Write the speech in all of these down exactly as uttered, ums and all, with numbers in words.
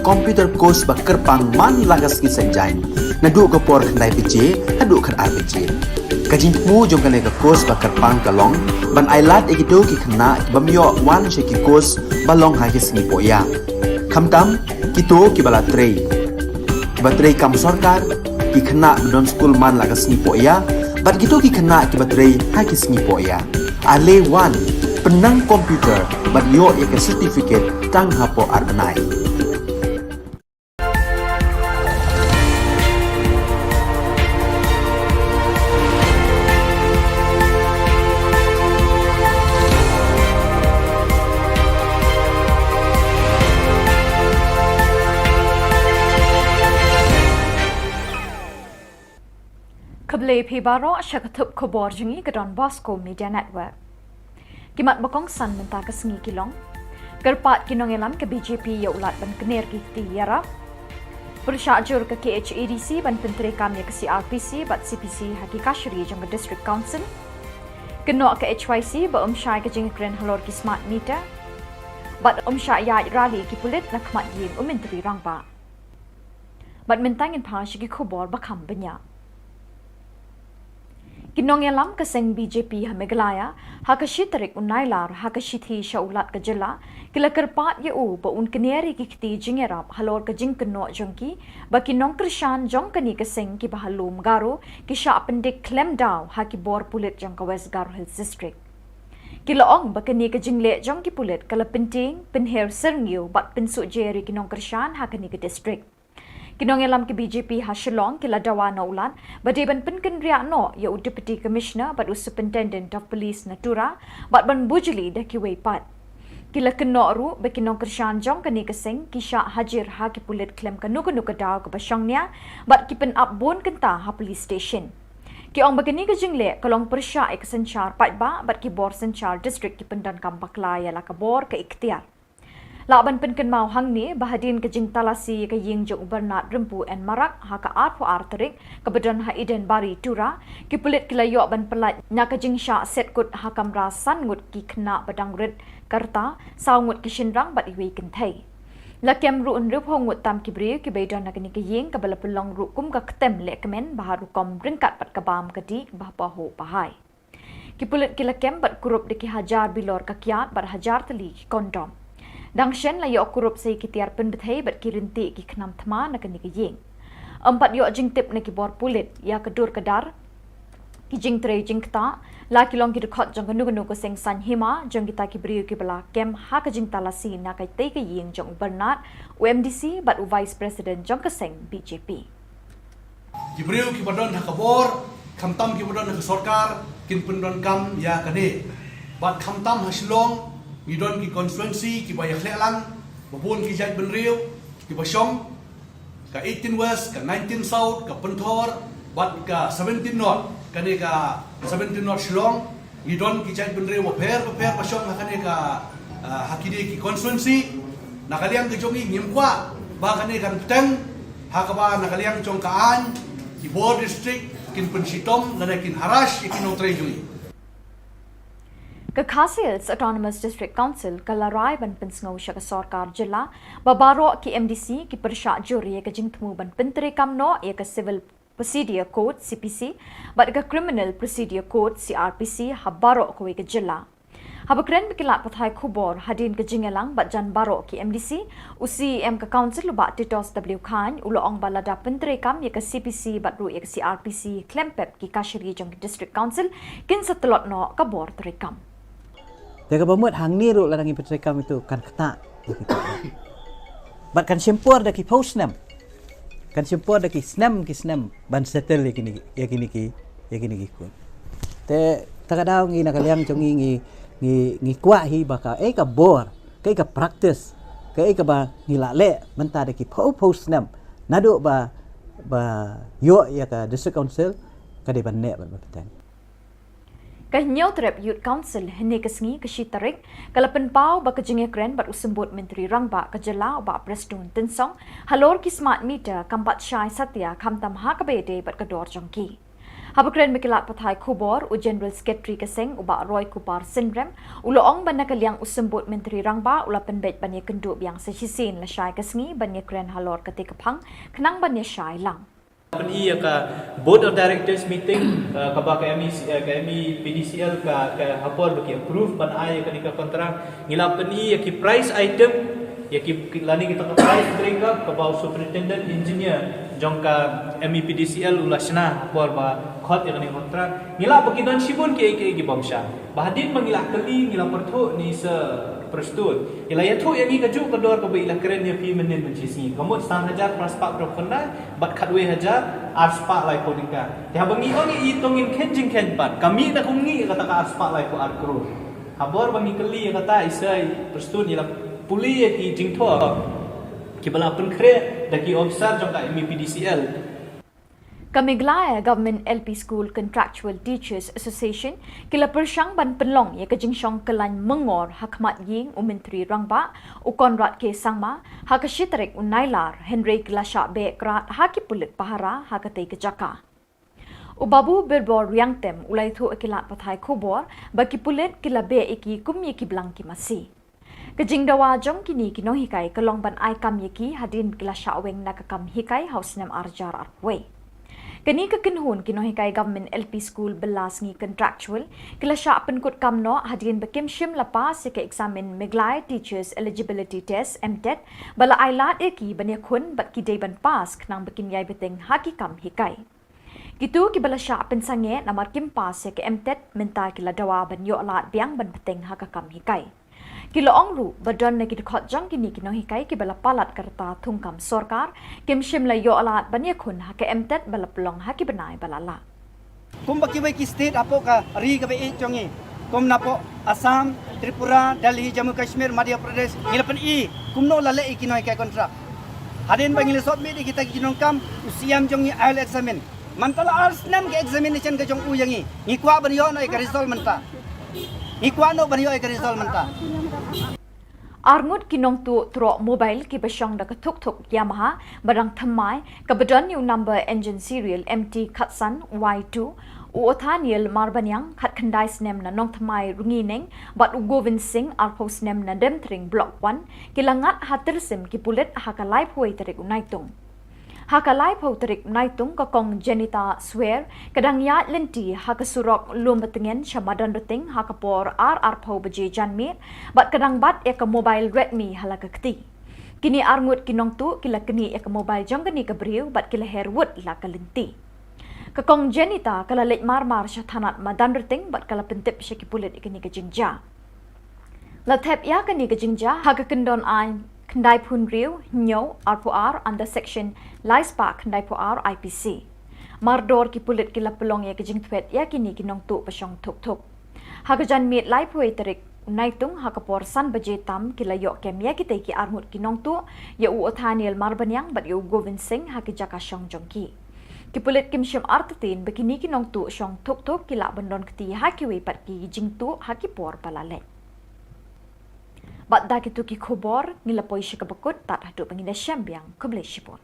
Computer course ba kyrpang man la ka sngi Saitjaiñ, naduh ka por khyndai baje haduh khatar baje. Ka jingthmu jong kane ka course ba kyrpang ka long ban ailad ïa kito ki khynnah ki bym ïoh wan sha ki course ba long ha ki sngi pohïa. Khamtam kito kiba la trei, kiba trei kam sorkar, ki khynnah ba don skul man la ka sngi pohïa, bad kito ki khynnah kiba trei ha ki sngi pohïa. Ale wan, pynnang computer bad ïoh ïa ka certificate tang hapoh ar bnai. Khublei phi baroh sha ka thup khubor jong ngi ka Don Bosco Media Network. Ki mat ba kongsan mynta ka sngi ki long: Kyrpad ki nongïalam ka B J P ïa u lad ban kner ki kti ïarap. Pyrshah jur ka K H A D C ban pyntreikam ïa ka C R P C bad C P C ha ki kashari jong ka District Council. Kynnoh ka H Y C ba ym shai ka jingïakren halor ki smart meter. Bad ym shah ïaid rally ki pulit na khmat ïing u Myntri Rangbah. Bad mynta ngin phai sha ki khubor ba kham bniah. Ki nongïalam ka seng B J P ha Meghalaya, ha ka shi tarik u Nailar, ha ka shithi sha u Lat ka jylla, ki la kyrpad ïa u ba un kner ïa ki kti jingïarap halor ka jingkynnoh jong ki ba ki nongkyrshan jong kane ka seng kiba ha Lum Garo ki shah pyndik khlem daw ha ki bor pulit jong ka West Garo Hills District. Ki la ong ba kane ka jingleh jong ki pulit ka la pyntieng, pynher syrngiew bad pynsuhjer ïa ki nongkyrshan ha kane ka district. Ki nongïalam ki B J P ha Shillong ki la dawa na u Lat ba dei ban pynkynriah noh ïa u Deputy Commissioner bad u Superintendent of Police na Tura bad ban bujli da kiwei pat. Ki la kynnoh ruh ba ki nongkyrshan jong kane ka seng ki shah hajir ha ki pulit khlem kano kano ka daw kaba shongnia bad ki pynap bun kynta ha police station. Ki ong ba kane ka jingleh ka long pyrshah ïa ka synshar paidbah bad ki bor synshar district ki pyndonkam bakla ïa la ka bor ka iktiar. Lah ban pynkynmaw hangne ba hadien ka jingtalasi ïa ka ïing jong u Bernard Rympu N Marak ha ka arphew ar tarik kaba don ha Eden Bari Tura, ki pulit ki la ïoh ban pyllait na ka jingshah set kut ha kamra san ngut ki khynnah ba dang rit ka rta, saw ngut ki shynrang bad iwei i kynthei. La kem ruh hynriewphew ngut tam ki briew kiba ïadon ha kane ka ïing kaba la pynlong ruh kum ka ktem lehkmen ba ha rukom ryngkat bad ka bam ka dih ba pahuh ba hai. Ki pulit ki la kem bad kurup da ki hajar bilor ka kiad bad hajar tylli ki kondom. Dang shen la ïoh kurup sa ïa ki tiar pynbthei bad ki ryntih ki khnam thma na kane ka ïing. Ym pat ïoh jingtip na ki bor pulit ïa ka dur ka dar, ki jingtrei jingktah, la ki long ki dkhot jong kano kano ka seng saiñ hima jong kita ki briew kiba la kem ha ka jingtalasi na katei ka ïing jong u Bernard, u M D C bad u Vice President jong ka seng B J P. Ki briew kiba don ha ka bor, khamtam kiba don ha ka sorkar, kin pyndonkam ïa kane. Bad khamtam ha Shillong, ngi don ki constituency kiba ïakhleh lang, ba bun ki jaitbynriew kiba shong, ka eighteen West, ka nineteen South, ka Pynthor, bad ka seventeen North, kane ka seventeen North Shillong, ngi don ki jaitbynriew bapher bapher ba shong ha kane ka, ah, ha kine ki constituency. Na ka liang ka jong ngi ngim kwah ba kane kan bteng, ha kaba na ka liang jong ka aiñ ki bor district kin pynshitom lane kin harass ïa ki nongtrei jong ngi. Ka Khasi Hills Autonomous District Council ka la rai ban pynsngew sha ka sorkar jylla ba baroh ki M D C ki pyrshah jur ïa ka jingthmu ban pyntreikam noh ïa ka Civil Procedure Code, C P C, bad ka Criminal Procedure Code, C R P C, ha baroh kawei ka jylla. Haba kren bad ki lad pathai khubor hadien ka jingïalang bad jan baroh ki M D C, u C E M ka Council u Bah Titosswell Chyne u la ong ba lada pyntreikam ïa ka C P C bad ruh ïa ka C R P C khlem pep, ki kashari jong ki District Council kin sa tlot noh ka bor treikam. Te kaba mut hangne ruh lada ngi pyntreikam ito kan ktah. Bad kan shim por da ki phew snem. Kan shim por da ki snem ki snem ban settle ïa kine, ïa kine ki, ïa kine ki court. Te ta ka daw ngi na ka liang jong ngi ngi, ngi, ngi kwah hi ba kaei ka bor, kaei ka practice, kaei kaba ngi la leh mynta da ki phew phew snem naduh ba, ba ïoh ïa ka District Council ka dei ban neh bad ban bteng. Ka Hynñiewtrep Youth Council hynne ka sngi ka shi tarik ka la pynpaw ba ka jingïakren bad u Symbud Myntri Rangbah ka jylla u Bah Prestone Tynsong halor ki smart meter kam pat shai satia khamtam ha kaba ïadei bad ka dor jong ki. Haba kren bad ki lad pathai khubor, u General Secretary ka seng, u Bah Roy Kupar Synrem, u la ong ba na ka liang u Symbud Myntri Rangbah u la pynbeit ban ïakynduh biang sa shisien lashai ka sngi ban ïakren halor katei ka phang khnang ban ïashai lang. Pyn-i ïa ka Board of Directors meeting, eh, kaba ka M E C, eh, ka M E P D C L ka, ka ha por ba ki approve ban ai ïa kane ka contract. Ngi la pyn-i ïa ki price item, ïa ki, ki lane kita ka price breakup kaba u Superintendent Engineer jong ka M E P D C L u la shna ha por ba khot ïa kane ka contract. Ngi la ba ki don shibun kiei kiei ki bym shai. Ba hadien ba ngi la kylli, ngi la pyrthuh ne i Sir Prestone, i la ïathuh ïa ngi kajuh ka dor kaba i la kren ïa phi mynnin mynshisngi. Ka mut san hajar phra spah hynriew khyndai bad khatwei hajar ar spah laiphew tyngka. Te haba ngi ong ïa i, to ngin kheiñ jingkheiñ pat, ka mih na kumne ïa kata ka ar spah laiphew ar klur. Ha por ba ngi kylli ïa kata, i Sir Prestone i la pule ïa ki jingthoh kiba la pynkhreh da ki officer jong ka M E P D C L. Ka Meghalaya Government L P School Contractual Teachers Association ki la pyrshang ban pynlong ïa ka jingshong kyllain myngor ha khmat ïing u Myntri Rangbah, u Conrad K Sangma, ha ka shi tarik u Nailar, hynrei ki la shah beh krad ha ki pulit pahara ha katei ka jaka. U Babu Birbor Riangtem u la ïathuh ïa ki lad pathai khubor ba ki pulit ki la beh ïa ki kum ïa ki blang ki masi. Ka jingdawa jong kine ki nonghikai ka long ban ai kam ïa ki hadien ba ki la shah weng na ka kam hikai ha u snem ar hajar arphew wei. Kane ka kynhun ki nonghikai Government L P School bylla sngi contractual ki la shah pynkut kam noh hadien ba kim shym la pass ïa ka eksamin Meghalaya Teachers Eligibility Test, MTET, ba la ai lad ïa ki ban ïakhun bad ki dei ban pass khnang ba kin ïai bteng ha ki kam hikai. Kito kiba la shah pynsangeh namar kim pass ïa ka MTET mynta ki la dawa ban ïoh lad biang ban bteng ha ka kam hikai. Ki la ong ruh ba don na ki dkhot jong kine ki nonghikai kiba la palat ka rta thungkam sorkar, kim shym la ïoh lad ban ïakhun ha ka MTET ba la pynlong ha ki bnai ba la lah. Kumba kiwei ki state hapoh ka ri kaba ïeit jong ngi, kum napoh Assam, Tripura, Delhi, Jammu Kashmir, Madhya Pradesh, ngi la pyn-i kumno la leh ïa ki nonghikai contract. Hadien ba ngi la submit ïa kita ki jingdonkam, u C M jong ngi ai la examine. Mynta la ar snem ka examination ka jong u ïa ngi. Ngi kwah ban ïoh noh ïa ka result mynta. Ngi kwah noh ban ïoh ïa ka result mynta. Arngut ki nongtuh troh mobile kiba shong da ka thuk thuk Yamaha ba dang thymmai, kaba don ïa u number engine serial M T khatsan Y two, u Othaniel Marbaniang, khatkhyndai snem na Nongthymmai Rngeineng, bad u Govind Singh, arphew snem na Demtring Block one, ki la ngat ha tyrsim ki pulit ha ka laiphew wei tarik u Naitung. Ha ka laiphew tarik Naitung, ka Kong Jenita Swer ka dang ïaid lynti ha ka surok Lumbatngen sha Madanrting ha ka por ar arphew baje janmiet, bad ka dang bat ïa ka mobile Redmi ha la ka kti. Kine arngut ki nongtuh ki la knieh ïa ka mobile jong kane ka briew bad ki la her wut la ka lynti. Ka Kong Jenita ka la leit mar mar sha thanat Madanrting bad ka la pyntip sha ki pulit ïa kane ka jingjia. La thep ïa kane ka jingjia ha ka kyndon aiñ khyndaiphew hynriew, hynñiew, arphew ar under section laispah khyndaiphew ar I P C. Mardor ki pulit ki la pynlong ïa ka jingthwet ïa kine ki nongtuh ba shong thuk thuk. Ha ka janmiet laiphew wei tarik u Naitung ha ka por san baje tam ki la ïoh kem ïa kitei ki arngut ki nongtuh, ïa u Othaniel Marbaniang bad ïa u Govind Singh ha ki jaka shong jong ki. Ki pulit kim shym artatien ba kine ki nongtuh shong thuk thuk ki lah ban don kti ha kiwei pat ki jingtuh ha ki por ba la leit. Bad da kito ki khubor ngi la poi sha kaba kut, tad haduh ba ngin ïa shem biang, khublei shibun.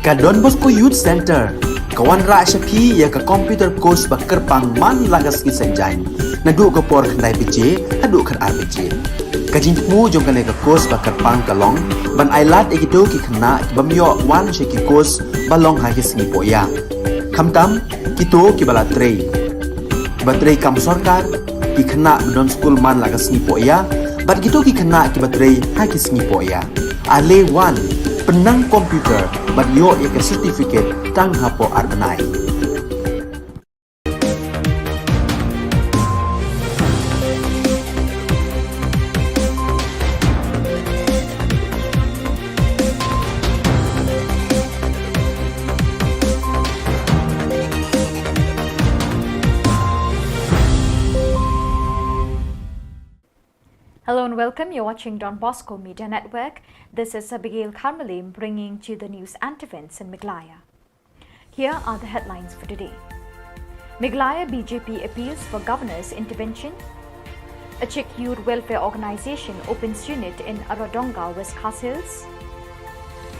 Ka Don Bosco Youth Center ka wanrah sha phi ïa ka computer course ba kyrpang man la ka sngi Saitjaiñ, naduh ka por khyndai baje haduh khatar baje. Ka jingthmu jong kane ka course ba kyrpang ka long ban ailad ïa kito ki khynnah ki bym ïoh wan sha ki course ba long ha ki sngi pohïa, khamtam kito kiba la trei, kiba trei kam sorkar, ki khynnah ba don skul man la ka sngi pohïa, bad kito ki khynnah kiba trei ha ki sngi pohïa. Ale wan, Pynnang computer bad ïoh ïa ka certificate tang hapoh ar bnai. Hello and welcome. You're watching Don Bosco Media Network. This is Abigail Karmalim bringing to you the news and events in Meghalaya. Here are the headlines for today. Meghalaya B J P appeals for governor's intervention. A Czech youth welfare organization opens unit in Aradonga, West Khasi Hills.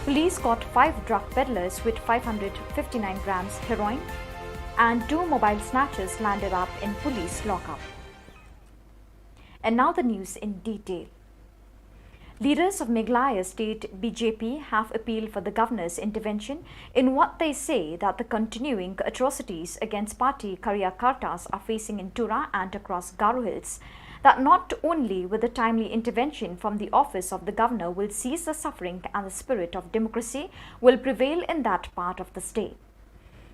Police caught five drug peddlers with five hundred fifty-nine grams heroin, and two mobile snatchers landed up in police lockup. And now the news in detail. Leaders of Meghalaya State B J P have appealed for the governor's intervention in what they say that the continuing atrocities against party karyakartas are facing in Tura and across Garo Hills, that not only with the timely intervention from the office of the governor will cease the suffering and the spirit of democracy will prevail in that part of the state.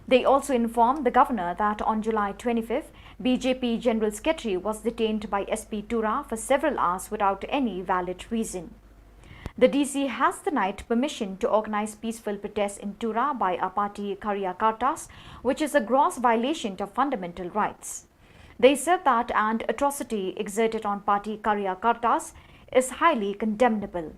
They also informed the governor that on July twenty-fifth, B J P General Secretary was detained by S P Tura for several hours without any valid reason. The D C has denied permission to organize peaceful protests in Tura by a party karyakartas, which is a gross violation of fundamental rights. They said that an atrocity exerted on party karyakartas is highly condemnable.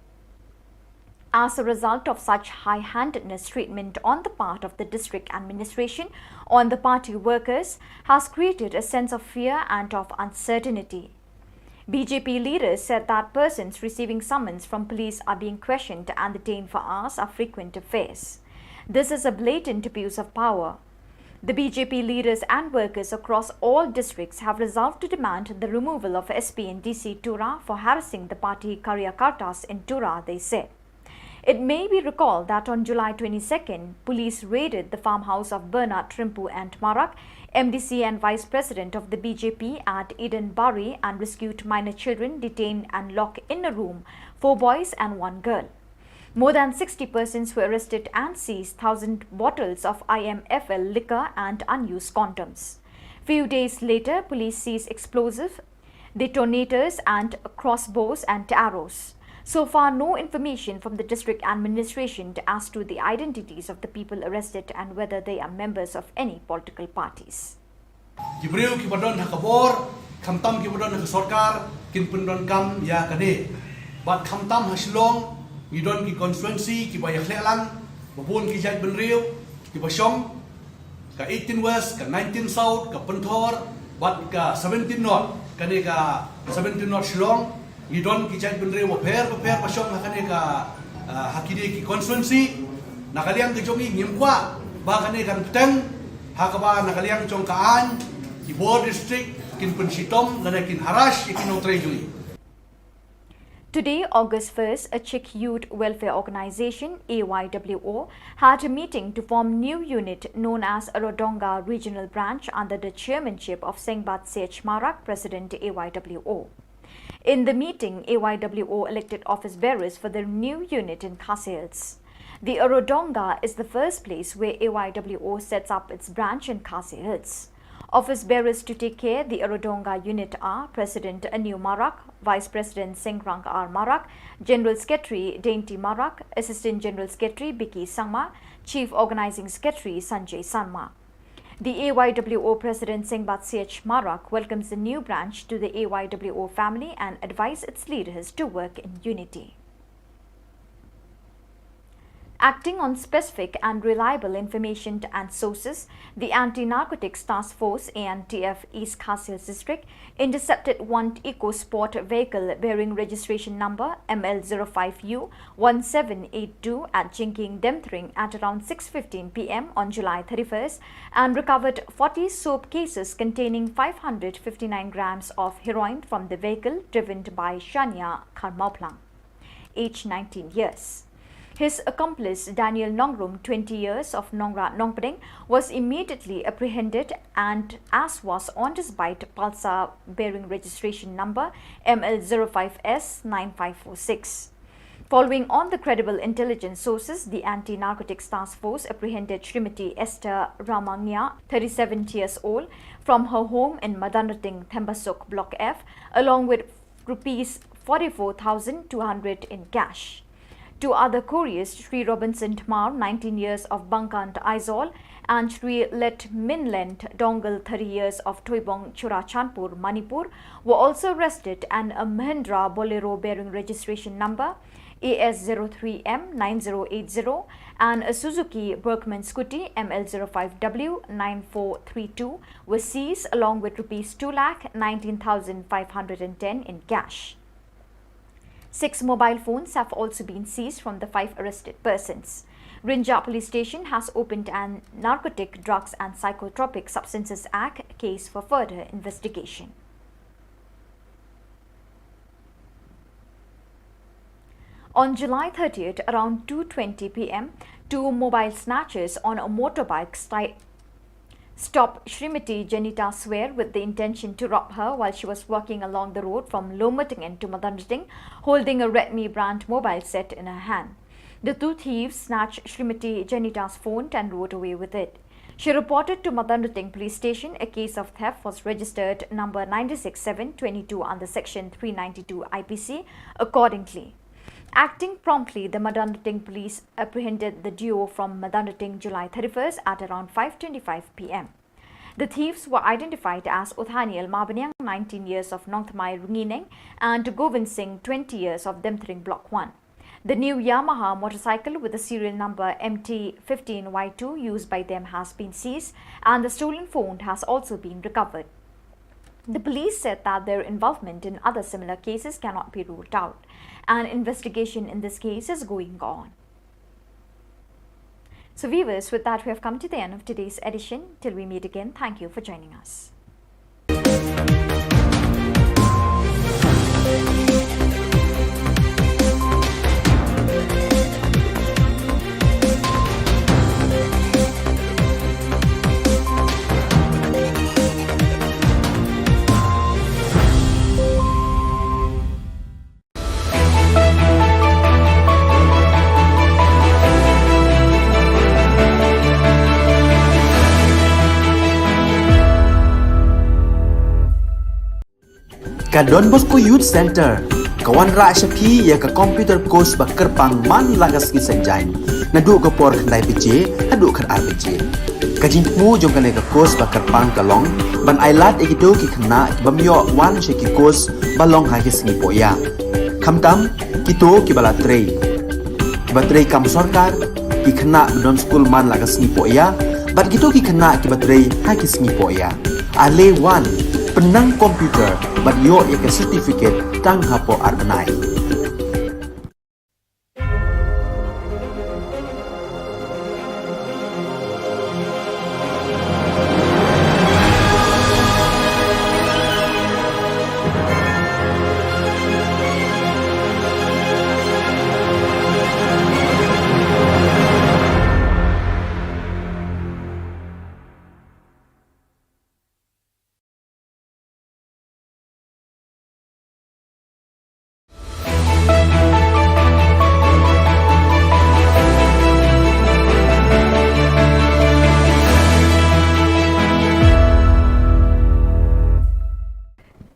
As a result of such high-handedness treatment on the part of the district administration on the party workers has created a sense of fear and of uncertainty. B J P leaders said that persons receiving summons from police are being questioned and detained for hours are frequent affairs. This is a blatant abuse of power. The B J P leaders and workers across all districts have resolved to demand the removal of S P and D C Tura for harassing the party karyakartas in Tura, they said. It may be recalled that on July twenty-second, police raided the farmhouse of Bernard Trimpu and Marak, M D C and Vice President of the B J P at Eden Bari, and rescued minor children detained and locked in a room, four boys and one girl. More than sixty persons were arrested and seized thousand bottles of I M F L liquor and unused condoms. Few days later, police seized explosive, detonators and crossbows and arrows. So far, no information from the district administration as to the identities of the people arrested and whether they are members of any political parties. Ki briew kiba don ha ka bor, khamtam kiba don ha ka sorkar, kin pyndonkam ïa kane. Bad khamtam ha Shillong, ngi don ki constituency kiba ïakhleh lang, ba bun ki jait bynriew kiba shong, ka eighteen West, ka nineteen South, ka Pynthor, bad ka seventeen North, kane ka seventeen North Shillong, ngi don ki jait bynriew bapher bapher ba shong ha kane ka, ah, ha kine ki constituency. Na ka liang ka jong ngi ngim kwah ba kane kan bteng, ha kaba na ka liang jong ka aiñ, ki bor district kin pynshitom lane kin harass ïa ki nongtrei jong ngi. Today, August first, a Czech youth welfare organization, A Y W O, had a meeting to form new unit known as Aradonga Regional Branch under the chairmanship of Sengbat Sech Marak, President A Y W O. In the meeting, A Y W O elected office bearers for their new unit in Khasi Hills. The Aradonga is the first place where A Y W O sets up its branch in Khasi Hills. Office bearers to take care the Aradonga unit are President Aniu Marak, Vice President Sengrang R Marak, General Secretary Dainty Marak, Assistant General Secretary Biki Sangma, Chief Organizing Secretary Sanjay Sangma. The A Y W O President Sengbat Sech Marak welcomes the new branch to the A Y W O family and advised its leaders to work in unity. Acting on specific and reliable information and sources, the Anti-Narcotics Task Force, A N T F, East Khasi Hills District intercepted one Eco Sport vehicle bearing registration number M L zero five U one seven eight two at Jingkieng Demthring at around six fifteen P M on July thirty-first and recovered forty soap cases containing five hundred fifty-nine grams of heroin from the vehicle driven by Shania Kharmauplang, age nineteen years. His accomplice, Daniel Nongrum, twenty years, of Nongra Nongpdeng, was immediately apprehended and as was on his bike Pulsar bearing registration number M L zero five S nine five four six. Following on the credible intelligence sources, the Anti-Narcotics Task Force apprehended Shrimati Esther Ramangia, thirty-seven years old, from her home in Madanrating, Thembasuk, Block F, along with rupees forty-four thousand two hundred in cash. Two other couriers, Shri Robinson Tmar, nineteen years, of Bangkant, Aizawl, and Shri Letminlent Dongal, thirty years, of Thoibong, Churachandpur, Manipur, were also arrested, and a Mahindra Bolero bearing registration number A S zero three M nine zero eight zero and a Suzuki Bergman scooty M L zero five W nine four three two were seized, along with rupees two lakh nineteen thousand five hundred and ten in cash. Six mobile phones have also been seized from the five arrested persons. Rynjah Police Station has opened an Narcotic Drugs and Psychotropic Substances Act case for further investigation. On July thirtieth, around two twenty P M, two mobile snatchers on a motorbike sti- stopped Shrimati Janita Swer with the intention to rob her while she was walking along the road from Lomotingen to Madanrating, holding a Redmi brand mobile set in her hand. The two thieves snatched Shrimati Janita's phone and rode away with it. She reported to Madanrating Police Station. A case of theft was registered number nine six seven twenty-two under Section three ninety-two I P C accordingly. Acting promptly, the Madanrating police apprehended the duo from Madanrating, July thirty-first, at around five twenty-five P M. The thieves were identified as Uthaniel Mabaniang, nineteen years, of Nongthymmai, Rungineng, and Govind Singh, twenty years, of Demthring Block one. The new Yamaha motorcycle with the serial number M T fifteen Y two used by them has been seized, and the stolen phone has also been recovered. The police said that their involvement in other similar cases cannot be ruled out. An investigation in this case is going on. So viewers, with that, we have come to the end of today's edition. Till we meet again, thank you for joining us. Ka Don Bosco Youth Centre ka wanrah sha phi ïa ka computer course ba kyrpang man la ka sngi Saitjaiñ, naduh ka por khyndai baje haduh khatar baje. Ka jingthmu jong kane ka course ba kyrpang ka long ban ailad ïa kito ki khynnah ki bym ïoh wan sha ki course ba long ha ki sngi pohïa. Khamtam kito kiba la trei, kiba trei kam sorkar, ki khynnah ba don skul man la ka sngi pohïa, bad kito ki khynnah kiba trei ha ki sngi pohïa. Ale wan, pynnang computer bad ïoh ïa ka certificate tang hapoh ar bnai.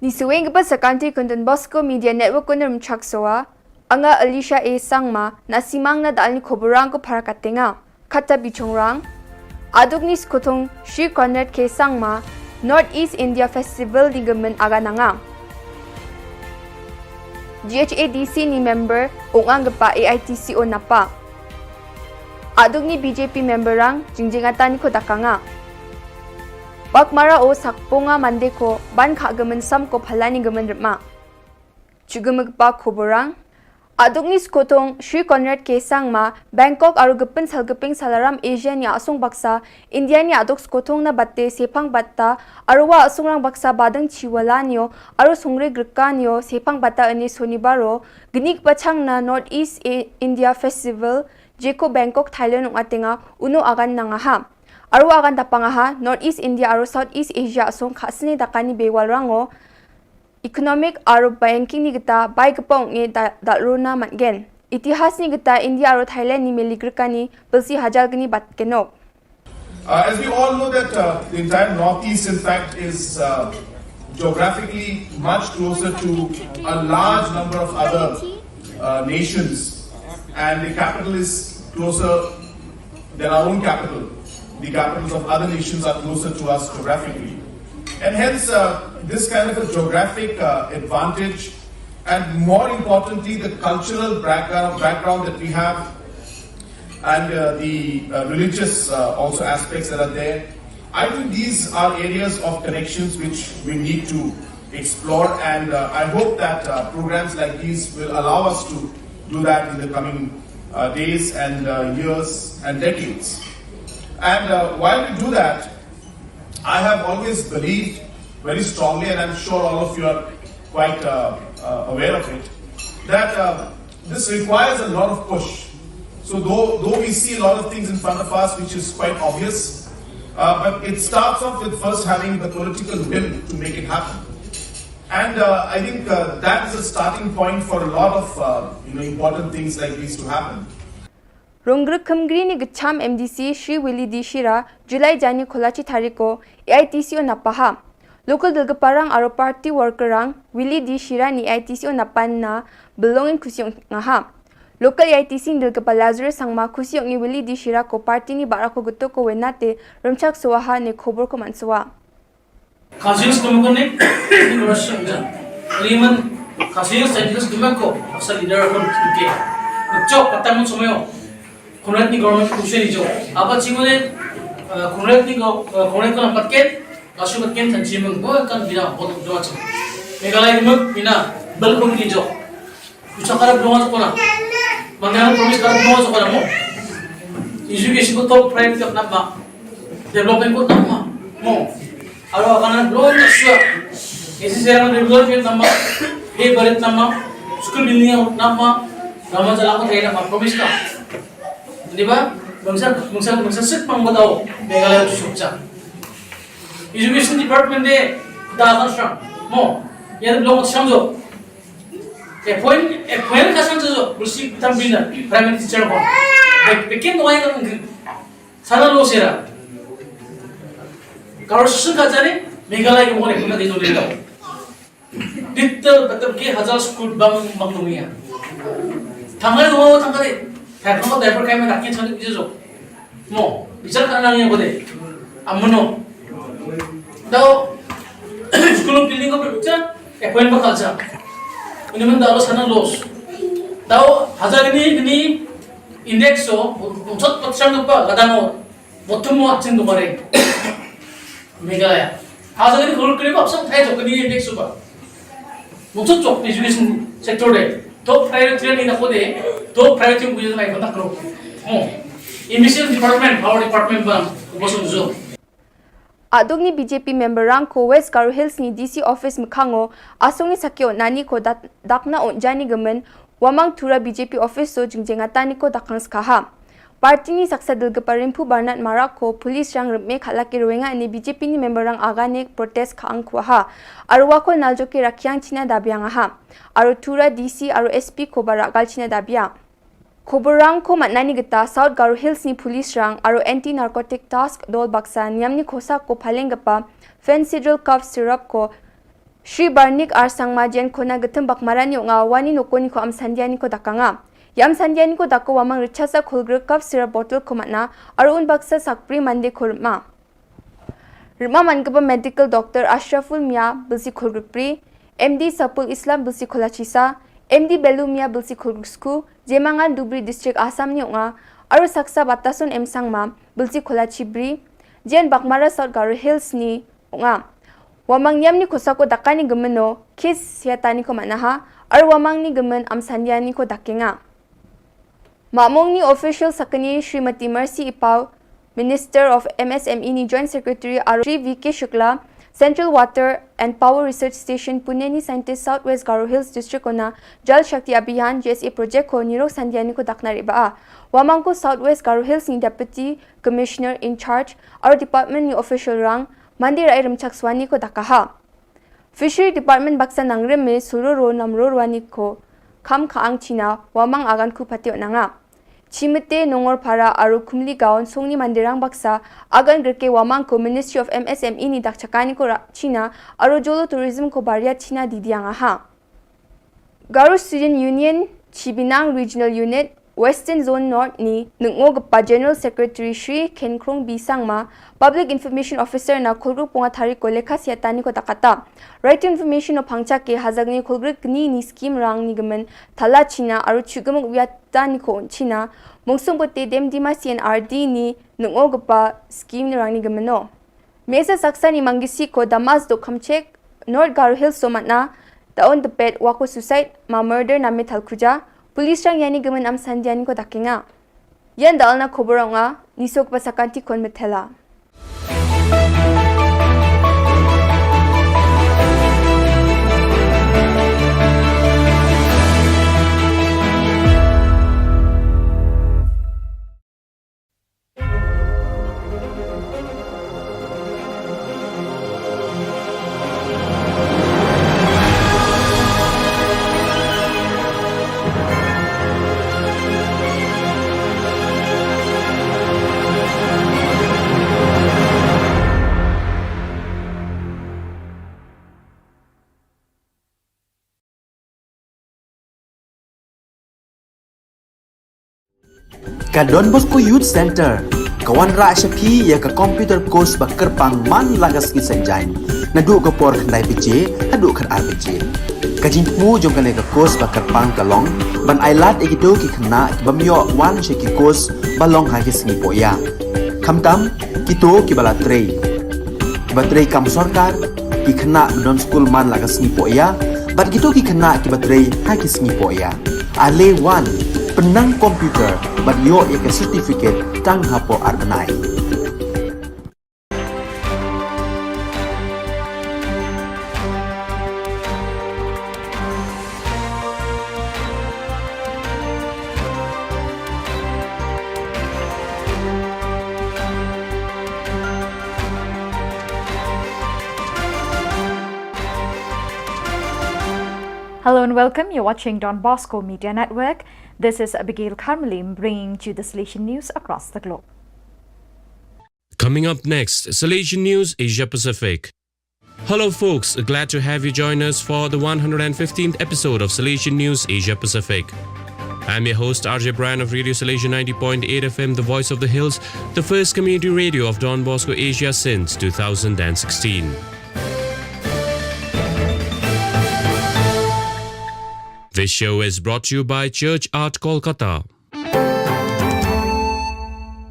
Ni shuwa ïa ka bad sa ka Don Bosco Media Network, Kundrum Chaksoa, nga Alicia A Sangma, na simang na da alni khuburang ko para katenga. Kata bichongrang, aduk ni skothong Shri Conrad K Sangma, North East India Festival ni gmen aga nanga. G H A D C ni member, ong ang gpa A I T C O napa. Aduk ni B J P member rang, jingjing ata ni ko dakanga. Pakmara o sakponga mande ko, ban kha gmen sam ko phalani gmen rma. Chugum gpa khuburang, aduk ni skothong Shri Conrad K Sangma, Bangkok aro gpin sal gping salaram Asia ni asong baksa, India ni aduk skothong na bate sephang batta, aro wa asong rang baksa badang chiwala nio, aro songre grika nio, sephang batta ani sonibaro, gnik pachang na North East A-, India Festival, jeko Bangkok, Thailand ong atenga, uno agan nangaha. Aro agan tapangaha, North East India aro South East Asia asong khasne dakani bewal rango, economic aro banking ni kita bai kepong ngi da, da runa matgen. Itihas ni kita India aro Thailand ni meli grkani bilsi hajar gni bat kenok. Uh, as we all know that uh, the entire Northeast, in fact, is uh, geographically much closer to a large number of other uh, nations, and the capital is closer than our own capital. The capitals of other nations are closer to us geographically. And hence, uh, this kind of a geographic uh, advantage, and more importantly, the cultural background, background that we have, and uh, the uh, religious uh, also aspects that are there. I think these are areas of connections which we need to explore, and uh, I hope that uh, programs like these will allow us to do that in the coming uh, days and uh, years and decades. And uh, while we do that, I have always believed very strongly, and I'm sure all of you are quite uh, uh, aware of it, that uh, this requires a lot of push. So, though, though we see a lot of things in front of us, which is quite obvious, uh, but it starts off with first having the political will to make it happen. And uh, I think uh, that is a starting point for a lot of uh, you know, important things like these to happen. Rong Grkmgri ni Gcham MDC Shri Willie D Shira, July jani kholachi thariko, AITC o napaha. Local dulgparang aro party worker rang, Willie D Shira ni AITC o napan na belongin khusiong ngaha. Local AITC ni dulgpa Lazarus Sangma khusiong ni Willie D Shira ko party ni bara ko guto ko wenate, rumchak suaha ne khobor ko mansuwa. Council Committee ne, ni Russian jan. Liman Council Scientist Dumako, asa leader kon ke. Chok patang sumayo. Conrad ni government kushe ni jo. Apa chingone, Conrad ni go, Conrad kon patke, kasu patke tan chimang bo kan bina bot jo acha. Meghalaya gumuk bina bel kon ni jo. Kucha karap dong aja kona. Mangga promise karap dong aja kona mo. Education ko top priority ko nama. Development ko nama mo. Aro akan dong aja. Isi sekarang development nama. He barit nama. School building nama. Nama jalan ko thai nama promise ka. Di ba? Bangsa bangsa bangsa sik pang batao. Meghalaya tu sukcha. Education department de da kan strong mo. Yan dong aja jo. Appoint, appoint ka sang jo, bulsi tam bina, primary teacher ko. Be-, bekin no ay kan sana lo sira. Karo susun ka jani, Meghalaya ke mo ne kuna di jodi daw. Digital betul ke hajar school bang bang dunia. Tanggal dua tanggal ni, tanggal dua tanggal kai mana kini chani jo. Mo, bichar ka nang yang ko de. Amono. Daw, school building ko bichar, appoint ba culture. Ini men daw sana loss. Daw, hajar ini, ini index so, unsot percent ko pa, kadang mo, botum mo action ko mare. Meghalaya. Hajar ini khulur kiri ko, apsang thai jok ini index so pa. Mungkin chok education sector de. Top priority ni na ko de. Top priority ko yung ay kontak ro. Oh. Education department, power department ba, ko bosun zo. Aduk ni BJP member rang ko West Garo Hills ni DC office mkhango, asung ni sakyo nani ko dat-, dakna on jani gemen, wamang tura BJP office so jingjengata ni ko dakang skaha. Party ni saksa dulgpa Rimphu Barnat Marak ko police rang reme khalaki ruenga ni BJP ni member rang agane protest ka angkwaha. Arwa ko naljoki rakyang china dabiang aha. Aru tura DC aru SP ko barak gal china dabiang. Khubor rang ko matnani gita South Garo Hills ni police rang aru Anti Narcotic Task Dol baksa niam ni khosa ko phaleng gapa Phensedrol cough syrup ko Shri Barnik Arsangma jen kona getem bak marani nga wani nokoni ko am sandiani ko dakanga. Yam sandiani ko dako wamang richasa khulgre cough syrup bottle ko matna aru un baksa sakpri mande ko rma. Rma man gapa medical doctor Ashraful Mia bilsi khulgre pri, MD Sapul Islam bilsi khulachisa, MD Belu Mia bilsi khulgre sku, jemangan Dubri District Assam ni nga, aru saksa batasun M Sangma bilsi khulachi bri, jen bakmara South Garo Hills ni nga. Wamang yam ni ko sako dakani gemeno, kis siatani ko manaha, ar wamang ni gemen am sandiani ko dakenga. Mamong ni official sakani Srimati Mercy Ipau, Minister of MSME ni Joint Secretary ar Shri V K Shukla, Central Water and Power Research Station Pune ni scientist South West Garo Hills District ona Jal Shakti Abhiyan, JSA project ko nirok sandiani ko dakna riba a. Wamang ko South West Garo Hills ni Deputy Commissioner in charge, ar department ni official rang, Mandi rai rimchak swani ko dakaha. Fishery Department baksa nangrim me sururo namrorwani ko Kham Khaang China, Wamang Agan Ku Patio Nanga. Chimete Nongor Para Aru Kumli Gaon Songni Mandirang Baksa, Agan Greke Wamang ko Ministry of M S M E ni dak chakani ko ra China, Aru Jolo Tourism ko Baria China Didiang Aha. Garo Student Union, Chibinang Regional Unit, Western Zone North ni nungo gapa General Secretary Shri Khenkrong B Sangma, Public Information Officer na Khulgrik Punga Thari ko Lekha Siatani ko Takata. Right to Information o Pangchake Hazagni Khulgrik ni ni scheme rang ni gamen thala China aru chugamuk wiatani ko China, Mungsung Bote Dem Dima C N R D ni nungo gapa scheme ni rang ni gameno. Mesa Saksa ni Mangisi ko Damas do Khamchek, North Garo Hills so matna, daon depet wako suicide, ma murder na metal kuja, police rang yani gamen am sandiani ko dakinga. Yan dal na khobor nga, nisok pasakanti kon metela. Ka Don Bosco Youth Center ka wanrah sha phi ïa ka computer course ba kyrpang man la ka sngi Saitjaiñ, naduh ka por khyndai baje haduh khatar baje. Ka jingthmu jong kane ka course ba kyrpang ka long ban ailad ïa kito ki khynnah ki bym ïoh wan sha ki course ba long ha ki sngi pohïa. Khamtam kito kiba la trei, kiba trei kam sorkar, ki khynnah ba don skul man la ka sngi pohïa, bad kito ki khynnah kiba trei ha ki sngi pohïa. Ale wan, pynnang computer bad ïoh ïa ka certificate tang hapoh ar bnai. Hello and welcome. You're watching Don Bosco Media Network. This is Abigail Karmalim bringing to you the Salesian news across the globe. Coming up next, Salesian News Asia Pacific. Hello, folks. Glad to have you join us for the one hundred fifteenth episode of Salesian News Asia Pacific. I'm your host, R J Brian of Radio Salesian ninety point eight F M, the voice of the hills, the first community radio of Don Bosco Asia since two thousand sixteen. This show is brought to you by Church Art Kolkata.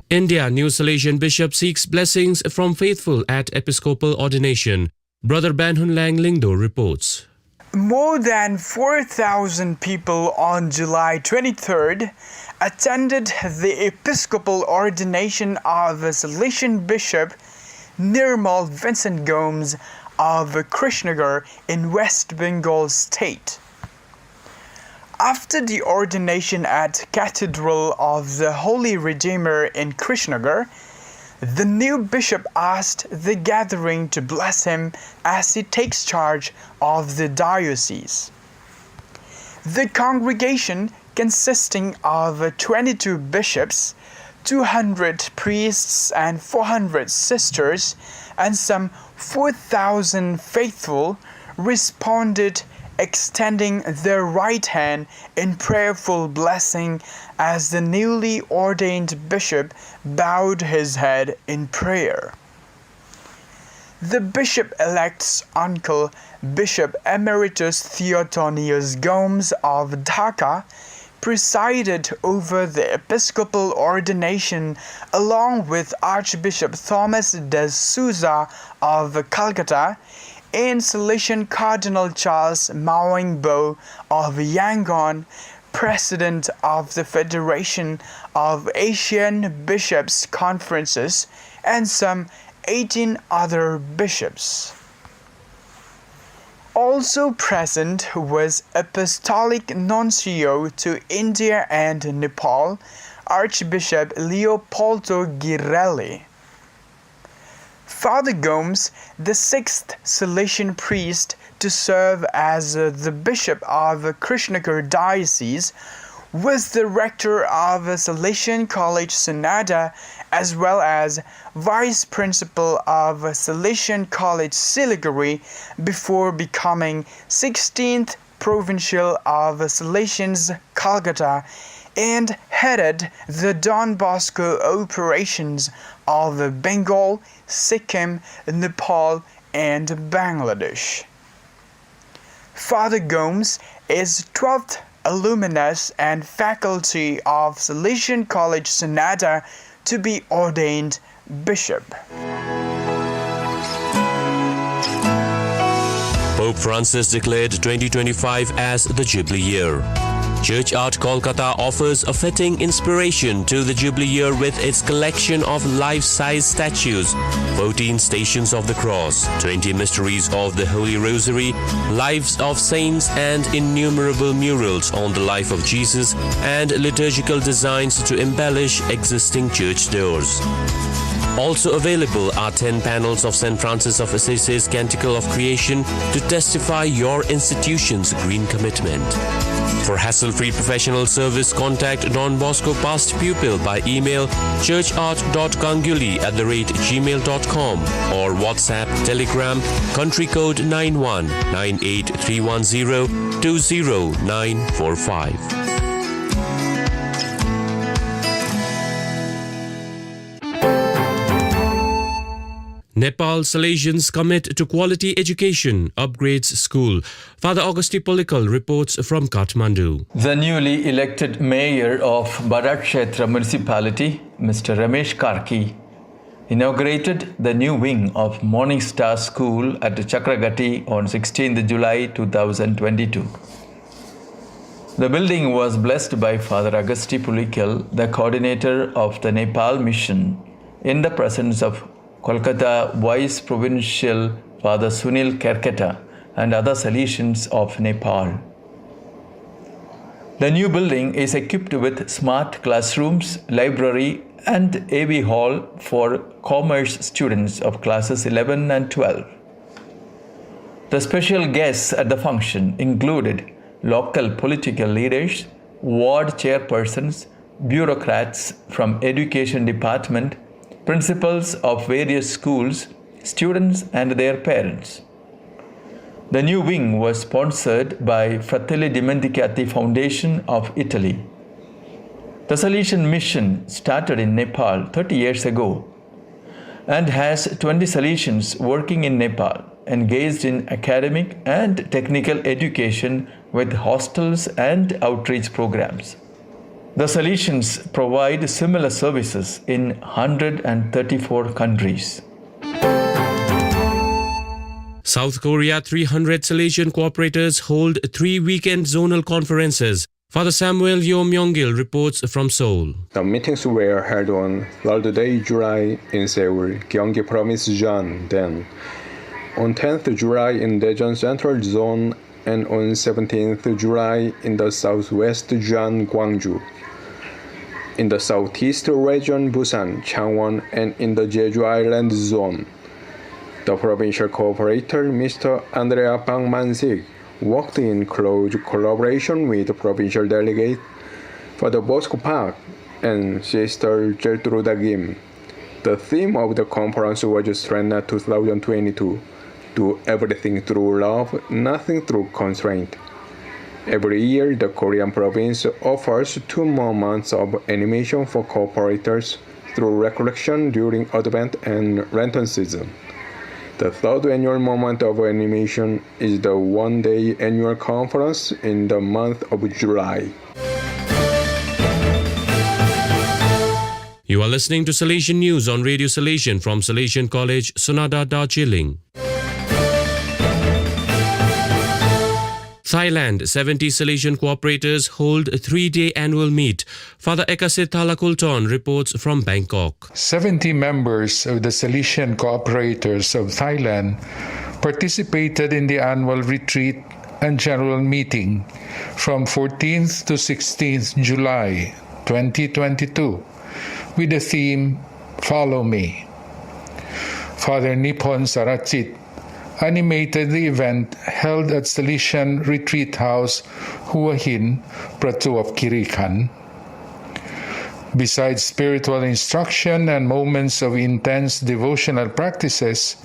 India, new Salesian bishop seeks blessings from faithful at episcopal ordination. Brother Banhunlang Lyngdoh reports. More than four thousand people on July twenty-third attended the episcopal ordination of Salesian Bishop Nirmal Vincent Gomes of Krishnagar in West Bengal state. After the ordination at Cathedral of the Holy Redeemer in Krishnagar, the new bishop asked the gathering to bless him as he takes charge of the diocese. The congregation, consisting of twenty-two bishops, two hundred priests, and four hundred sisters, and some four thousand faithful, responded, extending their right hand in prayerful blessing as the newly ordained bishop bowed his head in prayer. The bishop-elect's uncle, Bishop Emeritus Theotonius Gomes of Dhaka, presided over the episcopal ordination along with Archbishop Thomas de Souza of Calcutta and Salesian Cardinal Charles Maung Bo of Yangon, president of the Federation of Asian Bishops' Conferences, and some eighteen other bishops. Also present was Apostolic Nuncio to India and Nepal, Archbishop Leopoldo Girelli. Father Gomes, the sixth Salesian priest to serve as uh, the Bishop of Krishnagiri Diocese, was the rector of Salesian College Sonada, as well as vice principal of Salesian College Siliguri, before becoming sixteenth provincial of Salesians Calcutta, and headed the Don Bosco operations of Bengal, Sikkim, Nepal, and Bangladesh. Father Gomes is twelfth alumnus and faculty of Salesian College Sonada to be ordained bishop. Pope Francis declared twenty twenty-five as the Jubilee year. Church Art Kolkata offers a fitting inspiration to the Jubilee year with its collection of life size statues, fourteen Stations of the Cross, twenty Mysteries of the Holy Rosary, lives of saints, and innumerable murals on the life of Jesus and liturgical designs to embellish existing church doors. Also available are ten panels of Saint Francis of Assisi's Canticle of Creation to testify your institution's green commitment. For hassle free professional service, contact Don Bosco past pupil by email churchart.kanguli at the rate gmail.com or WhatsApp, Telegram, country code nine one nine eight three one zero two zero nine four five. Nepal Salesians commit to quality education, upgrades school. Father Augusti Polikal reports from Kathmandu. The newly elected mayor of Barakchetra municipality, Mister Ramesh Karki, inaugurated the new wing of Morning Star School at Chakragati on sixteenth July two thousand twenty-two. The building was blessed by Father Augusti Polikal, the coordinator of the Nepal Mission, in the presence of Kolkata Vice Provincial Father Sunil Kerketa and other Salesians of Nepal. The new building is equipped with smart classrooms, library, and A V hall for commerce students of classes eleven and twelve. The special guests at the function included local political leaders, ward chairpersons, bureaucrats from education department, principals of various schools, students and their parents. The new wing was sponsored by Fratelli Dimenticati Foundation of Italy. The Salesian Mission started in Nepal thirty years ago and has twenty Salesians working in Nepal, engaged in academic and technical education with hostels and outreach programs. The Salesians provide similar services in hundred and thirty-four countries. South Korea, three hundred Salesian cooperators hold three weekend zonal conferences. Father Samuel Yo Myung-gil reports from Seoul. The meetings were held on third day July in Seoul, Gyeonggi Province, Jeon, then on tenth July in Daejeon Central Zone, and on seventeenth July in the southwest Jeon, Gwangju, in the southeast region, Busan, Changwon, and in the Jeju Island Zone. The provincial cooperator, Mister Andrea Bang Man-sik, worked in close collaboration with provincial delegate Father Bosco Park and Sister Gertruda Kim. The theme of the conference was Srena two thousand twenty-two, "Do everything through love, nothing through constraint." Every year, the Korean province offers two more months of animation for cooperators through recollection during Advent and Lenten season. The third annual moment of animation is the one-day annual conference in the month of July. You are listening to Salesian News on Radio Salesian from Salesian College, Sonada, Darjeeling. Thailand, seventy Salesian cooperators hold a three-day annual meet. Father Ekasit Thalakulton reports from Bangkok. Seventy members of the Salesian Cooperators of Thailand participated in the annual retreat and general meeting from fourteenth to sixteenth July twenty twenty-two with the theme "Follow Me." Father Niphon Sarachit, animated the event held at Salesian Retreat House, Hua Hin, Prachuap Khiri Khan. Besides spiritual instruction and moments of intense devotional practices,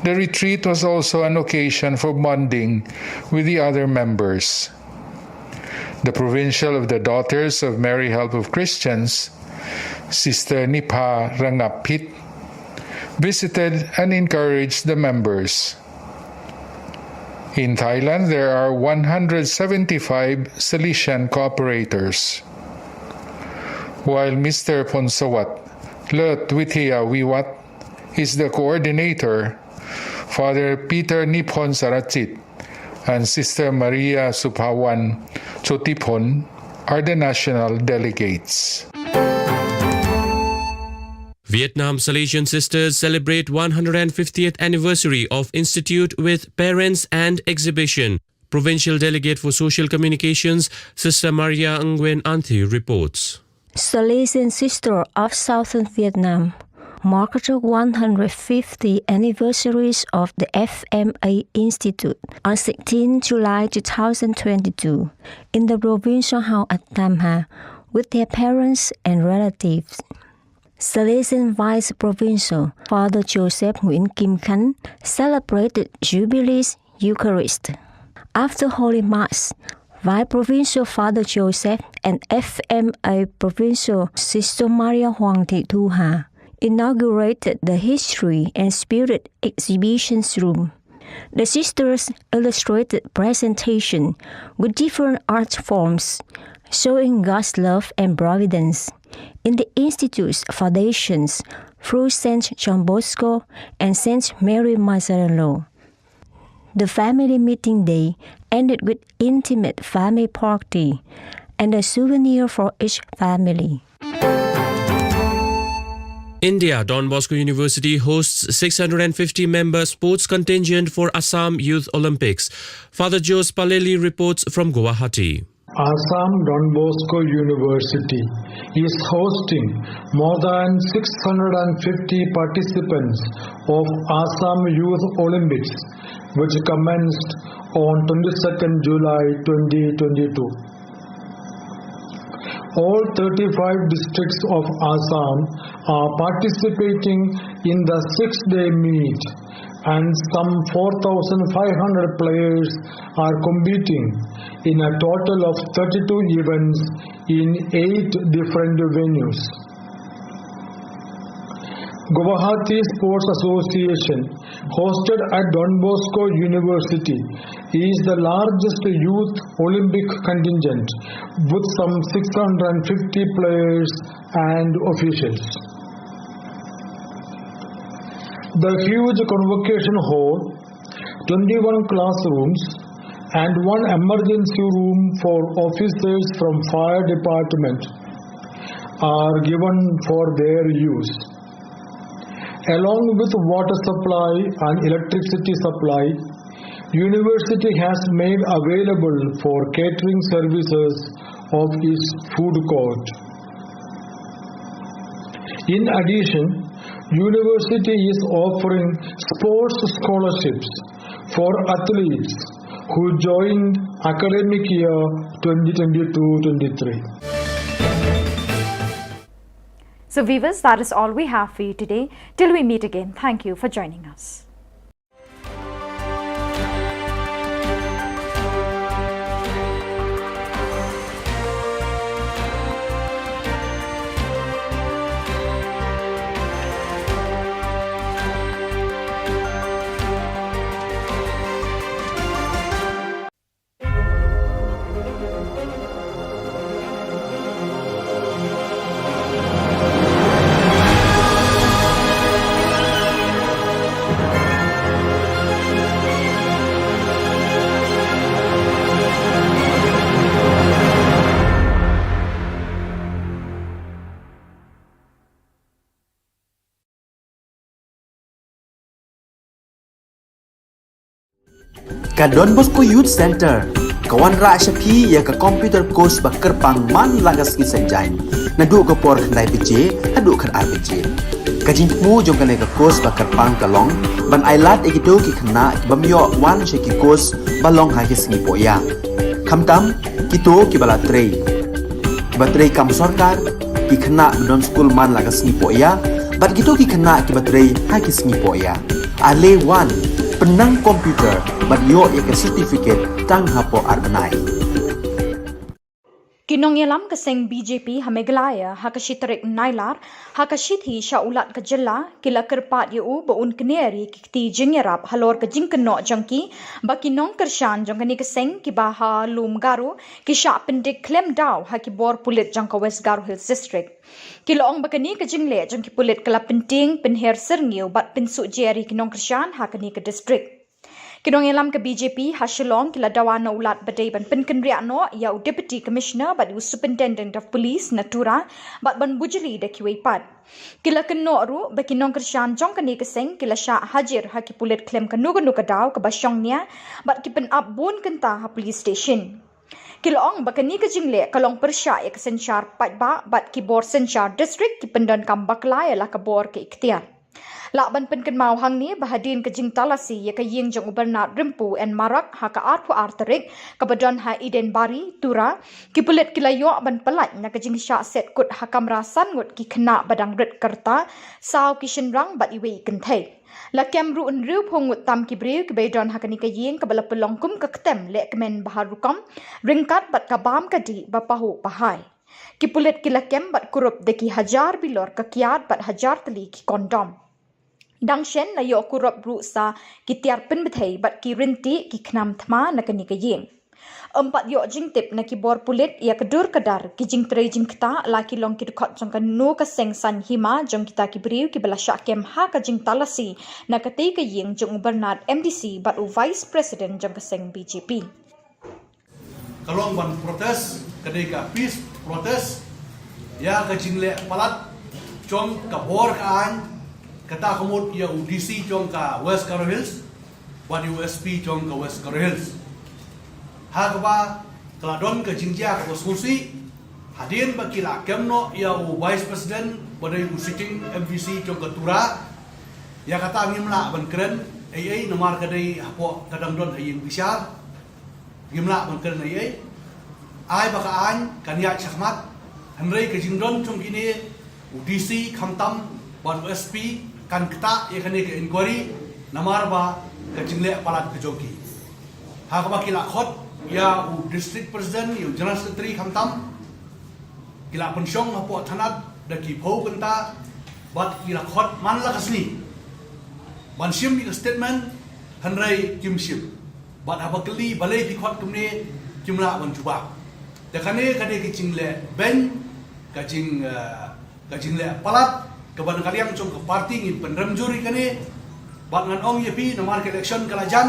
the retreat was also an occasion for bonding with the other members. The provincial of the Daughters of Mary Help of Christians, Sister Nipha Rangapphit, visited and encouraged the members. In Thailand, there are one hundred seventy-five Salesian cooperators. While Mister Phonsawat Lut Withiya Wiwat is the coordinator, Father Peter Niphon Sarachit and Sister Maria Suphawan Chotiphon are the national delegates. Vietnam Salesian Sisters celebrate one hundred fiftieth anniversary of institute with parents and exhibition. Provincial Delegate for Social Communications, Sister Maria Nguyen Anthi reports. Salesian Sister of Southern Vietnam marked the one hundred fifty anniversaries of the F M A Institute on sixteen July two thousand twenty-two in the provincial hall at Tam Hah with their parents and relatives. Salesian Vice Provincial Father Joseph Nguyen Kim Khan celebrated Jubilees Eucharist. After Holy Mass, Vice Provincial Father Joseph and F M A Provincial Sister Maria Huang Thị Thu Hà inaugurated the History and Spirit Exhibitions Room. The sisters illustrated presentation with different art forms, showing God's love and providence in the Institute's foundations through Saint John Bosco and Saint Mary Mazzarello. The family meeting day ended with intimate family party and a souvenir for each family. India, Don Bosco University hosts six hundred fifty member sports contingent for Assam Youth Olympics. Father Jose Paleli reports from Guwahati. Assam Don Bosco University is hosting more than six hundred fifty participants of Assam Youth Olympics, which commenced on twenty-second July twenty twenty-two. All thirty-five districts of Assam are participating in the six-day meet, and some four thousand five hundred players are competing in a total of thirty-two events in eight different venues. Guwahati Sports Association hosted at Don Bosco University is the largest youth Olympic contingent, with some six hundred fifty players and officials. The huge convocation hall, twenty-one classrooms, and one emergency room for officers from fire department are given for their use. Along with water supply and electricity supply, university has made available for catering services of its food court. In addition, university is offering sports scholarships for athletes who joined academic year twenty twenty-two twenty-three. So, viewers, that is all we have for you today. Till we meet again, thank you for joining us. Ka Don Bosco Youth Center ka wanrah sha phi ïa ka computer course ba kyrpang man la ka sngi Saitjaiñ. Naduh ka por khyndai baje haduh khatar baje. Ka jingthmu jong kane ka course ba kyrpang ka long ban ai lad ïa kito ki khynnah ki bym ïoh wan sha ki course ba long ha ki sngi pohïa. Khamtam kito kiba la trei, kiba trei kam sorkar, ki khynnah ba don skul man la ka sngi pohïa, bad kito ki khynnah kiba trei ha ki sngi pohïa. Ale wan, pynnang computer bad ïoh ïa ka certificate tang hapoh ar bnai. Ki nongïalam ka seng B J P ha Meghalaya ha ka shi tarik Nailar, ha ka shithi sha u Lat ka jylla, ki la kyrpad ïa u ba un kner ïa ki kti jingïarap halor ka jingkynnoh jong ki ba ki nongkyrshan jong kane ka seng kiba ha Lum Garo ki shah pyndik khlem daw ha ki bor pulit jong ka West Garo Hills District. Ki la ong ba kane ka jingleh jong ki pulit ka la pyntieng pynher syrngiew bad pynsuhjer ïa ki nongkyrshan ha kane ka district. Ki nongïalam ka B J P ha Shillong ki la dawa na u Lat ba dei ban pynkynriah noh ïa u Deputy Commissioner bad u Superintendent of Police na Tura bad ban bujli da kiwei pat. Ki la kynnoh ruh ba ki nongkyrshan jong kane ka seng ki la shah hajir ha ki pulit khlem kano kano ka daw kaba shong nia bad ki pynap bun kynta ha police station. Ki la ong ba kane ka jingleh ka long pyrshah ïa ka synshar paidbah bad ki bor synshar district ki pyndonkam bakla ïa la ka bor ka iktiar. Lah ban pynkynmaw hangne ba hadien ka jingtalasi ïa ka ïing jong u Bernard Rympu N Marak ha ka arphew ar tarik kaba don ha Eden Bari, Tura, ki pulit ki la ïoh ban pyllait na ka jingshah set kut ha kamra san ngut ki khynnah ba dang rit ka rta, saw ki shynrang bad iwei i kynthei. La kem ruh hynriewphew ngut tam ki briew kiba ïadon ha kane ka ïing kaba la pynlong kum ka ktem leh kmen ba ha rukom, ryngkat bad ka bam ka dih ba pahuh pahai. Ki pulit ki la kem bad kurup da ki hajar bilor ka kiad bad hajar tylli ki kondom. Dang shen la ïoh kurup ruh sa ki tiar pynbthei bad ki rynti ki khnam thma na kane ka ïing. Ym pat ïoh jingtip na ki bor pulit ïa ka dur ka dar ki jingtrei jingktah la ki long ki dkhot jong kano ka seng saiñ hima jong kita ki briew kiba la shah kem ha ka jingtalasi na katei ka ïing jong u Bernard M D C bad u Vice President jong ka seng B J P. Ka long ban protest, ka dei ka peace protest ïa ka jingleh palat jong ka bor ka aiñ, kata ka mut ïa u D C jong ka West Garo Hills bad ïa u S P jong ka West Garo Hills. Ha kaba ka la don ka jingjia kaba sngewsih hadien ba ki la kem noh ïa u Vice President ba dei u sitting M V C jong ka Tura. Ïa kata ngim lah ban kren ei ei namar ka dei hapoh ka dang don ha ïing bishar. Ngim lah ban kren ei ei. Ai ba ka aiñ kan ïaid shakhmat, hynrei ka jingdon jong kine u D C khamtam bad u S P kan ktah ïa kane ka inquiry namar ba ka jingleh palat ka jong ki. Ha kaba ki la khot ïa u District President, ïa u General Secretary khamtam, ki la pynshong hapoh thanat da ki phew kynta bad ki la khot man la ka sngi ban shim ïa ka statement, hynrei kim shim. Bad haba kylli balei phi khot kumne, kim lah ban jubab. Te kane ka dei ka jingleh beiñ, ka jing, eh, ka jingleh palat kaba na ka liang jong ka party ngin pynrem jur ïa kane. Bad ngan ong ïa phi namar ka election ka la jan,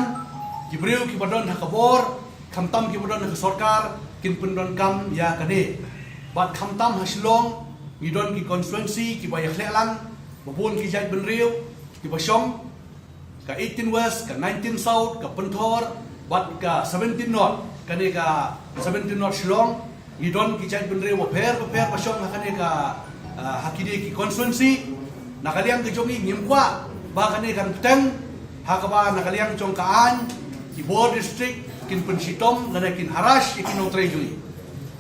ki briew kiba don ha ka bor khamtam kiba don ha ka sorkar kin pyndonkam ïa kane. Bad khamtam ha Shillong ngi don ki constituency kiba ïakhleh lang, ba bun ki jaitbynriew kiba shong, ka eighteen West, ka nineteen South, ka Pynthor bad ka seventeen North. Kane ka seventeen North Shillong ngi don ki jaitbynriew bapher bapher ba shong ha kane ka, ah, ha kine ki constituency. Na ka liang ka jong ngi ngim kwah ba kane kan bteng ha kaba na ka liang jong ka aiñ ki bor district kin pynshitom lane kin harass ïa ki nongtrei jong ngi.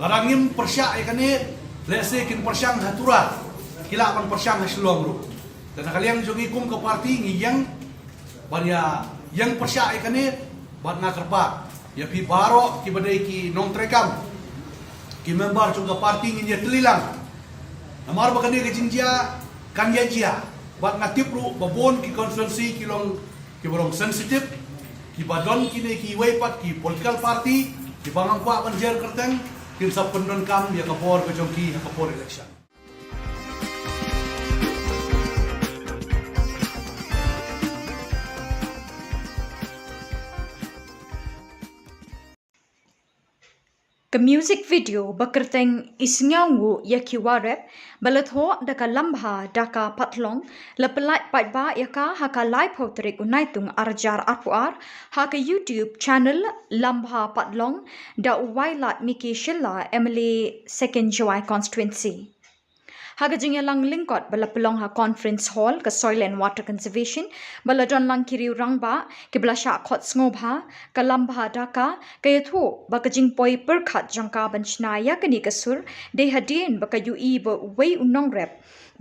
Lada ngim pyrshah ïa kane, lehse kin pyrshang ha Tura, ki lah ban pyrshang ha Shillong ruh. Te na ka liang jong ngi kum ka party ngi ïeng ban ïa ïeng pyrshah ïa kane bad nga kyrpad ïa phi baroh kiba dei ki nongtrei kam, ki member jong ka party ngin ïatylli lang. Namar ba kane ka jingjia kan ïa jia bad nga tip ruh ba bun ki constituency ki long kiba long sensitive, kiba don kine kiwei pat ki political party kiba ngam kwah ban jer kyrteng, kin sa pyndonkam ïa ka bor ka jong ki ha ka por election. Ka music video ba kyrteng I Sngewnguh ïa ki Warep ba la thoh da ka Lambha Daka Patlong la pyllait paidbah ïa ka ha ka laiphew tarik u Naitung arhajar arphew ar ha ka YouTube channel Lambha Patlong da u Wailadmiki Shylla, M L A Second Jowai Constituency. Ha ka jingïalang lyngkot ba la pynlong ha Conference Hall ka Soil and Water Conservation, ba la don lang ki riew rangbah, ki ba la shah khot sngewbha, ka Lambha Daka, ka ïathuh ba ka jingpoi pyrkhat jong ka ban shna ïa kane ka sur, dei hadien ba ka ïohi ba uwei u nongrep,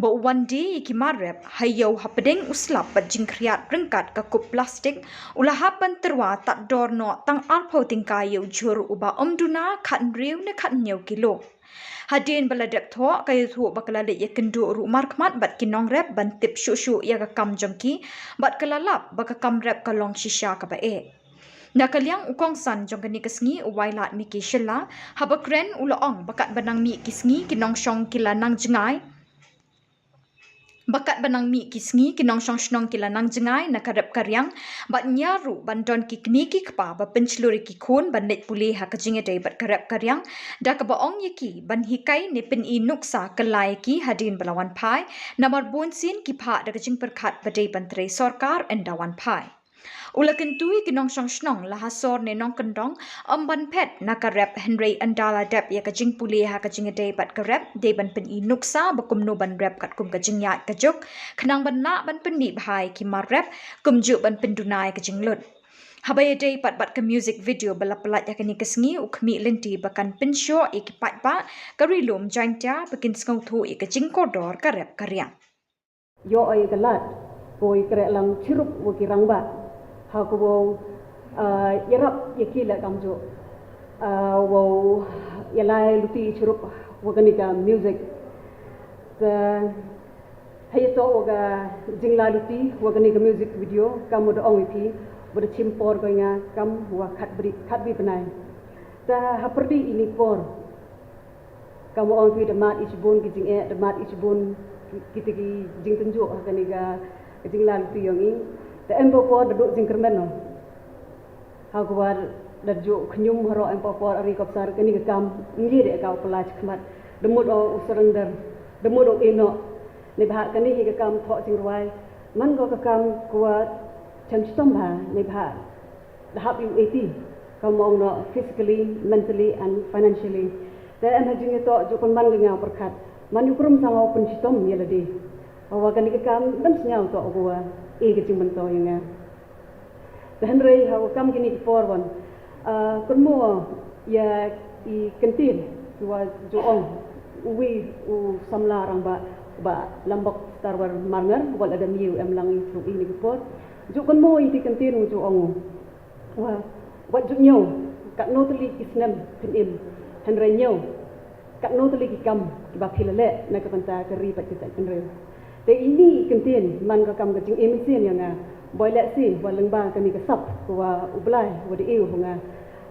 ba u wan die ïa ki mar rep, ha ïew hapdeng u slap bad jingkhriat ryngkat ka kup plastik, u la hap ban tyrwa tad dor noh tang arphew tyngka ïa u jhur uba ym duna khathynriew ne khathynñiew kilo. Hadien ba la dep thoh, ka ïathuh ba ka la leit ïakynduh ruh markhmat bad ki nongrep ban tip shuh shuh ïa ka kam jong ki, bad ka la lap ba ka kam rep ka long shisha kaba eh. Na ka liang u kongsan jong kane ka sngi, u Wailadmiki Shylla, haba kren u la ong ba katba nang mih ki sngi ki nongshong ki la nang jngai, ba katba nang mih ki sngi ki nongshong shnong ki la nang jngai na ka rep ka riang, bad ñiar ruh ban don ki kmie ki kpa ba pynshlur ïa ki khun ban leit pule ha ka jingïadei bad ka rep ka riang, da kaba ong ïa ki ban hikai ne pyni nuksa kylla ïa ki hadien ba la wan phai, namar bunsien ki phah da ka jingpyrkhat ba dei ban trei sorkar ynda wan phai. U la kyntu ïa ki nongshong shnong, la ha sor ne nongkyndong, ym ban phet na ka rep, hynrei ynda la dep ïa ka jingpule ha ka jingïadei bad ka rep, dei ban pyni nuksa ba kumno ban rep katkum ka jingïaid ka juk, khnang ban lah ban pynmih bha ïa ki mar rep, kumjuh ban pynduna ïa ka jinglut. Haba ïadei pat bad ka music video ba la pyllait ha kane ka sngi, u khmih lynti ba kan pynshoh ïa ki paidbah ka Ri Lum Jaiñtia ba kin sngewthuh ïa ka jingkordor ka rep ka riang. Ïoh ïa ka lad, ko ïa kreh lang chirup wa ki rangbah. Ha ko wow, ah, ïarap ïa ki leh kamjooh. Ah, wow ïalai luti chirup wa kani ka music. Te hei to wa ka jingla luti wa kani ka music video, kam wa da ong ïa phi, wa da chim por ko ïa nga kam wa khat bri, khat bri bnai. Te ha pyrdi ini por. Kam wa ong phi da mad i shibun ki jingeh, da mad i shibun ki, kita ki jingtynjuh ha kani ka, ka jingla luti yong i. Te em por por da duh jingkyrmen no. Ha ka wa da juh khñium haroh em por por ari kopsar kani ka kam ngi de ka u pla chikmat. Da mut o u surrender, da mut o ino. Ne bha kani hi ka kam thoh jingrwai. Man ko ka kam ko wa chem chitom bha, ne bha da hap ïa u eighty, kam ong no physically, mentally and financially. Te em ha jingïatoh ju pynban ka nga u pyrkhat. Man u krum sang u pynshitom ïa lade. Hawa kani ka kam ban sñiaw toh u wa e ka jingmyntoi ïa nga. Te hynrei hawa kam kini ki por wan. Ah, kynmo ïa i kyntien ki wa ju ong uwi u samla rangbah ba Lambok Starwell Marngar, wat la da mih u em lang i through ini ki por. Ju kynmo ïa i kyntien u ju ong u. Wa, wat ju ñiew, katno tylli ki snem phin im, hynrei ñiew, katno tylli ki kam kiba phi la leh na ka bynta ka ri bad ka jaitbynriew. Te ini i kyntien man ka kam ka jingim mynsiem ïa nga, boi leh si wa lyngba kani ka sap ka wa U Blai wa da ïoh ha nga.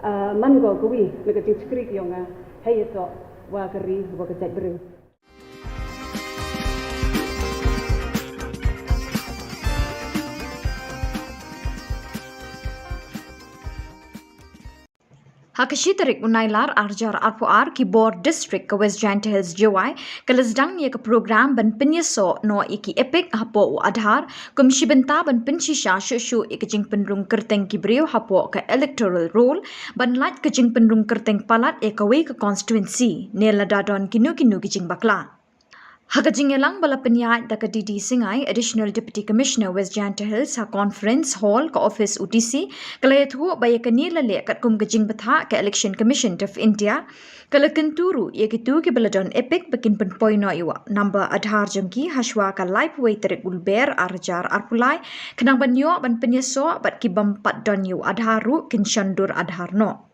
Ah, man ko kawi na ka jingshakri ka ïa nga, hei ïa toh wa ka ri wa ka jaitbynriew. Ha ka shi tarik u Nailar arhajar arphew ar, ki bor District ka West Jaiñtia Hills Jowai ka la sdang ïa ka program ban pynïasoh noh ïa ki EPIC hapoh u Aadhaar, kum shi bynta ban pynshisha shuh shuh ïa ka jingpynrung kyrteng ki briew hapoh ka electoral roll, ban lait ka jingpynrung kyrteng palat ïa kawei ka constituency, ne lada don kino kino ki jingbakla. Ha ka jingïalang ba la pynïaid da ka D D Singai, Additional Deputy Commissioner West Jaiñtia Hills, ha Conference Hall ka office u D C, ka la ïathuh ba ïa kane la leh katkum ka jingbthah ka Election Commission of India, ka la kyntu ruh ïa kito kiba la don EPIC ba kin pynpoi noh ïa u number Aadhaar jong ki hashwa ka laiphew wei tarik u Lber arhajar arphew lai, khnang ban ïoh ban pynïasoh bad ki bym pat don ïa u Aadhaar ruh kin shon dur Aadhaar noh.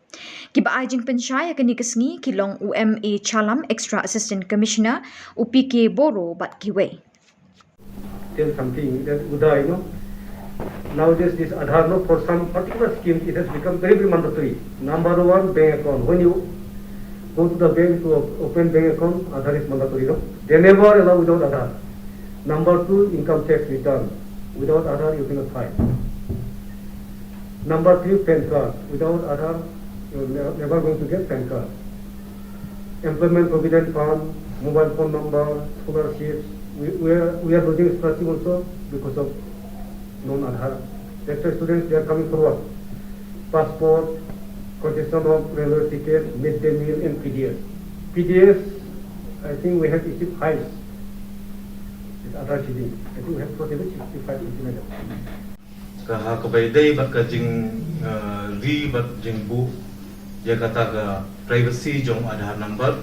Kiba ai jingpynshai ha kane ka sngi ki long u M A Chalam, Extra Assistant Commissioner, u P K Boro bad kiwei. Tell something that Uday, you know. Nowadays, this Aadhaar, no, for some particular scheme, it has become very, very mandatory. Number one, bank account. When you go to the bank to op-, open bank account, Aadhaar is mandatory, no? They never allow without Aadhaar. Number two, income tax return. Without Aadhaar, you cannot file. Number three, PAN card. Without Aadhaar, you're ne-, never going to get PAN card. Employment Provident Fund, mobile phone number, scholarships. We, we are, we are losing scholarship also because of non-Aadhaar. That's why students, they are coming forward. Passport, concession of railway ticket, midday meal, and P D S. P D S, I think we have issued files. With other cheating, I think we have totally sixty-five incidents. Ka ha kaba ïadei bad ka jing, eh, ri bad jingbuh ïa kata ka privacy jong Aadhaar number.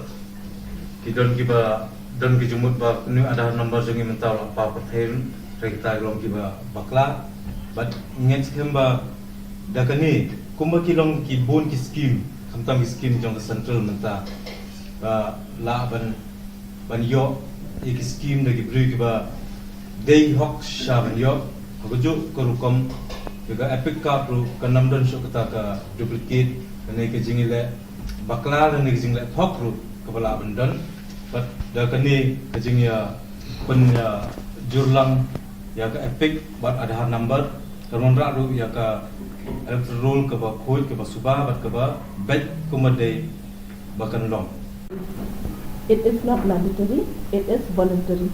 Ki don kiba don ki jingmut ba kane Aadhaar number jong ngi mynta la pha pyrthei, hynrei kita ki long kiba bakla. Bad ngi ngeit skhem ba da kane kumba ki long ki bun ki skim, khamtam ki skim jong ka central mynta, ba lah ban ban ïoh ïa ki skim da ki briew kiba dei hok sha ban ïoh. Ha kajuh ka rukom ïa ka EPIC card ruh kan ym don shuh kata ka duplicate lane ka jingïaleh bakla lane ka jingleh thok ruh kaba lah ban don. Bad da kane ka jingïa pynïajurlang ïa ka EPIC bad Aadhaar number kan wanrah ruh ïa ka electoral roll kaba khuid, kaba suba bad kaba beit kumba dei ba kan long. It is not mandatory, it is voluntary.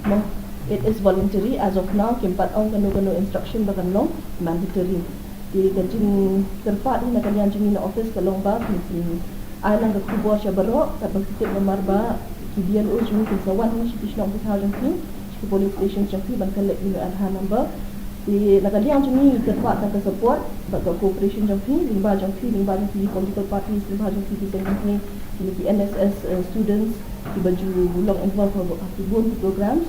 No, it is voluntary. As of now kim pat ong kano kano instruction ba kan long mandatory. Te ka jingkyrpad hi na ka liang jong ngi na office ka long ba phin, phin ai lang ka khubor sha baroh, katba ki tip namar ba ki BLO jong ngi kin sa wan hangne sha ki shnong ki thaw jong phi, sha ki polling station jong phi ban collect ïa u Aadhaar number. Te na ka liang jong ngi kyrpad tang ka support bad ka cooperation jong phi, lyngba jong phi, lyngba jong phi political parties, lyngba jong phi ki seng kynthei, kine ki NSS, eh, students kiba ju long involved ha ki bun ki programs.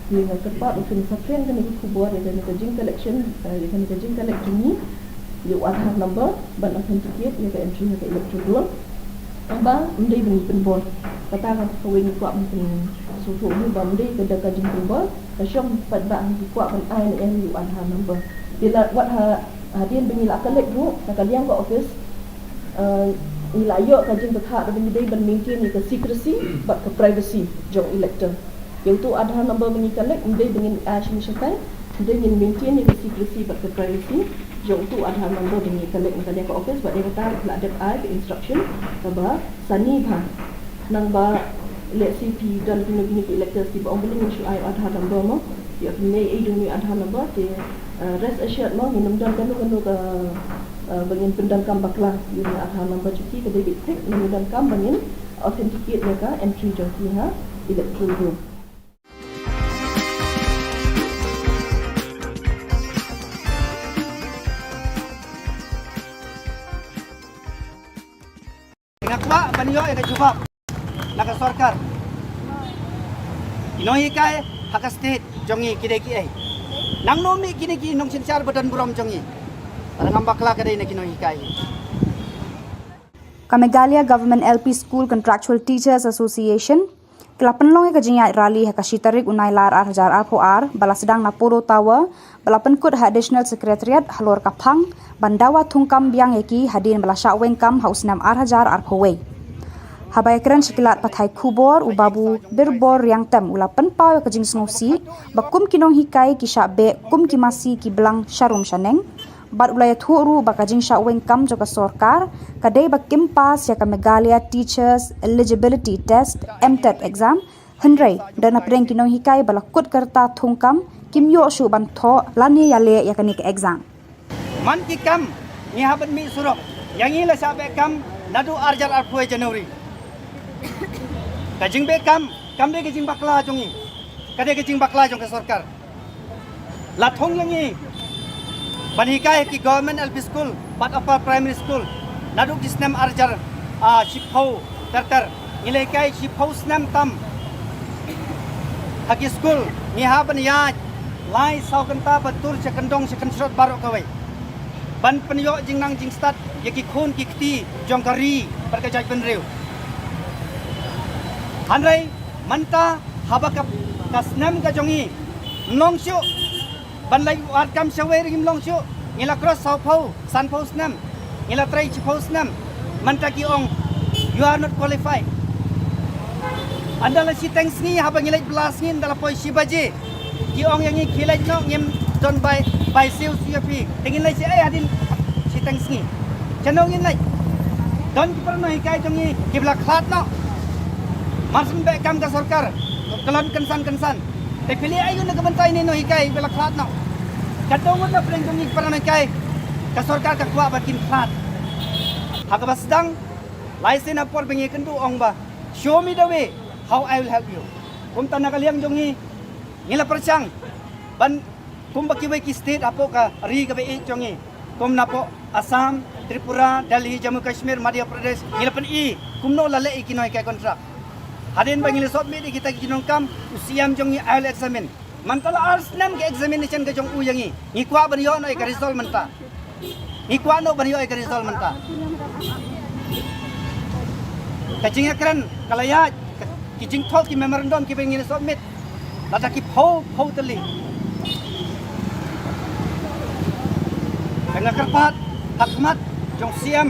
Te nga kyrpad ba phin sa kren kane ka khubor ïa kane ka jing collection, eh, ïa kane ka jing collect jong ngi ïa u Aadhaar number ban authenticate ïa ka entry ha ka electoral roll. Tang ba ym dei ban pynbor. Kata ka kawei ngi kwah ban pynsngewthuh hi ba ym dei ka da ka jingpynbor, ka shong pat ba ngi kwah ban ai ne em ïa u Aadhaar number. Te la wat ha, hadien ba ngi la collect ruh na ka liang ka office, eh, ngi la ïoh ka jingbatai ba ngi dei ban maintain ïa ka secrecy bad ka privacy jong elector. Ïa uto u Aadhaar number ba ngi collect ym dei ba ngin ai shane shatai, ym dei, ngin maintain ïa ka secrecy bad ka privacy jong uto u Aadhaar number ba ngi collect na ka liang ka office. Bad ïa kata la dep ai ka instruction kaba sani bha. Nang ba lehse phi don kino kino ki electors kiba ong balei ngin shu ai u Aadhaar number mo, ïa phi mei ei jong u Aadhaar number. Te, eh, rest assured mo, ngin ym don kano kano ka, eh, ba ngin pyndonkam bakla ïa u Aadhaar number jong ki. Ka dei beit thik, ngin donkam ba ngin authenticate ïa ka entry jong ki ha electoral roll. Nga kwah ban ïoh ïa ka jubab na ka sorkar. Ki nonghikai ha ka state jong ngi ki dei kiei? Nangno mih kine ki nongsynshar ba don burom jong ngi? Lada ngam bakla ka dei na ki nonghikai. Ka Meghalaya Government L P School Contractual Teachers Association ki la pynlong ïa ka jingïaid rally ha ka shi tarik u Nailar ar hajar arphew ar ba la sdang na Polo Tower, ba la pynkut ha Additional Secretariat halor ka phang ban dawa thungkam biang ïa ki hadien ba la shah weng kam ha u snem ar hajar arphew wei. Haba ïakren sha ki lad pathai khubor, u Babu Birbor Riangtem u la pynpaw ïa ka jingsngewsih ba kum ki nonghikai ki shah beh kum ki masi ki blang sharum shaneng. Bad u la ïathuh ruh ba ka jingshah weng kam jong ka sorkar ka dei ba kim pass ïa ka Meghalaya Teachers Eligibility Test, MTET exam. Hynrei da na pdeng ki nonghikai ba la kut ka rta thungkam, kim ïoh shuh ban thoh lane ïaleh ïa kane ka exam. Man ki kam ngi hap ban mih surok, ïa ngi la shah beh kam naduh ar hajar arphew January. Ka jingbeh kam kam dei ka jingbakla jong ngi, ka dei ka jingbakla jong ka sorkar. La thung ïa ngi ban hikai ha ki Government L P School bad Upper Primary School naduh ki snem ar hajar, ah, shiphew ter ter. Ngi la hikai shiphew snem tam ha ki school. Ngi hap ban ïaid lai saw kynta ba tur sha kyndong sha kynshrot baroh kawei ban pynïoh jingnang jingstad ïa ki khun ki kti jong ka ri bad ka jaitbynriew. Hynrei mynta haba ka, ka snem ka jong ngi ym long shuh, ban leit wad kam shawei ruh ngim long shuh. Ngi la cross sawphew, sanphew snem, ngi la trei shiphew snem. Mynta ki ong, "You are not qualified." Ynda la shiteng sngi, haba ngi leit bylla sngi, ynda la poi shi baje, ki ong ïa ngi, "Khie leit noh, ngim don bai, bai siew siew ïa phi." Te ngin leit shaei hadien shiteng sngi? Shano ngin leit? Don ki para nonghikai jong ngi kiba la khlad noh. Mar shu beh kam ka sorkar, kyllon kynsan kynsan. Te phi leh aïu na ka bynta ine i nonghikai ba la khlad noh? Ka dei ngut na pdeng jong ngi ki para nonghikai, ka sorkar ka kwah ba kin khlad. Ha kaba sdang, lai sien ha por ba ngi kynduh ong ba, "Show me the way, how I will help you." Kumta na ka liang jong ngi, Ngi la pyrshang ban kumba kiwei ki state hapoh ka ri kaba ïeit jong ngi, kum napoh Assam, Tripura, Delhi, Jammu Kashmir, Madhya Pradesh, ngi la pyni kumno la leh ïa ki nonghikai contract. Hadien ba ngi la submit ïa kita ki jingnongkam, u C M jong ngi ai la examine. Mynta la ar snem ka examination ka jong u ïa ngi. Ngi kwah ban ïoh noh ïa ka result mynta. Ngi kwah noh ban ïoh ïa ka result mynta. Ka jingïakren ka la ïaid, ka, ki jingthoh ki memorandum kiba ngi la submit. Lada ki phew phew tylli. Ka nga kyrpad ha khmat jong C M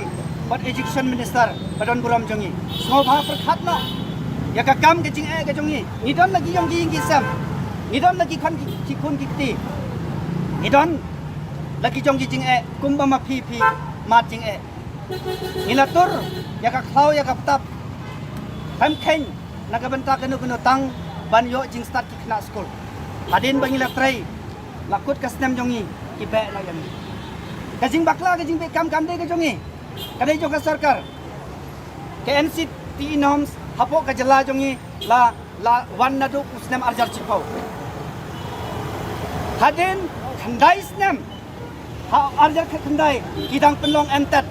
bad Education Minister ba don burom jong ngi, sngewbha pyrkhat noh ïa ka kam ka jingeh ka jong ngi. Ngi don la ki ïong ki ïing ki sem. Ngi don la ki khun ki, ki khun ki kti. Ngi don la ki jong ki jingeh kumba ma phi phi mad jingeh. Ngi la tur ïa ka khlaw ïa ka btap. Khlem kheiñ na ka bynta kano kano tang ban ïoh jingstad ki khynnah skul. Hadien ba ngi la trei, la kut ka snem jong ngi, ki beh noh ïa ngi. Ka jingbakla ka jingbeh kam kam dei ka jong ngi. Ka dei jong ka sorkar. Ka N C T E norms hapoh ka jylla jong ngi la, la wan naduh u snem ar hajar shiphew. Hadien khyndai snem, ha ar hajar khyndai ki dang pynlong M TET.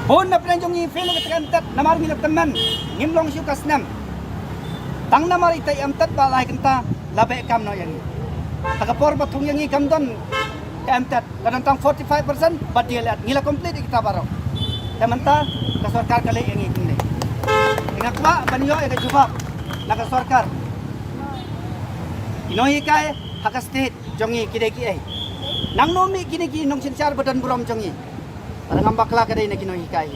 Bun na pdeng jong ngi fail ïa ka M TET namar ngi la tymmen, ngim long shuh ka snem. Tang namar ita M TET ba lai kynta la beh kam noh ïa ngi. Ha ka por ba thung ïa ngi kam don ka M TET, ka don tang forty-five percent ba D L Ed, ngi la complete ïa kita baroh. Te mynta ka sorkar ka leh ïa ngi kumne. Nga kwah ban ïoh ïa ka jubab na ka sorkar. Ki nonghikai ha ka state jong ngi ki dei kiei? Nangno mih kine ki nongsynshar ba don burom jong ngi? Lada ngam bakla ka dei na ki nonghikai.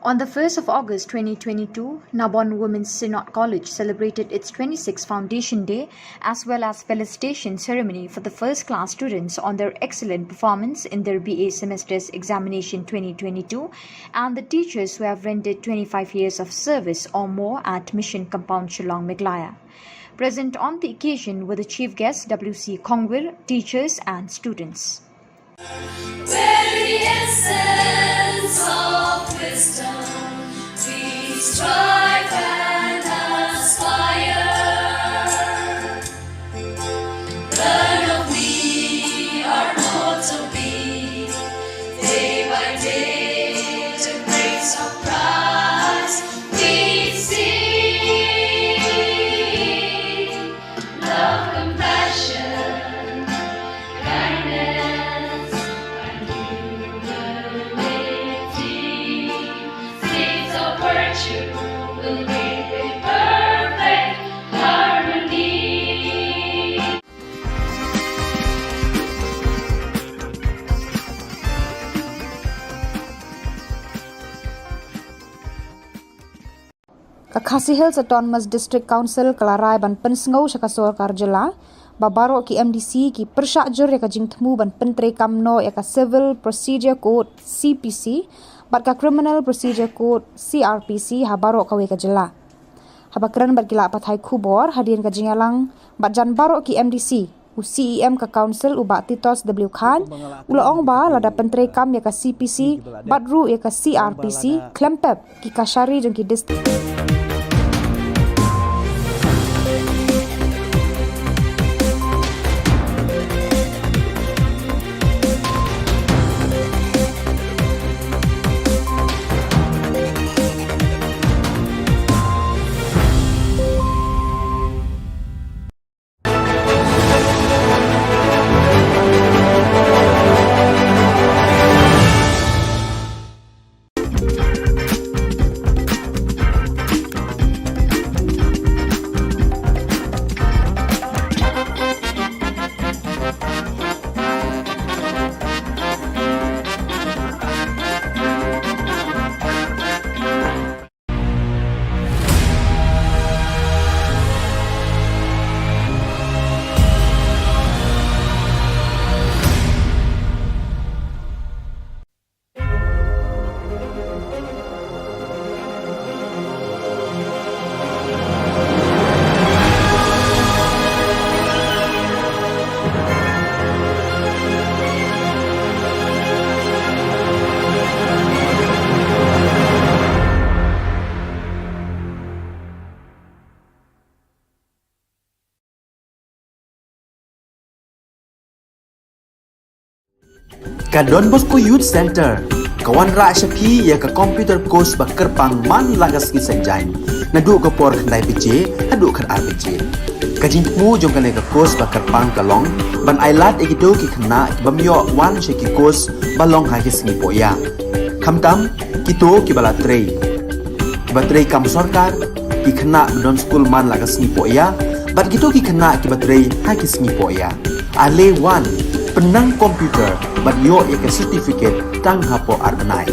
On the first of August twenty twenty-two, Nabon Women's Synod College celebrated its twenty-sixth Foundation Day as well as felicitation ceremony for the first class students on their excellent performance in their B A semester's examination twenty twenty-two and the teachers who have rendered twenty-five years of service or more at Mission Compound Shillong, Meghalaya. Present on the occasion were the chief guests W C Khongwir, teachers and students. Where the essence of wisdom we strive and aspire. Learn of me, our motto be, day by day to grace of Christ we see. Love, compassion, kindness, and humility. Seeds of virtue will reap in perfect harmony. Ka Khasi Hills Autonomous District Council ka la rai ban pynsngew sha ka sorkar jylla ba baroh ki M D C ki pyrshah jur ïa ka jingthmu ban pyntreikam noh ïa ka Civil Procedure Code, C P C, bad ka Criminal Procedure Code, C R P C, ha baroh kawei ka jylla. Haba kren bad ki lad pathai khubor hadien ka jingïalang bad jan baroh ki M D C, u C E M ka Council, u Bah Titos W Chyne, u la ong ba lada pyntreikam ïa ka C P C bad ruh ïa ka C R P C, khlem pep ki kashari jong ki district. Ka Don Bosco Youth Centre ka wanrah sha phi ïa ka computer course ba kyrpang man la ka sngi Saitjaiñ, naduh ka por khyndai baje haduh khatar baje. Ka jingthmu jong kane ka course ba kyrpang ka long ban ailad ïa kito ki khynnah ki bym ïoh wan sha ki course ba long ha ki sngi pohïa, khamtam kito kiba la trei, kiba trei kam sorkar, ki khynnah ba don skul man la ka sngi pohïa, bad kito ki khynnah kiba trei ha ki sngi pohïa. Ale wan, pynnang computer bad ïoh ïa ka certificate tang hapoh ar bnai.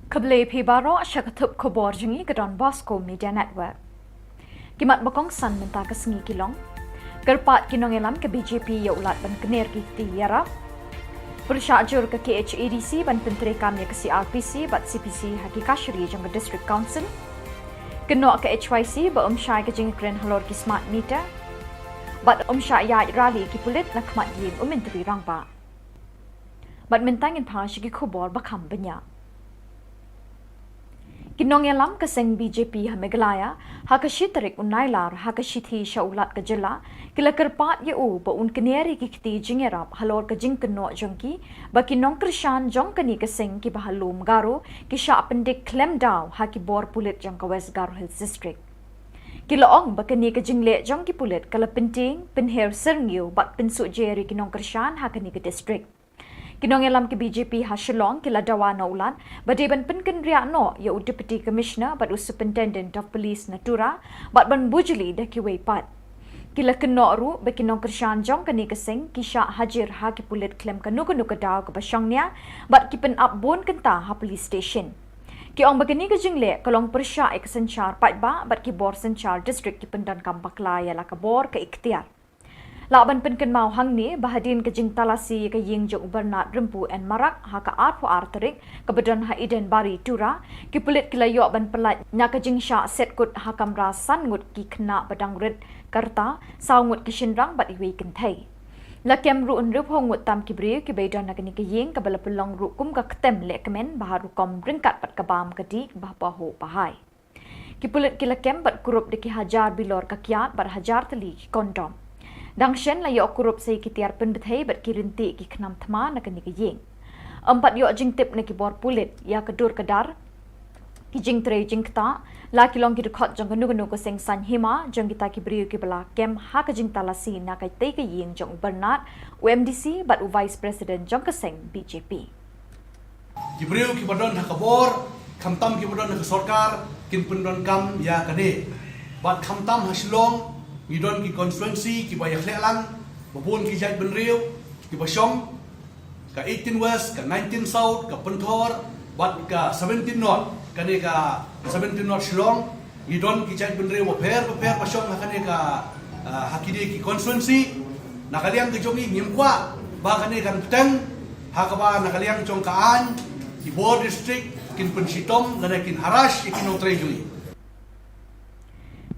Khublei phi baroh sha ka thup khubor jong ngi ka Don Bosco Media Network. Ki mat ba kongsan mynta ka sngi ki long: Kyrpad ki nongïalam ka B J P ïa u lad ban kner ki kti ïarap. Pyrshah jur ka K H A D C ban pyntreikam ïa ka C R P C bad C P C ha ki kashari jong ka District Council. Kynnoh ka H Y C ba ym shai ka jingkren halor ki smart meter. Bad ym shah ïaid rally ki pulit na khmat ïing u Myntri Rangbah. Bad mynta ngin phai sha ki khubor ba kham bniah. Ki nongïalam ka seng B J P ha Meghalaya, ha ka shi tarik u Nailar, ha ka shithi sha u Lat ka jylla, ki la kyrpad ïa u ba un kner ïa ki kti jingïarap halor ka jingkynnoh jong ki ba ki nongkyrshan jong kane ka seng kiba ha Lum Garo ki shah pyndik khlem daw ha ki bor pulit jong ka West Garo Hills District. Ki la ong ba kane ka jingleh jong ki pulit ka la pyntieng, pynher syrngiew bad pynsuhjer ïa ki nongkyrshan ha kane ka district. Ki nongïalam ki B J P ha Shillong ki la dawa na u Lat ba dei ban pynkynriah noh ïa u Deputy Commissioner bad u Superintendent of Police na Tura bad ban bujli da kiwei pat. Ki la kynnoh ruh ba ki nongkyrshan jong kane ka seng ki shah hajir ha ki pulit khlem kano kano ka daw kaba shongnia bad ki pynap bun kynta ha police station. Ki ong ba kane ka jingleh ka long pyrshah ïa ka synshar paidbah bad ki bor synshar district ki pyndonkam bakla ïa la ka bor ka iktiar. Lah ban pynkynmaw hangne ba hadien ka jingtalasi ïa ka ïing jong u Bernard Rympu N Marak ha ka arphew ar tarik kaba don ha Eden Bari Tura, ki pulit ki la ïoh ban pyllait na ka jingshah set kut ha kamra san ngut ki khynnah ba dang rit ka rta, saw ngut ki shynrang bad iwei i kynthei. La kem ruh hynriewphew ngut tam ki briew kiba ïadon ha kane ka ïing kaba la pynlong ruh kum ka ktem lehkmen ba ha rukom ryngkat bad ka bam ka dih ba ha Pahuh Pahai. Ki pulit ki la kem bad kurup da ki hajar bilor ka kiad bad hajar tylli ki kondom. Dang shen la ïoh kurup sa ïa ki tiar pynbthei bad ki ryntieh ki khnam thma na kane ka ïing. Ym pat ïoh jingtip na ki bor pulit ïa ka dur ka dar, ki jingtrei jingktah, la ki long ki dkhot jong kano kano ka seng saiñ hima jong kita ki briew kiba la kem ha ka jingtalasi na katei ka ïing jong u Bernard, u M D C bad u Vice President jong ka seng B J P. Ki briew kiba don ha ka bor, khamtam kiba don ha ka sorkar, kin pyndonkam ïa kane. Bad khamtam ha Shillong, ngi don ki constituency kiba ïakhleh lang, ba bun ki jaitbynriew kiba shong, ka eighteen West, ka nineteen South, ka Pynthor, bad ka seventeen North, kane ka seventeen North Shillong, ngi don ki jaitbynriew bapher bapher ba shong ha kane ka, ah, ha kine ki constituency. Na ka liang ka jong ngi ngim kwah ba kane kan bteng, ha kaba na ka liang jong ka aiñ ki bor district kin pynshitom lane kin harass ïa ki nongtrei jong ngi.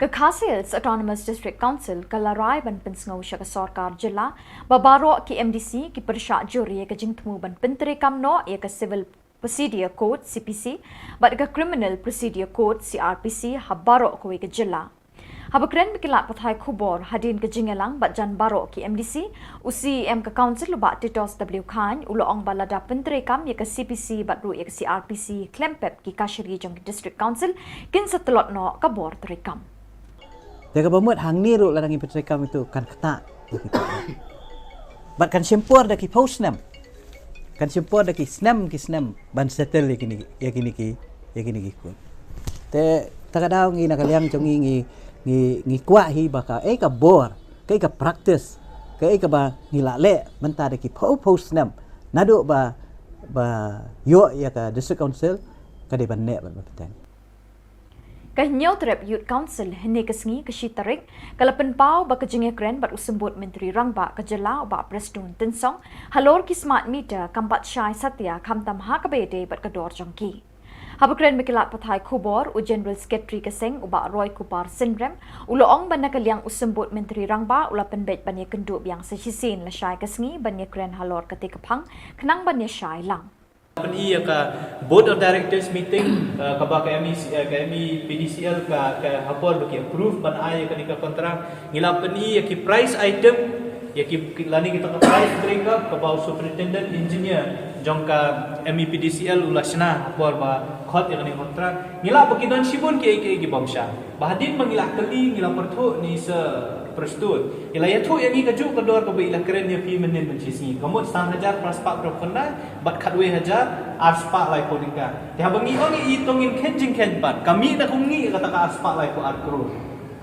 Ka Khasi Hills Autonomous District Council ka la rai ban pynsngew sha ka sorkar jylla ba baroh ki M D C ki pyrshah jur ïa ka jingthmu ban pyntreikam noh ïa ka Civil Procedure Code, C P C, bad ka Criminal Procedure Code, C R P C, ha baroh kawei ka jylla. Haba kren bad ki lad pathai khubor hadien ka jingïalang bad jan baroh ki M D C, u C E M ka Council u Bah Titossopha Khain u la ong ba lada pyntreikam ïa ka C P C bad ruh ïa ka C R P C khlem pep ki kashari jong ki District Council kin sa tlot noh ka bor treikam. Te kaba mut hangne ruh lada ngi pyntreikam ïa uto kan ktah. Bad kan shim por da ki phew snem. Kan shim por da ki snem ki snem ban settle ïa kine, ïa kine ki, ïa kine ki court. Te ta ka daw ngi na ka liang jong ngi ngi, ngi, ngi kwah hi ba kaei ka bor, kaei ka practice, kaei kaba ngi la leh mynta da ki phew phew snem naduh ba, ba ïoh ïa ka District Council ka dei ban neh bad ban bteng. Ka Hynñiewtrep Youth Council hynne ka sngi ka shi tarik ka la pynpaw ba ka jingïakren bad u Symbud Myntri Rangbah ka jylla u Bah Prestone Tynsong halor ki smart meter kam pat shai satia khamtam ha kaba ïadei bad ka dor jong ki. Haba kren bad ki lad pathai khubor, u General Secretary ka seng, u Bah Roy Kupar Synrem, u la ong ba na ka liang u Symbud Myntri Rangbah u la pynbeit ban ïakynduh biang sa shisien lashai ka sngi ban ïakren halor katei ka phang khnang ban ïashai lang. Pyn-i ïa ka Board of Directors meeting, eh, kaba ka M E C, eh, ka M E P D C L ka, ka ha por ba ki approve ban ai ïa kane ka contract. Ngi la pyn-i ïa ki price item, ïa ki, ki lane kita ka price break up kaba u Superintendent Engineer jong ka M E P D C L u la shna ha por ba khot ïa kane ka contract. Ngi la ba ki don shibun ki, ki, ki bym shah. Ba hadien ba ngi la kylli, ngi la pyrthuh ne i Sir Prestone. I la ïathuh ïa ngi kajuh ka dor kaba i la kren ïa phi mynnin mynshisngi. Ka mut san hajar phra spah phraphew khyndai bad khatwei hajar ar spah laiphew tyngka. Te haba ngi ong ïa i, to ngin kheiñ jingkheiñ pat. Ka mih na kumne kata ka ar spah laiphew ar klur.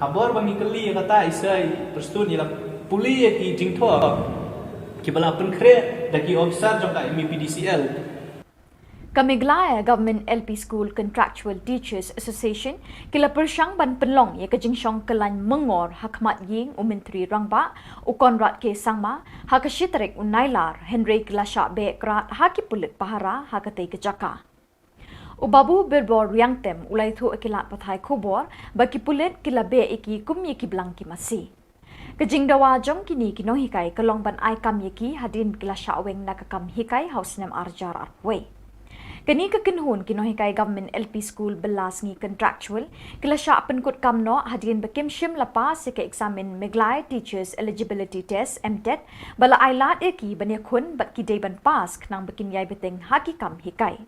Ha por ba ngi kylli ïa kata, i Sir Prestone i la pule ïa ki jingthoh kiba la pynkhreh da ki officer jong ka M E P D C L. Ka Meghalaya Government L P School Contractual Teachers Association ki la pyrshang ban pynlong ïa ka jingshong kyllain myngor ha khmat ïing u Myntri Rangbah, u Conrad K Sangma, ha ka shi tarik u Nailar, hynrei ki la shah beh krad ha ki pulit pahara ha katei ka jaka. U Babu Birbor Riangtem u la ïathuh ïa ki lad pathai khubor ba ki pulit ki la beh ïa ki kum ïa ki blang ki masi. Ka jingdawa jong kine ki nonghikai ka long ban ai kam ïa ki hadien ba ki la shah weng na ka kam hikai ha u snem ar hajar arphew wei. Kane ka kynhun ki nonghikai Government L P School bylla sngi contractual ki la shah pynkut kam noh hadien ba kim shym la pass ïa ka eksamin Meghalaya Teachers Eligibility Test, MTET, ba la ai lad ïa ki ban ïakhun bad ki dei ban pass khnang ba kin ïai bteng ha ki kam hikai.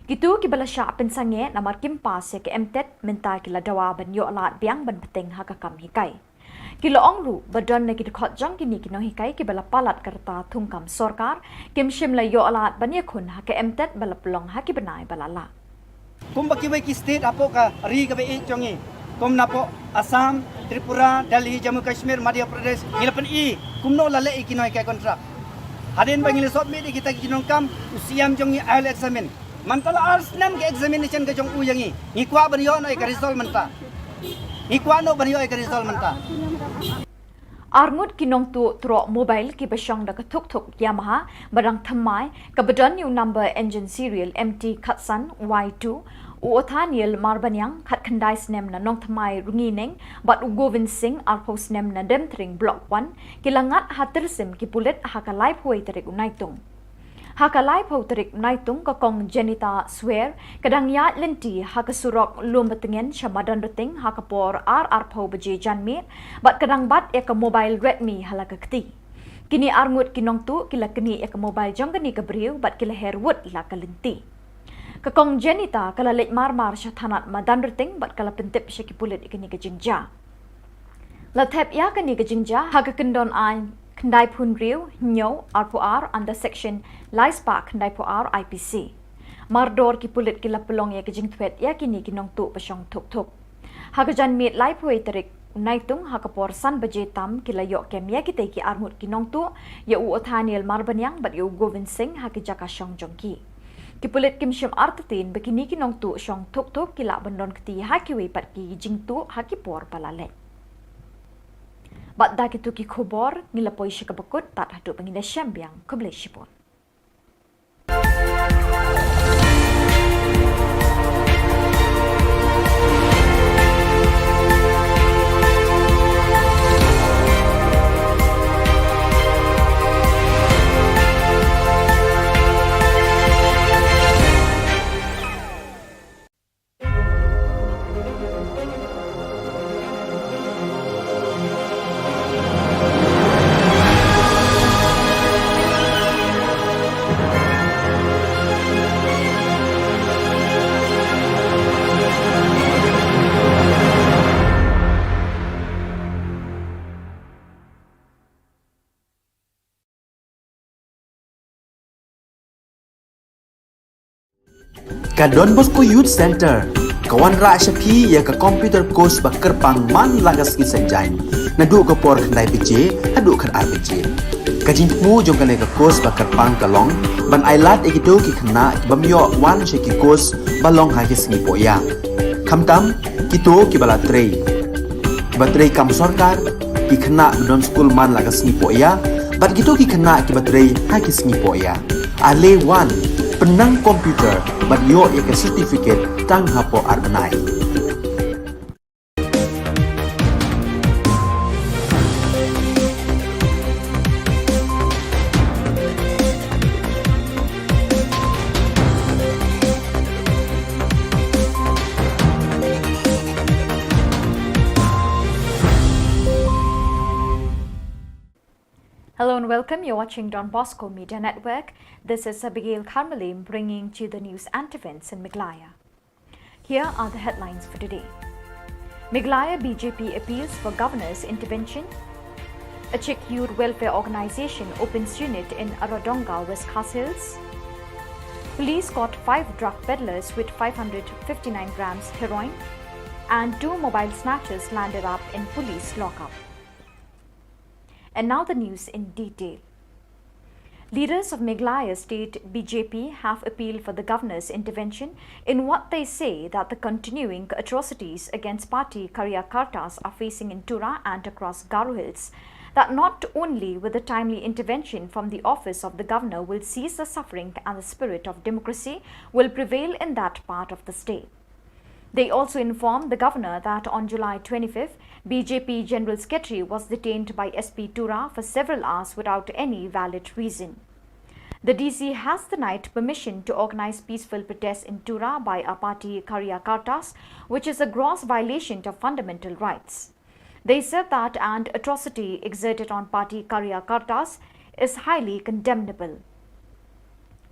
Kito kiba la shah pynsangeh namar kim pass ïa ka MTET mynta ki la dawa ban ïoh lad biang ban bteng ha ka kam hikai. Ki la ong ruh ba don na ki dkhot jong kine ki nonghikai kiba la palat ka rta thungkam sorkar, kim shym la ïoh lad ban ïakhun ha ka MTET ba la pynlong ha ki bnai ba la lah. Kumba kiwei ki state hapoh ka ri kaba ïeit jong ngi, kum napoh Assam, Tripura, Delhi, Jammu Kashmir, Madhya Pradesh, ngi la pyn-i kumno la leh ïa ki nonghikai contract. Hadien ba ngi la submit ïa kita ki jingdonkam, u C M jong ngi ai la examine. Mynta la ar snem ka examination ka jong u ïa ngi. Ngi kwah ban ïoh noh ïa ka result mynta. Ngi kwah noh ban ïoh ïa ka result mynta. Arngut ki nongtuh troh mobile kiba shong da ka thukthuk Yamaha ba dang thymmai, kaba don ïa u number engine serial M T khatsan Y two, u Othaniel Marbaniang, khatkhyndai snem na Nongthymmai Rngeineng, bad u Govind Singh, arphew snem na Demtring Block one, ki la ngat ha tyrsim ki pulit ha ka laiphew wei tarik u Naitung. Ha ka laiphew tarik Naitung, ka Kong Jenita Swer ka dang ïaid lynti ha ka surok Lumbatngen sha Madanrting ha ka por ar arphew baje janmiet bad ka dang bat ïa ka mobile Redmi ha la ka kti. Kine arngut ki nongtuh ki la knieh ïa ka mobile jong kane ka briew bad ki la her wut la ka lynti. Ka Kong Jenita ka la leit marmar sha thanat Madanrting bad ka la pyntip sha ki pulit ïa kane ka jingjia. La thep ïa kane ka jingjia ha ka kyndon aiñ khyndai phew hynriew, hynñiew, arphew ar under section lai spah khyndai phew ar I P C. Mardor ki pulit ki la pynlong ïa ka jingthwet ïa kine ki nongtuh ba shong thukthuk. Ha ka janmiet laiphew wei tarik Naitung ha ka por san baje tam ki la ïoh kem ïa kitei ki arngut ki nongtuh, ïa u Othaniel Marbaniang bad ïa u Govind Singh ha ki jaka shong jong ki. Ki pulit kim shym artatien ba kine ki nongtuh shong thukthuk ki lah ban don kti ha kiwei pat ki jingtuh ha ki por ba la leit. Bad da kito ki khubor ngi la poi sha kaba kut, tad haduh ba ngin ïashem biang, khublei shibun. Ka Don Bosco Youth Centre ka wanrah sha phi ïa ka computer course ba kyrpang man la ka sngi Saitjaiñ, naduh ka por khyndai baje haduh khatar baje. Ka jingthmu jong kane ka course ba kyrpang ka long ban ailad ïa kito ki khynnah ki bym ïoh wan sha ki course ba long ha ki sngi poh ïa, khamtam kito kiba la trei, kiba trei kam sorkar, ki khynnah ba don skul man la ka sngi poh ïa, bad kito ki khynnah kiba trei ha ki sngi poh ïa. Ale wan, Pynnang computer bad ïoh ïa ka certificate tang hapoh ar bnai. Hello and welcome. You're watching Don Bosco Media Network. This is Abigail Karmalim bringing to you the news and events in Meghalaya. Here are the headlines for today. Meghalaya B J P appeals for governor's intervention. A Czech youth welfare organization opens unit in Aradonga, West Khasi Hills. Police caught five drug peddlers with five hundred fifty-nine grams heroin, and two mobile snatchers landed up in police lockup. And now the news in detail. Leaders of Meghalaya State B J P have appealed for the governor's intervention in what they say that the continuing atrocities against party karyakartas are facing in Tura and across Garo Hills, that not only with the timely intervention from the office of the governor will cease the suffering and the spirit of democracy will prevail in that part of the state. They also informed the governor that on July twenty-fifth, B J P General Secretary was detained by S P Tura for several hours without any valid reason. The D C has denied permission to organize peaceful protests in Tura by a party karyakartas, which is a gross violation of fundamental rights. They said that an atrocity exerted on party karyakartas is highly condemnable.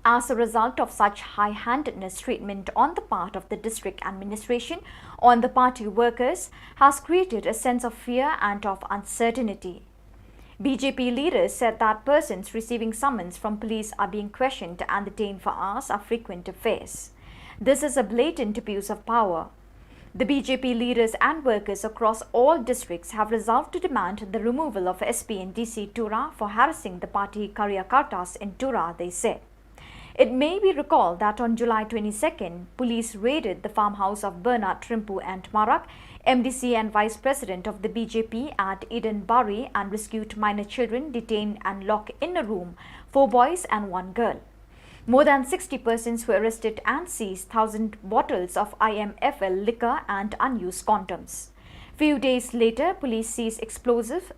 As a result of such high-handedness treatment on the part of the district administration on the party workers has created a sense of fear and of uncertainty. B J P leaders said that persons receiving summons from police are being questioned and detained for hours are frequent affairs. This is a blatant abuse of power. The B J P leaders and workers across all districts have resolved to demand the removal of S P and D C Tura for harassing the party karyakartas in Tura, they said. It may be recalled that on July twenty-second, police raided the farmhouse of Bernard Rimpu and Marak, M D C and Vice President of the B J P at Eden Bari, and rescued minor children detained and locked in a room, four boys and one girl. More than sixty persons were arrested and seized thousand bottles of I M F L liquor and unused condoms. Few days later, police seized explosive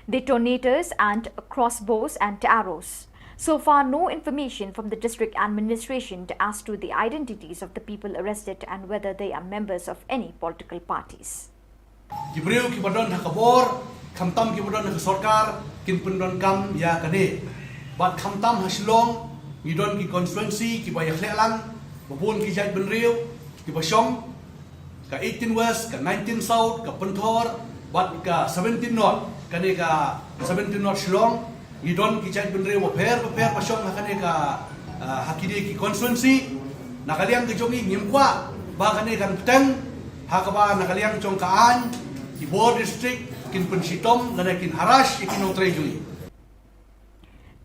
detonators and crossbows and arrows. So far, no information from the district administration as to the identities of the people arrested and whether they are members of any political parties. Ki briew kiba don ha ka bor, khamtam kiba don ha ka sorkar, kin pyndonkam ïa kane. Bad khamtam ha Shillong, ngi don ki constituency kiba ïakhleh lang, ba bun ki jaitbynriew kiba shong, ka eighteen West, ka nineteen South, ka Pynthor, bad ka seventeen North, kane ka seventeen North Shillong, ngi don ki jaitbynriew bapher bapher ba shong ha kane ka, ah, ha kine ki constituency. Na ka liang ka jong ngi ngim kwah ba kane kan bteng, ha kaba na ka liang jong ka aiñ, ki bor district kin pynshitom lane kin harass ïa ki nongtrei jong ngi.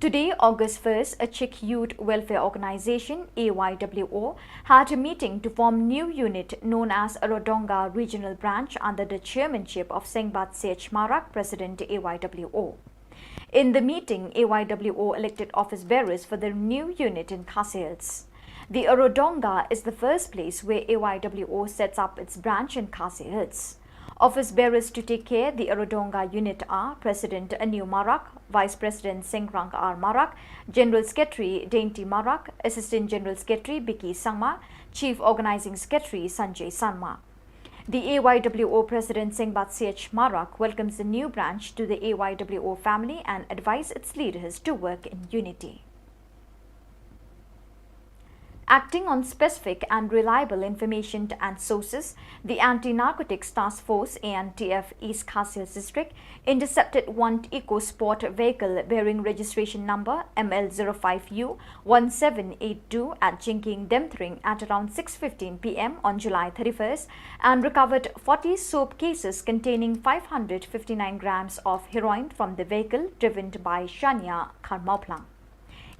Today, August first, a Czech youth welfare organization, A Y W O, had a meeting to form new unit known as Aradonga Regional Branch under the chairmanship of Sengbat Sech Marak, President, A Y W O. In the meeting, A Y W O elected office bearers for the new unit in Khasi Hills. The Aradonga is the first place where A Y W O sets up its branch in Khasi Hills. Office bearers to take care the Aradonga unit are President Aniw Marak, Vice President Sengrang R Marak, General Secretary Dainty Marak, Assistant General Secretary Biki Sangma, Chief Organizing Secretary Sanjay Sangma. The A Y W O President Sengbat Sech Marak welcomes the new branch to the A Y W O family and advised its leaders to work in unity. Acting on specific and reliable information and sources, the Anti-Narcotics Task Force, A N T F, East Khasi Hills District intercepted one eco sport vehicle bearing registration number M L zero five U one seven eight two at Jingkieng Demthring at around six fifteen P M on July thirty-first and recovered forty soap cases containing five hundred fifty-nine grams of heroin from the vehicle driven by Shania Kharmauplang,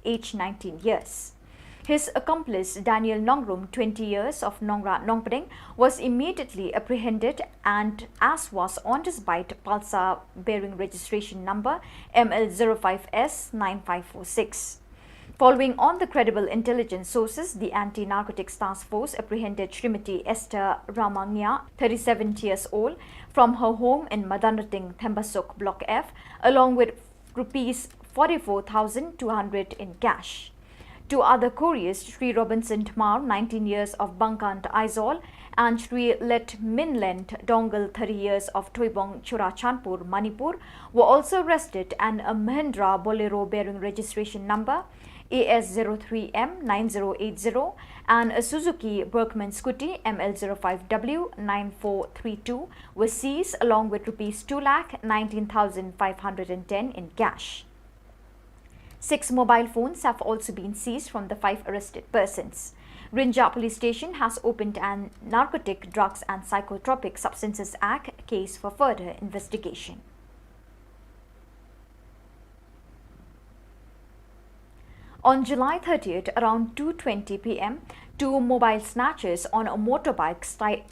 age nineteen years. His accomplice, Daniel Nongrum, twenty years, of Nongrah Nongpdeng, was immediately apprehended and as was on his bike Pulsar bearing registration number M L zero five S nine five four six. Following on the credible intelligence sources, the Anti-Narcotics Task Force apprehended Srimati Esther Ramangya, thirty-seven years old, from her home in Madanrating, Thembasuk, Block F, along with rupees forty-four thousand two hundred in cash. Two other couriers, Sri Robinson Dhamar, nineteen years, of Bangkant, Aizawl, and Sri Letminland Dongal, thirty years, of Thoibong, Churachandpur, Manipur, were also arrested, and a Mahindra Bolero bearing registration number A S zero three M nine zero eight zero and a Suzuki Bergman scooty M L zero five W nine four three two were seized, along with rupees two lakh nineteen thousand five hundred and ten in cash. Six mobile phones have also been seized from the five arrested persons. Rynjah Police Station has opened an Narcotic Drugs and Psychotropic Substances Act case for further investigation. On July thirtieth, around two twenty P M, two mobile snatchers on a motorbike sti-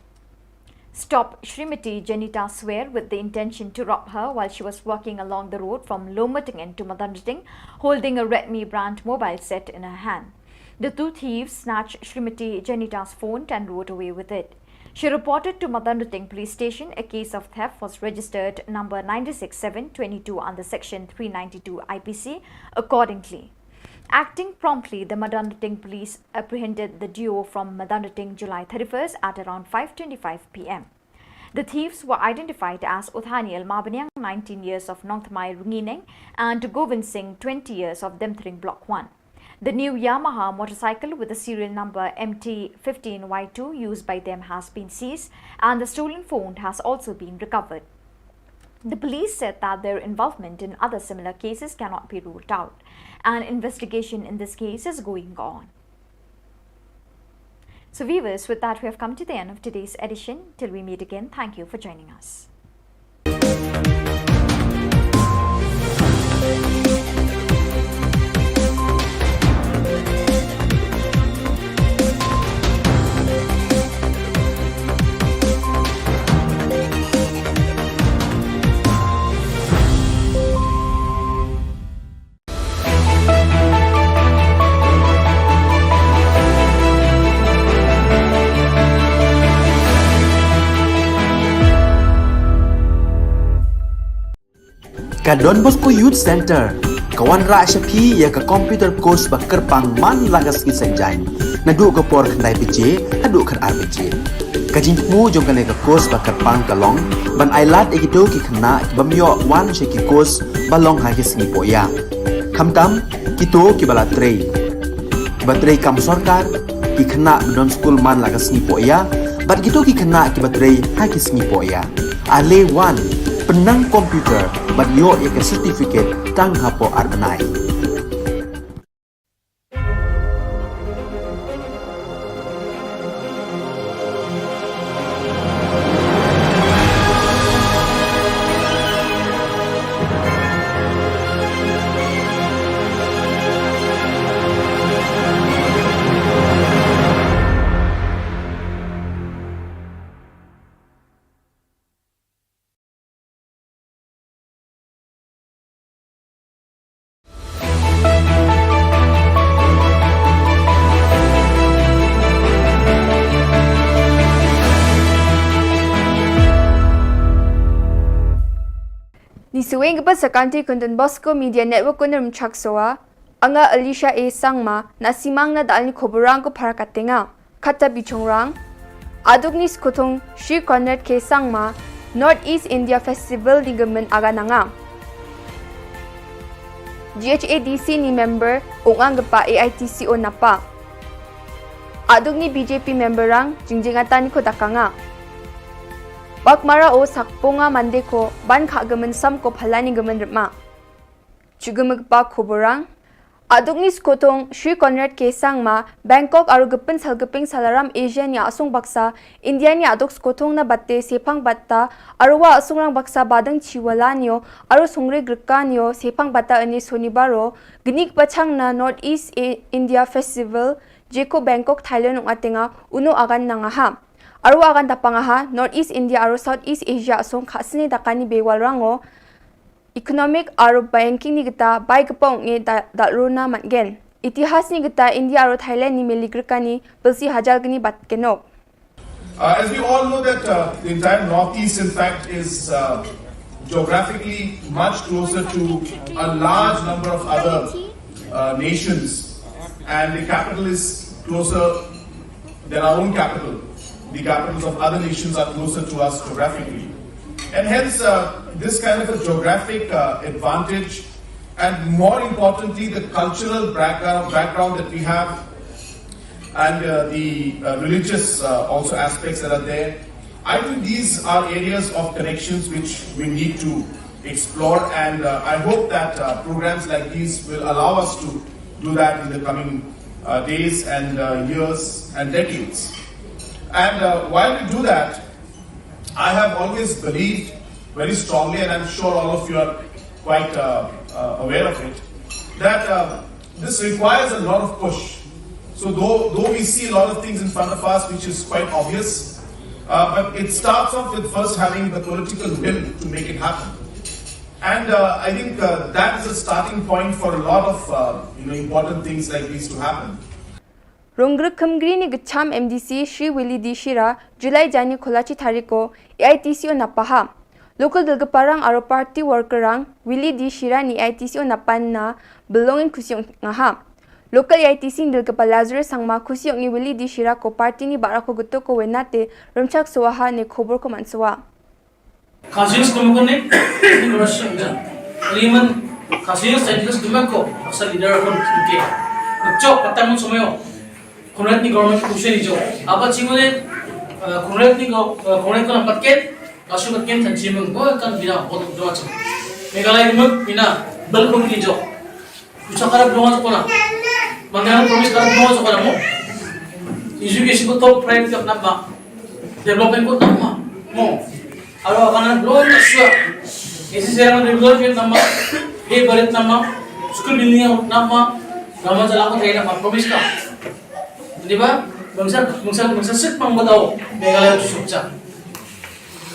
stopped Srimati Janita Swer with the intention to rob her while she was walking along the road from Lomatagen to Madanrating, holding a Redmi brand mobile set in her hand. The two thieves snatched Srimati Janita's phone and rode away with it. She reported to Madanrating Police Station. A case of theft was registered number nine six seven twenty-two under Section three ninety-two I P C accordingly. Acting promptly, the Madanrating police apprehended the duo from Madanrating, July thirty-first, at around five twenty-five P M. The thieves were identified as Uthaniel Mabaniang, nineteen years, of Nongthymmai, Rungineng, and Govind Singh, twenty years, of Demthring Block one. The new Yamaha motorcycle with the serial number M T fifteen Y two used by them has been seized, and the stolen phone has also been recovered. The police said that their involvement in other similar cases cannot be ruled out. An investigation in this case is going on. So viewers, with that, we have come to the end of today's edition. Till we meet again, thank you for joining us. Ka Don Bosco Youth Centre ka wanrah sha phi ïa ka computer course ba kyrpang man la ka sngi Saitjaiñ, naduh ka por khyndai baje haduh khatar baje. Ka jingthmu jong kane ka course ba kyrpang ka long ban ailad ïa kito ki khynnah ki bym ïoh wan sha ki course ba long ha ki sngi pohïa. Khamtam kito kiba la trei, kiba trei kam sorkar, ki khynnah ba don skul man la ka sngi pohïa, bad kito ki khynnah kiba trei ha ki sngi pohïa. Ale wan, pynnang computer bad ïoh ïa ka certificate tang hapoh ar bnai. Ni shuwa ïa ka bad sa ka Don Bosco Media Network, Kundrum Chaksoa, nga Alicia A Sangma, nga simang na da kine ki khubor rang ko para ka tnga. Kata bishong rang, Adukni Skoothong Sri Conrad K Sangma North East India Festival ni gmen aga nanga. G H A D C ni member ong ang pa A I T C O napa. Adukni B J P member rang jingjing ata ni ko dakanga. Pakmara o sakponga mande ko ban kha gmen sam ko phalani gmen rma. Chugum ka pa khubor rang, Adukni Skoothong Sri Conrad K Sangma, Bangkok aro gpin sal gping salaram Asia ni asong baksa, India ni aduk skoothong na bate sephang bata, aro wa asong rang baksa badang chiwala nio, aro songre grika nio sephang bata ani Sonibar o, gnik pachang na North East A- India Festival, jeko Bangkok Thailand ong atenga, uno agan nanga ha. Aro agan tapang aha, North East India aro South East Asia asong khasne dakani bewal rango, economic aro banking ni kita bai kepong ngi da- daruna matgen. Itihas ni kita India aro Thailand ni meli grkani bilsi hajal gni bat kenok. Uh, as we all know that uh, the entire Northeast, in fact, is uh, geographically much closer to a large number of other uh, nations, and the capital is closer than our own capital. The capitals of other nations are closer to us geographically. And hence, uh, this kind of a geographic uh, advantage, and more importantly, the cultural background, background that we have, and uh, the uh, religious uh, also aspects that are there. I think these are areas of connections which we need to explore, and uh, I hope that uh, programs like these will allow us to do that in the coming uh, days and uh, years and decades. And uh, while we do that, I have always believed very strongly, and I'm sure all of you are quite uh, uh, aware of it, that uh, this requires a lot of push. So, though, though we see a lot of things in front of us, which is quite obvious, uh, but it starts off with first having the political will to make it happen. And uh, I think uh, that is a starting point for a lot of uh, you know, important things like these to happen. Ronggruk Khymgri ni Gcham M D C Shri Willie D Shira, July jani kholachi tariko, A I T C O napaha. Local dilgaparang aro party worker rang, Willie D Shira ni A I T C O napan na belongin kusiong ngaha. Local A I T C dilgapa Lazarus Sangma kusiong ni Willie D Shira ko party ni barako guto ko wenate, rumchak suaha ne khobor ko mansuwa. Khasi Hills Commission ne, ni ko rashin jan. Liman, Khasi Hills Scientist Dumen ko, asal leader kon ke. Chok, patang mun sumayo. Conrad ni government kushe ni jo. Apa chingule, Conrad ni ko, Conrad ko nampat ken, kasu kat ken tan chimung, ko kan bina bot doa chim. Meghalaya ni muk, bina, bel kon ni jo. Ucha karap doang aja kona. Mangga promise karap doang aja kona mo. Education ko top priority ka nama. Development ko nama mo. Aro akan doang aja. Isi serang development nama. He barit nama. School building nama. Nama jalan ko thai nama promise ka. Di ba? Bangsa bangsa bangsa sik mang batao. Meghalaya tu sukcha.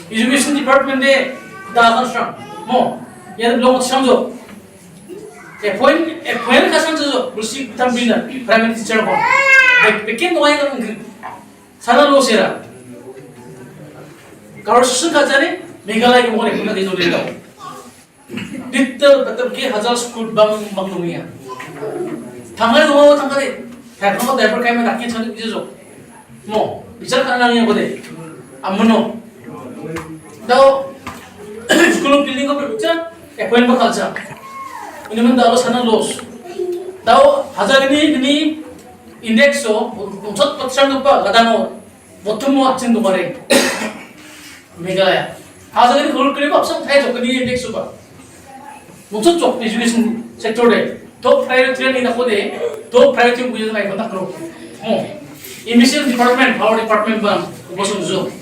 Education department de da kan sang mo. Ya belong sang jo. Appoint, appoint ka sang jo, bulsi tam bina, primary teacher ko. Pekin to wai kan sana lo sera. Karo susun ka jane, Meghalaya ke mo ne kuna ke jo le. Digital betul ke hajar school bang bang dunia. Tanggal dua tanggal de. Tanggal de berkai mana ke sana jo. Mo, bichar ka nang yang ko de. Amuno. Tao, school building ko bichar, appoint ba culture. Ini men tao sana loss. Tao, hajar ini, ini index so, unsot percent ko pa, kadang mo, bottom mo action ko mare. Meghalaya. Hajar ini khulur kiri ko, absang thai jok ini index so ba. Mungkin chok education sector de. Top priority ni na ko de. Top priority ko jana ibadah kro. Mo. Immigration department, power department bang. Bosong zo.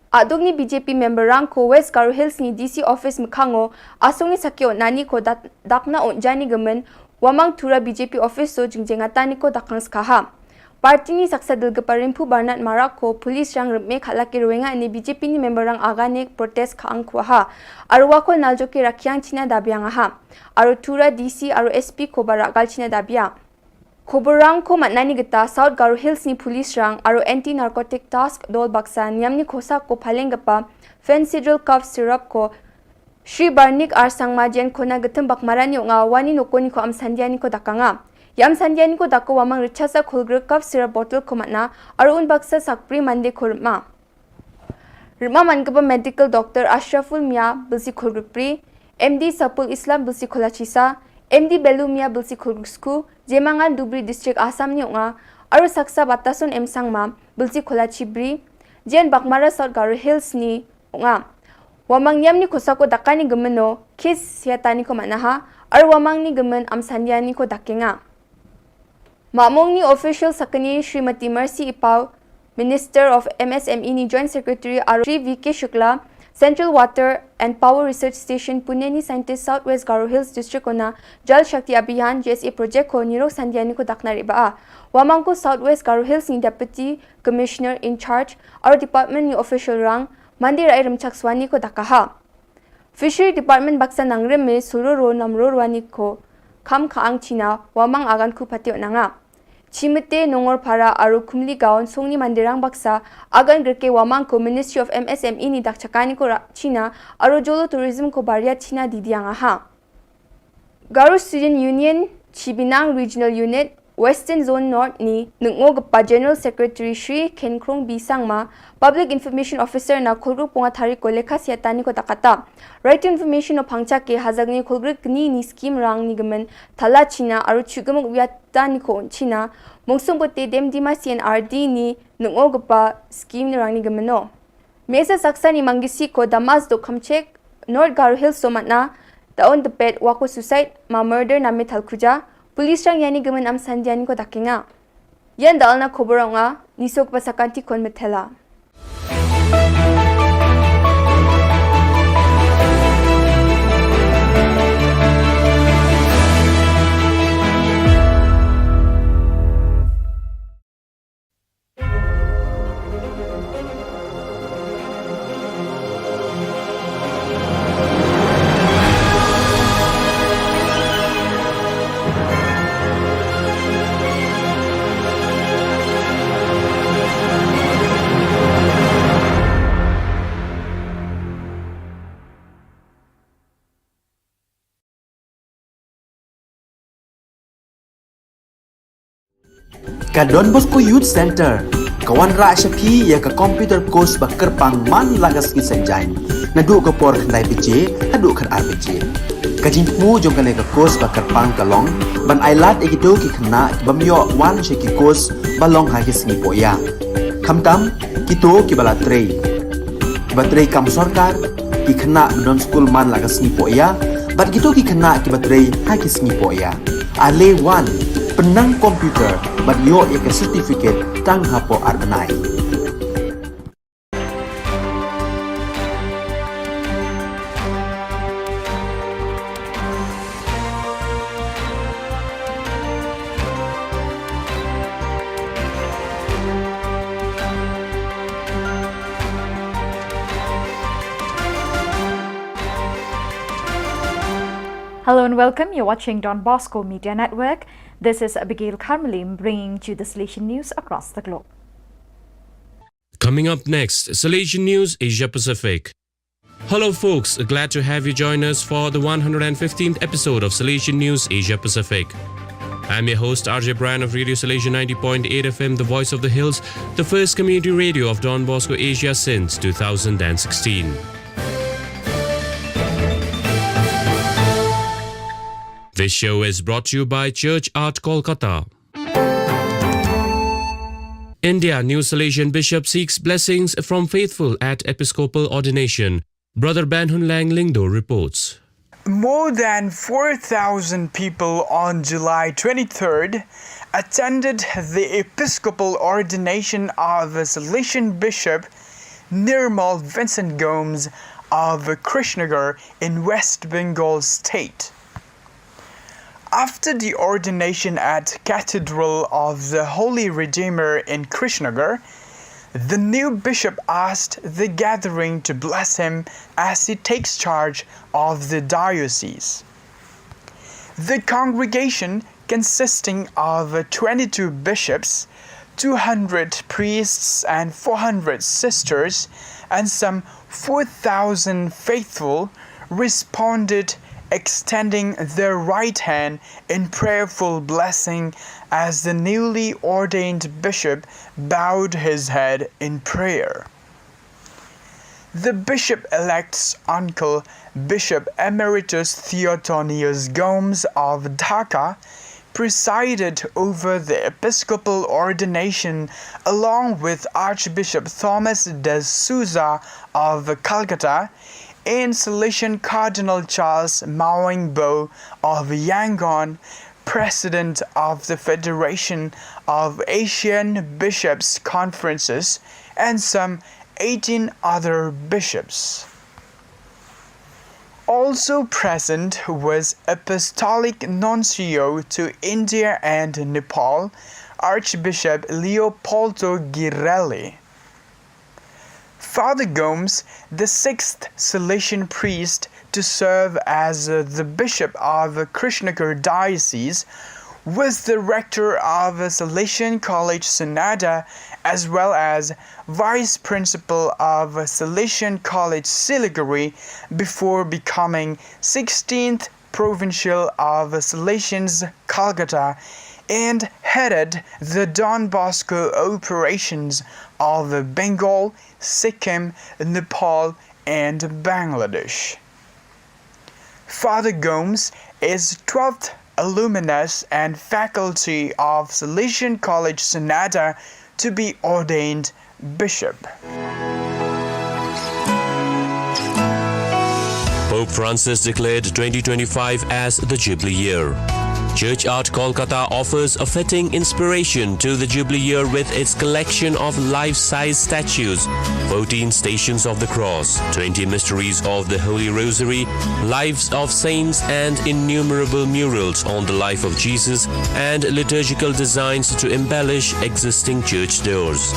Aduk ni B J P member rang ko West Garo Hills ni D C office mkhango, asung ni sakyo nani ko dat-, dakna on jani gemen, wamang tura B J P office so jingjengata ni ko dakang skaha. Party ni saksa dilgapa Rimpu Barnat Marak ko police rang reme khalaki ruenga ni B J P ni member rang agane protest ka angkwaha. Arwa ko naljoki rakyang China dabiang aha. Aru tura D C aru S P ko barak gal China dabia. Khobor rang ko matnani gita South Garo Hills ni police rang aru Anti Narcotic Task Dol baksa niam ni khosa ko phaleng gapa Phensedrol cough syrup ko Shri Barnik R Sangma jen kona getem bak marani onga wani nokoni ko amsandia ni ko dakanga. Ya amsandia ni ko dako wamang richasa khulgre cough syrup bottle ko matna aru un baksa sakpri mande ko rma. Rma man gaba medical doctor Ashraful Mia bilsi khulgre pri, M D Sapul Islam bilsi khulachisa, M D Belu Mia bilsi khulgre sku, jemangan Dubri District Assam ni onga, aru saksa Batasun M Sangma bilsi khulachi bri, jen bakmara South Garo Hills ni onga. Wamang niam ni khosa ko dakani gemeno, kis siatani ko manaha, aru wamang ni gemen amsandia ni ko dakenga. Mamong ni official sakani Srimati Mercy Ipau, Minister of M S M E ni Joint Secretary aru Shri V K Shukla, Central Water and Power Research Station Pune ni scientist South West Garo Hills District ona Jal Shakti Abhiyan J S A project ko nirok sandia ni ko dakna riba a. Wamang ko South West Garo Hills ni Deputy Commissioner in charge aru department ni official rang mandi rai remchak swani ko dakaha. Fishery Department baksa nangrim me suroro namrorwani ko Kham Khaang China, Wamang Agan Khu Patio Nanga. Chimete Nongorpara Aru Kumli Gaon Songni Mandirang Baksa Agan Gerke Wamang ko Ministry of M S M E ni dak chakani ko China, Aru Jolo Tourism ko Baria China Didiang Aha. Garo Student Union, Chibinang Regional Unit, Western Zone North ni nungo gapa General Secretary Shri Kenkrong B Sangma, Public Information Officer na Kholgrik Punga Thari ko Lekha Siatani ko Takata. Right to Information o Pangchake Hazagni Kholgrik ni ni scheme rang ni gamen Thala China Aru Chugamuk Wiatani ko China, Mongsung Bote Dem Dima C N R D ni nungo gapa scheme ni rang ni gameno. Mesa Saksa ni Mangisi ko Damas do Khamchek, North Garo Hills so matna, daun depet wako suicide, ma murder na metal kuja, police rang yani gamen am sandiani ko dakinga. Yan dalna koboronga, nisok pasakanti kon metela. Ka Don Bosco Youth Center ka wanrah sha phi ïa ka computer course ba kyrpang man la ka sngi Saitjaiñ, naduh ka por khyndai baje haduh khatar baje. Ka jingthmu jong kane ka course ba kyrpang ka long ban ailad ïa kito ki khynnah ki bym ïoh wan sha ki course ba long ha ki sngi pohïa. Khamtam kito kiba la trei, kiba trei kam sorkar, ki khynnah ba don skul man la ka sngi pohïa, bad kito ki khynnah kiba trei ha ki sngi pohïa. Ale wan, pynnang computer bad ïoh ïa ka certificate tang hapoh ar bnai. Hello and welcome. You're watching Don Bosco Media Network. This is Abigail Karmalim bringing to you the Salesian news across the globe. Coming up next, Salesian News Asia Pacific. Hello, folks. Glad to have you join us for the one hundred fifteenth episode of Salesian News Asia Pacific. I'm your host, R J Brian of Radio Salesian ninety point eight F M, the voice of the hills, the first community radio of Don Bosco Asia since two thousand sixteen. This show is brought to you by Church Art Kolkata. India, new Salesian bishop seeks blessings from faithful at episcopal ordination. Brother Banhunlang Lyngdoh reports. More than four thousand people on July twenty-third attended the episcopal ordination of Salesian Bishop Nirmal Vincent Gomes of Krishnagar in West Bengal state. After the ordination at Cathedral of the Holy Redeemer in Krishnagar, the new bishop asked the gathering to bless him as he takes charge of the diocese. The congregation, consisting of twenty-two bishops, two hundred priests, and four hundred sisters, and some four thousand faithful, responded, extending their right hand in prayerful blessing as the newly ordained bishop bowed his head in prayer. The bishop-elect's uncle, Bishop Emeritus Theotonius Gomes of Dhaka, presided over the episcopal ordination along with Archbishop Thomas de Souza of Calcutta and Salesian Cardinal Charles Maung Bo of Yangon, president of the Federation of Asian Bishops' Conferences, and some eighteen other bishops. Also present was Apostolic Nuncio to India and Nepal, Archbishop Leopoldo Girelli. Father Gomes, the sixth Salesian priest to serve as uh, the Bishop of Krishnagiri Diocese, was the rector of Salesian College Sonada, as well as vice principal of Salesian College Siliguri, before becoming sixteenth provincial of Salesians Calcutta, and headed the Don Bosco operations of Bengal, Sikkim, Nepal, and Bangladesh. Father Gomes is twelfth alumnus and faculty of Salesian College Sonada to be ordained bishop. Pope Francis declared twenty twenty-five as the Jubilee year. Church Art Kolkata offers a fitting inspiration to the Jubilee year with its collection of life size statues, fourteen Stations of the Cross, twenty Mysteries of the Holy Rosary, lives of saints, and innumerable murals on the life of Jesus and liturgical designs to embellish existing church doors.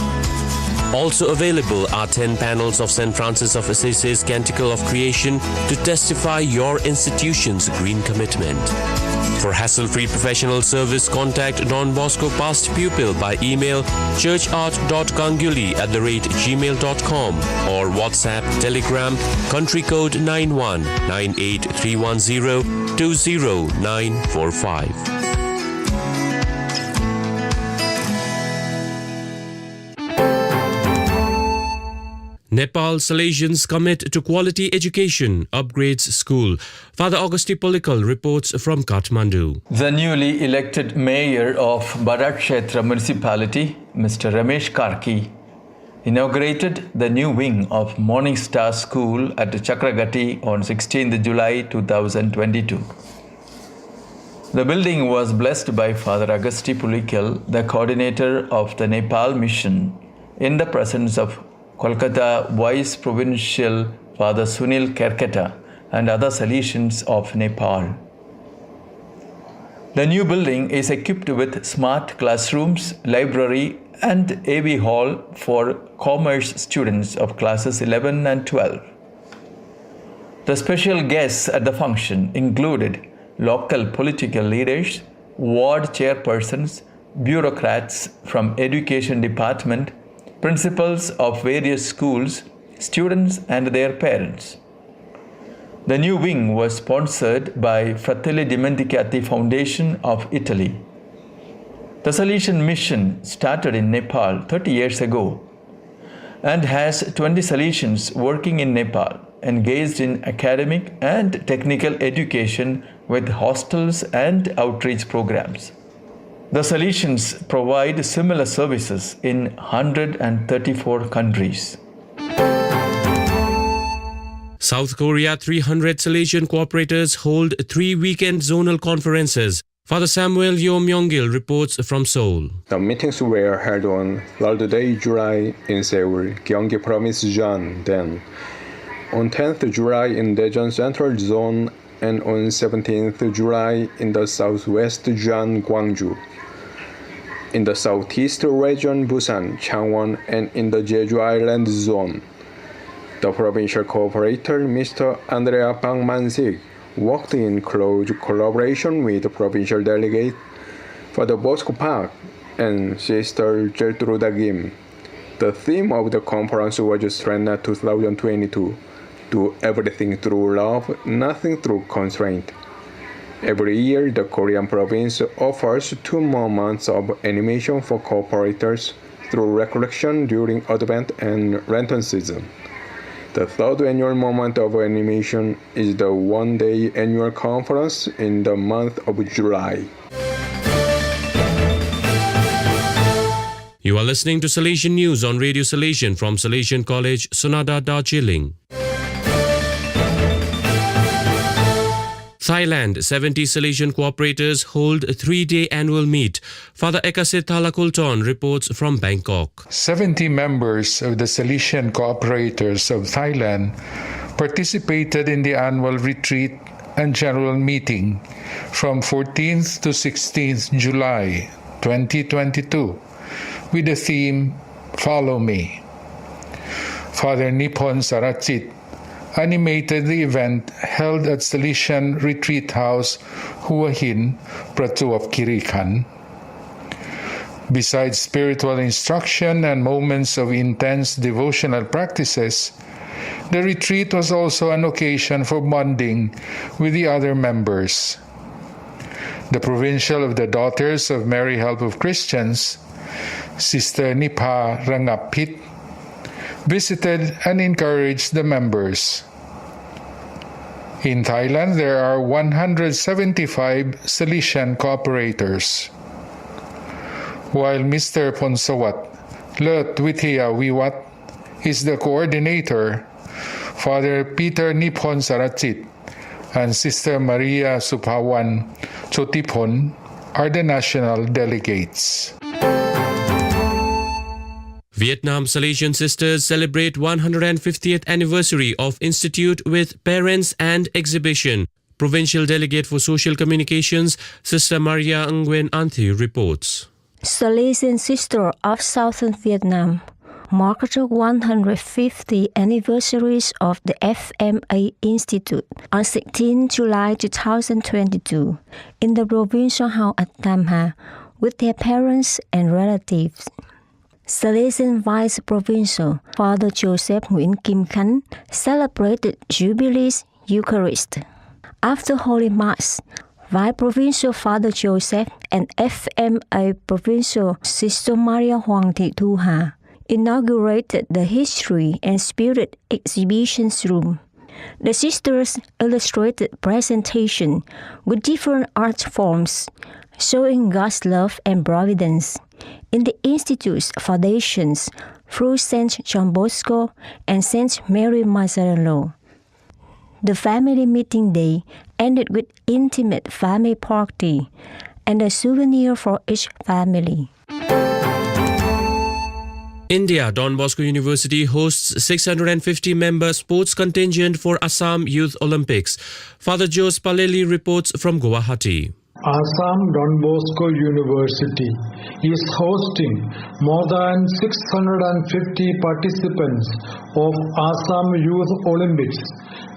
Also available are ten panels of Saint Francis of Assisi's Canticle of Creation to testify your institution's green commitment. For hassle free professional service, contact Don Bosco past pupil by email churchart.ganguly at the rate gmail.com or WhatsApp, Telegram, country code nine one nine eight three one zero two zero nine four five. Nepal Salesians commit to quality education, upgrades school. Father Augusti Polikal reports from Kathmandu. The newly elected mayor of Barakshetra municipality, Mister Ramesh Karki, inaugurated the new wing of Morning Star School at Chakragati on sixteenth July two thousand twenty-two. The building was blessed by Father Augusti Polikal, the coordinator of the Nepal Mission, in the presence of Kolkata Vice Provincial Father Sunil Kerketa and other Salesians of Nepal. The new building is equipped with smart classrooms, library, and A V hall for commerce students of classes eleven and twelve. The special guests at the function included local political leaders, ward chairpersons, bureaucrats from education department, principals of various schools, students and their parents. The new wing was sponsored by Fratelli Dimenticati Foundation of Italy. The Salesian Mission started in Nepal thirty years ago and has twenty Salesians working in Nepal, engaged in academic and technical education with hostels and outreach programs. The Salesians provide similar services in one hundred thirty-four countries. South Korea, three hundred Salesian cooperators hold three weekend zonal conferences. Father Samuel Yo Myung-gil reports from Seoul. The meetings were held on third day July in Seoul, Gyeonggi Province, Jeondae, on tenth July in Daejeon Central Zone, and on seventeenth July in the southwest Jeon, Gwangju, in the southeast region Busan, Changwon, and in the Jeju Island Zone. The provincial cooperator, Mister Andrea Bang Man-sik, worked in close collaboration with provincial delegate Father Bosco Park and Sister Gertruda Kim. The theme of the conference was Strength twenty twenty-two: Do everything through love, nothing through constraint. Every year, the Korean province offers two more months of animation for cooperators through recollection during Advent and Lenten season. The third annual moment of animation is the one-day annual conference in the month of July. You are listening to Salesian News on Radio Salesian from Salesian College, Sonada, Darjeeling. Thailand, seventy Salesian cooperators hold a three-day annual meet. Father Ekase Thalakulton reports from Bangkok. Seventy members of the Salesian cooperators of Thailand participated in the annual retreat and general meeting from fourteenth to sixteenth July twenty twenty-two with the theme Follow Me. Father Niphon Sarachit, animated the event held at Salesian Retreat House, Hua Hin, Prachuap Khiri Khan. Besides spiritual instruction and moments of intense devotional practices, the retreat was also an occasion for bonding with the other members. The provincial of the Daughters of Mary Help of Christians, Sister Nipha Rangapit, visited and encouraged the members. In Thailand, there are one hundred seventy-five Salesian cooperators. While Mister Phonsawat Lut Withiya Wiwat is the coordinator, Father Peter Niphon Sarachit and Sister Maria Suphawan Chotiphon are the national delegates. Vietnam Salesian Sisters celebrate one hundred fiftieth anniversary of institute with parents and exhibition. Provincial Delegate for Social Communications, Sister Maria Nguyen Anthi reports. Salesian Sisters of Southern Vietnam marked the one hundred fifty anniversaries of the F M A Institute on sixteen July two thousand twenty-two in the provincial hall at Tam Ha with their parents and relatives. Salesian Vice Provincial Father Joseph Nguyen Kim Khan celebrated Jubilee's Eucharist. After Holy Mass, Vice Provincial Father Joseph and F M A Provincial Sister Maria Huang Thị Thu Ha inaugurated the History and Spirit Exhibitions Room. The sisters illustrated presentation with different art forms, showing God's love and providence in the Institute's foundations through Saint John Bosco and Saint Mary Mazzarello. The family meeting day ended with intimate family party and a souvenir for each family. India, Don Bosco University hosts six hundred fifty member sports contingent for Assam Youth Olympics. Father Jose Paleli reports from Guwahati. Assam Don Bosco University is hosting more than six hundred fifty participants of Assam Youth Olympics,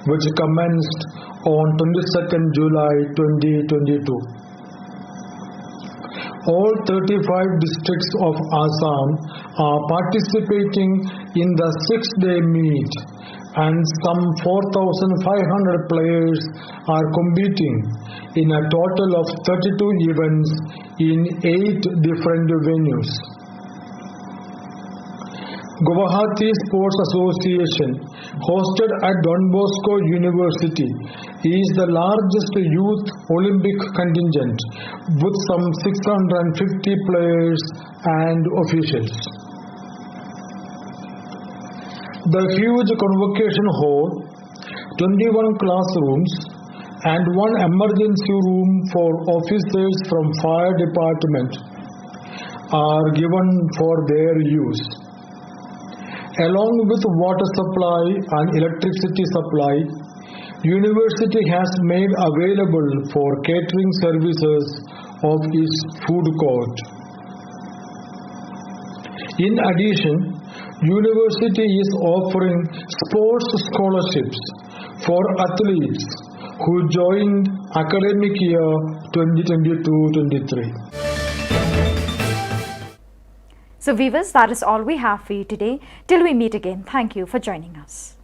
which commenced on twenty-second July twenty twenty-two. All thirty-five districts of Assam are participating in the six-day meet, and some four thousand five hundred players are competing in a total of thirty-two events in eight different venues. Guwahati Sports Association hosted at Don Bosco University is the largest youth Olympic contingent, with some six hundred fifty players and officials. The huge convocation hall, twenty-one classrooms, and one emergency room for officers from fire department are given for their use. Along with water supply and electricity supply, university has made available for catering services of its food court. In addition, university is offering sports scholarships for athletes who joined academic year twenty twenty-two twenty-three. So, viewers, that is all we have for you today. Till we meet again, thank you for joining us.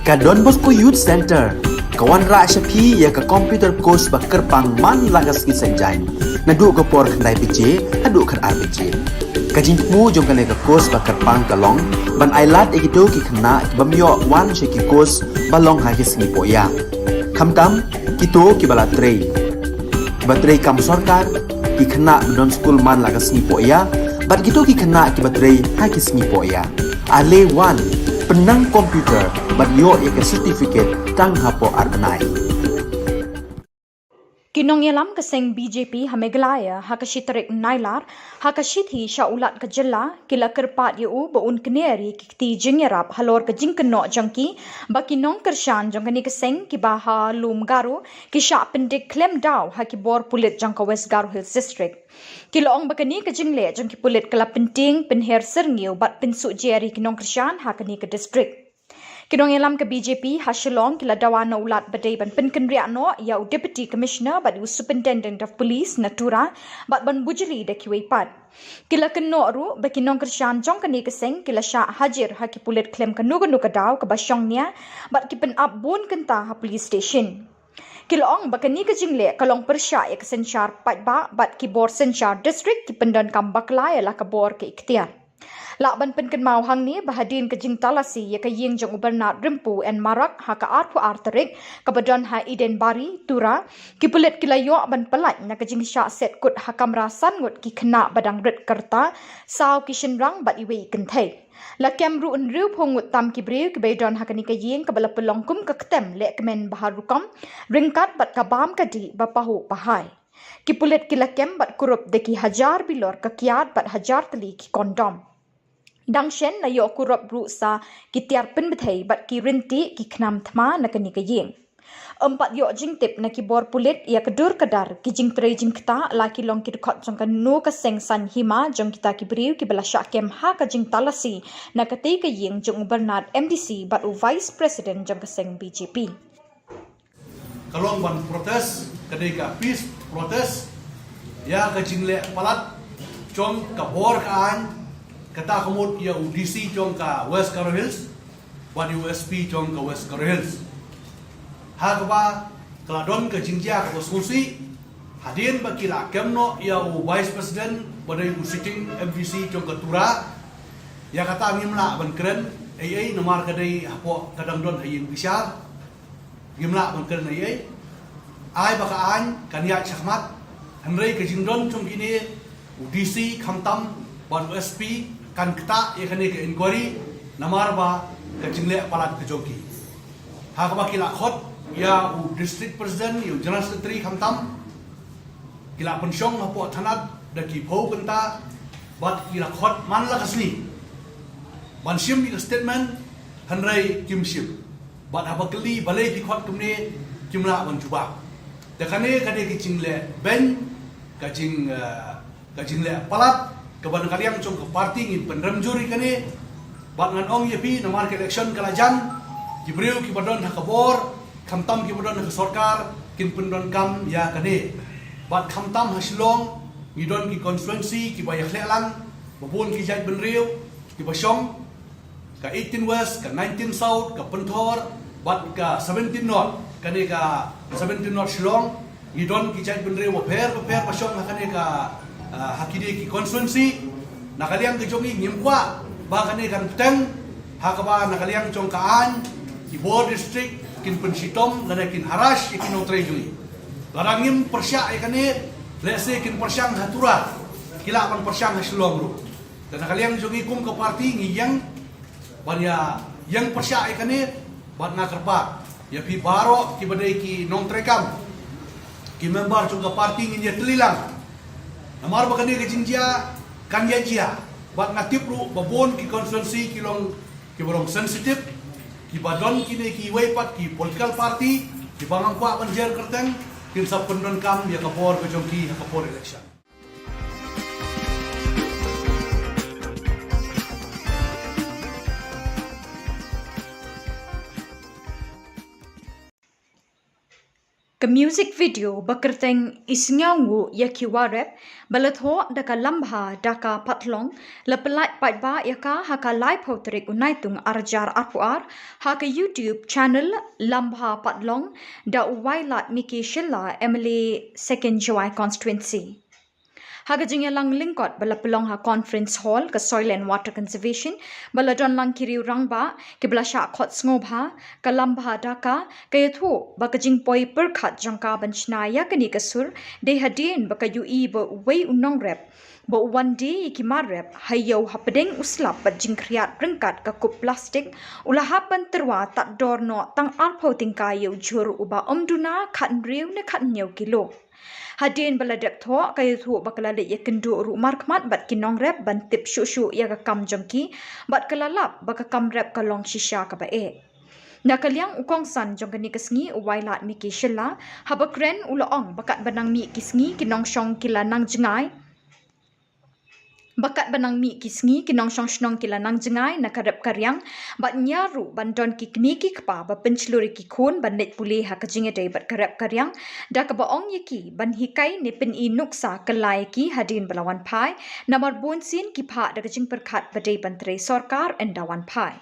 Ka Don Bosco Youth Center Ka wanrah sha phi ïa ka computer course ba kyrpang man la ka sngi Saitjaiñ, naduh ka por khyndai baje haduh khatar baje. Ka jingthmu jong kane ka course ba kyrpang ka long ban ailad ïa kito ki khynnah ki bym ïoh wan sha ki course ba long ha ki sngi pohïa, khamtam kito kiba la trei, kiba trei kam sorkar, ki khynnah ba don skul man la ka sngi pohïa, bad kito ki khynnah kiba trei ha ki sngi pohïa. Ale wan, pynnang computer bad ïoh ïa ka certificate tang hapoh ar bnai. Ki nongïalam ka seng B J P ha Meghalaya ha ka shi tarik Nailar, ha ka shithi sha u Lat ka jylla, ki la kyrpad ïa u ba un kner ïa ki kti jingïarap halor ka jingkynnoh jong ki ba ki nongkyrshan jong kane ka seng kiba ha Lum Garo ki shah pyndik khlem daw ha ki bor pulit jong ka West Garo Hills District. Ki la ong ba kane ka jingleh jong ki pulit ka la pyntieng pynher syrngiew bad pynsuh jer ïa ki nongkyrshan ha kane ka district. Ki nongïalam ka B J P ha Shillong ki la dawa na u Lat ba dei ban pynkynriah noh ïa u Deputy Commissioner bad u Superintendent of Police na Tura bad ban bujli da kiwei pat. Ki la kynnoh ruh ba ki nongkyrshan jong kane ka seng ki la shah hajir ha ki pulit khlem kano kano ka daw kaba shong nia bad ki pynap bun kynta ha police station. Ki la ong ba kane ka jingleh ka long pyrshah ïa ka synshar paidbah bad ki bor synshar district ki pyndonkam bakla ïa la ka bor ka iktiar. Lah ban pynkynmaw hangne ba hadien ka jingtalasi ïa ka ïing jong u Bernard Rympu N Marak ha ka arphew ar tarik kaba don ha Eden Bari, Tura, ki pulit ki la ïoh ban pyllait na ka jingshah set kut ha kamra san ngut ki khynnah ba dang rit ka rta, saw ki shynrang bad iwei i kynthei. La kem ruh hynriewphew ngut tam ki briew kiba ïadon ha kane ka ïing kaba la pynlong kum ka ktem leh kmen ba ha rukom, ryngkat bad ka bam ka dih ba pahuh pahai. Ki pulit ki la kem bad kurup da ki hajar bilor ka kiad bad hajar tylli ki kondom. Dang shen la ïoh kurup ruh sa ki tiar pynbthei bad ki ryntieh ki khnam thma na kane ka ïing. Ym pat ïoh jingtip na ki bor pulit ïa ka dur ka dar ki jingtrei jingktah la ki long ki dkhot jong kano ka seng saiñ hima jong kita ki briew kiba la shah kem ha ka jingtalasi na katei ka ïing jong u Bernard M D C bad u Vice President jong ka seng B J P. Ka long ban protest, ka dei ka peace protest ïa ka jingleh palat jong ka bor ka aiñ, kata ka mut ïa u D C jong ka West Garo Hills bad ïa u S P jong ka West Garo Hills. Ha kaba ka la don ka jingjia kaba sngewsih hadien ba ki la kem noh ïa u Vice President ba dei u sitting M V C jong ka Tura. Ïa kata ngim lah ban kren ei ei namar ka dei hapoh ka dang don ha ïing bishar. Ngim lah ban kren ei ei. Ai ba ka aiñ kan ïaid shakhmat, hynrei ka jingdon jong kine u D C khamtam bad u S P kan ktah ïa kane ka inquiry namar ba ka jingleh palat ka jong ki. Ha kaba ki la khot ïa u District President, ïa u General Secretary khamtam, ki la pynshong hapoh thanat da ki phew kynta bad ki la khot man la ka sngi ban shim ïa ka statement, hynrei kim shim. Bad haba kylli balei ki khot kumne, kim lah ban jubab. Te kane ka dei ka jingleh beiñ, ka jing, eh, ka jingleh palat kaba na ka liang jong ka party ngin pynrem jur ïa kane. Bad ngan ong ïa phi namar ka election ka la jan, ki briew kiba don ha ka bor khamtam kiba don ha ka sorkar kin pyndonkam ïa kane. Bad khamtam ha Shillong ngi don ki constituency kiba ïakhleh lang, ba bun ki jaitbynriew kiba shong, ka eighteen West, ka nineteen South, ka Pynthor bad ka seventeen North. Kane ka seventeen North Shillong ngi don ki jaitbynriew bapher bapher ba shong ha kane ka, ah, ha kine ki constituency. Na ka liang ka jong ngi ngim kwah ba kane kan bteng ha kaba na ka liang jong ka aiñ ki bor district kin pynshitom lane kin harass ïa ki nongtrei jong ngi. Lada ngim pyrshah ïa kane, lehse kin pyrshang ha Tura, ki lah ban pyrshang ha Shillong ruh. Te na ka liang jong ngi kum ka party ngi ïeng ban ïa ïeng pyrshah ïa kane bad nga kyrpad ïa phi baroh kiba dei ki nongtrei kam, ki member jong ka party ngin ïatylli lang. Namar ba kane ka jingjia kan ïa jia bad nga tip ruh ba bun ki constituency ki long kiba long sensitive, kiba don kine kiwei pat ki political party kiba ngam kwah ban jer kyrteng, kin sa pyndonkam ïa ka bor ka jong ki ha ka por election. Ka music video ba kyrteng Isngewnguh ïa ki Warep ba la thoh da ka Lambha Daka Patlong la pyllait paidbah ïa ka ha ka laiphew tarik u Naitung arhajar arphew ar ha ka YouTube channel Lambha Patlong da u Wailadmiki Shylla, M L A Second Jowai Constituency. Ha ka jingïalang lyngkot ba la pynlong ha Conference Hall ka Soil and Water Conservation ba la don lang ki riew rangbah kiba la shah khot sngewbha, ka Lambha Daka ka ïathuh ba ka jingpoi pyrkhat jong ka ban shna ïa kane ka sur dei hadien ba ka ïohi ba uwei u nongrep ba u wan die ïa ki mar rep ha ïew hapdeng u slap bad jingkhriat ryngkat ka kup plastik u la hap ban tyrwa tad dor noh tang arphew tyngka ïa u jhur uba ym duna khathynriew ne khathynñiew kilo. Hadien ba la dep thoh ka ïathuh ba ka la leit ïakynduh ruh markhmat bad ki nongrep ban tip shuh shuh ïa ka kam jong ki bad ka la lap ba ka kam rep ka long shisha kaba eh. Na ka liang u kongsan jong kane ka sngi u Wailadmiki Shylla haba kren u la ong ba katba nang mih ki sngi ki nongshong ki la nang jngai ba katba nang mih ki sngi ki nongshong shnong ki la nang jngai na ka rep ka riang bad ñiar ruh ban don ki kmie ki kpa ba pynshlur ïa ki khun ban leit pule ha ka jingïadei bad ka rep ka riang da kaba ong ïa ki ban hikai ne pyni nuksa kylla ïa ki hadien ba la wan phai namar bunsien ki phah da ka jingpyrkhat ba dei ban trei sorkar ynda wan phai.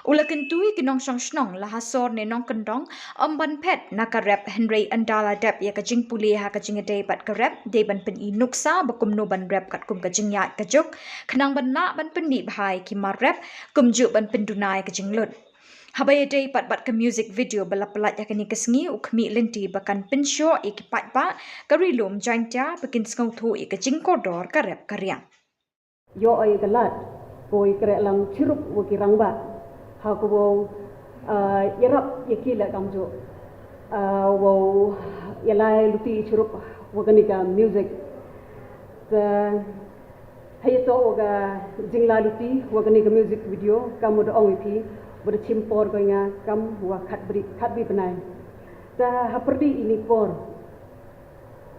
U la kyntu ïa ki nongshong shnong la ha sor ne nongkyndong ym ban phet na ka rep hynrei ynda la dep ïa ka jingpule ha ka jingïadei bad ka rep dei ban pyni nuksa ba kumno ban rep katkum ka jingïaid ka juk khnang ban lah ban pynmih bha ïa ki mar rep kumjuh ban pynduna ïa ka jinglut. Haba ïadei pat bad ka music video ba la pyllait ha kane ka sngi u khmih lynti ba kan pynshoh ïa ki paidbah ka Ri Lum Jaiñtia ba kin sngewthuh ïa ka jingkordor ka rep ka riang. Ïoh ïa ka lad ko ïa kreh lang chirup wa ki rangbah ha ko wow ïarap ïa ki leh kamjooh wow ïalai luti chirup wa kane ka music. Te ha ïa to wa ka jingla luti wa kane ka music video kam wa da ong ïa phi wa da chim por ko nga kam wa khat bri khat bri bnai. Te ha pyrdi ini por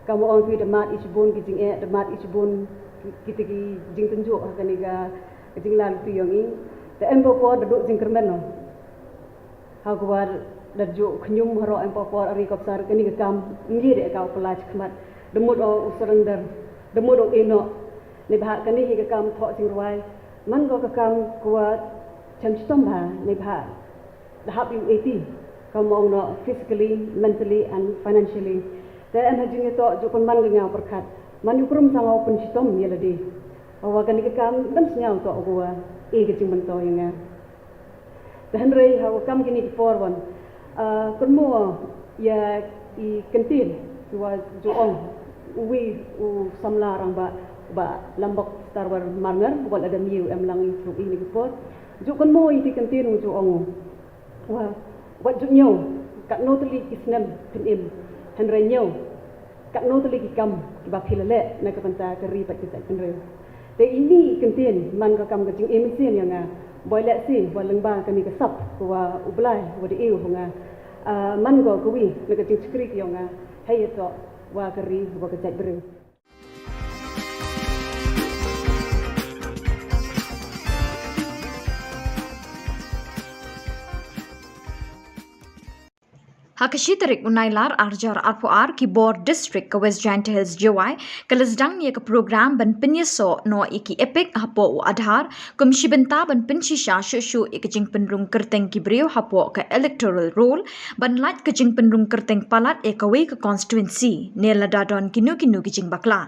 kam wa ong phi da mad i shibun ki jingeh da mad i shibun kita ki jingtynjuh ha kane ka jingla luti yong i. Te em por da duk jingkyrmen no ha kwar da juh khñium haroh em por ari kopsar kane ka kam ngi de ka u pala chkhmat da mut o u surrender da mut o ino ne bha kane hi ka kam thoh jingrwai man ko ka kam kwar chem chitom bha ne bha da hap ïa u eti kam ong no physically, mentally and financially. Te em ha jingïatoh ju pynman ka nga u pyrkhat man u krum sa nga u pynshitom ïa lade. Hawa kane ka kam dang sngew toh u wa e ka jingmyntoi ïa nga. Te hynrei hawa kam kine ki por wan kynmo ïa i kyntien ki wa ju ong uwi u samla rangbah ba Lambok Starwell Marngar wat la da miu em lang i thuk i ni ki por. Ju kynmo ïa ki kyntien u ju ong u Wa, wat ju ñiew katno tylli ki snem pynim hynrei ñiew katno tylli ki kam kiba phi la leh na ka bynta ka ri bad ki jaitbynriew. Te ini i kyntien man ka kam ka jingim mynsiem ïa nga. Boi leh si wa lyngba kane ka sap wa U Blai wa da ïoh nga man ko kawi na ka jingshakri ïa nga. Hei ïa to wa ka ri wa ka jaitbynriew. Ha ka shi tarik u Nailar arhajar arphew ar ki bor district ka West Jaintia Hills Jowai ka la sdang ïa ka program ban pynïasoh noh ïa ki EPIC hapoh u Aadhaar kum shi bynta ban pynshisha shuh shuh ïa ka jingpynrung kyrteng ki briew hapoh ka electoral roll ban lait ka jingpynrung kyrteng palat ïa kawei ka constituency ne lada don kino kino ki jingbakla.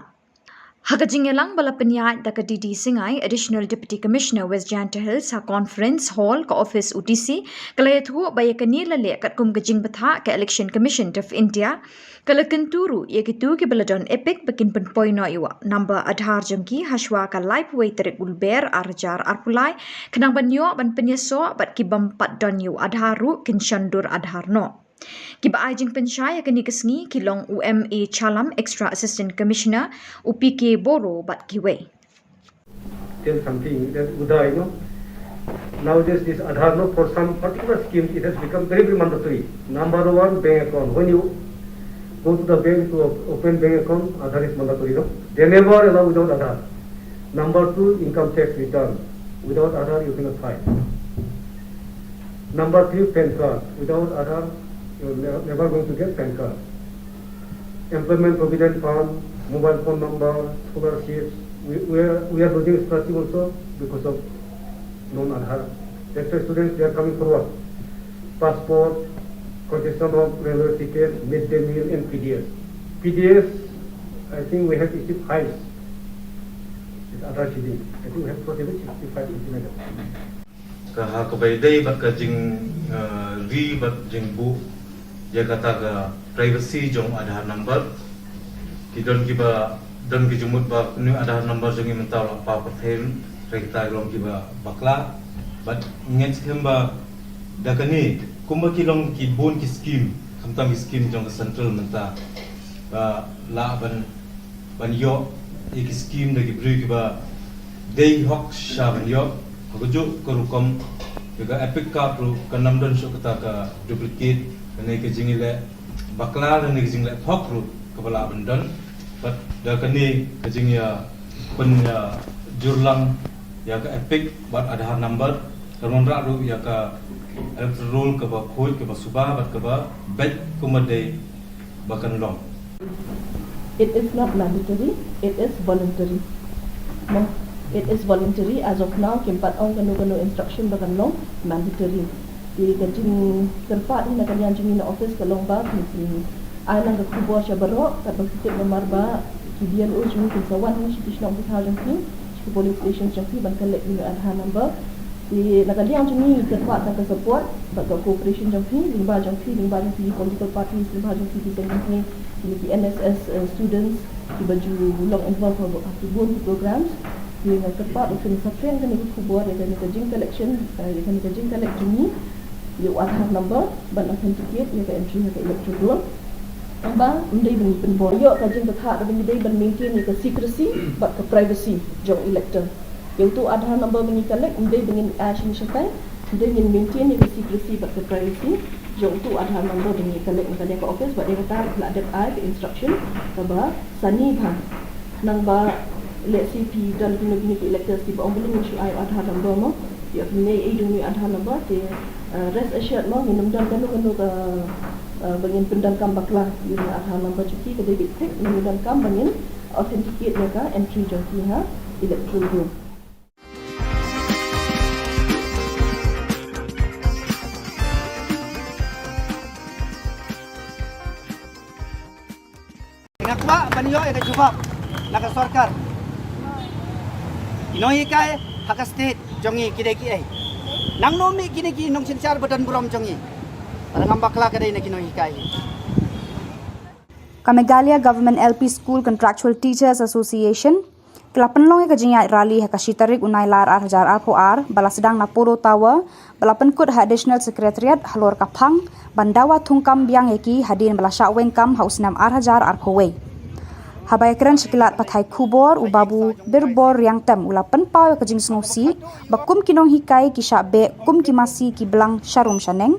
Ha ka jingïalang ba la pynïaid da ka D D Singai, Additional Deputy Commissioner West Jaintia Hills, ha Conference Hall ka office U D C, ka la ïathuh ba ïa kane la leh katkum ka jingbthah ka Election Commission of India. Ka la kyntu ruh ïa kito kiba la don EPIC ba kin pynpoi noh ïa u number Aadhaar jong ki hashwa ka laiphew wei tarik u Lber arhajar arphew lai khnang ban ïoh ban pynïasoh bad ki bym pat don ïa u Aadhaar ruh kin shon dur Aadhaar noh. Kiba ai jingpynshai ha kane ka sngi ki long u M A Chalam, Extra Assistant Commissioner, u P K Boro bad kiwei. Tell something that Uday, you know. Nowadays this Aadhaar, no, for some particular schemes it has become very, very mandatory. Number one, bank account. When you go to the bank to op- open bank account, Aadhaar is mandatory, no? They never allow without Aadhaar. Number two, income tax return. Without Aadhaar, you cannot file. Number three, PAN card. Without Aadhaar, you're ne- never going to get PAN card. Employment Provident Fund, mobile phone number, scholarships. We, we, are, we are losing scholarship also because of non-Aadhaar. That's why students, they are coming forward. Passport, concession of railway ticket, midday meal, and P D S. P D S, I think we have issued files with Aadhaar feeding. I think we have processed sixty-five, something like that. Ka ha kaba ïadei bad ka jing, uh, ri bad jingbuh ïa kata ka privacy jong Aadhaar number. Ki don kiba don ki jingmut ba une u Aadhaar number jong ngi mynta u la paw pyrthei, hynrei kita ki long kiba bakla. Bad ngeit skhem ba da kane kumba ki long ki bun ki skim, khamtam ki skim jong ka central mynta, ba lah ban ban ïoh ïa ki skim da ki briew kiba dei hok sha ban ïoh. Ka kajuh ka rukom ïa ka EPIC card ruh kan ym don shuh kata ka duplicate, kane ka jingïaleh bakla lane ka jingleh phok ruh kaba lah ban don. Bad da kane ka jingïa pynïajurlang ïa ka EPIC bad Aadhaar number kan wanrah ruh ïa ka electoral roll kaba khuid, kaba suba bad kaba beit kumba dei ba kan long. It is not mandatory, it is voluntary. No, it is voluntary. As of now kim pat ong kano kano instruction ba kan long mandatory. Te ka jingkyrpad hi na ka liang jong ngi na office ka long ba kin ai lang ka khubor sha baroh, katba phi tip namar ba ki BLO jong ngi kin sa wan hi sha ki shnong ki thaw jong phi, sha ki polling station jong phi ban collect ïa une u Aadhaar number. Te na ka liang jong ngi ngi kyrpad tang ka support bad ka cooperation jong phi, lyngba jong phi, lyngba jong phi ki political parties, lyngba jong phi ki seng kynthei, kine ki NSS, eh, students kiba ju long involved ha ki bun ki programs. Te nga kyrpad ba phin sa kren kane ka khubor ïa kane ka jing collection, eh, ïa kane ka jing collect jong ngi ïa u Aadhaar number ban authenticate ïa ka entry ha ka electoral roll. Tangba ym dei ba ngi pynbor ïoh ka jingpyrkhat ba ngi dei ban maintain ïa ka secrecy bad ka privacy jong elector. Ïa uto u Aadhaar number ba ngi collect ym dei ba ngin ai shane shatai, ym dei, ngin maintain ïa ka secrecy bad ka privacy jong uto u Aadhaar number ba ngi collect na ka liang ka office. Bad ïa kata la dep ai ka instruction kaba sani bha. Nangba lehse phi don kino kino ki electors kiba ong balei ngin shu ai u Aadhaar number mo. Ïa phi, ne ei dei une u Aadhaar number te, uh, rest assured mo, ngin ym don kano kano ka, uh, ba ngin pyndonkam bakla ïa une u Aadhaar number jong phi. Ka dei beit thik, ngin ym donkam ba ngin authenticate ïa ka entry jong phi ha electoral roll. Nga kwah ban ïoh ïa ka jubab na ka sorkar. Ki nonghikai ha ka state jong ngi ki dei kiei? Nangno mih kine ki nongsynshar ba don burom jong ngi? Para ngam bakla ka dei na ki nonghikai. Ka Meghalaya Government L P School Contractual Teachers Association ka la pynlong ïa ka jingïaid rally ha ka shi tarik u Nailar ar hajar arphew ar ba la sdang na Polo Tower, ba la pynkut ha Additional Secretariat halor ka phang ban dawa thungkam biang ïa ki hadien ba la shah weng kam ha u snem ar hajar arphew wei. Haba ïakren sha ki lad pathai khubor, u Babu Birbor Riangtem u la pynpaw ïa ka jingsngewsih ba kum ki nonghikai ki shah beh kum ki masi ki blang sharum shaneng.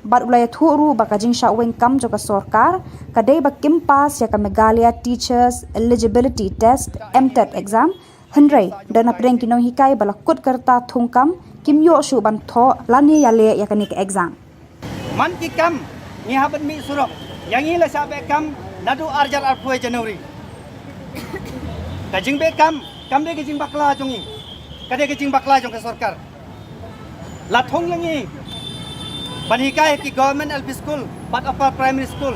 Bad u la ïathuh ruh ba ka jingshah weng kam jong ka sorkar ka dei ba kim pass ïa ka Meghalaya Teachers Eligibility Test, MTET exam, hynrei don hapdeng ki nonghikai ba la kut ka rta thungkam kim ïoh shuh ban thoh lane ïaleh ïa kane ka exam. Man ki kam ngi hap ban mih surok, ïa ngi la shah beh kam naduh ar hajar arphew January. Ka jingbeh kam kam dei ka jingbakla jong ngi, ka dei ka jingbakla jong ka sorkar. La thung ïa ngi ban hikai ha ki Government L P School bad Upper Primary School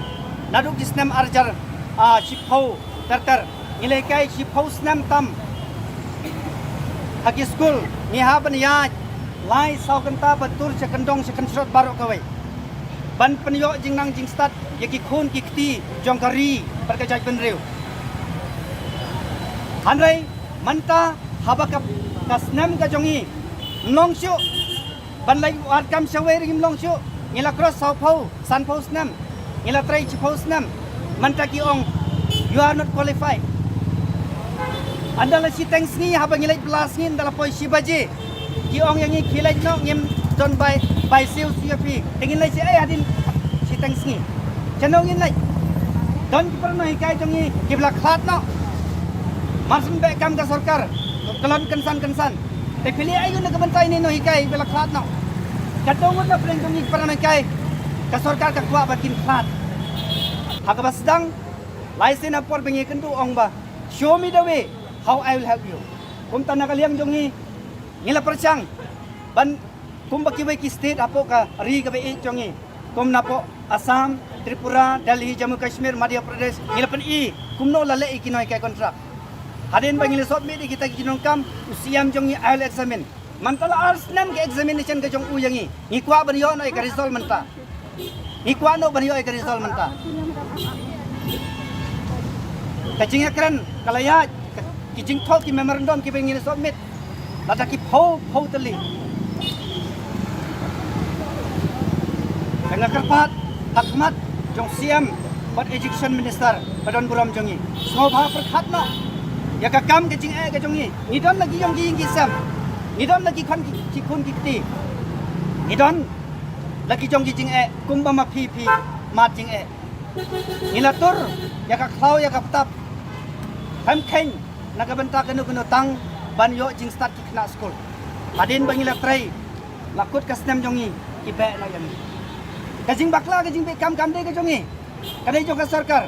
naduh ki snem ar hajar, ah, shiphew ter ter. Ngi la hikai shiphew snem tam ha ki school. Ngi hap ban ïaid lai saw kynta ba tur sha kyndong sha kynshrot baroh kawei ban pynïoh jingnang jingstad ïa ki khun ki kti jong ka ri bad ka jaitbynriew. Hynrei mynta haba ka, ka snem ka jong ngi ym long shuh, ban leit wad kam shawei ruh ngim long shuh. Ngi la cross sawphew, sanphew snem, ngi la trei shiphew snem. Mynta ki ong you are not qualified. Ynda la shiteng sngi haba ngi leit bylla sngi, ynda la poi shi baje ki ong ïa ngi khie leit noh, ngim don bai, bai siew siew ïa phi. Te ngin leit shaei hadien shiteng sngi? Shano ngin leit? Don ki para nonghikai jong ngi kiba la khlad noh. Mar shu beh kam ka sorkar, kyllon kynsan kynsan. Te phi leh aïu na ka bynta ine i nonghikai ba la khlad noh? Ka dei ngut na pdeng jong ngi ki para nonghikai ka sorkar ka kwah ba kin khlad. Ha kaba sdang Lai sien ha por ba ngi kynduh ong ba, "Show me the way, how I will help you." Kumta na ka liang jong ngi, ngi la pyrshang ban, kumba kiwei ki state hapoh ka ri kaba ïeit jong ngi, kum napoh Assam, Tripura, Delhi, Jammu Kashmir, Madhya Pradesh, ngi la pyni kumno la leh ïa ki nonghikai contract. Hadien ba ngi la submit ïa kita ki jingdonkam, u C M jong ngi ai la examine. Mynta la ar snem ka examination ka jong u ïa ngi. Ngi kwah ban ïoh noh ïa ka result mynta. Ngi kwah noh ban ïoh ïa ka result mynta. Ka jingïakren ka la ïaid, ka, ki jingthoh ki memorandum kiba ngi la submit, lada ki phew phew tylli. Te nga kyrpad ha khmat jong C M bad Education Minister ba don burom jong ngi, sngewbha pyrkhat noh ïa ka kam ka jingeh ka jong ngi. Ngi don la ki ïong ki ïing ki sem, ngi don la ki khun ki, ki khun ki kti, ngi don la ki jong ki jingeh kumba ma phi phi mad jingeh. Ngi la tur ïa ka khlaw ïa ka btap, kham kheiñ na ka bynta kano kano tang ban ïoh jingstad ki khynnah skul. Hadien ba ngi la trei, la kut ka snem jong ngi, ki beh noh ïa ngi. Ka jingbakla ka jingbeh kam kam dei ka jong ngi, ka dei jong ka sorkar.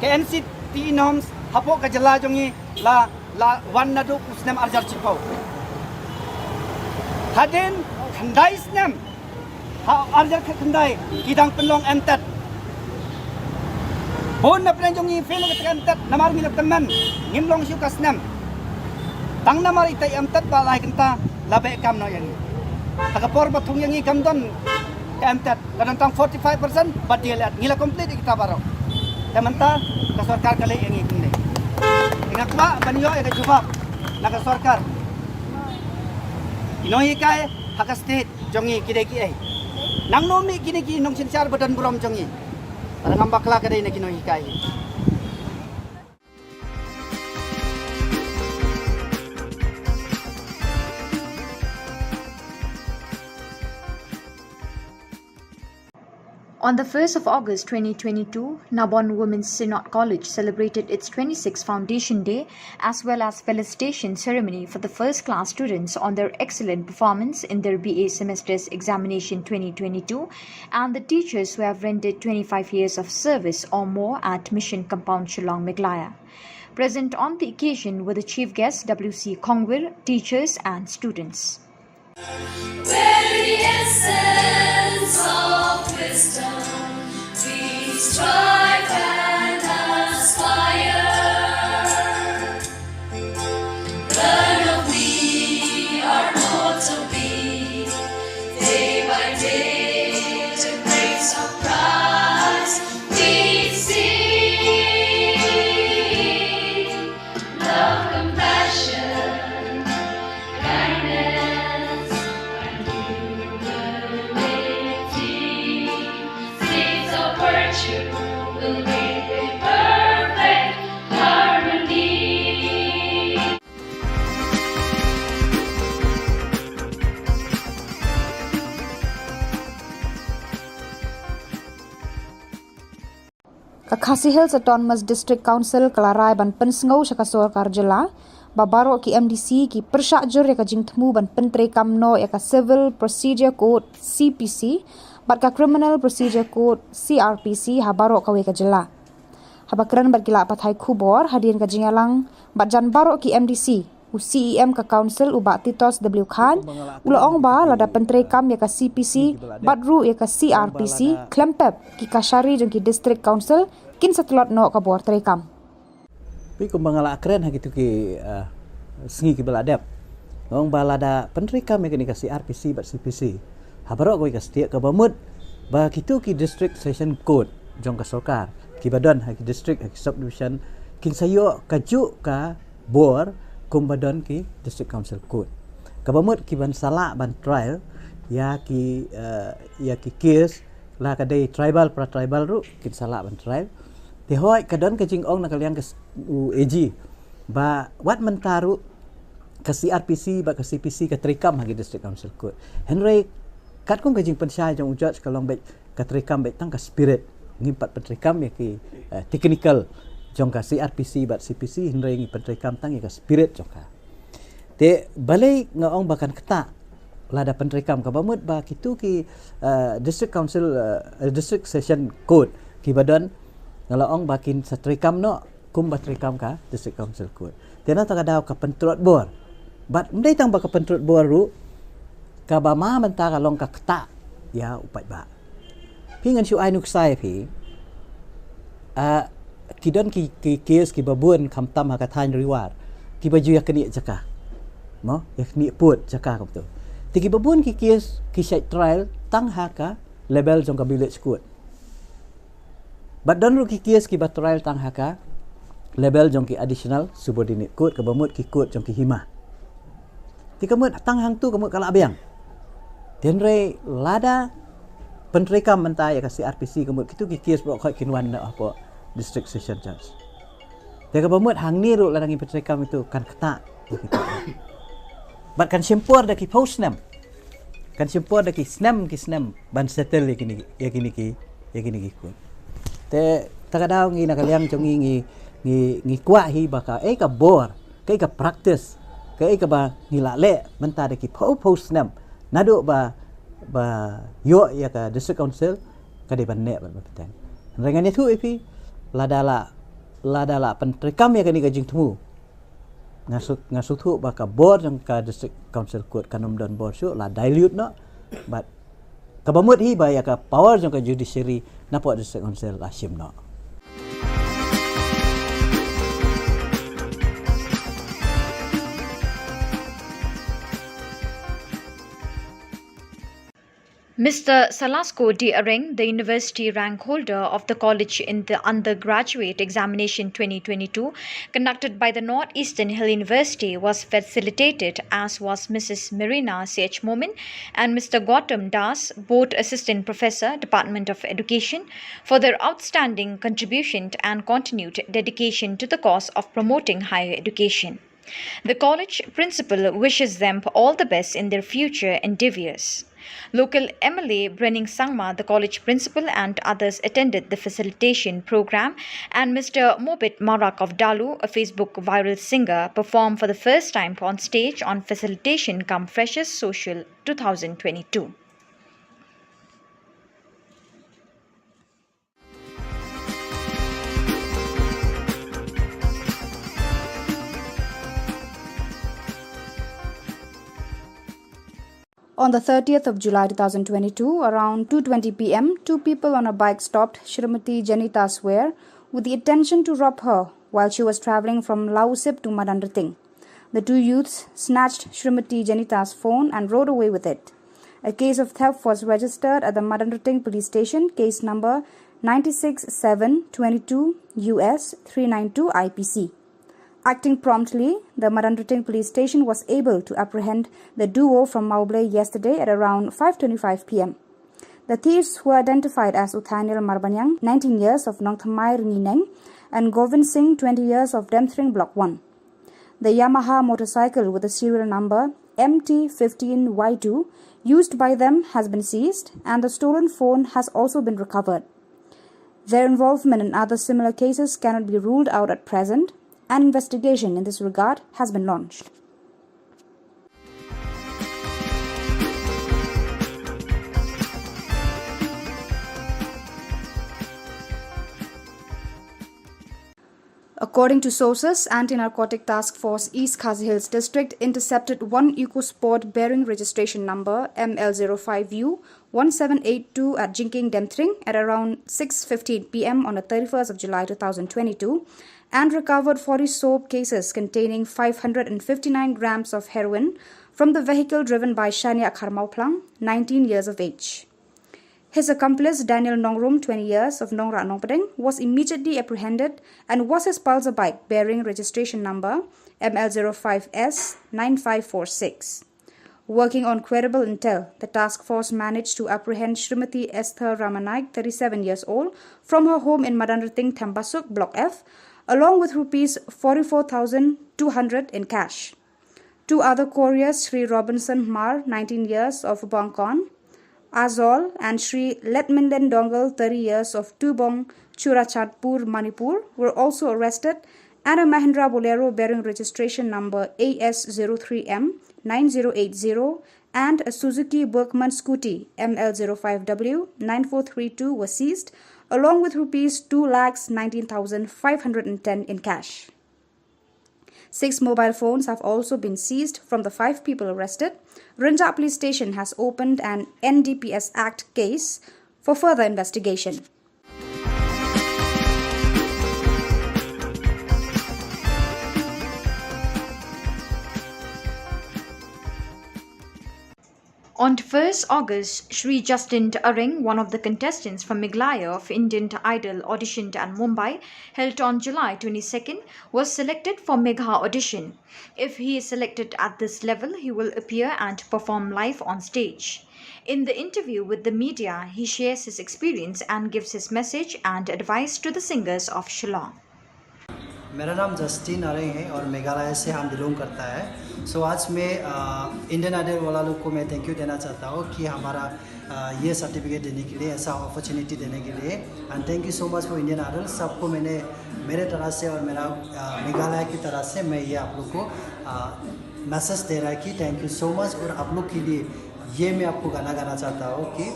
Ka N C T E norms hapoh ka jylla jong ngi la, la wan naduh u snem ar hajar shiphew. Hadien khyndai snem, ha ar hajar khyndai, ki dang pynlong M TET. Bun na pdeng jong ngi fail ïa ka M TET, namar ngi la tymmen, ngim long shuh ka snem. Tang namar ita i M TET ba lai kynta la beh kam noh ïa ngi. Ha ka por ba thung ïa ngi kam don ka M TET, ka don tang forty five percent bad D L Ed, ngi la complete ïa kita baroh. Te mynta ka sorkar ka leh ïa ngi kumne. Te nga kwah ban ïoh ïa ka jubab na ka sorkar. Ki nonghikai ha ka state jong ngi ki dei kiei? Nangno mih kine ki nongsynshar ba don burom jong ngi? Para ngam bakla ka dei na ki nonghikai. On the first of August twenty twenty-two, Nabon Women's Synod College celebrated its twenty-sixth Foundation Day as well as felicitation ceremony for the first class students on their excellent performance in their B A semester's examination twenty twenty-two and the teachers who have rendered twenty-five years of service or more at Mission Compound Shillong, Meghalaya. Present on the occasion were the chief guests W C Khongwir, teachers and students. Where the essence of wisdom, we strive and aspire. Learn of we are not to be, day by day the great surprise we see. Love, compassion, kindness, and humility, seeds of virtue will reap a perfect harmony. Ka Khasi Hills Autonomous District Council ka la rai ban pynsngew sha ka sorkar jylla ba baroh ki M D C ki pyrshah jur ïa ka jingthmu ban pyntreikam noh ïa ka Civil Procedure Code, C P C, bad ka Criminal Procedure Code, C R P C, ha baroh kawei ka jylla. Haba kren bad ki lad pathai khubor hadien ka jingïalang bad jan baroh ki M D C, u C E M ka Council, u Bah Titos W Khan, u la ong ba lada pyntreikam ïa ka C P C bad ruh ïa ka C R P C, khlem pep ki kashari jong ki District Council kin sa tlot noh ka bor treikam. Phi, kumba nga la kren ha kitu ki, eh, sngi kiba la dep, nga ong ba lada pyntreikam ïa kane ka C R P C bad C P C ha baroh kawei ka state, kaba mut ba kitu ki District Session Court jong ka sorkar kiba don ha ki district, ha ki subdivision, kin sa ïoh kajuh ka bor kumba don ki District Council Court. Kaba mut ki ban sa lah ban trial ïa ki, eh, ïa ki case, la ka dei tribal, para tribal ruh kin sa lah ban trial. Te hooid ka don ka jingong na ka liang ka s-, u A G ba wat mynta ruh ka C R P C bad ka C P C ka treikam ha ki District Council Court. Hynrei katkum ka jingpynshai jong u judge ka long beit ka treikam beit tang ka spirit. Ngim pat pyntreikam ïa ki, eh, technical jong ka C R P C bad C P C, hynrei ngi pyntreikam tang ïa ka spirit jong ka. Te balei nga ong ba kan ktah lada pyntreikam, kaba mut ba kitu ki, eh, District Council, eh, District Session Court kiba don Nga la ong ba kin sa treikam noh, kum ba treikam ka District Council Court. Te na kata ka daw ka pyntrot bor. Bad ym dei tang ba ka pyntrot bor ruh, kaba ma mynta ka long ka ktah ïa u paidbah. Phi, ngan shu ai nuksa ïa phi. Ah, ki don ki, ki case kiba bun khamtam ha ka thaiñ Ri War, kiba ju ïa knieh jaka. Mo, ïa knieh pud jaka kumto. Te kiba bun ki case ki shait trial tang ha ka level jong ka village court. Bad don ruh ki case kiba trial tang ha ka level jong ki additional subordinate court, kaba mut ki court jong ki hima. Te ka mut tang hangto ka mut ka la biang. Te hynrei lada pyntreikam mynta ïa ka C R P C, ka mut kito ki case baroh khoit kin wan na hapoh District Session Judge. Te kaba mut hangne ruh lada ngi pyntreikam ito kan ktah ïa kita. Bad kan shim por da ki phew snem. Kan shim por da ki snem, ki snem ban settle ïa kine, ïa kine ki, ïa kine ki court. Te kata ka daw ngi na ka liang jong ngi, ngi, ngi, ngi kwah hi ba kaei ka bor, kaei ka practice, kaei kaba ngi la leh mynta da ki phew phew snem naduh ba, ba ïoh ïa ka District Council, ka dei ban neh bad ban bteng. Hynrei ngan ïathuh ïa phi, lada la, lada la pyntreikam ïa kane ka jingthmu, nga shu, nga sngewthuh ba ka bor jong ka District Council Court kan ym don bor shuh, la dilute noh. Bad kaba mut hi ba ïa ka power jong ka judiciary napoh District Council la shim noh. Mister Salasko D. Areng, the university rank holder of the college in the undergraduate examination twenty twenty-two conducted by the North Eastern Hill University, was felicitated, as was Missus Marina C H Momin and Mister Gautam Das, both Assistant Professor, Department of Education, for their outstanding contribution and continued dedication to the cause of promoting higher education. The college principal wishes them all the best in their future endeavors. Local M L A Brening Sangma, the college principal, and others attended the facilitation program, and Mister Mobit Marak of Dalu, a Facebook viral singer, performed for the first time on stage on Facilitation cum Freshers Social two thousand twenty-two. On the thirtieth of July two thousand twenty-two, around two twenty P M, two people on a bike stopped Shrimati Janita Swer with the intention to rob her while she was travelling from Lausip to Madanrting. The two youths snatched Shrimati Janita's phone and rode away with it. A case of theft was registered at the Madanrting Police Station, case number nine six seven twenty-two U S three nine two I P C. Acting promptly, the Madanrting Police Station was able to apprehend the duo from Mawblei yesterday at around five twenty-five P M. The thieves were identified as Uthanil Marbaniang, nineteen years, of Nongthymmai Rngeineng, and Govind Singh, twenty years, of Demthring Block one. The Yamaha motorcycle with the serial number M T fifteen Y two used by them has been seized, and the stolen phone has also been recovered. Their involvement in other similar cases cannot be ruled out at present. An investigation in this regard has been launched. According to sources, Anti-Narcotic Task Force East Khasi Hills District intercepted one Eco Sport bearing registration number M L zero five U one seven eight two at Jingkieng Demthring at around six fifteen P M on the thirty-first of July two thousand twenty-two and recovered forty soap cases containing five hundred and fifty-nine grams of heroin from the vehicle driven by Shania Kharmauplang, nineteen years of age. His accomplice, Daniel Nongrum, twenty years, of Nongrah Nongpdeng, was immediately apprehended and was his Pulsar bike bearing registration number M L zero five S nine five four six. Working on credible intel, the task force managed to apprehend Shrimati Esther Ramanaik, thirty-seven years old, from her home in Madanrting Thembasuk, Block F, along with rupees forty-four thousand two hundred in cash. Two other couriers, Sri Robinson Hmar, nineteen years, of Bongkon, Aizawl, and Sri Letminden Dongal, thirty years, of Tubong, Churachandpur, Manipur, were also arrested, and a Mahindra Bolero bearing registration number A S zero three M nine zero eight zero and a Suzuki Bergman scooty M L zero five W nine four three two were seized, along with rupees two lakhs nineteen thousand five hundred and ten in cash. Six mobile phones have also been seized from the five people arrested. Rynjah Police Station has opened an N D P S Act case for further investigation. On first August, Shri Justin Areng, one of the contestants from Meghalaya of Indian Idol auditioned at Mumbai, held on July twenty-second, was selected for Megha audition. If he is selected at this level, he will appear and perform live on stage. In the interview with the media, he shares his experience and gives his message and advice to the singers of Shillong. मेरा नाम जस्टिन अरेंग है और मेघालय से हम बिलोंग करता है। सो आज मैं इंडियन आइडल वाला लोग को मैं थैंक यू देना चाहता हूँ कि हमारा ये सर्टिफिकेट देने के लिए, ऐसा अपॉर्चुनिटी देने के लिए। And thank you so much for Indian Idol। सबको मैंने मेरे तरह से और मेरा मेघालय की तरह से मैं ये आप लोग को मैसेज दे रहा है कि थैंक यू सो मच। और आप लोग के लिए ये मैं आपको गाना गाना चाहता हूँ कि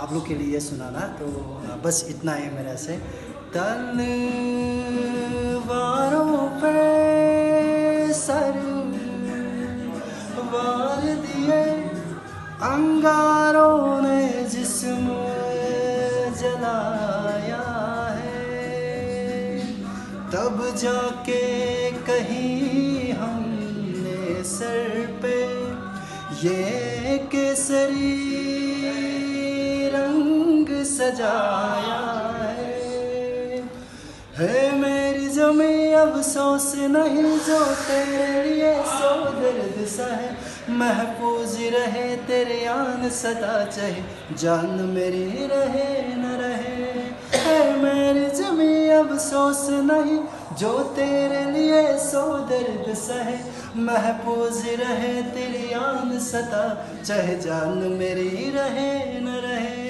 आप लोग के लिए सुनाना। तो बस इतना है मेरा से। तलवारों पे सर वार दिए, अंगारों ने जिस्म जलाया है, तब जाके कहीं हमने सर पे ये केसरी रंग सजाया है। है मेरी जमी अफसोस नहीं जो तेरे लिए सौ दर्द सहे, महफूज रहे तेरे आन सदा, चाहे जान मेरी रहे न रहे। है मेरी जमी अफसोस नहीं जो तेरे लिए सौ दर्द सहे, महफूज रहे तेरी आन सदा, चाहे जान मेरी रहे न रहे।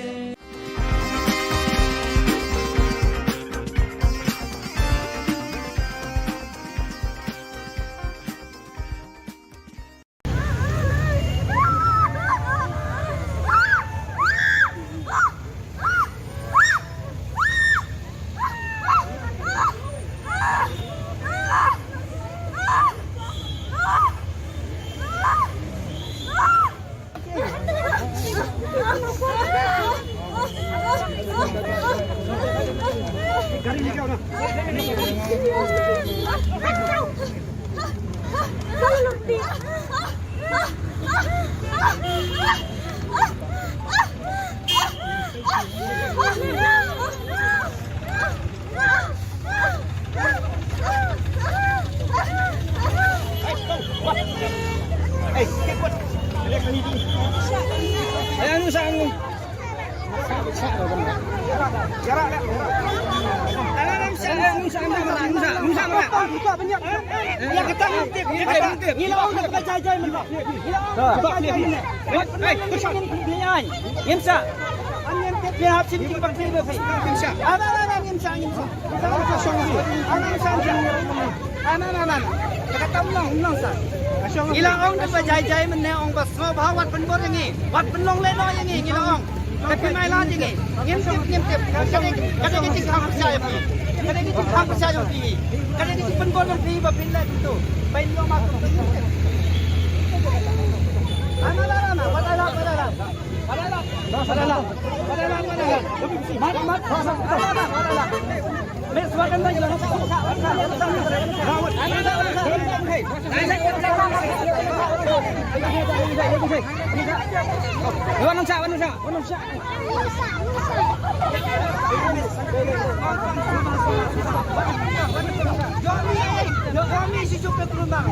Ila ong ba jai jai mynne ong ba sngewbha wat pynbor ïa ngi, wat pynlong lehnoh ïa ngi, ngi la ong. Ka phi mai lad ïa ngi. Ngim tip, ngim tip. Ka dei, ka dei ka jingkhang pyrshah ïa phi. Ka dei ka jingkhang pyrshah ïa phi. Ka dei ka jingpynbor ïa phi ba phin leh kumto. Ba in ïoh ma kumto. Ana la la na, wat la la, wat la la.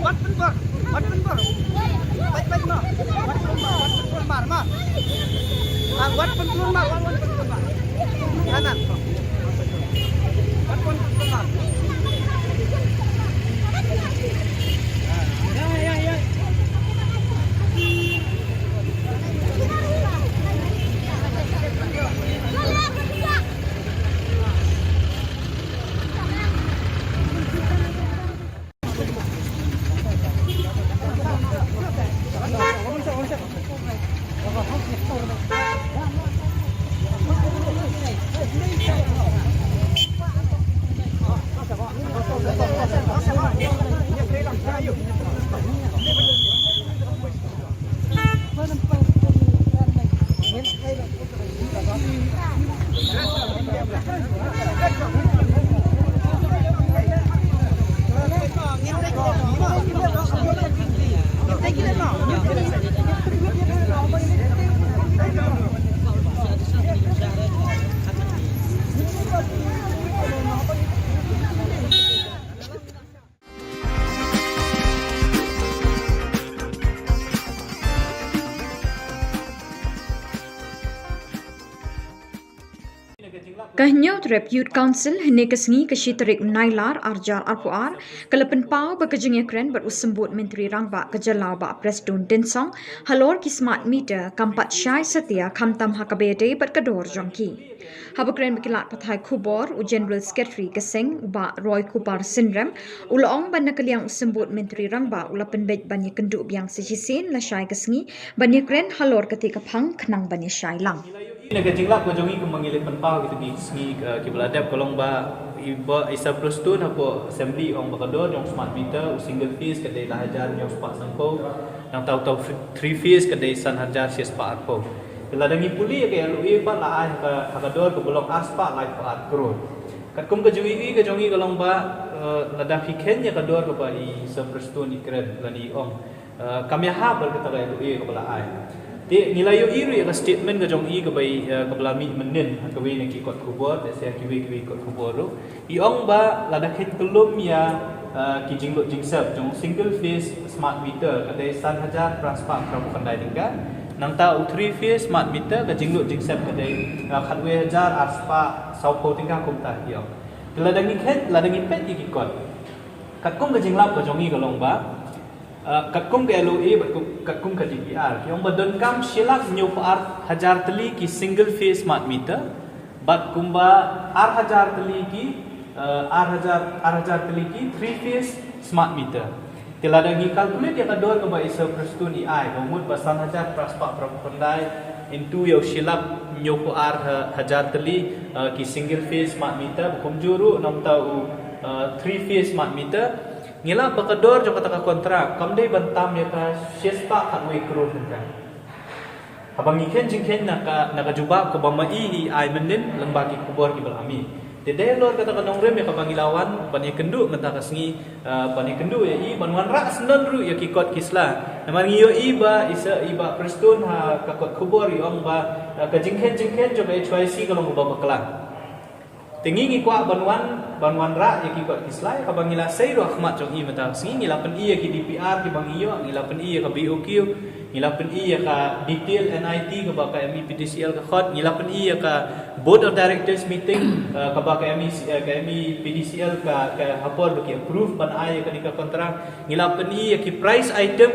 Wat pynbor, wat pynbor. Peit, peit, ma. Wat pynbor, wat pynbor, mar, ma. Ah, wat pynbor, mar, wat pynbor, mar. Kanan. Wat pynbor, mar. Ya, ya, ya. Ka Hynñiewtrep Youth Council hynne ka sngi ka shi tarik Nailar arjar arphew ar ka la pynpaw ba ka jingïakren bad u symbud Myntri Rangbah ka jylla Bah Prestone Tynsong halor ki smart meter kam pat shai satia khamtam ha kaba ïadei bad ka dor jong ki. Haba kren bad ki lad pathai khubor u General Secretary ka seng u Bah Roy Kupar Synrem u la ong ba na ka liang u symbud Myntri Rangbah u la pynbeit ban ïakynduh biang sa shisien la shai ka sngi ban ïakren halor kata ka phang khnang ban ïashai lang. Na ka jinglap ka jong i kumba ngi la pynpaw kita ki sngi, eh, kiba la dep ka long ba i Bah Prestone hapoh assembly ong ba ka dor jong smart meter u single phase ka dei lai hajar hynñiew spah sanphew, nangta uta u three phase ka dei san hajar shi spah arphew. Lada ngi pule ïa ka L O A pat la ai ha ka, ha ka dor kaba long ar spah laiphew ar klur. Katkum ka jong i, ka jong i ka long ba, eh, lada phi kheiñ ïa ka dor kaba i Sir Prestone i kren lane i ong, eh, kam ïahap bad kata ka L O A kaba la ai. Te ngi la ïohi ruh ïa ka statement ka jong i kaba i, eh, kaba la mih mynnin ha kawei na ki kot khubor, lehse ha kiwei kiwei kot khubor ruh. I ong ba lada kheiñ kyllum ïa, eh, ki jinglut jingsep jong single phase smart meter ka dei san hajar phra spah phra phew khyndai tyngka. Nangta u three phase smart meter ka jinglut jingsep ka dei, eh, khatwei hajar ar spah sawphew tyngka kumta i ong. Te lada ngi kheiñ, lada ngi peit ïa ki kot. Katkum ka jinglap ka jong i ka long ba, ah, katkum ka L O A bad kum, katkum ka D P R. Ki ong ba donkam shi lak hynñiewphew ar hajar tylli ki single phase smart meter. Bad kumba ar hajar tylli ki, ah, ar hajar, ar hajar tylli ki three phase smart meter. Te lada ngi calculate ïa ka dor kaba i Sir Prestone i ai, ka mut ba san hajar phra spah phra phew khyndai into ïa u shi lak hynñiewphew ar ha-, hajar tylli, ah, ki single phase smart meter, ba kumjuh ruh nangta u, ah, three phase smart meter. Ngi lap ba ka dor jong kata ka kontrak kam dei ban tam ïa ka shi spah khatwei klur tyngka. Haba ngi kheiñ jingkheiñ na ka, na ka jubab kaba ma i i ai mynnin lyngba ki khubor kiba la mih. Te dei halor kata ka nongrim ïa kaba ngi la wan ban ïakynduh mynta ka sngi, ah, ban ïakynduh ïa i ban wanrah syndon ruh ïa ki kot ki sla. Namar ngi ïohi ba i Sir, i Bah Prestone ha ka kot khubor i ong ba, ah, ka jingkheiñ jingkheiñ jong ka H Y C ka long kaba bakla. Te ngi ngi kwah ban wan, ban wanrah ïa ki kot ki sla, kaba ngi la sei ruh ha khmat jong i mynta ka sngi, ngi la pyni ïa ki D P R kiba ngi ïoh, ngi la pyni ïa ka B O Q, ngi la pyni ïa ka detail N I T kaba ka M E P D C L ka khot, ngi la pyni ïa ka Board of Directors meeting, eh, kaba ka M E C, eh, ka M E P D C L ka, ka ha por ba ki approve ban ai ïa kane ka kontrak, ngi la pyni ïa ki price item,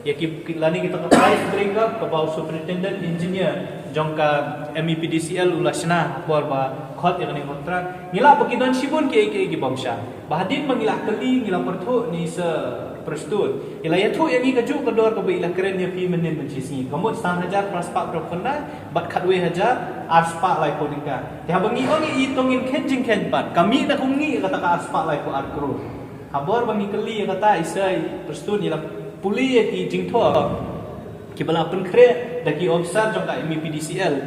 ïa ki, ki lane kita ka price breakup kaba u superintendent engineer jong ka M E P D C L u la shna ha por ba khot ïa kane ka kontrak. Ngi lap ba ki don shibun kiei kiei ki bym shai. Ba hadien ba ngi la kylli ngi la pyrthuh na i Sir Prestone, i la ïathuh ïa ngi kajuh ka dor kaba i la kren ïa phi mynnin mynshisngi. Ka mut san hajar phra spah phra phew khyndai bad khatwei hajar ar spah laiphew tyngka. Te haba ngi ong ïa i to ngin kheiñ jingkheiñ pat, ka mih na kumne ïa kata ka ar spah laiphew ar klur. Ha por ba ngi kylli ïa kata i Sir Prestone i la pule ïa ki jingthoh kiba la pynkhreh da ki officer jong ka M E P D C L.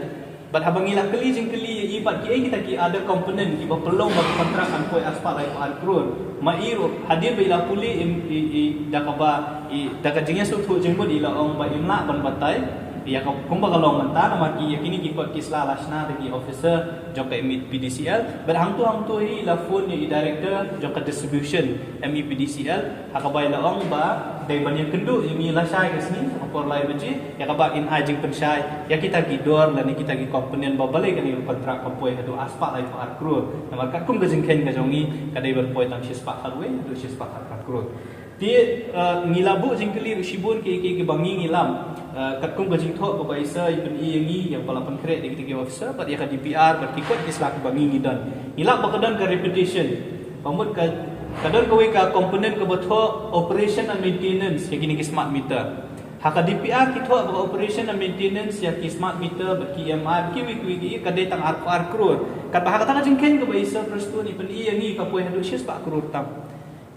Bad haba ngi la kylli jingkylli ïa i pat kiei kita ki other component kiba pynlong ba ka kontrak kan poi ar spah laiphew ar klur. Ma i ruh hadien ba i la pule i, i, i da kaba i da ka jingïasngewthuh jingmut i la ong ba im lah ban batai ïa ka kumba ka long mynta, namar ki ïa kine ki kot ki sla la shna da ki officer jong ka M E P D C L. Bad hangto hangto hi i la phone ïa i director jong ka distribution M E P D C L, ha kaba i la ong ba dei ban ïakynduh ïa ngi lashai ka sngi ha por lai baje, ïa kaba in ai jingpynshai ïa kita ki dor lane kita ki component ba balei kane ka kontrak ka poi haduh ar spah laiphew ar klur. Namar katkum ka jingkheiñ ka jong ngi ka dei ban poi tang shi spah khatwei haduh shi spah khat ar klur. Te, eh, ngi la buh jingkylli ruh shibun kiei kiei kiba ngi ngi lap. Eh, katkum ka jingthoh kaba i Sir i pyni ïa ngi ïa kaba la pynkhreh da kita ki officer bad ïa ka D P R bad ki kot ki sla kiba ngi ngi don. Ngi lap ba ka don ka repetition. Ba mut ka, ka don kawei ka component kaba thoh operation and maintenance ïa kine ki smart meter. Ha ka D P R ki thoh ba ka operation and maintenance ïa ki smart meter bad ki E M I bad kiwei kiwei ki ka dei tang ar, ar klur. Katba ha kata ka jingkheiñ kaba i Sir Prestone i pyni ïa ngi ka poi haduh shi spah klur tam.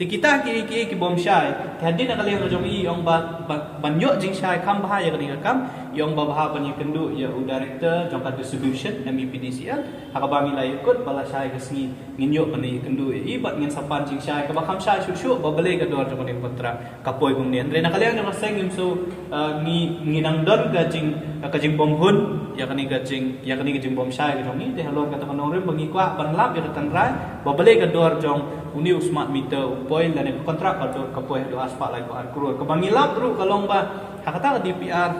Te kita kiei kiei ki bym shai. Te hadien na ka liang ka jong i ong ba, ba, ban ïoh jingshai kham bha ïa kane ka kam, Ïong babha ban ïakynduh ïa u director jong ka distribution M E P D C L, ha kaba ngi la ïakut ba lashai ka sngi ngin ïoh ban ïakynduh ïa i bad ngin sa pan jingshai kaba kham shai shuh shuh ba balei ka dor jong kane ka kontrak ka poi kumne. Hynrei na ka liang jong ka seng ngim shu, eh, ngi, ngi nang don ka jing, ka jingbymhun ïa kane ka jing, ïa kane ka jingbymshai ka jong ngi. Te halor kata ka nongrim ba ngi kwah ban lap ïa ka tynrai ba balei ka dor jong une u smart meter u poi lane ka kontrak ka dor ka poi haduh arspah laiphew ar klur. Kaba ngi lap ruh ka long ba ha kata ka D P R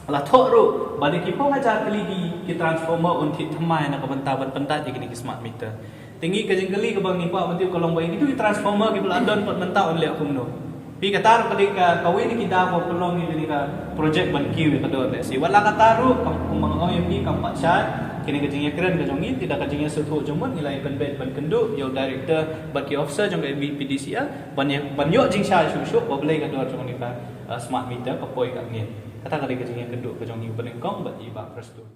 la thoh ruh ba dei ki phew hajar tylli ki, ki transformer un thied thymmai na ka bynta ban pyndait ïa kine ki smart meter. Te ngi ka jingkylli kaba ngi kwah ban tip ka long ba ïa kitu ki transformer kiba la don pat mynta un leh kumno. Phi, kata ruh ka dei ka, kawei na ki daw ba pynlong ïa kane ka project ban kiew ïa ka dor lehse. Wat la kata ruh, kam, kumba nga ong ïa phi, kam pat shai kane ka jingïakren ka jong ngi. Te da ka jingïasngewthuh jingmut ngi la ïa pynbeit ban kynduh ïa u director bad ki officer jong ka M E P D C L ban ïa, ban ïoh jingshai shuh shuh ba balei ka dor jong kane ka, uh, smart meter ka poi katne. Kata ka dei ka jingïakynduh ka jong ngi uba nyngkong bad i Bah Prestone.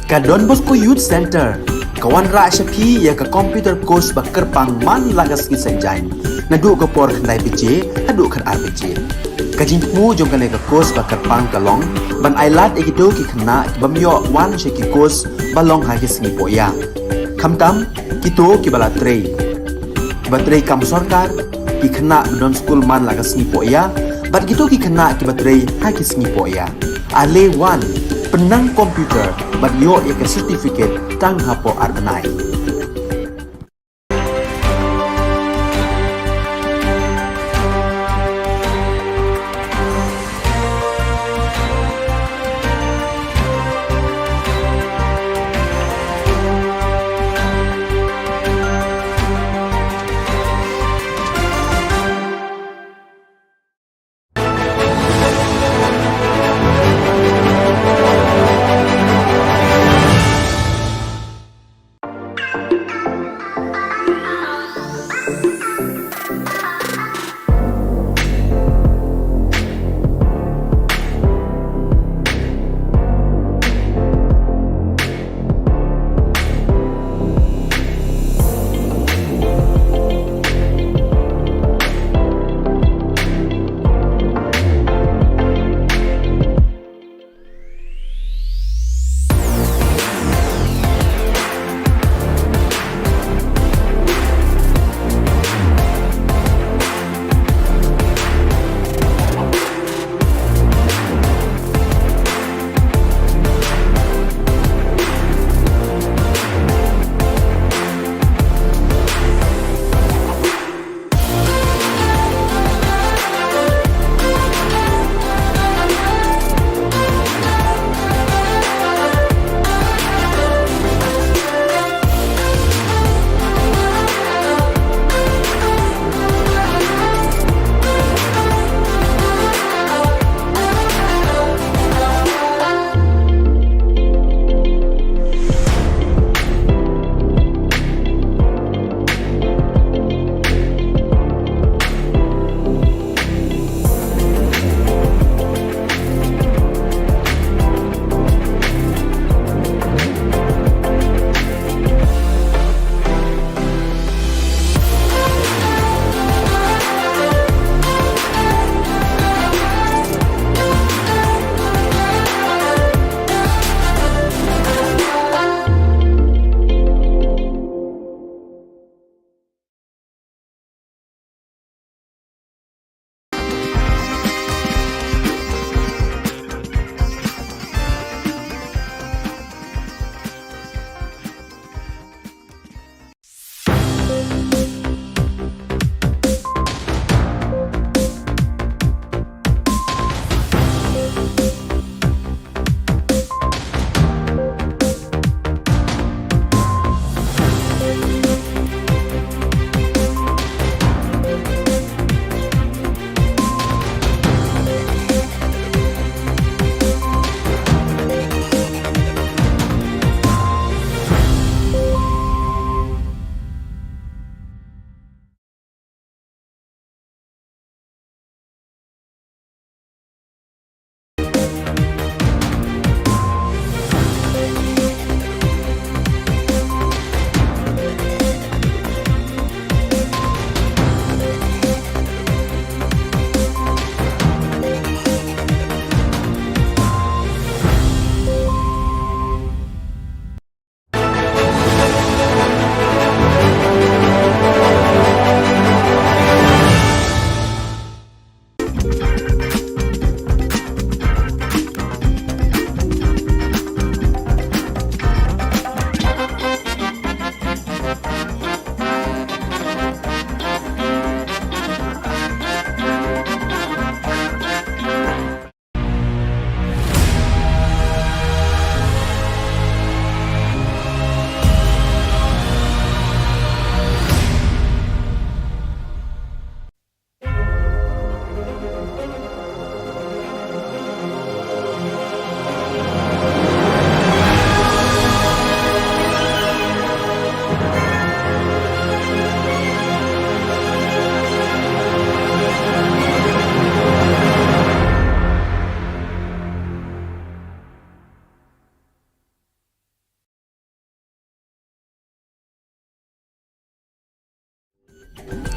Ka Don Bosco Youth Centre ka wanrah sha phi ïa ka computer course ba kyrpang man la ka sngi Saitjaiñ, naduh ka por khyndai baje haduh khatar baje. Ka jingthmu jong kane ka course ba kyrpang ka long ban ailad ïa kito ki khynnah ki bym ïoh wan sha ki course ba long ha ki sngi poh ïa. Khamtam kito kiba la trei, kiba trei kam sorkar, ki khynnah ba don skul man la ka sngi poh ïa, bad kito ki khynnah kiba trei ha ki sngi poh ïa. Ale wan, pynnang computer bad ïoh ïa ka certificate tang hapoh ar bnai.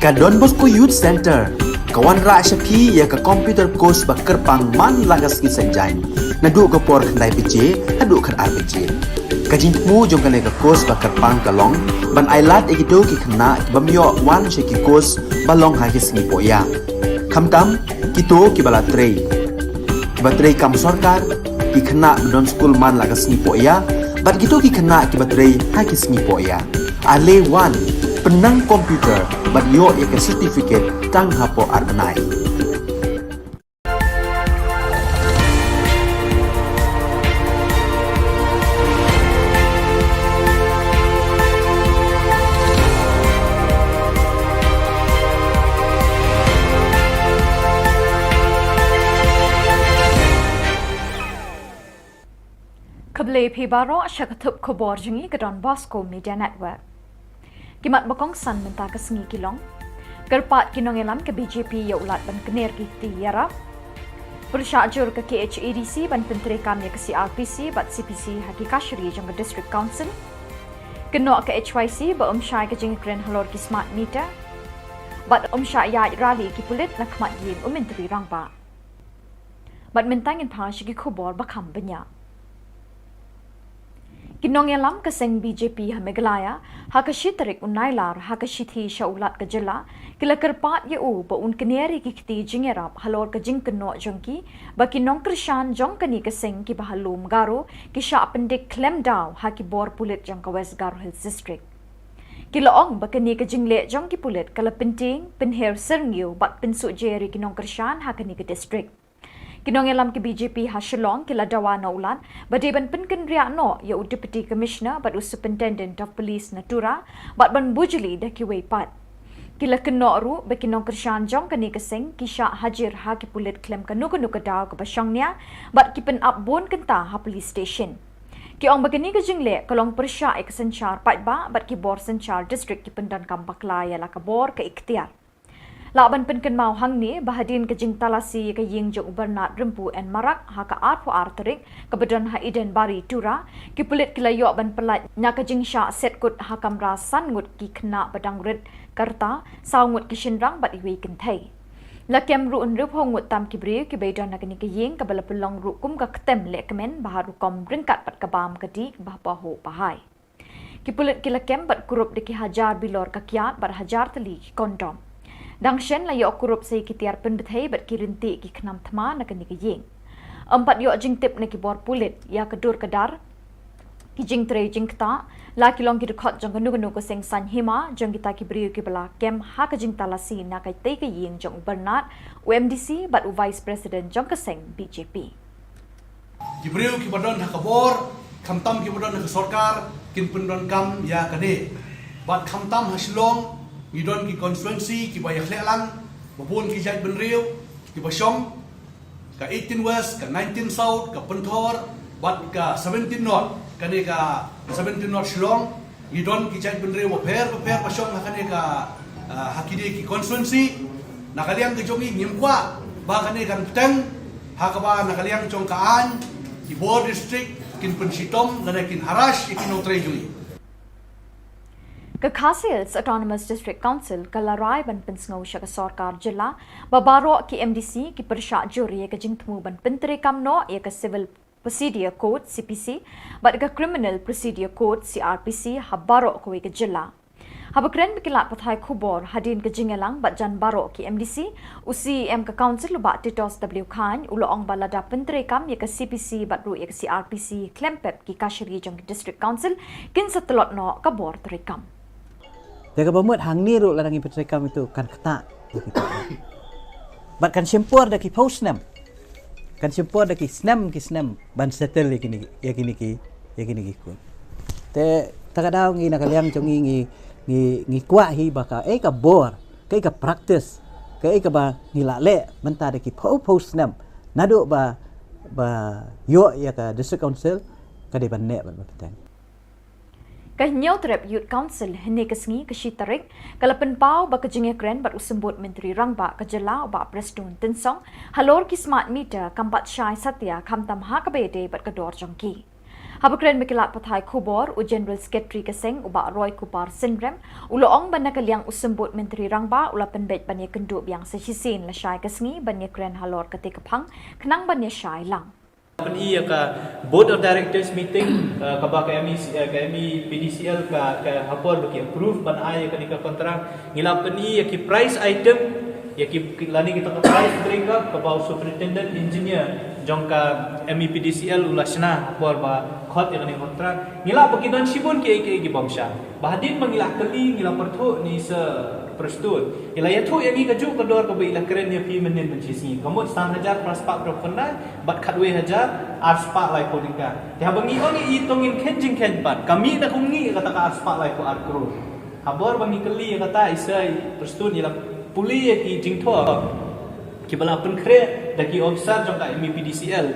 Ka Don Bosco Youth Centre ka wanrah sha phi ïa ka computer course ba kyrpang man la ka sngi Saitjaiñ, naduh ka por khyndai baje haduh khatar baje. Ka jingthmu jong kane ka course ba kyrpang ka long ban ailad ïa kito ki khynnah ki bym ïoh wan sha ki course ba long ha ki sngi pohïa, khamtam kito kiba la trei, kiba trei kam sorkar, ki khynnah ba don skul man la ka sngi pohïa, bad kito ki khynnah kiba trei ha ki sngi pohïa. Ale wan, pynnang computer bad ïoh ïa ka certificate tang hapoh ar bnai. Khublei phi baroh sha ka thup khubor jong ngi ka Don Bosco Media Network. Ki mat ba kongsan mynta ka sngi ki long: Kyrpad ki nongïalam ka B J P ïa u lad ban kner ki kti ïarap. Pyrshah jur ka K H A D C ban pyntreikam ïa ka C R P C bad C P C ha ki kashari jong ka District Council. Kynnoh ka H Y C ba ym shai ka jingkren halor ki smart meter. Bad ym shah ïaid rally ki pulit na khmat ïing u Myntri Rangbah. Bad mynta ngin phai sha ki khubor ba kham bniah. Ki nongïalam ka seng B J P ha Meghalaya, ha ka shi tarik u Nailar, ha ka shithi sha u Lat ka jylla, ki la kyrpad ïa u ba un kner ïa ki kti jingïarap halor ka jingkynnoh jong ki ba ki nongkyrshan jong kane ka seng kiba ha Lum Garo ki shah pyndik khlem daw ha ki bor pulit jong ka West Garo Hills District. Ki la ong ba kane ka jingleh jong ki pulit ka la pyntieng, pynher syrngiew bad pynsuhjer ïa ki nongkyrshan ha kane ka district. Ki nongïalam ki B J P ha Shillong ki la dawa na u Lat ba dei ban pynkynriah noh ïa u Deputy Commissioner bad u Superintendent of Police na Tura bad ban bujli da kiwei pat. Ki la kynnoh ruh ba ki nongkyrshan jong kane ka seng ki shah hajir ha ki pulit khlem kano kano ka daw kaba shongnia bad ki pynap bun kynta ha police station. Ki ong ba kane ka jingleh ka long pyrshah ïa ka synshar paidbah bad ki bor synshar district ki pyndonkam bakla ïa la ka bor ka iktiar. Lah ban pynkynmaw hangne ba hadien ka jingtalasi ïa ka ïing jong u Bernard Rympu N Marak ha ka arphew ar tarik kaba don ha Eden Bari Tura, ki pulit ki la ïoh ban pyllait na ka jingshah set kut ha kamra san ngut ki khynnah ba dang rit ka rta, saw ngut ki shynrang bad iwei i kynthei. La kem ruh hynriewphew ngut tam ki briew kiba ïadon ha kane ka ïing kaba la pynlong ruh kum ka ktem lehkmen ba ha rukom ryngkat bad ka bam ka dih ba ha bahuh bahai. Ki pulit ki la kem bad kurup da ki hajar bilor ka kiad bad hajar tylli ki kondom. Dang shen la ïoh kurup sa ïa ki tiar pynbthei bad ki ryntih ki khnam thma na kane ka ïing. Ym pat ïoh jingtip na ki bor pulit ïa ka dur ka dar, ki jingtrei jingktah, la ki long ki dkhot jong kano kano ka seng saiñ hima jong kita ki briew kiba la kem ha ka jingtalasi na katei ka ïing jong u Bernard, u M D C bad u Vice President jong ka seng B J P. Ki briew kiba don ha ka bor, khamtam kiba don ha ka sorkar, kin pyndonkam ïa kane. Bad khamtam ha Shillong, ngi don ki constituency kiba ïakhleh lang, ba bun ki jaitbynriew kiba shong, ka eighteen West, ka nineteen South, ka Pynthor, bad ka seventeen North, kane ka seventeen North Shillong, ngi don ki jaitbynriew bapher bapher ba shong ha kane ka, ah, ha kine ki constituency. Na ka liang ka jong ngi ngim kwah ba kane kan bteng, ha kaba na ka liang jong ka aiñ ki bor district kin pynshitom lane kin harass ïa ki nongtrei jong ngi. Ka Khasi Hills Autonomous District Council ka la rai ban pynsngew sha ka sorkar jylla ba baroh ki M D C ki pyrshah jur ïa ka jingthmu ban pyntreikam noh ïa ka Civil Procedure Code, C P C, bad ka Criminal Procedure Code, C R P C, ha baroh kawei ka jylla. Haba kren bad ki lad pathai khubor hadien ka jingïalang bad jan baroh ki M D C, u C E M ka Council u Bah Titosswell Chyne u la ong ba lada pyntreikam ïa ka C P C bad ruh ïa ka C R P C khlem pep ki kashari jong ki District Council kin sa tlot noh ka bor treikam. Te kaba mut hangne ruh lada ngi pyntreikam ito kan ktah. Bad kan shim por da ki phew snem. Kan shim por da ki snem ki snem ban settle ïa kine, ïa kine ki, ïa kine ki court. Te ta ka daw ngi na ka liang jong ngi ngi, ngi, ngi kwah hi ba kaei ka bor, kaei ka practice, kaei kaba ngi la leh mynta da ki phew phew snem naduh ba, ba ïoh ïa ka District Council ka dei ban neh bad ban bteng. Ka Hynñiewtrep Youth Council hynne ka sngi ka shi tarik ka la pynpaw ba ka jingïakren bad u Symbud Myntri Rangbah ka jylla u Bah Prestone Tynsong halor ki smart meter kam pat shai satia khamtam ha kaba ïadei bad ka dor jong ki. Haba kren bad ki lad pathai khubor, u General Secretary ka seng, u Bah Roy Kupar Synrem, u la ong ba na ka liang u Symbud Myntri Rangbah u la pynbeit ban ïakynduh biang sa shisien lashai ka sngi ban ïakren halor katei ka phang, khnang ban ïashai lang. Pyni ïa ka Board of Directors meeting, eh, kaba ka M E C, eh, ka M E P D C L ka, ka ha por ba ki approve ban ai ïa kane ka contract. Ngi la pyni ïa ki price item, ïa ki, ki lane kita ka price breakup kaba u Superintendent Engineer jong ka M E P D C L u la shna ha por ba khot ïa kane ka contract. Ngi la ba ki don shibun kiei kiei ki bym shai. Ba hadien ba ngi la kylli, ngi la pyrthuh, ngi sa Prestone. Ngi la ïathuh ïa ngi kajuh ka dor kaba i la kren ïa phi mynnin mynshisngi. Ka mut san hajar phra spah hynriewphew khyndai bad khatwei hajar ar spah laiphew tyngka. Te haba ngi ong ïa i, to ngin kheiñ jingkheiñ pat. Ka mih na kumne kata ka ar spah laiphew ar klur. Ha por ba ngi kylli ïa kata, i sa i Prestone i la pule ïa ki jingthoh kiba la pynkhreh da ki officer jong ka M E P D C L.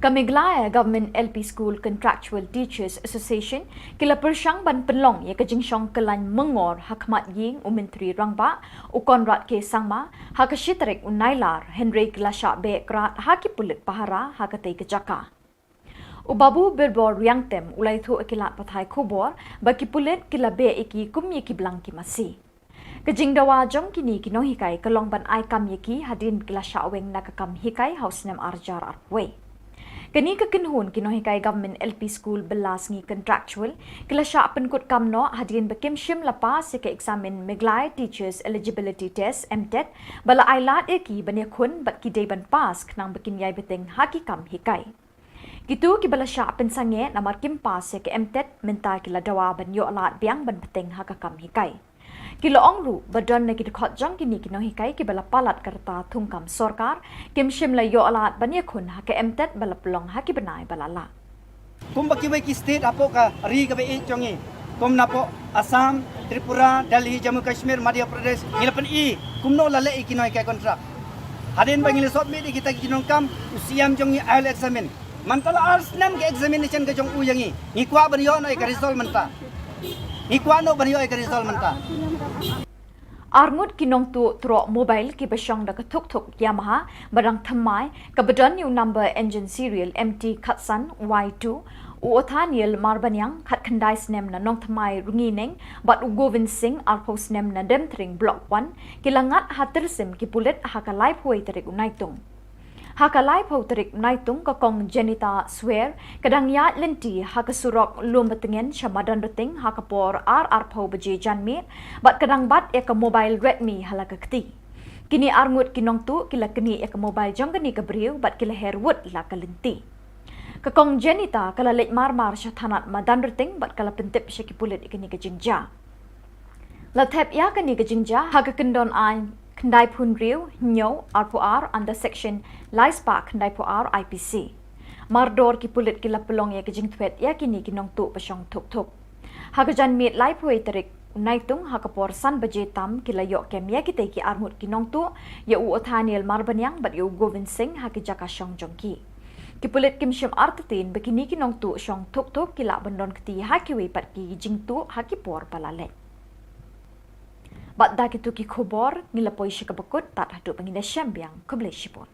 Ka Meghalaya Government L P School Contractual Teachers Association ki la pyrshang ban pynlong ïa ka jingshong kyllain myngor ha khmat ïing u Myntri Rangbah, u Conrad K Sangma, ha ka shi tarik u Nailar, hynrei ki la shah beh krad ha ki pulit pahara ha katei ka jaka. U Babu Birbor Riangtem u la ïathuh ïa ki lad pathai khubor ba ki pulit ki la beh ïa ki kum ïa ki blang ki masi. Ka jingdawa jong kine ki nonghikai ka long ban ai kam ïa ki hadien ba ki la shah weng na ka kam hikai ha u snem ar hajar arphew wei. Kane ka kynhun ki nonghikai Government L P School bylla sngi contractual ki la shah pynkut kam noh hadien ba kim shym la pass ïa ka eksamin Meghalaya Teachers Eligibility Test, MTET, ba la ai lad ïa ki ban ïakhun bad ki dei ban pass khnang ba kin ïai bteng ha ki kam hikai. Kito kiba la shah pynsangeh namar kim pass ïa ka MTET mynta ki la dawa ban ïoh lad biang ban bteng ha ka kam hikai. Ki la ong ruh ba don na ki dkhot jong kine ki nonghikai kiba la palat ka rta thungkam sorkar, kim shym la ïoh lad ban ïakhun ha ka MTET ba la pynlong ha ki bnai ba la lah. Kumba kiwei ki state hapoh ka ri kaba ïeit jong ngi, kum napoh Assam, Tripura, Delhi, Jammu Kashmir, Madhya Pradesh, ngi la pyni kumno la leh ïa ki nonghikai contract. Hadien ba ngi la submit ïa kita ki jingdonkam, u C M jong ngi ai la examine. Mynta la ar snem ka examination ka jong u ïa ngi. Ngi kwah ban ïoh noh ïa ka result mynta. Ngi kwah noh ban ïoh ïa ka result mynta. Arngut ki nongtuh troh mobile kiba shong da ka thuk thuk Yamaha ba dang thymmai, kaba don ïa u number engine serial M T khatsan Y two, u Othaniel Marbaniang, khatkhyndai snem na Nongthymmai Rngiew Neng, bad u Govind Singh, arphew snem na Demtring Block one, ki la ngat ha tyrsim ki pulit ha ka laiphew tarik u Naitung. Ha ka laiphew tarik Naitung, ka Kong Jenita Swer ka dang ïaid lynti ha ka surok Lumbatngen sha Madanrting ha ka por ar arphew baje janmiet, bad ka dang bat ïa ka mobile Redmi ha la ka kti. Kine arngut ki nongtuh ki la knieh ïa ka mobile jong kane ka briew bad ki la her wut la ka lynti. Ka Kong Jenita ka la leit mar mar sha thanat Madanrting bad ka la pyntip sha ki pulit ïa kane ka jingjia. La thep ïa kane ka jingjia ha ka kyndon aiñ khyndaiphew hynriew, hynñiew, arphew ar under section laispah khyndaiphew ar I P C. Mardor ki pulit ki la pynlong ïa ka jingthwet ïa kine ki nongtuh ba shong thuk thuk. Ha ka janmiet laiphew tarik Naitung ha ka por san baje tam ki la ïoh kem ïa kitei ki arngut ki nongtuh, ïa u Othaniel Marbaniang bad ïa u Govind Singh ha ki jaka shong jong ki. Ki pulit kim shym artatien ba kine ki nongtuh shong thuk thuk ki lah ban don kti ha kiwei pat ki jingtuh ha ki por ba la leit. Bad da kito ki khubor ngi la poi sha kaba kut, tad haduh ba ngin ïa shem biang, khublei shibun.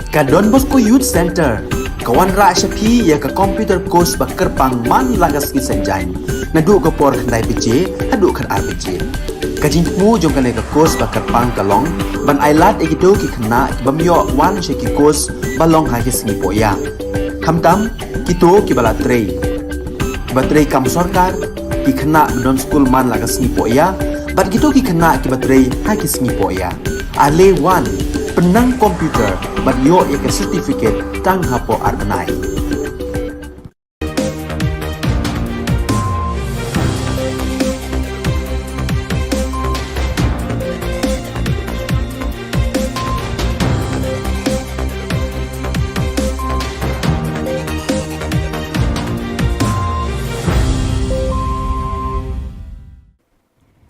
Ka Don Bosco Youth Centre ka wanrah sha phi ïa ka computer course ba kyrpang man la ka sngi Saitjaiñ, naduh ka por khyndai baje haduh khatar baje. Ka jingthmu jong kane ka course ba kyrpang ka long ban ailad ïa kito ki khynnah ki bym ïoh wan sha ki course ba long ha ki sngi pohïa, khamtam kito kiba la trei, kiba trei kam sorkar, ki khynnah ba don skul man la ka sngi pohïa, bad kito ki khynnah kiba trei ha ki sngi pohïa. Ale wan, Pynnang computer bad ïoh ïa ka certificate tang hapoh ar bnai.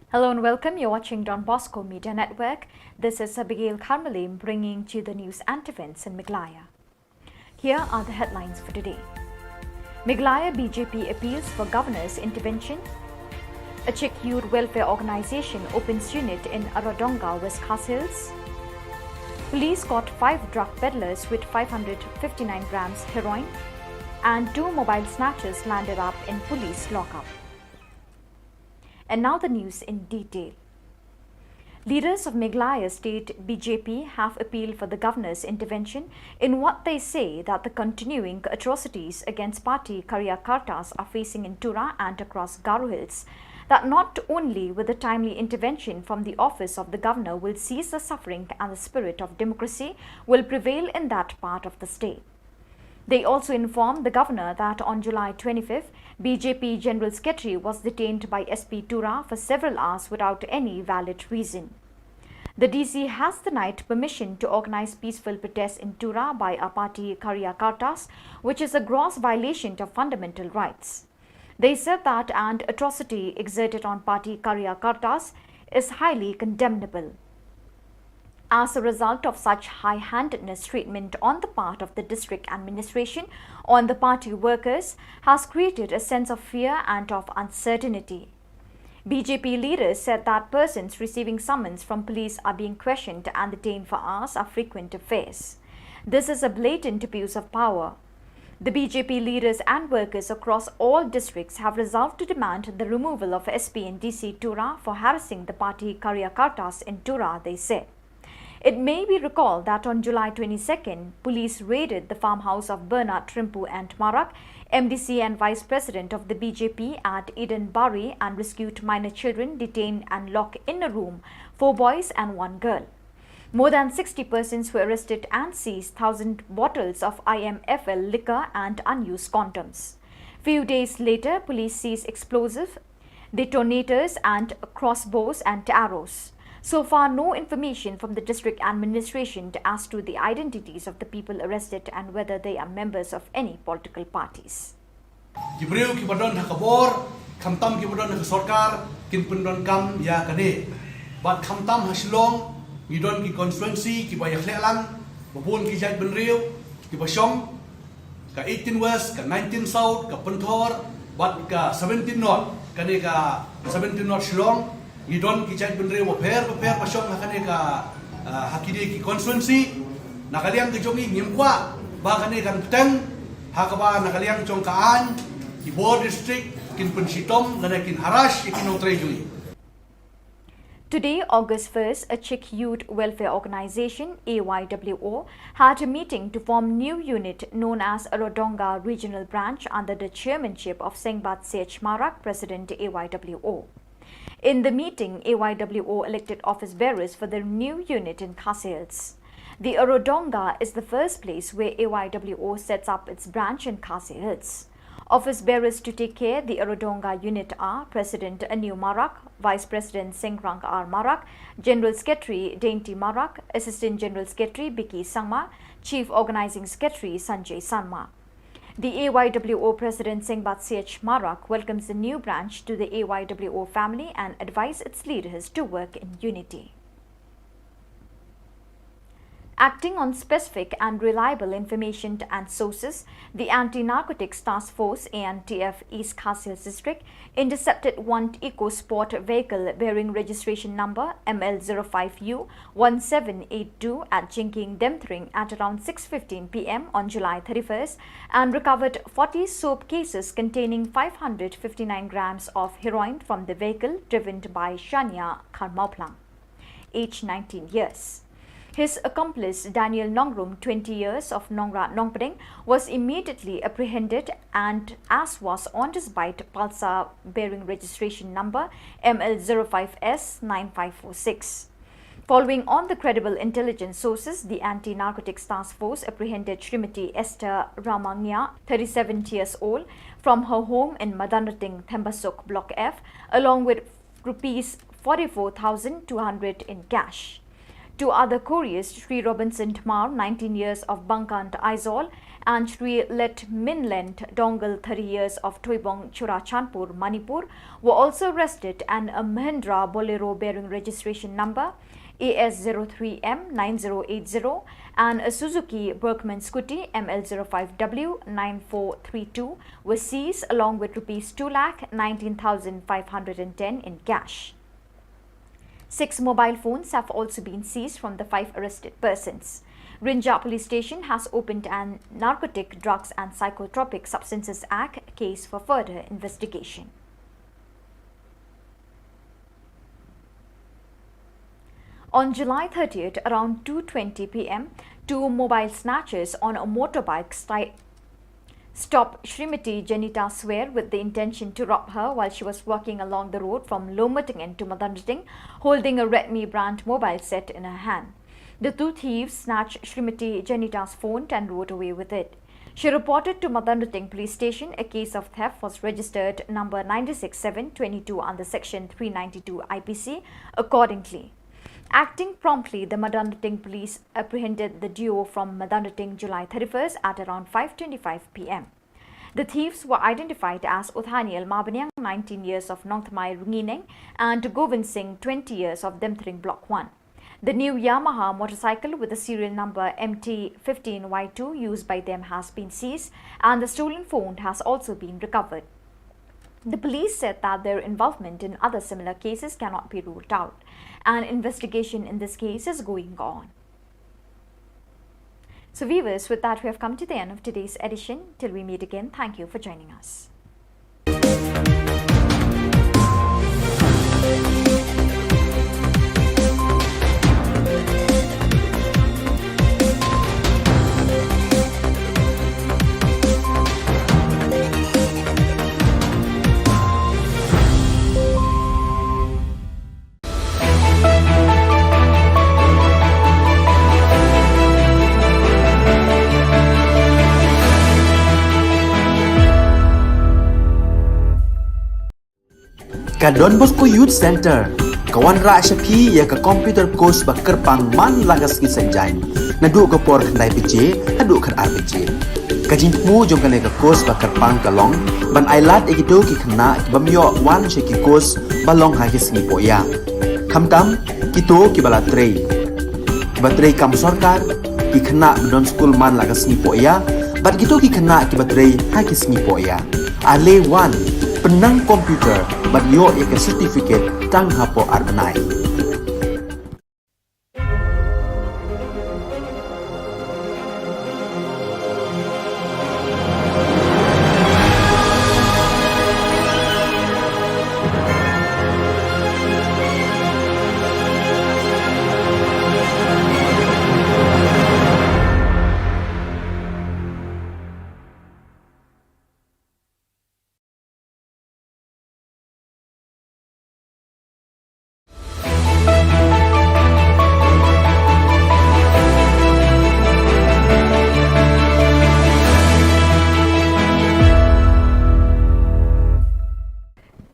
Hello and welcome. You're watching Don Bosco Media Network. This is Abigail Karmalim bringing to you the news and events in Meghalaya. Here are the headlines for today. Meghalaya B J P appeals for governor's intervention. A Czech youth welfare organization opens unit in Aradonga, West Khasi Hills. Police caught five drug peddlers with five hundred fifty-nine grams heroin. And two mobile snatchers landed up in police lockup. And now the news in detail. Leaders of Meghalaya State B J P have appealed for the governor's intervention in what they say that the continuing atrocities against party karyakartas are facing in Tura and across Garo Hills. That not only with the timely intervention from the office of the governor will cease the suffering and the spirit of democracy will prevail in that part of the state. They also informed the governor that on July twenty-fifth, B J P General Secretary was detained by S P Tura for several hours without any valid reason. The D C has denied permission to organize peaceful protests in Tura by a party karyakartas, which is a gross violation of fundamental rights. They said that an atrocity exerted on party karyakartas is highly condemnable. As a result of such high-handedness treatment on the part of the district administration on the party workers has created a sense of fear and of uncertainty. B J P leaders said that persons receiving summons from police are being questioned and detained for hours are frequent affairs. This is a blatant abuse of power. The B J P leaders and workers across all districts have resolved to demand the removal of S P and D C Tura for harassing the party karyakartas in Tura, they said. It may be recalled that on July twenty-second, police raided the farmhouse of Bernard Rimpu and Marak, M D C and Vice President of the B J P at Eden Bari, and rescued minor children detained and locked in a room, four boys and one girl. More than sixty persons were arrested and seized thousand bottles of I M F L liquor and unused condoms. Few days later, police seized explosive detonators and crossbows and arrows. So far, no information from the district administration as to the identities of the people arrested and whether they are members of any political parties. Ki briew kiba don ha ka bor, khamtam kiba don ha ka sorkar, kin pyndonkam ïa kane. Bad khamtam ha Shillong, ngi don ki constituency kiba ïakhleh lang, ba bun ki jaitbynriew kiba shong, ka eighteen West, ka nineteen South, ka Pynthor, bad ka seventeen North, kane ka seventeen North Shillong, ngi don ki jaitbynriew bapher bapher ba shong ha kane ka, ah, ha kine ki constituency. Na ka liang ka jong ngi ngim kwah ba kane kan bteng, ha kaba na ka liang jong ka aiñ, ki bor district kin pynshitom lane kin harass ïa ki nongtrei jong ngi. Today, August first, a Czech youth welfare organization, A Y W O, had a meeting to form new unit known as Aradonga Regional Branch under the chairmanship of Sengbat Sech Marak, President, A Y W O. In the meeting, A Y W O elected office bearers for the new unit in Khasi Hills. The Aradonga is the first place where A Y W O sets up its branch in Khasi Hills. Office bearers to take care the Aradonga unit are President Aniw Marak, Vice President Sengrang R Marak, General Secretary Dainty Marak, Assistant General Secretary Biki Sangma, Chief Organizing Secretary Sanjay Sangma. The A Y W O President Sengbat Sech Marak welcomes the new branch to the A Y W O family and advised its leaders to work in unity. Acting on specific and reliable information and sources, the Anti-Narcotics Task Force, A N T F, East Khasi Hills District intercepted one eco sport vehicle bearing registration number M L zero five U one seven eight two at Jingkieng Demthring at around six fifteen P M on July thirty-first and recovered forty soap cases containing five hundred fifty-nine grams of heroin from the vehicle driven by Shania Kharmauplang, age nineteen years. His accomplice, Daniel Nongrum, twenty years, of Nongra Nongpdeng, was immediately apprehended and as was on his bike Pulsar bearing registration number M L zero five S nine five four six. Following on the credible intelligence sources, the Anti-Narcotics Task Force apprehended Srimati Esther Ramangya, thirty-seven years old, from her home in Madanrating, Thembasuk, Block F, along with rupees forty-four thousand two hundred in cash. Two other couriers, Sri Robinson Dhamar, nineteen years, of Bangkant, Aizawl, and Sri Letminlen Dongal, thirty years, of Thoibong, Churachandpur, Manipur, were also arrested, and a Mahindra Bolero bearing registration number A S zero three M nine zero eight zero and a Suzuki Bergman scooty M L zero five W nine four three two were seized, along with rupees two lakh nineteen thousand five hundred and ten in cash. Six mobile phones have also been seized from the five arrested persons. Rynjah Police Station has opened an Narcotic Drugs and Psychotropic Substances Act case for further investigation. On July thirtieth, around two twenty P M, two mobile snatchers on a motorbike sti- stopped Srimati Janita Swer with the intention to rob her while she was walking along the road from Lomatagen to Madanrating, holding a Redmi brand mobile set in her hand. The two thieves snatched Srimati Janita's phone and rode away with it. She reported to Madanrating Police Station. A case of theft was registered number nine six seven twenty-two under Section three ninety-two I P C accordingly. Acting promptly, the Madanrating police apprehended the duo from Madanrating July thirty-first at around five twenty-five P M. The thieves were identified as Uthaniel Mabaniang, nineteen years, of Nongthymmai, Rungineng, and Govind Singh, twenty years, of Demthring Block one. The new Yamaha motorcycle with the serial number M T fifteen Y two used by them has been seized, and the stolen phone has also been recovered. The police said that their involvement in other similar cases cannot be ruled out. An investigation in this case is going on. So viewers, with that, we have come to the end of today's edition. Till we meet again, thank you for joining us. Ka Don Bosco Youth Centre ka wanrah sha phi ïa ka computer course ba kyrpang man la ka sngi Saitjaiñ, naduh ka por khyndai baje haduh khatar baje. Ka jingthmu jong kane ka course ba kyrpang ka long ban ailad ïa kito ki khynnah ki bym ïoh wan sha ki course ba long ha ki sngi pohïa. Khamtam kito kiba la trei, kiba trei kam sorkar, ki khynnah ba don skul man la ka sngi pohïa, bad kito ki khynnah kiba trei ha ki sngi pohïa. Ale wan, pynnang computer bad ïoh ïa ka certificate tang hapoh ar bnai.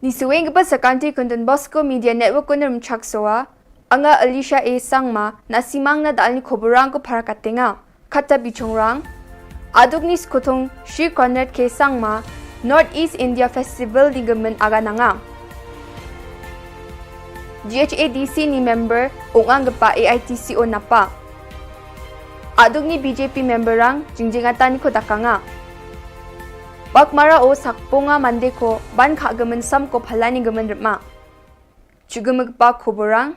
Ni shuwa ïa ka bad sa ka Don Bosco Media Network, Kundrum Chaksoa, nga Alicia A Sangma, nga sngewbha ban ai kane ka khubor rangkhmat para katne nga. Kata ki chongrang, Adukni Skotong Sri Conrad K Sangma North East India Festival dingmen aga nanga. G H A D C ni member ong ang kpa A I T C O napa. Adukni B J P member rang jingjing atan ni ko dakanga. Bakmara o sakponga mande ko ban kha gemen sam ko phalani gemen rema. Chugemekpa khubor rang.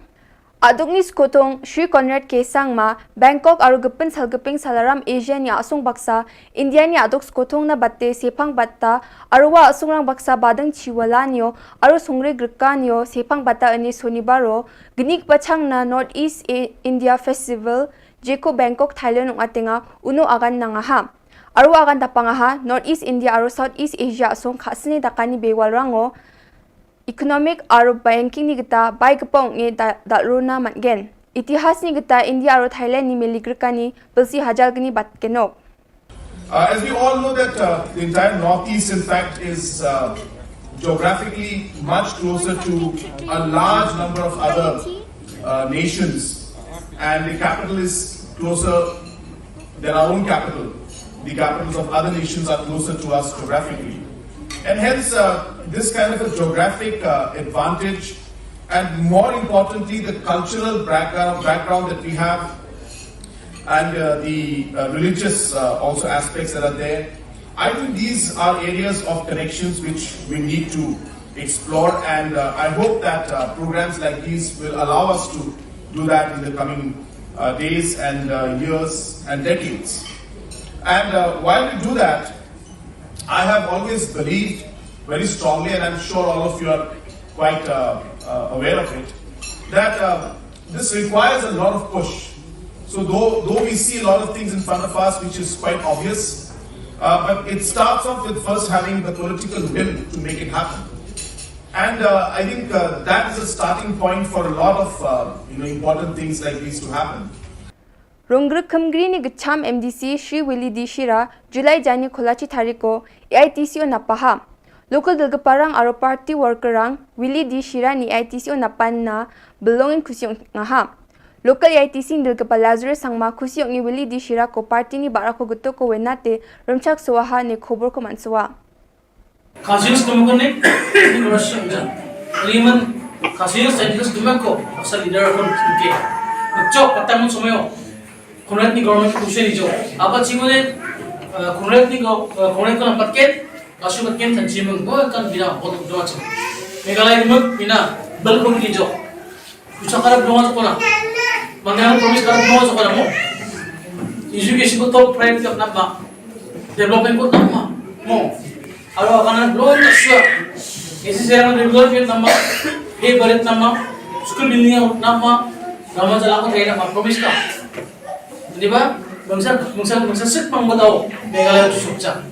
Adukni Skotong Sri Conrad K Sangma Bangkok aro gepin sal geping salaram Asia ni asong baksa India ni aduk Skotong na bate sephang batta aro wa asong rang baksa badeng chiwala nio aro songre greka nio sephang batta ene Sonibaro genik pachang na North East A- India Festival jeko Bangkok Thailand ong atenga uno agan nangaha. Aro agan dapangaha North East India aro South East Asia asong khasne dakani bewal rango. Economic aro banking ni kita bai kepong ngi da, da runa matgen. Itihas ni kita India aro Thailand ni meli grkani bilsi hajar gni bat kenok. Uh, as we all know that uh, the entire Northeast, in fact, is uh, geographically much closer to a large number of other uh, nations, and the capital is closer than our own capital. The capitals of other nations are closer to us geographically. And hence, uh, this kind of a geographic uh, advantage, and more importantly, the cultural background, background that we have, and uh, the uh, religious uh, also aspects that are there. I think these are areas of connections which we need to explore, and uh, I hope that uh, programs like these will allow us to do that in the coming uh, days and uh, years and decades. And uh, while we do that, I have always believed very strongly, and I'm sure all of you are quite uh, uh, aware of it, that uh, this requires a lot of push. So, though, though we see a lot of things in front of us, which is quite obvious, uh, but it starts off with first having the political will to make it happen. And uh, I think uh, that is a starting point for a lot of uh, you know, important things like these to happen. Rong Grkhmgri ni Gcham M D C Shri Willie D Shira, July jani kholachi thariko, A I T C O napaha. Local dulgparang aro party worker rang, Willie D Shira ni A I T C O napan na belonging khusiong ngaha. Local A I T C ni dulgpa Lazarus Sangma khusiong ni Willie D Shira ko party ni bara ko guto ko wenate, rumchak suaha ni khobor ko mansuwa. Khasi Hills Democratic Congress Region. Liman Khasi Hills and Hills Democratic ko asal leader kon ke. Chok patang somayo. Khunret ni government kushe ni jo. Apa chingone khunret ni go khunret ko nampat ket. Kasu ket ken kan chimung ko kan bina bot do acha. Meghalaya ni muk bina bel kon ni jo. Kucha karap donga sokona. Mangga promise karap donga sokona mo. Education ko top priority ko nama. Development ko nama mo. Aro akana blow na sua. Isi sera development nama. He barit nama. School building nama. Nama jala ko thai nama promise ka. Di ba? Bangsa bangsa bangsa sik pang batao. Meghalaya tu sukcha.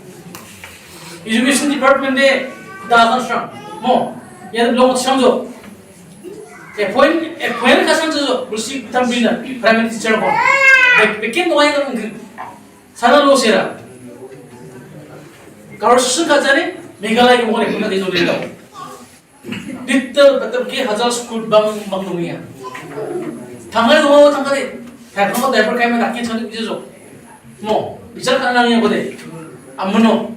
Education department de da kan sang mo. Yan blow sang jo. Appoint, appoint ka sang jo, bulsi tam bina, primary teacher ko. Be-, bekin ko ay kan sana lo sera. Karo susun ka jani, Meghalaya ke mo ne kuna dito dito. Dito, betul ke hajar school bang bang dunia. Tanggal dua tanggal de. Tanggal diaper kami nak kin sana bisa jo. Mo, bichar kana nang yang kode. Amuno.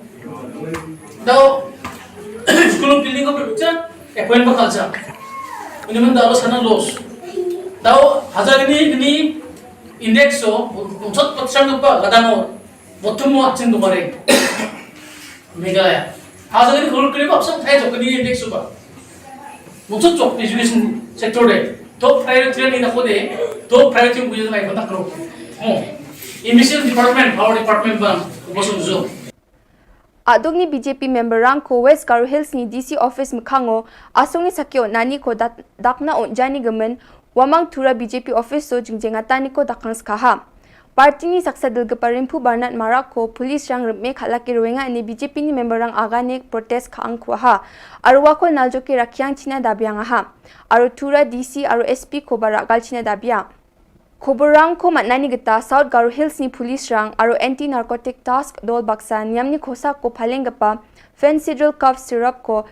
Daw, school building ko bichar, appoint ba culture. Ini man daw sana loss. Daw, hajar ini, ini index so, unsot percent ko pa, kadang mo, botum mo action ko mare. Meghalaya. Hajar ini kalau kiri ba, sang thai jo kini index so ba. Muchuk chok education sector de. Top priority ni na kode. Top priority ko yun ay kontak ro. Oh. Education department, power department bang. Ubosung zo. Aduk ni B J P member rang ko West Garo Hills ni D C office mkhango, asung ni sakyo nani ko dat-, dakna o jani gemen, wamang tura B J P office so jingjengata ni ko dakang skaha. Party ni saksa dulgpa Rimphu Barnat Marak ko police rang rme khalaki ruenga ni B J P ni member rang agane protest kha angkwaha. Arwa ko naljoki rakyang china dabiang aha. Aro tura D C aro S P ko bara gal china dabiang. Khobor rang ko matnani gita South Garo Hills ni police rang aro anti narcotic task dol baksa niam ni khosa ko phaleng gapa Phensedrol cough syrup ko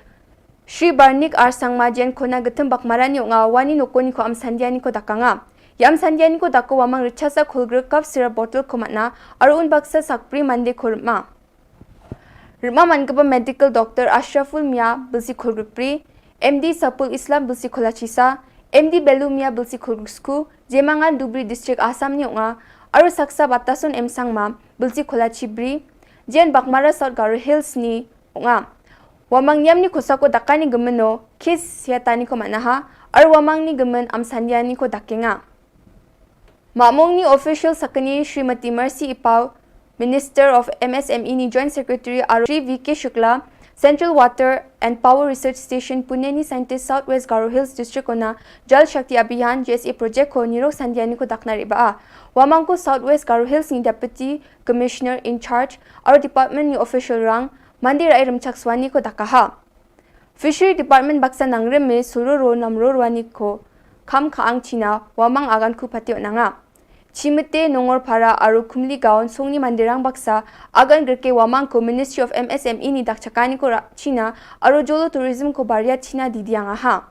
Shri Barnik R Sangma jen kona getem bakmara ni onga wani noko ni ko amsandia ni ko dakanga. Ya amsandia ni ko dako wamang richasa khulgre cough syrup bottle ko matna aro un baksa sakpri mande ko rma. Rma man gaba medical doctor Ashraful Mia bilsi khulgre pri, M D Sapul Islam bilsi khulachisa, M D Belu Mia bilsi khulgre sku, jemangan Dubri District Assam ni onga, aro saksa batasun M Sangma bilsi khulachi bri, jen bakmara South Garo Hills ni onga. Wamang niam ni khosa ko dakani gemeno, kis siatani ko manaha, ar wamang ni gemen amsandia ni ko dakenga. Mamong ni official sakani Srimati Mercy Ipau, Minister of M S M E ni Joint Secretary aro Shri V K Shukla, Central Water and Power Research Station Pune ni scientist South West Garo Hills District ona Jal Shakti Abhiyan J S A project ko nirok sandia ni ko dakna riba a. Wamang ko South West Garo Hills ni Deputy Commissioner in charge aro department ni official rang, Mandi rai rimchak swani ko dakaha. Fishery Department baksa nangrim me sururo namrorwani ko Kam Khaang China, Wamang Agan Ku Patio Nanga. Chimete Nongor Para Aru Kumli Gaon Songni Mandirang Baksa, Agan Gerke Wamang ko Ministry of M S M E ni dak chakani ko ra China, Aru Jolo Tourism ko Baria China Didiang Aha.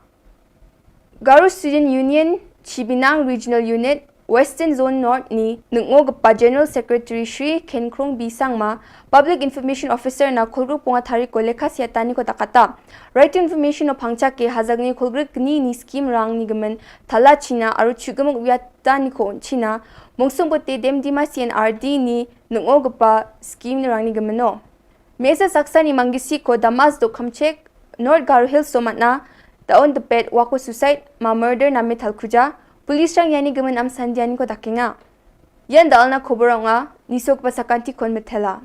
Garo Student Union, Chibinang Regional Unit, Western Zone North ni nungo gepa General Secretary Shri Khenkrong B Sangma, Public Information Officer na Khulgru Punga Thari ko Lekha Siatani ko Takata. Right to Information o Pangcha ke Hazagni Khulgru Kni ni Scheme Rang ni Gemen Thala China Aru Chugamuk Wiatani ko China, Mungsung Bote Dem Dima C N R D ni nungo gepa Scheme ni Rang ni Gemeno. Mesa Saksa ni Mangisi ko Damas do Kamchek, North Garo Hills so matna, daun depet wako suicide, ma murder na metal kuja, police rang yani gemen am sandiani ko dakenga. Yan dalna koboronga, nisok pasakanti kon metela.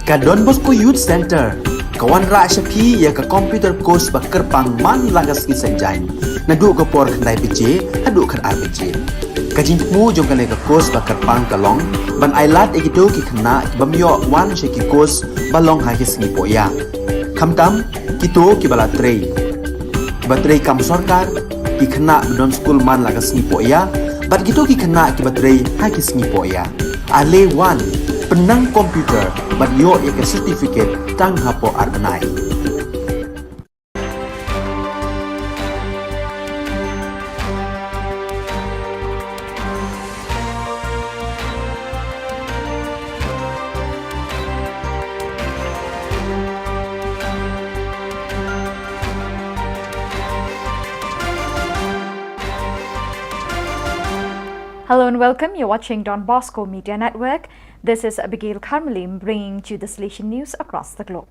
Ka Don Bosco Youth Center ka wanrah sha phi ïa ka computer course ba kyrpang man la ka sngi Saitjaiñ, naduh ka por khyndai baje haduh khatar baje. Ka jingthmu jong kane ka course ba kyrpang ka long ban ailad ïa kito ki khynnah ki bym ïoh wan sha ki course ba long ha ki sngi pohïa. Khamtam kito kiba la trei, kiba trei kam sorkar, ki khynnah ba don skul man la ka sngi pohïa, bad kito ki khynnah kiba trei ha ki sngi pohïa. Ale wan, pynnang computer bad ïoh ïa ka certificate tang hapoh ar bnai. Hello and welcome. You're watching Don Bosco Media Network. This is Abigail Karmalim bringing to you the Salesian news across the globe.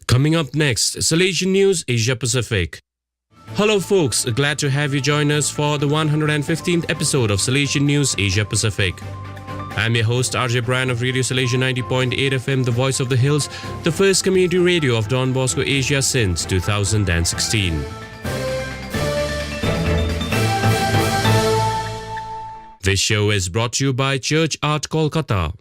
Coming up next, Salesian News Asia Pacific. Hello, folks. Glad to have you join us for the one hundred fifteenth episode of Salesian News Asia Pacific. I'm your host, R J Brian of Radio Salesian ninety point eight F M, the voice of the hills, the first community radio of Don Bosco Asia since two thousand sixteen. This show is brought to you by Church Art Kolkata.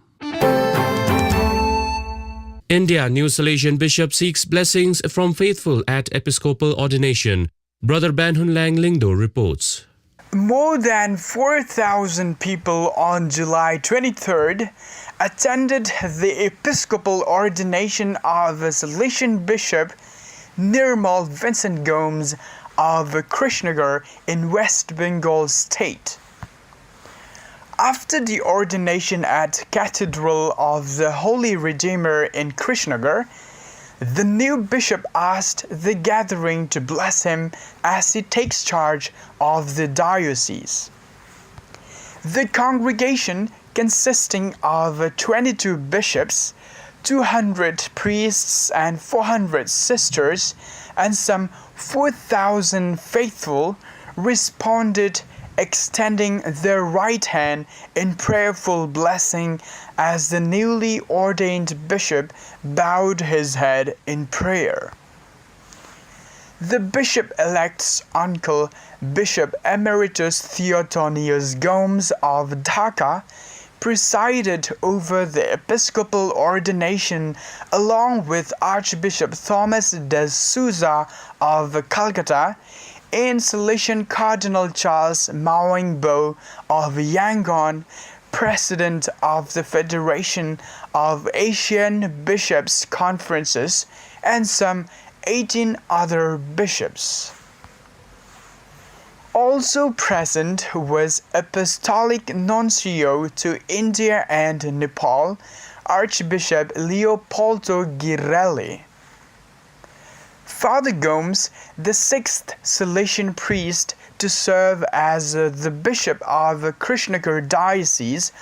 India, new Salesian bishop seeks blessings from faithful at episcopal ordination. Brother Banhunlang Lyngdoh reports. More than four thousand people on July twenty-third attended the episcopal ordination of Salesian Bishop Nirmal Vincent Gomes of Krishnagar in West Bengal state. After the ordination at Cathedral of the Holy Redeemer in Krishnagar, the new bishop asked the gathering to bless him as he takes charge of the diocese. The congregation, consisting of twenty-two bishops, two hundred priests, and four hundred sisters, and some four thousand faithful, responded, extending their right hand in prayerful blessing as the newly ordained bishop bowed his head in prayer. The bishop-elect's uncle, Bishop Emeritus Theotonius Gomes of Dhaka, presided over the episcopal ordination along with Archbishop Thomas de Souza of Calcutta and Salesian Cardinal Charles Maung Bo of Yangon, president of the Federation of Asian Bishops' Conferences, and some eighteen other bishops. Also present was Apostolic Nuncio to India and Nepal, Archbishop Leopoldo Girelli. Father Gomes, the sixth Salesian priest to serve as uh, the Bishop of Krishnagar Diocese,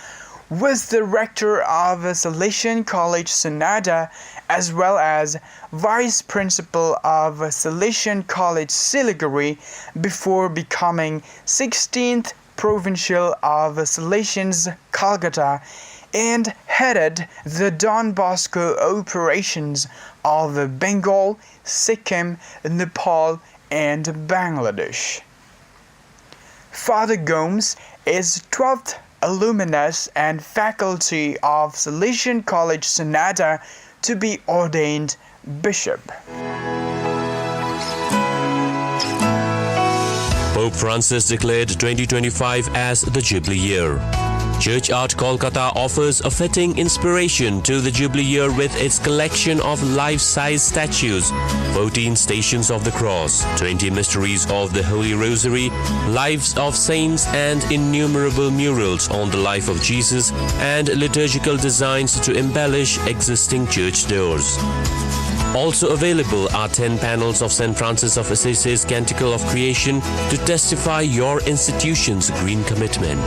was the rector of Salesian College Sonada as well as vice principal of Salesian College Siliguri before becoming sixteenth Provincial of Salesians Calcutta and headed the Don Bosco operations of Bengal, Sikkim, Nepal, and Bangladesh. Father Gomes is twelfth alumnus and faculty of Salesian College Sonada to be ordained bishop. Pope Francis declared twenty twenty-five as the Jubilee year. Church Art Kolkata offers a fitting inspiration to the Jubilee year with its collection of life size statues, fourteen Stations of the Cross, twenty Mysteries of the Holy Rosary, lives of saints, and innumerable murals on the life of Jesus and liturgical designs to embellish existing church doors. Also available are ten panels of Saint Francis of Assisi's Canticle of Creation to testify your institution's green commitment.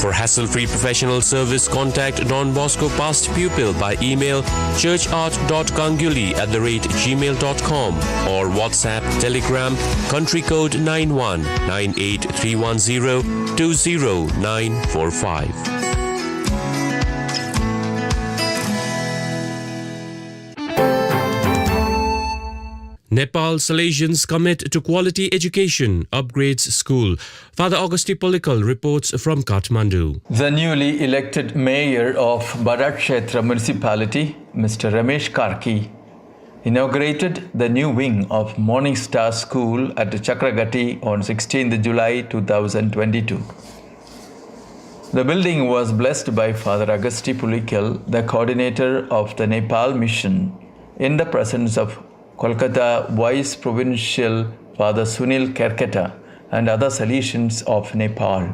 For hassle-free professional service, contact Don Bosco past pupil by email churchart.ganguly at the rate gmail.com or WhatsApp, Telegram, country code nine one nine eight three one zero two zero nine four five. Nepal Salesians commit to quality education, upgrades school. Father Augusti Polikal reports from Kathmandu. The newly elected mayor of Barat Kshetra municipality, Mister Ramesh Karki, inaugurated the new wing of Morning Star School at Chakragati on sixteenth July two thousand twenty-two. The building was blessed by Father Augusti Polikal, the coordinator of the Nepal Mission, in the presence of Kolkata Vice Provincial Father Sunil Kerketa and other Salesians of Nepal.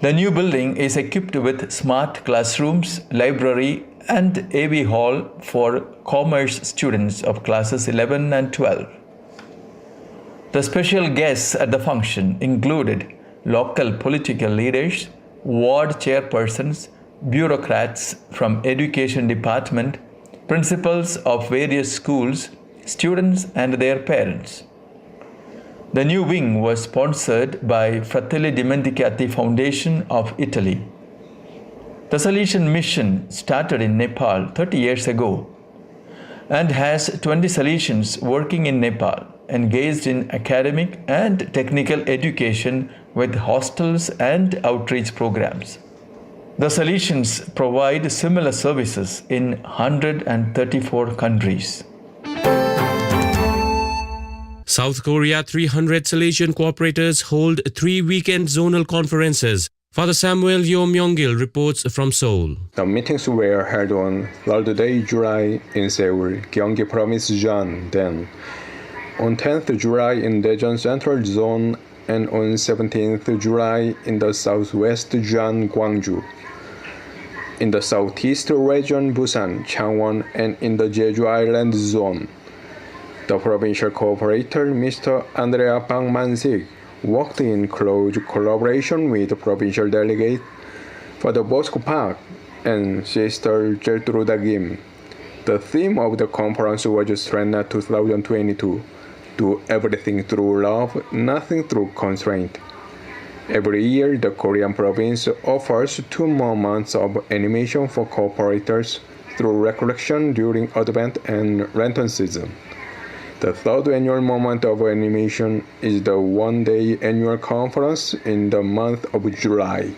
The new building is equipped with smart classrooms, library, and A V hall for commerce students of classes eleven and twelve. The special guests at the function included local political leaders, ward chairpersons, bureaucrats from education department, principals of various schools, students and their parents. The new wing was sponsored by Fratelli Dimenticati Foundation of Italy. The Salesian Mission started in Nepal thirty years ago and has twenty Salesians working in Nepal, engaged in academic and technical education with hostels and outreach programs. The Salesians provide similar services in one hundred thirty-four countries. South Korea, three hundred Salesian cooperators hold three weekend zonal conferences. Father Samuel Yo Myung-gil reports from Seoul. The meetings were held on third day July in Seoul, Gyeonggi Province, Jeondae. On tenth July in Daejeon Central Zone and on seventeenth July in the southwest Jeon, Gwangju. In the southeast region, Busan, Changwon, and in the Jeju Island Zone. The provincial cooperator, Mister Andrea Bang Man-sik, worked in close collaboration with provincial delegate Father Bosco Park and Sister Gertruda Kim. The theme of the conference was Srena two thousand twenty-two, "Do everything through love, nothing through constraint." Every year, the Korean province offers two more months of animation for cooperators through recollection during Advent and Lenten season. The third annual moment of animation is the one-day annual conference in the month of July.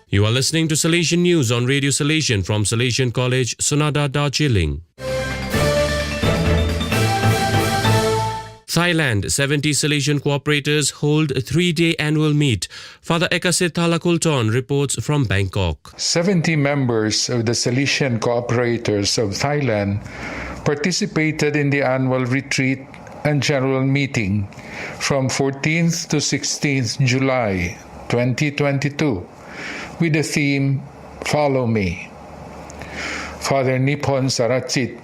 You are listening to Salesian News on Radio Salesian from Salesian College, Sonada, Darjeeling. Thailand, seventy Salesian cooperators hold a three-day annual meet. Father Ekasit Thalakulton reports from Bangkok. Seventy members of the Salesian Cooperators of Thailand participated in the annual retreat and general meeting from fourteenth to sixteenth July twenty twenty-two with the theme "Follow Me." Father Niphon Sarachit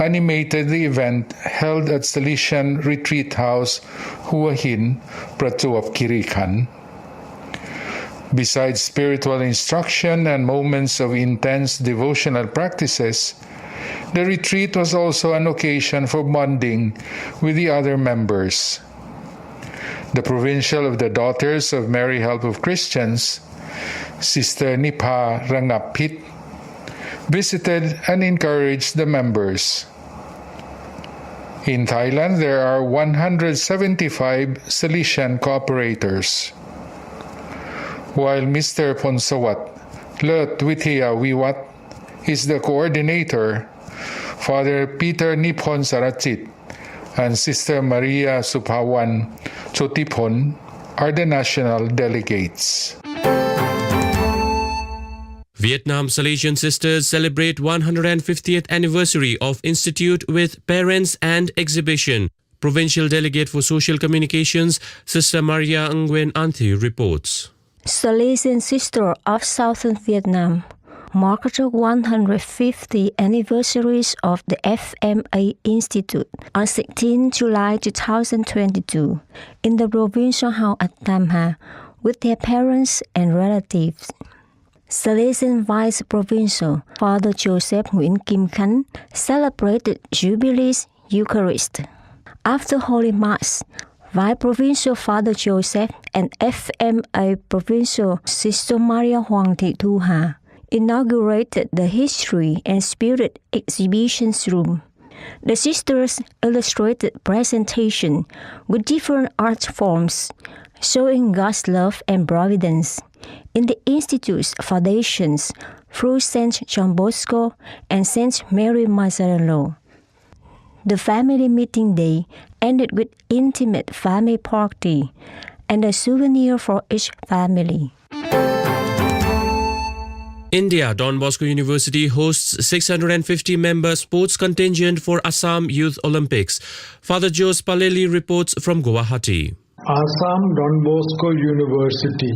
animated the event held at Salesian Retreat House, Hua Hin, Prachuap Khiri Khan. Besides spiritual instruction and moments of intense devotional practices, the retreat was also an occasion for bonding with the other members. The provincial of the Daughters of Mary Help of Christians, Sister Nipha Rangapit, visited and encouraged the members. In Thailand, there are one hundred seventy-five Salesian cooperators. While Mister Phonsawat Lut Withiya Wiwat is the coordinator, Father Peter Niphon Sarachit and Sister Maria Suphawan Chotiphon are the national delegates. Vietnam Salesian Sisters celebrate one hundred fiftieth anniversary of institute with parents and exhibition. Provincial Delegate for Social Communications, Sister Maria Nguyen Anthi reports. Salesian Sister of Southern Vietnam marked the one hundred fifty anniversaries of the F M A Institute on sixteen July two thousand twenty-two in the provincial hall at Tam Ha with their parents and relatives. Salesian Vice Provincial Father Joseph Nguyen Kim Khan celebrated Jubilee's Eucharist. After Holy Mass, Vice Provincial Father Joseph and F M A Provincial Sister Maria Huang Thị Thu Ha inaugurated the History and Spirit Exhibitions Room. The sisters illustrated presentation with different art forms showing God's love and providence in the Institute's foundations through Saint John Bosco and Saint Mary Mazzarello. The family meeting day ended with intimate family party and a souvenir for each family. India, Don Bosco University hosts six hundred fifty member sports contingent for Assam Youth Olympics. Father Jose Palelli reports from Guwahati. Assam Don Bosco University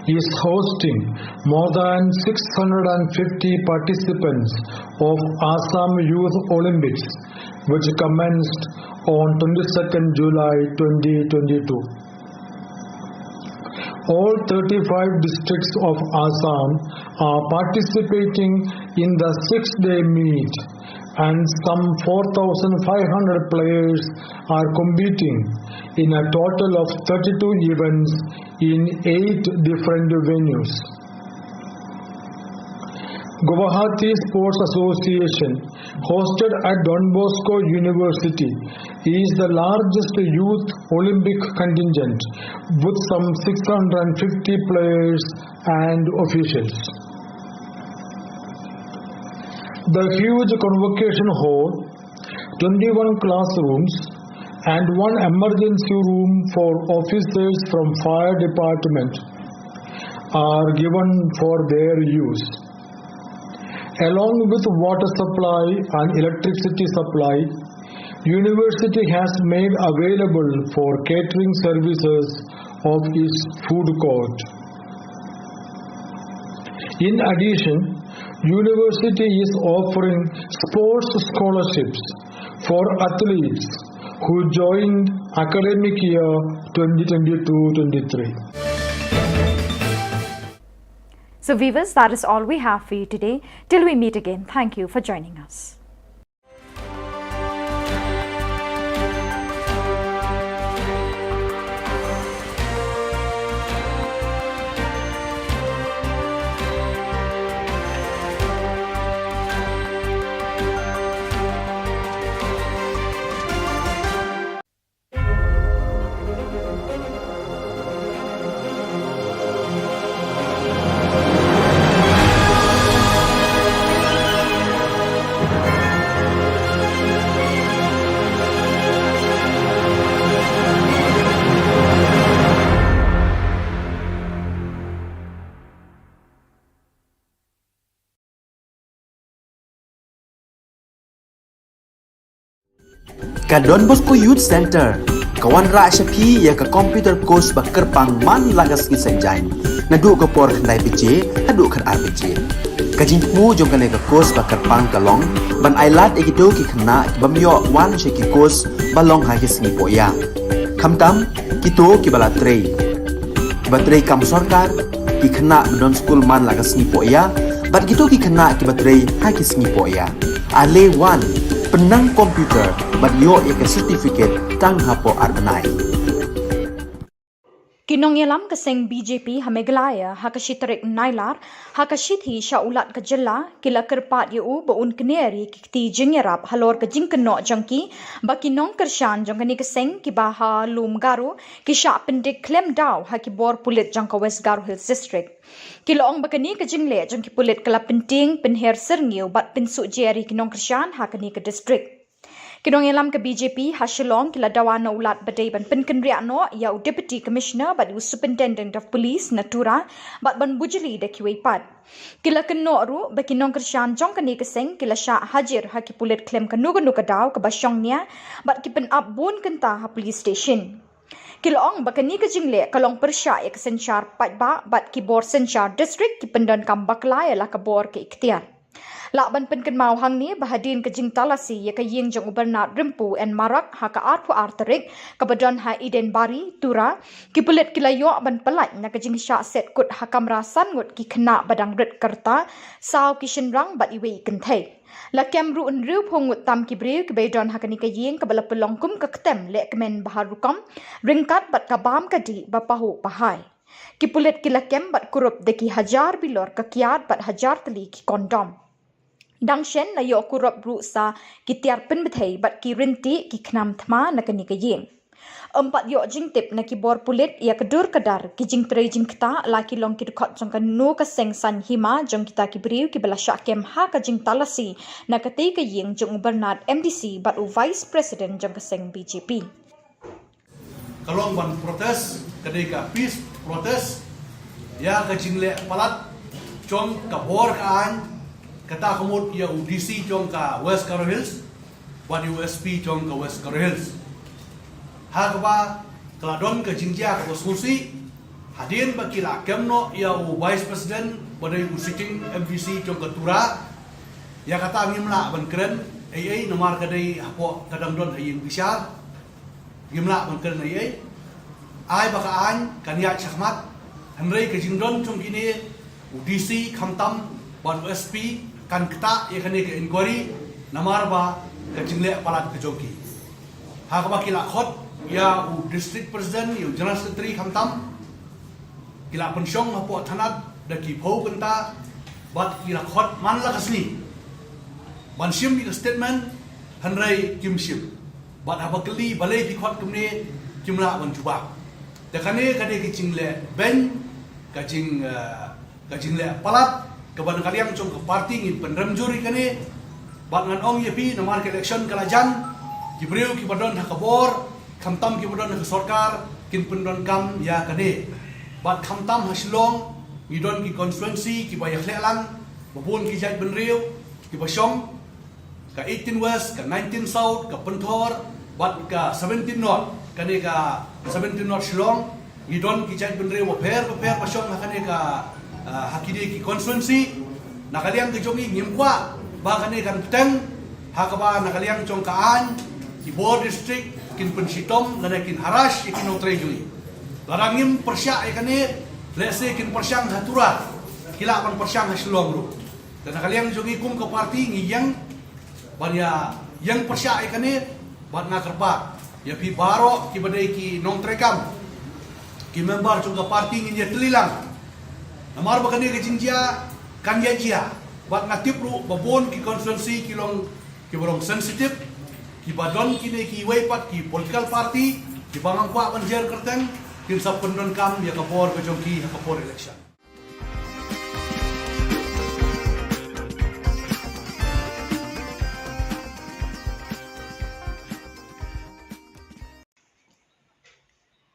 is hosting more than six hundred fifty participants of Assam Youth Olympics, which commenced on twenty-second July twenty twenty-two. All thirty-five districts of Assam are participating in the six-day meet, and some four thousand five hundred players are competing in a total of thirty-two events in eight different venues. Guwahati Sports Association, hosted at Don Bosco University, is the largest youth Olympic contingent with some six hundred fifty players and officials. The huge convocation hall, twenty-one classrooms, and one emergency room for officers from fire department are given for their use. Along with water supply and electricity supply, university has made available for catering services of its food court. In addition, university is offering sports scholarships for athletes who joined academic year twenty twenty-two twenty-three. So, viewers, that is all we have for you today. Till we meet again, thank you for joining us. Ka Don Bosco Youth Center, Ka wanrah sha phi ïa ka computer course ba kyrpang man la ka sngi Saitjaiñ, naduh ka por khyndai baje haduh khatar baje. Ka jingthmu jong kane ka course ba kyrpang ka long ban ailad ïa kito ki khynnah ki bym ïoh wan sha ki course ba long ha ki sngi pohïa, khamtam kito kiba la trei, kiba trei kam sorkar, ki khynnah ba don skul man la ka sngi pohïa, bad kito ki khynnah kiba trei ha ki sngi pohïa. Ale wan, pynnang computer bad ïoh ïa ka certificate tang hapoh ar bnai. Ki nongïalam ka seng B J P ha Meghalaya ha ka shi tarik Nailar, ha ka shithi sha u Lat ka jylla, ki la kyrpad ïa u ba un kner ïa ki kti jingïarap halor ka jingkynnoh jong ki ba ki nongkyrshan jong kane ka seng kiba ha Lum Garo ki shah pyndik khlem daw ha ki bor pulit jong ka West Garo Hills District. Ki la ong ba kane ka jingleh jong ki pulit ka la pyntieng pynher syrngiew bad pynsuhjer ïa ki nongkyrshan ha kane ka district. Ki nongïalam ka B J P ha Shillong ki la dawa na u Lat ba dei ban pynkynriah noh ïa u Deputy Commissioner bad u Superintendent of Police na Tura bad ban bujli da kiwei pat. Ki la kynnoh ruh ba ki nongkyrshan jong kane ka seng ki la shah hajir ha ki pulit khlem kano kano ka daw kaba shong nia bad ki pynap bun kynta ha police station. Ki la ong ba kane ka jingleh ka long pyrshah ïa ka synshar paidbah bad ki bor synshar district ki pyndonkam bakla ïa la ka bor ka iktiar. Lah ban pynkynmaw hangne ba hadien ka jingtalasi ïa ka ïing jong u Bernard Rympu N Marak ha ka arphew ar tarik kaba don ha Eden Bari, Tura, ki pulit ki la ïoh ban pyllait na ka jingshah set kut ha kamra san ngut ki khynnah ba dang rit ka rta, saw ki shynrang bad iwei i kynthei. La kem ruh hynriewphew ngut tam ki briew kiba ïadon ha kane ka ïing kaba la pynlong kum ka ktem leh kmen ba har rukom, ryngkat bad ka bam ka dih ba pahuh pahai. Ki pulit ki la kem bad kurup da ki hajar bilor ka kiad bad hajar tylli ki kondom. Dang shen la ïoh kurup ruh sa ki tiar pynbthei bad ki ryntieh ki khnam thma na kane ka ïing. Ym pat ïoh jingtip na ki bor pulit ïa ka dur ka dar, ki jingtrei jingktah la ki long ki dkhot jong kano ka seng saiñ hima jong kita ki briew kiba la shah kem ha ka jingtalasi na katei ka ïing jong u Bernard M D C bad u Vice President jong ka seng B J P. Ka long ban protest, ka dei ka peace protest ïa ka jingleh palat jong ka bor ka aiñ, kata ka mut ïa u D C jong ka West Garo Hills bad ïa u S P jong ka West Garo Hills. Ha kaba ka la don ka jingjia kaba sngewsih, hadien ba ki la kem noh ïa u Vice President ba dei u sitting M D C jong ka Tura, ïa kata ngim lah ban kren ei ei namar ka dei hapoh ka dang don ha ïing bishar. Ngim lah ban kren ei ei. Ai ba ka aiñ kan ïaid shakhmat, hynrei ka jingdon jong kine u D C khamtam bad u S P kan ktah ïa kane ka inquiry namar ba ka jingleh palat ka jong ki. Ha kaba ki la khot ïa u District President, ïa u General Secretary khamtam, ki la pynshong hapoh thanat da ki phew kynta bad ki la khot man la ka sngi ban shim ïa ka statement, hynrei kim shim. Bad haba kylli balei phi khot kumne, kim lah ban jubab. Te kane ka dei ka jingleh beiñ, ka jing, eh, ka jingleh palat kaba na ka liang jong ka party ngin pynrem jur ïa kane. Bad ngan ong ïa phi, namar ka election ka la jan, ki briew kiba don ha ka bor khamtam kiba don ha ka sorkar kin pyndonkam ïa kane. Bad khamtam ha Shillong ngi don ki constituency kiba ïakhleh lang, ba bun ki jaitbynriew kiba shong, ka eighteen West, ka nineteen South, ka Pynthor bad ka seventeen North. Kane ka seventeen North Shillong ngi don ki jaitbynriew bapher bapher ba shong ha kane ka, ah, ha kine ki constituency. Na ka liang ka jong ngi ngim kwah ba kane kan bteng ha kaba na ka liang jong ka aiñ ki bor district kin pynshitom lane kin harass ïa ki nongtrei jong ngi. Lada ngim pyrshah ïa kane, lehse kin pyrshang ha Tura, ki lah ban pyrshang ha Shillong ruh. Te na ka liang jong ngi kum ka party ngi ïeng ban ïa ïeng pyrshah ïa kane, bad nga kyrpad ïa phi baroh kiba dei ki nongtrei kam, ki member jong ka party, ngin ïa tylli lang. Namar ba kane ka jingjia kan ïa jia, bad nga tip ruh ba bun ki constituency ki long, kiba long sensitive, kiba don kine kiwei pat ki political party kiba ngam kwah ban jer kyrteng, kin sa pyndonkam ïa ka bor ka jong ki ha ka por election.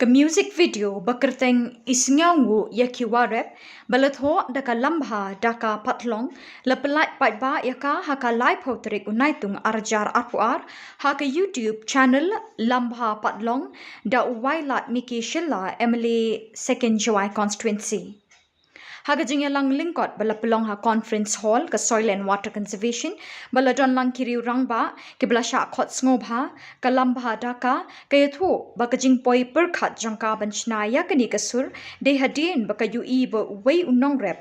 Music video ba kyrteng I Sngewnguh ïa ki Warep ba la thoh da ka Lambha Daka Patlong la pyllait paidbah ïa ka ha ka laiphew tarik u Naitung arhajar arphew ar ha ka YouTube channel Lambha Patlong da u Wailadmiki Shylla, M L A Second Jowai Constituency. Ha ka jingïalang lyngkot ba la pynlong ha Conference Hall ka Soil and Water Conservation ba la don lang ki riew rangbah kiba la shah khot sngewbha, ka Lambha Daka ka ïathuh ba ka jingpoi pyrkhat jong ka ban shna ïa kane ka sur dei hadien ba ka ïohi ba uwei u nongrep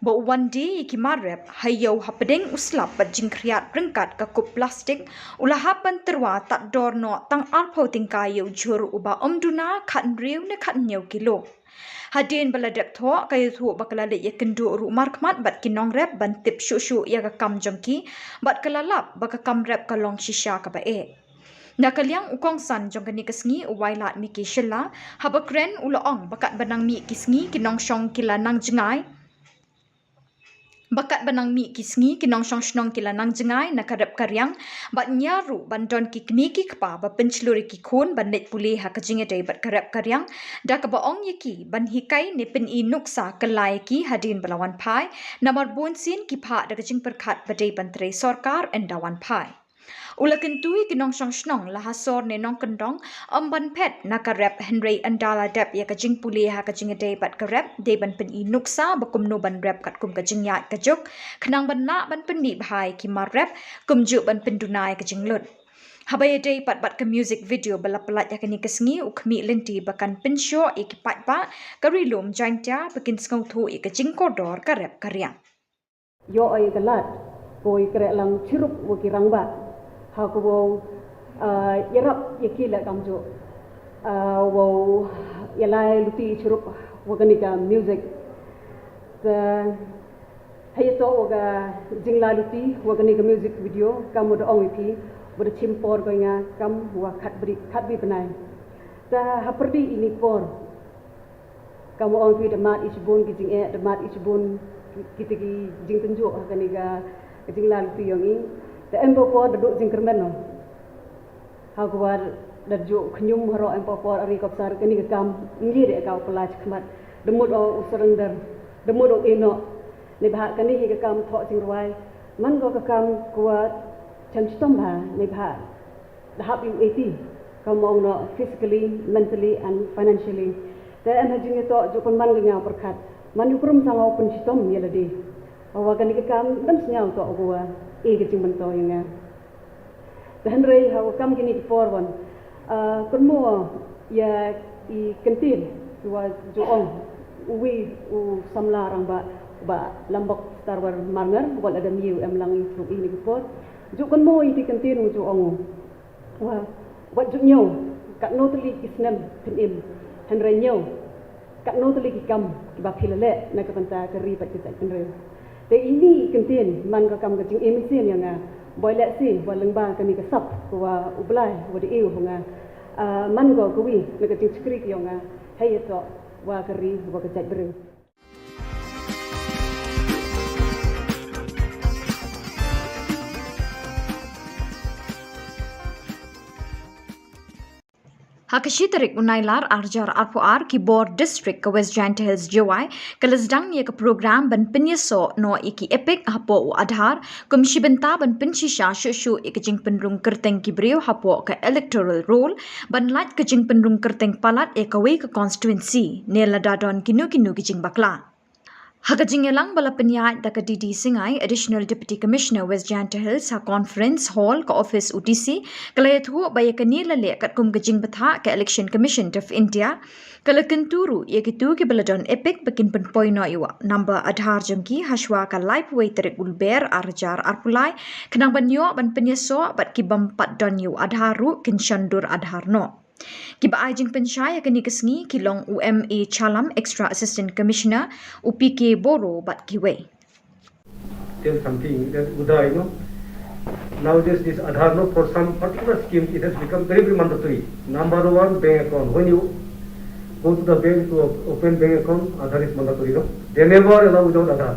ba u wan die ïa ki mar rep ha ïew hapdeng u slap bad jingkhriat ryngkat ka kup plastik u la hap ban tyrwa tad dor noh tang arphew tyngka ïa u jhur uba ym duna khathynriew ne khathynñiew kilo. Hadien ba la dep thoh ka ïathuh ba ka la leit ïakynduh ruh markhmat bad ki nongrep ban tip shuh shuh ïa ka kam jong ki bad ka la lap ba ka kam rep ka long shisha kaba eh. Na ka liang u kongsan jong kane ka sngi u Wailadmiki Shylla haba kren u la ong ba katba nang mih ki sngi ki nongshong ki la nang jngai ba katba nang mih ki sngi ki nongshong shnong ki la nang jngai na ka rep ka riang bad ñiar ruh ban don ki kmie ki kpa ba pynshlur ïa ki khun ban leit pule ha ka jingïadei bad ka rep ka riang da kaba ong ïa ki ban hikai ne pyni nuksa kylla ïa ki hadien ba la wan phai, namar bunsien ki phah da ka jingpyrkhat ba dei ban trei sorkar ynda wan phai. U la kyntu ïa ki nongshong shnong la ha sor ne nongkyndong ym ban phet na ka rep hynrei ynda la dep ïa ka jingpule ha ka jingïadei bad ka rep dei ban pyni nuksa ba kumno ban rep katkum ka jingïaid ka juk khnang ban lah ban pynmih bha ïa ki mar rep kumjuh ban pynduna ïa ka jinglut. Haba ïadei pat bad ka music video ba la pyllait ha kane ka sngi u khmih lynti ba kan pynshoh ïa ki paidbah ka Ri Lum Jaiñtia ba kin sngewthuh ïa ka jingkordor ka rep ka riang. Ïoh ïa ka lad ko ïa kreh lang chirup wa ki rangbah ha ko wow ïarap ïa ki leh kamjuh wow ïalai luti chirup wa kane ka music. Te ha ïa to wa ka jinglai luti wa kane ka music video kam wa da ong ïa phi wa da chim por ko ïa nga kam wa khat bri khat bi bnai. Te ha pyrdi ini por kam wa ong phi da mad i shibun ki jingeh da mad i shibun kita ki jingtynjuh ha kane ka jinglai luti yong i. Te em ko por da duh jingkyrmen no ha ko wa da juh khñium haro em ko por ari ko psar kane ka kam ngi de ka u pla chi khmat da mut o u surrender da mut o ino ne bha kane hi ka kam thoh jingrwai man ko ka kam ko wa chem chitom bha ne bha da hap ïa u eti kam ong no physically, mentally and financially. Te em ha jingïatoh ju pynman ka nga u pyrkhat man u krum sa nga u pynshitom ïa lade. Hawa kane ka kam dang sngew toh u wa e ka jingmyntoi ïa nga. Te hynrei hawa kam kine ki por wan kynmo ïa i kyntien wa ju ong uwi u samla rangbah ba Lambok Starwell Marngar wa la dang ïa u em lang ïa u ine ki por. Ju kynmo ïa ki kyntien u ju ong u Wa, wat ju ñiew katno tylli ki snem phin im, hynrei ñiew katno tylli ki kam kiba phi la leh na ka bynta ka ri bad ka jaitbynriew. Te ini i kyntien man ka kam ka jingim i sien ïa nga, boi leh si wa lyngba kane ka sap wa U Blai wa da ïoh nga, ah, man ko kawi na ka jingchikri ïa nga, hei ïa to wa ka ri wa ka jaitbynriew. Ha ka shi tarik u Nailar arhajar arphew ar ki bor district ka West Jaintia Hills Jowai ka la sdang ïa ka program ban pynïasoh noh ïa ki EPIC hapoh u Aadhaar kum shi bynta ban pynshisha shuh shuh ïa ka jingpynrung kyrteng ki briew hapoh ka electoral roll ban lait ka jingpynrung kyrteng palat ïa kawei ka constituency ne lada don kino kino ki jingbakla. Ha ka jingïalang ba la pynïaid da ka D D Singai, Additional Deputy Commissioner West Jaintia Hills, ha Conference Hall ka office u D C, ka la ïathuh ba ïa kane la leh katkum ka jingbthah ka Election Commission of India. Ka la kyntu ruh ïa kito kiba la don EPIC ba kin pynpoi noh ïa u number Aadhaar jong ki hashwa ka laiphew wei tarik u Lber arhajar arphew lai, khnang ban ïoh ban pynïasoh bad ki bym pat don ïa u Aadhaar ruh kin shon dur Aadhaar noh. Kiba ai jingpynshai ha kane ka sngi ki long u M A Chalam, Extra Assistant Commissioner, u P K Boro bad kiwei. Tell something that Uday, you know. Nowadays this Aadhaar, no, for some particular schemes it has become very, very mandatory. Number one, bank account. When you go to the bank to op- open bank account, Aadhaar is mandatory, no? They never allow without Aadhaar.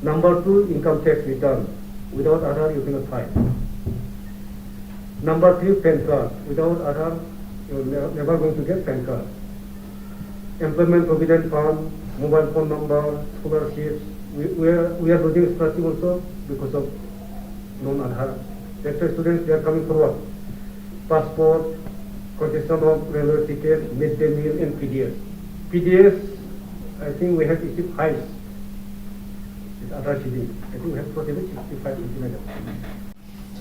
Number two, income tax return. Without Aadhaar, you cannot file. Number three, PAN card. Without Aadhaar, you're ne- never going to get PAN card. Employment Provident Fund, mobile phone number, scholarships. We, we, are, we are losing scholarship also because of non-Aadhaar. That's why students, they are coming forward. Passport, concession of railway ticket, midday meal, and P D S. P D S, I think we have issued five. With Aadhaar feeding, I think we have total sixty-five, something like that.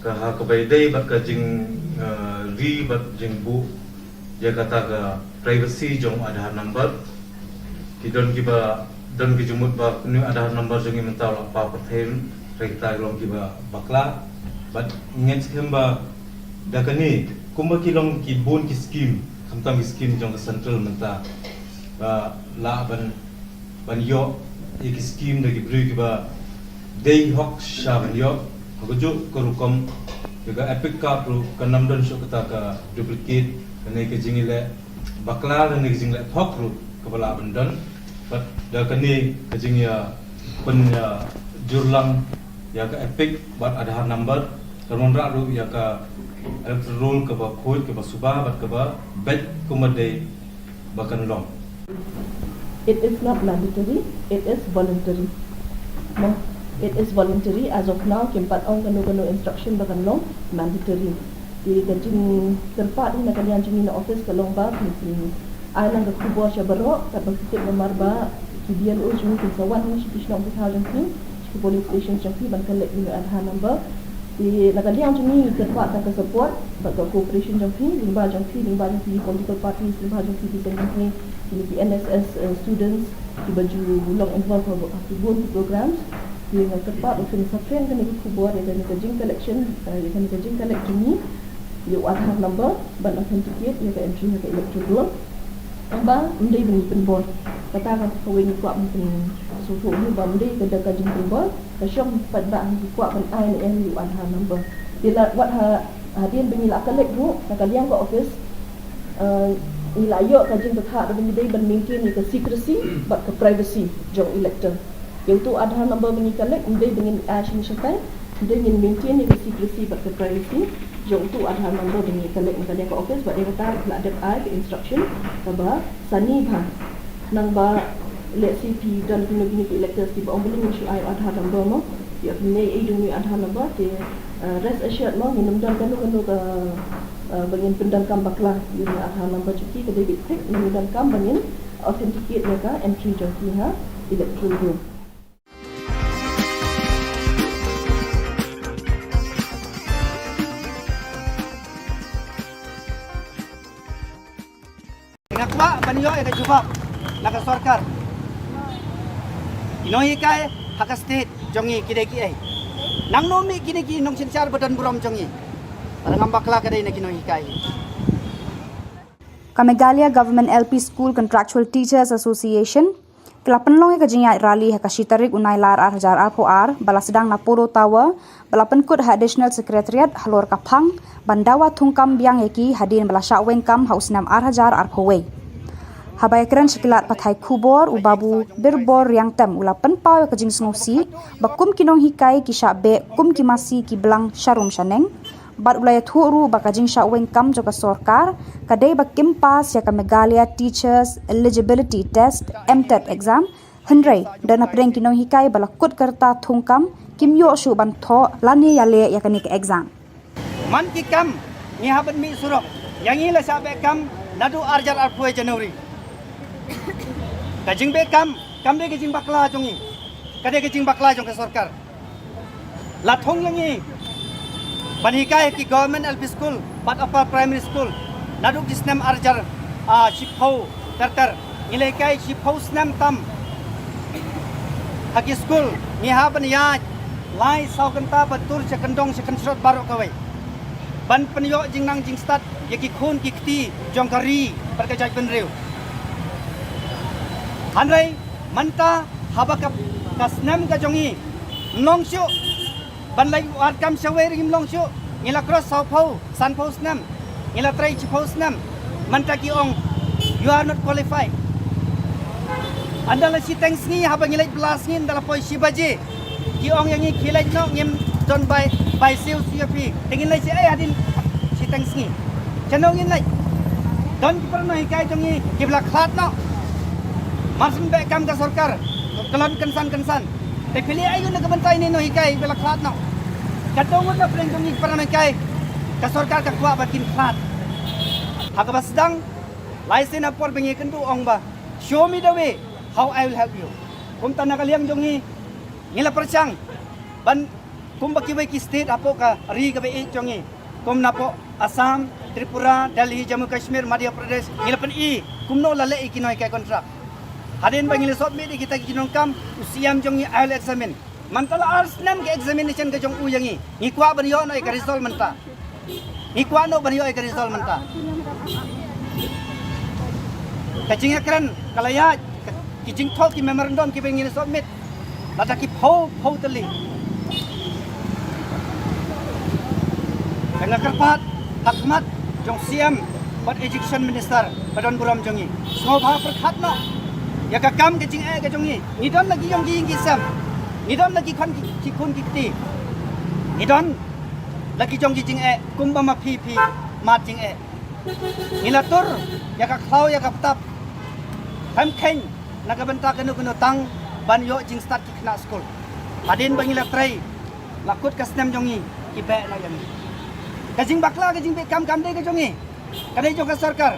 Ka ha kaba ïadei bad ka jing, uh, ri bad jingbuh ïa kata ka privacy jong Aadhaar number. Ki don kiba don ki jingmut ba kane Aadhaar number jong ngi mynta u la paw pyrthei, hynrei kita ki long kiba bakla. Bad ngeit skhem ba da kane kumba ki long ki bun ki scheme, khamtam ki scheme jong ka central mynta, ba lah ban ban ïoh ïa ki scheme da ki briew kiba dei hok sha ban ïoh. Ha kajuh ka rukom ïa ka EPIC card ruh kan ym don shuh kata ka duplicate, kane ka jingïaleh bakla lane ka jingleh thok ruh kaba lah ban don. Bad da kane ka jingïa pynïajurlang ïa ka EPIC bad Aadhaar number, kan wanrah ruh ïa ka electoral roll kaba khuid, kaba suba bad kaba beit kumba dei ba kan long. It is not mandatory, it is voluntary. No, it is voluntary. As of now, kim pat ong kano kano instruction ba kan long mandatory. Te ka jingkyrpad hi na ka liang jong ngi na office ka long ba phin, phin ai lang ka khubor sha baroh, katba phi tip namar ba ki BLO jong ngi kin sa wan hangne sha ki shnong ki thaw jong phi, sha ki polling station jong phi ban collect ïa u Aadhaar number. Te na ka liang jong ngi ngi kyrpad tang ka support bad ka cooperation jong phi, lyngba jong phi, lyngba jong phi political parties, lyngba jong phi ki seng jong phi, kine ki NSS, eh, students kiba ju long involved ha ki bun ki programs. Te nga kyrpad ba phin sa kren kane ka khubor ïa kane ka jing collection, eh, ïa kane ka jing collect jong ngi ïa u Aadhaar number ban authenticate ïa ka entry ha ka electoral roll. Tangba ym dei ba ngi pynbor. Kata ka kawei ngi kwah ban pynsngewthuh ïa u ba ym dei ka da ka jingpynbor. Ka shong pat ba ngi kwah ban ai ne em ïa u Aadhaar number. Te la wat ha, hadien ba ngi la collect ruh na ka liang ka office, eh, ngi la ïoh ka jingpyrkhat ba ngi dei ban maintain ïa ka secrecy bad ka privacy jong elector. Ïa uto u Aadhaar number ba ngi collect, ym dei ba ngin ai shane shatai, ym dei, ngin maintain ïa ka secrecy bad ka privacy jong uto u Aadhaar number ba ngi collect na ka liang ka office, bad ïa kata ruh la dep ai ka instruction kaba sani bha. Nangba lehse phi don kino kino ki electors kiba ong balei ngin shu ai u Aadhaar number mo, ïa phi ne ei jong u Aadhaar number, te, uh, rest assured mo, ngin ym don kano kano ka, uh, ba ngin pyndonkam bakla ïa u Aadhaar number jong ki. Ka dei beit thik, ngin donkam ba ngin authenticate ïa ka entry jong ki ha electoral roll. Nga kwah ban ïoh ïa ka jubab na ka sorkar. Ki nonghikai ha ka state jong ngi ki dei kiei? Nangno mih kine ki nongsynshar ba don burom jong ngi? Ba ngam bakla ka dei na ki nonghikai. Ka Meghalaya Government L P School Contractual Teachers Association ka la pynlong ïa ka jingïaid rally ha ka shi tarik u Nailar ar hajar arphew ar, ba la sdang na Polo Tower, ba la pynkut ha Additional Secretariat halor ka phang ban dawa thungkam biang ïa ki hadien ba la shah weng kam ha u snem ar hajar arphew wei. Haba ïakren sha ki lad pathai khubor, u Babu Birbor Riangtem u la pynpaw ïa ka jingsngewsih ba kum ki nonghikai ki shah beh kum ki masi ki blang sharum shaneng, bad u la ïathuh ruh ba ka jingshah weng kam jong ka sorkar ka dei ba kim pass ïa ka Meghalaya Teachers Eligibility Test, MTET exam, hynrei don hapdeng ki nonghikai ba la kut ka rta thungkam, kim ïoh shuh ban thoh lane ïaleh ïa kane ka exam. Man ki kam ngi hap ban mih surok, ïa ngi la shah beh kam naduh ar hajar arphew January. Ka jingbeh kam kam dei ka jingbakla jong ngi, ka dei ka jingbakla jong ka sorkar. La thung ïa ngi ban hikai ha ki government L P school bad upper primary school naduh ki snem ar hajar, ah, shiphew ter ter. Ngi la hikai shiphew snem tam ha ki school. Ngi hap ban ïaid lai saw kynta ban tur sha kyndong sha kynshrot baroh kawei ban pynïoh jingnang jingstad ïa ki khun ki kti jong ka ri bad ka jaitbynriew. Hynrei mynta haba ka, ka snem ka jong ngi ym long shuh ban leit wad kam shawei ruh ngim long shuh. Ngi la cross sawphew sanphew snem, ngi la trei shiphew snem. Mynta ki ong you are not qualified. Ynda la shiteng sngi haba ngi leit bylla sngi, ynda la poi shi baje ki ong ïa ngi khie leit noh, ngim don bai, bai siew siew phi. Te ngin leit shaei hadien shiteng sngi? Shano ngin leit? Don ki para nonghikai jong ngi kiba la khlad noh. Mar syn beh kam ka sorkar, ka lon kynsan kynsan. Te phi leh aïu na ka bynta ine i nonghikai ba la khlad noh? Ka dong na pdeng jong ngi ki para nonghikai, ka sorkar ka kwah ba kin khlad. Ha kaba sdang, lai sien ha por ba ngi kynduh ong ba, "Show me the way, how I will help you." Kumta na ka liang jong ngi, ngi la pyrshang ban kumba kiwei ki state hapoh ka ri kaba ïeit jong ngi, kum napoh Assam, Tripura, Delhi, Jammu Kashmir, Madhya Pradesh, ngi la pyni kumno la leh ïa ki nonghikai contract. Hadien ba ngi la submit ïa kita ki jinglong kam, u C M jong ngi ai la examine. Mynta la ar snem ka examination ka jong u ïa ngi. Ngi kwah ban ïoh noh ïa ka result mynta. Ngi kwah noh ban ïoh ïa ka result mynta. Ka jingïakren ka la ïaid, ka, ki jingthoh ki memorandum kiba ngi la submit, lada ki phew phew tylli. Te nga kyrpad ha khmat jong C M bad Education Minister ba don burom jong ngi, sngewbha pyrkhat noh ïa ka kam ka jingeh ka jong ngi. Ngi don la ki jong ki ïing ki sem, ngi don la ki khun ki, ki khun ki kti, ngi don la ki jong ki jingeh kumba ma phi phi mad jingeh. Ngi la tur ïa ka khlaw ïa ka btap, pynkheiñ na ka bynta kano kano tang ban ïoh jingstad ki khynnah skul. Hadien ba ngi la trei, la kut ka snem jong ngi, ki beh noh ïa ngi. Ka jingbakla ka jingbeh kam kam dei ka jong ngi, ka dei jong ka sorkar.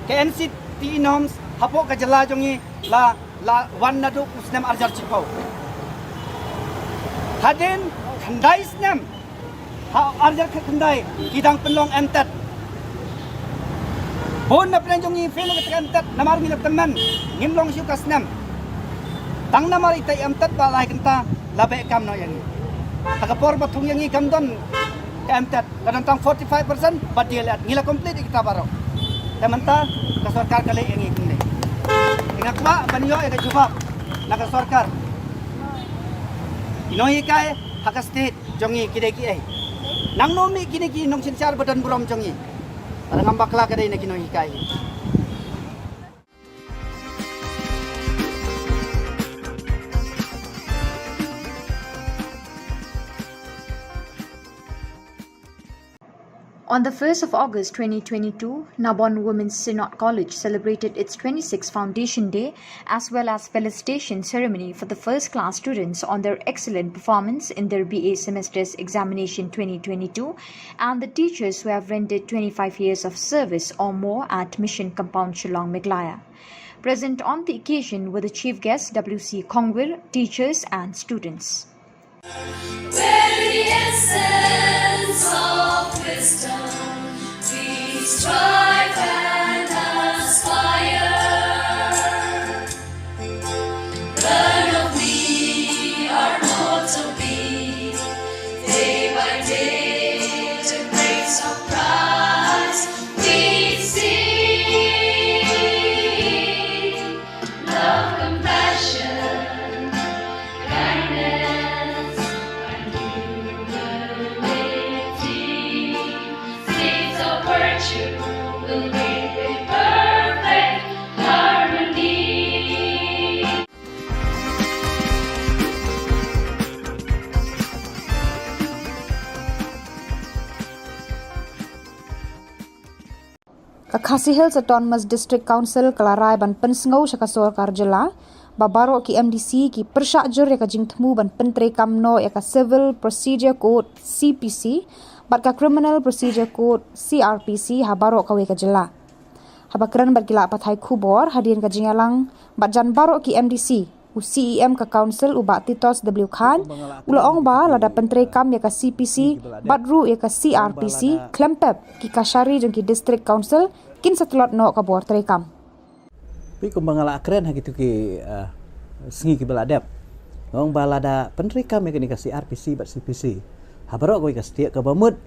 Ka N C T E norms hapoh ka jylla jong ngi la, la wan naduh u snem arhajar shiphew. Hadien khyndai snem ha arhajar khatkhyndai ki dang pynlong M.Tet. Bun na pdeng jong ngi fail ïa ka M.Tet namar ngi la tymmen, ngim long shuh ka snem. Tang namar ita i M.Tet ba lai kynta la beh kam noh ïa ngi. Ha ka por ba thung ïa ngi kam don ka M.Tet, ka don tang forty-five percent bad D.El.Ed, ngi la complete ïa kita baroh. Te mynta ka sorkar ka leh ïa ngi kumne. Te nga kwah ban ïoh ïa ka jubab na ka sorkar. I nonghikai ha ka state jong ngi ki dei kiei? Nangno mih kine ki nongsynshar ba don burom jong ngi? Lada ngam bakla ka dei na ki nonghikai. On the first of August twenty twenty-two, Nabon Women's Synod College celebrated its twenty-sixth Foundation Day as well as felicitation ceremony for the first class students on their excellent performance in their B A semester's examination twenty twenty-two and the teachers who have rendered twenty-five years of service or more at Mission Compound Shillong, Meghalaya. Present on the occasion were the chief guests W C Khongwir, teachers and students. Where the essence of wisdom we strive and aspire. Learn of me, our motto be, day by day the grace of Christ we see. Love, compassion, kindness, and humility. Seeds of virtue will reap in perfect harmony. Ka Khasi Hills Autonomous District Council ka la rai ban pynsngew sha ka sorkar jylla ba baroh ki M D C ki pyrshah jur ïa ka jingthmu ban pyntreikam noh ïa ka Civil Procedure Code, C P C, bad ka Criminal Procedure Code, C R P C, ha baroh kawei ka jylla. Haba kren bad ki lad pathai khubor hadien ka jingïalang bad jan baroh ki M D C, u C E M ka Council, u Bah Titos W Khan, u la ong ba lada pyntreikam ïa ka C P C bad ruh ïa ka C R P C khlem pep, ki kashari jong ki District Council kin sa tlot noh ka bor treikam. Phi, kumba nga la kren ha kitu ki, eh, sngi kiba la dep, nga ong ba lada pyntreikam ïa kane ka C R P C bad C P C ha baroh kawei ka state, kaba mut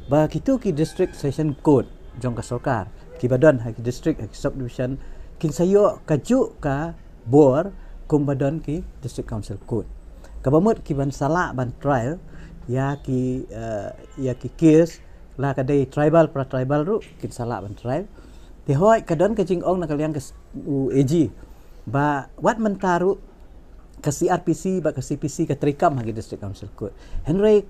ba kitu ki District Session Court jong ka sorkar kiba don ha ki district, ha ki subdivision, kin sa ïoh kajuh ka bor kumba don ki District Council Court. Kaba mut ki ban sa lah ban trial ïa ki, eh, ïa ki case, la ka dei tribal, para tribal ruh kin sa lah ban trial. Te hooid ka don ka jingong na ka liang ka s-, u A G ba wat mynta ruh ka C R P C bad ka C P C ka treikam ha ki District Council Court. Hynrei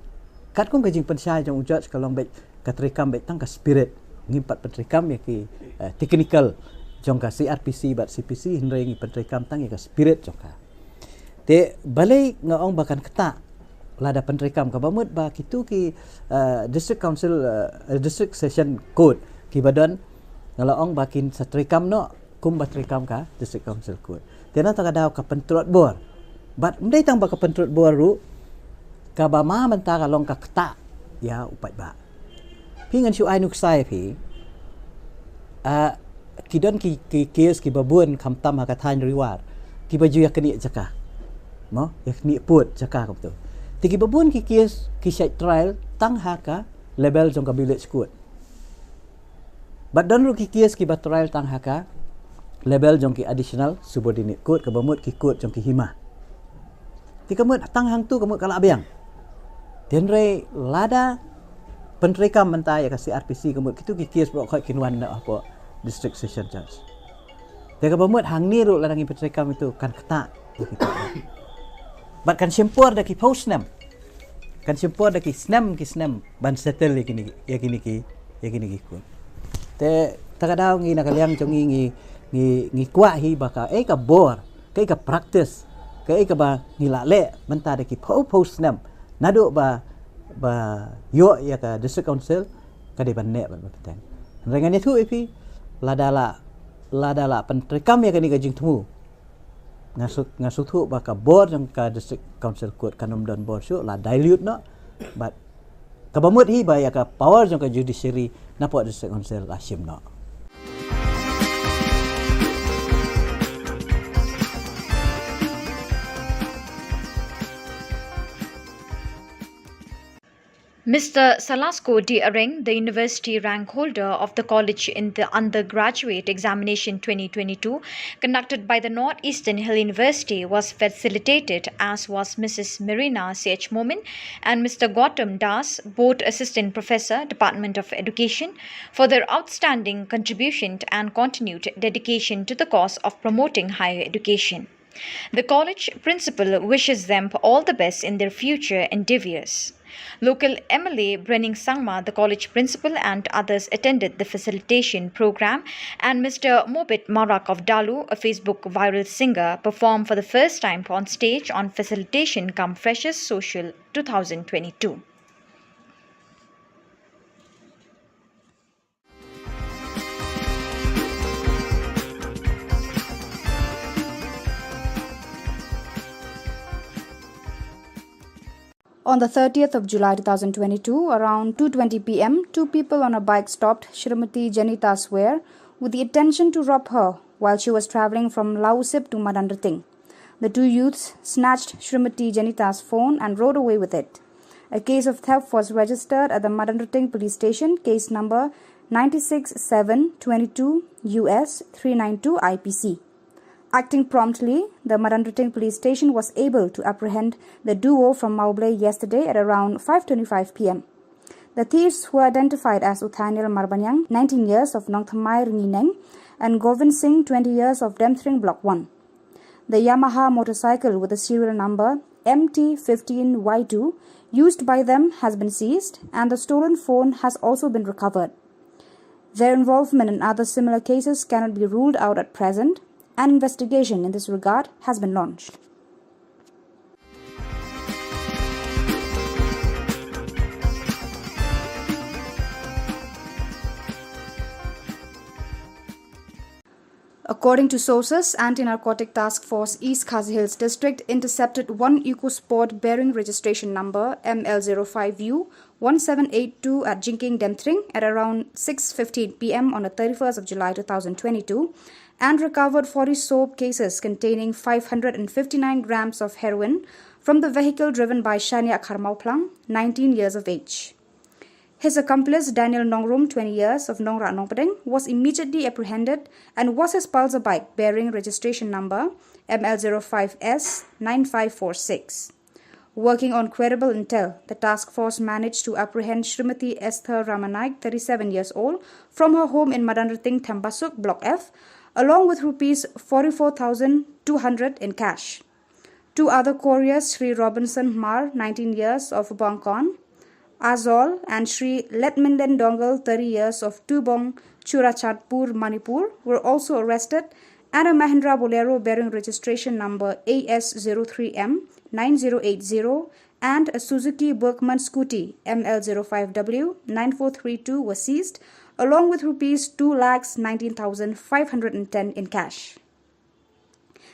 katkum ka jingpynshai jong u judge ka long beit ka treikam beit tang ka spirit, ngim pat pyntreikam ïa ki, eh, technical jong ka C R P C bad C P C, hynrei ngi pyntreikam tang ïa ka spirit jong ka. Te balei nga ong ba kan ktah lada pyntreikam? Kaba mut ba kito ki, uh, district council, uh, district session court kiba don, nga la ong ba kin sa treikam noh kumba treikam ka district council court. Te na kata ka daw ka pyntrot bor. Bad ym dei tang ba ka pyntrot bor ruh, kaba ma mynta ka long ka ktah ïa u paidbah. Phi, ngan shu ai nuksa ïa phi. Ah, ki don ki, ki case kiba bun khamtam ha ka thaiñ Ri War, kiba ju ïa knieh jaka, mo, ïa knieh pud jaka kumto. Te kiba bun ki case ki shait trial tang ha ka level jong ka village court. Bad don ruh ki case kiba trial tang ha ka level jong ki additional subordinate court, kaba mut ki court jong ki hima. Te ka mut tang hangto ka mut ka lah biang. Te hynrei lada pyntreikam mynta ïa ka C R P C, ka mut kito ki case baroh khoit kin wan noh hapoh district session judge. Te kaba mut hangne ruh lada ngi pyntreikam ito, kan ktah ïa kita. Bad kan shim por da ki phew snem. Kan shim por da ki snem, ki snem ban settle ïa kine, ïa kine ki, ïa kine ki court. Te kata ka daw ngi na ka liang jong ngi, ngi, ngi, ngi kwah hi ba kaei ka bor, kaei ka practice, kaei kaba ngi la leh mynta da ki phew phew snem naduh ba, ba ïoh ïa ka district council, ka dei ban neh bad ban bteng. Hynrei ngan ïathuh ïa phi, lada la, lada la pyntreikam ïa kane ka jingthmu, nga shu, nga sngewthuh ba ka bor jong ka district council court kan ym don bor shuh, la dilute noh. Bad kaba mut hi ba ïa ka power jong ka judiciary napoh district council la shim noh. Mister Salasko D Areng, the university rank holder of the college in the undergraduate examination twenty twenty-two conducted by the North Eastern Hill University, was felicitated, as was Missus Marina C H Momin and Mister Gautam Das, both assistant professor, Department of Education, for their outstanding contribution and continued dedication to the cause of promoting higher education. The college principal wishes them all the best in their future endeavors. Local M L A Brenning Sangma, the college principal, and others attended the facilitation program, and Mister Mobit Marak of Dalu, a Facebook viral singer, performed for the first time on stage on Facilitation cum Freshers Social two thousand twenty-two. On the thirtieth of July two thousand twenty-two, around two twenty p m, two people on a bike stopped Shrimati Janita Swer with the intention to rob her while she was travelling from Lausip to Madanrting. The two youths snatched Shrimati Janita's phone and rode away with it. A case of theft was registered at the Madanrting Police Station, case number nine six seven twenty-two U S three nine two I P C. Acting promptly, the Madanrting Police Station was able to apprehend the duo from Mawblei yesterday at around five twenty-five p m. The thieves were identified as Uthaniel Marbaniang, nineteen years, of Nongthymmai Rngeineng, and Govind Singh, twenty years, of Demthring Block one. The Yamaha motorcycle with the serial number M T fifteen Y two used by them has been seized, and the stolen phone has also been recovered. Their involvement in other similar cases cannot be ruled out at present. An investigation in this regard has been launched. According to sources, Anti-Narcotic Task Force East Khasi Hills District intercepted one EcoSport bearing registration number M L zero five U one seven eight two at Jingkieng Demthring at around six fifteen p m on the thirty-first of July two thousand twenty-two and recovered forty soap cases containing five hundred and fifty-nine grams of heroin from the vehicle driven by Shania Kharmauplang, nineteen years of age. His accomplice, Daniel Nongrum, twenty years, of Nongrah Nongpdeng, was immediately apprehended and was his Pulsar bike bearing registration number M L zero five S nine five four six. Working on credible intel, the task force managed to apprehend Shrimati Esther Ramanaik, thirty-seven years old, from her home in Madanrting Thembasuk, Block F, along with rupees forty-four thousand two hundred in cash. Two other couriers, Sri Robinson Hmar, nineteen years, of Bangkon, Azol, and Shri Letminlen Dongal, thirty years, of Tubong, Churachandpur, Manipur, were also arrested, and a Mahindra Bolero bearing registration number A S zero three M nine zero eight zero and a Suzuki Bergman scooty M L zero five W nine four three two were seized, along with rupees two lakhs nineteen thousand five hundred and ten in cash.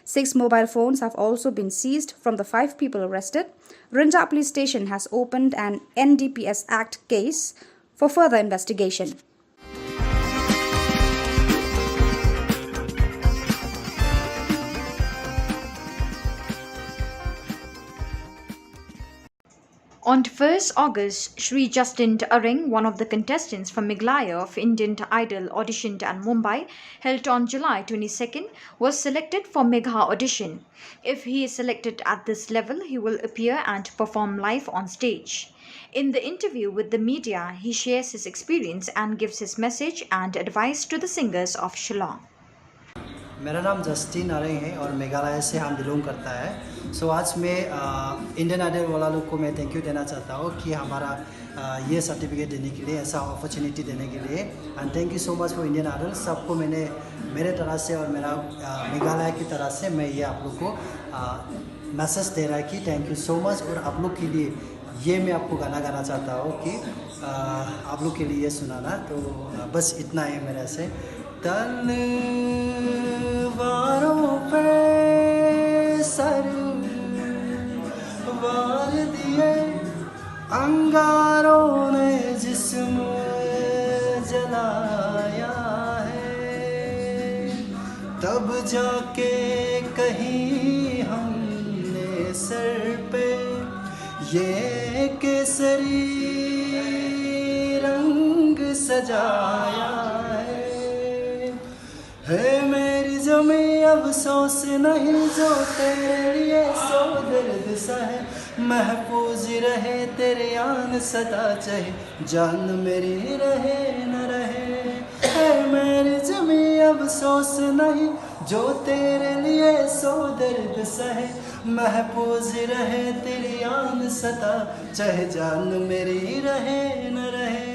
Six mobile phones have also been seized from the five people arrested. Rynjah Police Station has opened an N D P S Act case for further investigation. On first August, Shri Justin Areng, one of the contestants from Meghalaya of Indian Idol auditioned at Mumbai, held on July twenty-second, was selected for Megha audition. If he is selected at this level, he will appear and perform live on stage. In the interview with the media, he shares his experience and gives his message and advice to the singers of Shillong. मेरा नाम जस्टिन अरेंग है और मेघालय से हम बिलोंग करता है। सो आज मैं इंडियन आइडल वाला लोग को मैं थैंक यू देना चाहता हूँ कि हमारा अ, ये सर्टिफिकेट देने के लिए, ऐसा अपॉर्चुनिटी देने के लिए। And thank you so much for Indian Idol। सबको मैंने मेरे तरह से और मेरा अ, मेघालय की तरह से मैं ये आप लोग को मैसेज दे रहा है कि थैंक यू सो मच। और आप लोग के लिए ये मैं आपको गाना गाना चाहता हूँ कि अ, आप लोग के लिए सुनाना। तो अ, बस इतना है मेरे से। तलवारों पे सर वार दिए, अंगारों ने जिस्म जलाया है, तब जाके कहीं हमने सर पे ये केसरी रंग सजाया है। हे मेरी जमी, अफसोस नहीं जो तेरे लिए सौ दर्द सहे। महफूज रहे तेरी आन सदा, चाहे जान मेरी रहे न रहे। हे मेरी जमी, अफसोस नहीं जो तेरे लिए सौ दर्द सहे। महफूज रहे तेरी आन सदा, चाहे जान मेरी रहे न रहे।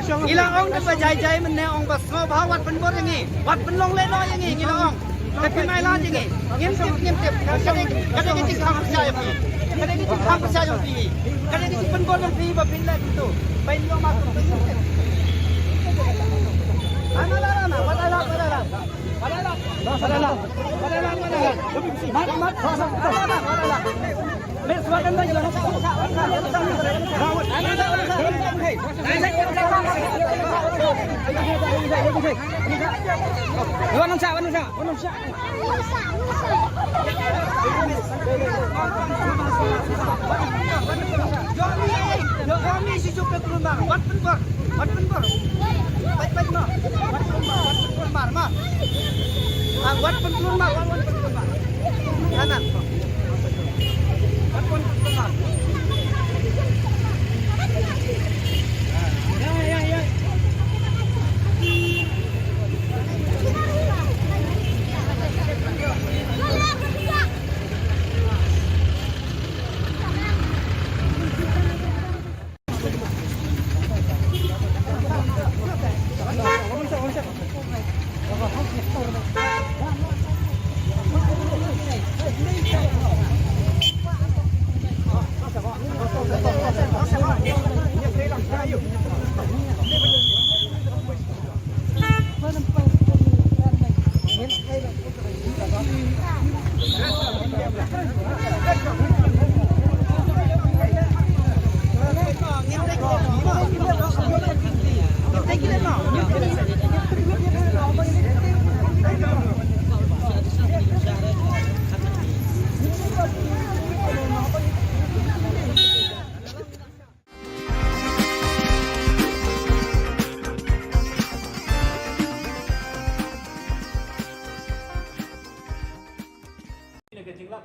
Ngi la ong da ba jai jai mynne ong ba sngewbha wat pynbor ïa ngi, wat pynlong leh noh ïa ngi, ngi la ong. Te phi mai lad ïa ngi. Ngim tip, ngim tip. Ka dei, ka dei ka jingkham pyrshah jong phi. Ka dei ka jingkham pyrshah jong phi. Ka dei ka jingpynbor jong phi ba phin leh kumto. Ba in ïoh ma kumto. Ana la la na, wa la la, wa la la. Wat pynklun mar, wat pynklun mar, ma. Ah, wat pynklun mar, wat, wat pynklun mar. Kanan. Wat pynklun mar. Ya, ya, ya.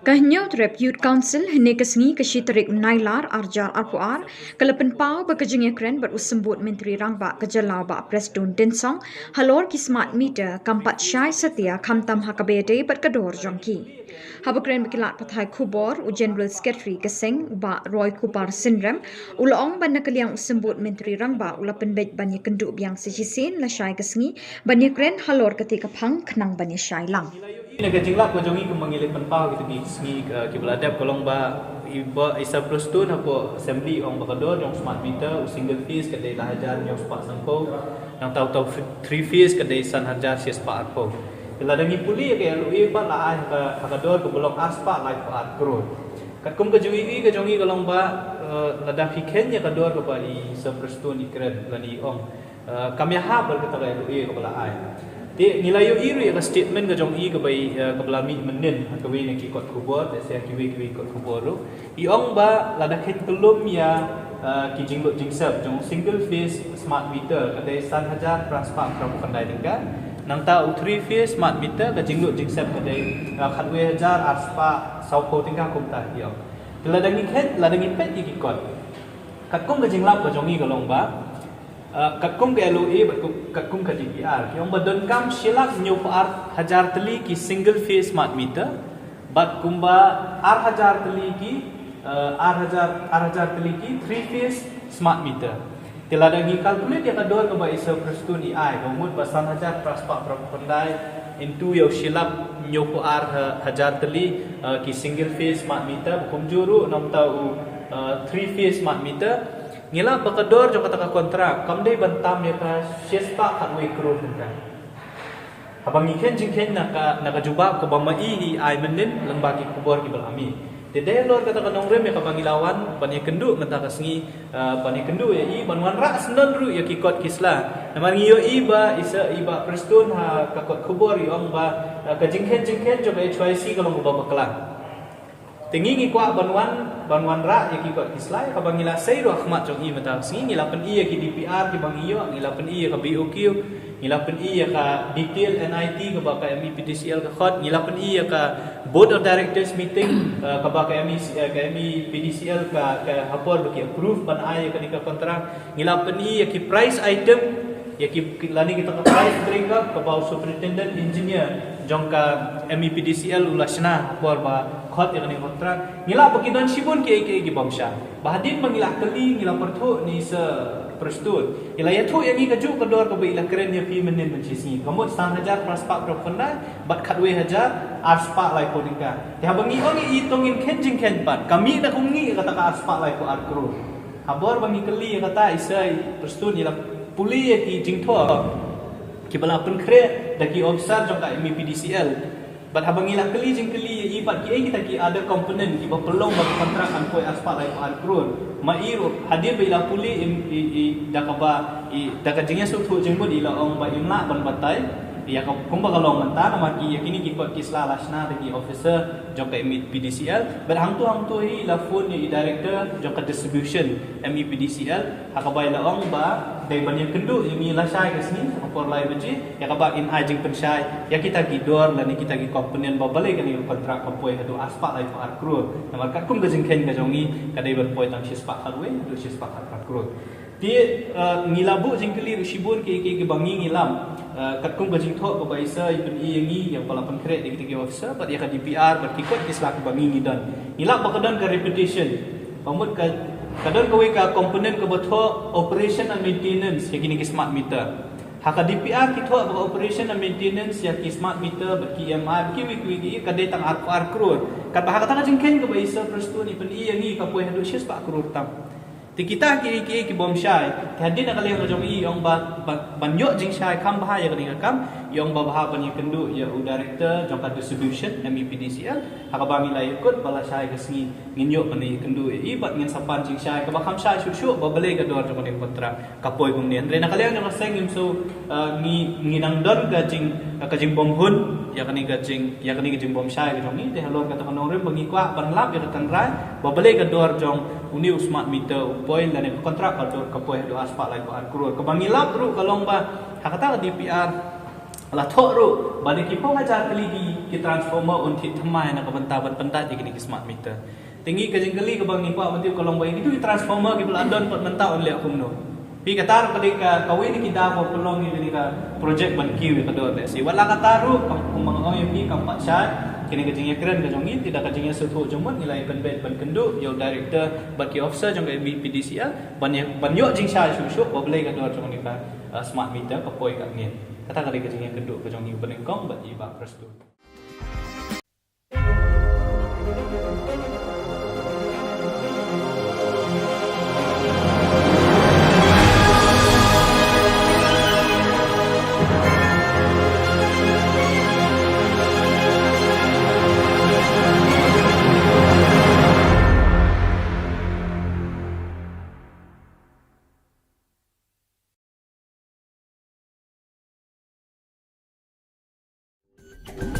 Ka Hynñiewtrep Youth Council hynne ka sngi ka shi tarik u Nailar arjar arphew ar ka la pynpaw ba ka jingïakren bad u symbud Myntri Rangbah ka jylla Bah Prestone Tynsong halor ki smart meter kam pat shai satia khamtam ha kaba ïadei bad ka dor jong ki. Haba kren bad ki lad pathai khubor, u General Secretary ka seng u Bah Roy Kupar Synrem u la ong ba na ka liang u symbud Myntri Rangbah u la pynbeit ban ïakynduh biang sa shisien lashai ka sngi ban ïakren halor kata ka phang khnang ban ïashai lang. Na ka jinglap ka jong i kumba ngi leh pynpaw kita ki sngi ka kiba la dep ka long ba i Bah Prestone hapoh assembly ong ba ka dor jong smart meter, u single phase ka dei lai hajar hynñiew spah sanphew, nangta u three phase ka dei san hajar shi spah arphew. Lada ngi pule ïa ka L O A pat la ai ha ka dor kaba long ar spah laiphew ar klur. Katkum ka jong i ka jong i ka long ba, eh, lada phi khein ïa ka dor kaba i Sir Prestone i kren lane i ong, eh, kam ïahap bad kata ka L O A kaba la ai. Te ngi la ïohi ruh ïa ka statement ka jong i kaba i, eh, kaba la mih mynnin ha kawei na ki kot khubor, lehse ha kiwei kiwei kot khubor ruh. I ong ba lada khein kyllum ïa, eh, ki jinglut jingsep jong single phase smart meter ka dei san hajar phra spah phraphewkhyndai tyngka. Nangta u three phase smart meter ka jinglut jingsep ka dei, eh, khatwei hajar ar spah sawphew tyngka kumta i ong. Te lada ngi khein, lada ngi peit ïa ki kot, katkum ka jinglap ka jong i ka long ba, eh, katkum ka L O A bad kum, katkum ka D P R ki ong ba donkam shi lak hynñiewphew ar hajar tylli ki single phase smart meter, bad kumba ar hajar tylli ki, eh, ar hajar, ar hajar tylli ki three phase smart meter. Te lada ngi calculate ïa ka dor kaba i Sir Prestone i ai, ba mut ba san hajar phra spah phraphewkhyndai into ïa u shi lak hynñiewphew ar ha-, hajar tylli, eh, ki single phase smart meter, ba kumjuh ruh nangta u, eh, three phase smart meter. Ngi lap ba ka dor jong kata ka kontrak kam dei ban tam ïa ka shi spah khatwei klur tyngka. Haba ngi khein jingkhein na ka, na ka jubab kaba ma i i ai mynnin lyngba ki khubor kiba la mih. Te dei halor kata ka nongrim ïa kaba ngi la wan ban ïakynduh mynta ka sngi, eh, ban ïakynduh ïa i ban wanrah syndon ruh ïa ki kot ki sla. Namar ngi ïohi ba i Sir, i Bah Prestone ha ka kot khubor i ong ba, eh, ka jingkhein jingkhein jong ka H Y C ka long kaba bakla. Te ngi ngi kwah ban wan, ban wanrah ïa ki kot ki sla ïa kaba ngi la sei ruh ha khmat jong i mynta ka sngi. Ngi la pyni ïa ki D P R kiba ngi ïoh, ngi la pyni ïa ka B O Q, ngi la pyni ïa ka detail N I T kaba ka M E P D C L ka khot, ngi la pyni ïa ka Board of Directors meeting, eh, kaba ka M E C, eh, ka M E P D C L ka, ka ha por ba ki approve ban ai ïa kane ka kontrak. Ngi la pyni ïa ki price item, ïa ki, ki lane kita ka price break up kaba u superintendent engineer jong ka M E P D C L u la shna ha por ba khot ïa kane ka kontrak. Ngi lap ba ki don shibun kiei kiei ki bym shai. Ba hadien ba ngi la kylli, ngi la pyrthuh na i Sir Prestone, i la ïathuh ïa ngi kajuh ka dor kaba i la kren ïa phi mynnin mynshisngi, ka mut san hajar phra spah phraphewkhyndai bad khatwei hajar ar spah laiphew tyngka. Te haba ngi ong ïa i to ngin khein jingkhein pat, ka mih na kumne ïa kata ka ar spah laiphew ar klur. Ha bor ba ngi kylli ïa kata, i Sir Prestone i la pule ïa ki jingthoh kiba la pynkhreh da ki officer jong ka M E P D C L. Bad haba ngi la kylli jingkylli ïa i bad kiei kita ki other component kiba pynlong ba ka kontrak kan poi ar spah laiphew ar klur. Ma i ruh hadien ba i la pule i, i, i da kaba i da ka jingïasngewthuh jingmut i la ong ba im lah ban batai ïa ka kumba ka long mynta, namar ki ïa kine ki kot ki sla la shna da ki officer jong ka M E P D C L. Bad hangto hangto hi i la phone ïa i director jong ka distribution M E P D C L, ha kaba i la ong ba dei ban ïakynduh ïa ngi lashai ka sngi ha ka por lai baje ïa kaba in ai jingpynshai ïa kita ki dor lane kita ki component ba balei kane ka kontrak ka poi haduh ar spah laiphew ar klur. Namar katkum ka jingkhein ka jong ngi ka dei ban poi tang shi spah khatwei haduh shi spah khatphra klur. Te, eh, ngi la buh jingkylli ruh shibun kiei kiei kiba ngi ngi lap, eh, katkum ka jingthoh kaba i Sir i pyni ïa ngi ïa kaba la pynkhreh da kita ki officer bad ïa ka D P R bad ki kot ki sla kiba ngi ngi don. Ngi lap ba ka don ka reputation. Ba mut ka, ka don kawei ka component kaba thoh operation and maintenance ïa kine ki smart meter. Ha ka D P R ki thoh ba ka operation and maintenance ïa ki smart meter bad ki E M I bad kiwei kiwei ki ka dei tang ar, ar klur. Katba ha kata ka jingkhein kaba i Sir Prestone i pyni ïa ngi ka poi haduh shi spah klur tam. Te kita kiei kiei ki bym shai. Te hadien na ka liang ka jong i i ong ba, ba, ban ïoh jingshai kham bha ïa kane ka kam, i ong ba bha ban ïakynduh ïa u director jong ka distribution M E P D C L. Ha kaba ngi la ïakut ba lashai ka sngi ngin ïoh ban ïakynduh ïa i bad ngin sa pan jingshai kaba kham shai shuh shuh ba balei ka dor jong kane ka kontrak ka poi kumne. Hynrei na ka liang jong ka seng ngim shu, eh, ngi, ngi nang don ka jing, ka jingbymhun ïa kane ka jing, ïa kane ka jingbymshai ka jong ngi. Te halor kata ka nongrim ba ngi kwah ban lap ïa ka tynrai ba balei ka dor jong une u smart meter u poi lane ka kontrak ka dor ka poi haduh ar spah laiphew ar klur. Kaba ngi lap ruh ka long ba ha kata ka D P R La thoh ruh ba da ki phew hajar tylli ki, ki transformer un thied thymmai na ka bynta ban pyndait ïa kine ki smart meter. Te ngi ka jingkylli kaba ngi kwah ban tip ka long ba ïa kitu ki transformer kiba la don pat mynta un leh kumno. Phi, kata ruh ka dei ka, kawei na ki daw ba pynlong ïa kane ka project ban kiew ïa ka dor lehse. Wat la kata ruh, kam, kumba nga ong ïa phi, kam pat shai, kane ka jingïakren ka jong ngi, te da ka jingïasngewthuh jingmut ngi la ïa pynbeit ban kynduh ïa u director bad ki officer jong ka M V P D C L ban ïa, ban ïoh jingshai shuh shuh ba balei ka dor jong kane ka, uh, smart meter ka poi katne. Kata ka dei ka jingïakynduh ka jong ngi, ba nyngkong bad i Bah Prestone.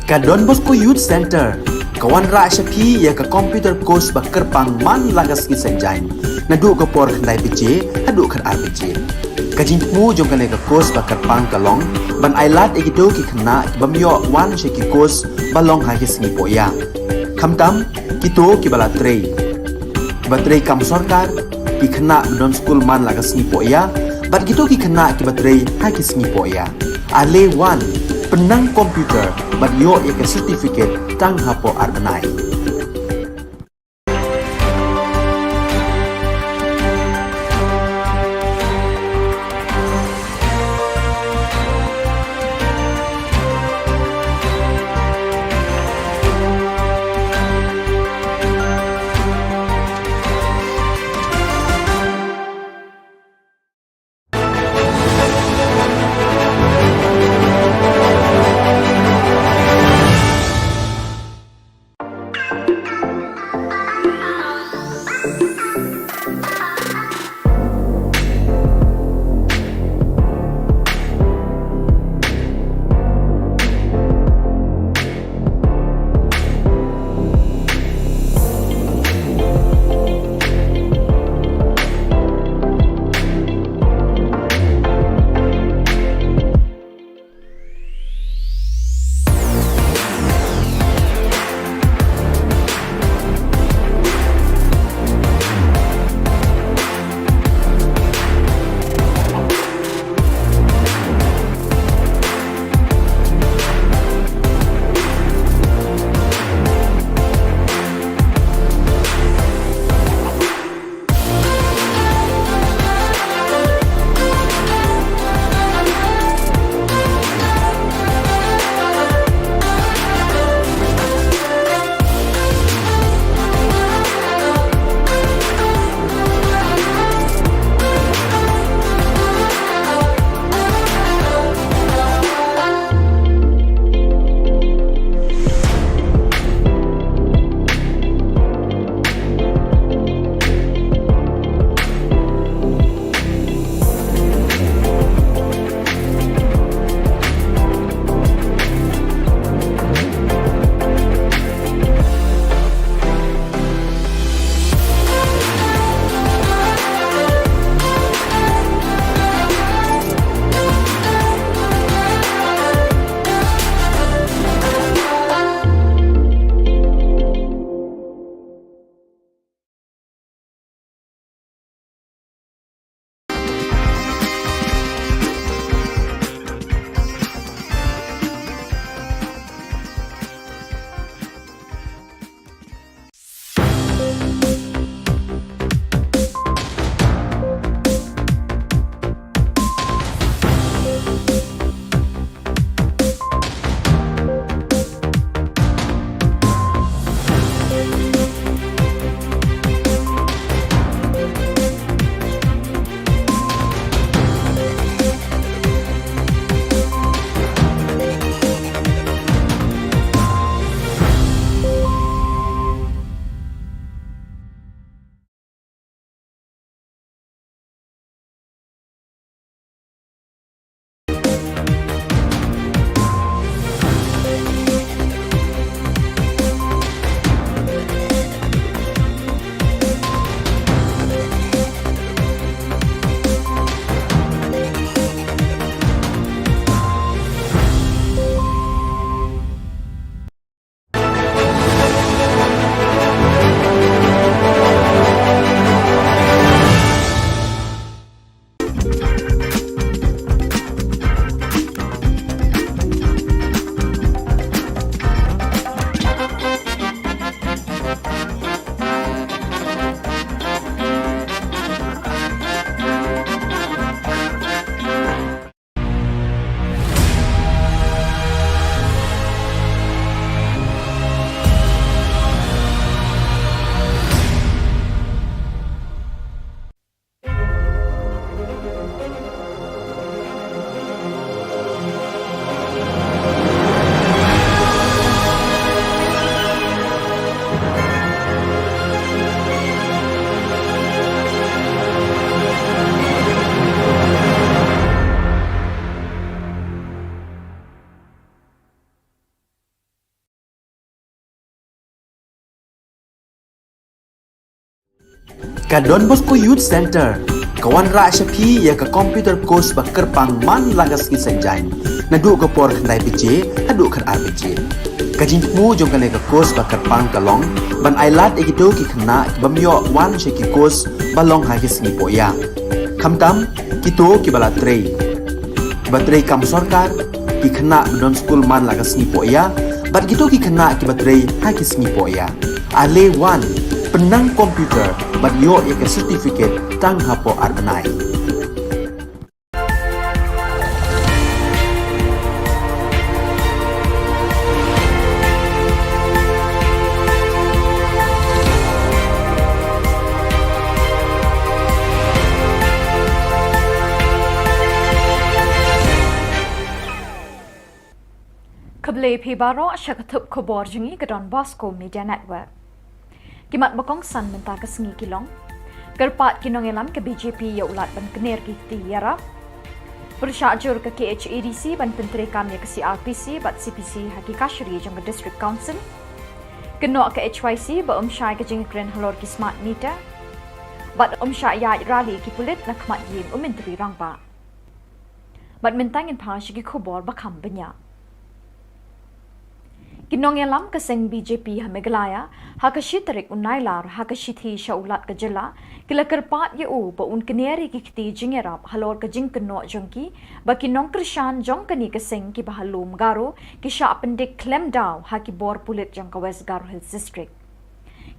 Ka Don Bosco Youth Centre ka wanrah sha phi ïa ka computer course ba kyrpang man la ka sngi Saitjaiñ, naduh ka por khyndai baje haduh khatar baje. Ka jingthmu jong kane ka course ba kyrpang ka long ban ailad ïa kito ki khynnah ki bym ïoh wan sha ki course ba long ha ki sngi pohïa. Khamtam kito kiba la trei, kiba trei kam sorkar, ki khynnah ba don skul man la ka sngi pohïa, bad kito ki khynnah kiba trei ha ki sngi pohïa. Ale wan, pynnang computer bad ïoh ïa ka certificate tang hapoh ar bnai. Ka Don Bosco Youth Centre ka wanrah sha phi ïa ka computer course ba kyrpang man la ka sngi Saitjaiñ, naduh ka por khyndai baje haduh khatar baje. Ka jingthmu jong kane ka course ba kyrpang ka long ban ailad ïa kito ki khynnah ki bym ïoh wan sha ki course ba long ha ki sngi pohïa, khamtam kito kiba la trei, kiba trei kam sorkar, ki khynnah ba don skul man la ka sngi pohïa, bad kito ki khynnah kiba trei ha ki sngi pohïa. Ale wan, pynnang computer bad ïoh ïa ka certificate tang hapoh ar bnai. Khublei phi baroh sha ka thup khubor jong ngi ka Don Bosco Media Network. Ki mat ba kongsan mynta ka sngi ki long: Kyrpad ki nongïalam ka B J P ïa u lad ban kner ki kti ïarap. Pyrshah jur ka K H A D C ban pyntreikam ïa ka C R P C bad C P C ha ki kashari jong ka District Council. Kynnoh ka H Y C ba ym shai ka jingkren halor ki smart meter. Bad ym shah ïaid rally ki pulit na khmat ïing u Myntri Rangbah. Bad mynta ngin phai sha ki khubor ba kham bniah. Ki nongïalam ka seng B J P ha Meghalaya, ha ka shi tarik u Nailar, ha ka shithi sha u Lat ka jylla, ki la kyrpad ïa u ba un kner ïa ki kti jingïarap halor ka jingkynnoh jong ki ba ki nongkyrshan jong kane ka seng kiba ha Lum Garo ki shah pyndik khlem daw ha ki bor pulit jong ka West Garo Hills District.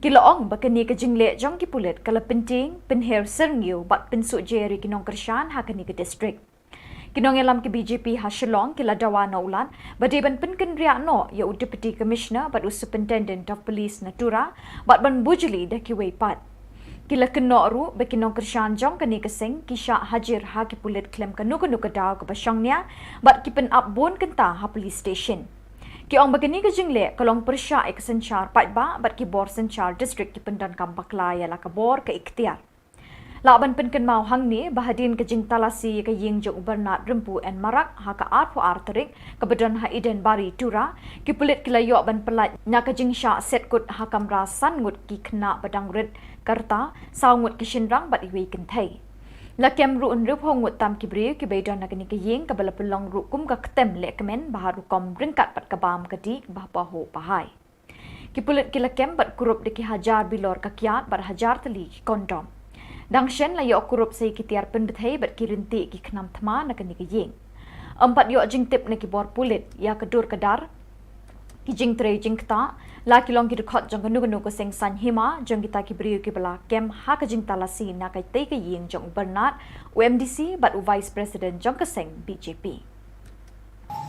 Ki la ong ba kane ka jingleh jong ki pulit ka la pyntieng, pynher syrngiew bad pynsuhjer ïa ki nongkyrshan ha kane ka district. Ki nongïalam ki B J P ha Shillong ki la dawa na u Lat ba dei ban pynkynriah noh ïa u Deputy Commissioner bad u Superintendent of Police na Tura bad ban bujli da kiwei pat. Ki la kynnoh ruh ba ki nongkyrshan jong kane ka seng ki shah hajir ha ki pulit khlem kano kano ka daw kaba shongnia bad ki pynap bun kynta ha police station. Ki ong ba kane ka jingleh ka long pyrshah ïa ka synshar paidbah bad ki bor synshar district ki pyndonkam bakla ïa la ka bor ka iktiar. Lah ban pynkynmaw hangne ba hadien ka jingtalasi ïa ka ïing jong u Bernard Rympu N Marak ha ka arphew ar tarik kaba don ha Eden Bari Tura, ki pulit ki la ïoh ban pyllait na ka jingshah set kut ha kamra san ngut ki khynnah ba dang rit ka rta, saw ngut ki shynrang bad iwei i kynthei. La kem ruh hynriewphew ngut tam ki briew kiba ïadon ha kane ka ïing kaba la pynlong ruh kum ka ktem lehkmen ba ha rukom ryngkat bad ka bam ka dih ba pahuh pahai. Ki pulit ki la kem bad kurup da ki hajar bilor ka kiad bad hajar tylli ki kondom. Dang shen la ïoh kurup sa ïa ki tiar pynbthei bad ki ryntieh ki khnam thma na kane ka ïing. Ym pat ïoh jingtip na ki bor pulit ïa ka dur ka dar, ki jingtrei jingktah, la ki long ki dkhot jong kano kano ka seng saiñ hima jong kita ki briew kiba la kem ha ka jingtalasi na katei ka ïing jong u Bernard, u M D C bad u Vice President jong ka seng B J P.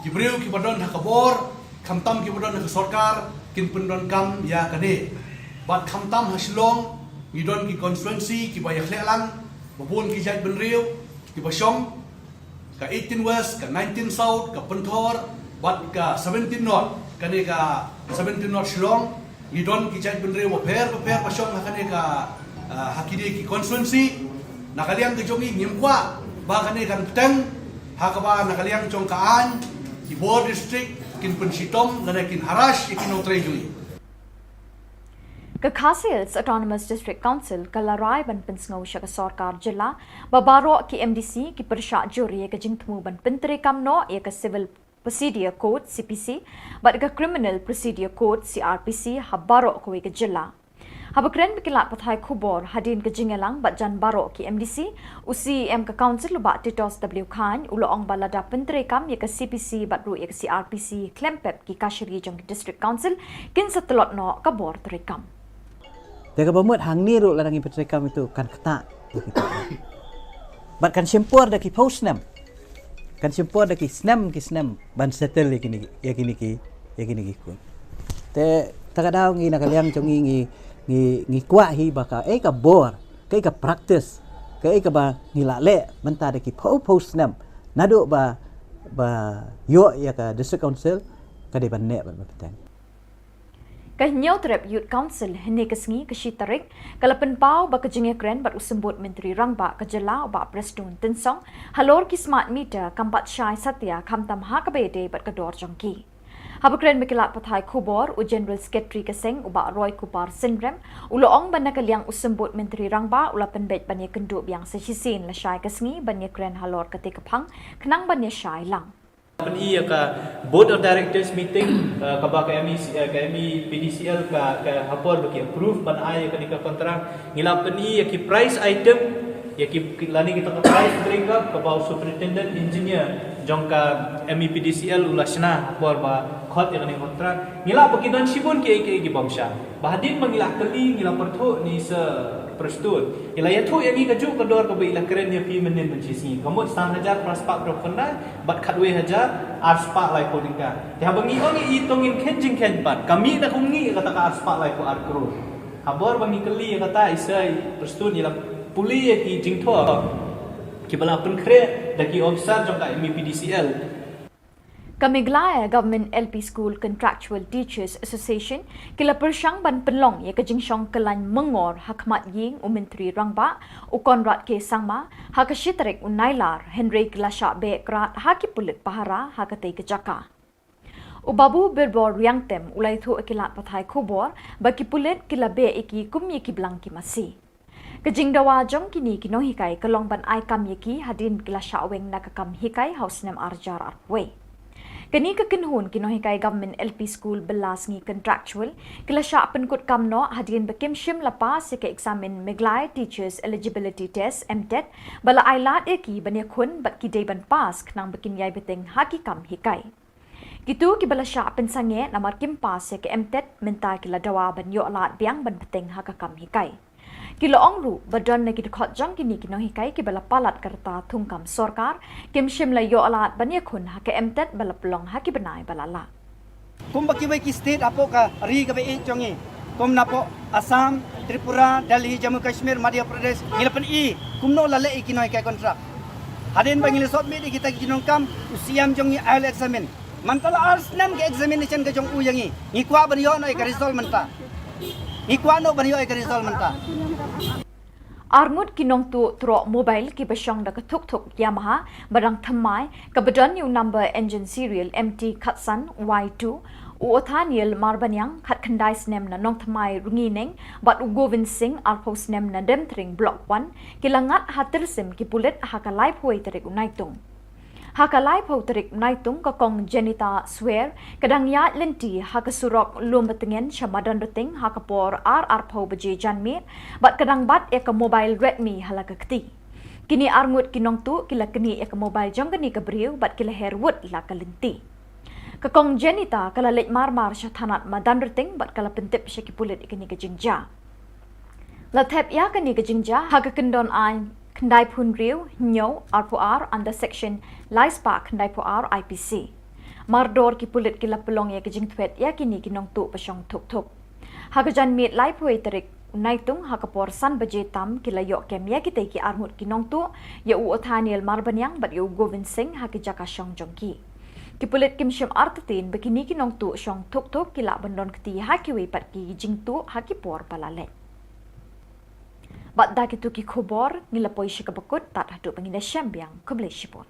Ki briew kiba don ha ka bor, khamtam kiba don ha ka sorkar, kin pyndonkam ïa kane. Bad khamtam ha Shillong, ngi don ki constituency kiba ïakhleh lang, ba bun ki jaitbynriew kiba shong, ka eighteen West, ka nineteen South, ka Pynthor, bad ka seventeen North, kane ka seventeen North Shillong, ngi don ki jaitbynriew bapher bapher ba shong ha kane ka, ah, ha kine ki constituency. Na ka liang ka jong ngi ngim kwah ba kane kan bteng, ha kaba na ka liang jong ka aiñ ki bor district kin pynshitom lane kin harass ïa ki nongtrei jong ngi. Ka Khasi Hills Autonomous District Council ka la rai ban pynsngew sha ka sorkar jylla ba baroh ki M D C ki pyrshah jur ïa ka jingthmu ban pyntreikam noh ïa ka Civil Procedure Code, C P C, bad ka Criminal Procedure Code, C R P C, ha baroh kawei ka jylla. Haba kren bad ki lad pathai khubor hadien ka jingïalang bad jan baroh ki M D C, u C E M ka Council u Bah Titossah W Chyne u la ong ba lada pyntreikam ïa ka C P C bad ruh ïa ka C R P C khlem pep ki kashari jong ki District Council, kin sa tlot noh ka bor treikam. Te kaba mut hangne ruh lada ngi pyntreikam ïa u kan ktah. Bad kan shim por da ki phew snem. Kan shim por da ki snem, ki snem ban settle ïa kine, ïa kine ki, ïa kine ki court. Te ta ka daw ngi na ka liang jong ngi, ngi, ngi, ngi kwah hi ba kaei ka bor, kaei ka practice, kaei kaba ngi la leh mynta da ki phew phew snem naduh ba, ba ïoh ïa ka District Council, ka dei ban neh bad ban bteng. Ka Hynñiewtrep Youth Council hynne ka sngi, ka shi tarik, ka la pynpaw ba ka jingïakren bad u Symbud Myntri Rangbah ka jylla u Bah Prestone Tynsong halor ki smart meter kam pat shai satia khamtam ha kaba ïadei bad ka dor jong ki. Haba kren bad ki lad pathai khubor, u General Secretary ka seng, u Bah Roy Kupar Synrem, u la ong ba na ka liang u Symbud Myntri Rangbah u la pynbeit ban ïakynduh biang sa shisien lashai ka sngi ban ïakren halor katei ka phang khnang ban ïashai lang. Pyn-i ïa ka Board of Directors meeting, eh, kaba ka M E C, eh, ka M E P D C L ka, ka ha por ba ki approve ban ai ïa kane ka contract. Ngi la pyn-i ïa ki prize item, ïa ki, ki lane kita ka prize break up kaba u Superintendent Engineer jong ka M E P D C L u la shna ha por ba khot ïa kane ka contract. Ngi la ba ki don shibun ki, ki, ki bym shah. Ba hadien ba ngi la kylli, ngi la pyrthuh ne i Sir Prestone. I la ïathuh ïa ngi kajuh ka dor kaba i la kren ïa phi mynnin mynshisngi. Ka mut san hajar phra spah hynriew khyndai bad khatwei hajar ar spah laiphew tyngka. Te haba ngi ong ïa i, to ngin kheiñ jingkheiñ pat. Ka mih na kumne kata ka ar spah laiphew ar klur. Ha por ba ngi kylli ïa kata, i Sir Prestone i la pule ïa ki jingthoh kiba la pynkhreh da ki officer jong ka M E P D C L. Ka Meghalaya Government L P School Contractual Teachers Association ki la pyrshang ban pynlong ïa ka jingshong kyllain myngor ha khmat ïing u Myntri Rangbah, u Conrad K Sangma, ha ka shi tarik u Nailar, hynrei ki la shah beh krad ha ki pulit pahara ha katei ka jaka. U Babu Birbor Riangtem u la ïathuh ïa ki lad pathai khubor ba ki pulit ki la beh ïa ki kum ïa ki blang ki masi. Ka jingdawa jong kine ki nonghikai ka long ban ai kam ïa ki hadien ba ki la shah weng na ka kam hikai ha u snem ar hajar arphew wei. Kane ka kynhun ki nonghikai Government L P School bylla sngi contractual ki la shah pynkut kam noh hadien ba kim shym la pass ïa ka eksamin Meghalaya Teachers Eligibility Test, MTET, ba la ai lad ïa ki ban ïakhun bad ki dei ban pass khnang ba kin ïai bteng ha ki kam hikai. Kito kiba la shah pynsangeh namar kim pass ïa ka MTET mynta ki la dawa ban ïoh lad biang ban bteng ha ka kam hikai. Ki la ong ruh ba don na ki dkhot jong kine ki nonghikai kiba la palat ka rta thungkam sorkar, kim shym la ïoh lad ban ïakhun ha ka MTET ba la pynlong ha ki bnai ba la lah. Kumba kiwei ki state hapoh ka ri kaba ïeit jong ngi, kum napoh Assam, Tripura, Delhi, Jammu Kashmir, Madhya Pradesh, ngi la pyn-i kumno la leh ïa ki nonghikai contract. Hadien ba ngi la submit ïa kita ki jingdonkam, u C M jong ngi ai la examine. Mynta la ar snem ka examination ka jong u ïa ngi. Ngi kwah ban ïoh noh ïa ka result mynta. Ngi kwah noh ban ïoh ïa ka result mynta. Arngut ki nongtuh troh mobile kiba shong da ka thukthuk Yamaha ba dang thymmai, kaba don ïa u number engine serial M T khatsan Y two, u Othaniel Marbaniang, khatkhyndai snem na Nongthymmai Rngiew Neng, bad u Govind Singh, arphew snem na Demtring Block one, ki la ngat ha tyrsim ki pulit ha ka laiphew wei tarik u Naitung. Ha ka laiphew tarik Naitung, ka Kong Jenita Swer ka dang ïaid lynti ha ka surok Lumbatngen sha Madanrting ha ka por ar arphew baje janmiet bad ka dang bat ïa ka mobile Redmi ha la ka kti. Kine arngut ki nongtuh ki la knieh ïa ka mobile jong kane ka briew bad ki la her wut la ka lynti. Ka Kong Jenita ka la leit marmar sha thanat Madanrting bad ka la pyntip sha ki pulit ïa kane ka jingjia. La thep ïa kane ka jingjia ha ka kyndon aiñ khyndaiphew hynriew, hynñiew, arphew ar under section laispah khyndaiphew ar I P C. Mardor ki pulit ki la pynlong ïa ka jingthwet ïa kine ki nongtuh ba shong thukthuk. Ha ka janmiet laiphew wei tarik Naitung ha ka por san baje tam ki la ïoh kem ïa kitei ki arngut ki nongtuh, ïa u Othaniel Marbaniang bad ïa u Govind Singh ha ki jaka shong jong ki. Ki pulit kim shym artatien ba kine ki nongtuh shong thukthuk ki lah ban don kti ha kiwei pat ki jingtuh ha ki por ba la leit. Bad da kito ki khubor ngi la poi sha kaba kut, tad haduh ba ngin ïashem biang, khublei shibun.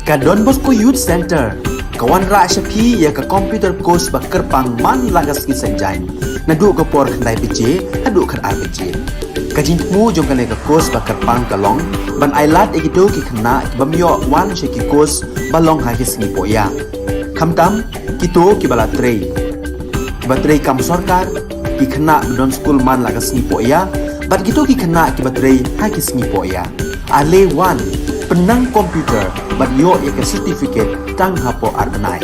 Ka Don Bosco Youth Center ka wanrah sha phi ïa ka computer course ba kyrpang man la ka sngi Saitjaiñ, naduh ka por khyndai baje haduh khatar baje. Ka jingthmu jong kane ka course ba kyrpang ka long ban ailad ïa kito ki khynnah ki bym ïoh wan sha ki course ba long ha ki sngi poh ïa. Khamtam kito kiba la trei, kiba trei kam sorkar, ki khynnah ba don skul man la ka sngi poh ïa, bad kito ki khynnah kiba trei ha ki sngi poh ïa. Ale wan, Pynang computer bad ïoh ïa ka certificate tang hapoh ar bnai.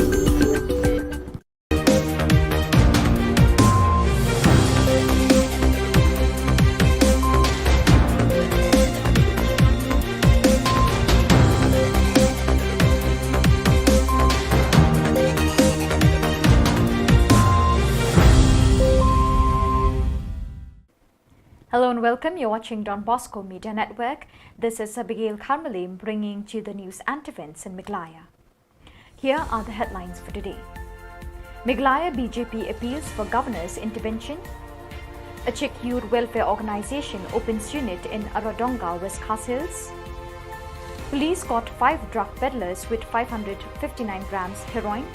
Hello and welcome. You're watching Don Bosco Media Network. This is Abigail Karmalim bringing to you the news and events in Meghalaya. Here are the headlines for today. Meghalaya B J P appeals for governor's intervention. A Czech youth welfare organization opens unit in Aradonga, West Khasi Hills. Police caught five drug peddlers with five hundred fifty-nine grams heroin.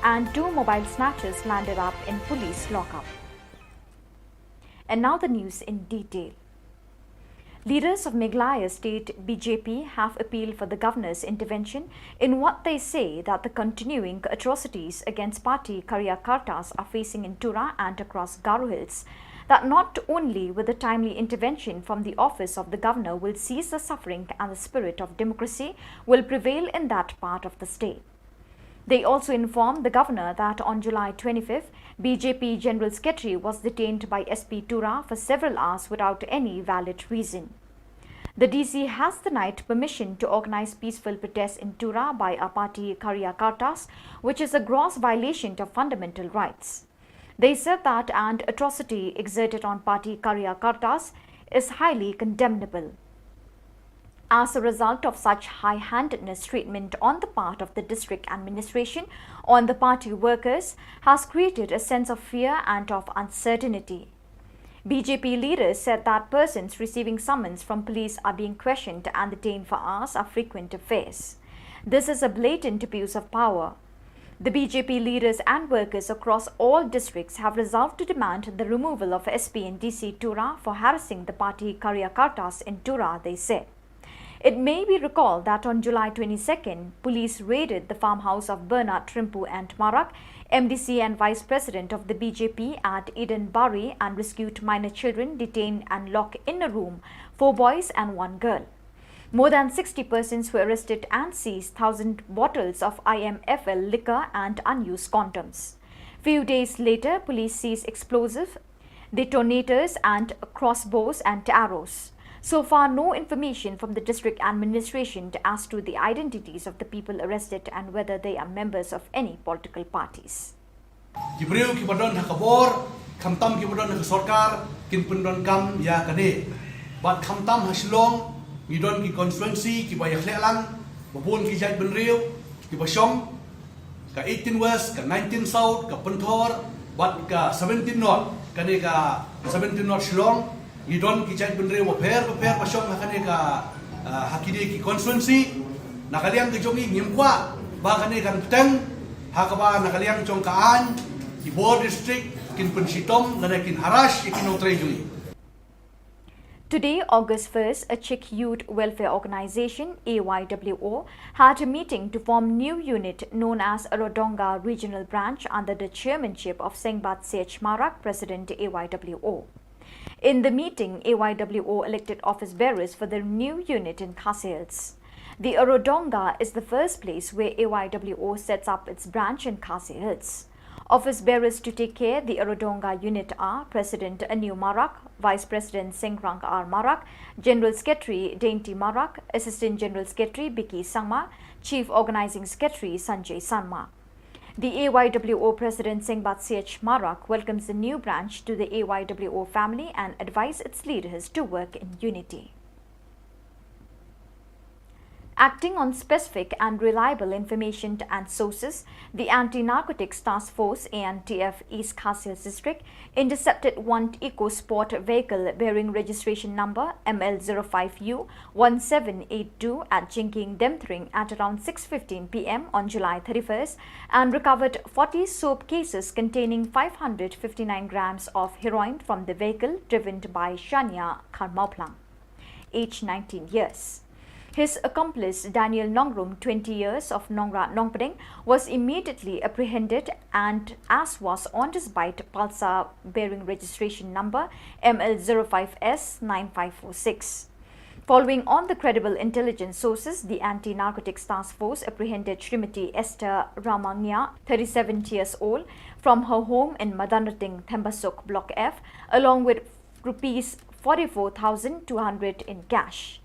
And two mobile snatchers landed up in police lockup. And now the news in detail. Leaders of Meghalaya state B J P have appealed for the governor's intervention in what they say that the continuing atrocities against party karyakartas are facing in Tura and across Garo Hills. That not only will the timely intervention from the office of the governor will cease the suffering and the spirit of democracy will prevail in that part of the state. They also informed the governor that on July twenty-fifth, B J P General Secretary was detained by S P Tura for several hours without any valid reason. The D C has denied permission to organize peaceful protests in Tura by a party karyakartas, which is a gross violation of fundamental rights. They said that an atrocity exerted on party karyakartas is highly condemnable. As a result of such high-handedness treatment on the part of the district administration on the party workers has created a sense of fear and of uncertainty. B J P leaders said that persons receiving summons from police are being questioned and detained for hours are frequent affairs. This is a blatant abuse of power. The B J P leaders and workers across all districts have resolved to demand the removal of S P and D C Tura for harassing the party karyakartas in Tura, they said. It may be recalled that on July twenty-second, police raided the farmhouse of Bernard Rimpu and Marak, M D C and Vice President of the B J P at Eden Bari, and rescued minor children detained and locked in a room, four boys and one girl. More than sixty persons were arrested and seized thousand bottles of I M F L liquor and unused condoms. Few days later, police seized explosive detonators and crossbows and arrows. So far, no information from the district administration as to the identities of the people arrested and whether they are members of any political parties. Ki briew kiba don ha ka bor, khamtam kiba don ha ka sorkar, kin pyndonkam ïa kane. Bad khamtam ha Shillong, ngi don ki constituency kiba ïakhleh lang, ba bun ki jaitbynriew kiba shong, ka eighteen West, ka nineteen South, ka Pynthor, bad ka seventeen North, kane ka seventeen North Shillong, ngi don ki jaitbynriew bapher bapher ba shong ha kane ka, ah, ha kine ki constituency. Na ka liang ka jong ngi ngim kwah ba kane kan bteng, ha kaba na ka liang jong ka aiñ, ki bor district kin pynshitom lane kin harass ïa ki nongtrei jong ngi. Today, August first, a Czech Youth Welfare Organization, A Y W O, had a meeting to form new unit known as Aradonga Regional Branch under the chairmanship of Sengbat Sech Marak, President A Y W O. In the meeting, A Y W O elected office bearers for the new unit in Khasi Hills. The Aradonga is the first place where A Y W O sets up its branch in Khasi Hills. Office bearers to take care the Aradonga unit are President Aniu Marak, Vice President Sengrang R Marak, General Secretary Dainty Marak, Assistant General Secretary Biki Sangma, Chief Organizing Secretary Sanjay Sangma. The A Y W O President Sengbat Sech Marak welcomes the new branch to the A Y W O family and advised its leaders to work in unity. Acting on specific and reliable information and sources, the Anti-Narcotics Task Force, A N T F, East Khasi Hills District intercepted one Eco Sport vehicle bearing registration number M L zero five U one seven eight two at Jingkieng Demthring at around six fifteen P M on July thirty-first and recovered forty soap cases containing five hundred fifty-nine grams of heroin from the vehicle driven by Shania Kharmauplang, age nineteen years. His accomplice, Daniel Nongrum, twenty years, of Nongra Nongpdeng, was immediately apprehended, and as was on his bike Pulsar bearing registration number M L zero five S nine five four six. Following on the credible intelligence sources, the Anti-Narcotics Task Force apprehended Shrimati Esther Ramangia, thirty-seven years old, from her home in Madanrating, Thembasuk, Block F, along with rupees forty-four thousand two hundred in cash.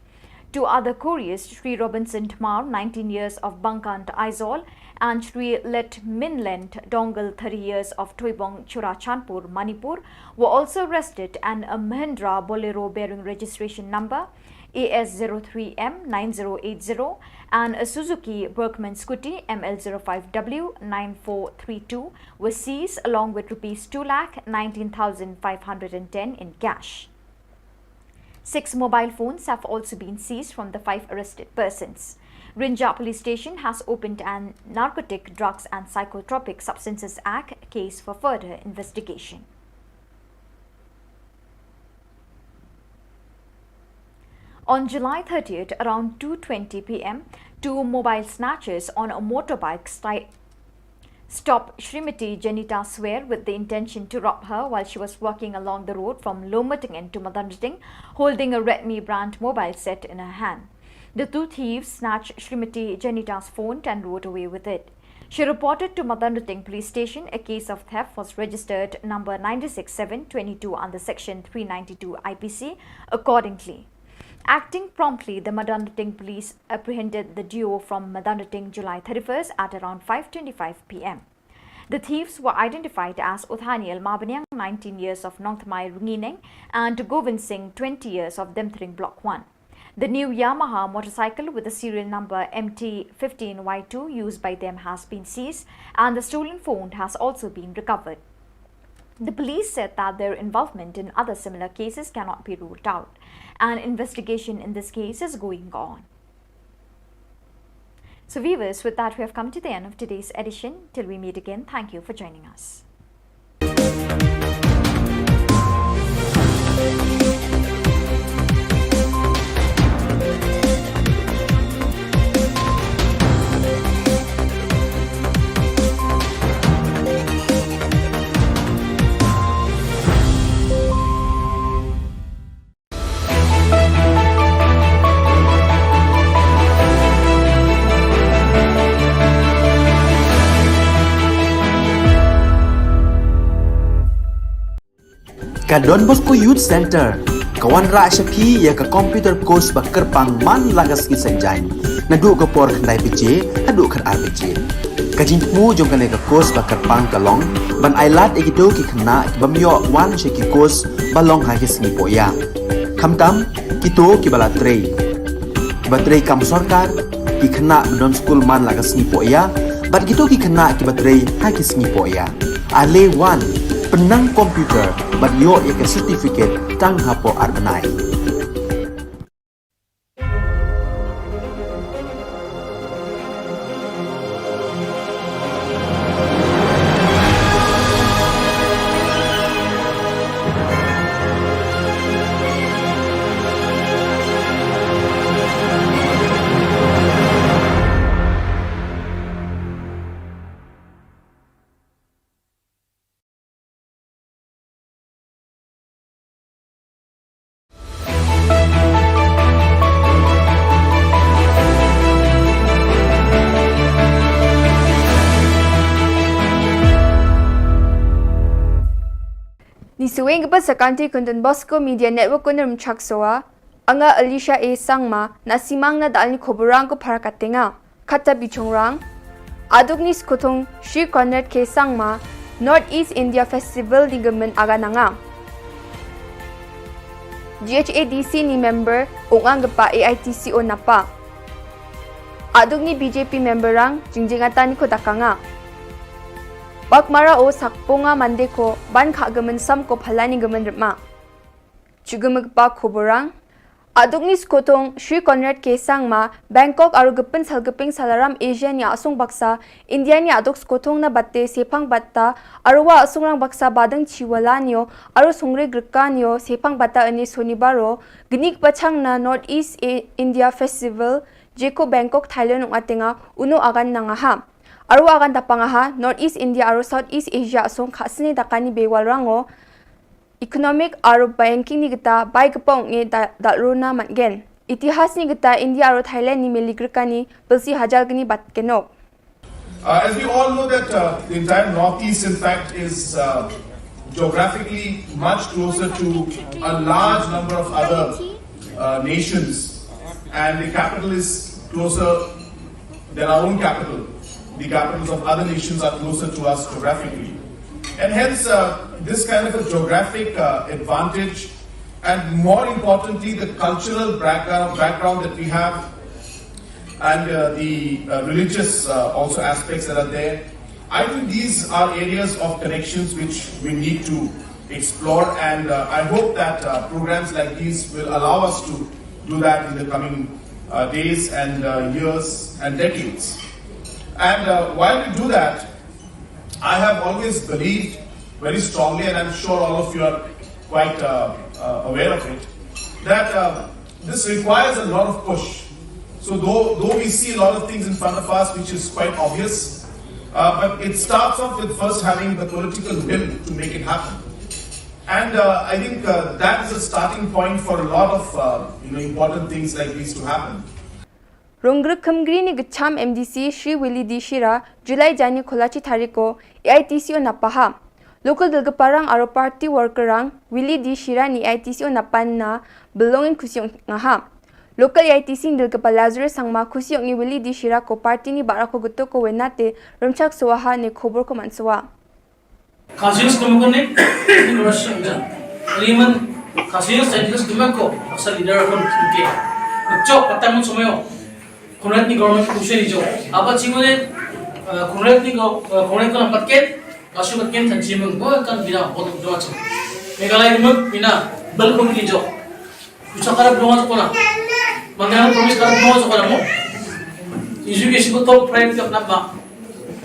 Two other couriers, Shri Robinson Tmar, nineteen years, of Bangkant, Aizawl, and Shri Let Minlent Dongal, thirty years, of Thoibong, Churachandpur, Manipur, were also arrested, and a Mahindra Bolero bearing registration number A S zero three M nine zero eight zero and a Suzuki Bergman scooty M L zero five W nine four three two were seized, along with rupees two lakh nineteen thousand five hundred and ten in cash. Six mobile phones have also been seized from the five arrested persons. Rynjah Police Station has opened an Narcotic Drugs and Psychotropic Substances Act case for further investigation. On July thirtieth, around two twenty P M, two mobile snatchers on a motorbike sti- stopped Shrimati Janita Swer with the intention to rob her while she was walking along the road from Lomataingen to Madanrating, holding a Redmi brand mobile set in her hand. The two thieves snatched Shrimati Janita's phone and rode away with it. She reported to Madanrating Police Station. A case of theft was registered number nine six seven twenty-two under Section three ninety-two I P C accordingly. Acting promptly, the Madanrating police apprehended the duo from Madanrating, July thirty-first, at around five twenty-five P M. The thieves were identified as Uthaniel Mabaniang, nineteen years, of Nongthymmai, Rngeeneng, and Govind Singh, twenty years, of Demthring Block one. The new Yamaha motorcycle with the serial number M T fifteen Y two used by them has been seized, and the stolen phone has also been recovered. The police said that their involvement in other similar cases cannot be ruled out. An investigation in this case is going on. So viewers, with that, we have come to the end of today's edition. Till we meet again, thank you for joining us. Ka Don Bosco Youth Centre ka wanrah sha phi ïa ka computer course ba kyrpang man la ka sngi Saitjaiñ, naduh ka por khyndai baje haduh khatar baje. Ka jingthmu jong kane ka course ba kyrpang ka long ban ailad ïa kito ki khynnah ki bym ïoh wan sha ki course ba long ha ki sngi pohïap. Khamtam kito kiba la trei, kiba trei kam sorkar, ki khynnah ba don skul man la ka sngi pohïap, bad kito ki khynnah kiba trei ha ki sngi pohïap. Ale wan, pynnang computer bad ïoh ïa ka certificate tang hapoh ar bnai. Ngi sngewbha ba sa ka Anti Kundun Bosco Media Network, Kundun Chaksoa, anga Alicia A Sangma, na simang na dalni khubor rang ko para katenga. Kata bichongrang, aduk ni skotong Shri Conrad K Sangma, North East India Festival ni gemen aga nanga. G H A D C ni member, ong ang gepa A I T C O napa. Aduk ni B J P member rang, jingjing ata ni ko dakanga. Pakmara o sakponga mande ko, ban kha gemen sam ko phalani gemen rema. Chugum gepa khubor rang, aduk ni skotong Shri Conrad K Sangma, Bangkok aro gepensal gepeng salaram Asia ni asong baksa, India ni aduk skotong na bate sephang batta, aro wa asong rang baksa badeng chiwala nio, aro songre greka nio, sephang batta ani sonibaro, gnik pachang na North East A-, India Festival, jeko Bangkok, Thailand ong atenga, uno agan nangaha. Aro agan tapangaha, North East India aro South East Asia asong khasne dakani bewal rango, economic aro banking ni kita bai kepong nge da, da runa matgen. Itihas ni kita India aro Thailand ni meli grkani bilsi hajar gni bat kenok. Uh, as we all know that uh, the entire Northeast, in fact, is uh, geographically much closer to a large number of other uh, nations, and the capital is closer than our own capital. The capitals of other nations are closer to us geographically. And hence, uh, this kind of a geographic uh, advantage, and more importantly, the cultural background, background that we have, and uh, the uh, religious uh, also aspects that are there. I think these are areas of connections which we need to explore, and uh, I hope that uh, programs like these will allow us to do that in the coming uh, days and uh, years and decades. And uh, while we do that, I have always believed very strongly, and I'm sure all of you are quite uh, uh, aware of it, that uh, this requires a lot of push. So, though, though we see a lot of things in front of us, which is quite obvious, uh, but it starts off with first having the political will to make it happen. And uh, I think uh, that is a starting point for a lot of uh, you know, important things like these to happen. Rong grkham gri ni gcham MDC Shri Willie D Shira, July jani kholachi thariko, AITC o napaha. Local dulgparang aro party worker rang, Willie D Shira ni AITC o napan na belongin khusiong ngaha. Local AITC ni dulgpa Lazarus Sangma khusiong ni Willie D Shira ko party ni bara ko guto ko wenate, rumchak suaha ne khobor ko mansuwa. Khasi Hills Commission ne, ni Russia ngan. Riman Khasi Hills Commission ko, asal leader ko ke. Chok patang mo sumayo. Conrad ni government kushe ni jo. Apa chingone, Conrad ni go, Conrad ko nampat ke, kasu pat ke tan chimang bo kan bina bot jo acha. Meghalaya ni bina bel ko ni jo. Kucha karap dong aja kona. Mangga promise karap dong aja kona mo. Education ko top priority ko nama.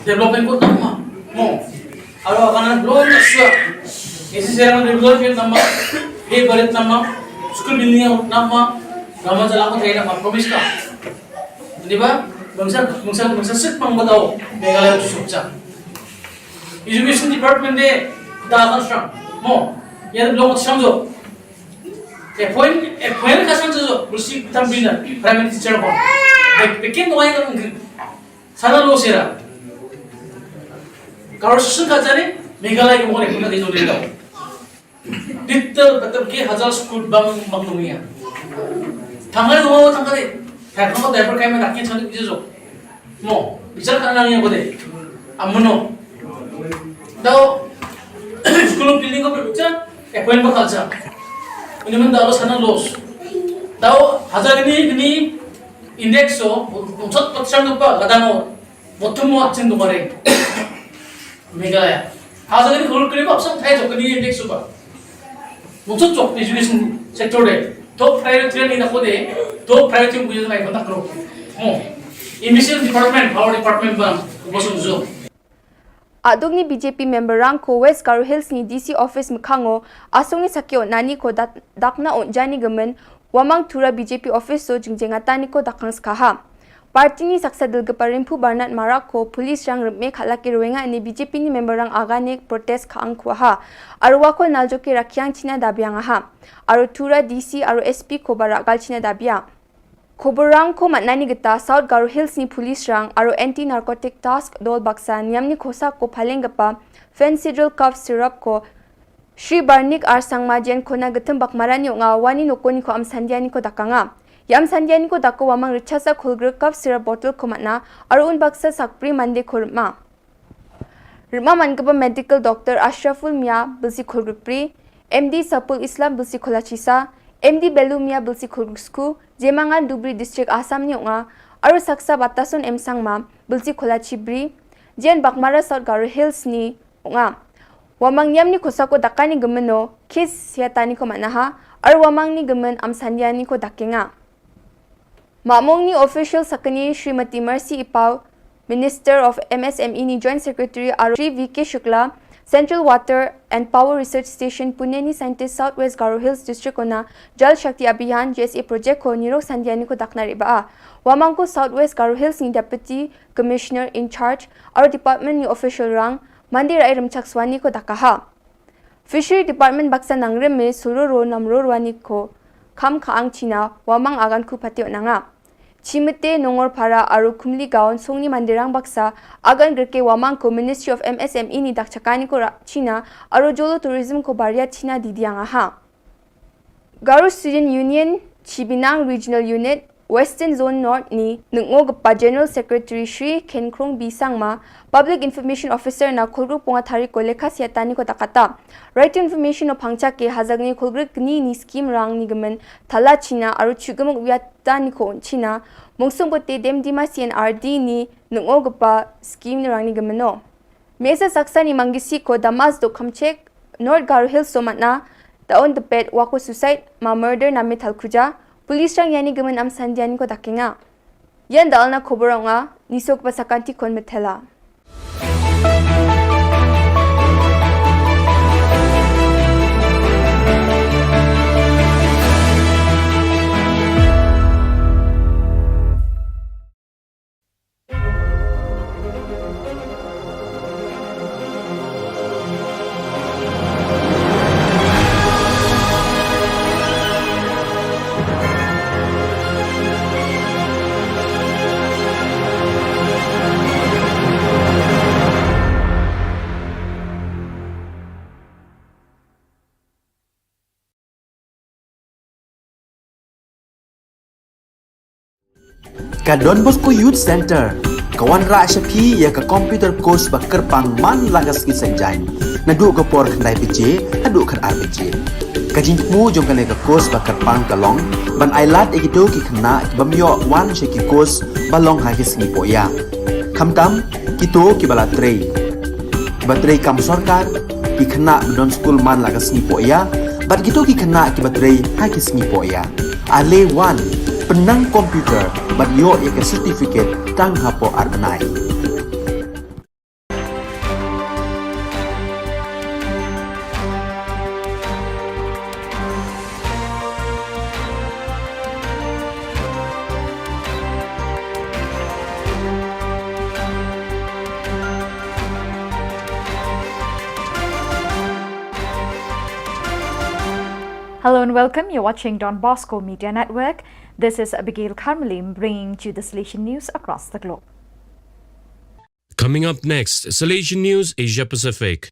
Development ko nama mo. Aro kana dong aja. Isi sekarang development nama. He barit nama. School building nama. Nama jalan ko thaina nama promise ka. Di ba? Bangsa bangsa bangsa sik pang batao. Meghalaya tu sukcha. Education department de da kan strong mo. Ya dong aja jo. Appoint, appoint ka sang jo, bulsi tambina, primary teacher ko. Be-, bekin wai ka ngin. Sana lo sira. Karo susun ka jani, Meghalaya ke mo ne kuna ke jo de tau. Digital, betul ke hajar school bang, bang dunia. Tanggal dua, tanggal de. Tanggal de, per kaya nak kaya chani jo. Mo, bichar kana nang ko de. Amono. Tau, school building ko bichar, appoint ba culture. Ini men tau sana loss. Tau, hajar ini, ini index so, unsat percent ko pa, kadang mo, motum mo action ko mare. Meghalaya. Hajar ini khulur kini ko, apsang thai jo kini index so pa. Mungkin chok education sector de. Top priority ni na ko de. Top priority ko yung ay kontak ro. Mo. Education department, power department ba. Ko so so. Aduk ni BJP member rang ko West Garo Hills ni DC office mkhango, asung ni sakyo nani ko dat-, dakna on jani gemen, wamang tura BJP office so jingjengata ni ko dakang skaha. Party ni saksa dulgpa Rimphu Barnat Marak ko police rang reme khalaki ruenga ni BJP ni member rang agane protest ka angkwaha. Arwa ko naljoki rakyang china dabiang aha. Aru tura DC aru SP ko barak gal china dabiang. Khubor rang ko matnani gita South Garo Hills ni police rang aru Anti Narcotic Task Dol baksa niam ni khosa ko phaleng gapa Phensedrol cough syrup ko Shri Barnik Arsangma jen kona getem bak marani nga wani nokoni ko am sandiani ko dakanga. Yam sandiani ko dako wamang richasa khulgr cough syrup bottle ko matna aru un baksa sakpri mande ko rma. Rma man gapa medical doctor Ashraful Mia bilsi khulgr pri, MD Sapul Islam bilsi khulachisa, MD Belu Mia bilsi khulgr sku, jemangan Dubri District Assam ni nga, aru saksa batasun M Sangma bilsi khulachi bri, jen bakmara South Garo Hills ni nga. Wamang yam ni khosako dakani gemeno, kis siatani ko manaha, aru wamang ni gemen am sandiani ko dakenga. Mamong ni official sakani Srimati Mercy Ipau, Minister of MSME ni Joint Secretary aru Shri VK Shukla, Central Water and Power Research Station Pune ni scientist South West Garo Hills District ona Jal Shakti Abhiyan JSA project ko nirok sandiani ko dakna riba a. Wamang ko South West Garo Hills ni Deputy Commissioner in charge aru department ni official rang mandi rai remchak swani ko dakaha. Fishery Department baksa nangrim me sulroro namrorwani ko Kham Khaang China, Wamang Agan Ku Patio Nanga. Chimete Nongor Para Aru Kumli Gaon Songni Mandirang Baksa, Agan Gerke Wamang ko Ministry of M S M E ni dak chakani ko ra China, Aru Jolo Tourism ko Baria China Didiang Aha. Garo Student Union, Chibinang Regional Unit, Western Zone North ni nungo gapa General Secretary Shri Khenkrong B Sangma, Public Information Officer na Khulgrup Punga Thari ko Lekha Siatani ko Takata. Right to Information o Pangchake Hazagni Khulgrik ni ni scheme rang ni gamen Thala China Aru Chugamuk Viatani ko China, Mungsung Bote Dem Dima C N R D ni nungo gapa scheme ni rang ni gameno. Mesa Saksa ni Mangisi ko Damas do Khamchek, North Garo Hills so matna, daun depet wako suicide, ma murder na metal kuja, police rang yani gamen am sandian ko dakenga. Yan dal na khobor nga, nisok pasakanti kon metela. Ka Don Bosco Youth Centre ka wanrah sha phi ïa ka computer course ba kyrpang man la ka sngi Saitjaiñ, naduh ka por khyndai baje haduh khatar baje. Ka jingthmu jong kane ka course ba kyrpang ka long ban ailad ïa kito ki khynnah ki bym ïoh wan sha ki course ba long ha ki sngi pohïa. Khamtam kito kiba la trei, kiba trei kam sorkar, ki khynnah ba don skul man la ka sngi pohïa, bad kito ki khynnah kiba trei ha ki sngi pohïa. Ale wan, pynnang computer bad ïoh ïa ka certificate tang hapoh ar bnai. Hello and welcome. You're watching Don Bosco Media Network. This is Abigail Kharmalim bringing to you the Salesian news across the globe. Coming up next, Salesian News Asia Pacific.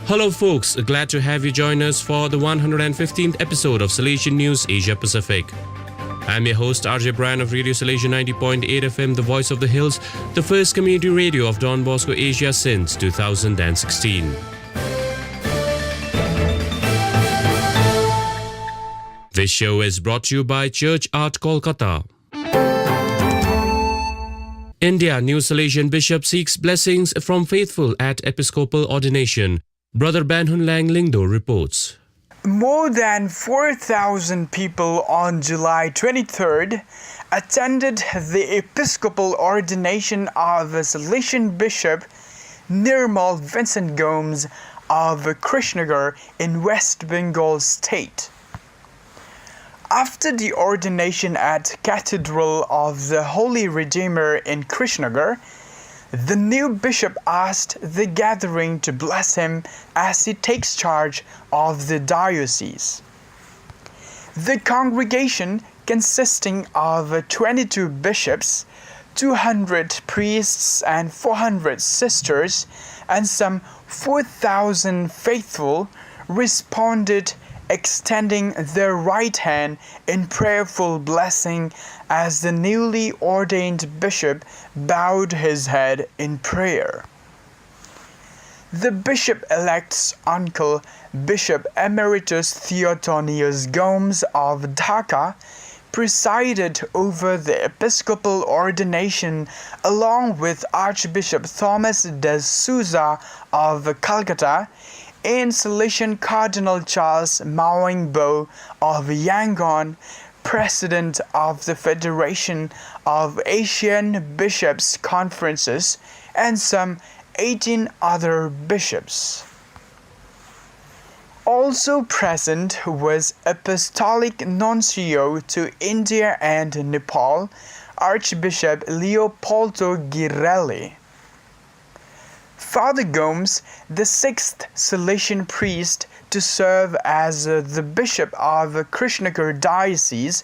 Hello, folks. Glad to have you join us for the one hundred fifteenth episode of Salesian News Asia Pacific. I'm your host, R J Brian of Radio Salesian ninety point eight F M, the voice of the hills, the first community radio of Don Bosco Asia since two thousand sixteen. This show is brought to you by Church Art Kolkata. India, new Salesian bishop seeks blessings from faithful at episcopal ordination. Brother Banhunlang Lyngdoh reports. More than four thousand people on July twenty-third attended the episcopal ordination of Salesian Bishop Nirmal Vincent Gomes of Krishnagar in West Bengal state. After the ordination at Cathedral of the Holy Redeemer in Krishnagar, the new bishop asked the gathering to bless him as he takes charge of the diocese. The congregation, consisting of twenty-two bishops, two hundred priests, and four hundred sisters, and some four thousand faithful, responded, extending their right hand in prayerful blessing as the newly ordained bishop bowed his head in prayer. The bishop-elect's uncle, Bishop Emeritus Theotonius Gomes of Dhaka, presided over the episcopal ordination along with Archbishop Thomas de Souza of Calcutta and Salesian Cardinal Charles Maung Bo of Yangon, president of the Federation of Asian Bishops' Conferences, and some eighteen other bishops. Also present was Apostolic Nuncio to India and Nepal, Archbishop Leopoldo Girelli. Father Gomes, the sixth Salesian priest to serve as uh, the Bishop of Krishnagar Diocese,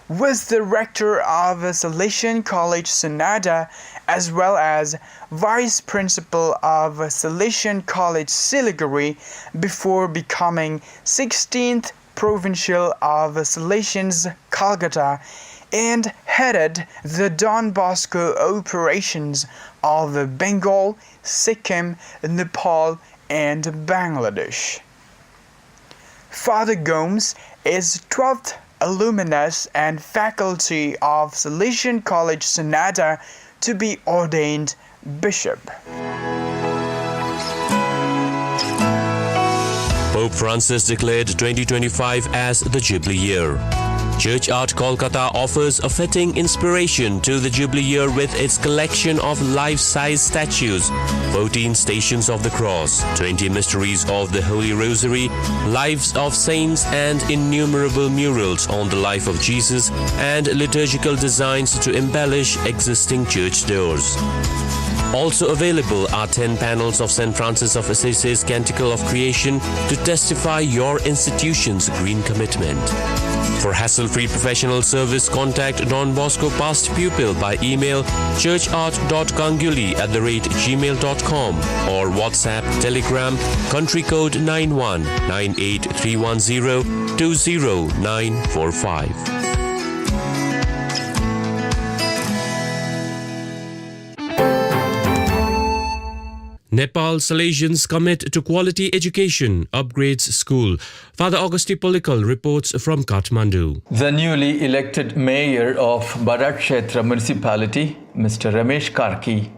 was the rector of Salesian College Sonada as well as vice principal of Salesian College Siliguri before becoming sixteenth Provincial of Salesians Calcutta and headed the Don Bosco operations of Bengal, Sikkim, Nepal, and Bangladesh. Father Gomes is twelfth alumnus and faculty of Salesian College Sonada to be ordained bishop. Pope Francis declared twenty twenty-five as the Jubilee year. Church Art Kolkata offers a fitting inspiration to the Jubilee year with its collection of life size statues, fourteen Stations of the Cross, twenty Mysteries of the Holy Rosary, lives of saints, and innumerable murals on the life of Jesus and liturgical designs to embellish existing church doors. Also available are ten panels of Saint Francis of Assisi's Canticle of Creation to testify your institution's green commitment. For hassle free professional service, contact Don Bosco past pupil by email churchart.ganguly at the rate gmail.com or WhatsApp, Telegram, country code nine one nine eight three one zero two zero nine four five. Nepal Salesians commit to quality education, upgrades school. Father Augusti Polikal reports from Kathmandu. The newly elected mayor of Barakchetra municipality, Mister Ramesh Karki,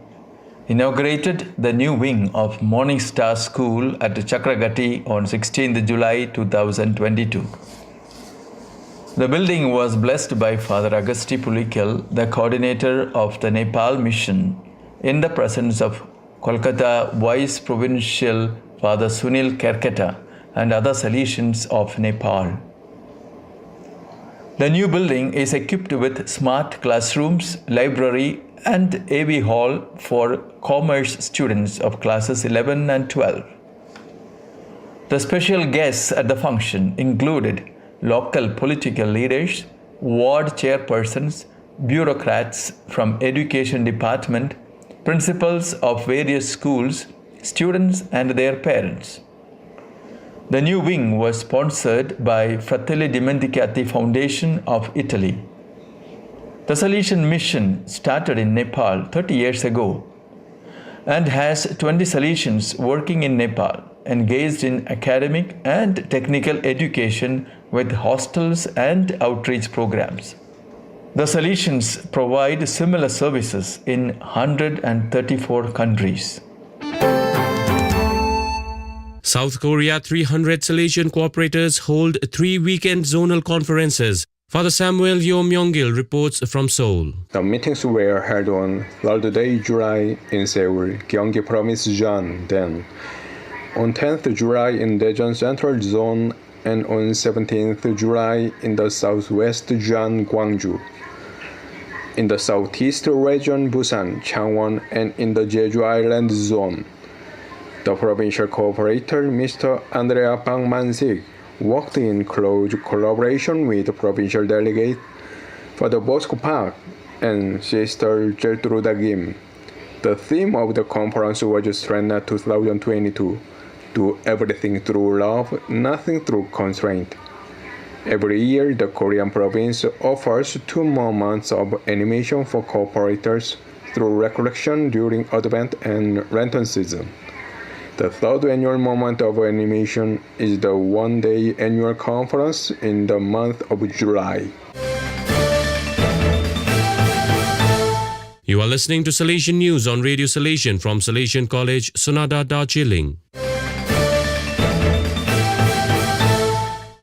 inaugurated the new wing of Morning Star School at Chakragati on sixteenth July two thousand twenty-two. The building was blessed by Father Augusti Polikal, the coordinator of the Nepal mission, in the presence of Kolkata Vice Provincial Father Sunil Kerketa and other Salesians of Nepal. The new building is equipped with smart classrooms, library, and A V hall for commerce students of classes eleven and twelve. The special guests at the function included local political leaders, ward chairpersons, bureaucrats from education department, principals of various schools, students and their parents. The new wing was sponsored by Fratelli Dimenticati Foundation of Italy. The Salesian Mission started in Nepal thirty years ago and has twenty Salesians working in Nepal, engaged in academic and technical education with hostels and outreach programs. The Salesians provide similar services in one hundred thirty-four countries. South Korea, three hundred Salesian cooperators hold three weekend zonal conferences. Father Samuel Yo Myung-gil reports from Seoul. The meetings were held on third day July in Seoul, Gyeonggi Province, Jeon, then on tenth July in Daejeon Central Zone, and on seventeenth July in the southwest Jeon, Gwangju, in the southeast region Busan, Changwon, and in the Jeju Island Zone. The provincial cooperator, Mister Andrea Bang Man-sik, worked in close collaboration with the provincial delegate Father Bosco Park and Sister Gertruda Kim. The theme of the conference was Srena two thousand twenty-two. Do everything through love, nothing through constraint. Every year, the Korean province offers two more months of animation for cooperators through recollection during Advent and Lenten season. The third annual moment of animation is the one-day annual conference in the month of July. You are listening to Salesian News on Radio Salesian from Salesian College, Sonada, Darjeeling.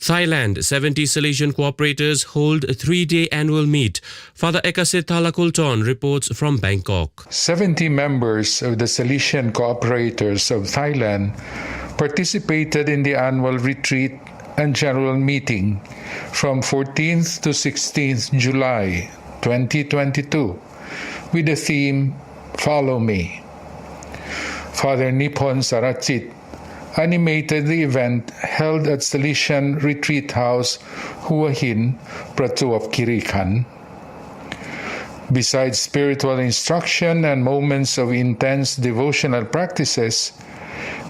Thailand, seventy Salesian cooperators hold a three-day annual meet. Father Ekase Thalakulton reports from Bangkok. Seventy members of the Salesian Cooperators of Thailand participated in the annual retreat and general meeting from fourteenth to sixteenth July twenty twenty-two with the theme Follow Me. Father Niphon Sarachit animated the event held at Salesian Retreat House, Hua Hin, Prachuap Khiri Khan. Besides spiritual instruction and moments of intense devotional practices,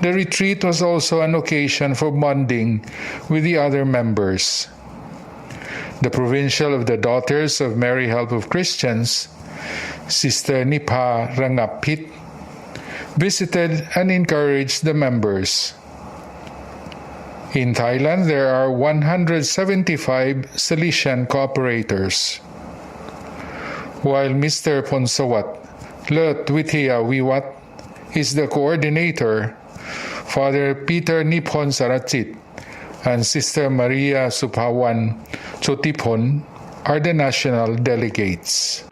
the retreat was also an occasion for bonding with the other members. The provincial of the Daughters of Mary Help of Christians, Sister Nipha Rangapit, visited and encouraged the members. In Thailand, there are one hundred seventy-five Salesian cooperators. While Mister Phonsawat Lut Withia Wiwat is the coordinator, Father Peter Niphon Sarachit and Sister Maria Suphawan Chotiphon are the national delegates.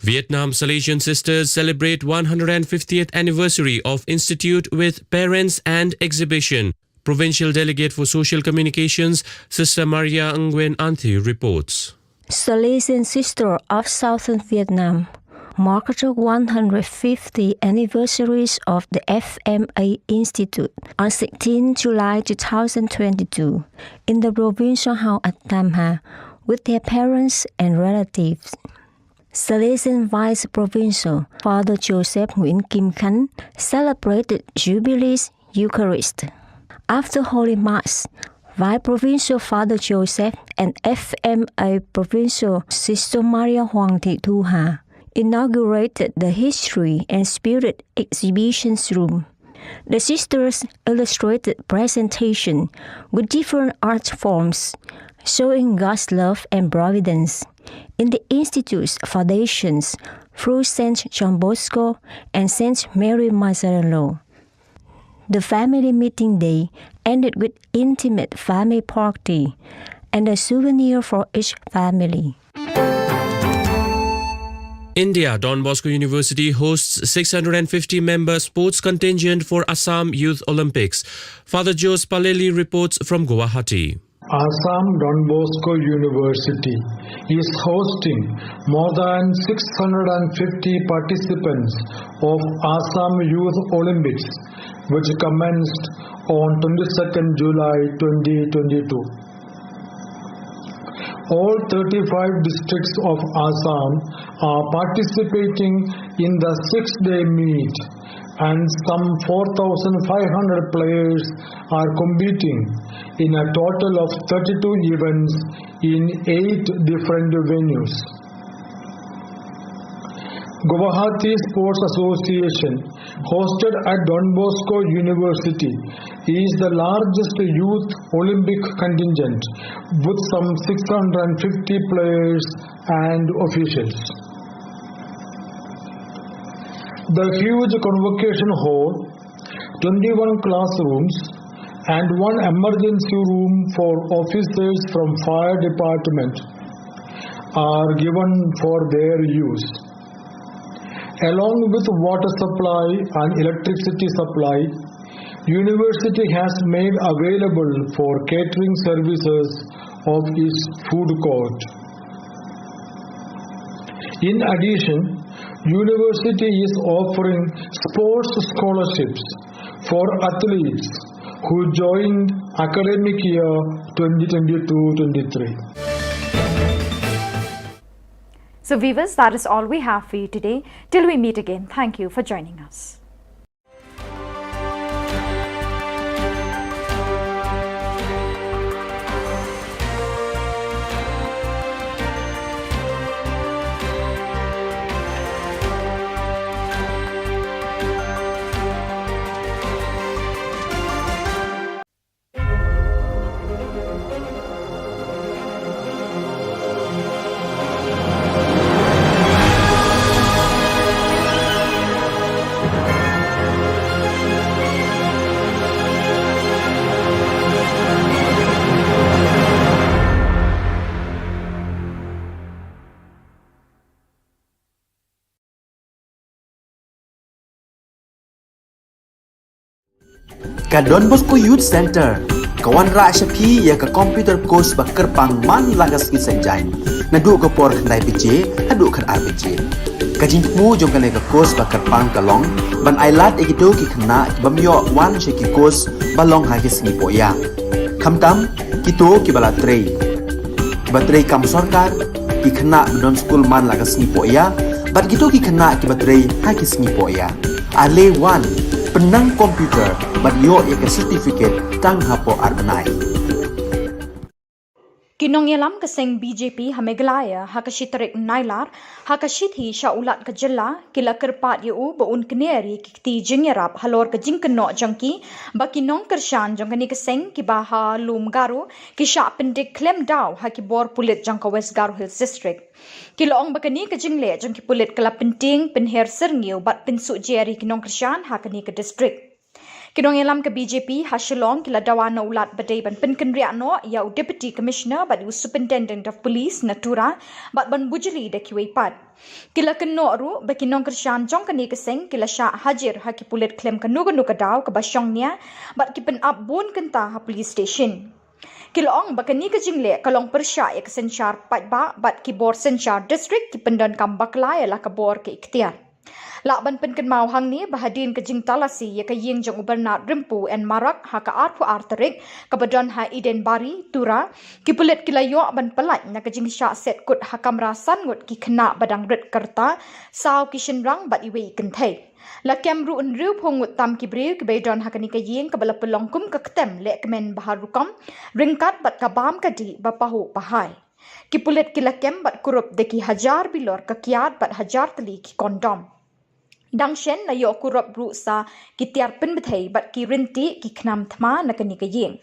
Vietnam Salesian Sisters celebrate one hundred fiftieth anniversary of institute with parents and exhibition. Provincial Delegate for Social Communications, Sister Maria Nguyen Anthi reports. Salesian Sister of Southern Vietnam marked the one hundred fifty anniversaries of the F M A Institute on sixteen July two thousand twenty-two in the provincial hall at Tam Ha with their parents and relatives. Salesian Vice Provincial Father Joseph Nguyen Kim Khan celebrated Jubilee's Eucharist. After Holy Mass, Vice Provincial Father Joseph and F M A Provincial Sister Maria Huang Thị Thu Ha inaugurated the History and Spirit Exhibitions Room. The sisters illustrated presentation with different art forms showing God's love and providence in the Institute's foundations through Saint John Bosco and Saint Mary Majella. The family meeting day ended with intimate family party and a souvenir for each family. India, Don Bosco University hosts six hundred fifty member sports contingent for Assam Youth Olympics. Father Jose Paleli reports from Guwahati. Assam Don Bosco University is hosting more than six hundred fifty participants of Assam Youth Olympics, which commenced on twenty-second July twenty twenty-two. All thirty-five districts of Assam are participating in the six-day meet, and some four thousand five hundred players are competing in a total of thirty-two events in eight different venues. Guwahati Sports Association, hosted at Don Bosco University, is the largest youth Olympic contingent with some six hundred fifty players and officials. The huge convocation hall, twenty-one classrooms, and one emergency room for officers from fire department are given for their use. Along with water supply and electricity supply, university has made available for catering services of its food court. In addition, university is offering sports scholarships for athletes who joined academic year twenty twenty-two twenty-three. So viewers, that is all we have for you today. Till we meet again, thank you for joining us. Ka Don Bosco Youth Center ka wanrah sha phi ïa ka computer course ba kyrpang man la ka sngi Saitjaiñ, naduh ka por khyndai baje haduh khatar baje. Ka jingthmu jong kane ka course ba kyrpang ka long ban ai lad ïa kito ki khynnah ki bym ïoh wan sha ki course ba long ha ki sngi poh ïa. Khamtam kito ki ba la trei, ki ba trei kam sorkar, ki khynnah ba don skul man la ka sngi poh ïa, bad kito ki khynnah ki ba trei ha ki sngi poh ïa. Ale wan pynnang computer bad ïoh ïa ka certificate tang hapoh ar bnai. Ki nongïalam ka seng B J P ha Meghalaya ha ka shi tarik Nailar ha ka shithi sha u Lat ka jylla ki la kyrpad ïa u ba un kner ïa ki kti jingïarap halor ka jingkynnoh jong ki ba ki nongkyrshan jong kane ka seng ki ba ha Lum Garo ki shah pyndik khlem daw ha ki bor pulit jong ka West Garo Hills District. Ki la ong ba kane ka jingleh jong ki pulit ka la pyntieng pynher syrngiew bad pynsuh jer ïa ki nongkyrshan ha kane ka district. Ki nongïalam ka B J P ha Shillong ki la dawa na u Lat ba dei ban pynkynriah noh ïa u Deputy Commissioner bad u Superintendent of Police na Tura bad ban bujli da kiwei pat. Ki la kynnoh ruh ba ki nongkyrshan jong kane ka seng ki la shah hajir ha ki pulit khlem kano kano ka daw kaba shong nia bad ki pynap bun kynta ha police station. Ki la ong ba kane ka jingleh ka long pyrshah ïa ka synshar paidbah bad ki bor synshar district ki pyndonkam bakla ïa la ka bor ka iktiar. Lah ban pynkynmaw hangne ba hadien ka jingtalasi ïa ka ïing jong u Bernard Rympu N Marak ha ka arphew ar tarik kaba don ha Eden Bari, Tura, ki pulit ki la ïoh ban pyllait na ka jingshah set kut ha kamra san ngut ki khynnah ba dang rit kyrta, saw ki shynrang bad iwei i kynthei. La kem ruh hynriewphew ngut tam ki briew kiba ïadon ha kane ka ïing kaba la pynlong kum ka ktem leh kmen ba ha rukom, ryngkat bad ka bam ka dih ba pahuh pahai. Ki pulit ki la kem bad kurup da ki hajar bilor ka kiad bad hajar tylli ki kondom. Dang shen la ïoh kurup ruh sa ki tiar pynbthei bad ki ryntieh ki khnam thma na kane ka ïing.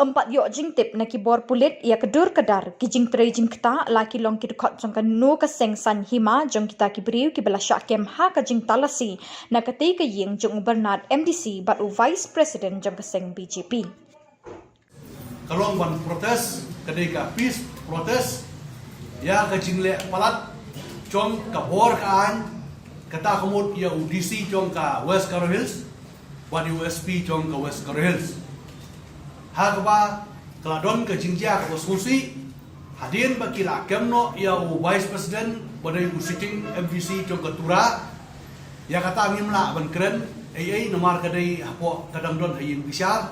Ym pat ïoh jingtip na ki bor pulit ïa ka dur ka dar ki jingtrei jingktah la ki long ki dkhot jong kano ka seng saiñ hima jong kita ki briew kiba la shah kem ha ka jingtalasi na katei ka ïing jong u Bernard M D C bad u Vice President jong ka seng B J P. Ka long ban protest, ka dei ka peace protest ïa ka jingleh palat jong ka bor ka aiñ, kata ka mut ïa u D C jong ka West Garo Hills bad ïa u S P jong ka West Garo Hills. Ha kaba ka la don ka jingjia kaba sngewsih hadien ba ki la kem noh ïa u Vice President ba dei u sitting M D C jong ka Tura. Ïa kata ngim lah ban kren ei ei namar ka dei hapoh ka dang don ha ïing bishar.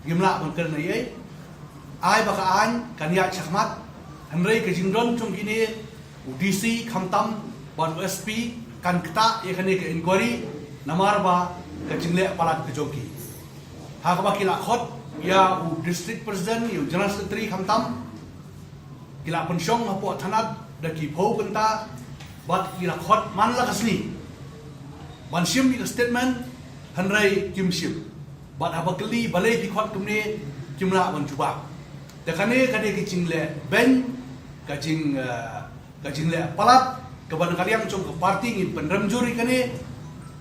Ngim lah ban kren ei ei. Ai ba ka aiñ kan ïaid shakhmat. Hynrei ka jingdon jong kine u D C khamtam bad u S P kan ktah ïa kane ka inquiry namar ba ka jingleh palat ka jong ki. Ha kaba ki la khot ïa u District President, ïa u General Secretary khamtam. Ki la pynshong hapoh thanat da ki phew kynta bad ki la khot man la ka sngi ban shim ïa ka statement, hynrei kim shim. Bad haba kylli balei ki khot kumne, kim lah ban jubab. Te kane ka dei ka jingleh beiñ, ka jing, eh, ka jingleh palat kaba na ka liang jong ka party ngin pynrem jur ïa kane.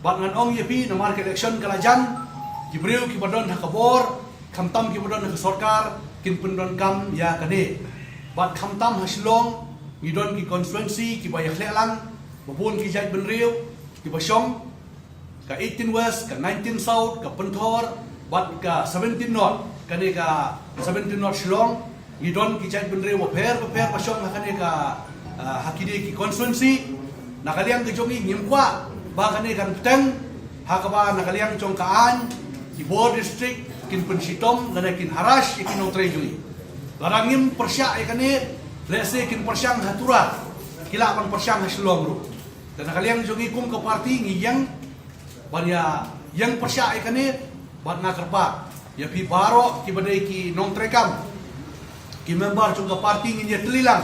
Bad ngan ong ïa phi namar ka election ka la jan, ki briew kiba don ha ka bor khamtam kiba don ha ka sorkar kin pyndonkam ïa kane. Bad khamtam ha Shillong ngi don ki constituency kiba ïakhleh lang, ba bun ki jaitbynriew kiba shong, ka eighteen West, ka nineteen South, ka Pynthor bad ka seventeen North. Kane ka seventeen North Shillong ngi don ki jaitbynriew bapher bapher ba shong ha kane ka, ah, ha kine ki constituency. Na ka liang ka jong ngi ngim kwah ba kane kan bteng, ha kaba na ka liang jong ka aiñ ki bor district kin pynshitom lane kin harass ïa ki nongtrei jong ngi. Lada ngim pyrshah ïa kane, lehse kin pyrshang ha Tura, ki lah ban pyrshang ha Shillong ruh. Te na ka liang jong ngi kum ka party ngi ïeng ban ïa ïeng pyrshah ïa kane. Bad nga kyrpad ïa phi baroh kiba dei ki nongtrei kam, ki member jong ka party, ngin ïatylli lang.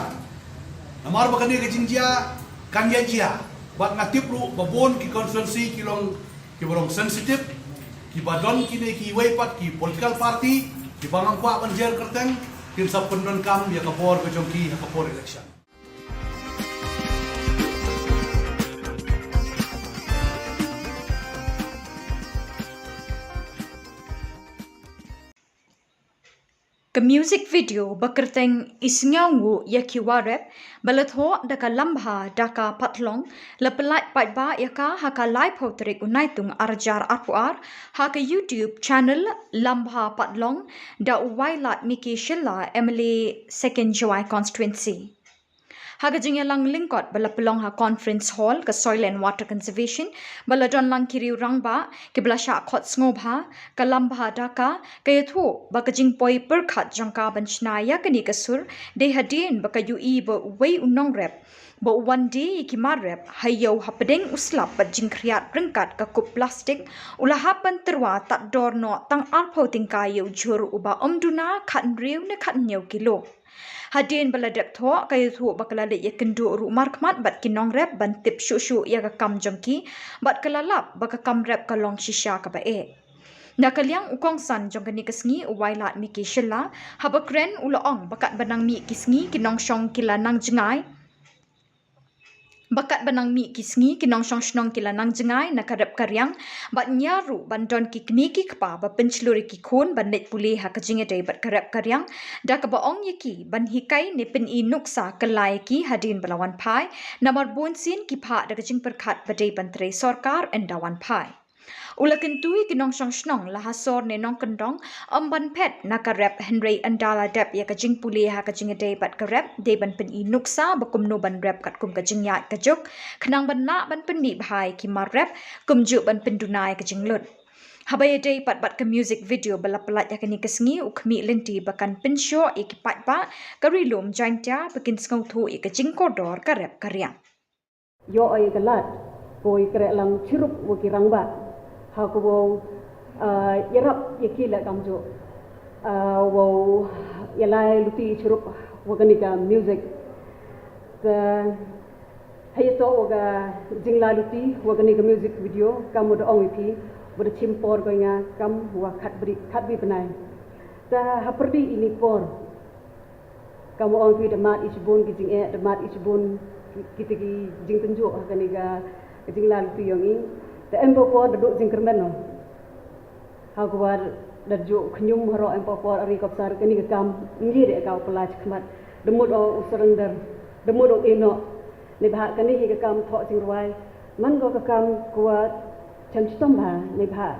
Namar ba kane ka jingjia kan ïa jia. Bad nga tip ruh ba bun ki constituency ki long kiba long sensitive, kiba don kine kiwei pat ki political party kiba ngam kwah ban jer kyrteng, kin sa pyndonkam ïa ka bor ka jong ki ha ka por election. Ka music video ba kyrteng I Sngewnguh ïa ki Warep ba la thoh da ka Lambha Daka Patlong la pyllait paidbah ïa ka ha ka laiphew tarik u Naitung arhajar arphew ar ha ka YouTube channel Lambha Patlong da u Wailadmiki Shylla, M L A Second Jowai Constituency. Ha ka jingïalang lyngkot ba la pynlong ha Conference Hall ka Soil and Water Conservation, ba la don lang ki riew rangbah, ki ba la shah khot sngewbha, ka Lambha Daka, ka ïathuh ba ka jingpoi pyrkhat jong ka ban shna ïa kane ka sur, dei hadien ba ka ïohi ba uwei u nongrep, ba u wan die ïa ki mar rep, ha ïew hapdeng u slap bad jingkhriat ryngkat ka kup plastik, u la hap ban tyrwa tad dor noh tang arphew tyngka ïa u jhur uba ym duna khathynriew ne khathynñiew kilo. Hadien ba la dep thoh, ka ïathuh ba ka la leit ïakynduh ruh markhmat bad ki nongrep ban tip shuh shuh ïa ka kam jong ki, bad ka la lap ba ka kam rep ka long shisha kaba eh. Na ka liang u kongsan jong kane ka sngi, u Wailadmiki Shylla, haba kren u la ong ba katba nang mih ki sngi ki nongshong ki la nang jngai, ba katba nang mih ki sngi ki nongshong shnong ki la nang jngai na ka rep ka riang, bad ñiar ruh ban don ki kmie ki kpa ba pynshlur ïa ki khun ban leit pule ha ka jingïadei bad ka rep ka riang, da kaba ong ïa ki ban hikai ne pyni nuksa kylla ïa ki hadien ba la wan phai, namar bunsien ki phah da ka jingpyrkhat ba dei ban trei sorkar ynda wan phai. U la kyntu ïa ki nongshong shnong, la ha sor ne nongkyndong, ym ban phet na ka rep, hynrei ynda la dep ïa ka jingpule ha ka jingïadei bad ka rep, dei ban pyni nuksa ba kumno ban rep katkum ka jingïaid ka juk, khnang ban lah ban pynmih bha ïa ki mar rep, kumjuh ban pynduna ïa ka jinglut. Haba ïadei pat bad ka music video ba la pyllait ha kane ka sngi, u khmih lynti ba kan pynshoh ïa ki paidbah ka Ri Lum Jaiñtia ba kin sngewthuh ïa ka jingkordor ka rep ka riang. Ïoh ïa ka lad, ko ïakreh lang chirup wa ki rangbah, ha kaba, ah, ïarap ïa ki leh kamjooh, ah, wow ïalai luti chirup wa kane ka music. Te hei ïa toh wa ka jingla luti wa kane ka music video, kam wa da ong ïa phi, wa da chim por ko ïa nga kam wa khatwi, khatwi bnai. Te ha pyrdi ini por, kam wa ong phi da mad i shibun ki jingeh, da mad i shibun ki, kita ki jingtynjuh ha kane ka, ka jingla luti yong i. Te em por por da duh jingkyrmen noh. Ha kaba da juh khñium haroh em por por ari kopsar kane ka kam ngi re ka u pynlait khmat. Da mut o u surrender. Da mut o u ïeh noh. Neibhah kane hi ka kam thoh jingrwai. Man ko ka kam kaba chem chitom bha, neibhah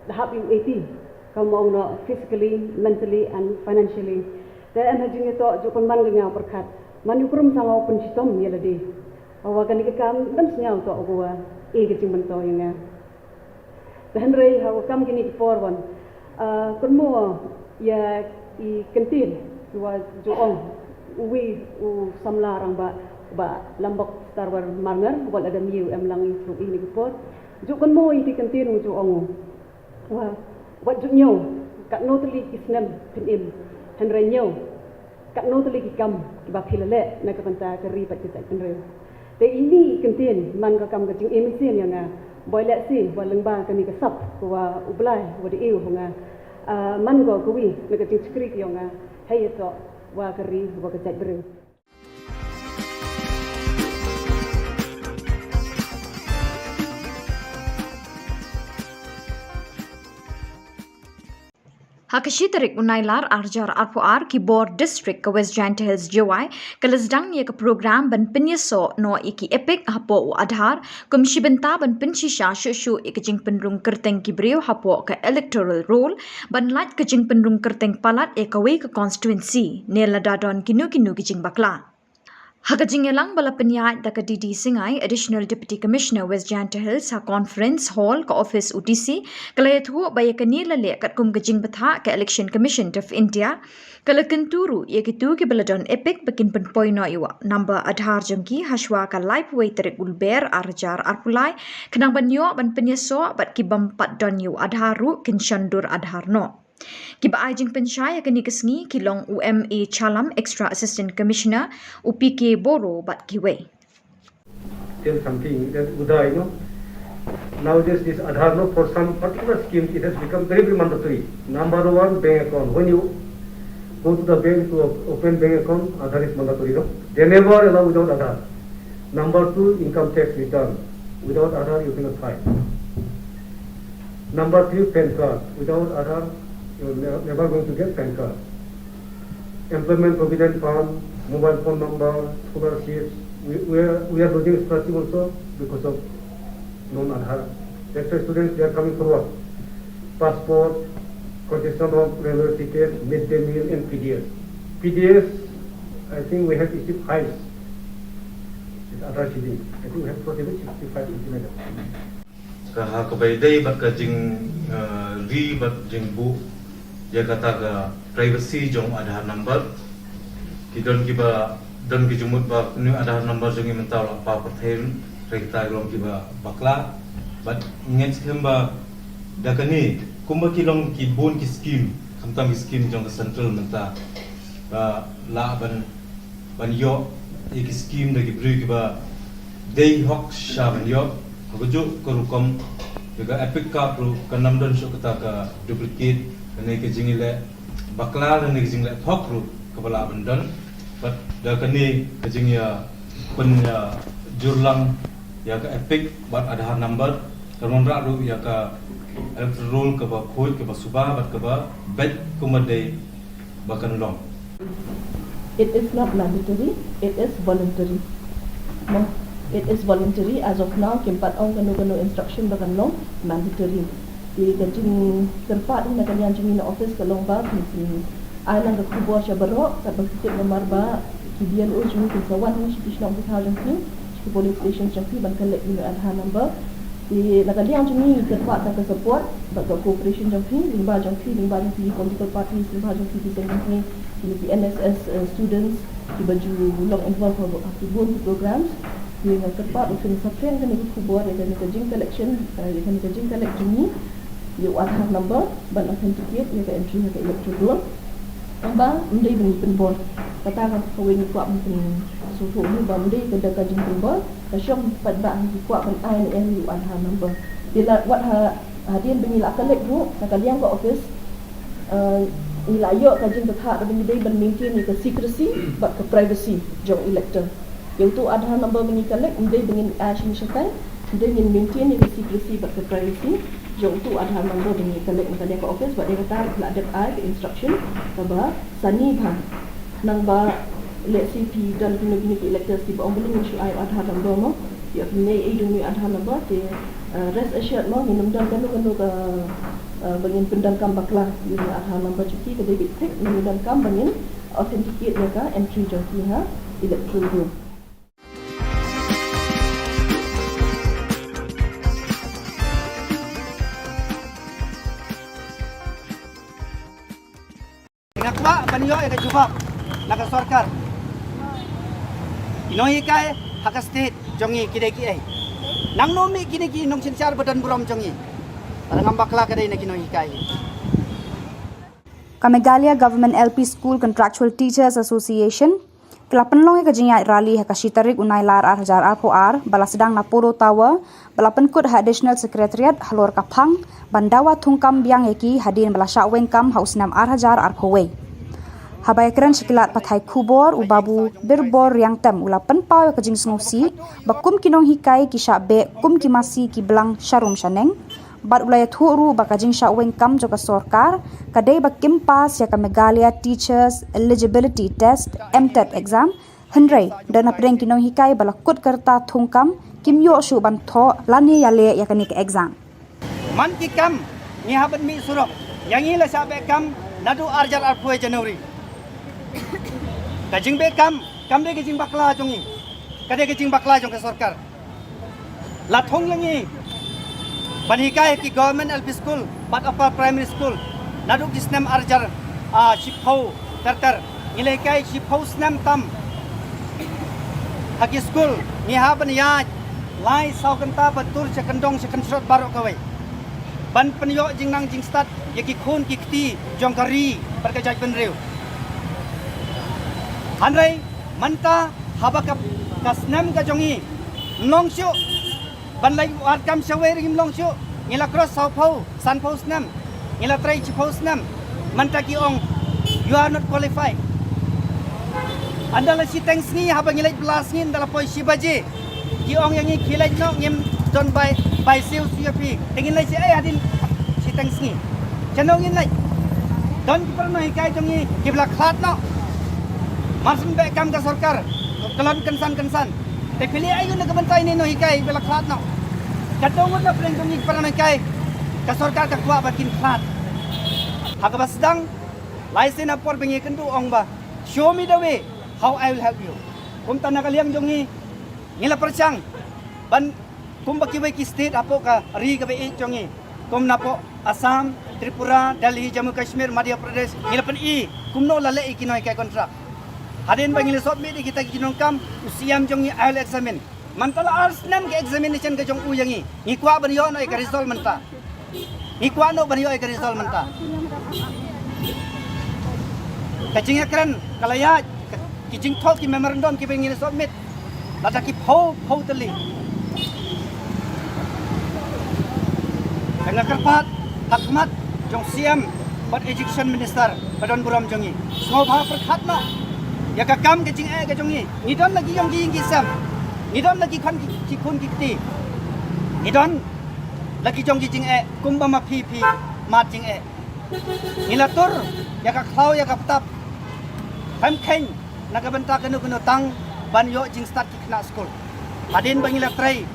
da hap ïa u eighty, kam ong noh physically, mentally and financially. Te em ha jingïatoh juh pynban ka nga u pyrkhat. Man ïa u krum sa nga u pynshitom ïa lade. Hawa kane ka kam ban sñiaw toh u wa e ka jingmyntoi ïa nga. Te hynrei hawa kam kine ki por wan, ah, kynmaw ïa i kyntien wa ju ong uwi u samla rangbah, Bah Lambok Starwell Marngar, wat la da mih u em lang i through ine ki por. Ju kynmaw ïa i kyntien wa ju ong u. Wa, wat ju ñiew katno tylli ki snem phin im, hynrei ñiew katno tylli ki kam kiba phi la leh na ka bynta ka ri bad ka jaitbynriew. Te ini i kyntien man ka kam ka jingim mynsiem ïa nga, boi lehse wa lyngba kane ka sap wa U Blai wa da ïoh ha nga, ah, man ko kawi na ka jingshakri ka yong nga, hei ïa toh wa ka ri wa ka jaitbynriew. Ha ka shi tarik u Nailar arhajar arphew ar, ki bor District ka West Jaintia Hills Jowai ka la sdang ïa ka program ban pynïasoh noh ïa ki EPIC hapoh u Aadhaar, kum shi bynta ban pynshisha shuh shuh ïa ka jingpynrung kyrteng ki briew hapoh ka electoral roll, ban lait ka jingpynrung kyrteng palat ïa kawei ka constituency, ne lada don kino kino ki jingbakla. Ha ka jingïalang ba la pynïaid da ka D D Singai, Additional Deputy Commissioner West Jaintia Hills, ha Conference Hall ka office u D C, ka la ïathuh ba ïa kane la leh katkum ka jingbthah ka Election Commission of India. Ka la kyntu ruh ïa kito kiba la don EPIC ba kin pynpoi noh ïa u number Aadhaar jong ki hashwa ka laiphew wei tarik u Lber arhajar arphew lai, khnang ban ïoh ban pynïasoh bad ki bym pat don ïa u Aadhaar ruh kin shon dur Aadhaar noh. Kiba ai jingpynshai ha kane ka sngi ki long u M A Chalam, Extra Assistant Commissioner, u P K Boro bad kiwei. Tell something that Uday, you know. Nowadays, this Aadhaar, no, for some particular schemes, it has become very, very mandatory. Number one, bank account. When you go to the bank to op- open bank account, Aadhaar is mandatory, no? They never allow without Aadhaar. Number two, income tax return. Without Aadhaar, you cannot file. Number three, PAN card. Without Aadhaar, you're ne- never going to get PAN card. Employment provident fund, mobile phone number, scholarships. We, we, are, we are losing scholarship also because of non-Aadhaar. That's why students, they are coming forward. Passport, concession of railway ticket, midday meal, and P D S. P D S, I think we have issued files. Aadhaar ki dei, I think we have forty-six, sixty-five centimeter. Ka ha kaba ïadei bad ka jing, eh, ri bad jingbuh ïa kata ka privacy jong Aadhaar number. Ki don kiba don ki jingmut ba une u Aadhaar number jong ngi mynta u la paw pyrthei, hynrei kita ki long kiba bakla. Bad ngeit skhem ba da kane kumba ki long ki bun ki skim, khamtam ki skim jong ka central mynta, ba lah ban ban ïoh ïa ki skim da ki briew kiba dei hok sha ban ïoh. Ha kajuh ka rukom ïa ka EPIC card ruh kan ym don shuh kata ka duplicate lane ka jingïaleh bakla lane ka jingleh thok ruh kaba lah ban don. Bad da kane ka jingïa pynïajurlang ïa ka EPIC bad Aadhaar number kan wanrah ruh ïa ka electoral roll kaba khuid, kaba suba bad kaba beit kumba dei ba kan long. It is not mandatory, it is voluntary. No, it is voluntary. As of now kim pat ong kano kano instruction ba kan long mandatory. Te ka jingkyrpad na ka liang jong ngi na office ka long ba phin, phin ai lang ka khubor sha baroh, katba ki tip namar ba ki BLO jong ngi kin sa wan hangne sha ki shnong ki thaw jong phi, sha ki polling station jong phi ban collect ïa une u Aadhaar number. Te na ka liang jong ngi ngi kyrpad ïa ka support bad ka cooperation jong phi, lyngba jong phi, lyngba jong phi ki political parties, lyngba jong phi ki seng kynthei, kine ki NSS, eh, students kiba ju long involved ha ki bun ki programs. Te nga kyrpad ba phin sa phriang kane ka khubor ïa kane ka jing collection, eh, ïa kane ka jing collect jong ngi ïa u Aadhaar number ban authenticate ïa ka entry ha ka electoral roll. Tang ba ym dei ba ngi pynbor. Kata ka kawei ngi kwah ban pynsngewthuh hi ba ym dei ka da ka jingpynbor, ka shong pat ba ngi kwah ban ai ne em ïa u Aadhaar number. Te la wat ha, hadien ba ngi la collect ruh na ka liang ka office, eh, ngi la ïoh ka jingbatai ba ngi dei ban maintain ïa ka secrecy bad ka privacy jong elector. Ïa uto u Aadhaar number ba ngi collect ym dei ba ngin ai shane shatai, ym dei, ngin maintain ïa ka secrecy bad ka privacy jong uto u Aadhaar number ba ngi collect na ka liang ka office. Bad ïa kata ruh la dep ai ka instruction kaba sani bha. Khnang ba lehse phi don kino kino ki electors kiba ong balei ngin shu ai u Aadhaar number mo, ïa phi mei ei jong une u Aadhaar number. Te, eh, rest assured mo, ngin ym don kano kano ka, eh, ba ngin pyndonkam bakla ïa une u Aadhaar number jong phi. Ka dei beit thik, ngin pyndonkam ba ngin authenticate ïa ka entry jong phi ha electoral roll. Nga kwah ban ïoh ïa ka jubab na ka sorkar. Ki nonghikai ha ka state jong ngi ki dei kiei? Nangno mih kine ki nongsynshar ba don burom jong ngi? Para ngam bakla ka dei na ki nonghikai. Ka Meghalaya Government L P School Contractual Teachers Association ka la pynlong ïa ka jingïaid rally ha ka shi tarik u Nailar ar hajar arphew ar ba la sdang na Polo Tower, ba la pynkut ha Additional Secretariat halor ka phang ban dawa thungkam biang ïa ki hadien ba la shah weng kam ha u snem ar hajar arphew wei. Haba ïakren sha ki lad pathai khubor, u Babu Birbor Riangtem u la pynpaw ïa ka jingsngewsih ba kum ki nonghikai ki shah beh kum ki masi ki blang sharum shaneng. Bad u la ïathuh ruh ba ka jingshah weng kam jong ka sorkar ka dei ba kim pass ïa ka Meghalaya Teachers Eligibility Test, MTET exam. Hynrei don hapdeng ki nonghikai ba la kut ka rta thungkam, kim ïoh shuh ban thoh lane ïaleh ïa kane ka exam. Man ki kam ngi hap ban mih surok, ïa ngi la shah beh kam naduh ar hajar arphew January. Ka jingbeh kam kam dei ka jingbakla jong ngi, ka dei ka jingbakla jong ka sorkar. La thung ïa ngi ban hikai ha ki Government L P School bad Upper Primary School naduh ki snem ar hajar, ah, shiphew ter ter. Ngi la hikai shiphew snem tam ha ki school, ngi hap ban ïaid lai saw kynta ban tur sha kyndong sha kynshrot baroh kawei ban pynïoh jingnang jingstad ïa ki khun ki kti jong ka ri bad ka jaitbynriew. Hynrei mynta haba ka, ka snem ka jong ngi ym long shuh, ban leit wad kam shawei ruh ngim long shuh. Ngi la cross sawphew, sanphew snem, ngi la trei shiphew snem. Mynta ki ong, "You are not qualified." Ynda la shiteng sngi, haba ngi leit bylla sngi, ynda la poi shi baje, ki ong ïa ngi, "Khie leit noh, ngim don bai, bai siew siew ïa phi." Te ngin leit shaei hadien shiteng sngi? Shano ngin leit? Don ki para nonghikai jong ngi kiba la khlad noh. Mar shu beh kam ka sorkar, kyllon kynsan kynsan. Te phi leh aïu na ka bynta ine i nonghikai ba la khlad noh? Ka dei ngut na pdeng jong ngi ki para nonghikai, ka sorkar ka kwah ba kin khlad. Ha kaba sdang, lai sien ha por ba ngi kynduh ong ba, "Show me the way, how I will help you." Kumta na ka liang jong ngi, Ngi la pyrshang ban kumba kiwei ki state hapoh ka ri kaba ïeit jong ngi, kum napoh Assam, Tripura, Delhi, Jammu Kashmir, Madhya Pradesh, ngi la pyni kumno la leh ïa ki nonghikai contract. Hadien ba ngi la submit ïa kita ki jingdonkam, u C M jong ngi ai la examine. Mynta la ar snem ka examination ka jong u ïa ngi. Ngi kwah ban ïoh noh ïa ka result mynta. Ngi kwah noh ban ïoh ïa ka result mynta. Ka jingïakren ka la ïaid, ka, ki jingthoh ki memorandum kiba ngi la submit, lada ki phew phew tylli. Ka nga kyrpad ha khmat jong C M bad Education Minister ba don burom jong ngi, sngewbha pyrkhat noh ïa ka kam ka jingeh ka jong ngi. Ngi don la ki ïong ki ïing ki sem, ngi don la ki khun ki, ki khun ki kti, ngi don la ki jong ki jingeh kumba ma phi phi mad jingeh. Ngi la tur ïa ka khlaw ïa ka btap, khlem kheiñ na ka bynta kano kano tang ban ïoh jingstad ki khynnah skul. Hadien ba ngi la trei,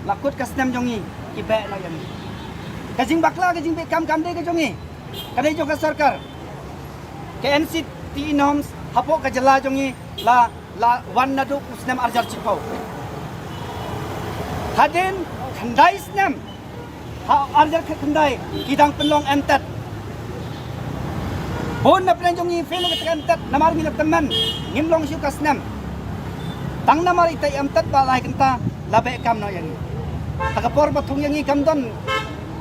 la kut ka snem jong ngi, ki beh noh ïa ngi. Ka jingbakla ka jingbeh kam kam dei ka jong ngi, ka dei jong ka sorkar. Ka N C T E norms hapoh ka jylla jong ngi la, la wan naduh u snem ar hajar shiphew. Hadien khyndai snem ha ar hajar khatkhyndai ki dang pynlong M Tet. Bun na pdeng jong ngi fail ïa kata ka M Tet namar ngi la tymmen, ngim long shuh ka snem. Tang namar ita i M Tet ba lai kynta la beh kam noh ïa ngi. Ha ka por ba thung ïa ngi kam don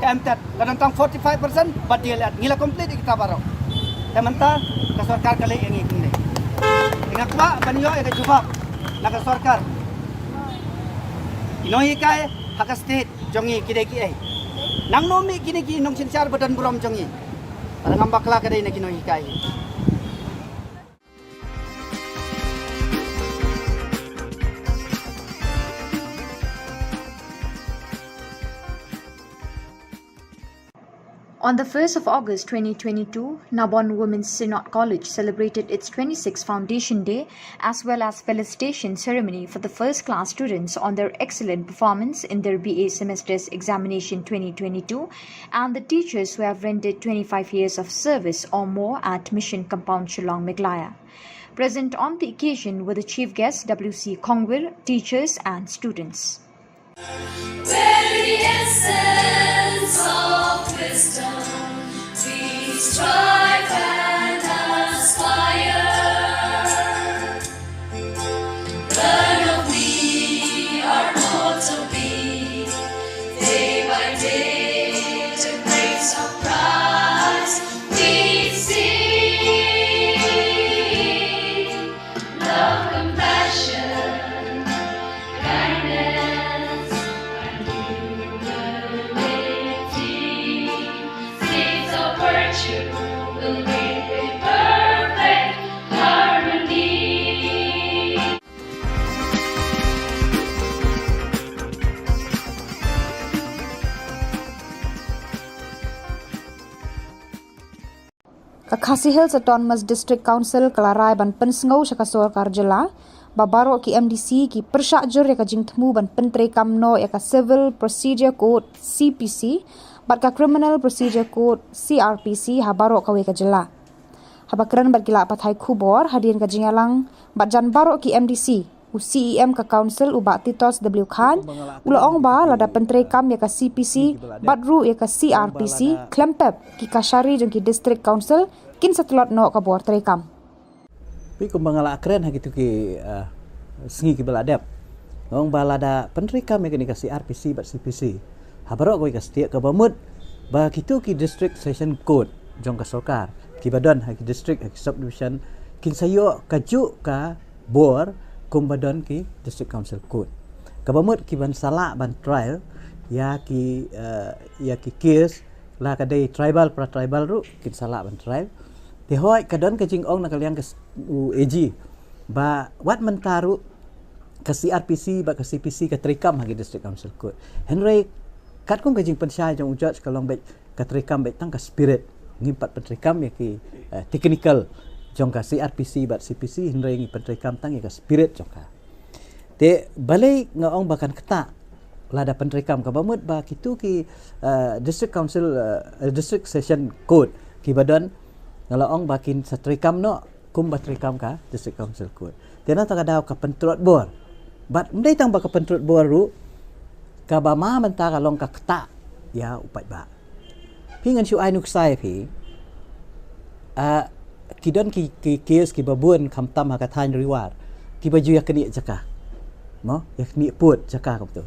ka M Tet, la don tang forty-five percent bad D L Ed, ngi la complete ïa kita baroh. Te mynta ka sorkar ka leh ïa ngi kumne. Te nga kwah ban ïoh ïa ka jubab na ka sorkar. Ki nonghikai ha ka state jong ngi ki dei kiei? Nangno mih kine ki nongsynshar ba don burom jong ngi? Para ngam bakla ka dei na ki nonghikai. On the first of August twenty twenty-two, Nabon Women's Synod College celebrated its twenty-sixth Foundation Day as well as felicitation ceremony for the first class students on their excellent performance in their B A semester's examination twenty twenty-two and the teachers who have rendered twenty-five years of service or more at Mission Compound Shillong, Meghalaya. Present on the occasion were the chief guests W C Khongwir, teachers and students. Very essence of wisdom, we strive and aspire. Learn of me, our motto be, day by day, the grace of Christ we see. Love, compassion, kindness, and humility. Seeds of virtue will reap a perfect harmony. Ka Khasi Hills Autonomous District Council ka la rai ban pynsngew sha ka sorkar jylla ba baroh ki M D C ki pyrshah jur ïa ka jingthmu ban pyntreikam noh ïa ka Civil Procedure Code, C P C, bad ka Criminal Procedure Code, C R P C, ha baroh kawei ka jylla. Haba kren bad ki lad pathai khubor hadien ka jingïalang bad jan baroh ki M D C, u C E M ka Council, u Bah Titos W Khan, u la ong ba lada pyntreikam ïa ka C P C bad ruh ïa ka C R P C khlem pep, ki kashari jong ki District Council kin sa tlot noh ka bor treikam. Phi, kumba nga la kren ha kitu ki, eh, sngi kiba la dep, nga ong ba lada pyntreikam ïa kane ka C R P C bad C P C ha baroh kawei ka state, kaba mut ba kitu ki District Session Court jong ka sorkar kiba don ha ki district, ha ki subdivision, kin sa ïoh kajuh ka bor kumba don ki District Council Court. Kaba mut kiban sa lah ban trial ïa ki, eh, ïa ki case, la ka dei tribal, para tribal ruh kin sa lah ban trial. Te hooid ka don ka jingong na ka liang ka s-, u A G ba wat mynta ruh ka C R P C bad ka C P C ka treikam ha ki District Council Court. Hynrei katkum ka jingpynshai jong u judge ka long beit ka treikam beit tang ka spirit. Ngim pat pyntreikam ïa ki, eh, technical jong ka C R P C bad C P C, hynrei ngi pyntreikam tang ïa ka spirit jong ka. Te balei nga ong ba kan ktah lada pyntreikam, kaba mut ba kitu ki, eh, District Council, eh, District Session Court kiba don, nga la ong ba kin sa treikam noh kumba treikam ka District Council Court. Te na kata ka daw ka pyntlot bor Bad ym dei tang ba ka pyntrud bor ruh, kaba ma mynta ka long ka ktah ïa u paidbah. Phi, ngan shu ai nuksa ïa phi. Ah, ki don ki, ki case kiba bun khamtam ha ka thaiñ Ri War, kiba ju ïa knieh jaka, mo, ïa knieh pud jaka kumto.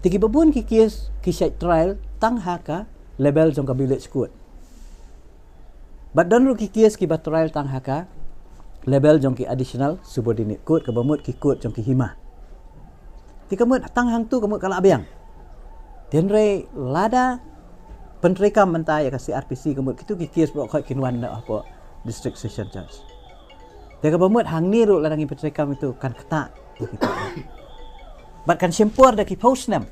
Te kiba bun ki case ki shait trial tang ha ka level jong ka village court. Bad don ruh ki case kiba trial tang ha ka level jong ki additional subordinate court, kaba mut ki court jong ki hima. Te ka mut tang hangtu ka mut ka la biang. Te hynrei lada pyntreikam mynta ïa ka C R P C, ka mut kitu ki case baroh khoit kin wan na hapoh District Session Judge. Te kaba mut hangne ruh lada ngi pyntreikam ïa kitu kan ktah ïa kitu. Bad kan shim por da ki phew snem.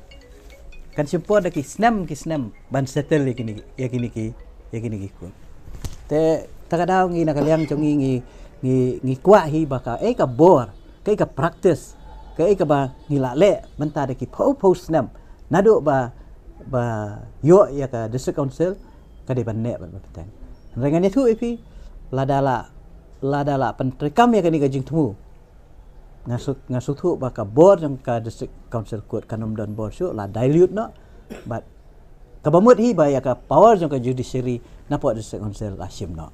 Kan shim por da ki snem, ki snem ban settle ïa kine, ïa kine ki, ïa kine ki court. Te ta ka daw ngi na ka liang jong ngi, ngi, ngi, ngi kwah hi ba kaei ka bor, kaei ka practice, kaei kaba ngi la leh mynta da ki phew phew snem, naduh ba, ba ïoh ïa ka District Council, ka dei ban neh bad ban bteng. Hynrei ngan ïathuh ïa phi, lada la, lada la pyntreikam ïa kane ka jingthmu, nga shu, nga sngewthuh ba ka bor jong ka District Council Court kan ym don bor shuh, la dilute noh. Bad kaba mut hi ba ïa ka power jong ka judiciary napoh District Council la shim noh.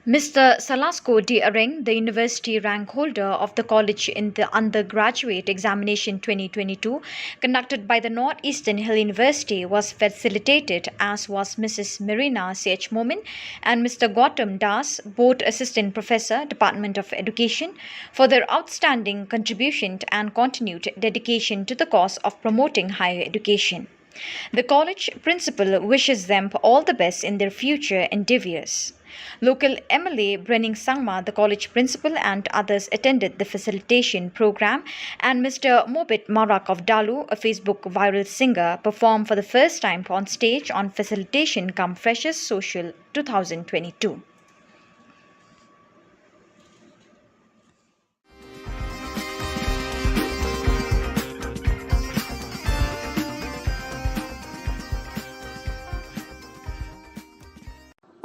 Mister Salasko D. Areng, the university rank holder of the college in the undergraduate examination twenty twenty-two conducted by the North Eastern Hill University, was facilitated, as was Missus Marina C H Momin and Mister Gautam Das, both assistant professor, Department of Education, for their outstanding contribution and continued dedication to the cause of promoting higher education. The college principal wishes them all the best in their future endeavors. Local M L A Brening Sangma, the college principal, and others attended the facilitation program, and Mister Mobit Marak of Dalu, a Facebook viral singer, performed for the first time on stage on Facilitation cum Freshers Social two thousand twenty-two.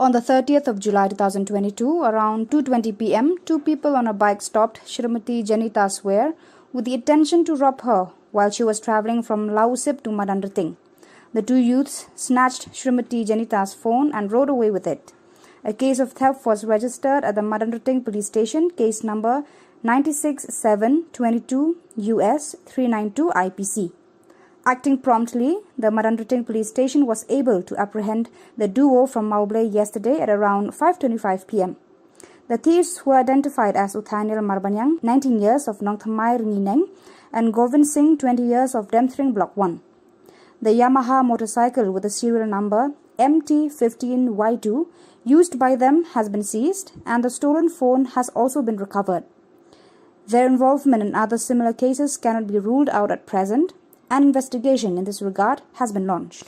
On the thirtieth of July two thousand twenty-two, around two twenty p m, two people on a bike stopped Shrimati Janita Swer with the intention to rob her while she was travelling from Lausip to Madanrting. The two youths snatched Shrimati Janita's phone and rode away with it. A case of theft was registered at the Madanrting Police Station, case number nine six seven twenty-two U S three nine two I P C. Acting promptly, the Madanrting Police Station was able to apprehend the duo from Mawblei yesterday at around five twenty-five p m. The thieves were identified as Uthaniel Marbaniang, nineteen years, of Nongthymmai Rngeineng, and Govind Singh, twenty years, of Demthring Block one. The Yamaha motorcycle with the serial number M T fifteen Y two used by them has been seized, and the stolen phone has also been recovered. Their involvement in other similar cases cannot be ruled out at present. An investigation in this regard has been launched.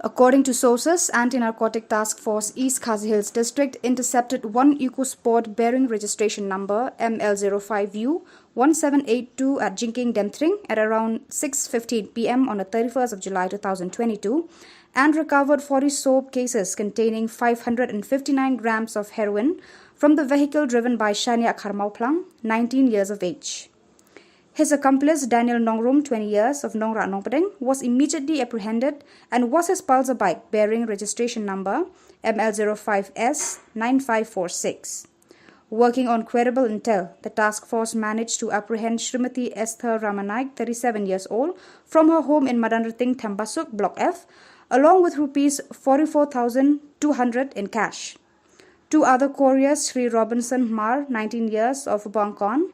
According to sources, Anti-Narcotic Task Force East Khasi Hills District intercepted one Eco Sport bearing registration number M L zero five U one seven eight two at Jingkieng Demthring at around six fifteen p m on the thirty-first of July two thousand twenty-two, and recovered forty soap cases containing five hundred and fifty-nine grams of heroin from the vehicle driven by Shania Kharmauplang, nineteen years of age. His accomplice, Daniel Nongrum, twenty years, of Nongrah Nongpdeng, was immediately apprehended and was his Pulsar bike bearing registration number M L zero five S nine five four six. Working on credible intel, the task force managed to apprehend Shrimati Esther Ramanaik, thirty-seven years old, from her home in Madanrting Thembasuk, Block F, along with rupees forty-four thousand two hundred in cash. Two other couriers, Shri Robinson Hmar, nineteen years, of Bangkon,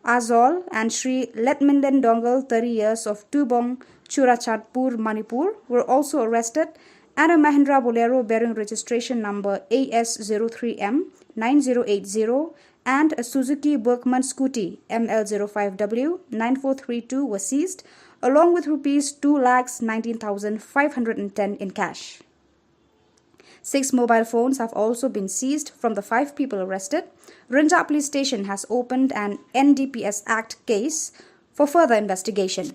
Azol, and Shri Letminden Dongal, thirty years, of Tubong, Churachandpur, Manipur, were also arrested, and a Mahindra Bolero bearing registration number A S zero three M nine zero eight zero and a Suzuki Bergman scooty M L zero five W nine four three two were seized, along with rupees two lakhs nineteen thousand five hundred and ten in cash. Six mobile phones have also been seized from the five people arrested. Rynjah Police Station has opened an N D P S Act case for further investigation.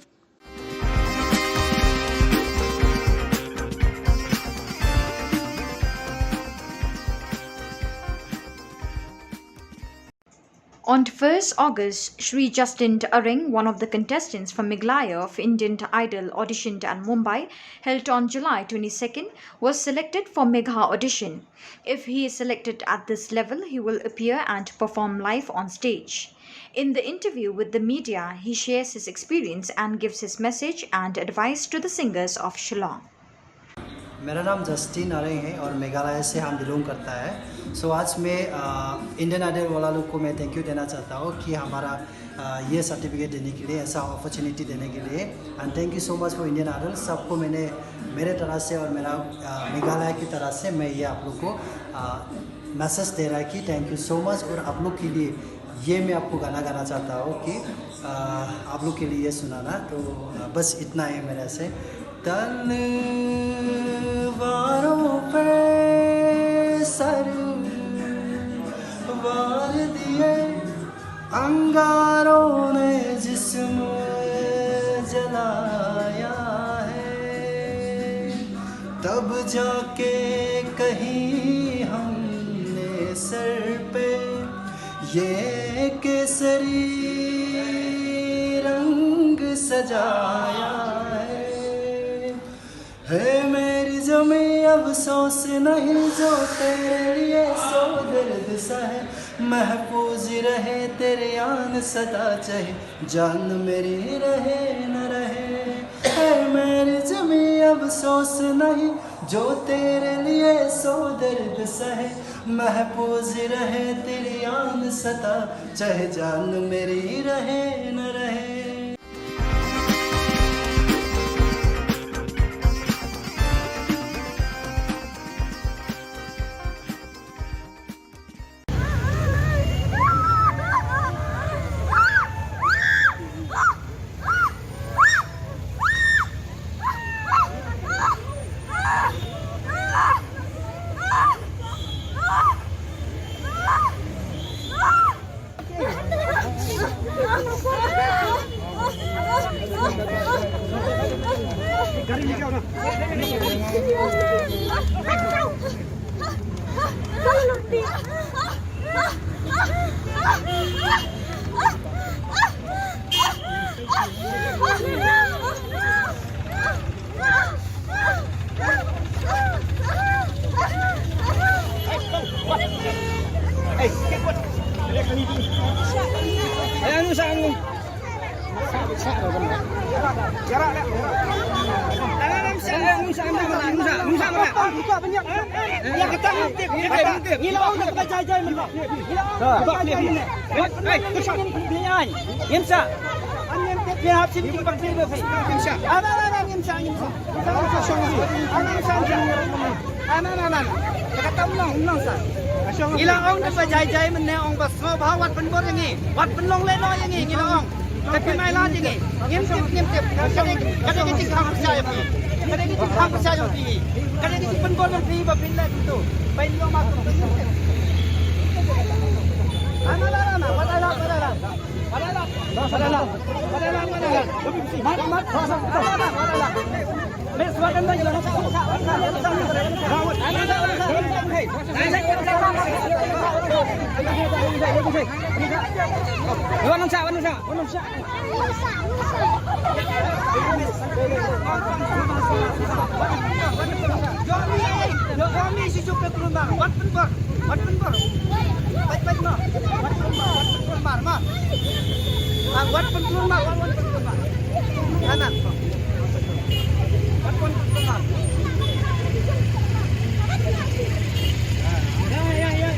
On first August, Shri Justin Areng, one of the contestants from Meghalaya of Indian Idol auditioned at Mumbai, held on July twenty-second, was selected for Megha audition. If he is selected at this level, he will appear and perform live on stage. In the interview with the media, he shares his experience and gives his message and advice to the singers of Shillong. मेरा नाम जस्टिन अरेंग है और मेघालय से हम बिलोंग करता है। सो आज मैं इंडियन आइडल वाला लोग को मैं थैंक यू देना चाहता हूँ कि हमारा अ, ये सर्टिफिकेट देने के लिए, ऐसा अपॉर्चुनिटी देने के लिए। And thank you so much for Indian Idol। सबको मैंने मेरे तरह से और मेरा अ, मेघालय की तरह से मैं ये आप लोग को मैसेज दे रहा है कि थैंक यू सो मच। और आप लोग के लिए ये मैं आपको गाना गाना चाहता हूँ कि अ, आप लोग के लिए ये सुनाना। तो अ, बस इतना है मेरे से। तलवारों पे सर वार दिए, अंगारों ने जिस्म जलाया है, तब जाके कहीं हमने सर पे ये केसरी रंग सजाया है। हे मेरी जमी, अफसोस नहीं जो तेरे लिए सौ दर्द सहे। महफूज रहे तेरे आन सदा, चाहे जान मेरी रहे न रहे। हे मेरी जमी, अफसोस नहीं जो तेरे लिए सौ दर्द सहे। महफूज रहे तेरी आन सदा, चाहे जान मेरी रहे न रहे। Ngi la ong da ba jai jai mynne ong ba sngewbha wat pynbor ïa ngi, wat pynlong lehnoh ïa ngi, ngi la ong. Ka phi mai lad ïa ngi. Ngim tip, ngim tip. Ka dei, ka dei ka jingkhang pyrshah ïa phi. Ka dei ka jingkhang pyrshah ïa phi. Ka dei ka jingpynbor ïa phi ba phin leh kumto. Ba ïoh ma kumto. Ana la la na, wat la la, wat la la. Wat pynbor, wat pynbor. Peit, peit noh. Wat pynbor, wat pynbor mar, mar. Ah, wat pynbor mar, wat, wat pynbor mar. Kanan. Wat pynbor mar. Ya, ya, ya.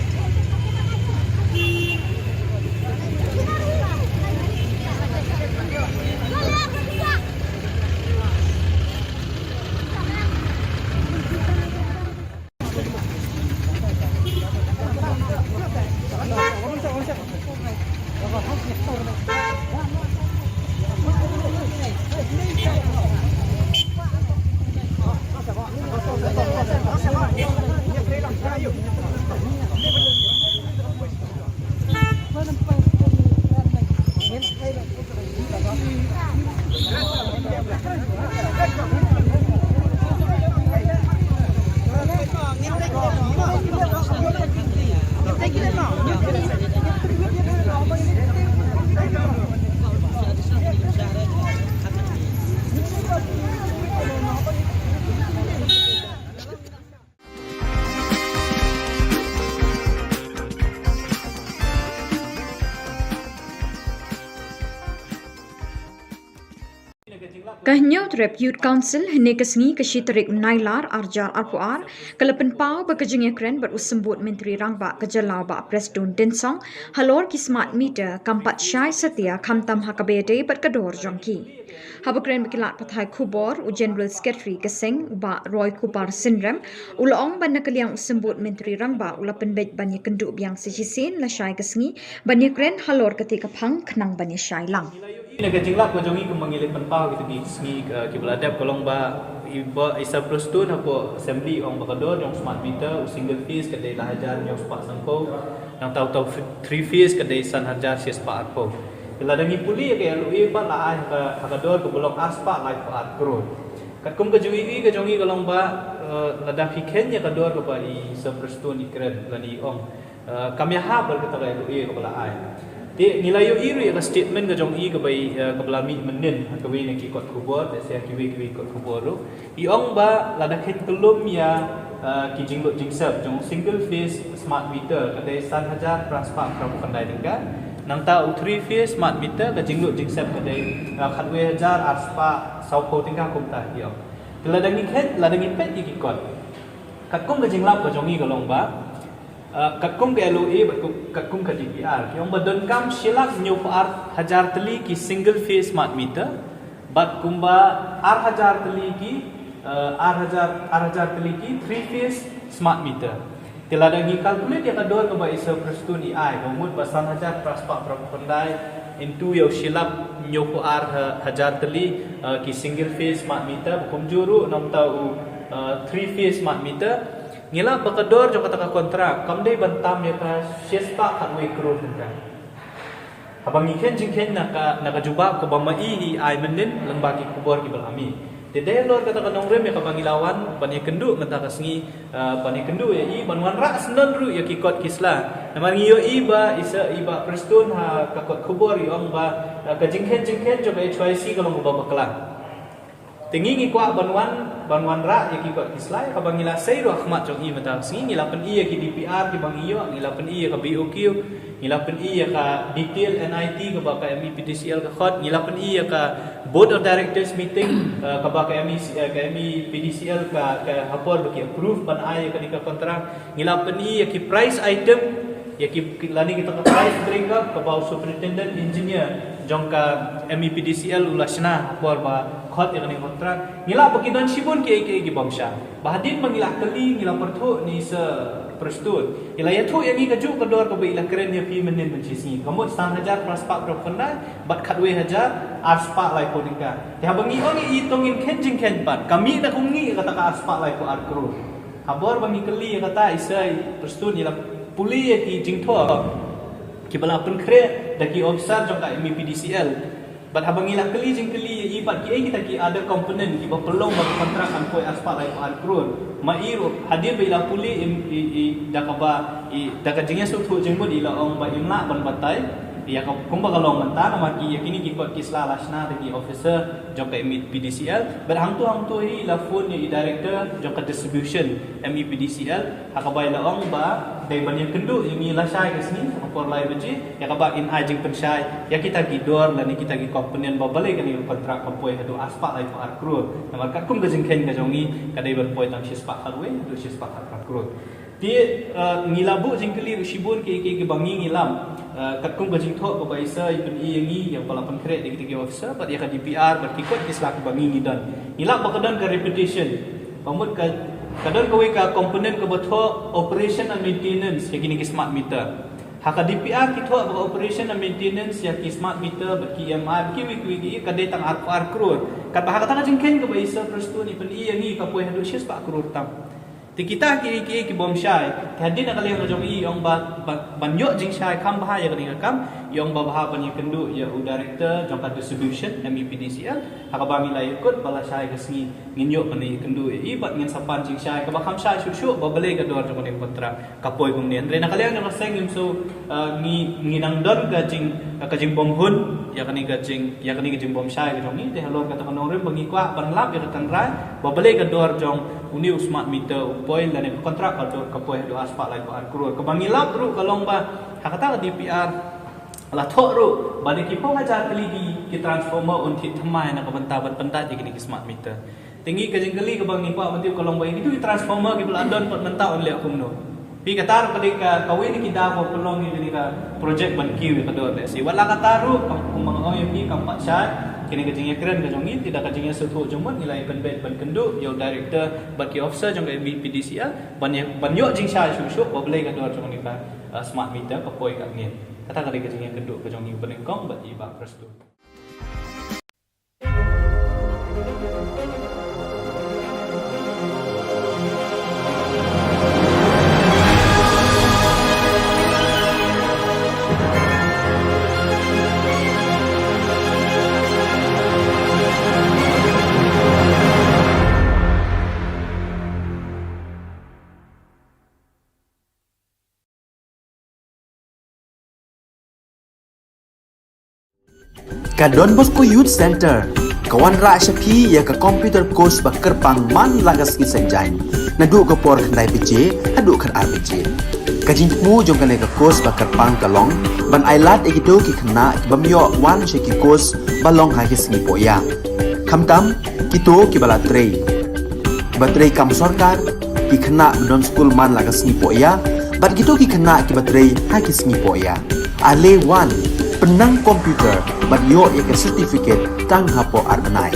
Ka Hynñiewtrep Youth Council hynne ka sngi ka shi tarik Nailar arjar arphew ar ka la pynpaw ba ka jingïakren bad u symbud Myntri Rangbah ka jylla Bah Prestone Tynsong halor ki smart meter kam pat shai satia khamtam ha kaba ïadei bad ka dor jong ki. Haba kren bad ki lad pathai khubor u General Secretary ka seng u Bah Roy Kupar Synrem u la ong ba na ka liang u symbud Myntri Rangbah u la pynbeit ban ïakynduh biang sa shisien lashai ka sngi ban ïakren halor kata ka phang khnang ban ïashai lang. Na ka jinglap ka jong ngi kumba ngi la pynpaw kita ki sngi, eh, kiba la dep ka long ba i Bah Sir Prestone hapoh Assembly ong ba ka dor jong smart meter u single phase ka dei lai hajar hynñiew spah sanphew, nangta uta u three phase ka dei san hajar shi spah arphew. Lada ngi pule ïa ka L O A pat la ai ha ka, ha ka dor kaba long ar spah laiphew ar klur. Katkum ka jingïohi ka jong ngi ka long ba, eh, lada phi kheiñ ïa ka dor kaba i Sir Prestone i kren lane i ong, eh, kam ïahap bad kata ka L O A kaba la ai. Te ngi la ïohi ruh ïa ka statement ka jong i kaba i, eh, kaba la mih mynnin ha kawei na ki kot khubor, lehse ha kiwei kiwei kot khubor ruh. I ong ba lada kheiñ kyllum ïa, eh, ki jinglut jingsep jong single phase smart meter ka dei san hajar phra spah phra phew khyndai tyngka. Nangta u three phase smart meter ka jinglut jingsep ka dei, eh, khatwei hajar ar spah sawphew tyngka kumta i ong. Te lada ngi kheiñ, lada ngi peit ïa ki kot, katkum ka jinglap ka jong ngi ka long ba, eh, katkum ka L O A bad kum, katkum ka D P R ki ong ba donkam shi lak hynñiewphew ar hajar tylli ki single phase smart meter, bad kumba ar hajar tylli ki, eh, ar hajar, ar hajar tylli ki three phase smart meter. Te lada ngi calculate ïa ka dor kaba i Sir Prestone i ai, ba mut ba san hajar phra spah phra phew khyndai into ïa u shi lak hynñiewphew ar ha-, hajar tylli, eh, ki single phase smart meter, ba kumjuh ruh nangta u, eh, three phase smart meter. Ngi lap ba ka dor jong kata ka kontrak kam dei ban tam ïa ka shi spah khatwei klur tyngka. Haba ngi kheiñ jingkheiñ na ka, na ka jubab kaba ma i i ai mynnin lyngba ki khubor kiba la mih. Te dei halor kata ka nongrim ïa kaba ngi la wan ban ïakynduh mynta ka sngi, eh, ban ïakynduh ïa i ban wanrah syndon ruh ïa ki kot ki sla. Namar ngi ïohi ba i Sir, i Bah Prestone ha ka kot khubor i ong ba, eh, ka jingkheiñ jingkheiñ jong ka H Y C ka long kaba bakla. Te ngi ngi kwah ban wan, ban wanrah ïa ki kot ki sla ïa kaba ngi la sei ruh ha khmat jong i mynta ka sngi. Ngi la pyni ïa ki D P R kiba ngi ïoh, ngi la pyni ïa ka B O Q, ngi la pyni ïa ka detail N I T kaba ka M E P D C L ka khot, ngi la pyni ïa ka Board of Directors meeting, eh, kaba ka M E C, eh, ka M E P D C L ka, ka ha por ba ki approve ban ai ïa kane ka kontrak. Ngi la pyni ïa ki price item, ïa ki, ki lane kita ka price breakup kaba u Superintendent Engineer jong ka M E P D C L u la shna ha por ba khot ïa kane ka kontrak. Ngi lap ba ki don shibun kiei kiei ki bym shai. Ba hadien ba ngi la kylli ngi la pyrthuh na i Sir Prestone, i la ïathuh ïa ngi kajuh ka dor kaba i la kren ïa phi mynnin mynshisngi. Ka mut san hajar phra spah phra phew khyndai bad khatwei hajar ar spah laiphew tyngka. Te haba ngi ong ïa i to ngin kheiñ jingkheiñ pat, ka mih na kumne ïa kata ka ar spah laiphew ar klur. Ha por ba ngi kylli ïa kata i Sir Prestone i la pule ïa ki jingthoh kiba la pynkhreh da ki officer jong ka M E P D C L. Bad haba ngi la kylli jingkylli ïa i bad kiei kita ki other component kiba pynlong ba ka kontrak kan poi ar spah laiphew ar klur. Ma i ruh hadien ba i la pule i, i, i da kaba i da ka jingïasngewthuh jingmut i la ong ba im lah ban batai ïa ka kumba ka long mynta namar ki ïa kine ki kot ki sla la shna da ki officer jong ka M E P D C L. Bad hangto hangto hi i la phone ïa i director jong ka distribution M E P D C L. Ha kaba i la ong ba dei ban ïakynduh ïa ngi lashai ka sngi ha ka por lai baje ïa kaba in ai jingpynshai ïa kita ki dor lane kita ki component ba balei kane ka kontrak ka poi haduh ar spah laiphew ar klur. Namar katkum ka jingkheiñ ka jong ngi ka dei ban poi tang shi spah khatwei haduh shi spah khatphra klur. Te, eh, ngi la buh jingkylli ruh shibun kiei kiei kiba ngi ngi lap, eh, katkum ka jingthoh kaba i Sir i pyni ïa ngi ïa kaba la pynkhreh da kita ki officer bad ïa ka D P R bad ki kot ki sla kiba ngi ngi don. Ngi lap ba ka don ka repetition. Ka mut ka, ka don kawei ka component kaba thoh operation and maintenance ïa kine ki smart meter. Ha ka D P R ki thoh ba ka operation and maintenance ïa ki smart meter bad ki E M I bad kiwei kiwei ki ka dei tang arphew ar klur. Katba ha kata ka jingkheiñ kaba i Sir Prestone i pyni ïa ngi ka poi haduh shi spah klur tam. Te kita kiei kiei ki bym shai. Te hadien na ka liang ka jong i i ong ba, ba, ban ïoh jingshai kham bha ïa kane ka kam, i ong ba bha ban ïakynduh ïa u director jong ka distribution M E P D C L. Ha kaba ngi la ïakut ba lashai ka sngi ngin ïoh ban ïakynduh ïa i bad ngin sa pan jingshai kaba kham shai shuh shuh ba balei ka dor jong kane ka kontrak ka poi kumne. Hynrei na ka liang jong ka seng ngim shu, eh, ngi, ngi nang don ka jing, ka jingbymhun ïa kane ka jing, ïa kane ka jingbymshai ka jong ngi. Te halor kata ka nongrim ba ngi kwah ban lap ïa ka tynrai ba balei ka dor jong une u smart meter u poi lane ka kontrak ka dor ka poi haduh ar spah laiphew ar klur. Kaba ngi lap ruh ka long ba ha kata ka D P R La thoh ruh ba da ki phew hajar tylli ki, ki transformer un thied thymmai na ka bynta ban pyndait ïa kine ki smart meter. Te ngi ka jingkylli kaba ngi kwah ban tip ka long ba ïa kitu ki transformer kiba la don pat mynta un leh kumno. Phi, kata ruh ka dei ka, kawei na ki daw ba pynlong ïa kane ka project ban kiew ïa ka dor lehse. Wat la kata ruh, kam, kumba nga ong ïa phi, kam pat shai, kane ka jingïakren ka jong ngi, te da ka jingïasngewthuh jingmut ngi la ïa pynbeit ban kynduh ïa u director bad ki officer jong ka M V P D C L ban ïa, ban ïoh jingshai shuh shuh ba balei ka dor jong kane ka, uh, smart meter ka poi katne. Kata ka dei ka jingïakynduh ka jong ngi, ba nyngkong bad i Bah Prestone. Ka Don Bosco Youth Center ka wanrah sha phi ïa ka computer course ba kyrpang man la ka sngi Saitjaiñ, naduh ka por khyndai baje haduh khatar baje. Ka jingthmu jong kane ka course ba kyrpang ka long ban ailad ïa kito ki khynnah ki bym ïoh wan sha ki course ba long ha ki sngi poh ïa. Khamtam kito kiba la trei, kiba trei kam sorkar, ki khynnah ba don skul man la ka sngi poh ïa, bad kito ki khynnah kiba trei ha ki sngi poh ïa. Ale wan, pynnang computer bad ïoh ïa ka certificate tang hapoh ar bnai.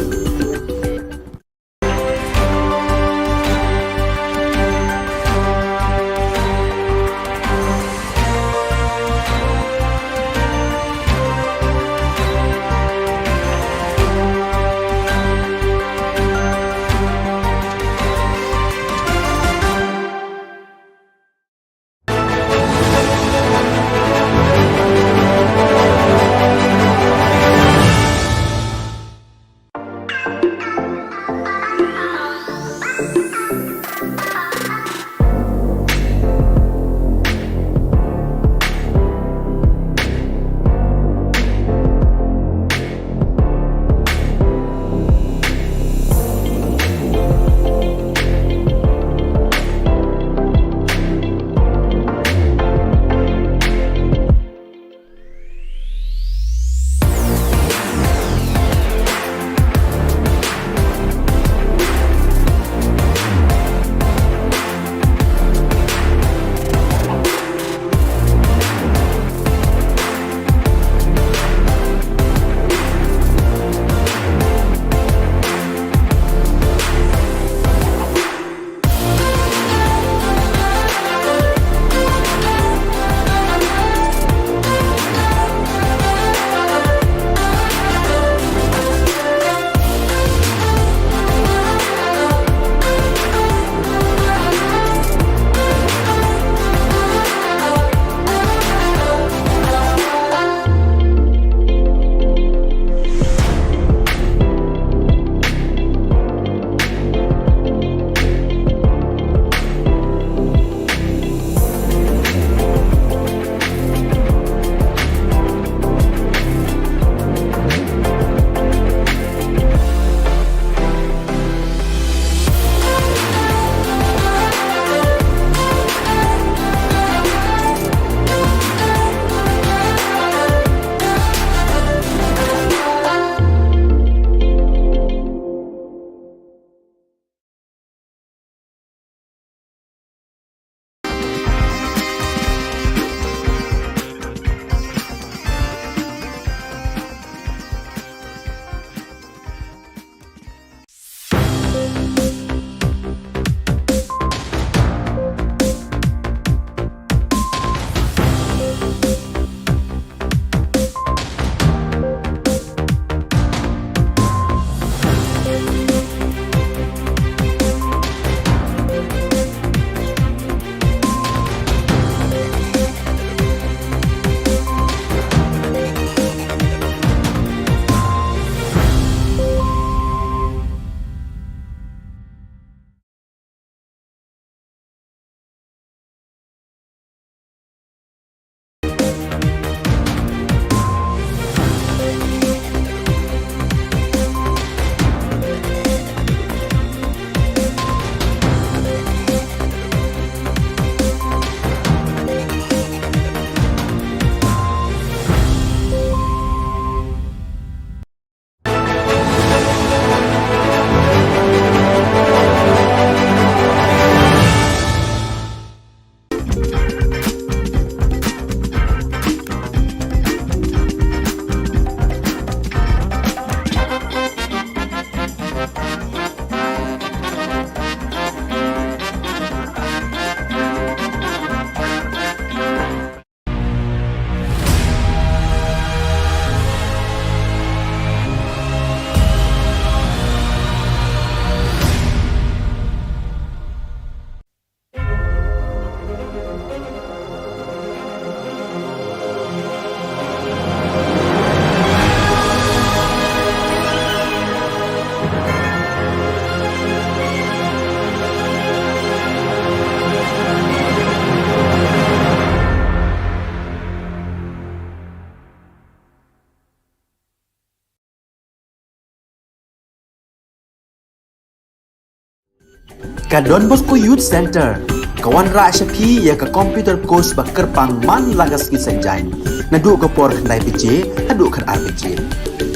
Ka Don Bosco Youth Centre ka wanrah sha phi ïa ka computer course ba kyrpang man la ka sngi Saitjaiñ, naduh ka por khyndai baje haduh khatar baje.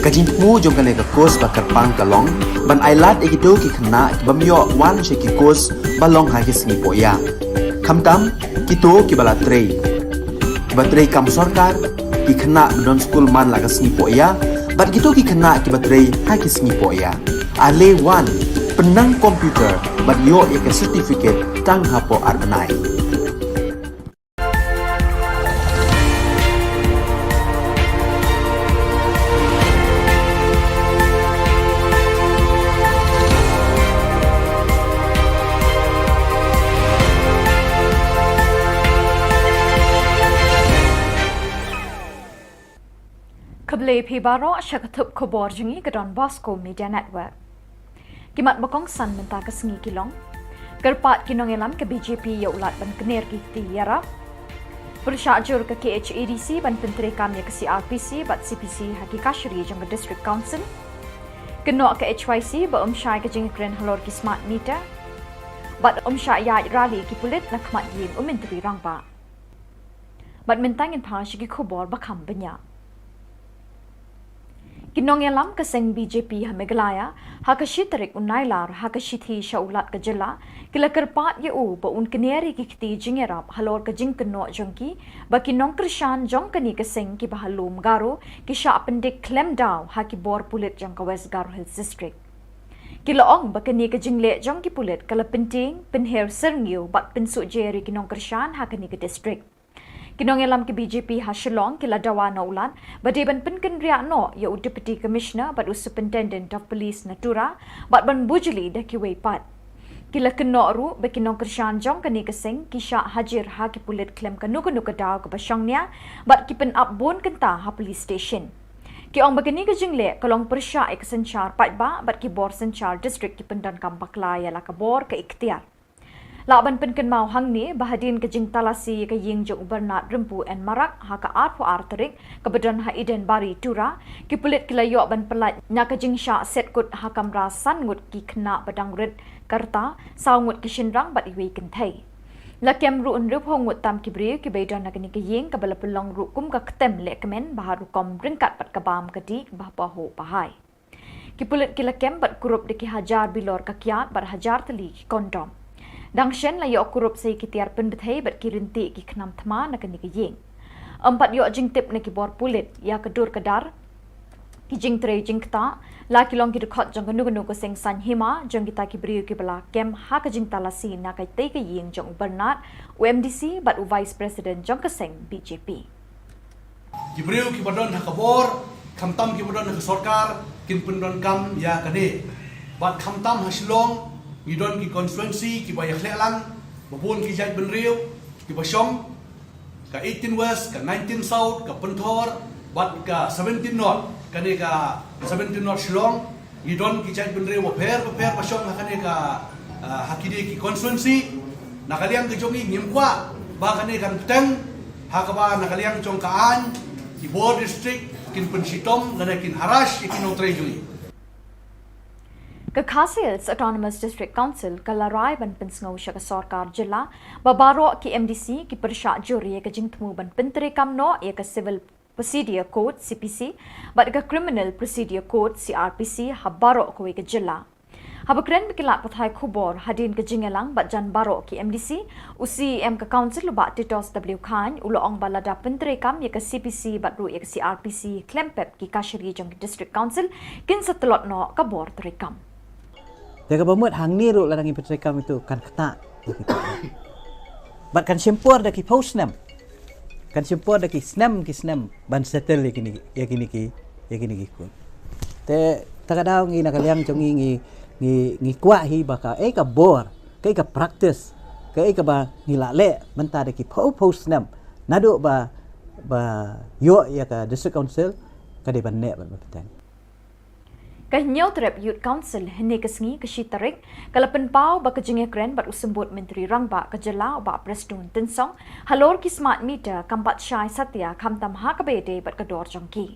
Ka jingthmu jong kane ka course ba kyrpang ka long ban ailad ïa kito ki khynnah ki bym ïoh wan sha ki course ba long ha ki sngi pohïa, khamtam kito kiba la trei, kiba trei kam sorkar, ki khynnah ba don skul man la ka sngi pohïa, bad kito ki khynnah kiba trei ha ki sngi pohïa. Ale wan, pynnang computer bad ïoh ïa ka certificate tang hapoh ar bnai. Khublei phi baroh sha ka thup khubor jong ngi ka Don Bosco Media Network. Ki mat ba kongsan mynta ka sngi ki long: Kyrpad ki nongïalam ka B J P ïa u lad ban kner ki kti ïarap. Pyrshah jur ka K H A D C ban pyntreikam ïa ka C R P C bad C P C ha ki kashari jong ka District Council. Kynnoh ka H Y C ba ym shai ka jingkren halor ki smart meter. Bad ym shah ïaid rally ki pulit na khmat ïing u Myntri Rangbah. Bad mynta ngin phai sha ki khubor ba kham bniah. Ki nongïalam ka seng B J P ha Meghalaya, ha ka shi tarik u Nailar, ha ka shithi sha u Lat ka jylla, ki la kyrpad ïa u ba un kner ïa ki kti jingïarap halor ka jingkynnoh jong ki ba ki nongkyrshan jong kane ka seng kiba ha lum Garo ki shah pyndik khlem daw ha ki bor pulit jong ka West Garo Hills District. Ki la ong ba kane ka jingleh jong ki pulit ka la pyntieng, pynher syrngiew bad pynsuhjer ïa ki nongkyrshan ha kane ka district. Ki nongïalam ki B J P ha Shillong ki la dawa na u Lat ba dei ban pynkynriah noh ïa u Deputy Commissioner bad u Superintendent of Police na Tura bad ban bujli da kiwei pat. Ki la kynnoh ruh ba ki nongkyrshan jong kane ka seng ki shah hajir ha ki pulit khlem kano kano ka daw kaba shongnia bad ki pynap bun kynta ha police station. Ki ong ba kane ka jingleh ka long pyrshah ïa ka synshar paidbah bad ki bor synshar district ki pyndonkam bakla ïa la ka bor ka iktiar. Lah ban pynkynmaw hangne ba hadien ka jingtalasi ïa ka ïing jong u Bernard Rympu N Marak ha ka arphew ar tarik kaba don ha Eden Bari Tura, ki pulit ki la ïoh ban pyllait na ka jingshah set kut ha kamra san ngut ki khynnah ba dang rit ka rta, saw ngut ki shynrang bad iwei i kynthei. La kem ruh hynriewphew ngut tam ki briew kiba ïadon ha kane ka ïing kaba la pynlong ruh kum ka ktem lehkmen ba ha rukom ryngkat bad ka bam ka dih ba ha pahuh pahai. Ki pulit ki la kem bad kurup da ki hajar bilor ka kiad bad hajar tylli ki kondom. Dang shen la ïoh kurup sa ïa ki tiar pynbthei bad ki ryntih ki khnam thma na kane ka ïing. Ym pat ïoh jingtip na ki bor pulit ïa ka dur ka dar ki jingtrei jingktah, la ki long ki dkhot jong kano kano ka seng saiñ hima jong kita ki briew kiba la kem ha ka jingtalasi na katei ka ïing jong u Bernard, u M D C bad u Vice President jong ka seng B J P. Ki briew kiba don ha ka bor, khamtam kiba don ha ka sorkar, kin pyndonkam ïa kane. Bad khamtam ha Shillong, ngi don ki constituency kiba ïakhleh lang, ba bun ki jaitbynriew kiba shong, ka eighteen West, ka nineteen South, ka Pynthor, bad ka seventeen North, kane ka seventeen North Shillong, ngi don ki jaitbynriew bapher bapher ba shong ha kane ka, ah, ha kine ki constituency. Na ka liang ka jong ngi ngim kwah ba kane kan bteng, ha kaba na ka liang jong ka aiñ ki bor district kin pynshitom lane kin harass ïa ki nongtrei jong ngi. Ka Khasi Hills Autonomous District Council ka la rai ban pynsngew sha ka sorkar jylla ba baroh ki M D C ki pyrshah jur ïa ka jingthmu ban pyntreikam noh ïa ka Civil Procedure Code, C P C, bad ka Criminal Procedure Code, C R P C, ha baroh kawei ka jylla. Haba kren bad ki lad pathai khubor hadien ka jingïalang bad jan baroh ki M D C, u C E M ka Council u Bah Titossopoulos Chyne u la ong ba lada pyntreikam ïa ka C P C bad ruh ïa ka C R P C khlem pep, ki kashari jong ki District Council kin sa tlot noh ka bor treikam. Te kaba mut hangne ruh lada ngi pyntreikam ïa uto kan ktah. Bad kan shim por da ki phew snem. Kan shim por da ki snem, ki snem ban settle ïa kine, ïa kine ki, ïa kine ki court. Te ta ka daw ngi na ka liang jong ngi, ngi, ngi, ngi kwah hi ba kaei ka bor, kaei ka practice, kaei kaba ngi la leh mynta da ki phew phew snem naduh ba, ba ïoh ïa ka District Council, ka dei ban neh bad ban bteng. Ka Hynñiewtrep Youth Council hynne ka sngi, ka shi tarik, ka la pynpaw ba ka jingïakren bad u Symbud Myntri Rangbah ka jylla u Bah Prestone Tynsong halor ki smart meter kam pat shai satia khamtam ha kaba ïadei bad ka dor jong ki.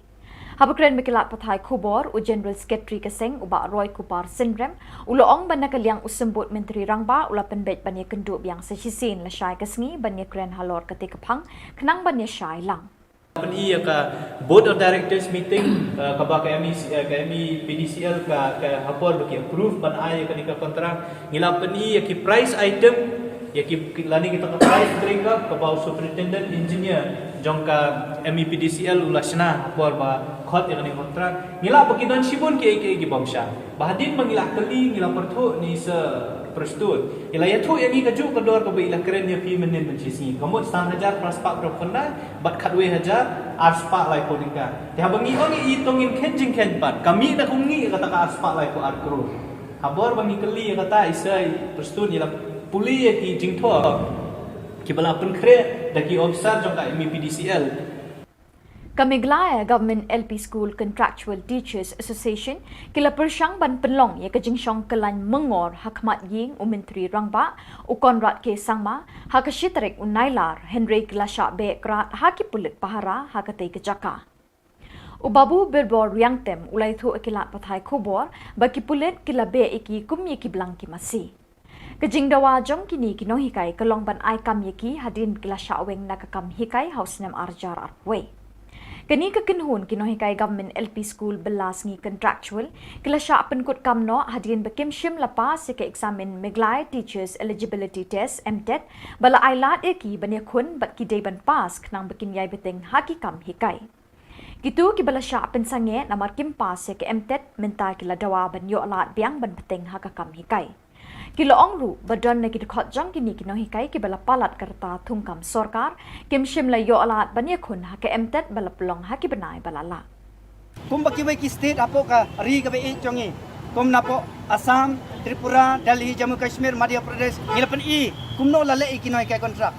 Haba kren bad ki lad pathai khubor, u General Secretary ka seng, u Bah Roy Kupar Synrem, u la ong ba na ka liang u Symbud Myntri Rangbah u la pynbeit ban ïakynduh biang sa shisien lashai ka sngi ban ïakren halor katei ka phang khnang ban ïashai lang. Pyn-i ïa ka Board of Directors meeting, eh, kaba ka M E C, eh, ka M E P D C L ka, ka ha por ba ki approve ban ai ïa kane ka contract. Ngi la pyn-i ïa ki price item, ïa ki, ki lane kita ka price breakup kaba u Superintendent Engineer jong ka M E P D C L u la shna ha por ba khot ïa kane ka contract. Ngi la ba ki don shibun kiei kiei ki bym shah. Ba hadien ba ngi la kylli, ngi la pyrthuh, ngi sa Prestone. I la ïathuh ïa ngi kajuh ka dor kaba i la kren ïa phi mynnin mynshisngi. Ka mut san hajar phra spah phraphew khyndai bad khatwei hajar ar spah laiphew tyngka. Te haba ngi ong ïa i, to ngin kheiñ jingkheiñ pat. Ka mih na kumne ïa kata ka ar spah laiphew ar klur. Ha bor ba ngi kylli ïa kata, i sa i Prestone i la pule ïa ki jingthoh kiba la pynkhreh da ki officer jong ka M E P D C L. Ka Meghalaya Government L P School Contractual Teachers Association ki la pyrshang ban pynlong ïa ka jingshong kyllain myngor ha khmat ïing u Myntri Rangbah, u Conrad K Sangma, ha ka shi tarik u Nailar, hynrei ki la shah beh krad ha ki pulit pahara ha katei ka jaka. U Babu Birbor Riangtem u la ïathuh ïa ki lad pathai khubor ba ki pulit ki la beh ïa ki kum ïa ki blang ki masi. Ka jingdawa jong kine ki nonghikai ka long ban ai kam ïa ki hadien ba ki la shah weng na ka kam hikai ha u snem ar hajar arphew wei. Kane ka kynhun ki nonghikai Government L P School bylla sngi contractual ki la shah pynkut kam noh hadien ba kim shym la pass ïa ka eksamin Meghalaya Teachers Eligibility Test, MTET, ba la ai lad ïa ki ban ïakhun bad ki dei ban pass khnang ba kin ïai bteng ha ki kam hikai. Kito kiba la shah pynsangeh namar kim pass ïa ka MTET mynta ki la dawa ban ïoh lad biang ban bteng ha ka kam hikai. Ki la ong ruh ba don na ki dkhot jong kine ki nonghikai kiba la palat ka rta thungkam sorkar, kim shym la ïoh lad ban ïakhun ha ka MTET ba la pynlong ha ki bnai ba la lah. Kumba kiwei ki state hapoh ka ri kaba ïeit jong ngi, kum napoh Assam, Tripura, Delhi, Jammu Kashmir, Madhya Pradesh, ngi la pyn-i kumno la leh ïa ki nonghikai contract.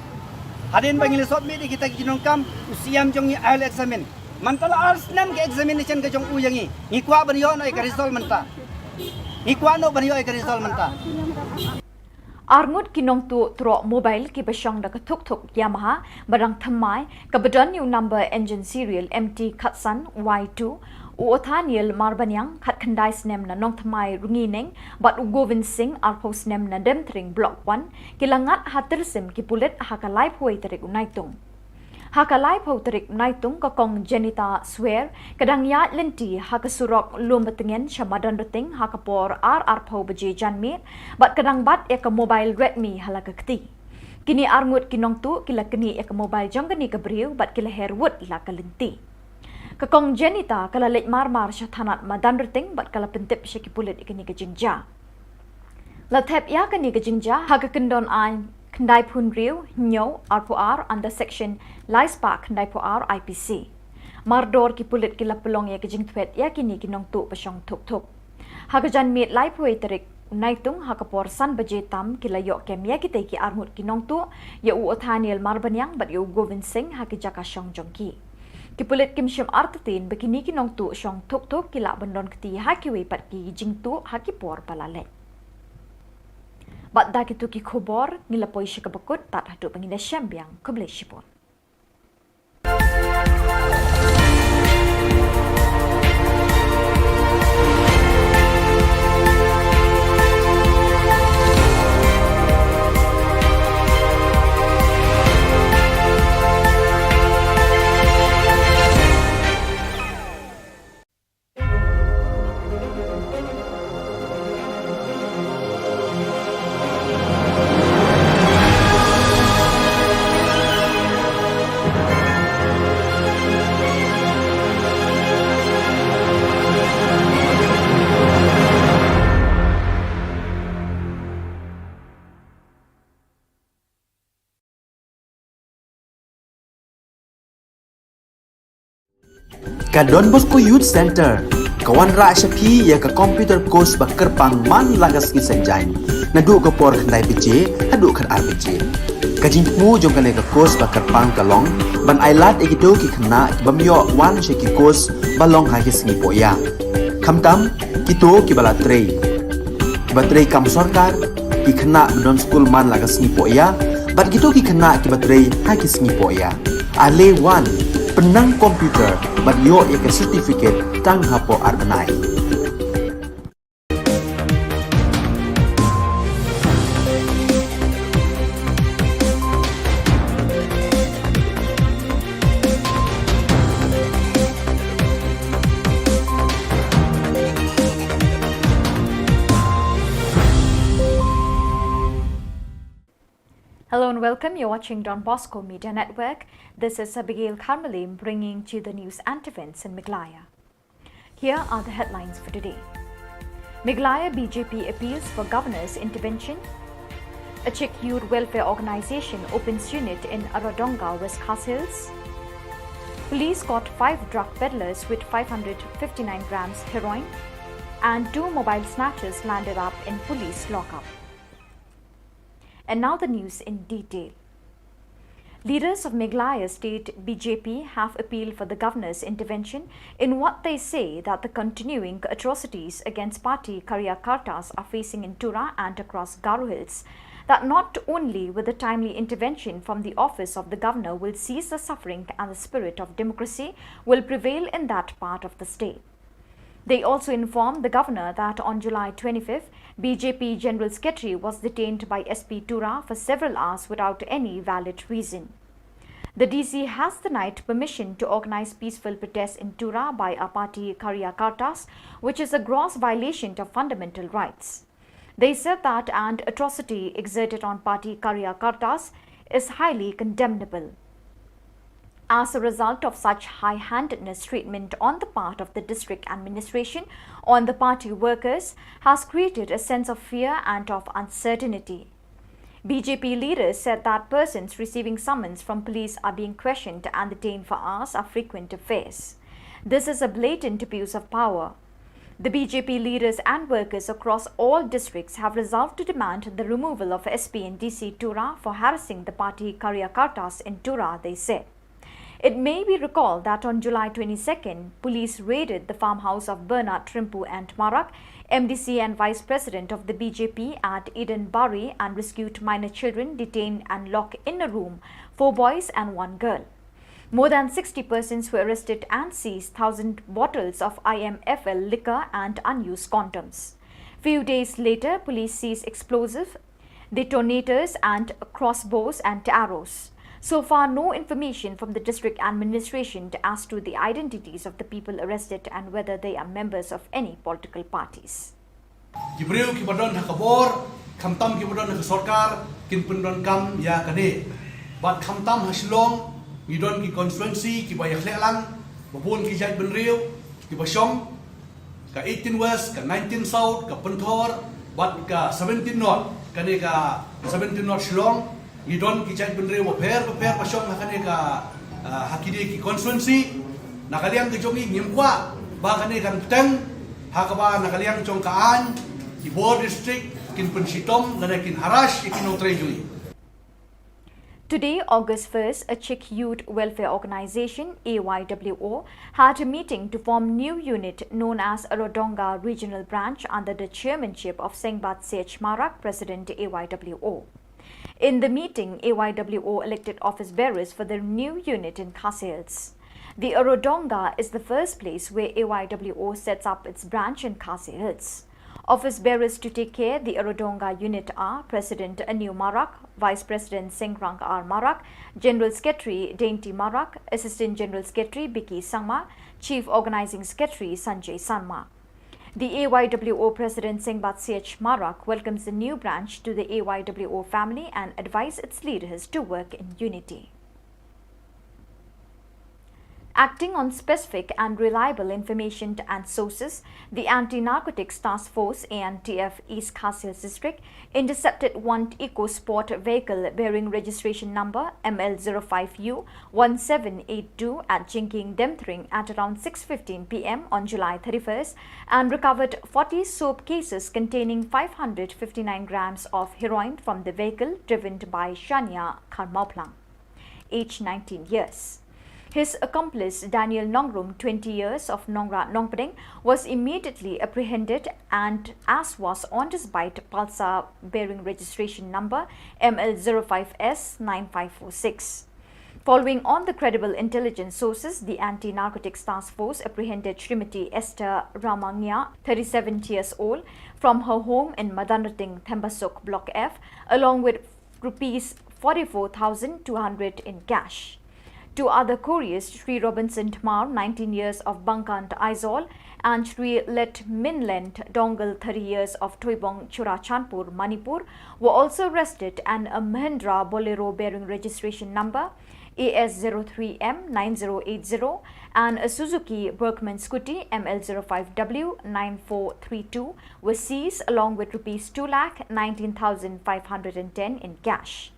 Hadien ba ngi la submit ïa kita ki jingdonkam, u C M jong ngi ai la examine. Mynta la ar snem ka examination ka jong u ïa ngi. Ngi kwah ban ïoh noh ïa ka result mynta. Ngi kwah noh ban ïoh ïa ka result mynta. Arngut ki nongtuh troh mobile kiba shong da ka thuk thuk Yamaha ba dang thymmai, kaba don ïa u number engine serial M T khatsan Y two, u Othaniel Marbaniang, khatkhyndai snem na Nongthymmai Rungineng, bad u Govind Singh, arphew snem na Demtring Block one, ki la ngat ha tyrsim ki pulit ha ka laiphew wei tarik u Naitung. Ha ka laiphew tarik Naitung, ka Kong Jenita Swer ka dang ïaid lynti ha ka surok Lumbatngen sha Madanrting ha ka por ar arphew baje janmiet bad ka dang bat ïa ka mobile Redmi ha la ka kti. Kine arngut ki nongtuh ki la knieh ïa ka mobile jong kane ka briew bad ki la her wut la ka lynti. Ka Kong Jenita ka la leit mar mar sha thanat Madanrting bad ka la pyntip sha ki pulit ïa kane ka jingjia. La thep ïa kane ka jingjia ha ka kyndon aiñ khyndai phew hynriew, hynñiew, arphew ar under section lai spah khyndai phew ar I P C. Mardor ki pulit ki la pynlong ïa ka jingthwet ïa kine ki nongtuh ba shong thuk thuk. Ha ka janmiet laiphew wei tarik Naitung ha ka por san baje tam ki la ïoh kem ïa kitei ki arngut ki nongtuh, ïa u Othaniel Marbaniang bad ïa u Govind Singh ha ki jaka shong jong ki. Ki pulit kim shym artatien ba kine ki nongtuh shong thuk thuk ki lah ban don kti ha kiwei pat ki jingtuh ha ki por ba la leit. Bad da kito ki khubor ngi la poi sha kaba kut, tad haduh ba ngin ïashem biang, khublei shibun. Ka Don Bosco Youth Center ka wanrah sha phi ïa ka computer course ba kyrpang man la ka sngi Saitjaiñ, naduh ka por khyndai baje haduh khatar baje. Ka jingthmu jong kane ka course ba kyrpang ka long ban ai lad ïa kito ki khynnah ki bym ïoh wan sha ki course ba long ha ki sngi poh ïa, khamtam kito kiba la trei, kiba trei kam sorkar, ki khynnah ba don skul man la ka sngi poh ïa, bad kito ki khynnah kiba trei ha ki sngi poh ïa. Ale wan, Pynnang computer bad ïoh ïa ka certificate tang hapoh ar bnai. Hello and welcome. You're watching Don Bosco Media Network. This is Abigail Karmalim bringing to you the news and events in Meghalaya. Here are the headlines for today. Meghalaya B J P appeals for governor's intervention. A Czech youth welfare organization opens unit in Aradonga, West Khasi Hills. Police caught five drug peddlers with five hundred fifty-nine grams heroin. And two mobile snatchers landed up in police lockup. And now the news in detail. Leaders of Meghalaya state B J P have appealed for the governor's intervention in what they say that the continuing atrocities against party karyakartas are facing in Tura and across Garo Hills. That not only will the timely intervention from the office of the governor will cease the suffering and the spirit of democracy will prevail in that part of the state. They also informed the governor that on July twenty-fifth, B J P General Secretary was detained by S P Tura for several hours without any valid reason. The D C has denied permission to organize peaceful protests in Tura by a party karyakartas, which is a gross violation of fundamental rights. They said that an atrocity exerted on party karyakartas is highly condemnable. As a result of such high-handedness treatment on the part of the district administration on the party workers has created a sense of fear and of uncertainty. B J P leaders said that persons receiving summons from police are being questioned and detained for hours are frequent affairs. This is a blatant abuse of power. The B J P leaders and workers across all districts have resolved to demand the removal of S P and D C Tura for harassing the party karyakartas in Tura, they said. It may be recalled that on July twenty-second, police raided the farmhouse of Bernard Rimpu and Marak, M D C and Vice President of the B J P at Eden Bari, and rescued minor children detained and locked in a room, four boys and one girl. More than sixty persons were arrested and seized thousand bottles of I M F L liquor and unused condoms. Few days later, police seized explosive detonators and crossbows and arrows. So far, no information from the district administration as to the identities of the people arrested and whether they are members of any political parties. Ki briew kiba don ha ka bor, khamtam kiba don ha ka sorkar, kin pyndonkam ïa kane. Bad khamtam ha Shillong, ngi don ki constituency kiba ïakhleh lang, ba bun ki jaitbynriew kiba shong, ka eighteen West, ka nineteen South, ka Pynthor, bad ka seventeen North, kane ka seventeen North Shillong, ngi don ki jaitbynriew bapher bapher ba shong ha kane ka, ah, ha kine ki constituency. Na ka liang ka jong ngi ngim kwah ba kane kan bteng, ha kaba na ka liang jong ka aiñ ki bor district kin pynshitom lane kin harass ïa ki nongtrei jong ngi. Today, August first, a Czech youth welfare organization, A Y W O, had a meeting to form new unit known as Aradonga Regional Branch under the chairmanship of Sengbat Sech Marak, President A Y W O. In the meeting, A Y W O elected office bearers for the new unit in Khasi Hills. The Aradonga is the first place where A Y W O sets up its branch in Khasi Hills. Office bearers to take care the Aradonga unit are President Aniu Marak, Vice President Sengrang R Marak, General Secretary Dainty Marak, Assistant General Secretary Biki Sangma, Chief Organizing Secretary Sanjay Sangma. The A Y W O President Sengbat Sech Marak welcomes the new branch to the A Y W O family and advised its leaders to work in unity. Acting on specific and reliable information and sources, the Anti-Narcotics Task Force, A N T F, East Khasi Hills District intercepted one eco sport vehicle bearing registration number M L zero five U one seven eight two at Jingkieng Demthring at around six fifteen P M on July thirty-first and recovered forty soap cases containing five hundred fifty-nine grams of heroin from the vehicle driven by Shania Kharmauplang, age nineteen years. His accomplice, Daniel Nongrum, twenty years, of Nongra Nongpdeng, was immediately apprehended and as was on his bike Pulsar bearing registration number M L zero five S nine five four six. Following on the credible intelligence sources, the Anti-Narcotics Task Force apprehended Shrimati Esther Ramangia, thirty-seven years old, from her home in Madanrating, Thembasuk, Block F, along with rupees forty-four thousand two hundred in cash. Two other couriers, Shri Robinson Tmar, nineteen years, of Bangkant, Aizawl, and Shri Letminland Dongal, thirty years, of Thoibong, Churachandpur, Manipur, were also arrested, and a Mahindra Bolero bearing registration number A S zero three M nine zero eight zero and a Suzuki Bergman scooty M L zero five W nine four three two were seized, along with rupees two lakh nineteen thousand five hundred and ten in cash.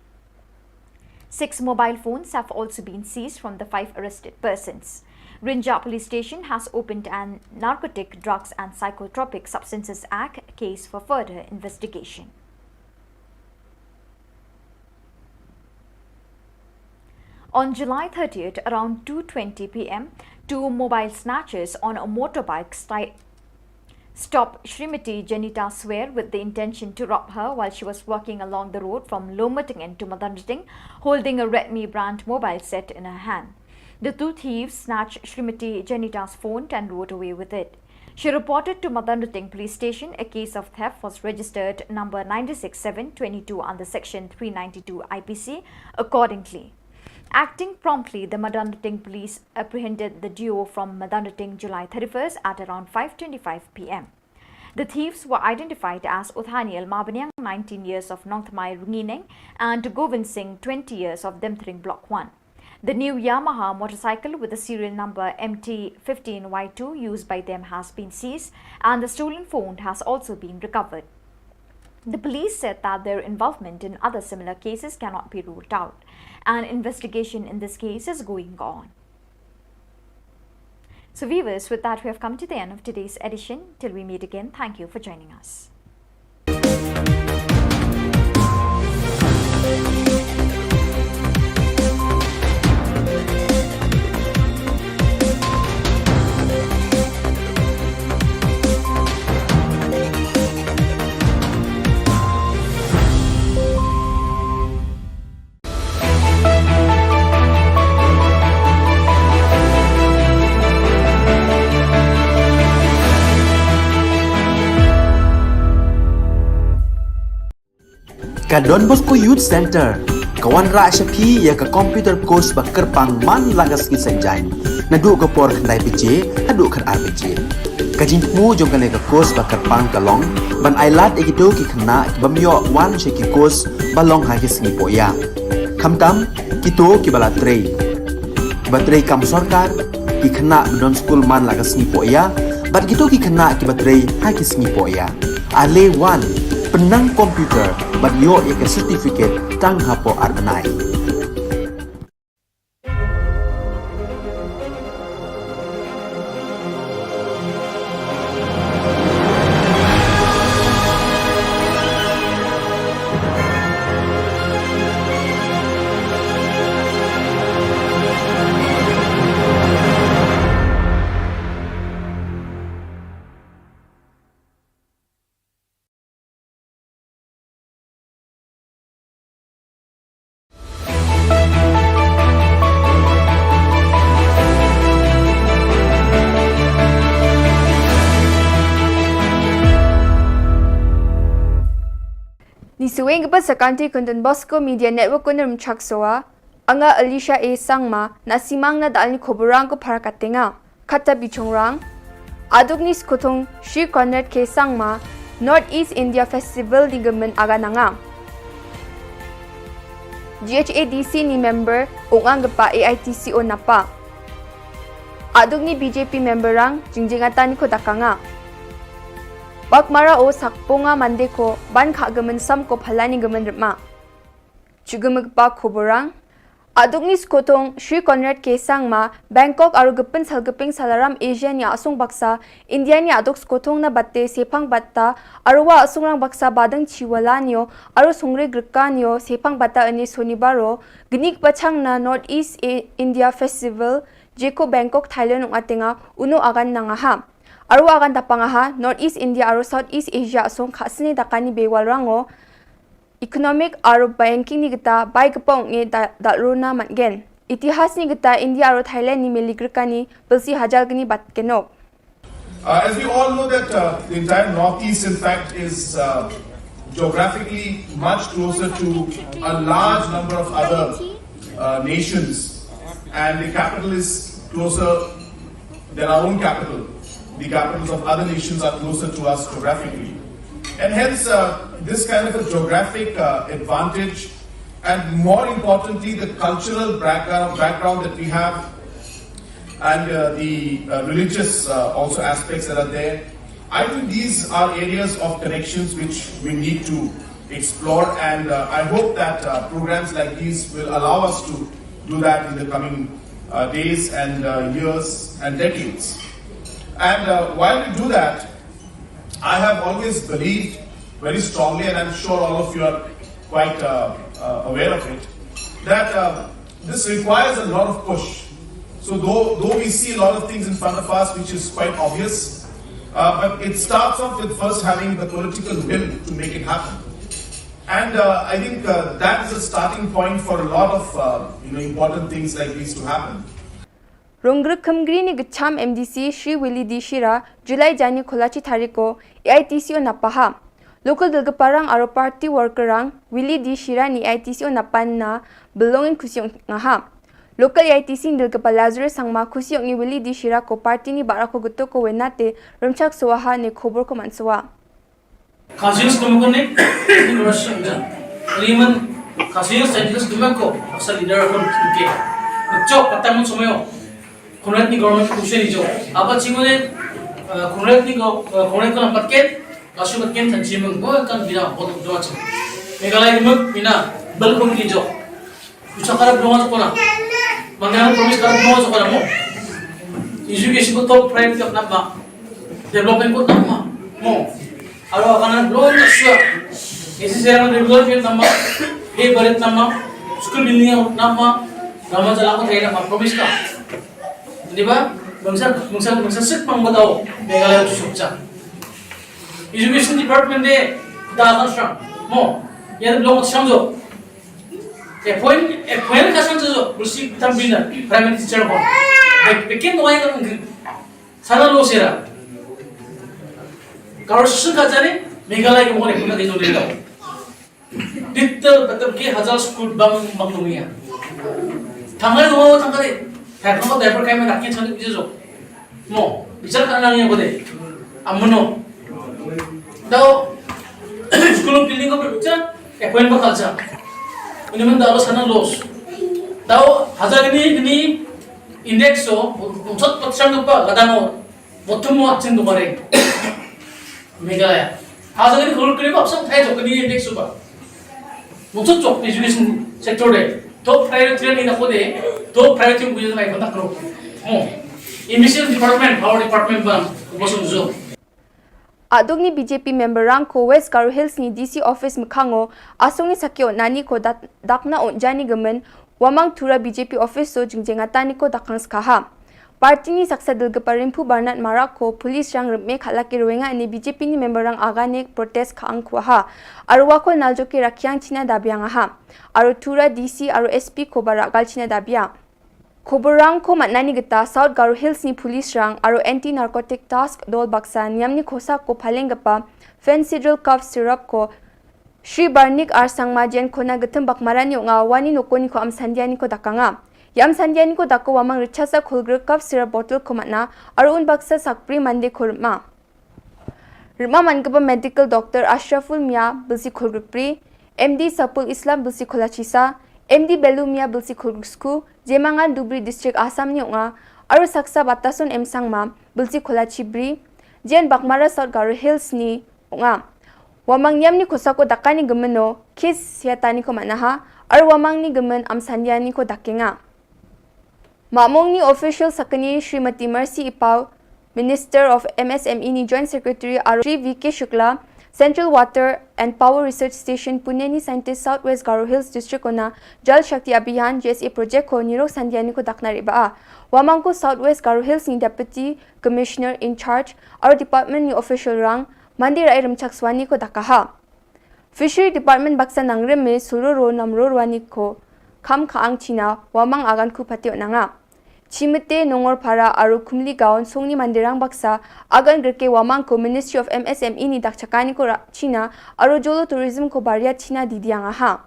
Six mobile phones have also been seized from the five arrested persons. Rynjah Police Station has opened an Narcotic Drugs and Psychotropic Substances Act case for further investigation. On July thirtieth, around two twenty P M, two mobile snatchers on a motorbike sti- stopped Shrimati Janita Swer with the intention to rob her while she was walking along the road from Lomatagen to Madanrating, holding a Redmi brand mobile set in her hand. The two thieves snatched Shrimati Janita's phone and rode away with it. She reported to Madanrating Police Station. A case of theft was registered number nine six seven twenty-two under Section three ninety-two I P C accordingly. Acting promptly, the Madanrating police apprehended the duo from Madanrating, July thirty-first, at around five twenty-five P M. The thieves were identified as Uthaniel Mabaniang, nineteen years, of Nongthymmai, Rungineng, and Govind Singh, twenty years, of Demthring Block one. The new Yamaha motorcycle with the serial number M T fifteen Y two used by them has been seized, and the stolen phone has also been recovered. The police said that their involvement in other similar cases cannot be ruled out. An investigation in this case is going on. So viewers, with that, we have come to the end of today's edition. Till we meet again, thank you for joining us. Ka Don Bosco Youth Centre ka wanrah sha phi ïa ka computer course ba kyrpang man la ka sngi Saitjaiñ, naduh ka por khyndai baje haduh khatar baje. Ka jingthmu jong kane ka course ba kyrpang ka long ban ailad ïa kito ki khynnah ki bym ïoh wan sha ki course ba long ha ki sngi pohïa. Khamtam kito kiba la trei, kiba trei kam sorkar, ki khynnah ba don skul man la ka sngi pohïa, bad kito ki khynnah kiba trei ha ki sngi pohïa. Ale wan, pynnang computer bad ïoh ïa ka certificate tang hapoh ar bnai. Ngi sngewbha ba sa ka Don Bosco Media Network, Kundrum Chaksoa, nga Alicia A Sangma, nga sngewbha ban ïada ïa ki khubor rangli ha ka ktien Khasi. Kat ïa ki khubor rangli. Aduk ni skutong Shri Conrad K Sangma North East India Festival dingmen aga nanga. G H A D C ni member u ngan kpa A I T C o napa. Aduk ni B J P member rang jingjing atan ni ko dakanga. Pakmara o sakponga mande ko ban kha gemen sam ko phalani gemen rema. Jugum kpa khubor rang. Aduk ni skotong Shri Conrad K Sangma, Bangkok aro gepin sal geping salaram Asia ni asong baksa, India ni aduk skotong na bate sephang bata, aro wa asong rang baksa badeng chiwala nio, aro songre greka nio sephang bata ani Sonibaro, gnik pachang na North East A- India Festival, jeko Bangkok Thailand ong atenga, uno agan nangaha. Aro agan dapangaha, North East India aro South East Asia asong khasne dakani bewal rango, economic aro banking ni kita bai kepong nge da- dalrona matgen. Itihas ni kita India aro Thailand ni meli grkani pilsi hajal gni bat kenok. Uh, as we all know that uh, the entire Northeast, in fact, is uh, geographically much closer to a large number of other uh, nations, and the capital is closer than our own capital. The capitals of other nations are closer to us geographically. And hence, uh, this kind of a geographic uh, advantage, and more importantly, the cultural background, background that we have, and uh, the uh, religious uh, also aspects that are there. I think these are areas of connections which we need to explore, and uh, I hope that uh, programs like these will allow us to do that in the coming uh, days and uh, years and decades. And uh, while we do that, I have always believed very strongly, and I'm sure all of you are quite uh, uh, aware of it, that uh, this requires a lot of push. So, though, though we see a lot of things in front of us, which is quite obvious, uh, but it starts off with first having the political will to make it happen. And uh, I think uh, that is a starting point for a lot of uh, you know, important things like these to happen. Ronggruk Khymgri ni Gcham M D C Shri Willie D Shira, July jani kholachi tariko, A I T C O napaha. Local Dilgaparang aro party worker rang, Willie D Shira ni A I T C O napan na belonging kusiong ngaha. Local A I T C Dilgapa Lazarus Sangma kusiong ni Willie D Shira ko party ni bara ko guto ko wenate, rumchak suaha ni khobor ko mansuwa. Khasi Hills Democratic ni Roshan Jan. Liman Khasi Hills Democratic ko asal leader kon ke. Chok patang somayo. Khunret ni government kushe ni jo. Apa chingone khunret ni khunret ko nampat ket. Kasu ket ken tan chimeng ko kan bina bot do acha. Meghalaya ni mek bina bel kon ni jo. Kucha karap dong aja kona. Mangga promise karap dong aja kona mo. Education ko top priority ko nama. Development ko nama mo. Aro akana dong aja sua. Isi sekarang development nama. He barit nama. School building nama. Nama jalan ko thai nama promise ka. Di ba? Bangsa bangsa bangsa sik pang batao. Meghalaya tu sukcha. Education department de da kan sang mo. Ya dong aja sang jo. Appoint, appoint ka sang jo, busi tam bina, primary teacher ko. Be-, bekin wai ka ngi. Sana lo sera. Karo susun ka jani, Meghalaya ke mo le kuna dito dito. Dito, betul ke hajar school bang bang dunia. Tanggal dua tanggal. Tanggal dua puluh kayak mana kita sana bisa jo. Mo, bichar kana nang ya bode. Amuno. Dau, school building ko bichar, appoint ba kalcha. Ini men dau sana los. Dau, hajar ini, ini index so, unsot patsan ko pa, kadang mo, botum mo atsin do mare. Meghalaya. Hajar ini khulur kiri ba, sang thai jo kini index so ba. Muchuk chok education sector de top priority ni na khode top priority mu jana ikhon takro. Mo, immigration department, power department bang bosong zo. Aduk ni B J P member rang ko West Garo Hills ni D C office mkhango, asong ni sakyo nani ko dat-, dakna o jani gemen, wamang tura B J P office so jingjengata ni ko dakang skaha. Party ni saksa dilgapa Rimphu Barnat Marak ko police rang reme khalaki ruenga ni B J P ni member rang agane protest kha angkwaha. Arwa ko naljoki rakyang china dabiang aha. Aru tura D C aru S P ko barak gal china dabiang. Khubor rang ko matnani gita South Garo Hills ni police rang aru Anti Narcotic Task Dol baksa niam ni khosa ko phaleng gapa Phensedrol cough syrup ko Shri Barnik R Sangma jen khona githum bakmara ni onga wani noko ni ko amsandia ni ko dakanga. Yam sandia ni ko dako wamang richasa khulgre cup syrup bottle ko matna aru un baksa sakpri mande ko rma. Rma man gaba medical doctor Ashraful Mia bilsi khulgre pri, M D Sapul Islam bilsi khulachisa, M D Belu Mia bilsi khulgre sku, jemangan Dubri district Assam ni onga, aru saksa Batason M Sangma bilsi khulachi bri, jen bakmara South Garo Hills ni onga. Wamang niam ni khosa ko dakani gemeno, kis siatani ko manaha, ar wamang ni gemen amsandiani ko dakenga. Mamong ni official sakani Srimati Mercy Ipau, Minister of M S M E ni Joint Secretary ar Sri V K Shukla, Central Water and Power Research Station Pune ni scientist South West Garo Hills District ona Jal Shakti Abhiyan J S A project ko nirok sandiani ko dakna riba a. Wamang ko South West Garo Hills ni Deputy Commissioner in charge ar department ni official rang, Mandi rai rimchak swani ko dakaha. Fishery Department baksa nangrim me sururo namrorwani ko Kham Khaang China, Wamang Agan Ku Patio Nanga. Chimete Nongor Para Aru Kumli Gaon Songni Mandirang Baksa, Agan Gerke Wamang ko Ministry of M S M E ni dak chakani ko ra China, Aru Jolo Tourism ko Baria China Didiang Aha.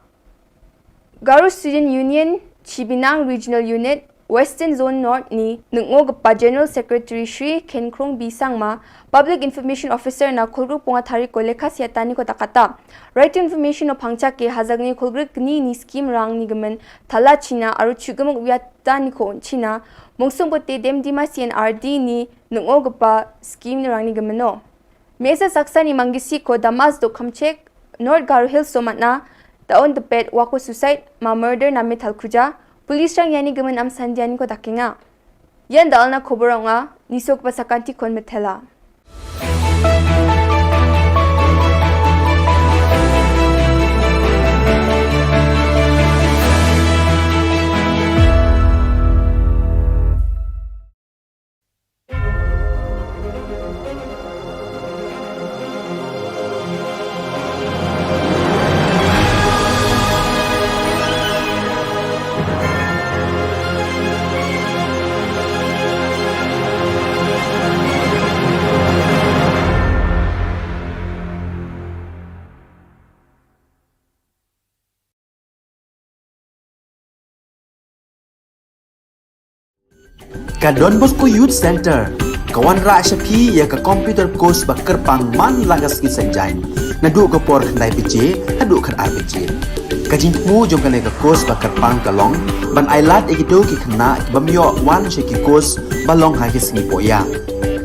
Garo Student Union, Chibinang Regional Unit, Western Zone North ni nungo gepa General Secretary Shri Khenkrong B Sangma, Public Information Officer na Khulgru Punga Thari ko lekha siatani ko takata. Right to Information o Pangchake Hazagni Khulgru Kni ni scheme rang ni gemen thala China aru chugamuk wiatani ko China, Mungsung Bote Dem Dima C N R D ni nungo gepa scheme ni rang ni gemeno. Mesa Saksa ni Mangisi ko Damas do Kamchek, North Garo Hills so matna, daun the pet wako suicide, ma murder na metal kuja, police rang yani gemen am sandiani ko dakenga. Yan dalna koboronga, nisok pasakanti kon metela. Ka Don Bosco Youth Center ka wanrah sha phi ïa ka computer course ba kyrpang man la ka sngi Saitjaiñ naduh ka por khyndai baje haduh khatar baje. Ka jingthmu jong kane ka course ba kyrpang ka long ban ailad ïa kito ki khynnah ki bym ïoh wan sha ki course ba long ha ki sngi pohïa.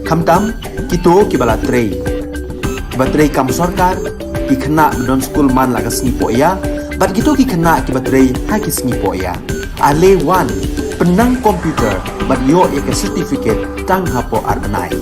Khamtam kito kiba la trei, kiba trei kam sorkar, ki khynnah ba don skul man la ka sngi pohïa, bad kito ki khynnah kiba trei ha ki sngi pohïa. Ale wan, pynnang computer bad ïoh ïa ka certificate tang hapoh ar bnai.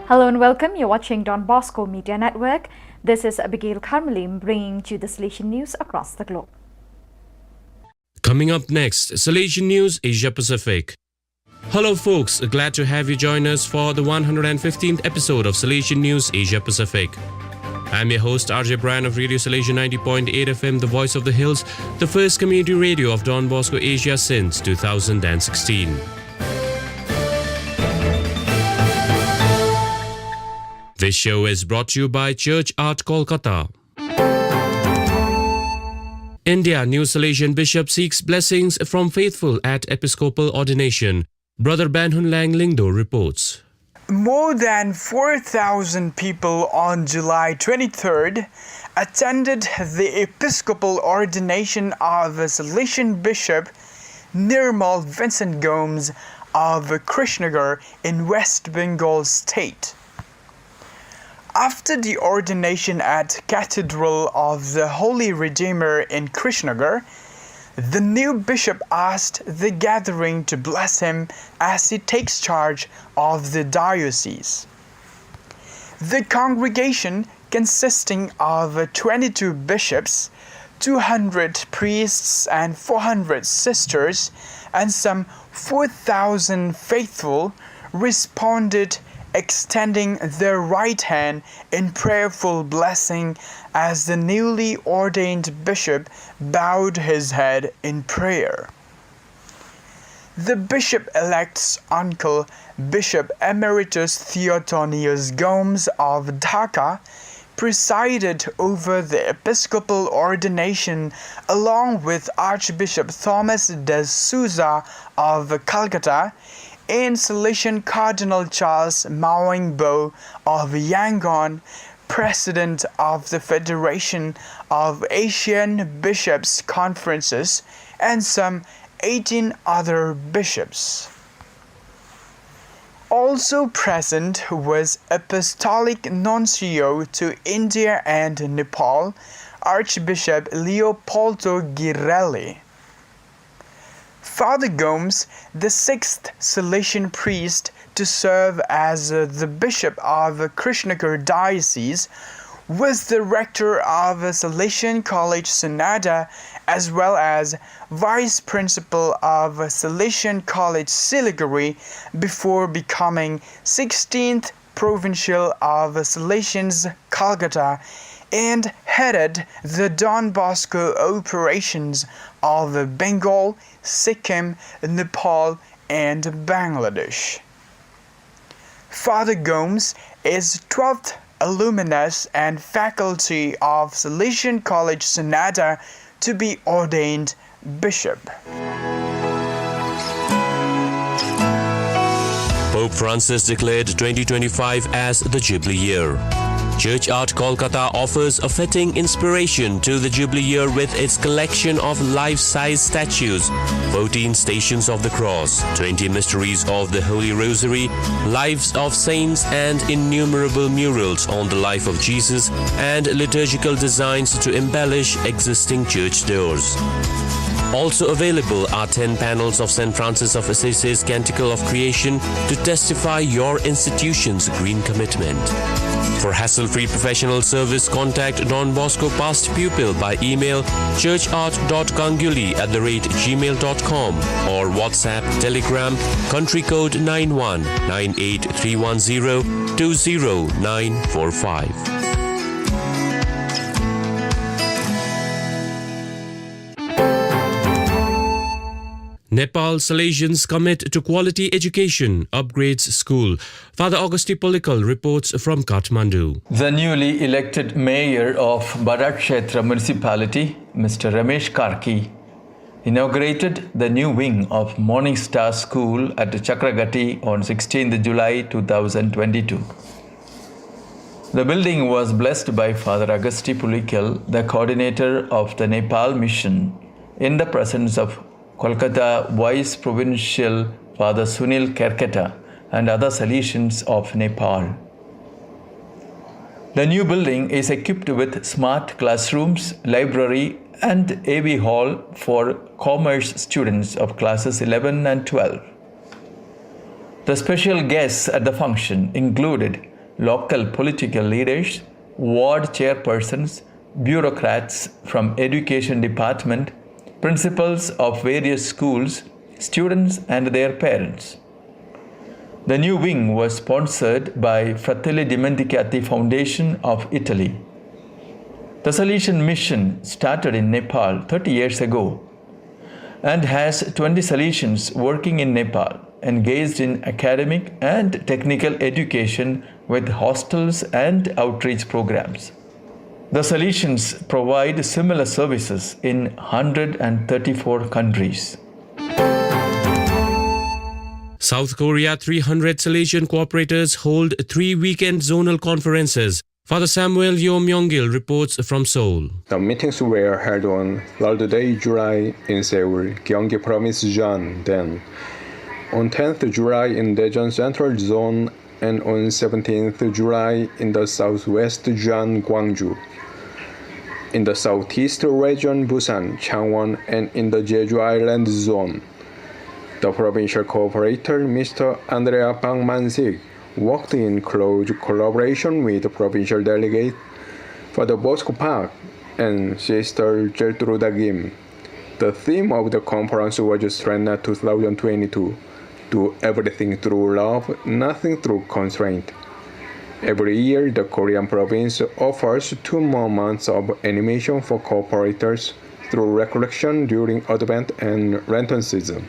Hello and welcome. You're watching Don Bosco Media Network. This is Abigail Karmalim bringing to you the Salesian news across the globe. Coming up next, Salesian News Asia Pacific. Hello, folks. Glad to have you join us for the one hundred fifteenth episode of Salesian News Asia Pacific. I'm your host, R J Brian of Radio Salesian ninety point eight F M, the voice of the hills, the first community radio of Don Bosco Asia since two thousand sixteen. This show is brought to you by Church Art Kolkata. India, new Salesian bishop seeks blessings from faithful at episcopal ordination. Brother Banhunlang Lyngdoh reports. More than four thousand people on July twenty-third attended the episcopal ordination of Salesian Bishop Nirmal Vincent Gomes of Krishnagar in West Bengal state. After the ordination at Cathedral of the Holy Redeemer in Krishnagar, the new bishop asked the gathering to bless him as he takes charge of the diocese. The congregation, consisting of twenty-two bishops, two hundred priests, and four hundred sisters, and some four thousand faithful, responded, extending their right hand in prayerful blessing as the newly ordained bishop bowed his head in prayer. The bishop-elect's uncle, Bishop Emeritus Theotonius Gomes of Dhaka, presided over the episcopal ordination along with Archbishop Thomas de Souza of Calcutta and Salesian Cardinal Charles Maung Bo of Yangon, president of the Federation of Asian Bishops' Conferences, and some eighteen other bishops. Also present was Apostolic Nuncio to India and Nepal, Archbishop Leopoldo Girelli. Father Gomes, the sixth Salesian priest to serve as uh, the Bishop of Krishnagiri Diocese, was the rector of Salesian College Sonada as well as vice principal of Salesian College Siliguri before becoming sixteenth Provincial of Salesians Calcutta and headed the Don Bosco operations of Bengal, Sikkim, Nepal, and Bangladesh. Father Gomes is twelfth alumnus and faculty of Salesian College Sonada to be ordained bishop. Pope Francis declared twenty twenty-five as the Jubilee year. Church Art Kolkata offers a fitting inspiration to the Jubilee year with its collection of life size statues, fourteen Stations of the Cross, twenty Mysteries of the Holy Rosary, lives of saints, and innumerable murals on the life of Jesus and liturgical designs to embellish existing church doors. Also available are ten panels of Saint Francis of Assisi's Canticle of Creation to testify your institution's green commitment. For hassle free professional service, contact Don Bosco past pupil by email churchart.ganguly at the rate gmail dot com or WhatsApp, Telegram, country code nine one nine eight three one zero two zero nine four five. Nepal Salesians commit to quality education, upgrades school. Father Augusti Polikal reports from Kathmandu. The newly elected mayor of Barakhetra municipality, Mister Ramesh Karki, inaugurated the new wing of Morning Star School at Chakragati on sixteenth July two thousand twenty-two. The building was blessed by Father Augusti Polikal, the coordinator of the Nepal Mission, in the presence of Kolkata Vice Provincial Father Sunil Kerketa and other Salesians of Nepal. The new building is equipped with smart classrooms, library, and A V hall for commerce students of classes eleven and twelve. The special guests at the function included local political leaders, ward chairpersons, bureaucrats from education department, principals of various schools, students and their parents. The new wing was sponsored by Fratelli Dimenticati Foundation of Italy. The Salesian Mission started in Nepal thirty years ago and has twenty Salesians working in Nepal, engaged in academic and technical education with hostels and outreach programs. The Salesians provide similar services in one hundred thirty-four countries. South Korea, three hundred Salesian cooperators hold three weekend zonal conferences. Father Samuel Yo Myung-gil reports from Seoul. The meetings were held on third day July in Seoul, Gyeonggi Province, Jeondae. On tenth July in Daejeon Central Zone and on seventeenth July in the southwest Jeon Gwangju, in the southeast region Busan, Changwon, and in the Jeju Island Zone. The provincial cooperator, Mister Andrea Bang Man-sik, worked in close collaboration with the provincial delegate, Father Bosco Park, and Sister Gertruda Kim. The theme of the conference was Strena two thousand twenty-two, "Do everything through love, nothing through constraint." Every year, the Korean province offers two more months of animation for cooperators through recollection during Advent and Lenten season.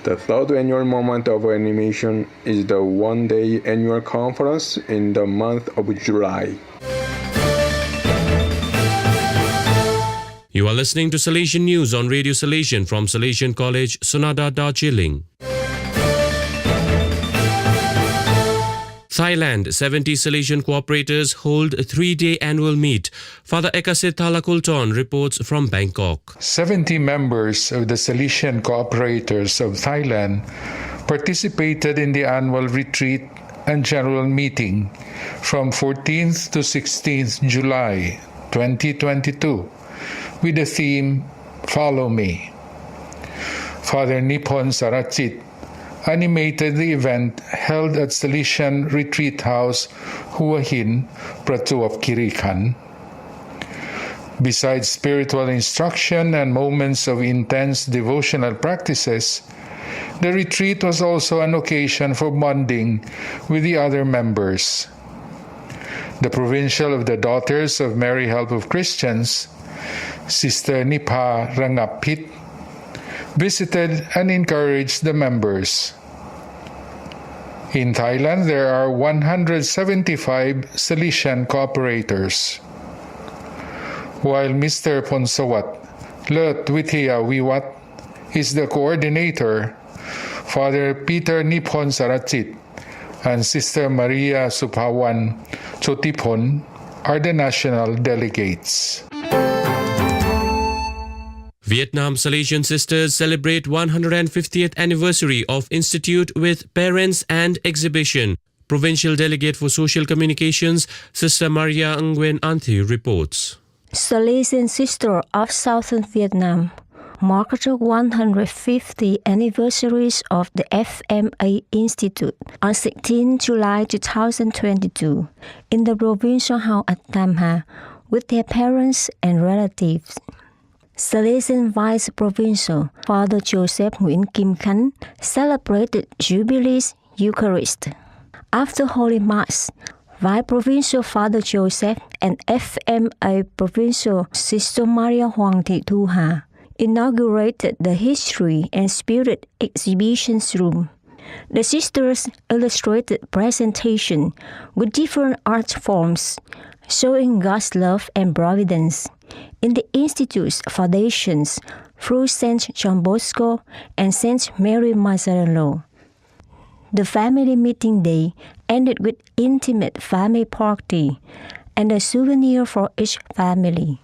The third annual moment of animation is the one-day annual conference in the month of July. You are listening to Salesian News on Radio Salesian from Salesian College, Sonada, Darjeeling. Thailand, seventy Salesian cooperators hold a three-day annual meet. Father Ekase Thalakulton reports from Bangkok. Seventy members of the Salesian Cooperators of Thailand participated in the annual retreat and general meeting from fourteenth to sixteenth July twenty twenty-two with the theme "Follow Me." Father Niphon Sarachit animated the event held at Salesian Retreat House, Hua Hin, Prachuap Khiri Khan. Besides spiritual instruction and moments of intense devotional practices, the retreat was also an occasion for bonding with the other members. The provincial of the Daughters of Mary Help of Christians, Sister Nipha Rangapit, visited and encouraged the members. In Thailand, there are one hundred seventy-five Salesian cooperators. While Mister Phonsawat Lut Withiya Wiwat is the coordinator, Father Peter Niphon Sarachit and Sister Maria Suphawan Chotiphon are the national delegates. Vietnam Salesian Sisters celebrate one hundred fiftieth anniversary of institute with parents and exhibition. Provincial Delegate for Social Communications, Sister Maria Nguyen Anthi reports. Salesian Sister of Southern Vietnam marked the one hundred fifty anniversaries of the F M A Institute on sixteen July two thousand twenty-two in the provincial hall at Tam Ha with their parents and relatives. Salesian Vice Provincial Father Joseph Nguyen Kim Khan celebrated Jubilee's Eucharist. After Holy Mass, Vice Provincial Father Joseph and F M A Provincial Sister Maria Huang Thị Thu Ha inaugurated the History and Spirit Exhibitions Room. The sisters illustrated presentation with different art forms showing God's love and providence in the Institute's foundations through Saint John Bosco and Saint Mary Mazzarello. The family meeting day ended with intimate family party and a souvenir for each family.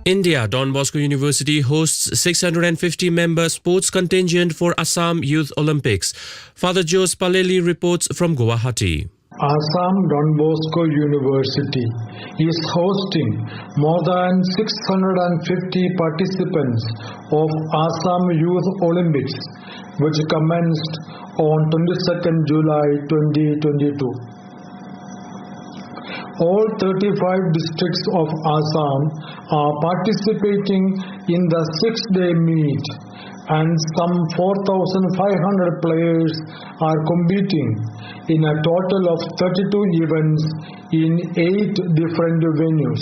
India, Don Bosco University hosts six hundred fifty member sports contingent for Assam Youth Olympics. Father Jose Paleli reports from Guwahati. Assam Don Bosco University is hosting more than six hundred fifty participants of Assam Youth Olympics, which commenced on twenty-second July twenty twenty-two. All thirty-five districts of Assam are participating in the six-day meet, and some four thousand five hundred players are competing in a total of thirty-two events in eight different venues.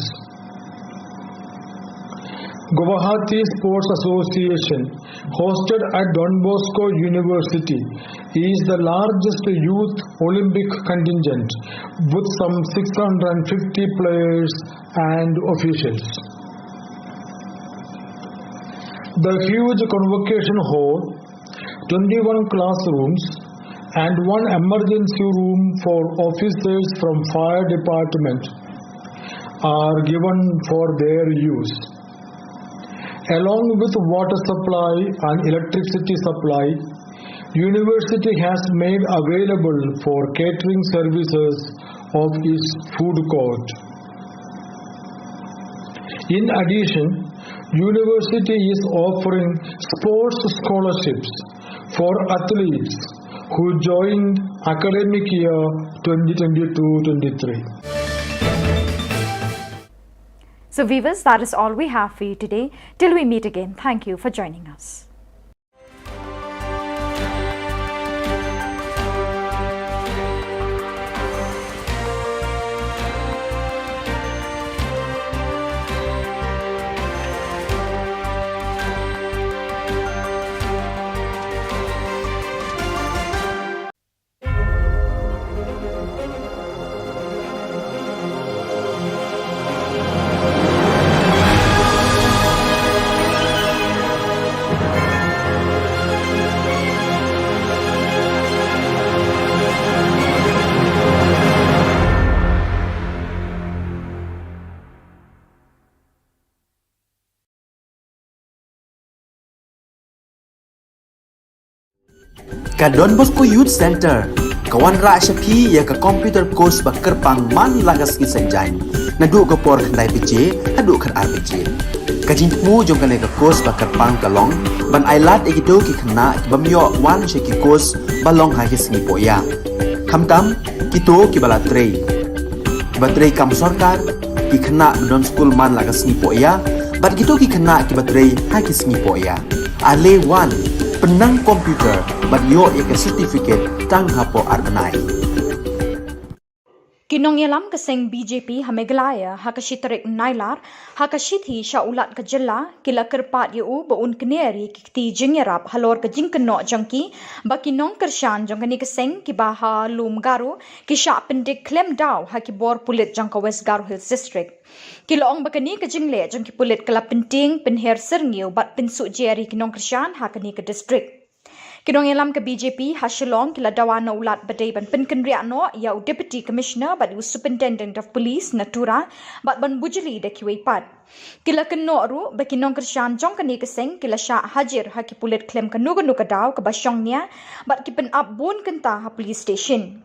Guwahati Sports Association, hosted at Don Bosco University, is the largest youth Olympic contingent with some six hundred fifty players and officials. The huge convocation hall, twenty-one classrooms, and one emergency room for officers from fire department are given for their use. Along with water supply and electricity supply, university has made available for catering services of its food court. In addition, university is offering sports scholarships for athletes who joined academic year twenty twenty-two twenty-three. So viewers, that is all we have for you today. Till we meet again, thank you for joining us. Ka Don Bosco Youth Center ka wanrah sha phi ïa ka computer course ba kyrpang man la ka sngi Saitjaiñ, naduh ka por khyndai baje haduh khatar baje. Ka jingthmu jong kane ka course ba kyrpang ka long ban ai lad ïa kito ki khynnah ki bym ïoh wan sha ki course ba long ha ki sngi poh ïa. Khamtam kito ki ba la trei, ki ba trei kam sorkar, ki khynnah ba don skul man la ka sngi poh ïa, bad kito ki khynnah ki ba trei ha ki sngi poh ïa. Ale wan pynnang computer bad ïoh ïa ka certificate tang hapoh ar bnai. Ki nongïalam ka seng B J P ha Meghalaya ha ka shi tarik Nailar ha ka shithi sha u Lat ka jylla ki la kyrpad ïa u ba un kner ïa ki kti jingïarap halor ka jingkynnoh jong ki ba ki nongkyrshan jong kane ka seng ki ba ha Lum Garo ki shah pyndik khlem daw ha ki bor pulit jong ka West Garo Hills District. Ki la ong ba kane ka jingleh jong ki pulit ka la pyntieng pynher syrngiew bad pynsuh jer ïa ki nongkyrshan ha kane ka district. Ki nongïalam ka B J P ha Shillong ki la dawa na u Lat ba dei ban pynkynriah noh ïa u Deputy Commissioner bad u Superintendent of Police na Tura bad ban bujli da kiwei pat. Ki la kynnoh ruh ba ki nongkyrshan jong kane ka seng ki la shah hajir ha ki pulit khlem kano kano ka daw kaba shong nia bad ki pynap bun kynta ha police station.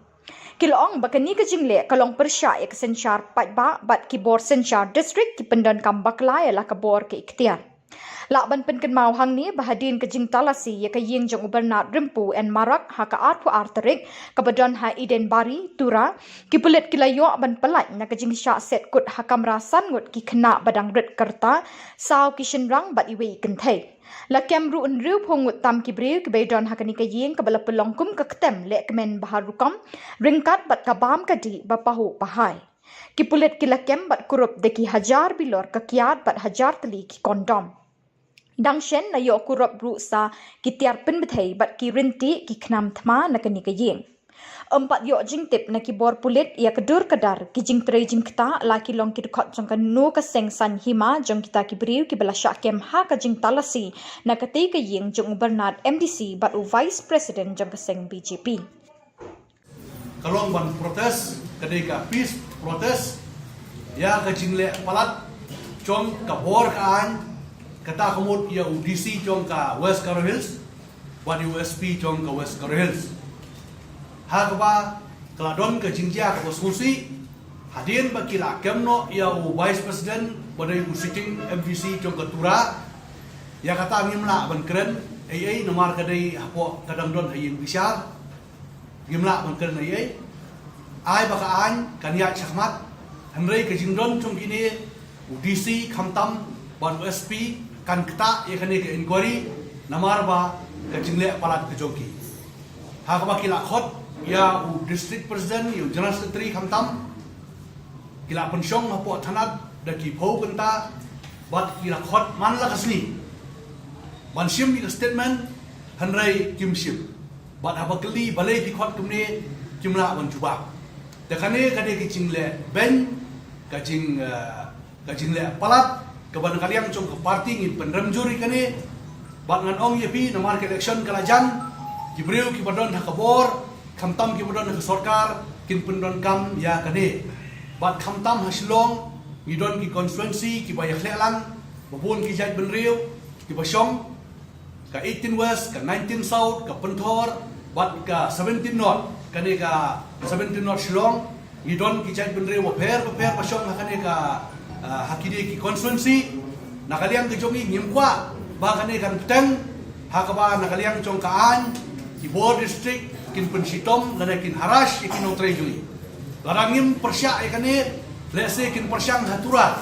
Ki la ong ba kane ka jingleh ka long pyrshah ïa ka synshar paidbah bad ki bor synshar district ki pyndonkam bakla ïa la ka bor ka iktiar. Lah ban pynkynmaw hangne ba hadien ka jingtalasi ïa ka ïing jong u Bernard Rympu N Marak ha ka arphew ar tarik kaba don ha Eden Bari, Tura, ki pulit ki la ïoh ban pyllait na ka jingshah set kut ha kamra san ngut ki khynnah ba dang rit ka rta, saw ki shynrang bad iwei i kynthei. La kem ruh hynriewphew ngut tam ki briew kiba ïadon ha kane ka ïing kaba la pynlong kum ka ktem leh kmen ba ha rukom, ryngkat bad ka bam ka dih ba pahuh ba hai. Ki pulit ki la kem bad kurup da ki hajar bilor ka kiad bad hajar tylli ki kondom. Dang shen la ïoh kurup ruh sa ki tiar pynbthei bad ki ryntieh ki khnam thma na kane ka ïing. Ym pat ïoh jingtip na ki bor pulit ïa ka dur ka dar ki jingtrei jingktah la ki long ki dkhot jong kano ka seng saiñ hima jong kita ki briew kiba la shah kem ha ka jingtalasi na katei ka ïing jong u Bernard M D C bad u Vice President jong ka seng B J P. Ka long ban protest, ka dei ka peace protest ïa ka jingleh palat jong ka bor ka aiñ, kata ka mut ïa u D C jong ka West Garo Hills bad ïa u S P jong ka West Garo Hills. Ha kaba ka la don ka jingjia kaba sngewsih hadien ba ki la kem noh ïa u Vice President ba dei u sitting M V C jong ka Tura. Ïa kata ngim lah ban kren ei ei namar ka dei hapoh ka dang don ha ïing bishar. Ngim lah ban kren ei ei. Ai ba ka aiñ kan ïaid shakhmat. Hynrei ka jingdon jong kine, u D C khamtam bad u S P kan ktah ïa kane ka inquiry namar ba ka jingleh palat ka jong ki. Ha kaba ki la khot ïa u District President, ïa u General Secretary khamtam. Ki la pynshong hapoh thanat da ki phew kynta bad ki la khot man la ka sngi ban shim ïa ka statement, hynrei kim shim. Bad haba kylli balei phi khot kumne, kim lah ban jubab. Te kane ka dei ka jingleh beiñ, ka jing, eh, ka jingleh palat kaba na ka liang jong ka party ngin pynrem jur ïa kane. Bad ngan ong ïa phi namar ka election ka la jan, ki briew kiba don ha ka bor khamtam kiba don ha ka sorkar kin pyndonkam ïa kane. Bad khamtam ha Shillong ngi don ki constituency kiba ïakhleh lang, ba bun ki jaitbynriew kiba shong, ka eighteen West, ka nineteen South, ka Pynthor bad ka seventeen North. Kane ka seventeen North Shillong ngi don ki jaitbynriew bapher bapher ba shong ha kane ka, ah, ha kine ki constituency. Na ka liang ka jong ngi ngim kwah ba kane kan bteng ha kaba na ka liang jong ka aiñ ki bor district kin pynshitom lane kin harass ïa ki nongtrei jong ngi. Lada ngim pyrshah ïa kane, lehse kin pyrshang ha Tura,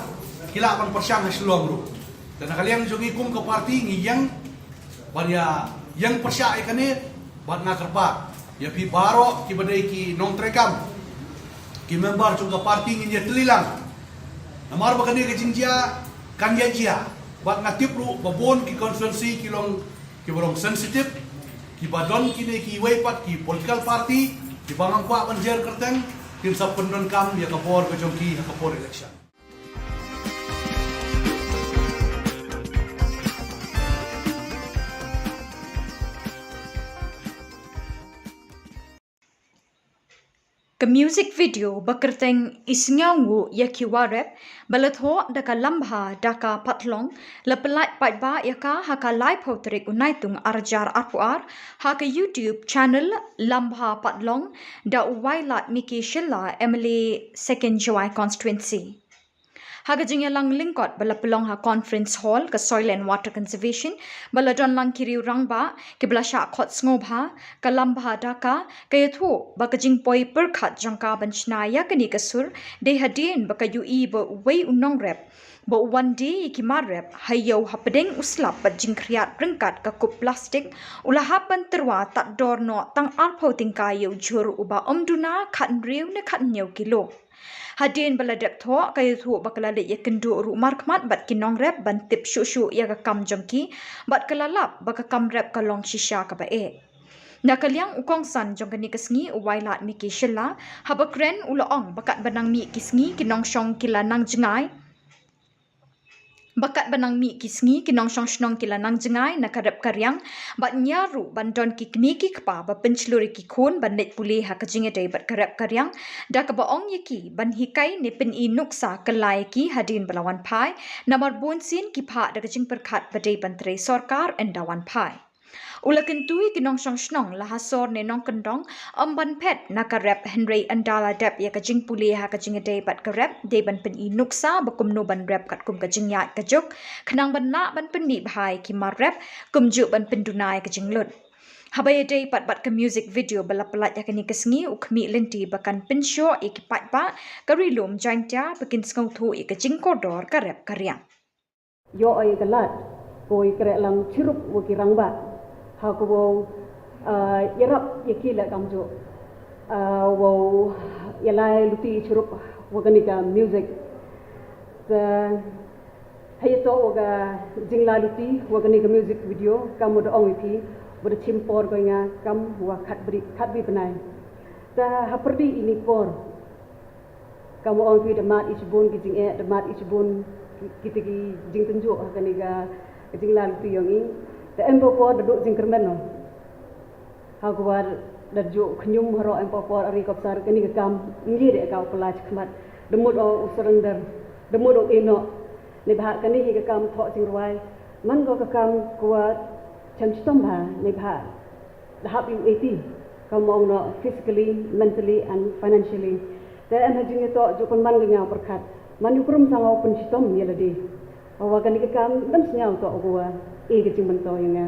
ki lah ban pyrshang ha Shillong ruh. Te na ka liang jong ngi kum ka party ngi ïeng ban ïa ïeng pyrshah ïa kane bad nga kyrpad ïa phi baroh kiba dei ki nongtrei kam, ki member jong ka party ngin ïatylli lang. Namar ba kane ka jingjia kan ïa jia bad nga tip ruh ba bun ki constituency ki long kiba long sensitive, kiba don kine kiwei pat ki political party kiba ngam kwah ban jer kyrteng, kin sa pyndonkam ïa ka bor ka jong ki ha ka por election. Ka music video ba kyrteng I Sngewnguh Ïa Ki Warep ba la thoh da ka Lambha Daka Patlong la pyllait paidbah ïa ka ha ka laiphew tarik u Naitung arhajar arphew ar ha ka YouTube channel Lambha Patlong da u Wailadmiki Shylla, M L A Second Jowai Constituency. Ha ka jingïalang lyngkot ba la pynlong ha Conference Hall ka Soil and Water Conservation, ba la don lang ki riew rangbah, ki ba la shah khot sngewbha, ka Lambha Daka, ka ïathuh ba ka jingpoi pyrkhat jong ka ban shna ïa kane ka sur, dei hadien ba ka ïohi ba uwei u nongrep, ba u wan die ïa ki mar rep, ha ïew hapdeng u slap bad jingkhriat ryngkat ka kup plastik, u la hap ban tyrwa tad dor noh tang arphew tyngka ïa u jhur uba ym duna khathynriew ne khathynñiew kilo. Hadien ba la dep thoh, ka ïathuh ba ka la leit ïakynduh ruh markhmat bad ki nongrep ban tip shuh shuh ïa ka kam jong ki, bad ka la lap ba ka kam rep ka long shisha kaba eh. Na ka liang u kongsan jong kane ka sngi u Wailadmiki Shylla, haba kren u la ong ba katba nang mih ki sngi ki nongshong ki la nang jngai, ba katba nang mih ki sngi ki nongshong shnong ki la nang jngai na ka rep ka riang, bad ñiar ruh ban don ki kmie ki kpa ba pynshlur ïa ki khun ban leit pule ha ka jingïadei bad ka rep ka riang, da kaba ong ïa ki ban hikai ne pyni nuksa kylla ïa ki hadien ba la wan phai, namar bunsien ki phah da ka jingpyrkhat ba dei ban trei sorkar ynda wan phai. U la kyntu ïa ki nongshong shnong la ha sor ne nongkyndong, ym ban phet na ka rep, hynrei ynda la dep ïa ka jingpule ha ka jingïadei bad ka rep, dei ban pyni nuksa ba kumno ban rep katkum ka jingïaid ka juk, khnang ban lah ban pynmih bha ïa ki mar rep, kumjuh ban pynduna ïa ka jinglut. Haba ïadei pat bad ka music video ba la pyllait ha kane ka sngi, u khmih lynti ba kan pynshoh ïa ki paidbah ka Ri Lum Jaiñtia ba kin sngewthuh ïa ka jingkordor ka rep ka riang. Ïoh ïa ka lad, ko ïa kreh lang chirup wa ki rangbah. Ha ko wow, ah, ïarap ïa ki leh kamjooh. Ah, wow ïalai luti chirup wa kane ka music. Te hei to wa ka jingla luti wa kane ka music video, kam wa da ong ïa phi, wa da chim por ko ïa nga, kam wa khat bri, khat bri bnai. Te ha pyrdi ini por. Kam wa ong phi da mad i shibun ki jingeh, da mad i shibun ki, kita ki jingtynjuh ha kane ka, ka jingla luti yong i. Te em por por da duh jingkyrmen no. Ha kwar da juh khñium haroh em por por ari kopsar kane ka kam ngi de ka u pla chi khmat. Da mut o u surrender. Da mut o ino. Neibhah kane hi ka kam thoh jingrwai. Man ko ka kam kwar chem chitom bha. Neibhah da hap ïa u eighty, kam ong noh physically, mentally and financially. Te em ha jingïatoh ju pynman ka nga u pyrkhat. Man u krum sang u pynshitom ïa lade. Hawa kane ka kam dang sngew toh u wa e ka jingmyntoi ïa nga.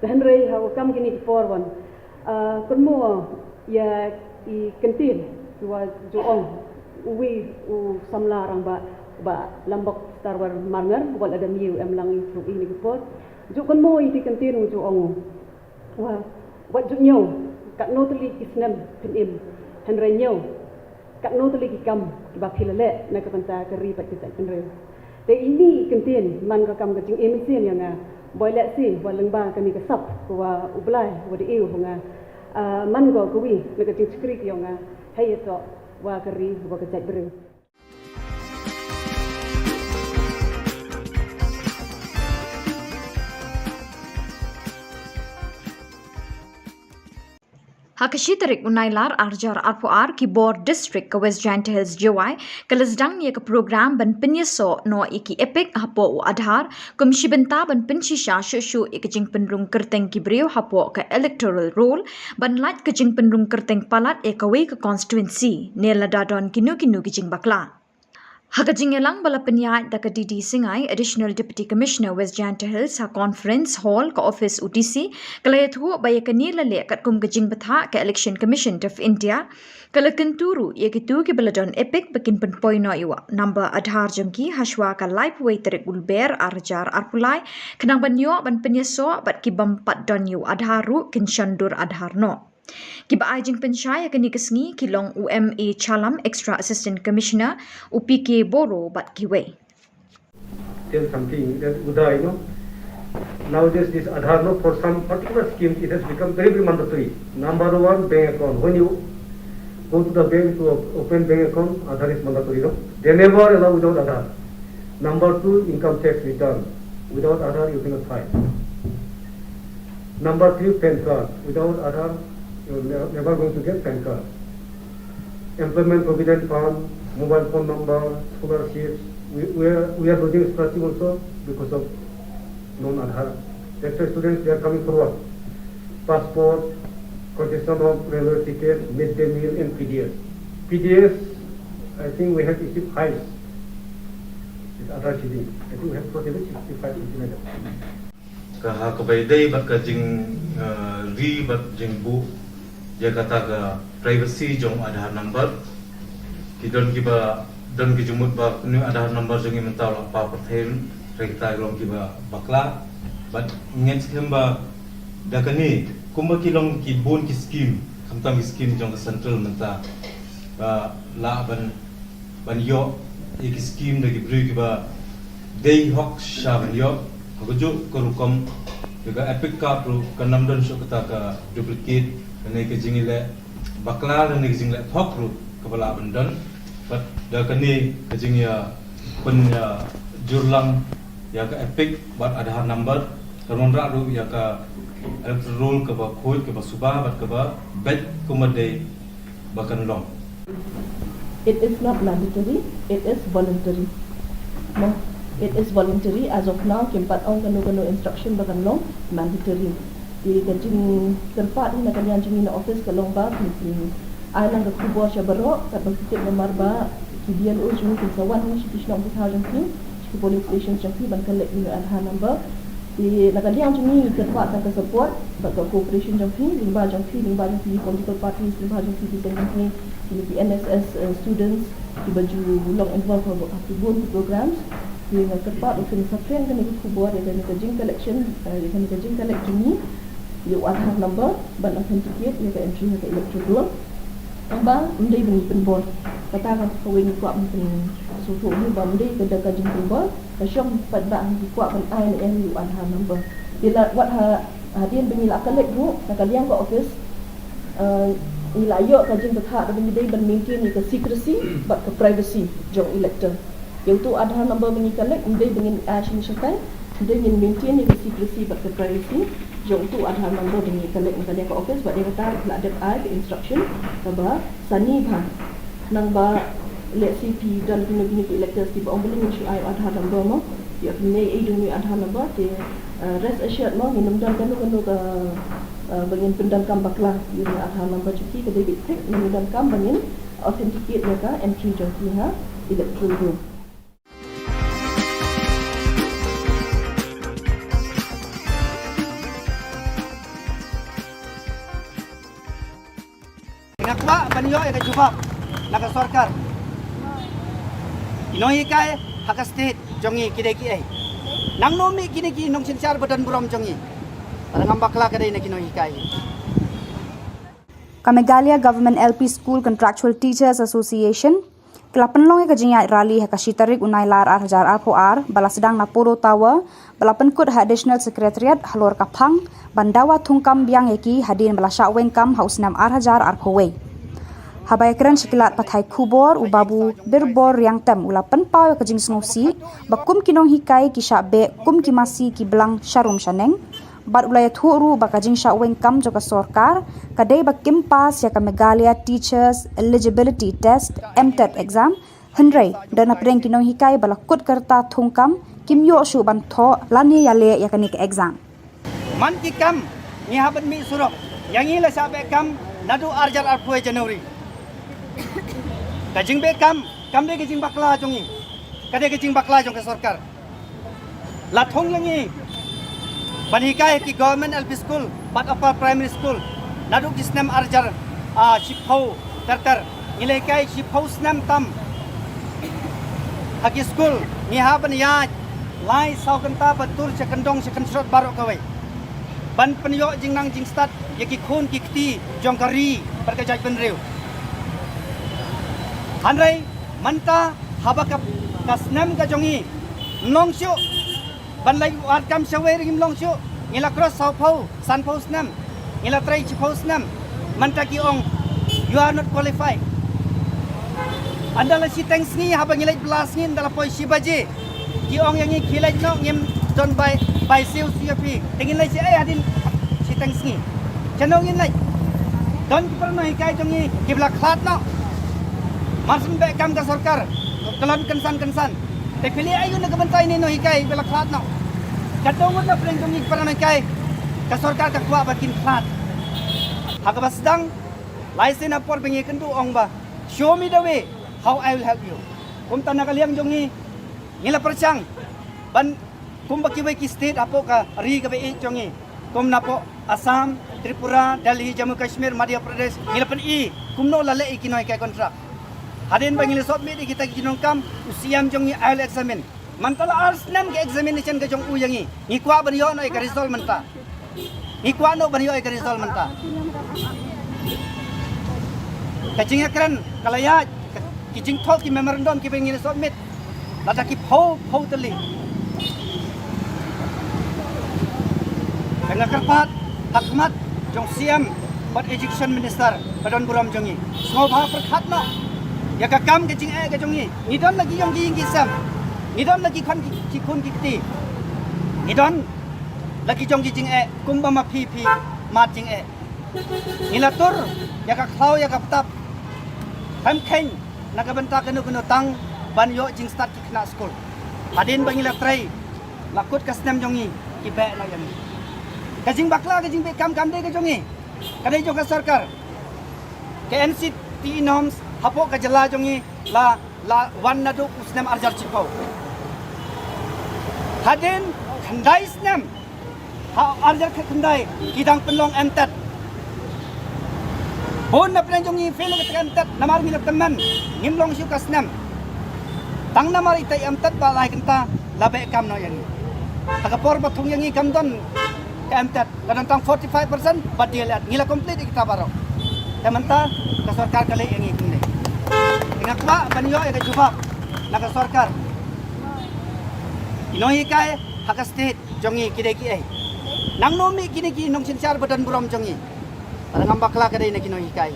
Te hynrei hawa kam kine ki por wan. Ah, kynmaw ïa i kyntien ki wa ju ong uwi u samla rangbah ba Lambok Starwell Marngar, wat la da mih u em lang i ruh ine ki por. Ju kynmaw ïa i kyntien u ju ong u. Wa, wat ju ñiew, katno tylli ki snem phin im, hynrei ñiew, katno tylli ki kam, kiba phi la leh, na ka bynta ka ri bad ka jaitbynriew. Te ini i kyntien, man ka kam ka jingim mynsiem ïa nga, boi leh shi, wa lyngba kane ka sap, ka wa u Blai, wa da ïoh nga, ah, man ko ka wi, na ka jingshakri ka ïa nga, hei ïa to, wa ka ri, wa ka jaitbynriew. Ha ka shi tarik u Nailar arhajar arphew ar ki bor district ka West Jaintia Hills Jowai ka la sdang ïa ka program ban pynïasoh noh ïa ki EPIC hapoh u Aadhaar kum shi bynta ban pynshisha shuh shuh ïa ka jingpynrung kyrteng ki briew hapoh ka electoral roll ban lait ka jingpynrung kyrteng palat ïa kawei ka constituency ne lada don kino kino ki jingbakla. Ha ka jingïalang ba la pynïaid da ka D D Singai, Additional Deputy Commissioner West Jaintia Hills, ha Conference Hall ka office u D C, ka la ïathuh ba ïa kane la leh katkum ka jingbthah ka Election Commission of India, ka la kyntu ruh ïa kito kiba la don EPIC ba kin pynpoi noh ïa u number Aadhaar jong ki hashwa ka laiphew wei tarik u Lber arhajar arphew lai, khnang ban ïoh ban pynïasoh bad ki bym pat don ïa u Aadhaar ruh kin shon dur Aadhaar noh. Kiba ai jingpynshai ha kane ka sngi ki long u M A Chalam, Extra Assistant Commissioner, u P K Boro bad kiwei. Tell something that Uday, you know. Nowadays, this Aadhaar, no, for some particular schemes, it has become very, very mandatory. Number one, bank account. When you go to the bank to op- open bank account, Aadhaar is mandatory, no? They never allow without Aadhaar. Number two, income tax return. Without Aadhaar, you cannot file. Number three, PAN card. Without Aadhaar, you're ne- never going to get PAN card. Employment provident fund, mobile phone number, scholarships. We, we, are, we are losing scholarship also because of non-Aadhaar. That's why students, they are coming forward. Passport, concession of railway ticket, midday meal, and P D S. P D S, I think we have issued files. Other city, I think we have totally sixty-five centimeters. Ka ha kaba ïadei bad ka jing, eh, ri bad jingbuh ïa kata ka privacy jong Aadhaar number. Ki don kiba don ki jingmut ba kane Aadhaar number jong ngi mynta la paw pyrthei, hynrei kita ki long kiba bakla. Bad ngi ngeit skhem ba da kane kumba ki long ki bun ki skim, khamtam ki skim jong ka central mynta, ba lah ban ban ïoh ïa ki skim da ki briew kiba dei hok sha ban ïoh. Ha kajuh ka rukom ïa ka EPIC card ruh kan ym don shuh kata ka duplicate, kane ka jingïaleh bakla lane ka jingleh thok ruh kaba lah ban don. Bad da kane ka jingïa pynïajur lang ïa ka EPIC bad Aadhaar number, kan wanrah ruh ïa ka electoral roll kaba khuid, kaba suba bad kaba beit kumba dei ba kan long. It is not mandatory, it is voluntary. No, it is voluntary. As of now kim pat ong kano kano instruction ba kan long mandatory. Te ka jingkyrpad na ka liang jong ngi na office ka long ba kin, kin ai lang ka khubor sha baroh, katba ki tip namar ba ki BLO jong ngi kin sa wan hangne sha ki shnong ki thaw jong ki, sha ki polling station jong ki ban collect ïa u Aadhaar number. Te na ka liang jong ngi ngi kyrpad tang ka support bad ka cooperation jong phi, lyngba jong phi, lyngba jong phi political parties, lyngba jong phi ki seng kynthei, kine ki NSS, eh, students kiba ju long involved ha ki bun ki programs. Te nga kyrpad ba phin sa kren kane ka khubor ïa kane ka jing collection, eh, ïa kane ka jing collect jong ngi ïa u Aadhaar number ban authenticate ïa ka entry ha ka electoral roll. Tang ba ym dei ban pynbor. Kata ka kawei ngi kwah ban pynsngewthuh hi ba ym dei ka da ka jingpynbor, ka shong pat ba ngi kwah ban ai ne em ïa u Aadhaar number. Te la wat ha, hadien ba ngi la collect ruh na ka liang ka office, eh, ngi la ïoh ka jingbatai ba ngi dei ban maintain ïa ka secrecy bad ka privacy jong elector. Ïa uto u Aadhaar number ba ngi collect, ym dei ba ngin ai shane shatai, ym dei, ngin maintain ïa ka secrecy bad ka privacy jong uto u Aadhaar number ba ngi collect na ka liang ka office, bad ïa kata la dep ai ka instruction kaba sani bha. Nang ba lehse phi don kino kino ki electors kiba ong balei ngin shu ai u Aadhaar number mo, ïa phi ne ei jong u Aadhaar number, te, eh, rest assured mo, ngin ym don kano kano ka, eh, ba ngin pyndonkam bakla ïa u Aadhaar number jong ki, ka dei beit thik, ngin ym donkam ba ngin authenticate ïa ka entry jong ki ha electoral roll. Nga kwah ban ïoh ïa ka jubab na ka sorkar. Ki nonghikai ha ka state jong ngi ki dei kiei? Nangno mih kine ki nongsynshar ba don burom jong ngi? Tang ngam bakla ka dei na ki nonghikai. Ka Meghalaya Government L P School Contractual Teachers Association ka la pynlong ïa ka jingïaid rally ha ka shi tarik u Nailar ar hajar arphew ar ba la sdang na Polo Tower, ba la pynkut ha Additional Secretariat halor ka phang ban dawa thungkam biang ïa ki hadien ba la shah weng kam ha u snem ar hajar arphew wei. Haba ïakren sha ki lad pathai khubor, u Babu Birbor Riangtem u la pynpaw ïa ka jingsngewsih ba kum ki nonghikai ki shah beh kum ki masi ki blang sharum shaneng. Bad u la ïathuh ruh ba ka jingshah weng kam jong ka sorkar ka dei ba kim pass ïa ka Meghalaya Teachers Eligibility Test, MTET exam, hynrei don hapdeng ki nonghikai ba la kut ka rta thungkam, kim ïoh shuh ban thoh lane ïaleh ïa kane ka exam. Man ki kam ngi hap ban mih surok, ïa ngi la shah beh kam naduh ar hajar arphew January. Ka jingbeh kam kam dei ka jingbakla jong ngi, ka dei ka jingbakla jong ka sorkar. La thung ïa ngi ban hikai ha ki Government L P School bad Upper Primary School naduh ki snem ar hajar, ah, shiphew ter ter. Ngi la hikai shiphew snem tam ha ki school, ngi hap ban ïaid lai saw kynta ban tur sha kyndong sha kynshrot baroh kawei ban pynïoh jingnang jingstad ïa ki khun ki kti jong ka ri bad ka jaitbynriew. Hynrei mynta haba ka, ka snem ka jong ngi ym long shuh, ban leit wad kam shawei ruh ngim long shuh. Ngi la cross sawphew, sanphew snem, ngi la trei shiphew snem. Mynta ki ong, "You are not qualified." Ynda la shiteng sngi, haba ngi leit bylla sngi, ynda la poi shi baje, ki ong ïa ngi, "Khie leit noh, ngim don bai, bai siew siew ïa phi." Te ngin leit shaei hadien shiteng sngi? Shano ngin leit? Don ki para nonghikai jong ngi kiba la khlad noh. Mar shu beh kam ka sorkar, kyllon kynsan kynsan. Te phi leh aïu na ka bynta ine i nonghikai ba la khlad noh? Ka dei ngut na pdeng jong ngi ki para nonghikai, ka sorkar ka kwah ba kin khlad. Ha kaba sdang, lai sien ha por ba ngi kynduh ong ba, "Show me the way, how I will help you." Kumta na ka liang jong ngi, Ngi la pyrshang ban kumba kiwei ki state hapoh ka ri kaba ïeit jong ngi, kum napoh Assam, Tripura, Delhi, Jammu Kashmir, Madhya Pradesh, ngi la pyni kumno la leh ïa ki nonghikai contract. Hadien ba ngi la submit ïa kita ki jinglong kam, u C M jong ngi ai la examine. Mynta la ar snem ka examination ka jong u ïa ngi. Ngi kwah ban ïoh noh ïa ka result mynta. Ngi kwah noh ban ïoh ïa ka result mynta. Ka jingïakren ka la ïaid, ka, ki jingthoh ki memorandum kiba ngi la submit lada ki phew phew tylli. Ka nga kyrpad ha khmat jong C M bad Education Minister ba don burom jong ngi, sngewbha pyrkhat noh ïa ka kam ka jingeh ka jong ngi. Ngi don la ki jong ki ïing ki sem, ngi don la ki khun ki, ki khun ki kti, ngi don la ki jong ki jingeh kumba ma phi phi mad jingeh. Ngi la tur ïa ka khlaw ïa ka btap, khlem kheiñ na ka bynta kano kano tang ban ïoh jingstad ki khynnah skul. Hadien ba ngi la trei, la kut ka snem jong ngi, ki beh noh ïa ngi. Ka jingbakla ka jingbeh kam kam dei ka jong ngi, ka dei jong ka sorkar. Ka N C T E norms hapoh ka jylla jong ngi la, la wan naduh u snem arhajar shiphew. Hadien khyndai snem, ha arhajar khatkhyndai ki dang pynlong M TET. Bun na pdeng jong ngi fail ïa ka M TET namar ngi la tymmen, ngim long shuh ka snem. Tang namar ita M TET ba lai kynta la beh kam noh ïa ngi. Ha ka por ba thung ïa ngi kam don ka M TET, ka don tang forty-five percent ba D L Ed, ngi la complete ïa kita baroh. Te mynta ka sorkar ka leh ïa ngi kumne. Te nga kwah ban ïoh ïa ka jubab na ka sorkar. Ki nonghikai ha ka state jong ngi ki dei kiei? Nangno mih kine ki nongsynshar ba don burom jong ngi? Lada ngam bakla ka dei na ki nonghikai.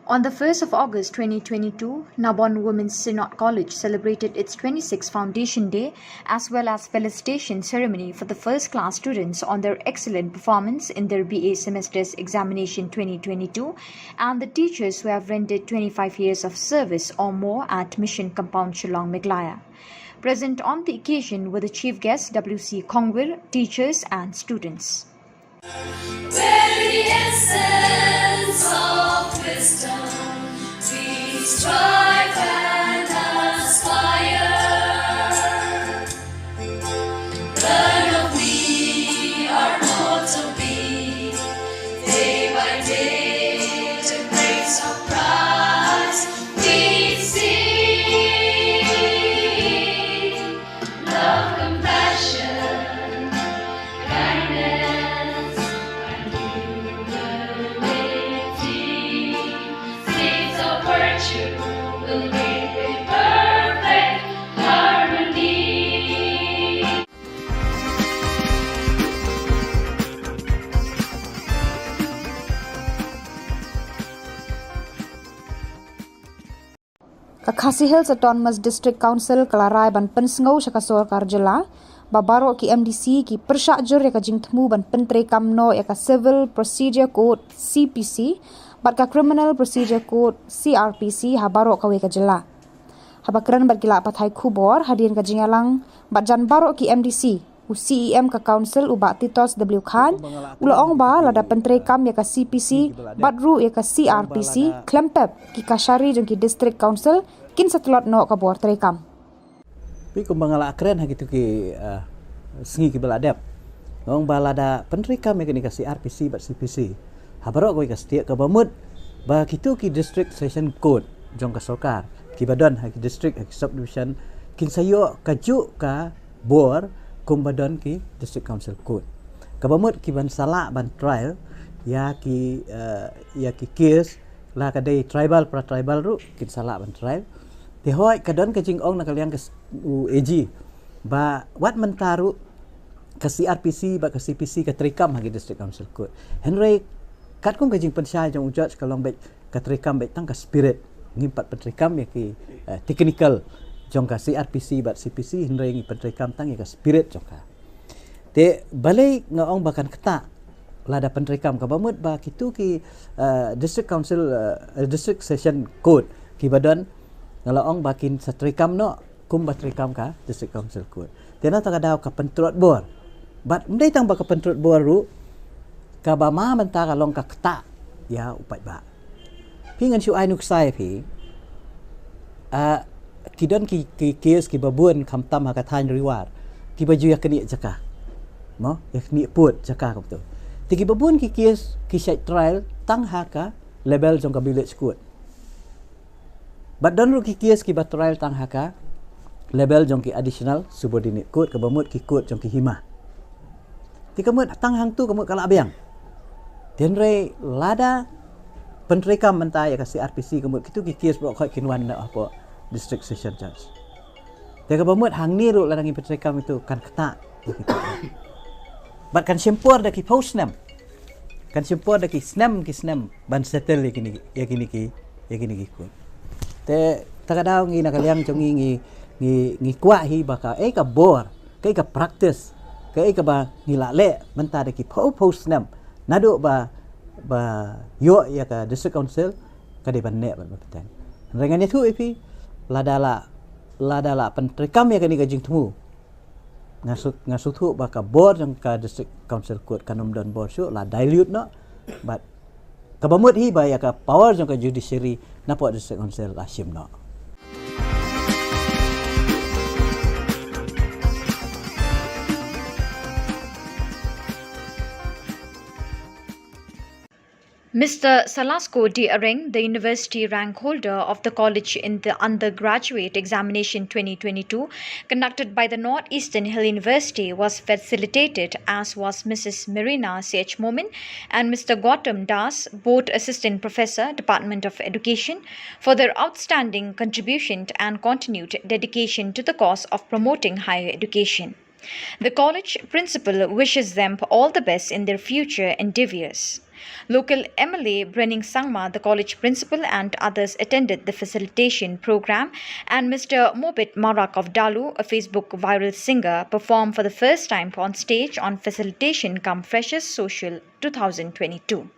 On the first of August twenty twenty-two, Nabon Women's Synod College celebrated its twenty-sixth Foundation Day as well as felicitation ceremony for the first class students on their excellent performance in their B A semester's examination twenty twenty-two and the teachers who have rendered twenty-five years of service or more at Mission Compound Shillong, Meghalaya. Present on the occasion were the chief guests W C Kongwir, teachers and students. Very essence of wisdom, we strive and aspire. Learn of me, our motto be, day by day, the grace of Christ we see. Love, compassion, kindness, and humility. Seeds of virtue will reap in perfect harmony. Ka Khasi Hills Autonomous District Council ka la rai ban pynsngew sha ka sorkar jylla ba baroh ki M D C ki pyrshah jur ïa ka jingthmu ban pyntreikam noh ïa ka Civil Procedure Code, C P C, bad ka Criminal Procedure Code, C R P C, ha baroh kawei ka jylla. Haba kren bad ki lad pathai khubor hadien ka jingïalang bad jan baroh ki M D C, u C E M ka Council, u Bah Titos W Khan, u la ong ba lada pyntreikam ïa ka C P C bad ruh ïa ka C R P C khlem pep, ki kashari jong ki District Council kin sa tlot noh ka bor treikam. Phi, kumba nga la kren ha kitu ki, eh, sngi kiba la dep, nga ong ba lada pyntreikam ïa kane ka C R P C bad C P C ha baroh kawei ka state, kaba mut ba kitu ki District Session Court jong ka sorkar kiba don ha ki district, ha ki subdivision, kin sa ïoh kajuh ka bor kumba don ki District Council Court. Kaba mut ki ban sa lah ban trial ïa ki, eh, ïa ki case, la ka dei tribal, para tribal ruh kin sa lah ban trial. Te hooid ka don ka jingong na ka liang ka s-, u A G ba wat mynta ruh ka C R P C bad ka C P C ka treikam ha ki District Council Court. Hynrei katkum ka jingpynshai jong u judge ka long beit ka treikam beit tang ka spirit. Ngim pat pyntreikam ïa ki, eh, technical jong ka C R P C bad C P C, hynrei ngi pyntreikam tang ïa ka spirit jong ka. Te balei nga ong ba kan ktah lada pyntreikam, kaba mut ba kitu ki, eh, District Council, eh, District Session Court kiba don, nga la ong ba kin sa treikam noh kumba treikam ka District Council Court. Te na kata ka daw ka pyntlot bor Bad ym dei tang ba ka pyntrud bor ruh, kaba ma mynta ka long ka ktah ïa u paidbah. Phi, ngan shu ai nuksa ïa phi. Ah, ki don ki, ki case kiba bun khamtam ha ka thaiñ Ri War, kiba ju ïa knieh jaka, mo, ïa knieh pud jaka kumto. Te kiba bun ki case ki shait trial tang ha ka level jong ka village court. Bad don ruh ki case kiba trial tang ha ka level jong ki additional subordinate court, kaba mut ki court jong ki hima. Te ka mut tang hangto ka mut ka la biang. Te hynrei lada pyntreikam mynta ïa ka C R P C, ka mut kitu ki case baroh khoit kin wan na hapoh District Session Judge. Te kaba mut hangne ruh lada ngi pyntreikam ïa kitu, kan ktah ïa kitu. Bad kan shim por da ki phew snem. Kan shim por da ki snem, ki snem ban settle ïa kine, ïa kine ki, ïa kine ki court. Te ta ka daw ngi na ka liang jong ngi, ngi, ngi, ngi kwah hi ba kaei ka bor, kaei ka practice, kaei kaba ngi la leh mynta da ki phew phew snem, naduh ba, ba ïoh ïa ka District Council, ka dei ban neh bad ban bteng. Hynrei ngan ïathuh ïa phi, lada la, lada la pyntreikam ïa kane ka jingthmu, nga shu, nga shu thuh ba ka bor jong ka District Council Court kan ym don bor shuh, la dilute noh. Bad kaba mut hi ba ïa ka power jong ka judiciary napoh District Council la shim noh. Mister Salasko D. Areng, the university rank holder of the college in the undergraduate examination twenty twenty-two conducted by the North Eastern Hill University, was facilitated, as was Missus Marina C H Momin and Mister Gautam Das, both Assistant Professor, Department of Education, for their outstanding contribution and continued dedication to the cause of promoting higher education. The college principal wishes them all the best in their future endeavors. Local M L A Brening Sangma, the college principal, and others attended the facilitation program, and Mister Mobit Marak of Dalu, a Facebook viral singer, performed for the first time on stage on Facilitation cum Freshers Social two thousand twenty-two.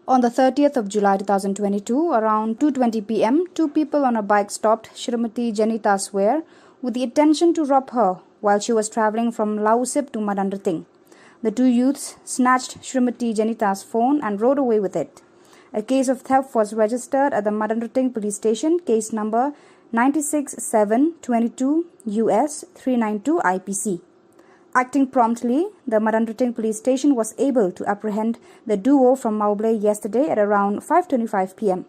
On the thirtieth of July two thousand twenty-two, around two twenty p m, two people on a bike stopped Shrimati Janita Swer with the intention to rob her while she was travelling from Lausip to Madanrting. The two youths snatched Shrimati Janita's phone and rode away with it. A case of theft was registered at the Madanrting Police Station, case number nine six seven twenty-two U S three nine two I P C. Acting promptly, the Madanrting Police Station was able to apprehend the duo from Mawblei yesterday at around five twenty-five p m.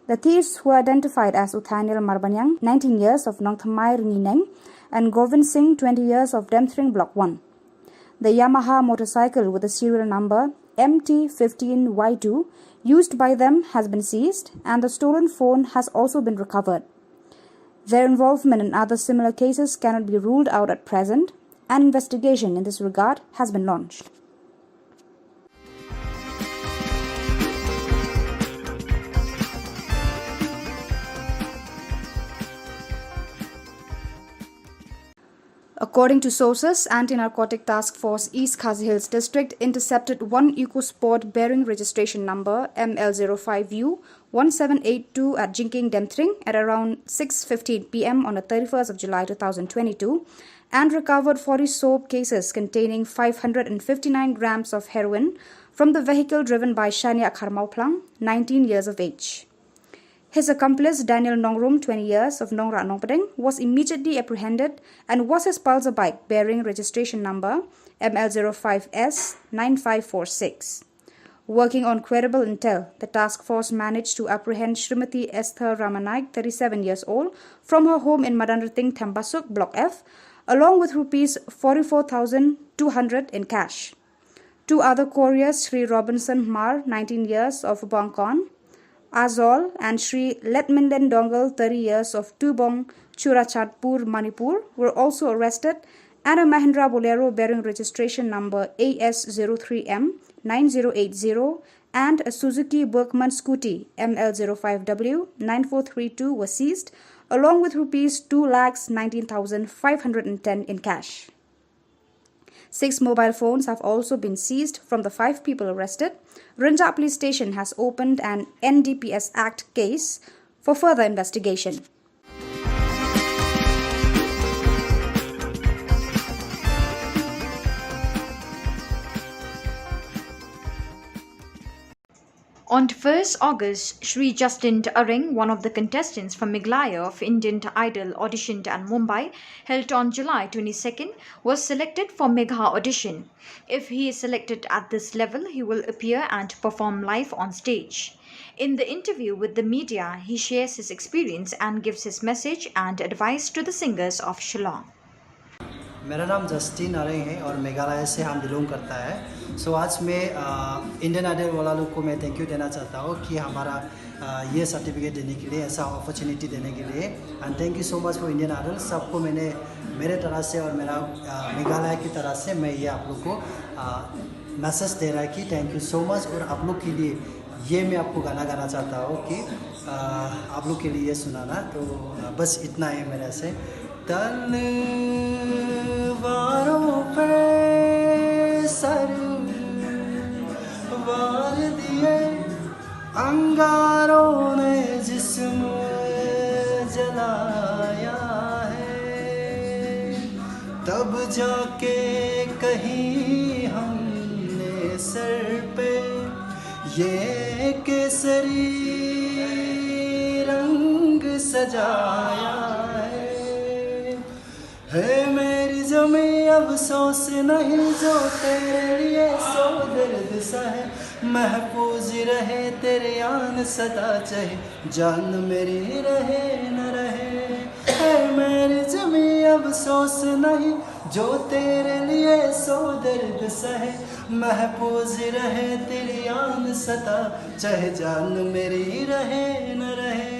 The thieves were identified as Uthainil Marbaniang, nineteen years, of Nongthymmai Rngeineng, and Govind Singh, twenty years, of Demthring Block one. The Yamaha motorcycle with the serial number M T fifteen Y two used by them has been seized, and the stolen phone has also been recovered. Their involvement in other similar cases cannot be ruled out at present. An investigation in this regard has been launched. According to sources, Anti-Narcotic Task Force East Khasi Hills District intercepted one EcoSport bearing registration number M L zero five U one seven eight two at Jingkieng Demthring at around six fifteen p m on the thirty-first of July two thousand twenty-two, and recovered forty soap cases containing five hundred and fifty-nine grams of heroin from the vehicle driven by Shania Kharmauplang, nineteen years of age. His accomplice, Daniel Nongrum, twenty years, of Nongrah Nongpdeng, was immediately apprehended and was his Pulsar bike bearing registration number M L zero five S nine five four six. Working on credible intel, the task force managed to apprehend Shrimati Esther Ramanaik, thirty-seven years old, from her home in Madanrting Thembasuk, Block F, along with rupees forty-four thousand two hundred in cash. Two other couriers, Shri Robinson Hmar, nineteen years, of Bangkon, Azol, and Shri Letminden Dongal, thirty years, of Tubong, Churachandpur, Manipur, were also arrested, and a Mahindra Bolero bearing registration number A S zero three M nine zero eight zero and a Suzuki Bergman scooty M L zero five W nine four three two were seized, along with rupees two lakhs nineteen thousand five hundred and ten in cash. Six mobile phones have also been seized from the five people arrested. Rynjah Police Station has opened an N D P S Act case for further investigation. On first August, Shri Justin Areng, one of the contestants from Meghalaya of Indian Idol auditioned at Mumbai, held on July twenty-second, was selected for Megha audition. If he is selected at this level, he will appear and perform live on stage. In the interview with the media, he shares his experience and gives his message and advice to the singers of Shillong. मेरा नाम जस्टिन अरेंग है और मेघालय से हम बिलोंग करता है। सो आज मैं इंडियन आइडल वाला लोग को मैं थैंक यू देना चाहता हूँ कि हमारा अ, ये सर्टिफिकेट देने के लिए, ऐसा अपॉर्चुनिटी देने के लिए। And thank you so much for Indian Idol। सबको मैंने मेरे तरह से और मेरा अ, मेघालय की तरह से मैं ये आप लोग को मैसेज दे रहा है कि थैंक यू सो मच। और आप लोग के लिए ये मैं आपको गाना गाना चाहता हूँ कि अ, आप लोग के लिए सुनाना। तो अ, बस इतना है मेरे से। तलवारों पे सर वार दिए, अंगारों ने जिस्म जलाया है, तब जाके कहीं हमने सर पे ये केसरी रंग सजाया है। हे मेरी जमी, अफसोस नहीं जो तेरे लिए सौ दर्द सहे, महफूज रहे तेरी आन सदा चाहे जान मेरी रहे न रहे। हे मेरी जमी, अफसोस नहीं जो तेरे लिए सौ दर्द सहे, महफूज रहे तेरी आन सदा चाहे जान मेरी रहे न रहे।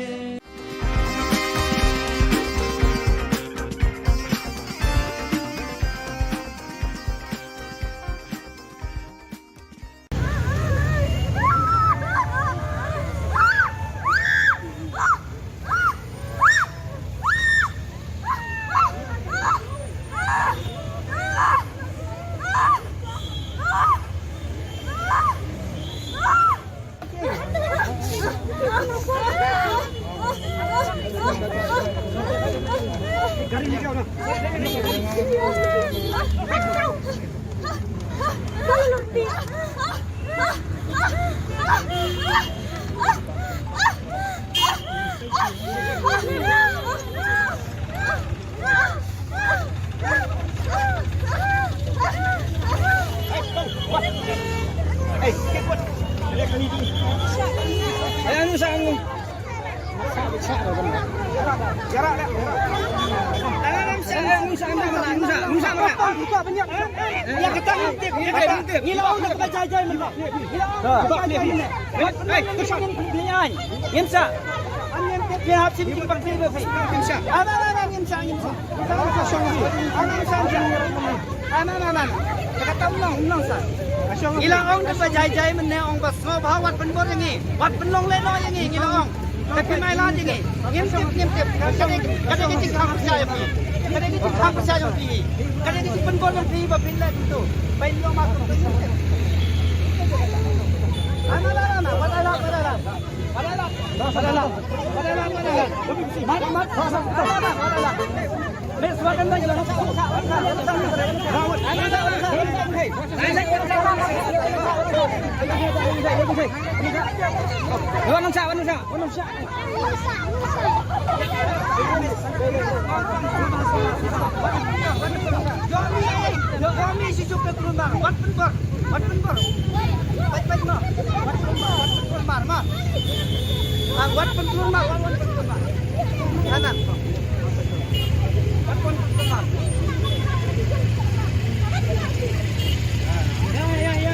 Ngi la ong da ba jai jai mynne ong ba sngewbha wat pynbor ïa ngi, wat pynlong lehnoh ïa ngi, ngi la ong. Te phi mai lad ïa ngi. Ngim tip, ngim tip. Ka dei, ka dei ka jingkhang pyrshah ïa phi. Ka dei ka jingkhang pyrshah ïa phi. Ka dei ka jingpynbor ïa phi ba phin leh kumto. Ba in ïoh ma kumto. Ana la ana, wat ala, wat ala. Wat pynbor. Wat pynbor. Peit, peit noh. Wat pynbor, wat pynbor mar, mar. Ah, wat pynbor mar, wat, wat pynbor mar. Kanan. Wat pynbor mar. Ya, ya, ya.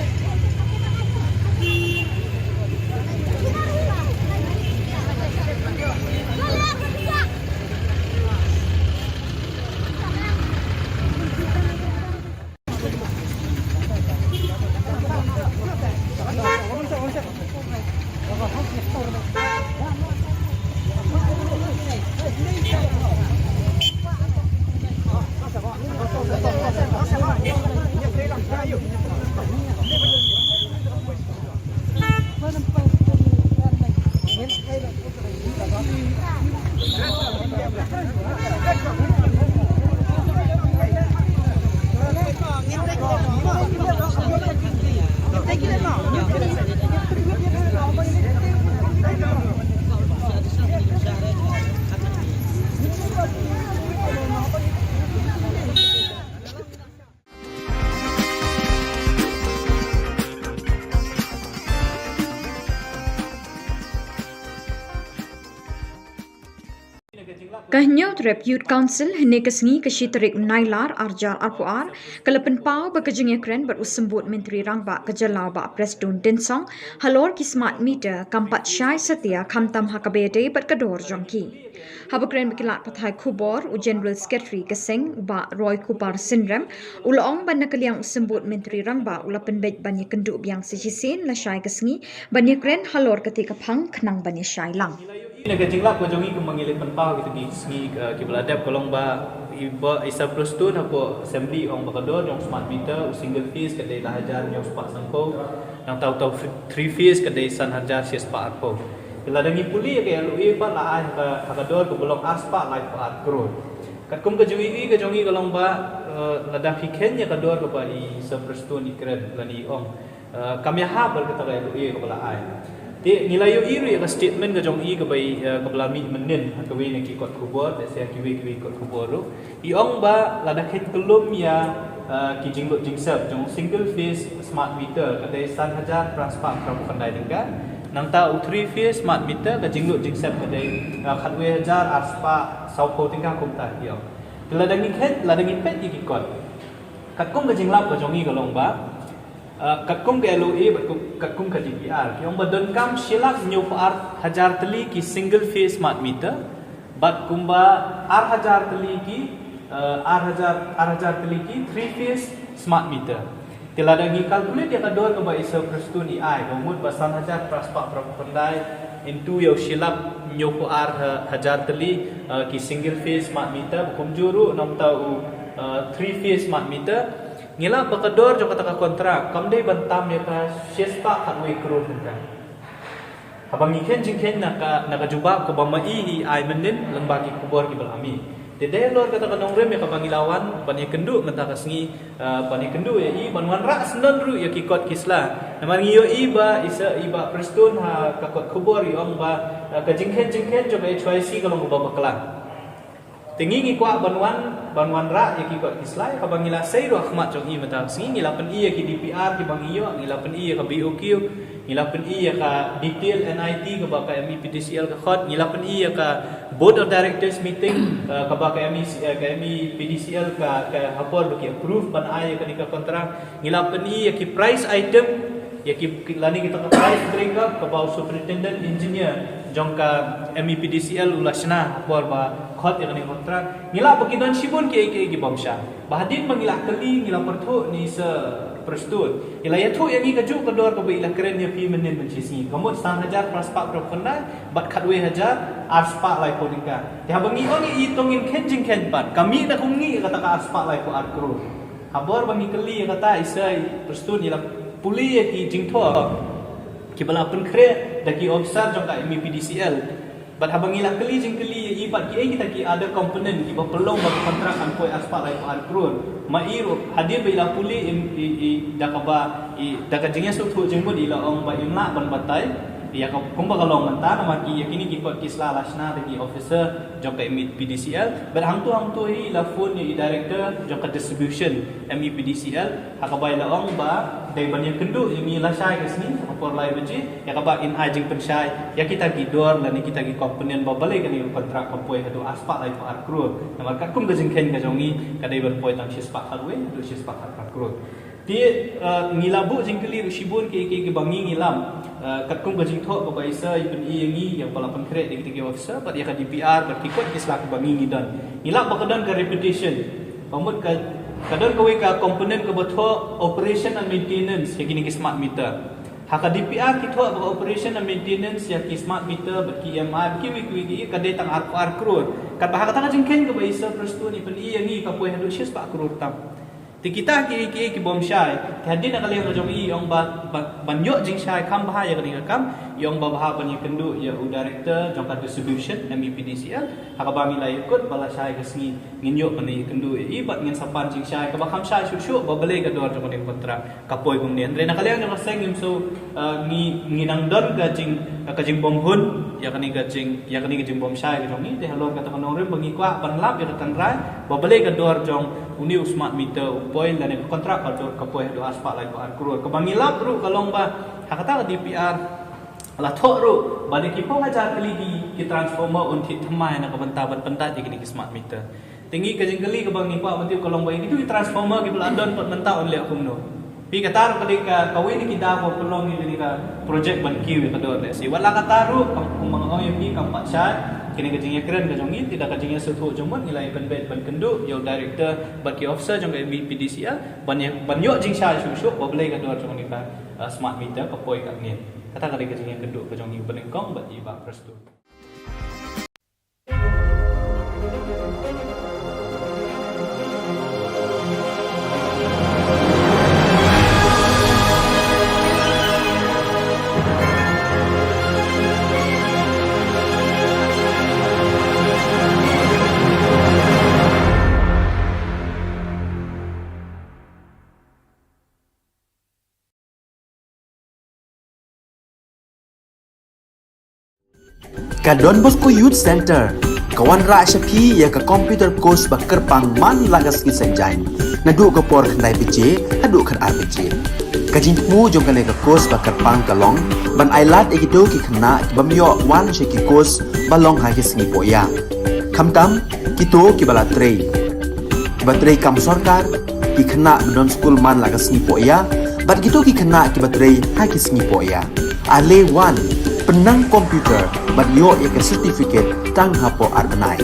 Hynñiewtrep Youth Council hynne ka sngi ka shi tarik u Nailar arjar arphew ar ka la pynpaw ba ka jingïakren bad u symbud Myntri Rangbah ka jylla Bah Prestone Tynsong halor ki smart meter kam pat shai satia khamtam ha kaba ïadei bad ka dor jong ki. Haba kren bad ki lad pathai khubor u General Secretary ka seng u Bah Roy Kupar Synrem u la ong ba na ka liang u symbud Myntri Rangbah u la pynbeit ban ïakynduh biang sa shisien lashai ka sngi ban ïakren halor kata ka phang khnang ban ïashai lang. Na ka jinglap ka jong i kumba ngi la pynpaw kita ki sngi kiba la dep ka long ba i Bah Prestone hapoh Assembly ong ba ka dor jong smart meter u single phase ka dei lai hajar hynñiew spah sanphew, nangta uta u three phase ka dei san hajar shi spah arphew. Lada ngi pule ïa ka LOA pat la ai ha ka dor kaba long ar spah laiphew ar klur. Katkum ka jingïohi ka jong i ka long ba lada phi kheiñ ïa ka dor kaba i Sir Prestone i kren lane i ong, kam ïahap bad kata ka LOA kaba la ai. Te ngi la ïohi ruh ïa ka statement ka jong i kaba i kaba la mih mynnin ha kawei na ki kot khubor, lehse ha kiwei kiwei kot khubor ruh. I ong ba lada kheiñ kyllum ïa ki jinglut jingsep jong single phase smart meter ka dei san hajar phra spah phra phew khyndai tyngka. Nangta u three phase smart meter ka jinglut jingsep ka dei khatwei hajar ar spah sawphew tyngka kumta i ong. Te lada ngi kheiñ, lada ngi peit ïa ki kot katkum ka jinglap ka jong i ka long ba katkum ka LOA bad katkum ka DPR ki ong ba donkam shi lak hynñiewphew ar hajar tylli ki single phase smart meter bad kumba ar hajar tylli ki ar hajar ar hajar tylli ki three phase smart meter. Te lada ngi calculate ïa ka dor kaba i Sir Prestone i ai ba mut ba san hajar phra spah phra phew khyndai into ïa u shi lak hynñiewphew ar hajar tylli ki single phase smart meter ba kumjuh ruh nangta u three phase smart meter. Ngi lap ba ka dor jong kata ka kontrak kam dei ban tam ïa ka shi spah khatwei klur tyngka. Haba ngi kheiñ jingkheiñ na ka na ka jubab kaba ma i i ai mynnin lyngba ki khubor kiba la mih. Te dei halor kata ka nongrim ïa kaba ngi la wan ban ïakynduh mynta ka sngi ban ïakynduh ïa i ban wanrah syndon ruh ïa ki kot ki sla. Namar ngi ïohi ba i Sir i Bah Prestone ha ka kot khubor i ong ba ka jingkheiñ jingkheiñ jong ka HYC ka long kaba bakla. Te ngi ngi kwah ban wan ban wanrah ïa ki kot ki sla ïa kaba ngi la sei ruh ha khmat jong i mynta ka sngi. Ngi la pyni ïa ki DPR kiba ngi ïoh, ngi la pyni ïa ka BOQ, ngi la pyni ïa ka detail NIT kaba ka MePDCL ka khot, ngi la pyni ïa ka Board of Directors meeting kaba ka MePDCL ka ka ha por ba ki approve ban ai ïa kane ka kontrak. Ngi la pyni ïa ki price item ïa ki lane kita ka price break up kaba u superintendent engineer jong ka MePDCL u la shna ha por ba khot ïa kane ka kontrak. Ngi lap ba ki don shibun kiei kiei ki bym shai. Ba hadien ba ngi la kylli ngi la pyrthuh na i Sir Prestone i la ïathuh ïa ngi kajuh ka dor kaba i la kren ïa phi mynnin mynshisngi ka mut san hajar phra spah phra phew khyndai bad khatwei hajar ar spah laiphew tyngka. Te haba ngi ong ïa i to ngin kheiñ jingkheiñ pat ka mih na kumne ïa kata ka ar spah laiphew ar klur. Ha bor ba ngi kylli ïa kata i Sir Prestone i la pule ïa ki jingthoh kiba la pynkhreh da ki officer jong ka MePDCL. Bad haba ngi la kylli jingkylli ïa i bad kiei kita ki other component kiba pynlong ba ka kontrak kan poi ar spah laiphew ar klur. Ma i ruh hadien ba i la pule i da kaba i da ka jingïasngewthuh jingmut i la ong ba im lah ban batai ïa ka kumba ka long mynta namar ki ïa kine ki kot ki sla la shna da ki officer jong ka MePDCL. Bad hangtu hangtu hi i la phone ïa i director jong ka distribution MePDCL ha kaba i la ong ba dei ban ïakynduh ïa ngi lashai ka sngi ha ka por lai baje ïa kaba in ai jingpynshai ïa kita ki dor lane kita ki component ba balei kane ka kontrak ka poi haduh ar spah laiphew ar klur. Namar katkum ka jingkheiñ ka jong ngi ka dei ban poi tang shi spah khatwei haduh shi spah khatphra klur. Te ngi la buh jingkylli ruh shibun kiei kiei kiba ngi ngi lap katkum ka jingthoh kaba i Sir i pyni ïa ngi ïa kaba la pynkhreh da kita ki officer bad ïa ka DPR bad ki kot ki sla kiba ngi ngi don. Ngi lap ba ka don ka repetition. Ba mut ka ka don kawei ka component kaba thoh operation and maintenance ïa kine ki smart meter. Ha ka DPR ki thoh ba ka operation and maintenance ïa ki smart meter bad ki EMI bad kiwei kiwei ki ka dei tang ar ar klur. Katba ha kata ka jingkheiñ kaba i Sir Prestone i pyni ïa ngi ka poi haduh shi spah klur tam. Te kita kiei kiei ki bym shai. Te hadien na ka liang ka jong i i ong ba ban ïoh jingshai kham bha ïa kane ka kam i ong ba bha ban ïakynduh ïa u director jong ka distribution MePDCL. Ha kaba ngi la ïakut ba lashai ka sngi ngin ïoh ban ïakynduh ïa i bad ngin sa pan jingshai kaba kham shai shuh shuh ba balei ka dor jong kane ka kontrak ka poi kumne. Hynrei na ka liang jong ka seng ngim shu ngi ngi nang don ka jing ka jingbymhun ïa kane ka jing ïa kane ka jingbymshai ka jong ngi. Te halor kata ka nongrim ba ngi kwah ban lap ïa ka tynrai ba balei ka dor jong une u smart meter u poi lane ka kontrak ka dor ka poi haduh ar spah laiphew ar klur. Kaba ngi lap ruh ka long ba ha kata ka DPR La thoh ruh ba da ki phew hajar tylli ki, ki transformer un thied thymmai na ka bynta ban pyndait ïa kine ki smart meter. Te ngi ka jingkylli kaba ngi kwah ban tip ka long ba ïa kitu ki transformer kiba la don pat mynta un leh kumno. Phi, kata ruh ka dei ka, kawei na ki daw ba pynlong ïa kane ka project ban kiew ïa ka dor lehse. Wat la kata ruh, kam, kumba nga ong ïa phi, kam pat shai, kane ka jingïakren ka jong ngi, te da ka jingïasngewthuh jong mut ngi la ïa pynbeit ban kynduh ïa u director bad ki officer jong ka M V P D C L ban ïa, ban ïoh jingshai shuh shuh ba balei ka dor jong kane ka, uh, smart meter ka poi katne. Kata ka dei ka jingïakynduh ka jong ngi ba nyngkong bad i Bah Prestone. Ka Don Bosco Youth Center ka wanrah sha phi ïa ka computer course ba kyrpang man la ka sngi Saitjaiñ, naduh ka por khyndai baje haduh khatar baje. Ka jingthmu jong kane ka course ba kyrpang ka long ban ailad ïa kito ki khynnah ki bym ïoh wan sha ki course ba long ha ki sngi pohïa, khamtam kito kiba la trei, kiba trei kam sorkar, ki khynnah ba don skul man la ka sngi pohïa bad kito ki khynnah kiba trei ha ki sngi pohïa. Ale wan, pynnang computer bad ïoh ïa ka certificate tang hapoh ar bnai.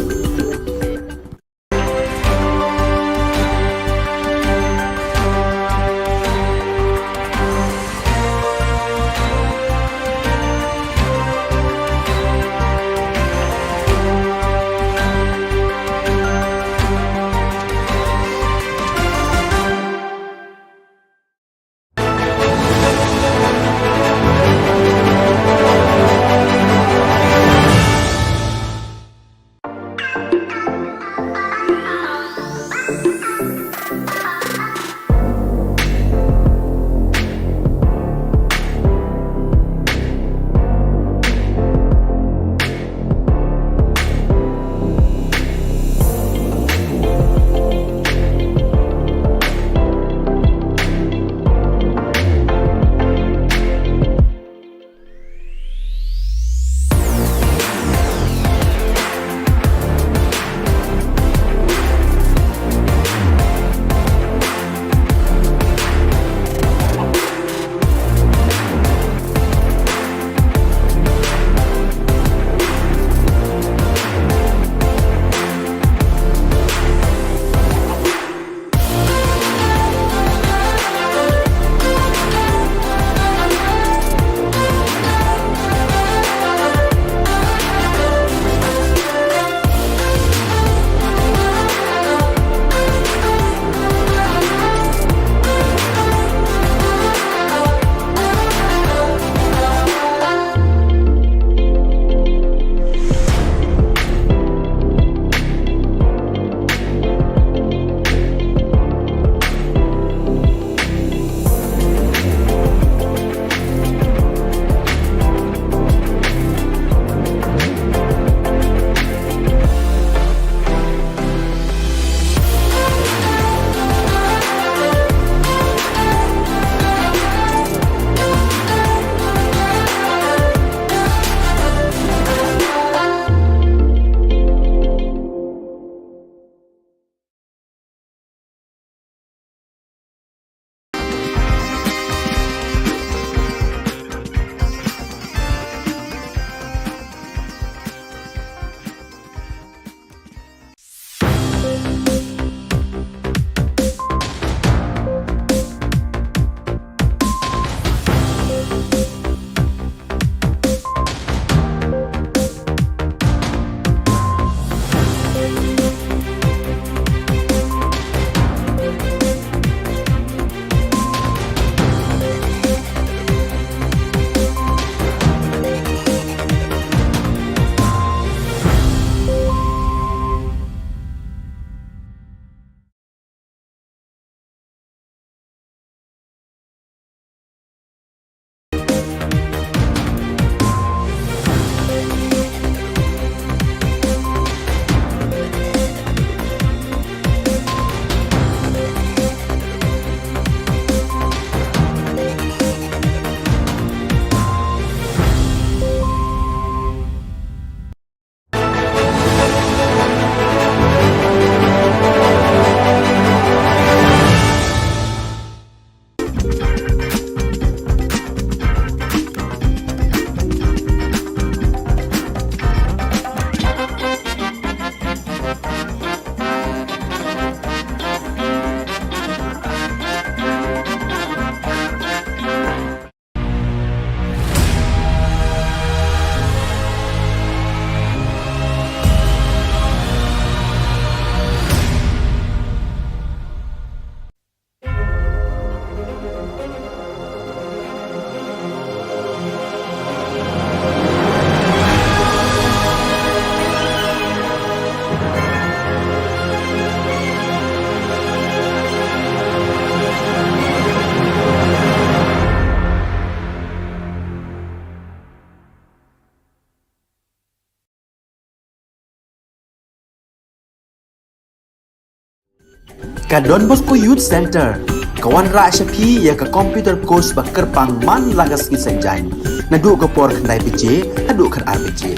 Ka Don Bosco Youth Centre ka wanrah sha phi ïa ka computer course ba kyrpang man la ka sngi Saitjaiñ, naduh ka por khyndai baje haduh khatar baje.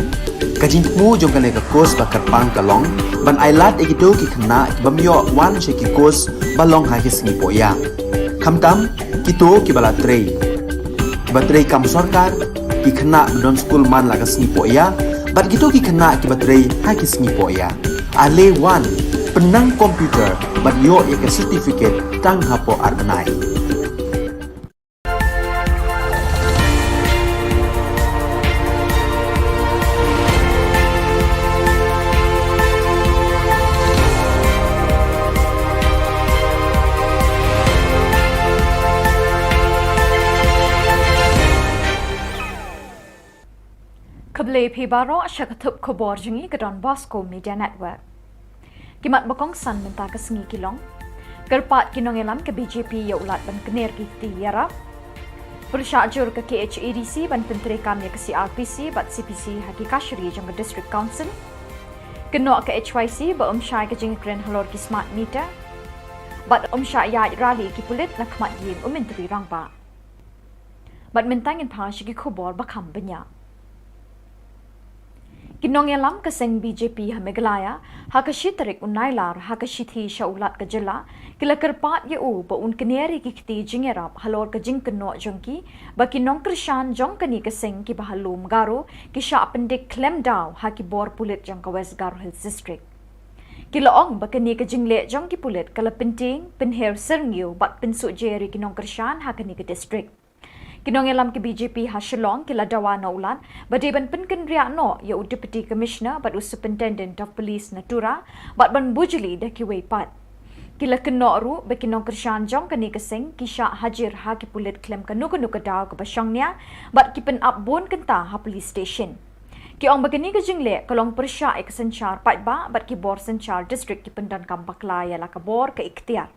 Ka jingthmu jong kane ka course ba kyrpang ka long ban ailad ïa kito ki khynnah ki bym ïoh wan sha ki course ba long ha ki sngi pohïa, khamtam kito kiba la trei, kiba trei kam sorkar, ki khynnah ba don skul man la ka sngi pohïa bad kito ki khynnah kiba trei ha ki sngi pohïa. Ale wan, pynnang computer bad ïoh ïa ka certificate tang hapoh ar bnai. Khublei phi baroh sha ka thup khubor jong ngi ka Don Bosco Media Network. Ki mat ba kongsan mynta ka sngi ki long: Kyrpad ki nongïalam ka B J P ïa u lad ban kner ki kti ïarap. Pyrshah jur ka K H A D C ban pyntreikam ïa ka C R P C bad C P C ha ki kashari jong ka District Council. Kynnoh ka H Y C ba ym shai ka jingkren halor ki smart meter. Bad ym shah ïaid rally ki pulit na khmat ïing u Myntri Rangbah. Bad mynta ngin phai sha ki khubor ba kham bniah. Ki nongïalam ka seng B J P ha Meghalaya, ha ka shi tarik u Nailar, ha ka shithi sha u Lat ka jylla, ki la kyrpad ïa u ba un kner ïa ki kti jingïarap halor ka jingkynnoh jong ki ba ki nongkyrshan jong kane ka seng kiba ha Lum Garo ki shah pyndik khlem daw ha ki bor pulit jong ka West Garo Hills District. Ki la ong ba kane ka jingleh jong ki pulit ka la pyntieng, pynher syrngiew bad pynsuhjer ïa ki nongkyrshan ha kane ka district. Ki nongïalam ki B J P ha Shillong ki la dawa na u Lat ba dei ban pynkynriah noh ïa u Deputy Commissioner bad u Superintendent of Police na Tura bad ban bujli da kiwei pat. Ki la kynnoh ruh ba ki nongkyrshan jong kane ka seng ki shah hajir ha ki pulit khlem kano kano ka daw kaba shongnia bad ki pynap bun kynta ha police station. Ki ong ba kane ka jingleh ka long pyrshah ïa ka synshar paidbah bad ki bor synshar district ki pyndonkam bakla ïa la ka bor ka iktiar.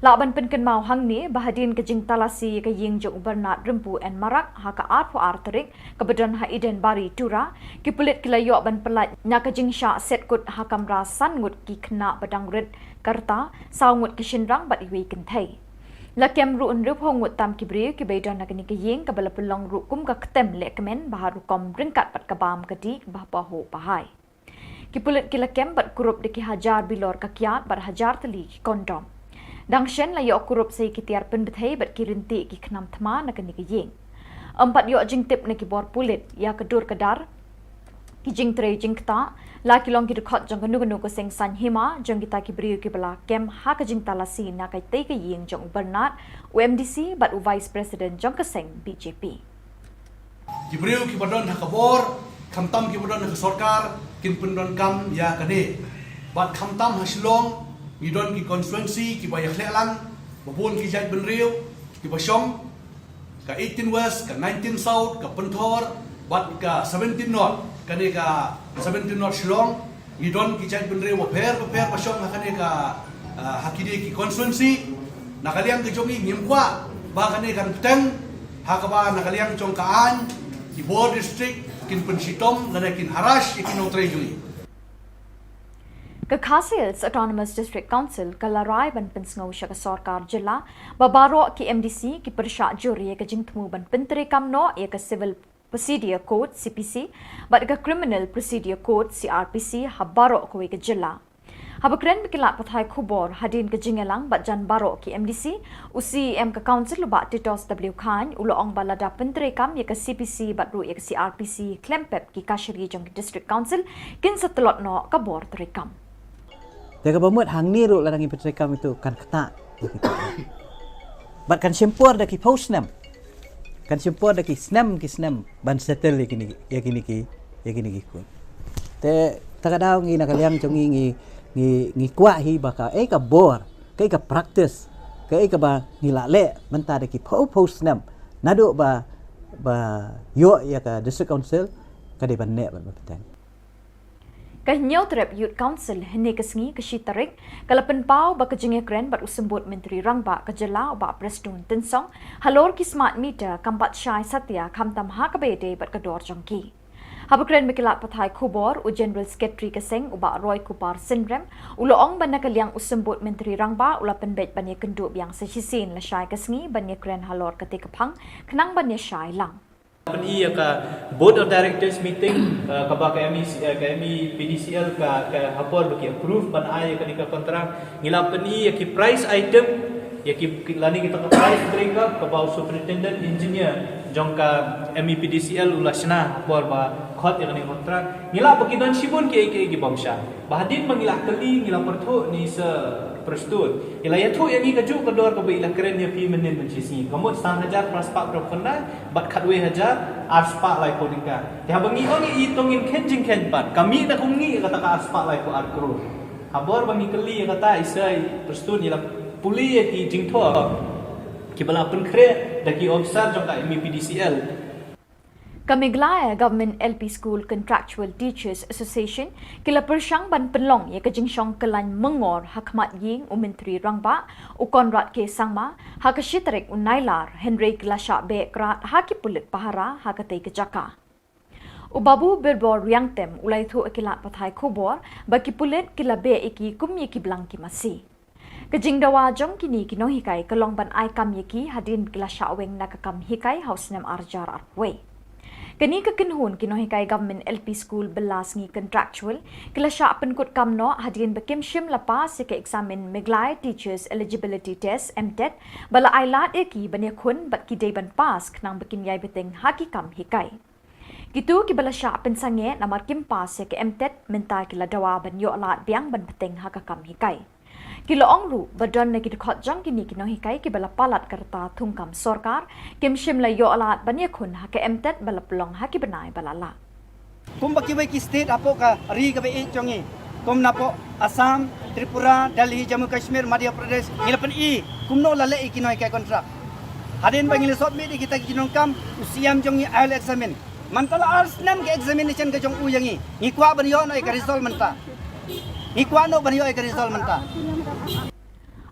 Lah ban pynkynmaw hangne ba hadien ka jingtalasi ïa ka ïing jong u Bernard Rympu N Marak ha ka arphew ar tarik kaba don ha Eden Bari Tura, ki pulit ki la ïoh ban pyllait na ka jingshah set kut ha kamra san ngut ki khynnah ba dang rit ka rta, saw ngut ki shynrang bad iwei i kynthei. La kem ruh hynriewphew ngut tam ki briew kiba ïadon ha kane ka ïing kaba la pynlong ruh kum ka ktem lehkmen ba ha rukom ryngkat bad ka bam ka dih ba hapoh ba hai. Ki pulit ki la kem bad kurup da ki hajar bilor ka kiad bad hajar tylli ki kondom. Dang shen la ïoh kurup sa ïa ki tiar pynbthei bad ki ryntih ki khnam thma na kane ka ïing. Ym pat ïoh jingtip na ki bor pulit ïa ka dur ka dar, ki jingtrei jingktah, la ki long ki dkhot jong kano kano ka seng saiñ hima jong kita ki briew kiba la kem ha ka jingtalasi na katei ka ïing jong u Bernard, u M D C bad u Vice President jong ka seng B J P. Ki briew kiba don ha ka bor, khamtam kiba don ha ka sorkar, kin pyndonkam ïa kane. Bad khamtam ha Shillong, ngi don ki constituency kiba ïakhleh lang, ba bun ki jaitbynriew kiba shong, ka eighteen West, ka nineteen South, ka Pynthor bad ka seventeen North. Kane ka seventeen North Shillong, ngi don ki jaitbynriew bapher bapher ba shong ha kane ka, ah, ha kine ki constituency. Na ka liang ka jong ngi ngim kwah ba kane kan bteng, ha kaba na ka liang jong ka aiñ ki bor district kin pynshitom lane kin harass ïa ki nongtrei jong ngi. Ka Khasi Hills Autonomous District Council ka la rai ban pynsngew sha ka sorkar jylla ba baroh ki M D C ki pyrshah jur ïa ka jingthmu ban pyntreikam noh ïa ka Civil Procedure Code, C P C, bad ka Criminal Procedure Code, C R P C, ha baroh kawei ka jylla. Haba kren bad ki lad pathai khubor hadien ka jingïalang bad jan baroh ki M D C, u C E M ka Council u Bah Titos W Chyne u la ong ba lada pyntreikam ïa ka C P C bad ruh ïa ka C R P C khlem pep ki kashari jong ki District Council, kin sa tlot noh ka bor treikam. Te kaba mut hangne ruh lada ngi pyntreikam ïa kito kan ktah. Bad kan shim por da ki phew snem. Kan shim por da ki snem ki snem ban settle ïa kine, ïa kine ki, ïa kine ki court. Te ta ka daw ngi na ka liang jong ngi ngi, ngi, ngi kwah hi ba kaei ka bor, kaei ka practice, kaei kaba ngi la leh mynta da ki phew phew snem naduh ba, ba ïoh ïa ka District Council ka dei ban neh bad ban bteng. Ka Hynñiewtrep Youth Council hynne ka sngi ka shi tarik ka la pynpaw ba ka jingïakren bad u Symbud Myntri Rangbah ka jylla u Bah Prestone Tynsong halor ki smart meter kam pat shai satia khamtam ha kaba ïadei bad ka dor jong ki. Haba kren bad ki lad pathai khubor, u General Secretary ka seng, u Bah Roy Kupar Synrem, u la ong ba na ka liang u Symbud Myntri Rangbah u la pynbeit ban ïakynduh biang sa shisien lashai ka sngi ban ïakren halor katei ka phang khnang ban ïashai lang. Pyni ïa ka Board of Directors meeting, eh, kaba ka M E C, eh, ka M E P D C L ka, ka ha por ba ki approve ban ai ïa kane ka contract. Ngi la pyni ïa ki price item, ïa ki, ki lane kita ka price breakup kaba u Superintendent Engineer jong ka M E P D C L u la shna ha por ba khot ïa kane ka contract. Ngi la ba ki don shibun kiei kiei ki bym shai. Ba hadien ba ngi la kylli, ngi la pyrthuh ne i Sir Prestone. I la ïathuh ïa ngi kajuh ka dor kaba i la kren ïa phi mynnin mynshisngi. Ka mut san hajar phra spah hynriewphew khyndai bad khatwei hajar ar spah laiphew tyngka. Te haba ngi ong ïa i, to ngin kheiñ jingkheiñ pat. Ka mih na kumne kata ka ar spah laiphew ar klur. Ha por ba ngi kylli ïa kata, i Sir Prestone i la pule ïa ki jingthoh kiba la pynkhreh da ki officer jong ka M E P D C L. Ka Meghalaya Government L P School Contractual Teachers Association ki la pyrshang ban pynlong ïa ka jingshong kyllain myngor ha khmat ïing u Myntri Rangbah, u Conrad K Sangma, ha ka shi tarik u Nailar, hynrei ki la shah beh krad ha ki pulit pahara ha katei ka jaka. U Babu Birbor Riangtem u la ïathuh ïa ki lad pathai khubor ba ki pulit ki la beh ïa ki kum ïa ki blang ki masi. Ka jingdawa jong kine ki nonghikai ka long ban ai kam ïa ki hadien ba ki la shah weng na ka kam hikai ha u snem ar hajar arphew wei. Kane ka kynhun ki nonghikai Government L P School bylla sngi contractual ki la shah pynkut kam noh hadien ba kim shym la pass ïa ka eksamin Meghalaya Teachers Eligibility Test, MTET, ba la ai lad ïa ki ban ïakhun bad ki dei ban pass khnang ba kin ïai bteng ha ki kam hikai. Kito kiba la shah pynsangeh namar kim pass ïa ka MTET mynta ki la dawa ban ïoh lad biang ban bteng ha ka kam hikai. Ki la ong ruh ba don na ki dkhot jong kine ki nonghikai kiba la palat ka rta thungkam sorkar, kim shym la ïoh lad ban ïakhun ha ka MTET ba la pynlong ha ki bnai ba la lah. Kumba kiwei ki state hapoh ka ri kaba ïeit jong ngi, kum napoh Assam, Tripura, Delhi, Jammu Kashmir, Madhya Pradesh, ngi la pyni kumno la leh ïa ki nonghikai contract. Hadien ba ngi la submit ïa kita ki jingdonkam, u C M jong ngi ai la examine. Mynta la ar snem ka examination ka jong u ïa ngi. Ngi kwah ban ïoh noh ïa ka result mynta. Ngi kwah noh ban ïoh ïa ka result mynta.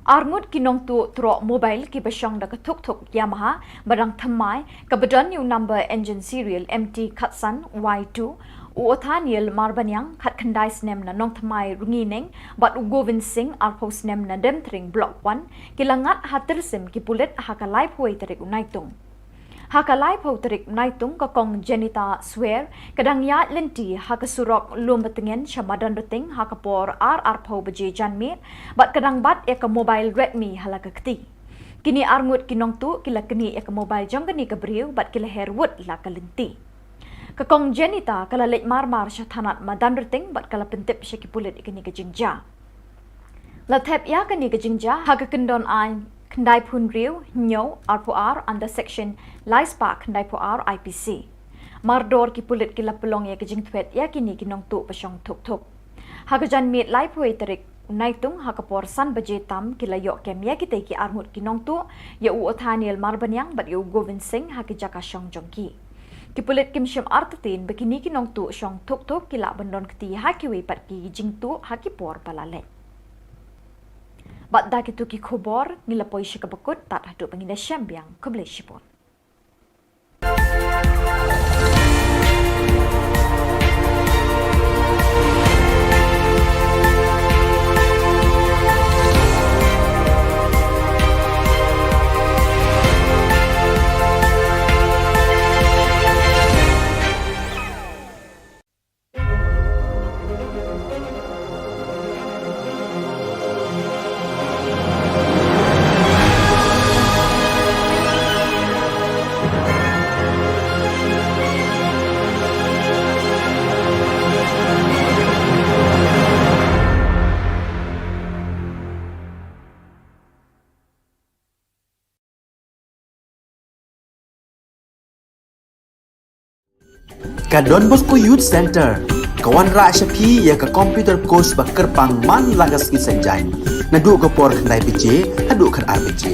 Arngut ki nongtuh troh mobile kiba shong da ka thuk thuk Yamaha ba dang thymmai, kaba don ïa u number engine serial M T khatsan Y two, u Othaniel Marbaniang, khatkhyndai snem na Nongthymmai Rngiew Neng, bad u Govind Singh, arphew snem na Demtring Block one, ki la ngat ha tyrsim ki pulit ha ka laiphew wei tarik u Naitung. Ha ka laiphew tarik Naitung, ka Kong Jenita Swer ka dang ïaid lynti ha ka surok Lumbatngen sha Madanrting ha ka por ar arphew baje janmiet bad ka dang bat ïa ka mobile Redmi ha la ka kti. Kine arngut ki nongtuh ki la knieh ïa ka mobile jong kane ka briew bad ki la her wut la ka lynti. Ka Kong Jenita ka la leit mar mar sha thanat Madanrting bad ka la pyntip sha ki pulit ïa kane ka jingjia. La thep ïa kane ka jingjia ha ka kyndon aiñ khyndai phew hynriew, hynñiew, arphew ar under section lai spah khyndai phew ar I P C. Mardor ki pulit ki la pynlong ïa ka jingthwet ïa kine ki nongtuh ba shong thuk thuk. Ha ka janmiet laiphew wei tarik u Naitung ha ka por san baje tam ki la ïoh kem ïa kitei ki arngut ki nongtuh, ïa u Othaniel Marbaniang bad ïa u Govind Singh ha ki jaka shong jong ki. Ki pulit kim shym artatien ba kine ki nongtuh shong thuk thuk ki lah ban don kti ha kiwei pat ki jingtuh ha ki por ba la leit. Bad da kito ki khubor ngi la poi sha kaba kut, tad haduh ba ngin ïa shem biang, khublei shibun. Ka Don Bosco Youth Centre ka wanrah sha phi ïa ka computer course ba kyrpang man la ka sngi Saitjaiñ, naduh ka por khyndai baje haduh khatar baje.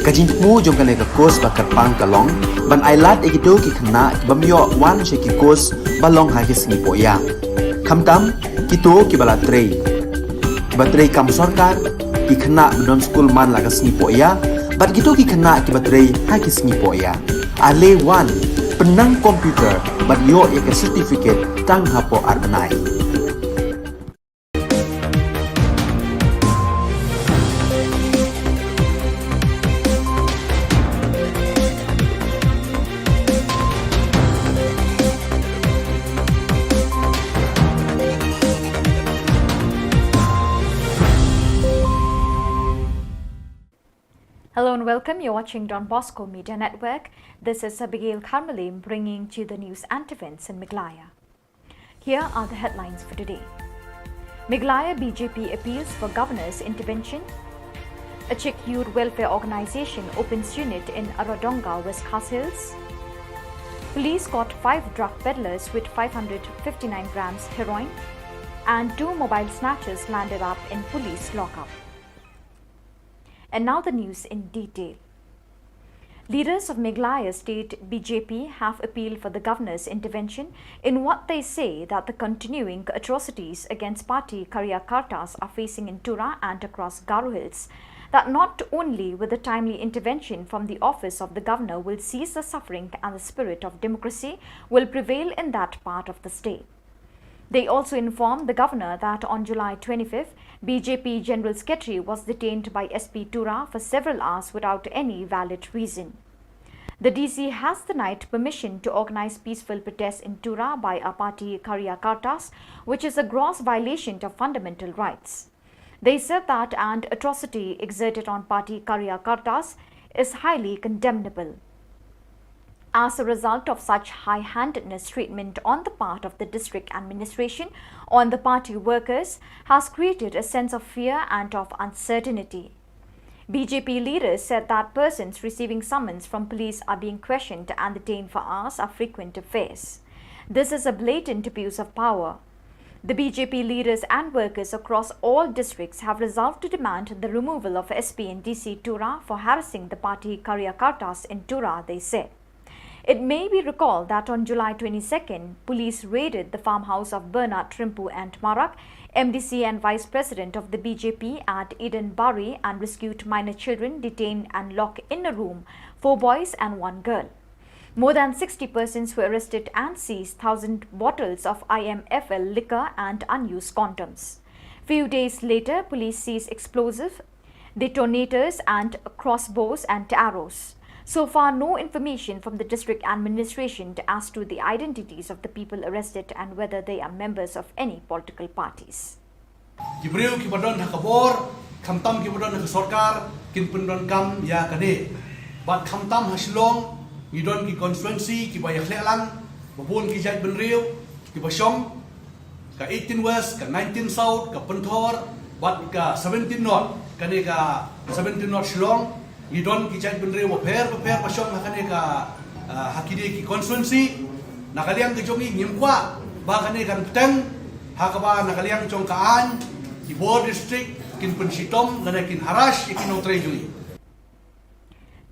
Ka jingthmu jong kane ka course ba kyrpang ka long ban ailad ïa kito ki khynnah ki bym ïoh wan sha ki course ba long ha ki sngi pohïa, khamtam kito kiba la trei, kiba trei kam sorkar, ki khynnah ba don skul man la ka sngi pohïa, bad kito ki khynnah kiba trei ha ki sngi pohïa. Ale wan, Pynang computer bad ïoh ïa ka certificate tang hapoh ar bnai. Hello and welcome. You're watching Don Bosco Media Network. This is Abigail Karmalim bringing to you the news and events in Meghalaya. Here are the headlines for today. Meghalaya B J P appeals for governor's intervention. A Czech youth welfare organization opens unit in Aradonga, West Khasi Hills. Police caught five drug peddlers with five hundred fifty-nine grams heroin, and two mobile snatchers landed up in police lockup. And now the news in detail. Leaders of Meghalaya State B J P have appealed for the governor's intervention in what they say that the continuing atrocities against party karyakartas are facing in Tura and across Garo Hills, that not only with the timely intervention from the office of the governor will cease the suffering and the spirit of democracy will prevail in that part of the state. They also informed the governor that on July twenty-fifth, B J P General Secretary was detained by S P Tura for several hours without any valid reason. The D C has denied permission to organize peaceful protests in Tura by a party karyakartas, which is a gross violation of fundamental rights. They said that an atrocity exerted on party karyakartas is highly condemnable. As a result of such high-handedness treatment on the part of the district administration on the party workers has created a sense of fear and of uncertainty. B J P leaders said that persons receiving summons from police are being questioned and detained for hours are frequent affairs. This is a blatant abuse of power. The B J P leaders and workers across all districts have resolved to demand the removal of S P and D C Tura for harassing the party karyakartas in Tura, they said. It may be recalled that on July twenty-second, police raided the farmhouse of Bernard Trimpu and Marak, M D C and Vice President of the B J P at Eden Bari, and rescued minor children detained and locked in a room, four boys and one girl. More than sixty persons were arrested and seized thousand bottles of I M F L liquor and unused condoms. Few days later, police seized explosive, detonators and crossbows and arrows. So far, no information from the district administration as to the identities of the people arrested and whether they are members of any political parties. Ki briew kiba don ha ka bor, khamtam kiba don ha ka sorkar, kin pyndonkam ïa kane. Bad khamtam ha Shillong, ngi don ki constituency kiba ïakhleh lang, ba bun ki jaitbynriew kiba shong, ka eighteen West, ka nineteen South, ka Pynthor, bad ka seventeen North, kane ka seventeen North Shillong, ngi don ki jaitbynriew bapher bapher ba shong ha kane ka, ah, ha kine ki constituency. Na ka liang ka jong ngi ngim kwah ba kane kan bteng, ha kaba na ka liang jong ka aiñ, ki bor district kin pynshitom lane kin harass ïa ki nongtrei jong ngi.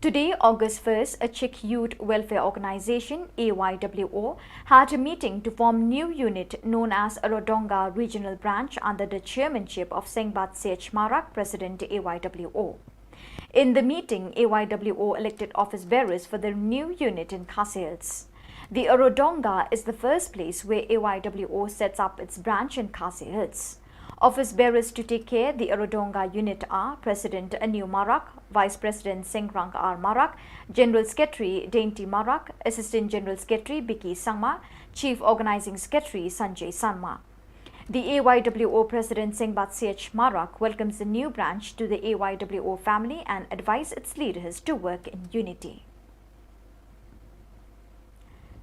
Today, August first, a Czech youth welfare organization, A Y W O, had a meeting to form new unit known as Aradonga Regional Branch under the chairmanship of Sengbat Sech Marak, President A Y W O. In the meeting, A Y W O elected office bearers for the new unit in Khasi Hills. The Aradonga is the first place where A Y W O sets up its branch in Khasi Hills. Office bearers to take care the Aradonga unit are President Aniu Marak, Vice President Sengrang R Marak, General Secretary Dainty Marak, Assistant General Secretary Biki Sangma, Chief Organizing Secretary Sanjay Sangma. The A Y W O President Sengbat Sech Marak welcomes the new branch to the A Y W O family and advised its leaders to work in unity.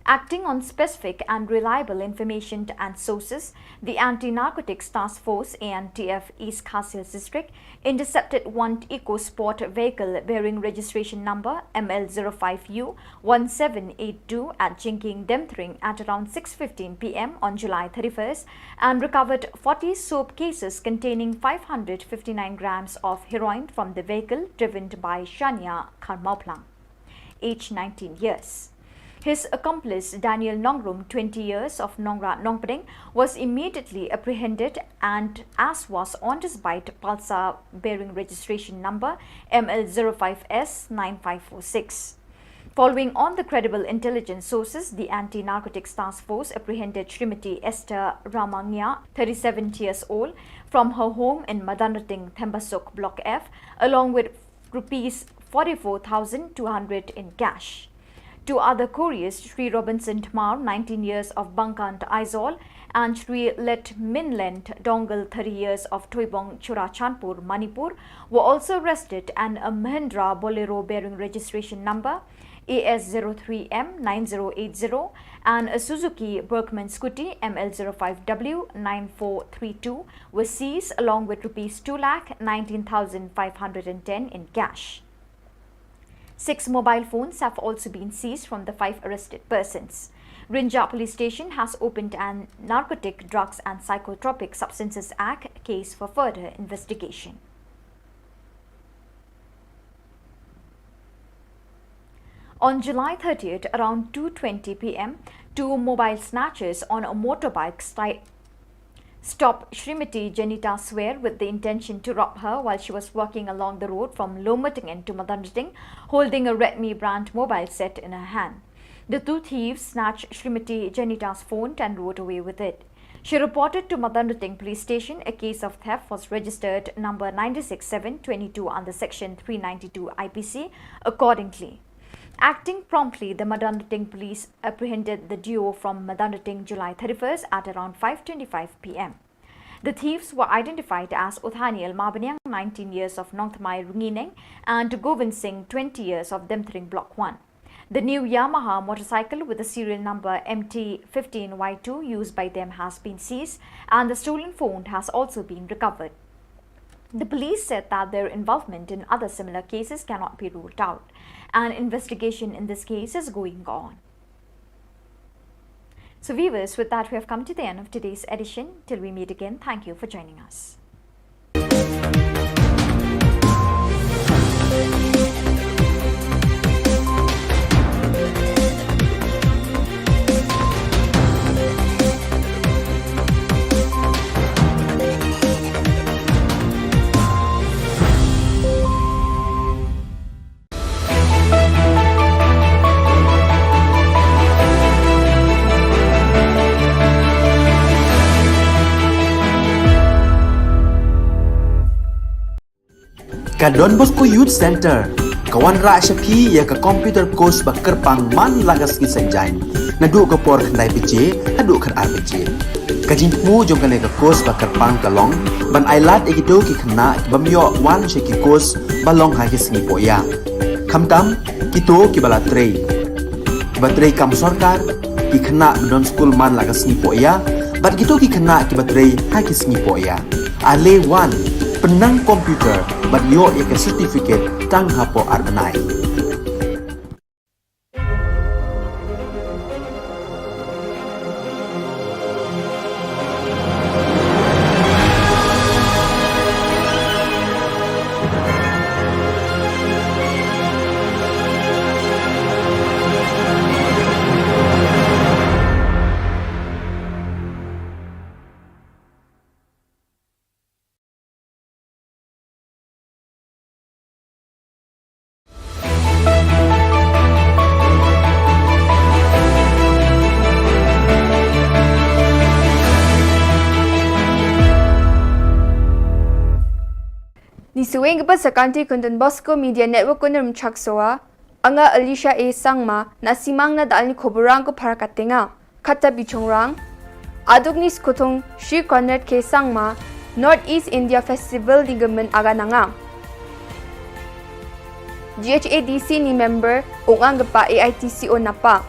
Acting on specific and reliable information and sources, the Anti-Narcotics Task Force, A N T F, East Khasi Hills District intercepted one eco sport vehicle bearing registration number M L zero five U one seven eight two at Jingkieng Demthring at around six fifteen P M on July thirty-first and recovered forty soap cases containing five hundred fifty-nine grams of heroin from the vehicle driven by Shania Kharmauplang, age nineteen years. His accomplice, Daniel Nongrum, twenty years, of Nongra Nongpdeng, was immediately apprehended and as was on his bike Pulsar bearing registration number M L zero five S nine five four six. Following on the credible intelligence sources, the Anti-Narcotics Task Force apprehended Srimati Esther Ramangia, thirty-seven years old, from her home in Madanrating, Thembasuk, Block F, along with rupees forty-four thousand two hundred in cash. Two other couriers, Sri Robinson Tmar, nineteen years, of Bangkant, Aizawl, and Sri Let Minlent Dongal, thirty years, of Thoibong, Churachandpur, Manipur, were also arrested, and a Mahindra Bolero bearing registration number A S zero three M nine zero eight zero and a Suzuki Bergman scooty M L zero five W nine four three two were seized, along with rupees two lakh nineteen thousand five hundred and ten in cash. Six mobile phones have also been seized from the five arrested persons. Rynjah Police Station has opened an Narcotic Drugs and Psychotropic Substances Act case for further investigation. On July thirtieth, around two twenty P M, two mobile snatchers on a motorbike sti- stopped Srimati Janita Swer with the intention to rob her while she was walking along the road from Lomotingen to Madanrating, holding a Redmi brand mobile set in her hand. The two thieves snatched Srimati Janita's phone and rode away with it. She reported to Madanrating Police Station. A case of theft was registered number nine six seven twenty-two under Section three ninety-two I P C accordingly. Acting promptly, the Madanrating police apprehended the duo from Madanrating July thirty-first at around five twenty-five P M. The thieves were identified as Uthaniel Mabaniang, nineteen years, of Nongthymmai, Rungineng, and Govind Singh, twenty years, of Demthring Block one. The new Yamaha motorcycle with the serial number M T fifteen Y two used by them has been seized, and the stolen phone has also been recovered. The police said that their involvement in other similar cases cannot be ruled out. An investigation in this case is going on. So viewers, with that, we have come to the end of today's edition. Till we meet again, thank you for joining us. Ka Don Bosco Youth Centre ka wanrah sha phi ïa ka computer course ba kyrpang man la ka sngi Saitjaiñ, naduh ka por khyndai baje haduh khatar baje. Ka jingthmu jong kane ka course ba kyrpang ka long ban ailad ïa kito ki khynnah ki bym ïoh wan sha ki course ba long ha ki sngi pohïa. Khamtam kito kiba la trei, kiba trei kam sorkar, ki khynnah ba don skul man la ka sngi pohïa, bad kito ki khynnah kiba trei ha ki sngi pohïa. Ale wan, pynnang computer bad ïoh ïa ka certificate tang hapoh ar bnai. Ngi shu ïeng bad sa ka County Don Bosco Media Network, Kundrum Chaksoa. Nga Alicia A Sangma, na simang na da alni khuburang ko phara katenga. Kata bichongrang, aduk ni skuthung Sri Conrad K Sangma, North East India Festival ni gemen aga nanga. G H A D C ni member, ungang gepa A I T C O napa.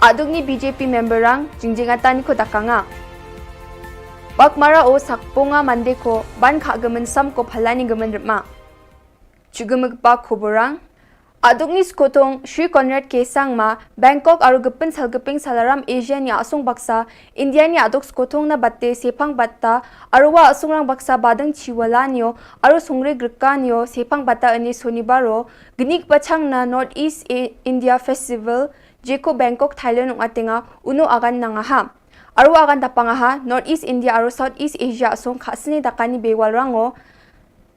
Aduk ni B J P member rang, jingjing atan ko dakanga. Bakmara o sakponga mande ko, ban kha gemen sam ko phalani gemen rema. Chugemepa khuburang. Aduk ni skuthung Sri Conrad K Sangma, Bangkok aro gepin sal geping salaram Asia ni asung baksa, India ni aduk skuthung na bate sephang batta, aro wa asungrang baksa badeng chiwala nio, aro sungre grika nio, sephang batta ani Sonibaro, gnik pachang na North East A-, India Festival, jeko Bangkok, Thailand ung atenga, uno agan nangaha. Aro agan tapangaha, North East India aro South East Asia asung khasni dakani bewal rango,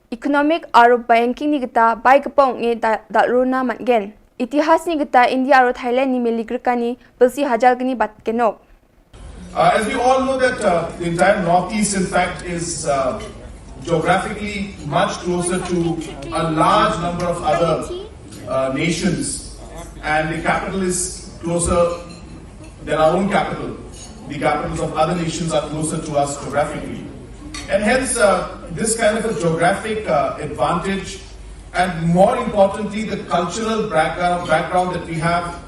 Economic aro banking ni kita bai kepong ngi da, da runa matgen. Itihas ni kita India aro Thailand ni meli grkani bilsi hajal gni bat kenok. Uh, as we all know that uh, the entire Northeast, in fact, is uh, geographically much closer to a large number of other uh, nations, and the capital is closer than our own capital. The capitals of other nations are closer to us geographically. And hence, uh, this kind of a geographic uh, advantage, and more importantly, the cultural background, background that we have,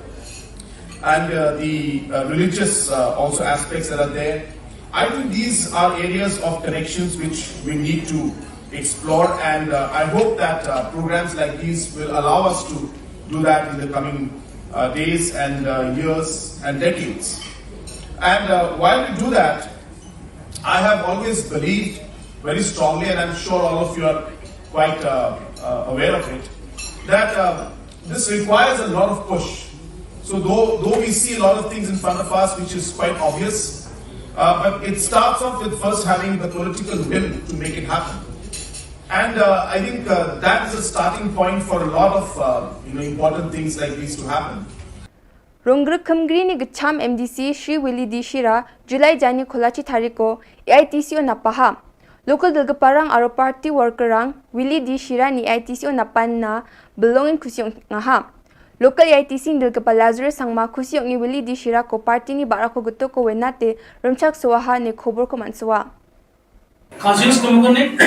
and uh, the uh, religious uh, also aspects that are there. I think these are areas of connections which we need to explore, and uh, I hope that uh, programs like these will allow us to do that in the coming uh, days and uh, years and decades. And uh, while we do that, I have always believed very strongly, and I'm sure all of you are quite uh, uh, aware of it, that uh, this requires a lot of push. So, though, though we see a lot of things in front of us, which is quite obvious, uh, but it starts off with first having the political will to make it happen. And uh, I think uh, that is a starting point for a lot of uh, you know, important things like these to happen. Rong Grkhamgri ni Gcham MDC Shri Willie D Shira, July jani kholachi thariko, AITC o napaha. Local dulgparang aro party worker rang, Willie D Shira ni AITC o napan na belongin khusiong ngaha. Local AITC ni dulgpa Lazarus Sangma khusiong ni Willie D Shira ko party ni bara ko guto ko wenate, rumchak suaha ne khobor ko mansuwa. Khasi Hills Commission ne,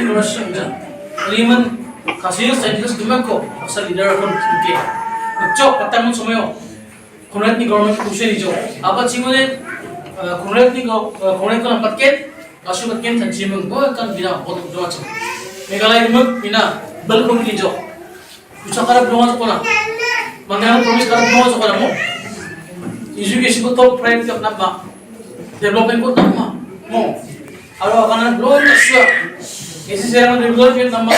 ni Russia ne. Liman Khasi Hills Scientist Dumen ko, asal leader kon ke. Chok, patang mun sumayo. Conrad ni government kushe ni jo. Apa chingone, Conrad ni go, Conrad ko nampat ke, kasu pat ke, tan chimeng, bo kan bina, bot jo acha. Meghalaya ni mek, bina, bel kon ni jo. Kucha karap dong aja kona. Mangga promise karap dong aja kona mo. Education ko top priority ko nama. Development ko nama mo. Aro kana dong aja. Isi sera development nama.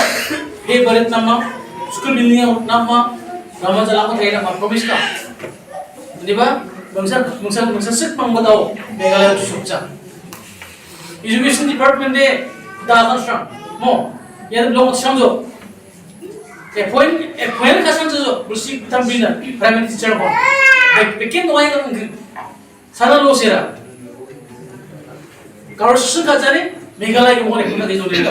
He barit nama. School building nama. Nama jalan ko thai nama promise ka. Di ba? Bangsa bangsa bangsa sik pang batao. Meghalaya tu sukcha. Education department de da kan sang mo. Ya dong aja sang jo. Appoint, appoint ka sang jo, bulsi tambina, primary teacher ko. Be-, bekin no ay kan ngin. Sana lo sira. Karo susun ka jani, Meghalaya ke mo ne kuna ke jo de.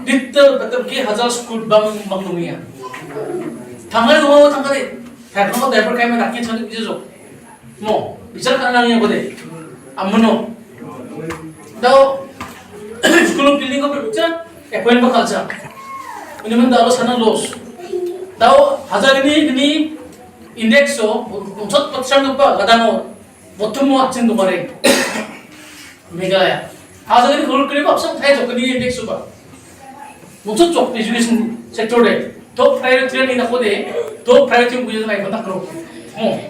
Digital, betul ke hajar school bang, bang dunia. Tanggal dua tanggal de. Tanggal de, tanggal de, tanggal de, Mo, bichar ka nang ïa ko de. Amono. Dau, school building ko bichar, appoint ba culture. Ini men dau sana loss. Dau, hajar ini, ini index so, unsot percent ko pa, kadang mo, botum mo action ko pare. Meghalaya. Hajar ini khulur kene ko, apsang thai jok ini index so pa. Mungkin chok education sector de. Top priority ni na ko de. Top priority ko jana iban takro. Oh.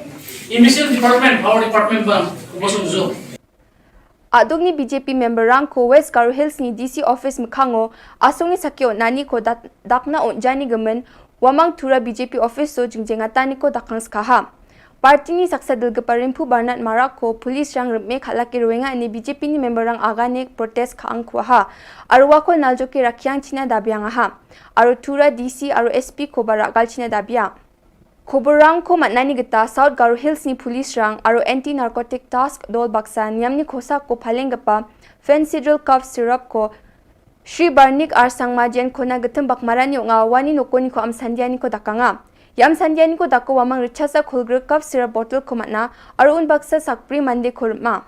Education department, power department bang, ko bosun zo. Aduk ni BJP member rang ko West Garo Hills ni DC office mkhango, asung ni sakyo nani ko dat-, dakna on jani gemen, wamang tura BJP office so jingjengata ni ko dakang skaha. Party ni saksa dulgpa Rimphu Barnat Marak ko police rang rem me khala ki ruenga ni BJP ni member rang aga ne protest ka ang kwaha. Arwa ko naljo ki rakyang china dabiang aha. Aro tura DC aro SP ko barak gal china dabiang. Khobor rang ko matnani gita South Garo Hills ni police rang aro anti narcotic task dol baksa niam ni khosa ko phaleng gapa Phensedrol cough syrup ko Shri Barnik Arsangma jen kona getem bak marani onga wani nokoni ko am sandiani ko dakanga. Yam sandiani ko dako wamang richasa khulgre cup syrup bottle ko matna, arun baksa sakpri mande ko rma.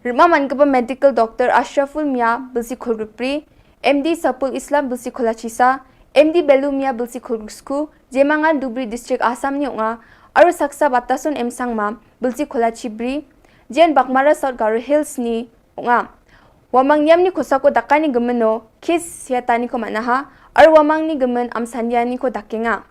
Rma man keba medical doctor Ashraful Mia bilsi khulgre pri, MD Sapul Islam bilsi khulachisa, MD Belu Mia bilsi khulgre sku, jemangan Dubri District Assam ni onga, aru saksa Batasun M Sangma bilsi khulachi bri, jen bakmara South Garo Hills ni onga. Wamang yam ni ko sako dakani gemeno, kis siatani ko manaha, ar wamang ni gemen am sandiani ko dakenga.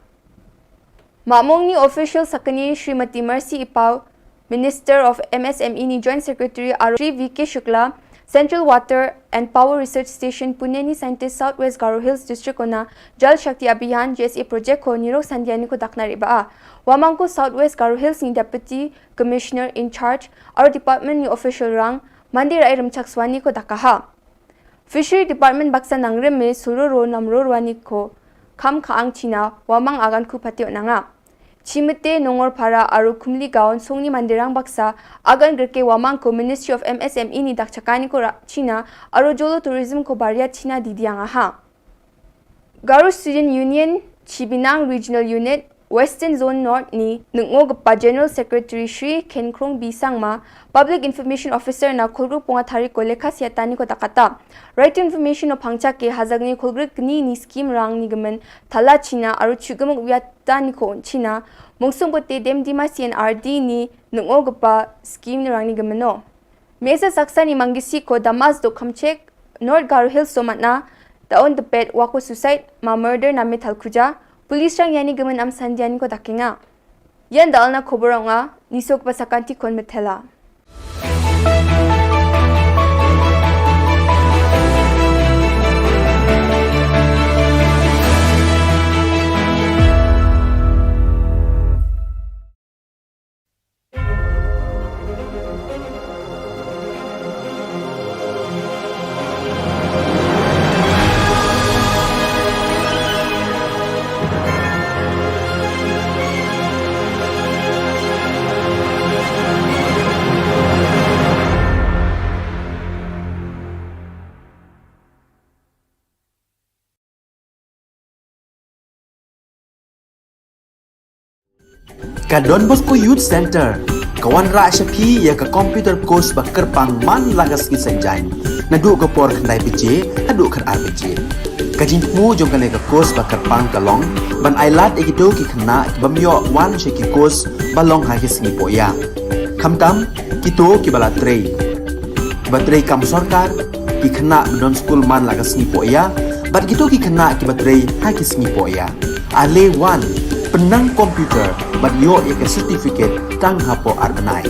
Mamong ni official sakani Srimati Mercy Ipau, Minister of MSME ni Joint Secretary ar Shri V K Shukla, Central Water and Power Research Station Pune ni scientist South West Garo Hills District ona Jal Shakti Abhiyan, JSA project ko nirok sandiani ko dakna riba a. Wamang ko South West Garo Hills ni Deputy Commissioner in charge, ar department ni official rang, mandi rai remchak swani ko dakaha. Fishery Department baksa nangrim me sulroro namrorwani ko Kam ka ang China, wamang agan ku patio nanga. Chimete Nongorpara aru Kumligaon songni mandirang baksa, agan gerke wamang ko Ministry of M S M E ni dak chakani ko ra China, aru jolo tourism ko baria China didiang aha. Garo Student Union, Chibinang Regional Unit, Western Zone North ni nungo gepa General Secretary Shri Kenkrong B Sangma, Public Information Officer na Khulgrik Punga Thari ko lekha siatani ko takata. Right to Information o pangcha ke hazagni Khulgrik ni ni scheme rang ni gemen thala China aru chugemuk wiatani ko China, mungsung bote dem dima C N R D ni nungo gepa scheme ni rang ni gemeno. Mesa saksa ni manggisi ko Damas do Kamchek, North Garo Hills so matna, daun depet wako suicide, ma murder na metal kuja, police rang yani gemen am sandiani ko dakinga. Yan dal na khobor nga, nisok pasakanti kon metela. Ka Don Bosco Youth Center ka wanrah sha phi ïa ka computer course ba kyrpang man la ka sngi Saitjaiñ, naduh ka por khyndai baje haduh khatar baje. Ka jingthmu jong kane ka course ba kyrpang ka long ban ailad ïa kito ki khynnah ki bym ïoh wan sha ki course ba long ha ki sngi pohïa. Khamtam kito kiba la trei, kiba trei kam sorkar, ki khynnah ba don skul man la ka sngi pohïa, bad kito ki khynnah kiba trei ha ki sngi pohïa. Ale wan, pynnang computer bad ïoh ïa ka certificate tang hapoh ar bnai.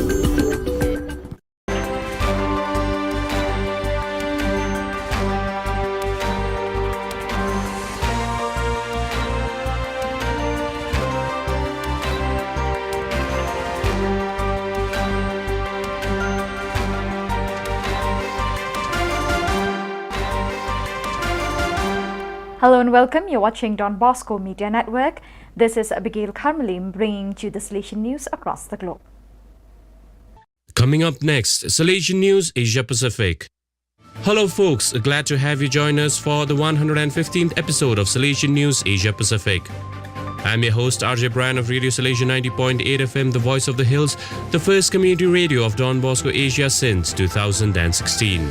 Hello and welcome. You're watching Don Bosco Media Network. This is Abigail Karmalim bringing to you the Salesian news across the globe. Coming up next, Salesian News Asia Pacific. Hello, folks. Glad to have you join us for the one hundred fifteenth episode of Salesian News Asia Pacific. I'm your host, R J Brian of Radio Salesian ninety point eight F M, the voice of the hills, the first community radio of Don Bosco Asia since two thousand sixteen.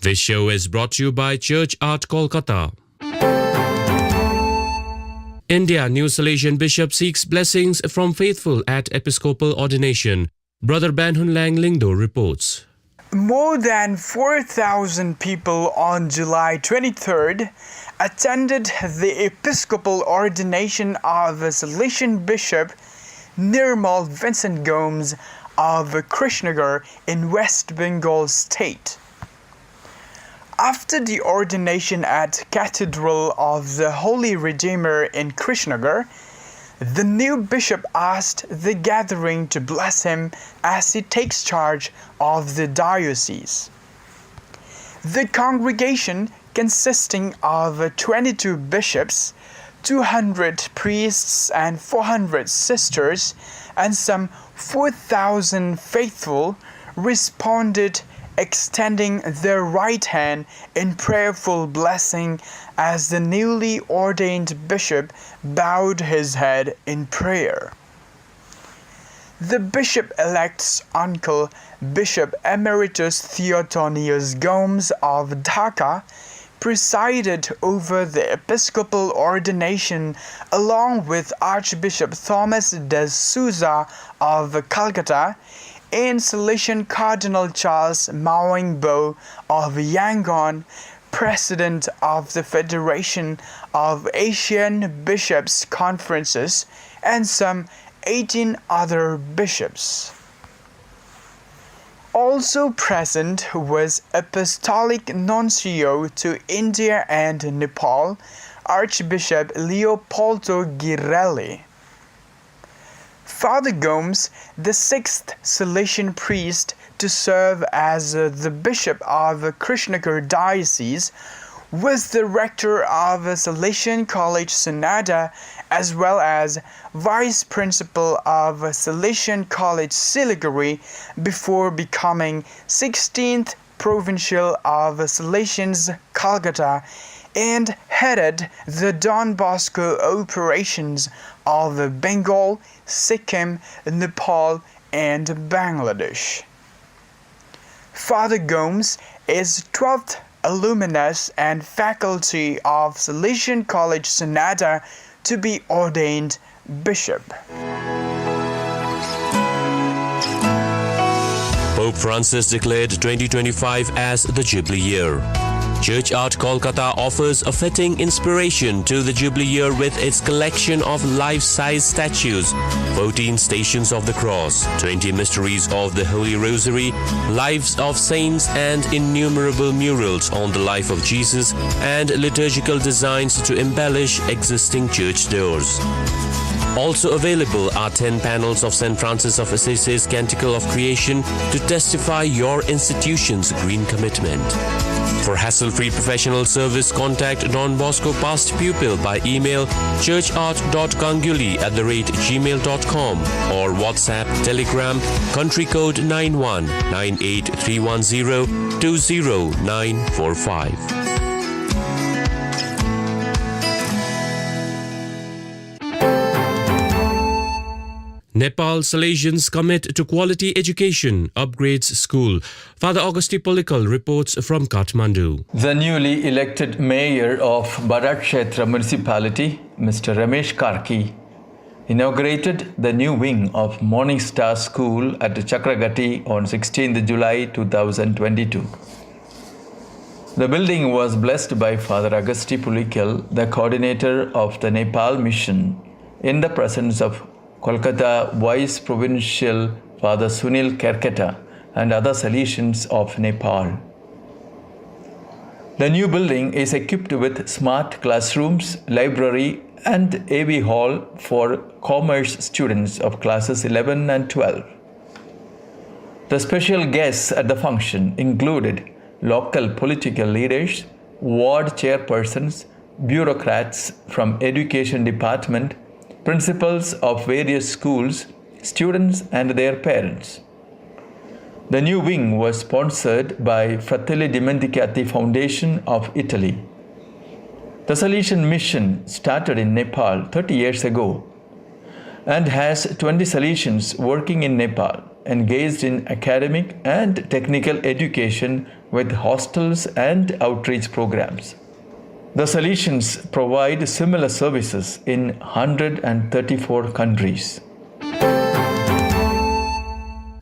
This show is brought to you by Church Art Kolkata. India, new Salesian bishop seeks blessings from faithful at episcopal ordination. Brother Banhunlang Lyngdoh reports. More than four thousand people on July twenty-third attended the episcopal ordination of Salesian Bishop Nirmal Vincent Gomes of Krishnagar in West Bengal state. After the ordination at Cathedral of the Holy Redeemer in Krishnagar, the new bishop asked the gathering to bless him as he takes charge of the diocese. The congregation, consisting of twenty-two bishops, two hundred priests, and four hundred sisters, and some four thousand faithful, responded, extending their right hand in prayerful blessing as the newly ordained bishop bowed his head in prayer. The bishop-elect's uncle, Bishop Emeritus Theotonius Gomes of Dhaka, presided over the episcopal ordination along with Archbishop Thomas de Souza of Calcutta and Salesian Cardinal Charles Maung Bo of Yangon, president of the Federation of Asian Bishops' Conferences, and some eighteen other bishops. Also present was Apostolic Nuncio to India and Nepal, Archbishop Leopoldo Girelli. Father Gomes, the sixth Salesian priest to serve as uh, the Bishop of Krishnagiri Diocese, was the rector of Salesian College Sonada as well as vice principal of Salesian College Siliguri before becoming sixteenth Provincial of Salesians Calcutta and headed the Don Bosco operations of Bengal, Sikkim, Nepal, and Bangladesh. Father Gomes is twelfth alumnus and faculty of Salesian College Sonada to be ordained bishop. Pope Francis declared twenty twenty-five as the Jubilee year. Church Art Kolkata offers a fitting inspiration to the Jubilee year with its collection of life size statues, fourteen Stations of the Cross, twenty Mysteries of the Holy Rosary, lives of saints, and innumerable murals on the life of Jesus, and liturgical designs to embellish existing church doors. Also available are ten panels of Saint Francis of Assisi's Canticle of Creation to testify your institution's green commitment. For hassle free professional service, contact Don Bosco past pupil by email churchart.ganguly at the rate gmail.com or WhatsApp, Telegram, country code nine one nine eight three one zero two zero nine four five. Nepal Salesians commit to quality education, upgrades school. Father Augusti Polikal reports from Kathmandu. The newly elected mayor of Barakchetra municipality, Mister Ramesh Karki, inaugurated the new wing of Morning Star School at Chakragati on sixteenth July two thousand twenty-two. The building was blessed by Father Augusti Polikal, the coordinator of the Nepal Mission, in the presence of Kolkata Vice Provincial Father Sunil Kerketa and other Salesians of Nepal. The new building is equipped with smart classrooms, library, and A V hall for commerce students of classes eleven and twelve. The special guests at the function included local political leaders, ward chairpersons, bureaucrats from education department, principals of various schools, students and their parents. The new wing was sponsored by Fratelli Dimenticati Foundation of Italy. The Salesian Mission started in Nepal thirty years ago and has twenty Salesians working in Nepal, engaged in academic and technical education with hostels and outreach programs. The Salesians provide similar services in one hundred thirty-four countries.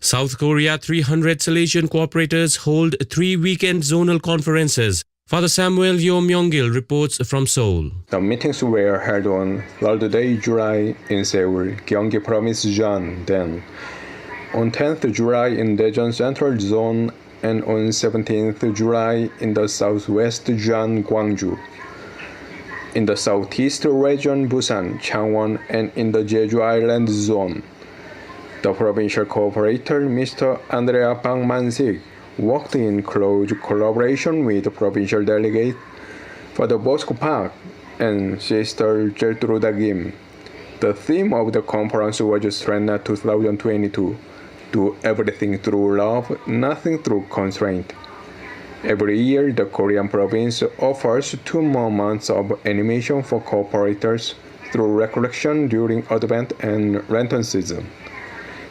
South Korea, three hundred Salesian cooperators hold three weekend zonal conferences. Father Samuel Yo Myung-gil reports from Seoul. The meetings were held on third day July in Seoul, Gyeonggi Province, Jeondae. On tenth July in Daejeon Central Zone and on seventeenth July in the southwest Jeon Gwangju. In the southeast region, Busan, Changwon, and in the Jeju Island Zone. The provincial cooperator, Mister Andrea Bang Man-sik, worked in close collaboration with the provincial delegate, Father Bosco Park, and Sister Gertruda Kim. The theme of the conference was Srena two thousand twenty-two, "Do everything through love, nothing through constraint." Every year, the Korean province offers two more months of animation for cooperators through recollection during Advent and Lenten season.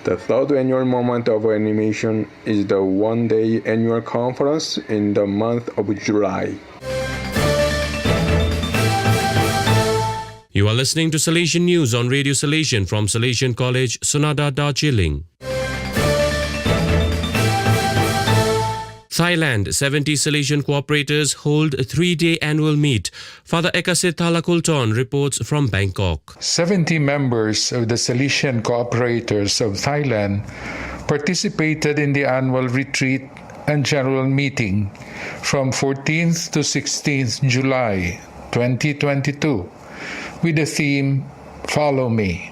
The third annual moment of animation is the one-day annual conference in the month of July. You are listening to Salesian News on Radio Salesian from Salesian College, Sonada, Darjeeling. Thailand, seventy Salesian cooperators hold a three-day annual meet. Father Ekase Thalakulton reports from Bangkok. Seventy members of the Salesian Cooperators of Thailand participated in the annual retreat and general meeting from fourteenth to sixteenth July twenty twenty-two with the theme "Follow Me."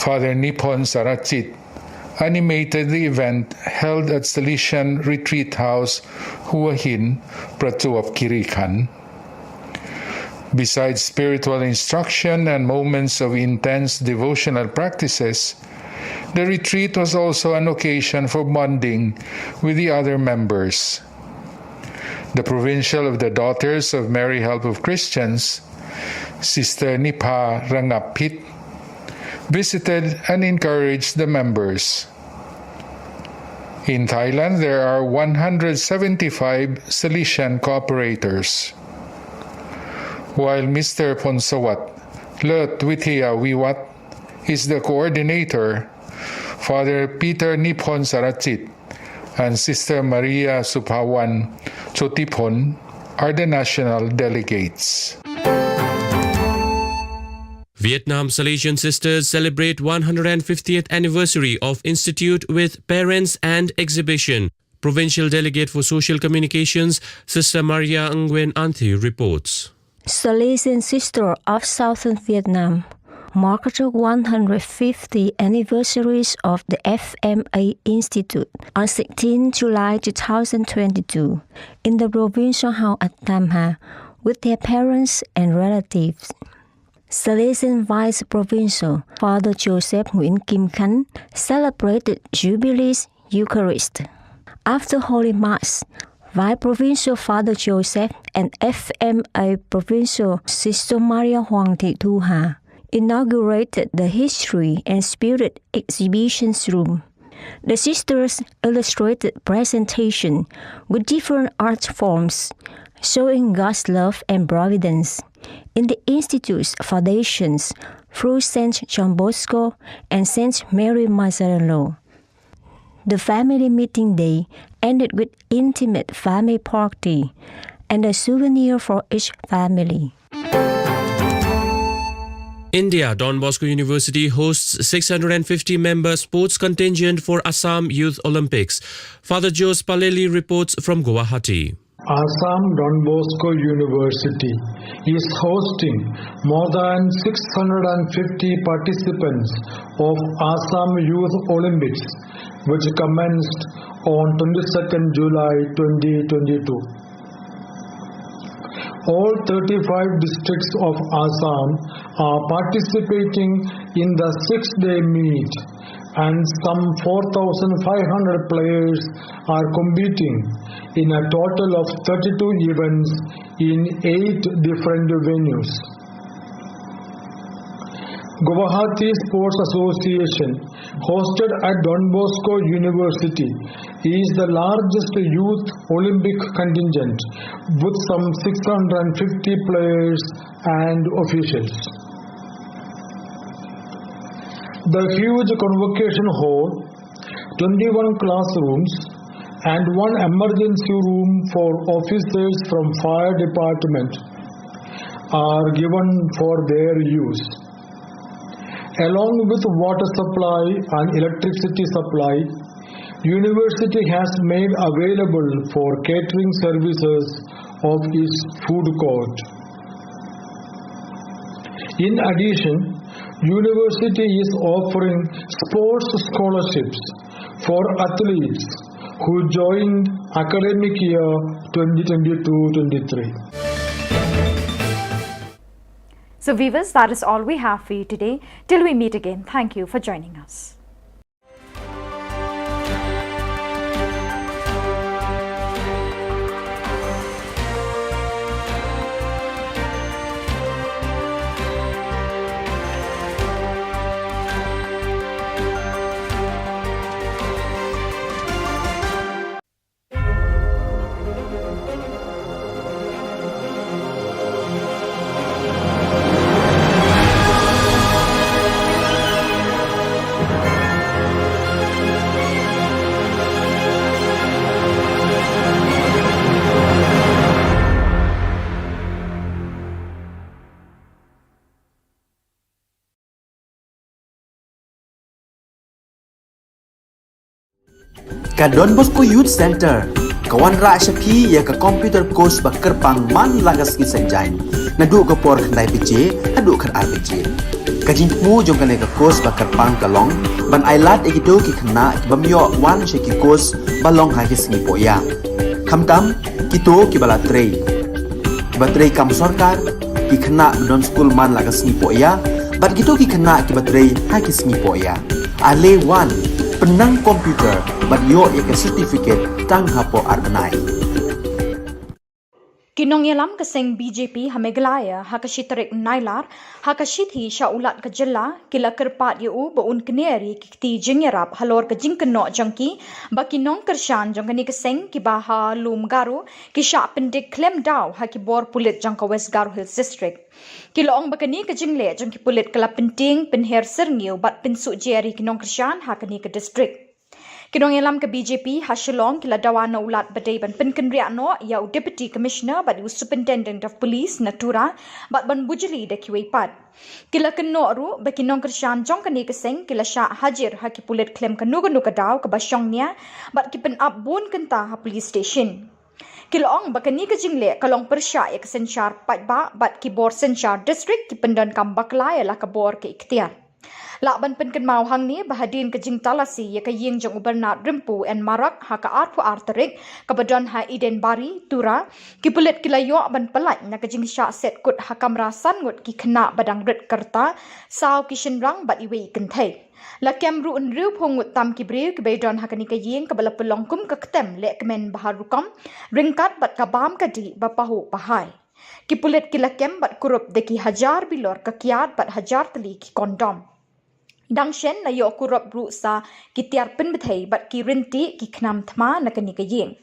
Father Niphon Sarachit animated the event held at Salesian Retreat House, Hua Hin, Prachuap Khiri Khan. Besides spiritual instruction and moments of intense devotional practices, the retreat was also an occasion for bonding with the other members. The provincial of the Daughters of Mary Help of Christians, Sister Nipha Rangapit, visited and encouraged the members. In Thailand, there are one hundred seventy-five Salesian cooperators. While Mister Phonsawat Lut Withia Wiwat is the coordinator, Father Peter Niphon Sarachit and Sister Maria Suphawan Chotiphon are the national delegates. Vietnam Salesian Sisters celebrate one hundred fiftieth anniversary of institute with parents and exhibition. Provincial Delegate for Social Communications, Sister Maria Nguyen Anthi reports. Salesian Sister of Southern Vietnam marked the one hundred fifty anniversaries of the F M A Institute on sixteen July two thousand twenty-two in the provincial hall at Tam Hah with their parents and relatives. Salesian Vice Provincial Father Joseph Nguyen Kim Khan celebrated Jubilee's Eucharist. After Holy Mass, Vice Provincial Father Joseph and F M A Provincial Sister Maria Huang Thị Thu Hà inaugurated the History and Spirit Exhibitions Room. The sisters illustrated presentation with different art forms showing God's love and providence in the Institute's foundations through Saint John Bosco and Saint Mary Mazzarello. The family meeting day ended with intimate family party and a souvenir for each family. India, Don Bosco University hosts six hundred fifty member sports contingent for Assam Youth Olympics. Father Jose Palelli reports from Guwahati. Assam Don Bosco University is hosting more than six hundred fifty participants of Assam Youth Olympics, which commenced on twenty-second July twenty twenty-two. All thirty-five districts of Assam are participating in the six-day meet, and some four thousand five hundred players are competing in a total of thirty-two events in eight different venues. Guwahati Sports Association, hosted at Don Bosco University, is the largest youth Olympic contingent with some six hundred fifty players and officials. The huge convocation hall, twenty-one classrooms, and one emergency room for officers from fire department are given for their use. Along with water supply and electricity supply, university has made available for catering services of its food court. In addition, university is offering sports scholarships for athletes who joined academic year twenty twenty-two twenty-three. So viewers, that is all we have for you today. Till we meet again, thank you for joining us. Ka Don Bosco Youth Center ka wanrah sha phi ïa ka computer course ba kyrpang man la ka sngi Saitjaiñ, naduh ka por khyndai baje haduh khatar baje. Ka jingthmu jong kane ka course ba kyrpang ka long ban ai lad ïa kito ki khynnah ki bym ïoh wan sha ki course ba long ha ki sngi poh ïa. Khamtam kito ki ba la trei, ki ba trei kam sorkar, ki khynnah ba don skul man la ka sngi poh ïa, bad kito ki khynnah ki ba trei ha ki sngi poh ïa. Ale wan, pynnang computer bad ïoh ïa ka certificate tang hapoh ar bnai. Ki nongïalam ka seng B J P ha Meghalaya ha ka shi tarik Nailar, ha ka shithi sha u Lat ka jylla, ki la kyrpad ïa u ba un kner ïa ki kti jingïarap halor ka jingkynnoh jong ki ba ki nongkyrshan jong kane ka seng ki ba ha Lum Garo ki shah pyndik khlem daw ha ki bor pulit jong ka West Garo Hills District. Ki la ong ba kane ka jingleh jong ki pulit ka la pyntieng pynher syrngiew bad pynsuhjer ïa ki nongkyrshan ha kane ka district. Ki nongïalam ka B J P ha Shillong ki la dawa na u Lat ba dei ban pynkynriah noh ïa u Deputy Commissioner bad u Superintendent of Police na Tura bad ban bujli da kiwei pat. Ki la kynnoh ruh ba ki nongkyrshan jong kane ka seng ki la shah hajir ha ki pulit khlem kano kano ka daw kaba shong nia bad ki pynap bun kynta ha police station. Ki la ong ba kane ka jingleh ka long pyrshah ïa ka synshar paidbah bad ki bor synshar district ki pyndonkam bakla ïa la ka bor ka iktiar. Lah ban pynkynmaw hangne ba hadien ka jingtalasi ïa ka ïing jong u Bernard Rympu N Marak ha ka arphew ar tarik kaba don ha Eden Bari, Tura, ki pulit ki la ïoh ban pyllait na ka jingshah set kut ha kamra san ngut ki khynnah ba dang rit ka rta, saw ki shynrang bad iwei i kynthei. La kem ruh hynriewphew ngut tam ki briew ki ba ïadon ha kane ka ïing kaba la pynlong kum ka ktem leh kmen ba ha rukom, ryngkat bad ka bam ka dih ba pahuh ba hai. Ki pulit ki la kem bad kurup da ki hajar bilor ka kiad bad hajar tylli ki kondom. Dang shen la ïoh kurup ruh sa ki tiar pynbthei bad ki ryntieh ki khnam thma na kane ka ïing.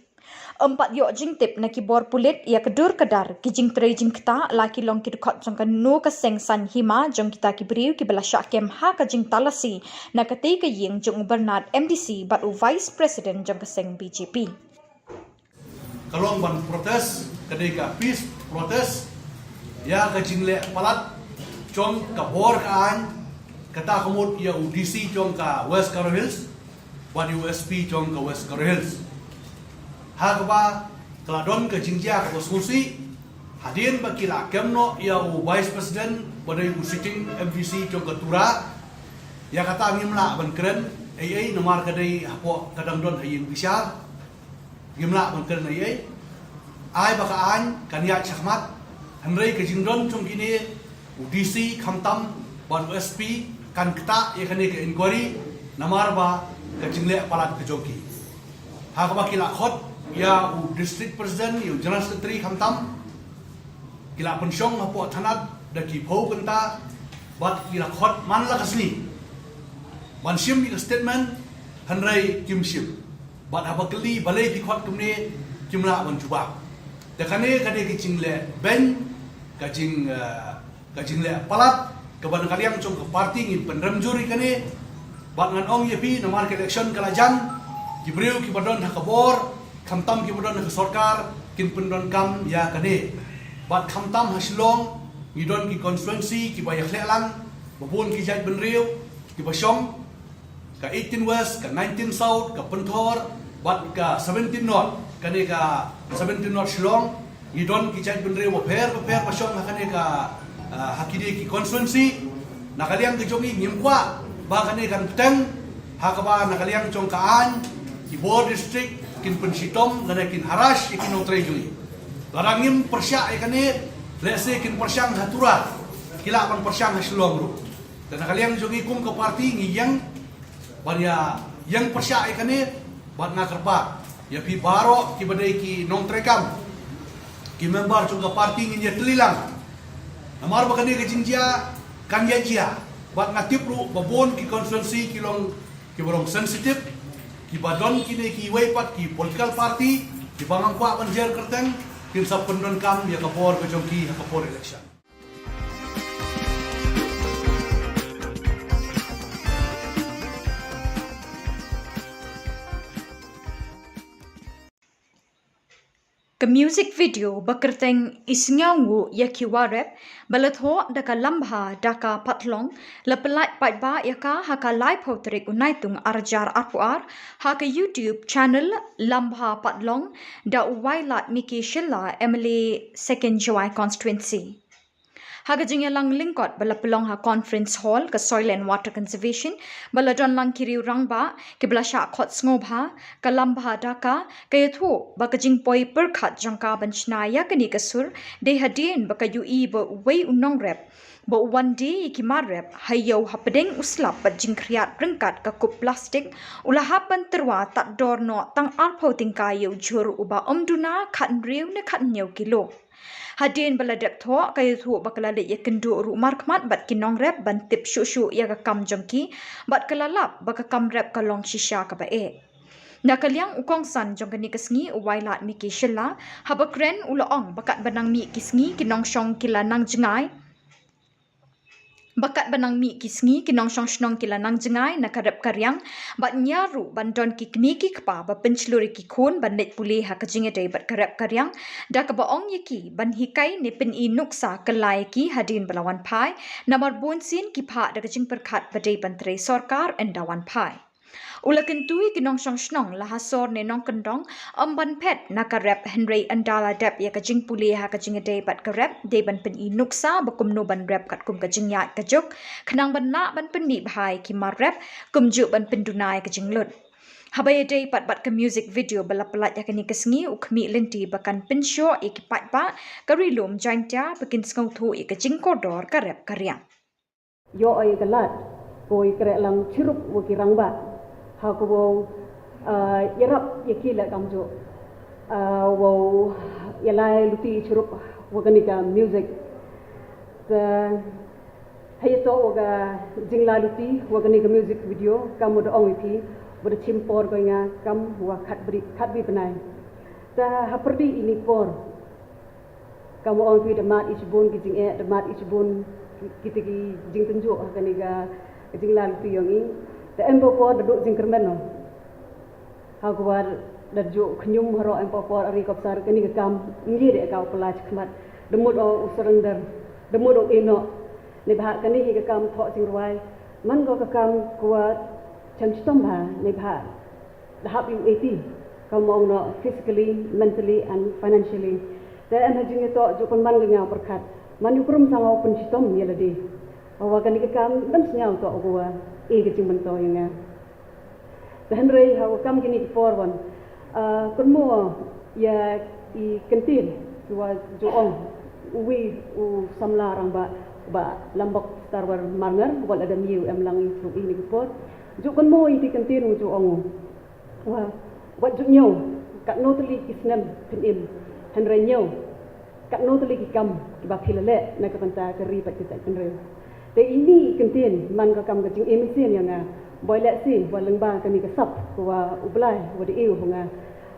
Ym pat ïoh jingtip na ki bor pulit ïa ka dur ka dar ki jingtrei jingktah la ki long ki dkhot jong kano ka seng saiñ hima jong kita ki briew ki ba la shah kem ha ka jingtalasi na katei ka ïing jong u Bernard M D C bad u Vice President jong ka seng B J P. Ka long ban protest, ka dei ka peace protest ïa ka jingleh palat jong ka bor ka aiñ, kata ka mut ïa u D C jong ka West Garo Hills bad ïa u S P jong ka West Garo Hills. Ha kaba ka la don ka jingjia kaba sngewsih hadien ba ki la kem noh ïa u Vice President ba dei u sitting M V C jong ka Tura. Ïa kata ngim lah ban kren ei ei namar ka dei hapoh ka dang don ha ïing bishar. Ngim lah ban kren ei ei. Ai ba ka aiñ kan ïaid shakhmat. Hynrei ka jingdon jong kine u D C khamtam bad u S P kan ktah ïa kane ka inquiry namar ba ka jingleh palat ka jong ki. Ha kaba ki la khot ïa u District President, ïa u General Secretary khamtam. Ki la pynshong hapoh thanat da ki phew kynta bad ki la khot man la ka sngi ban shim ïa ka statement, hynrei kim shim. Bad haba kylli balei ki khot kumne, kim lah ban jubab. Te kane ka dei ka jingleh beiñ, ka jing, eh, ka jingleh palat kaba na ka liang jong ka party ngin pynrem jur ïa kane. Bad ngan ong ïa phi namar ka election ka la jan, ki briew ki ba don ha ka bor khamtam ki ba don ha ka sorkar kin pyndonkam ïa kane. Bad khamtam ha Shillong ngi don ki constituency ki ba ïakhleh lang, ba bun ki jaitbynriew ki ba shong, ka eighteen West, ka nineteen South, ka Pynthor bad ka seventeen North. Kane ka seventeen North Shillong ngi don ki jaitbynriew bapher bapher ba shong ha kane ka, ah, ha kine ki constituency. Na ka liang ka jong ngi ngim kwah ba kane kan bteng ha kaba na ka liang jong ka aiñ ki bor district kin pynshitom lane kin harass ïa ki nongtrei jong ngi. Lada ngim pyrshah ïa kane, lehse kin pyrshang ha Tura, ki lah ban pyrshang ha Shillong ruh. Te na ka liang jong ngi kum ka party ngi ïeng ban ïa ïeng pyrshah ïa kane bad nga kyrpad ïa phi baroh ki ba dei ki nongtrei kam, ki member jong ka party ngin ïa tylli lang. Namar ba kane ka jingjia kan ïa jia bad nga tip ruh ba bun ki constituency ki long ki ba long sensitive, ki ba don kine kiwei pat ki political party ki ba ngam kwah ban jer kyrteng, kin sa pyndonkam ïa ka bor ka jong ki ha ka por election. Ka music video ba kyrteng I Sngewnguh Ïa Ki Warep ba la thoh da ka Lambha Daka Patlong la pyllait paidbah ïa ka ha ka laiphew tarik u Naitung arhajar arphew ar ha ka YouTube channel Lambha Patlong da u Wailadmiki Shylla, M L A Second Jowai Constituency. Ha ka jingïalang lyngkot ba la pynlong ha Conference Hall ka Soil and Water Conservation, ba la don lang ki riew rangbah, ki ba la shah khot sngewbha, ka Lambha Daka, ka ïathuh ba ka jingpoi pyrkhat jong ka ban shna ïa kane ka sur, dei hadien ba ka ïohi ba uwei u nongrep, ba u wan die ïa ki mar rep, ha ïew hapdeng u slap bad jingkhriat ryngkat ka kup plastik, u la hap ban tyrwa tad dor noh tang arphew tyngka ïa u jhur uba ym duna khathynriew ne khathynñiew kilo. Hadien ba la dep thoh, ka ïathuh ba ka la leit ïakynduh ruh markhmat bad ki nongrep ban tip shuh shuh ïa ka kam jong ki, bad ka la lap ba ka kam rep ka long shisha kaba eh. Na ka liang u kongsan jong kane ka sngi u Wailadmiki Shylla, haba kren u la ong ba katba nang mih ki sngi ki nongshong ki la nang jngai, ba katba nang mih ki sngi ki nongshong shnong ki la nang jngai na ka rep ka riang, bad ñiar ruh ban don ki kmie ki kpa ba pynshlur ïa ki khun ban leit pule ha ka jingïadei bad ka rep ka riang, da kaba ong ïa ki ban hikai ne pyni nuksa kylla ïa ki hadien ba la wan phai, namar bunsien ki phah da ka jingpyrkhat ba dei ban trei sorkar ynda wan phai. U la kyntu ïa ki nongshong shnong la ha sor ne nongkyndong, ym ban phet na ka rep, hynrei ynda la dep ïa ka jingpule ha ka jingïadei bad ka rep, dei ban pyni nuksa ba kumno ban rep katkum ka jingïaid ka juk, khnang ban lah ban pynmih bha ïa ki mar rep, kumjuh ban pynduna ïa ka jinglut. Haba ïadei pat bad ka music video ba la pyllait ha kane ka sngi, u khmih lynti ba kan pynshoh ïa ki paidbah ka Ri Lum Jaiñtia ba kin sngewthuh ïa ka jingkordor ka rep ka riang. Ïoh ïa ka lad, ko ïa kreh lang chirup wa ki rangbah. Ha ko wow, ah, ïarap ïa ki leh kamjooh. Ah, wow ïalai luti chirup wa kani ka music. Te, hei to wa ka jingla luti wa kani ka music video, kam wa da ong ïa phi, wa da chim por ko nga, kam wa khat bri, khat bri bnai. Te, ha pyrdi ini por. Kam wa ong phi da mad i shibun ki jingeh, da mad i shibun ki, kita ki jingtynjuh, ha kani ka, ka jingla luti yong i. Te em por por da duh jingkyrmen no. Ha kwar da juh khñium haroh em por por ari kopsar kani ka kam ngi de ka u pala chi khmat. Da mut o u surrender. Da mut o ino. Ni bha kani hi ka kam thoh jingrwai. Man ko ka kam kwar chem chitom bha. Ni bha da hap ïa u eti. Kam ong no physically, mentally and financially. Te em ha jingïatoh ju pynman ka nga u pyrkhat. Man ïa u krum sang u pynshitom ïa lade. Hawa kani ka kam dang sñiaw toh u wa e ka jingmyntoi ïa nga. Te hynrei hawa kam kini ki por wan. Ah, kynmo ïa i kyntien ki wa ju ong uwi u samla rangbah ba Lambok Starwell Marngar, wat la da mih u em lang i through ini ki por. Ju kynmo ïa i kyntien u ju ong u. Wa, wat ju ñiew, katno tylli ki snem phin im, hynrei ñiew, katno tylli ki kam kiba phi la leh na ka bynta ka ri bad ka jaitbynriew. Te ini i kyntien, man ka kam ka jingim mynsiem ïa nga, boi leh sien, wa lyngba kani ka sap, wa u Blai, wa da ïoh nga,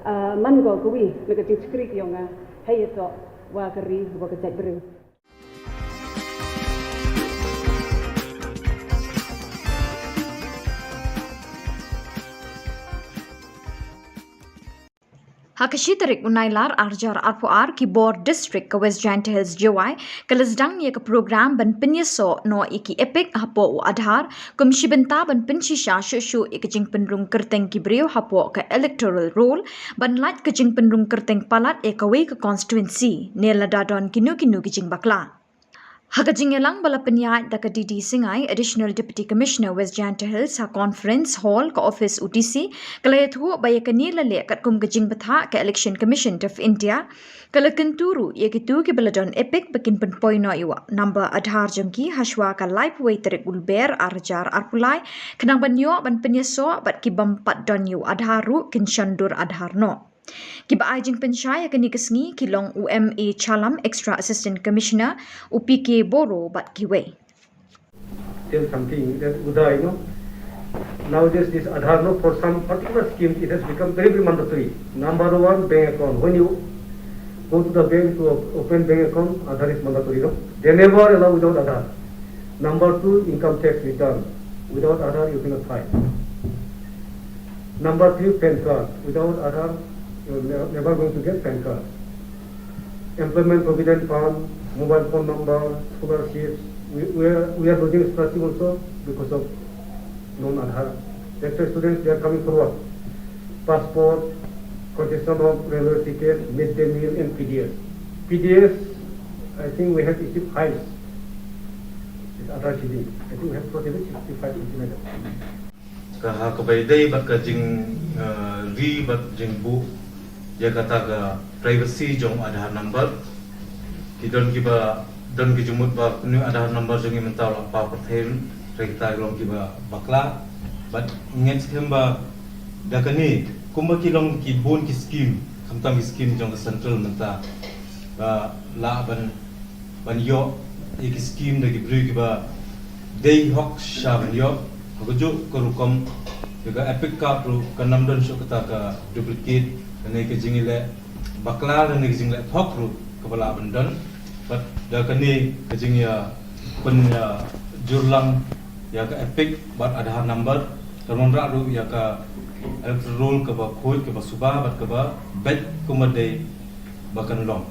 ah, man ko kawi, na ka jingshakri ka ïa nga, hei ïa to, wa ka ri, wa ka jaitbynriew. Ha ka shi tarik u Nailar arhajar arphew ar ki bor district ka West Jaiñtia Hills Jowai ka la sdang ïa ka program ban pynïasoh noh ïa ki EPIC hapoh u Aadhaar kum shi bynta ban pynshisha shuh shuh ïa ka jingpynrung kyrteng ki briew hapoh ka electoral roll ban lait ka jingpynrung kyrteng palat ïa kawei ka constituency ne lada don kino kino ki jingbakla. Ha ka jingïalang ba la pynïaid da ka D D Singai, Additional Deputy Commissioner West Jaiñtia Hills, ha Conference Hall ka office u D C, ka la ïathuh ba ïa kane la leh katkum ka jingbthah ka Election Commission of India, ka la kyntu ruh ïa kito kiba la don EPIC ba kin pynpoi noh ïa u number Aadhaar jong ki hashwa ka laiphew wei tarik u Lber arhajar arphew lai, khnang ban ïoh ban pynïasoh bad ki bym pat don ïa u Aadhaar ruh kin shon dur Aadhaar noh. Kiba ai jingpynshai ha kane ka sngi ki long u M A Chalam, Extra Assistant Commissioner, u P K Boro bad kiwei. Tell something that Uday, you know. Nowadays, this Aadhaar, no, for some particular scheme, it has become very, very mandatory. Number one, bank account. When you go to the bank to op- open bank account, Aadhaar is mandatory, no? They never allow without Aadhaar. Number two, income tax return. Without Aadhaar, you cannot file. Number three, PAN card. Without Aadhaar, you're ne- never going to get PAN card. Employment provident fund, mobile phone number, scholarships. We, we, are, we are losing scholarship also because of non-Aadhaar. That's why students, they are coming forward. Passport, concession of railway ticket, midday meal, and P D S. P D S, I think we have issued files. Other T V, I think we have prohibited sixty-five inch. Ka ha kaba ïadei bad ka jing, eh, ri bad jingbuh ïa kata ka privacy jong Aadhaar number. Ki don kiba don ki jingmut ba kane Aadhaar number jong ngi mynta u la paw pyrthei, hynrei kita ki long kiba bakla. Bad ngi ngeit skhem ba da kane kumba ki long ki bun ki skim, khamtam ki skim jong ka central mynta, ba lah ban ban ïoh ïa ki skim da ki briew kiba dei hok sha ban ïoh. Ha kajuh ka rukom ïa ka EPIC card ruh kan ym don shuh kata ka duplicate, kane ka jingïaleh bakla lane ka jingleh phok ruh kaba lah ban don. Bad da kane ka jingïa pynïajurlang ïa ka EPIC bad Aadhaar number, kan wanrah ruh ïa ka electoral roll kaba khuid, kaba suba bad kaba beit kumba dei ba kan long.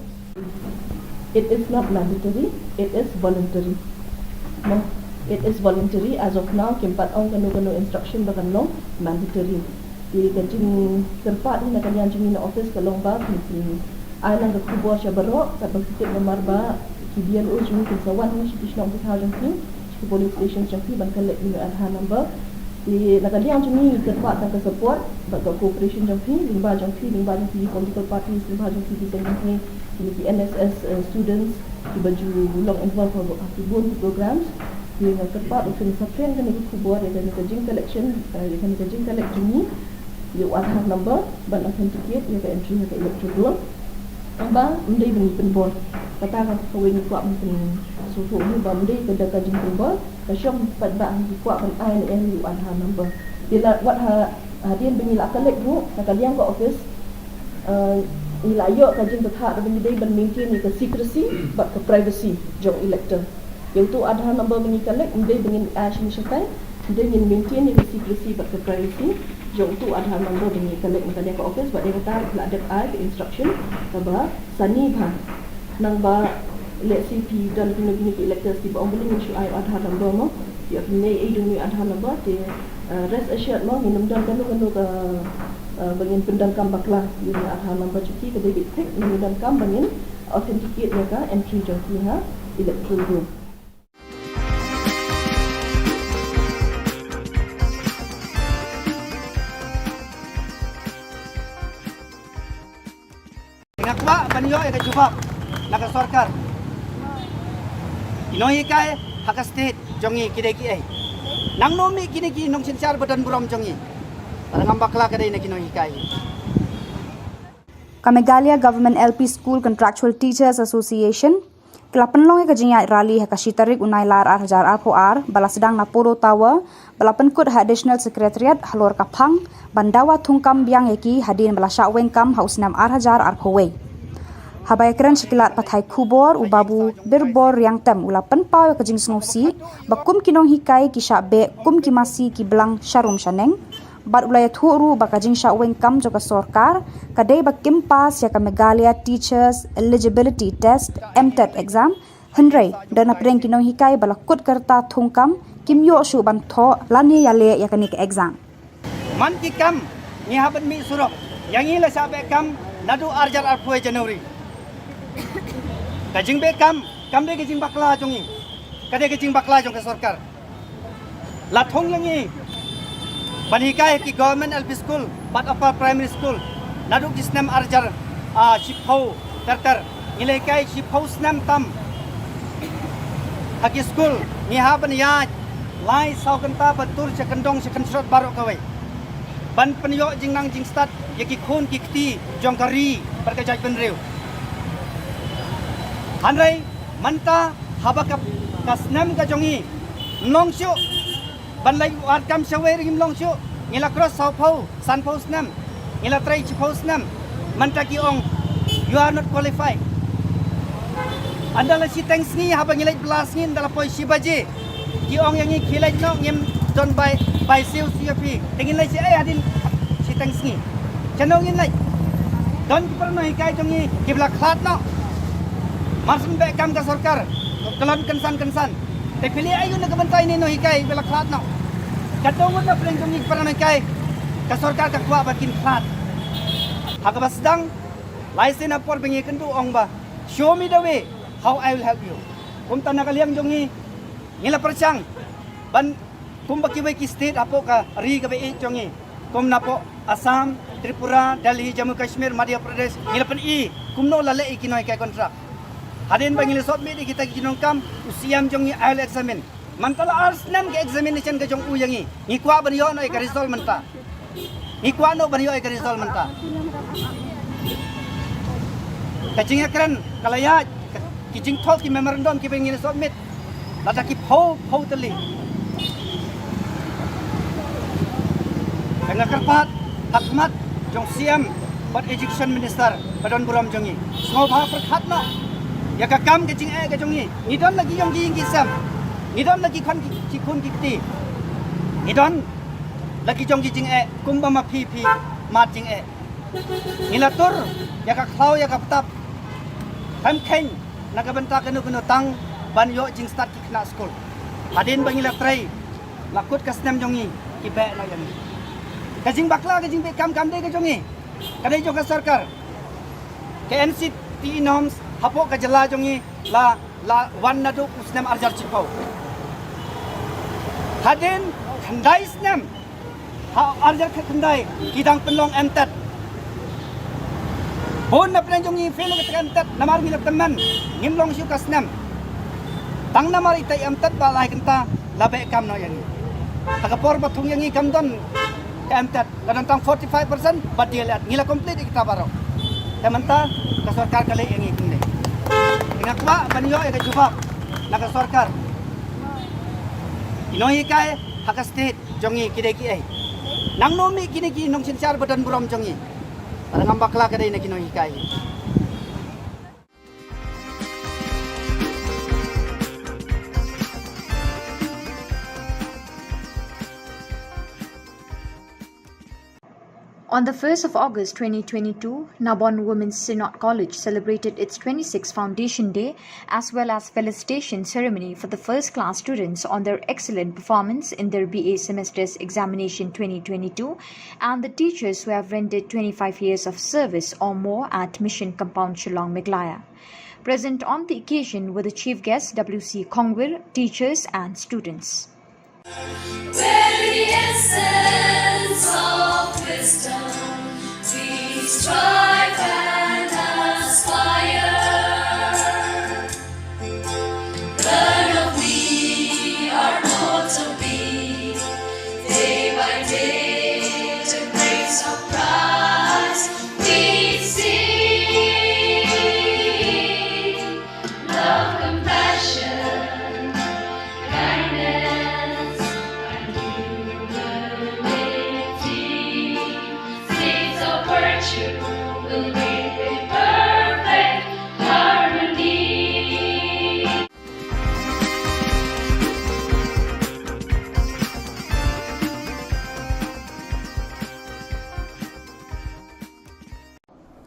It is not mandatory, it is voluntary. No, it is voluntary. As of now, kim pat ong kano kano instruction ba kan long mandatory. Te ka jingkyrpad na ka liang jong ngi na office ka long ba phin, phin ai lang ka khubor sha baroh, katba phi tip namar ba ki B L O jong ngi kin sa wan sha ki shnong ki thaw jong phi, sha ki polling station jong phi ban collect ïa u Aadhaar number. Te na ka liang jong ngi, ngi kyrpad tang ka support bad ka cooperation jong phi, lyngba jong phi, lyngba jong phi ki political parties, lyngba jong phi ki seng jong phi, kine ki N S S, eh, students kiba ju long involved ha ki bun ki programs. Te nga kyrpad ba phin sa pynïaid kane ka khubor ïa kane ka jing collection, eh, ïa kane ka jing collect jong ngi ïa u Aadhaar number ban authenticate ïa ka entry ha ka electoral roll. Tang ba ym dei ba ngi pynbor. Kata ka kawei ngi kwah ban pynsngewthuh ïa u ba ym dei ka da ka jingpynbor, ka shong pat ba ngi kwah ban ai ne em ïa u Aadhaar number. Te la wat ha, hadien ba ngi la collect ruh na ka liang ka office, eh, ngi la ïoh ka jingpyrkhat ba ngi dei ban maintain ïa ka secrecy bad ka privacy jong elector. Ïa uto u Aadhaar number ba ngi collect, ym dei ba ngin ai shane shatai, ym dei, ngin maintain ïa ka secrecy bad ka privacy jong uto u Aadhaar number ba ngi collect na ka liang ka office, bad ïa kata la dep ai ka instruction kaba sani bha. Nang ba lehse phi don kino kino ki electors kiba ong balei ngin shu ai u Aadhaar number mo, ïa phi ne ei dei u Aadhaar number, te, eh, rest assured mo, ngin ym don kano kano ka, eh, ba ngin pyndonkam bakla ïa u Aadhaar number jong ki, ka dei beit thik, ngin donkam ba ngin authenticate ïa ka entry jong ki ha electoral roll. Nga kwah ban ïoh ïa ka jubab na ka sorkar. Ki nonghikai ha ka state jong ngi ki dei kiei? Nangno mih kine ki nongsynshar ba don burom jong ngi? Tang ngam bakla ka dei na ki nonghikai. Ka Meghalaya Government L P School Contractual Teachers Association ki la pynlong ïa ka jingïaid rally ha ka shi tarik u Nailar ar hajar arphew ar, ba la sdang na Polo Tower, ba la pynkut ha Additional Secretariat halor ka phang ban dawa thungkam biang ïa ki hadien ba la shah weng kam ha u snem ar hajar arphew wei. Haba ïakren sha ki lad pathai khubor, u Babu Birbor Riangtem u la pynpaw ïa ka jingsngewsih ba kum ki nonghikai ki shah beh kum ki masi ki blang sharum shaneng, bad u la ïathuh ruh ba ka jingshah weng kam jong ka sorkar ka dei ba kim pass ïa ka Meghalaya Teachers Eligibility Test, MTET exam, hynrei da na pdeng ki nonghikai ba la kut ka rta thungkam kim ïoh shuh ban thoh lane ïaleh ïa kane ka exam. Man ki kam ngi hap ban mih surok, ïa ngi la shah beh kam naduh ar hajar arphew January. Ka jingbeh kam kam dei ka jingbakla jong ngi, ka dei ka jingbakla jong ka sorkar. La thung ïa ngi ban hikai ha ki Government L P School bad Upper Primary School naduh ki snem ar hajar, ah, shiphew ter ter. Ngi la hikai shiphew snem tam ha ki school. Ngi hap ban ïaid lai saw kynta ban tur sha kyndong sha kynshrot baroh kawei ban pynïoh jingnang jingstad ïa ki khun ki kti jong ka ri bad ka jaitbynriew. Hynrei mynta haba ka, ka snem ka jong ngi ym long shuh, ban leit wad kam shawei ruh ngim long shuh. Ngi la cross sawphew, sanphew snem, ngi la trei shiphew snem. Mynta ki ong, "You are not qualified." Ynda la shiteng sngi, haba ngi leit bylla sngi, ynda la poi shi baje, ki ong ïa ngi, "Khie leit noh, ngim don bai, bai siew siew ïa phi." Te ngin leit shaei hadien shiteng sngi? Shano ngin leit? Don ki para nonghikai jong ngi kiba la khlad noh. Mar shu beh kam ka sorkar, kyllon kynsan kynsan. Te phi leh aïu na ka bynta ine i nonghikai ba la khlad noh? Ka dei ngut na pdeng jong ngi ki para nonghikai ka sorkar ka kwah ba kin khlad. Ha kaba sdang, lai sien ha por ba ngi kynduh ong ba, "Show me the way, how I will help you." Kumta na ka liang jong ngi, Ngi la pyrshang ban kumba kiwei ki state hapoh ka ri kaba ïeit jong ngi, kum napoh Assam, Tripura, Delhi, Jammu Kashmir, Madhya Pradesh, ngi la pyni kumno la leh ïa ki nonghikai contract. Hadien ba ngi la submit ïa kita ki jingdonkam, u C M jong ngi ai la examine. Mynta la ar snem ka examination ka jong u ïa ngi. Ngi kwah ban ïoh noh ïa ka result mynta. Ngi kwah noh ban ïoh ïa ka result mynta. Ka jingïakren ka la ïaid, ka, ki jingthoh ki memorandum kiba ngi la submit, lada ki phew phew tylli. Ka nga kyrpad ha khmat jong C M bad Education Minister ba don burom jong ngi, sngewbha pyrkhat noh ïa ka kam ka jingeh ka jong ngi. Ngi don la ki ïong ki ïing ki sem, ngi don la ki khun ki, ki khun ki kti, ngi don la ki jong ki jingeh kumba ma phi phi mad jingeh. Ngi la tur ïa ka khlaw ïa ka btap, khlem kheiñ na ka bynta kano kano tang ban ïoh jingstad ki khynnah skul. Hadien ba ngi la trei, la kut ka snem jong ngi, ki beh noh ïa ngi. Ka jingbakla ka jingbeh kam kam dei ka jong ngi, ka dei jong ka sorkar. Ka N C T E norms hapoh ka jylla jong ngi la, la wan naduh u snem ar hajar shiphew. Hadien khyndai snem ha ar hajar khatkhyndai ki dang pynlong M tet. Bun na pdeng jong ngi fail ïa ka M tet namar ngi la tymmen, ngim long shuh ka snem. Tang namar ita i M tet ba lai kynta la beh kam noh ïa ngi. Ha ka por ba thung ïa ngi kam don ka M tet, la don tang forty five percent ba D L Ed, ngi la complete ïa kita baroh. Te mynta ka sorkar ka leh ïa ngi kumne. Nga kwah ban ïoh ïa ka jubab na ka sorkar. Ki nonghikai ha ka state jong ngi ki dei kiei? Nangno mih kine ki nongsynshar ba don burom jong ngi? Lada ngam bakla ka dei na ki nonghikai. On the first of August twenty twenty-two, Nabon Women's Synod College celebrated its twenty-sixth Foundation Day as well as felicitation ceremony for the first class students on their excellent performance in their B A semester's examination twenty twenty-two and the teachers who have rendered twenty-five years of service or more at Mission Compound Shillong, Meghalaya. Present on the occasion were the chief guests W C Khongwir, teachers and students. Where the essence of wisdom we strive and aspire. Learn of me, our mortal being, day by day, the grace of Christ we see. Love, compassion, kindness, and humility. Seeds of virtue will reap in perfect harmony.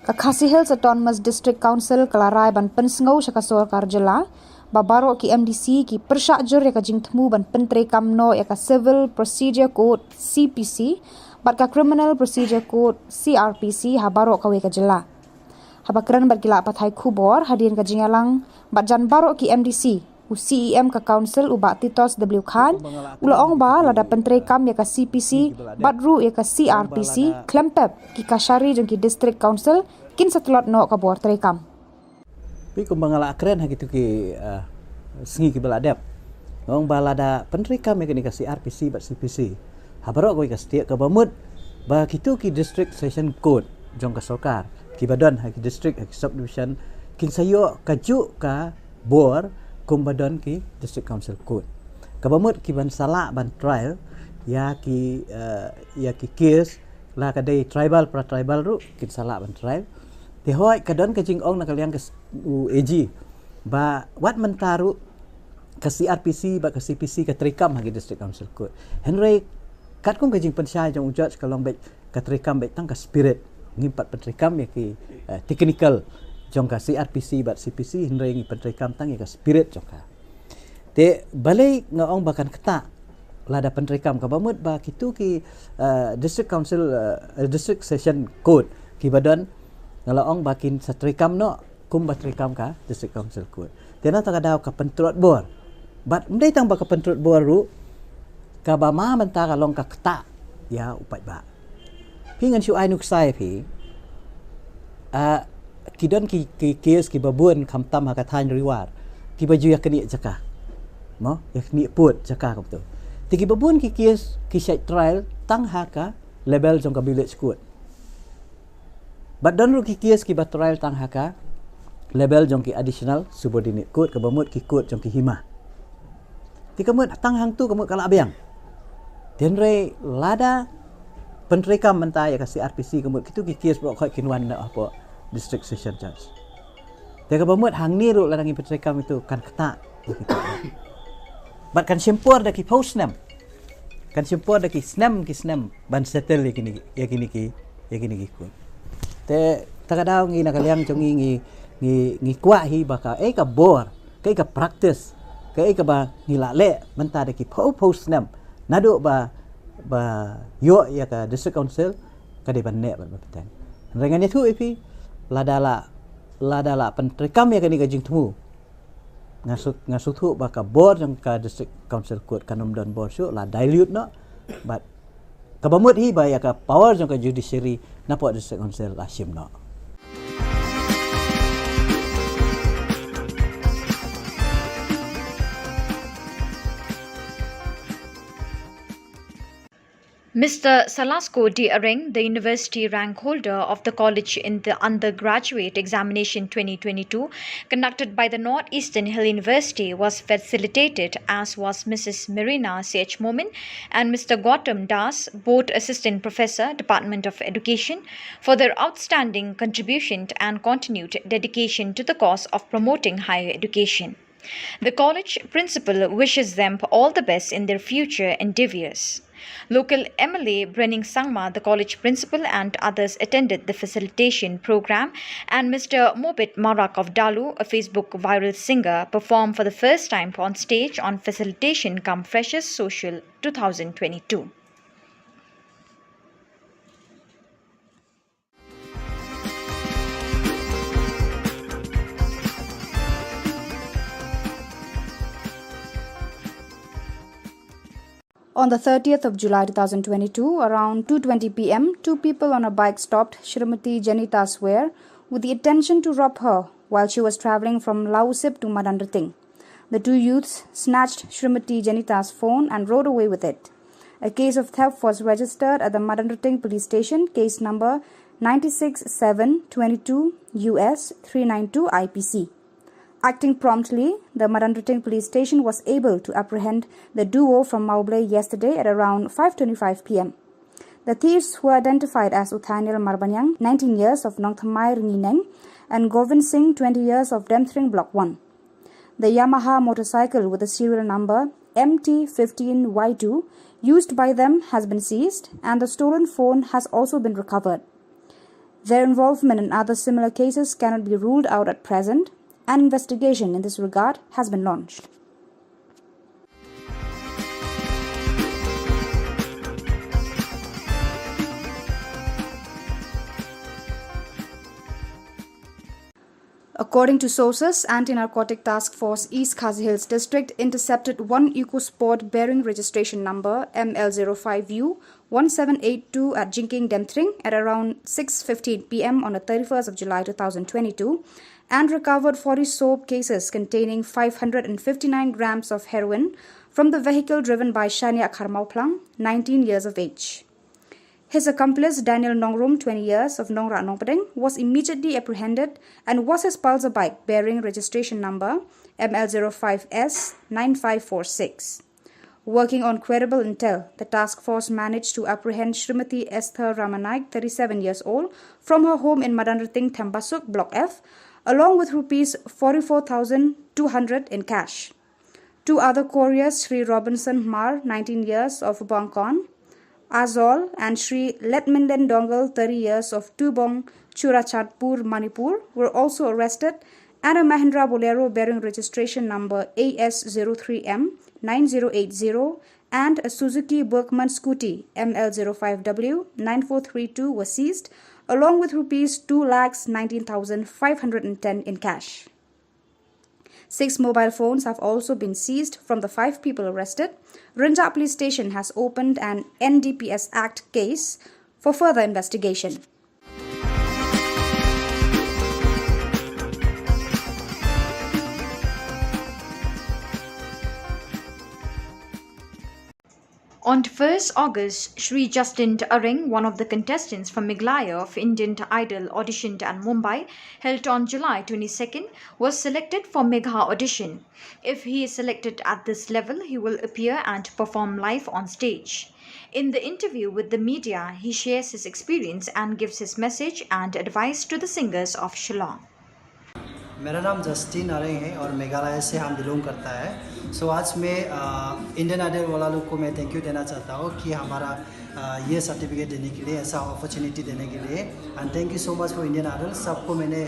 Ka Khasi Hills Autonomous District Council ka la rai ban pynsngew sha ka sorkar jylla ba baroh ki M D C ki pyrshah jur ïa ka jingthmu ban pyntreikam noh ïa ka Civil Procedure Code, C P C, bad ka Criminal Procedure Code, C R P C, ha baroh kawei ka jylla. Haba kren bad ki lad pathai khubor hadien ka jingïalang bad jan baroh ki M D C, u C E M ka Council, u Bah Titos W Khan, u la ong ba lada pyntreikam ïa ka C P C bad ruh ïa ka C R P C, khlem pep ki kashari jong ki District Council kin sa tlot noh ka bor treikam. Phi, kumba nga la kren ha kitu ki, eh, sngi kiba la dep, nga ong ba lada pyntreikam ïa kane ka C R P C bad C P C ha baroh kawei ka state, kaba mut ba kitu ki District Session Court jong ka sorkar kiba don ha ki district, ha ki subdivision, kin sa ïoh kajuh ka bor kumba don ki District Council Court. Kaba mut kiban sa lah ban trial ïa ki, eh, ïa ki case, la ka dei tribal, para tribal ruh kin sa lah ban trial. Te hooid ka don ka jingong na ka liang ka s-, u A G ba wat mynta ruh ka C R P C bad ka C P C ka treikam ha ki District Council Court. Hynrei katkum ka jingpynshai jong u judge ka long beit ka treikam beit tang ka spirit. Ngim pat pyntreikam ïa ki, eh, technical jong ka C R P C bad C P C, hynrei ngi pyntreikam tang ïa ka spirit jong ka. Te balei nga ong ba kan ktah lada pyntreikam? Kaba mut ba kitu ki, eh, District Council, eh, District Session Court kiba don, nga la ong ba kin sa treikam noh kumba treikam ka District Council Court. Te na kata ka daw ka pyntlot bor Bad ym dei tang ba ka pyntrud bor ruh, kaba ma mynta ka long ka ktah ïa u paidbah. Phi, ngan shu ai nuksa ïa phi. Ah, ki don ki, ki case kiba bun khamtam ha ka thaiñ Ri War, kiba ju ïa knieh jaka, mo, ïa knieh pud jaka kumto. Te kiba bun ki case ki shait trial tang ha ka level jong ka village court. Bad don ruh ki case kiba trial tang ha ka level jong ki additional subordinate court, kaba mut ki court jong ki hima. Te ka mut tang hangto ka mut ka la biang. Te hynrei lada pyntreikam mynta ïa ka C R P C, ka mut kito ki case baroh khoit kin wan na hapoh District Session Judge. Te kaba mut hangne ruh lada ngi pyntreikam ito kan ktah ïa kita. Bad kan shim por da ki phew snem. Kan shim por da ki snem, ki snem ban settle ïa kine, ïa kine ki, ïa kine ki court. Te ta ka daw ngi na ka liang jong ngi, ngi, ngi, ngi kwah hi ba kaei ka bor, kaei ka practice, kaei kaba ngi la leh mynta da ki phew phew snem naduh ba, ba ïoh ïa ka District Council, ka dei ban neh bad ban bteng. Hynrei ngan ïathuh ïa phi, lada la, lada la pyntreikam ïa kane ka jingthmu, nga shu, nga sngewthuh ba ka bor jong ka District Council Court kan ym don bor shuh, la dilute noh. Bad kaba mut hi ba ïa ka power jong ka judiciary napoh District Council la shim noh. Mister Salasko D. Areng, the university rank holder of the college in the undergraduate examination twenty twenty-two conducted by the North Eastern Hill University, was facilitated, as was Missus Marina C H Momin and Mister Gautam Das, both Assistant Professor, Department of Education, for their outstanding contribution and continued dedication to the cause of promoting higher education. The college principal wishes them all the best in their future endeavors. Local M L A Brening Sangma, the college principal, and others attended the facilitation program, and Mister Mobit Marak of Dalu, a Facebook viral singer, performed for the first time on stage on Facilitation cum Freshers Social two thousand twenty-two. On the thirtieth of July two thousand twenty-two, around two twenty p m, two people on a bike stopped Shrimati Janita Swer with the intention to rob her while she was travelling from Lausip to Madanrting. The two youths snatched Shrimati Janita's phone and rode away with it. A case of theft was registered at the Madanrting Police Station, case number nine six seven twenty-two U S three nine two I P C. Acting promptly, the Madanrting Police Station was able to apprehend the duo from Mawblei yesterday at around five twenty-five p m. The thieves were identified as Uthaniel Marbaniang, nineteen years, of Nongthymmai Rngeineng, and Govind Singh, twenty years, of Demthring Block one. The Yamaha motorcycle with the serial number M T fifteen Y two used by them has been seized, and the stolen phone has also been recovered. Their involvement in other similar cases cannot be ruled out at present. An investigation in this regard has been launched. According to sources, Anti-Narcotic Task Force East Khasi Hills District intercepted one Eco Sport bearing registration number M L zero five U one seven eight two at Jingkieng Demthring at around six fifteen p m on the thirty-first of July two thousand twenty-two, and recovered forty soap cases containing five hundred and fifty-nine grams of heroin from the vehicle driven by Shania Kharmauplang, nineteen years of age. His accomplice, Daniel Nongrum, twenty years, of Nongrah Nongpdeng, was immediately apprehended and was his Pulsar bike bearing registration number M L zero five S nine five four six. Working on credible intel, the task force managed to apprehend Shrimati Esther Ramanaik, thirty-seven years old, from her home in Madanrting Thembasuk, Block F, along with rupees forty-four thousand two hundred in cash. Two other couriers, Sri Robinson Hmar, nineteen years, of Bangkon, Azol, and Sri Letminlen Dongal, thirty years, of Tubong, Churachandpur, Manipur, were also arrested, and a Mahindra Bolero bearing registration number A S zero three M nine zero eight zero and a Suzuki Bergman scooty M L zero five W nine four three two were seized, along with rupees two lakhs nineteen thousand five hundred and ten in cash. Six mobile phones have also been seized from the five people arrested. Rynjah Police Station has opened an N D P S Act case for further investigation. On first August, Shri Justin Areng, one of the contestants from Meghalaya of Indian Idol, auditioned at Mumbai, held on July twenty-second, was selected for Megha audition. If he is selected at this level, he will appear and perform live on stage. In the interview with the media, he shares his experience and gives his message and advice to the singers of Shillong. मेरा नाम जस्टिन अरेंग है और मेघालय से हम बिलोंग करता है। सो आज मैं इंडियन आइडल वाला लोग को मैं थैंक यू देना चाहता हूँ कि हमारा अ, ये सर्टिफिकेट देने के लिए, ऐसा अपॉर्चुनिटी देने के लिए। And thank you so much for Indian Idol। सबको मैंने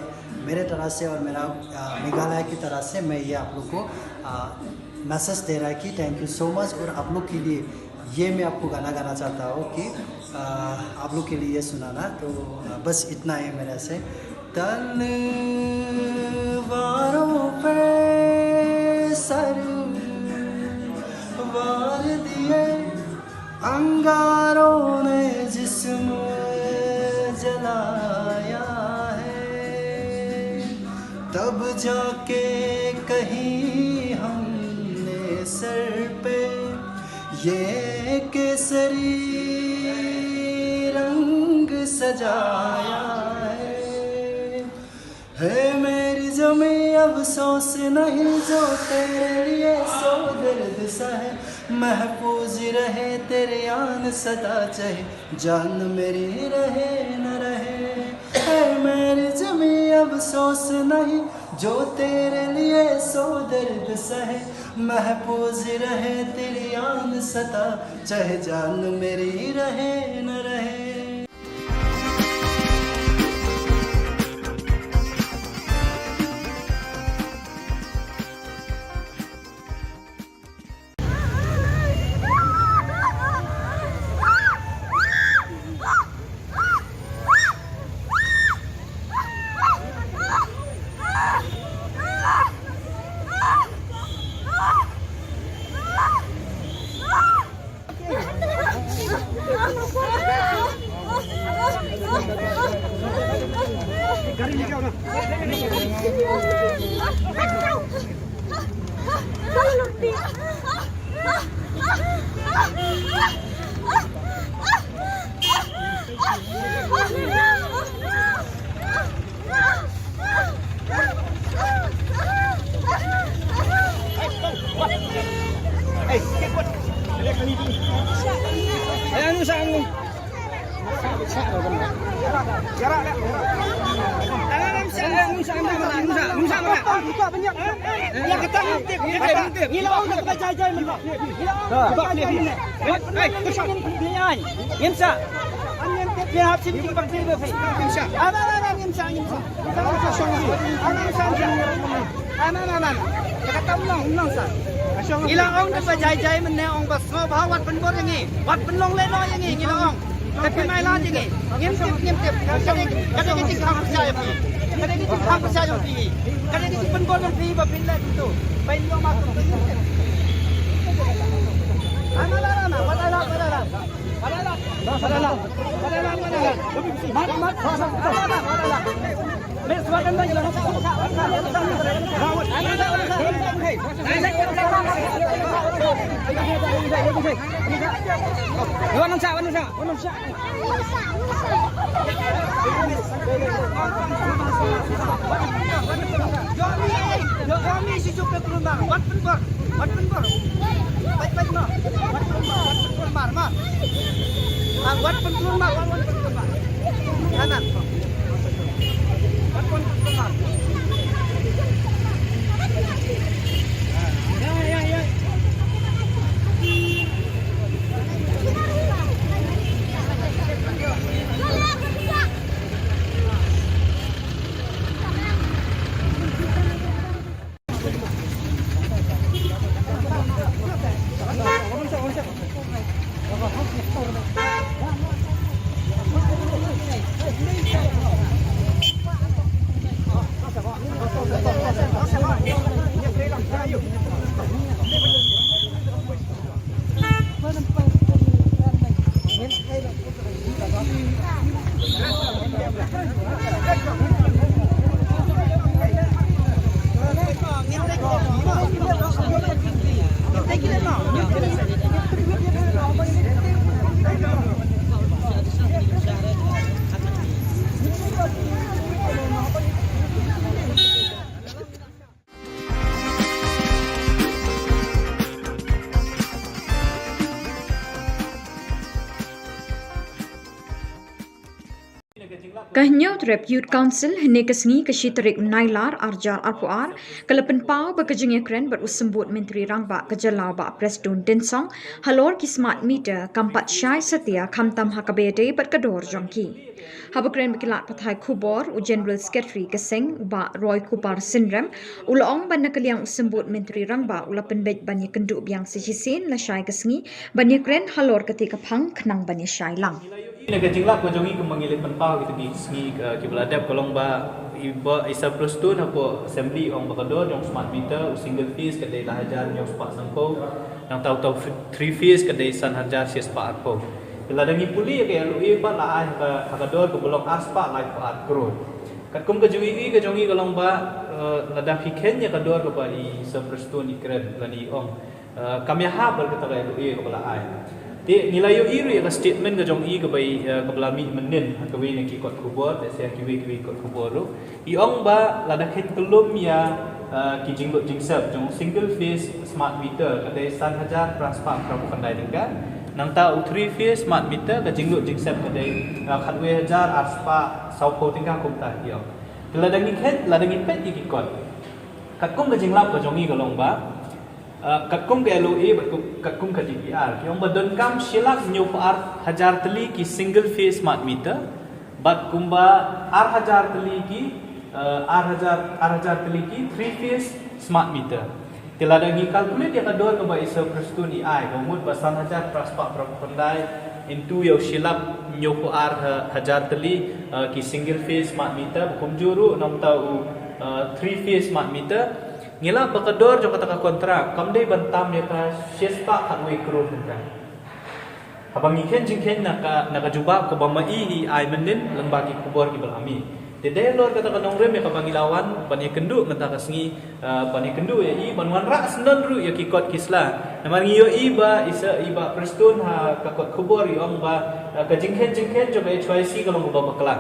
मेरे तरह से और मेरा अ, मेघालय की तरह से मैं ये आप लोग को मैसेज दे रहा है कि थैंक यू सो मच। और आप लोग के लिए ये मैं आपको गाना गाना चाहता हूँ कि अ, आप लोग के लिए ये सुनाना। तो अ, बस इतना है मेरा से। तलवारों पे सर वार दिए, अंगारों ने जिस्म जलाया है, तब जाके कहीं हमने सर पे ये केसरी रंग सजाया है। हे मेरी जमी अफसोस नहीं जो तेरे लिए सौ दर्द सहे, महफूज रहे तेरे आन सदा चाहे जान मेरी रहे न रहे। हे मेरी जमी अफसोस नहीं जो तेरे लिए सौ दर्द सहे, महफूज रहे तेरी आन सदा चाहे जान मेरी रहे न रहे। Ngi la ong da ba jai jai mynne ong ba sngewbha wat pynbor ïa ngi, wat pynlong lehnoh ïa ngi, ngi la ong. Te phi mai lad ïa ngi. Ngim tip, ngim tip. Ka dei, ka dei ka jingkhang pyrshah ïa phi. Ka dei ka jingkhang pyrshah ïa phi. Ka dei ka jingpynbor ïa phi ba phin leh kumto. Ba in ïoh ma kumto, ngim tip. Ana la la na, wa la la, wa la la. Wat pynbor. Wat pynbor. Peit, peit noh. Wat pynbor, wat pynbor mar, mar. Ah, wat pynbor mar, wat pynbor mar. Kanan. Wat pynbor mar. Ya, ya, ya. Ka Hynñiewtrep Youth Council hynne ka sngi ka shi tarik Nailar arjar arphew ar ka la pynpaw ba ka jingïakren bad u symbud Myntri Rangbah ka jylla Bah Prestone Tynsong halor ki smart meter kam pat shai satia khamtam ha kaba ïadei bad ka dor jong ki. Haba kren bad ki lad pathai khubor, u General Secretary ka seng u Bah Roy Kupar Synrem u la ong ba na ka liang u symbud Myntri Rangbah u la pynbeit ban ïakynduh biang sa shisien la shai ka sngi ban ïakren halor kata ka phang khnang ban ïashai lang. Na ka jinglap ka jong ngi kumba ngi leh pynpaw kita ki sngi, eh, kiba la dep ka long ba i Bah Prestone hapoh Assembly ong ba ka dor jong smart meter, u single phase ka dei lai hajar hynñiew spah sanphew, nangta uta u three phase ka dei san hajar shi spah arphew. Lada ngi pule ïa ka L O A pat la ai ha ka, ha ka dor kaba long ar spah laiphew ar klur. Katkum ka jingïohi ka jong ngi ka long ba, eh, lada phi kheiñ ïa ka dor kaba i Sir Prestone i kren lane i ong, eh, kam ïahap bad kata ka L O A kaba la ai. Te ngi la ïohi ruh ïa ka statement ka jong i kaba i, eh, kaba la mih mynnin ha kawei na ki kot khubor, lehse ha kiwei kiwei kot khubor ruh. I ong ba lada kheiñ kyllum ïa, eh, ki jinglut jingsep jong single phase smart meter ka dei san hajar phra spah phra phew khyndai tyngka. Nangta u three phase smart meter ka jinglut jingsep ka dei, eh, khatwei hajar ar spah sawphew tyngka kumta i ong. Te lada ngi kheiñ, lada ngi peit ïa ki kot, katkum ka jinglap ka jong ngi ka long ba, ah, katkum ka L O A bad kum, katkum ka D P R ki ong ba donkam shi lak hynñiewphew ar hajar tylli ki single phase smart meter bad kumba ar hajar tylli ki, ah, ar hajar, ar hajar tylli ki three phase smart meter. Te lada ngi calculate ïa ka dor kaba i Sir Prestone i ai, ka mut ba san hajar phra spah phra phew khyndai into ïa u shi lak hynñiewphew ar ha-, hajar tylli, ah, ki single phase smart meter, ba kumjuh ruh nangta u, ah, three phase smart meter. Ngi lap ba ka dor jong kata ka kontrak kam dei ban tam ïa ka shi spah khatwei klur tyngka. Haba ngi kheiñ jingkheiñ na ka, na ka jubab kaba ma i i ai mynnin lyngba ki khubor kiba la mih. Te dei halor kata ka nongrim ïa kaba ngi la wan ban ïakynduh mynta ka sngi, ah, ban ïakynduh ïa i ban wanrah syndon ruh ïa ki kot ki sla. Namar ngi ïohi ba i Sir, i Bah Prestone ha ka kot khubor i ong ba, ah, ka jingkheiñ jingkheiñ jong ka H Y C ka long kaba bakla.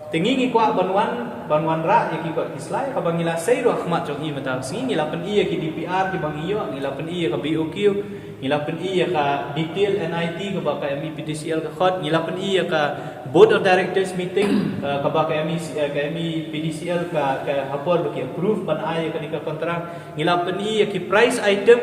Te ngi ngi kwah ban wan, ban wanrah ïa ki kot ki sla, kaba ngi la sei ruh ha khmat jong i mynta ka sngi, ngi la pyni ïa ki D P R kiba ngi ïoh, ngi la pyni ïa ka B O Q, ngi la pyni ïa ka detail N I T kaba ka M E P D C L ka khot, ngi la pyni ïa ka Board of Directors meeting, eh, kaba ka M E C, eh, ka M E P D C L ka, ka ha por ba ki approve ban ai ïa kane ka kontrak, ngi la pyni ïa ki price item,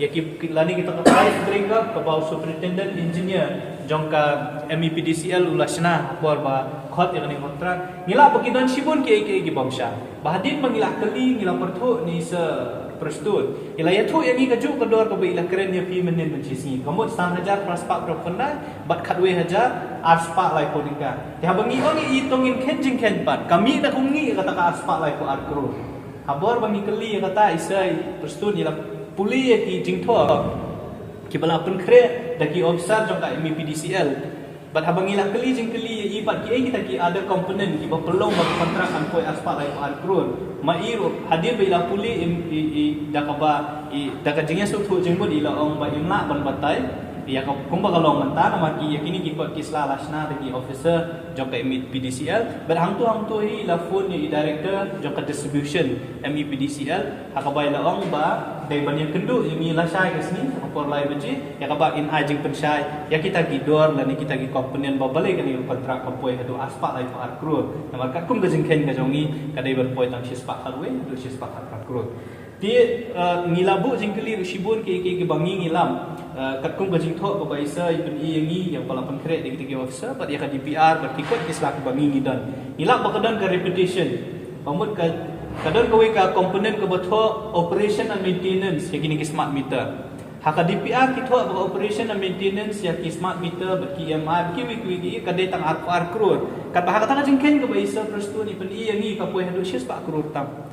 ïa ki, ki lane kita ka price breakup kaba u superintendent engineer jong ka M E P D C L u la shna ha por ba khot ïa kane ka kontrak. Ngi lap ba ki don shibun kiei kiei ki bym shai. Ba hadien ba ngi la kylli, ngi la pyrthuh na i Sir Prestone, i la ïathuh ïa ngi kajuh ka dor kaba i la kren ïa phi mynnin mynshisngi, ka mut san hajar phra spah phra phew khyndai bad khatwei hajar ar spah laiphew tyngka. Te haba ngi ong ïa i to ngin kheiñ jingkheiñ pat, ka mih na kumne ïa kata ka ar spah laiphew ar klur. Ha por ba ngi kylli ïa kata, i Sir Prestone i la pule ïa ki jingthoh kiba la pynkhreh da ki officer jong ka M E P D C L. Bad haba ngi la kylli jingkylli ïa i bad kiei kita ki other component kiba pynlong ba ka kontrak kan poi ar spah laiphew ar klur, ma i ruh hadien ba i la pule i, i, i da kaba i, da ka jingïasngewthuh jingmut i la ong ba im lah ban batai ïa ka kumba ka long mynta, namar ki, ïa kine ki kot ki sla la shna da ki officer jong ka M E P D C L. Bad hangto hangto hi i la phone ïa i director jong ka distribution M E P D C L, ha kaba i la ong ba dei ban ïakynduh ïa ngi lashai ka sngi ha por lai baje, ïa kaba in ai jingpynshai ïa kita ki dor lane kita ki component ba balei kane ka kontrak ka poi haduh ar spah laiphew ar klur. Namar katkum ka jingkheiñ ka jong ngi ka dei ban poi tang shi spah khatwei haduh shi spah khatphra klur. Te, eh, ngi la buh jingkylli ruh shibun kiei kiei kiba ngi ngi lap, eh, katkum ka jingthoh kaba i Sir i pyni ïa ngi ïa kaba la pynkhreh da kita ki officer bad ïa ka D P R bad ki kot ki sla kiba ngi ngi don. Ngi lap ba ka don ka repetition. Ka mut ka, ka don kawei ka component kaba thoh operation and maintenance ïa kine ki smart meter. Ha ka D P R ki thoh ba ka operation and maintenance ïa ki smart meter bad ki E M I bad kiwei kiwei ki ka dei tang arphew ar klur. Katba ha kata ka jingkheiñ kaba i Sir Prestone i pyni ïa ngi ka poi haduh shi spah klur tam.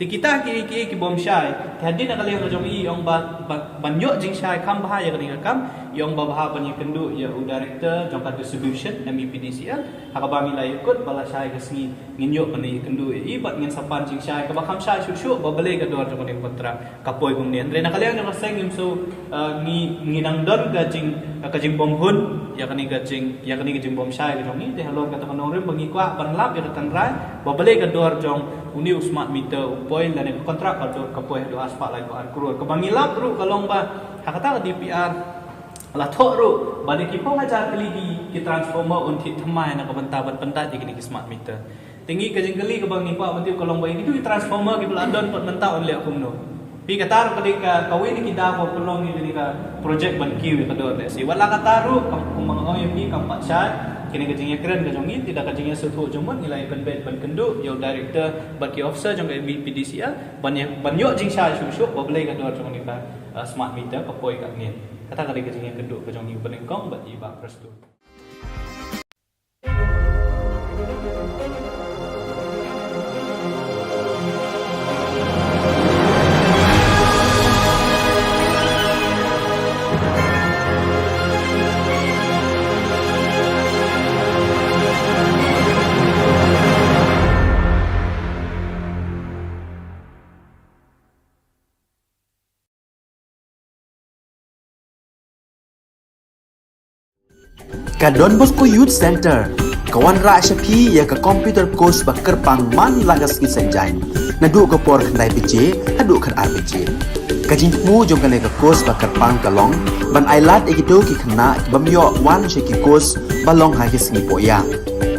Te kita kiei kiei ki bym shai. Te hadien na ka liang ka jong i i ong ba, ba, ban ïoh jingshai kham bha ïa kane ka kam, i ong ba bha ban ïakynduh ïa u director jong ka distribution M E P D C L. Ha kaba ngi la ïakut ba lashai ka sngi ngin ïoh ban ïakynduh ïa i bad ngin sa pan jingshai kaba kham shai shuh shuh ba balei ka dor jong kane ka kontrak ka poi kumne. Hynrei na ka liang jong ka seng ngim shu, eh, ngi, ngi nang don ka jing, ka jingbymhun ïa kane ka jing, ïa kane ka jingbymshai ka jong ngi. Te halor kata ka nongrim ba ngi kwah ban lap ïa ka tynrai ba balei ka dor jong une u smart meter u poi lane ka kontrak ka dor ka poi haduh ar spah laiphew ar klur. Kaba ngi lap ruh ka long ba ha kata ka D P R La thoh ruh ba da ki phew hajar tylli ki, ki transformer un thied thymmai na ka bynta ban pyntad ïa kine ki smart meter. Te ngi ka jingkylli kaba ngi kwah ban tip ka long ba ïa kitu ki transformer kiba la don pat mynta un leh kumno. Phi, kata ruh ka dei ka, kawei na ki daw ba pynlong ïa kane ka project ban kiew ïa ka dor lehse. Wat la kata ruh, kam, kumba nga ong ïa phi, kam pat shai, kane ka jingïakren ka jong ngi, te da ka jingïasngewthuh jingmut ngi la ïa pynbeit ban kynduh ïa u director bad ki officer jong ka M V P D C L ban ïa, ban ïoh jingshai shuh shuh ba balei ka dor jong kane ka, uh, smart meter ka poi katne. Kata ka dei ka jingïakynduh ka jong ngi, ba nyngkong bad i Bah Prestone. Ka Don Bosco Youth Centre ka wanrah sha phi ïa ka computer course ba kyrpang man la ka sngi Saitjaiñ, naduh ka por khyndai baje haduh khatar baje. Ka jingthmu jong kane ka course ba kyrpang ka long ban ailad ïa kito ki khynnah ki bym ïoh wan sha ki course ba long ha ki sngi poh ïa.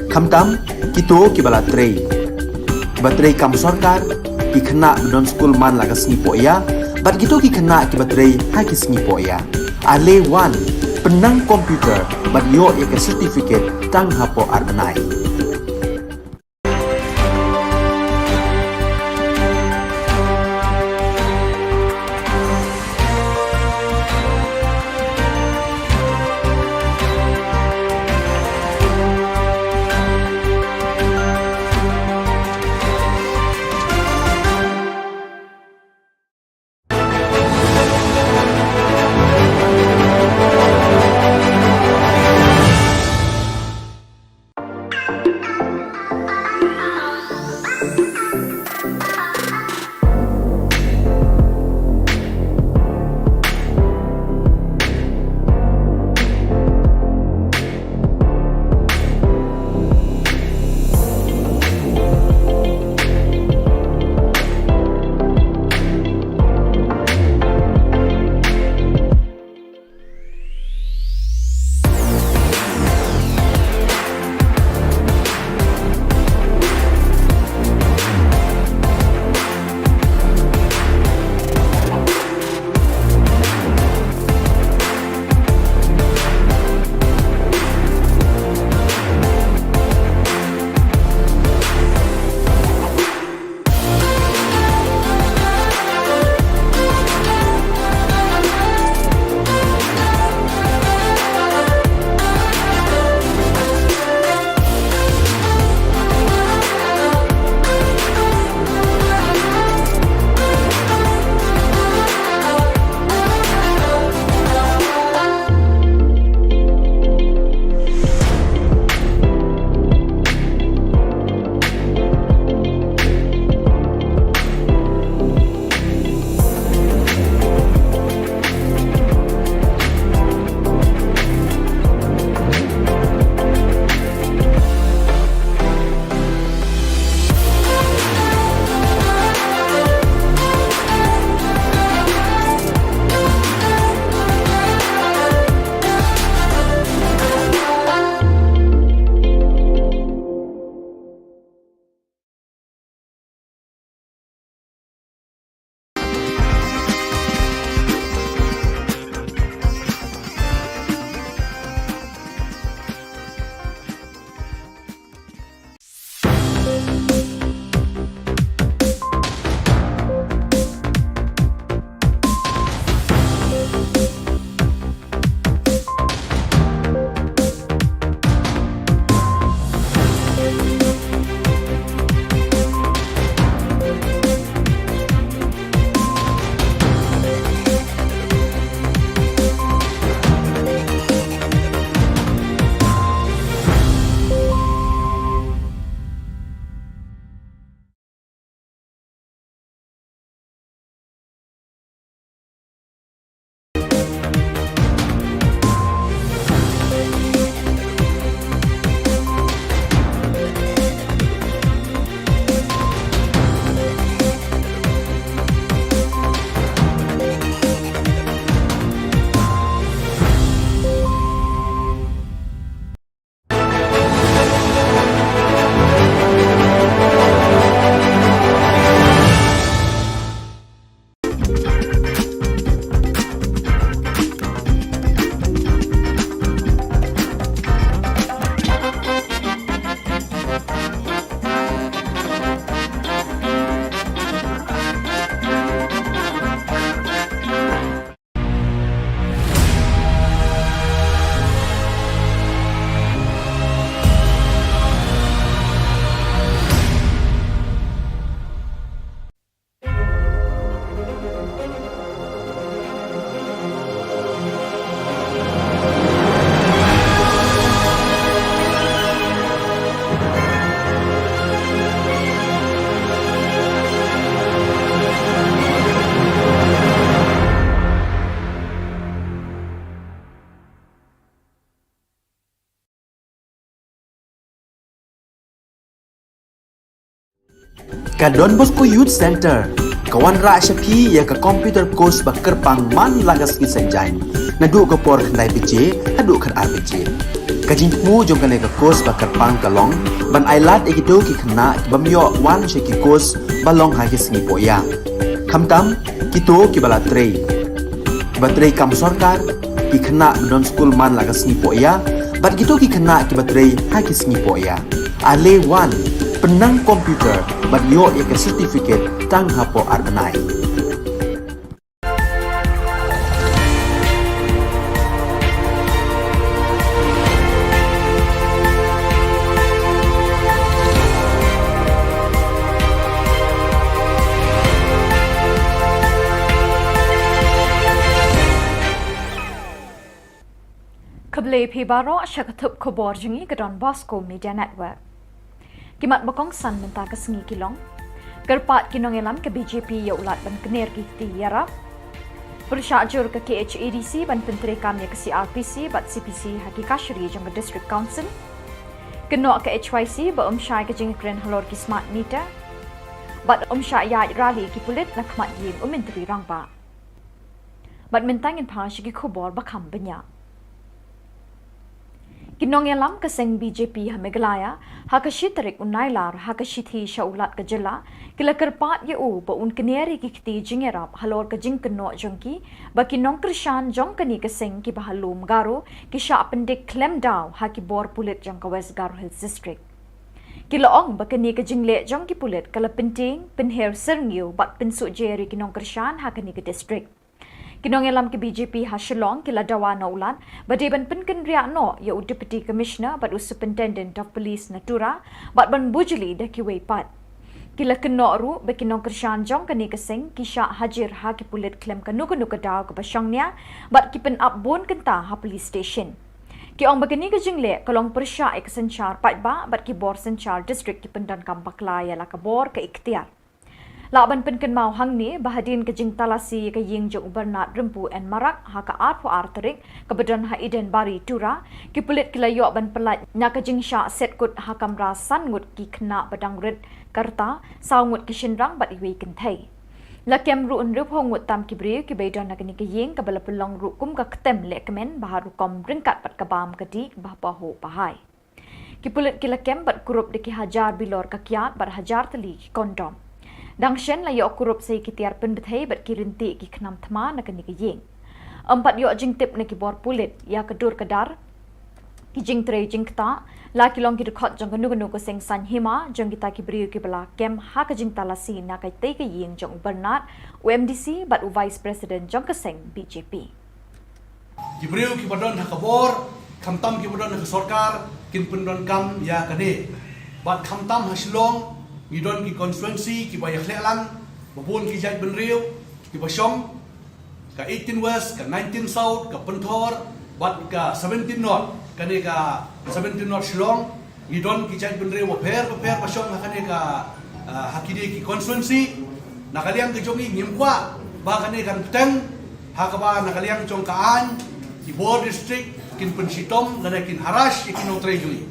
Khamtam kito kiba la trei, kiba trei kam sorkar, ki khynnah ba don skul man la ka sngi poh ïa, bad kito ki khynnah kiba trei ha ki sngi poh ïa. Ale wan, pynnang computer bad ïoh ïa ka certificate tang hapoh ar bnai. Ka Don Bosco Youth Centre ka wanrah sha phi ïa ka computer course ba kyrpang man la ka sngi Saitjaiñ, naduh ka por khyndai baje haduh khatar baje. Ka jingthmu jong kane ka course ba kyrpang ka long ban ailad ïa kito ki khynnah ki bym ïoh wan sha ki course ba long ha ki sngi pohïa, khamtam kito kiba la trei, kiba trei kam sorkar, ki khynnah ba don skul man la ka sngi pohïa, bad kito ki khynnah kiba trei ha ki sngi pohïa. Ale wan, pynnang computer bad ïoh ïa ka certificate tang hapoh ar bnai. Khublei phi baroh sha ka thup khubor jong ngi ka Don Bosco Media Network. Ki mat ba kongsan mynta ka sngi ki long: Kyrpad ki nongïalam ka B J P ïa u lad ban kner ki kti ïarap. Pyrshah jur ka K H A D C ban pyntreikam ïa ka C R P C bad C P C ha ki kashari jong ka District Council. Kynnoh ka H Y C ba ym shai ka jingkren halor ki smart meter. Bad ym shah ïaid rally ki pulit na khmat ïing u Myntri Rangbah. Bad mynta ngin phai sha ki khubor ba kham bniah. Ki nongïalam ka seng B J P ha Meghalaya, ha ka shi tarik u Nailar, ha ka shithi sha u Lat ka jylla, ki la kyrpad ïa u ba un kner ïa ki kti jingïarap halor ka jingkynnoh jong ki ba ki nongkyrshan jong kane ka seng kiba ha Lum Garo ki shah pyndik khlem daw ha ki bor pulit jong ka West Garo Hills District. Ki la ong ba kane ka jingleh jong ki pulit ka la pyntieng, pynher syrngiew bad pynsuhjer ïa ki nongkyrshan ha kane ka district. Ki nongïalam ka B J P ha Shillong ki la dawa na u Lat ba dei ban pynkynriah noh ïa u Deputy Commissioner bad u Superintendent of Police na Tura bad ban bujli da kiwei pat. Ki la kynnoh ruh ba ki nongkyrshan jong kane ka seng ki shah hajir ha ki pulit khlem kano kano ka daw kaba shongnia bad ki pynap bun kynta ha police station. Ki ong ba kane ka jingleh ka long pyrshah ïa ka synshar paidbah bad ki bor synshar district ki pyndonkam bakla ïa la ka bor ka iktiar. Lah ban pynkynmaw hangne ba hadien ka jingtalasi ïa ka ïing jong u Bernard Rympu N Marak ha ka arphew ar tarik kaba don ha Eden Bari Tura, ki pulit ki la ïoh ban pyllait na ka jingshah set kut ha kamra san ngut ki khynnah ba dang rit ka rta, saw ngut ki shynrang bad iwei i kynthei. La kem ruh hynriewphew ngut tam ki briew kiba ïadon ha kane ka ïing kaba la pynlong ruh kum ka ktem lehkmen ba ha rukom ryngkat bad ka bam ka dih ba ha pahuh pahai. Ki pulit ki la kem bad kurup da ki hajar bilor ka kiad bad hajar tylli ki kondom. Dang shen la ïoh kurup sa ïa ki tiar pynbthei bad ki ryntieh ki khnam thma na kane ka ïing. Ym pat ïoh jingtip na ki bor pulit ïa ka dur ka dar, ki jingtrei jingktah, la ki long ki dkhot jong kano kano ka seng saiñ hima jong kita ki briew kiba la kem ha ka jingtalasi na katei ka ïing jong u Bernard, u M D C bad u Vice President jong ka seng B J P. Ki briew kiba don ha ka bor, khamtam kiba don ha ka sorkar, kin pyndonkam ïa kane. Bad khamtam ha Shillong, ngi don ki constituency kiba ïakhleh lang, ba bun ki jaitbynriew kiba shong, ka eighteen West, ka nineteen South, ka Pynthor, bad ka seventeen North, kane ka seventeen North Shillong, ngi don ki jaitbynriew bapher bapher ba shong ha kane ka, ah, ha kine ki constituency. Na ka liang ka jong ngi ngim kwah ba kane kan bteng, ha kaba na ka liang jong ka aiñ, ki bor district kin pynshitom lane kin harass ïa ki nongtrei jong ngi.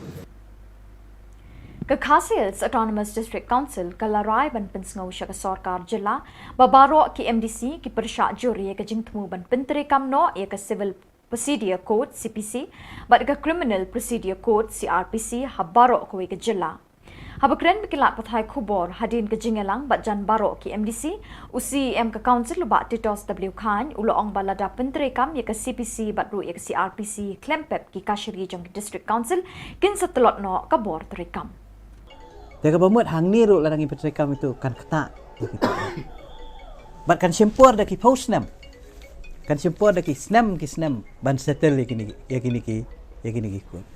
Ka Khasi Hills Autonomous District Council ka la rai ban pynsngew sha ka sorkar jylla ba baroh ki M D C ki pyrshah jur ïa ka jingthmu ban pyntreikam noh ïa ka Civil Procedure Code, C P C, bad ka Criminal Procedure Code, C R P C, ha baroh kawei ka jylla. Haba kren bad ki lad pathai khubor hadien ka jingïalang bad jan baroh ki M D C, u C E M ka Council u Bah Titossopha Khain u la ong ba lada pyntreikam ïa ka C P C bad ruh ïa ka C R P C khlem pep, ki kashari jong ki District Council kin sa tlot noh ka bor treikam. Te kaba mut hangne ruh lada ngi pyntreikam ïa uto kan ktah. Bad kan shim por da ki phew snem. Kan shim por da ki snem, ki snem ban settle ïa kine, ïa kine ki, ïa kine ki court.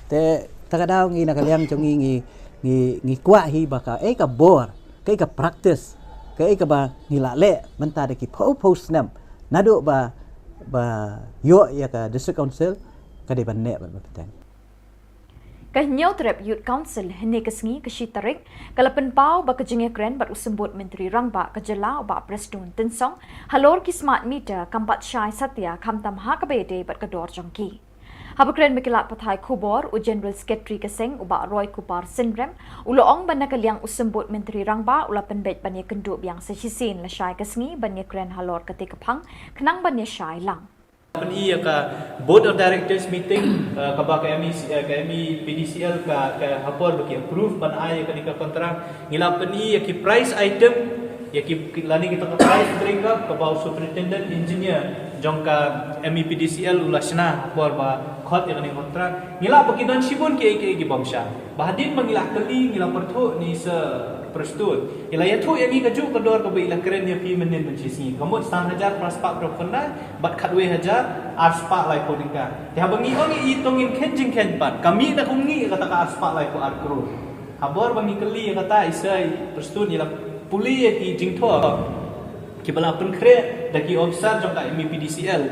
Te ta ka daw ngi na ka liang jong ngi, ngi, ngi, ngi kwah hi ba kaei ka bor, kaei ka practice, kaei kaba ngi la leh mynta da ki phew phew snem naduh ba, ba ïoh ïa ka District Council, ka dei ban neh bad ban bteng. Ka Hynñiewtrep Youth Council hynne ka sngi, ka shi tarik, ka la pynpaw ba ka jingïakren bad u Symbud Myntri Rangbah ka jylla u Bah Prestone Tynsong halor ki smart meter kam pat shai satia khamtam ha kaba ïadei bad ka dor jong ki. Haba kren bad ki lad pathai khubor, u General Secretary ka seng, u Bah Roy Kupar Synrem, u la ong ba na ka liang u Symbud Myntri Rangbah u la pynbeit ban ïakynduh biang sa shisien lashai ka sngi ban ïakren halor katei ka phang khnang ban ïashai lang. Pyn-i ïa ka Board of Directors meeting, eh, kaba ka M E C, eh, ka M E P D C L ka, ka ha por ba ki approve ban ai ïa kane ka contract. Ngi la pyn-i ïa ki prize item, ïa ki, ki lane kita ka prize breakup kaba u Superintendent Engineer jong ka M E P D C L u la shna ha por ba khot ïa kane ka contract. Ngi la ba ki don shibun kiei kiei ki bym shai. Ba hadien ba ngi la kylli, ngi la pyrthuh ne i Sir Prestone, i la ïathuh ïa ngi kajuh ka dor kaba i la kren ïa phi mynnin mynshisngi. Ka mut san hajar phra spah phraphew khyndai bad khatwei hajar ar spah laiphew tyngka. Te haba ngi ong ïa i, to ngin kheiñ jingkheiñ pat. Ka mih na kumne ïa kata ka ar spah laiphew ar klur. Ha por ba ngi kylli ïa kata, i Sir Prestone i la pule ïa ki jingthoh kiba la pynkhreh da ki officer jong ka M E P D C L.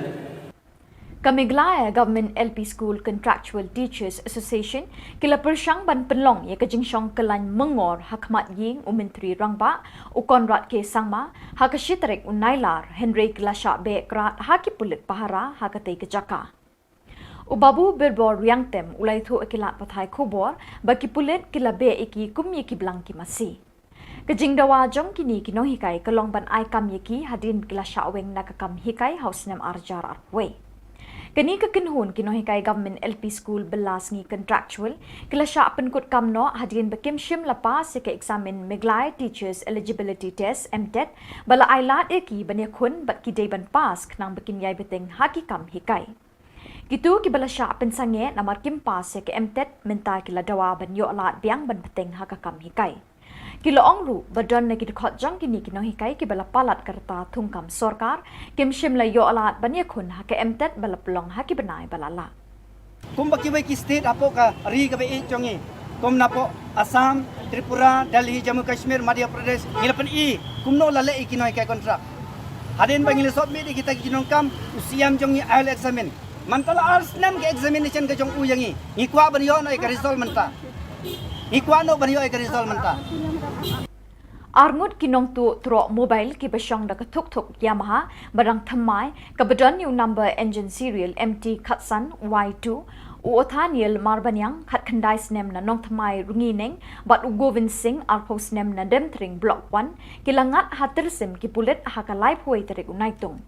Ka Meghalaya Government L P School Contractual Teachers Association ki la pyrshang ban pynlong ïa ka jingshong kyllain myngor ha khmat ïing u Myntri Rangbah, u Conrad K Sangma, ha ka shi tarik u Nailar, hynrei ki la shah beh krad ha ki pulit pahara ha katei ka jaka. U Babu Birbor Riangtem u la ïathuh ïa ki lad pathai khubor ba ki pulit ki la beh ïa ki kum ïa ki blang ki masi. Ka jingdawa jong kine ki nonghikai ka long ban ai kam ïa ki hadien ba ki la shah weng na ka kam hikai ha u snem ar hajar arphew wei. Kane ka kynhun ki nonghikai Government L P School bylla sngi contractual ki la shah pynkut kam noh hadien ba kim shym la pass ïa ka eksamin Meghalaya Teachers Eligibility Test, MTET, ba la ai lad ïa ki ban ïakhun bad ki dei ban pass khnang ba kin ïai bteng ha ki kam hikai. Kito kiba la shah pynsangeh namar kim pass ïa ka MTET mynta ki la dawa ban ïoh lad biang ban bteng ha ka kam hikai. Ki la ong ruh ba don na ki dkhot jong kine ki nonghikai kiba la palat ka rta thungkam sorkar, kim shym la ïoh lad ban ïakhun ha ka MTET ba la pynlong ha ki bnai ba la lah. Kumba kiwei ki state hapoh ka ri kaba ïeit jong ngi, kum napoh Assam, Tripura, Delhi, Jammu Kashmir, Madhya Pradesh, ngi la pyn-i kumno la leh ïa ki nonghikai contract. Hadien ba ngi la submit ïa kita ki jingdonkam, u C M jong ngi ai la examine. Mynta la ar snem ka examination ka jong u ïa ngi. Ngi kwah ban ïoh noh ïa ka result mynta. Ngi kwah noh ban ïoh ïa ka result mynta. Arngut ki nongtuh troh mobile kiba shong da ka thuk thuk Yamaha ba dang thymmai, kaba don ïa u number engine serial M T khatsan Y two, u Othaniel Marbaniang, khatkhyndai snem na Nongthymmai Rngiew Neng, bad u Govind Singh, arphew snem na Demtring Block one, ki la ngat ha tyrsim ki pulit ha ka laiphew wei tarik u Naitung.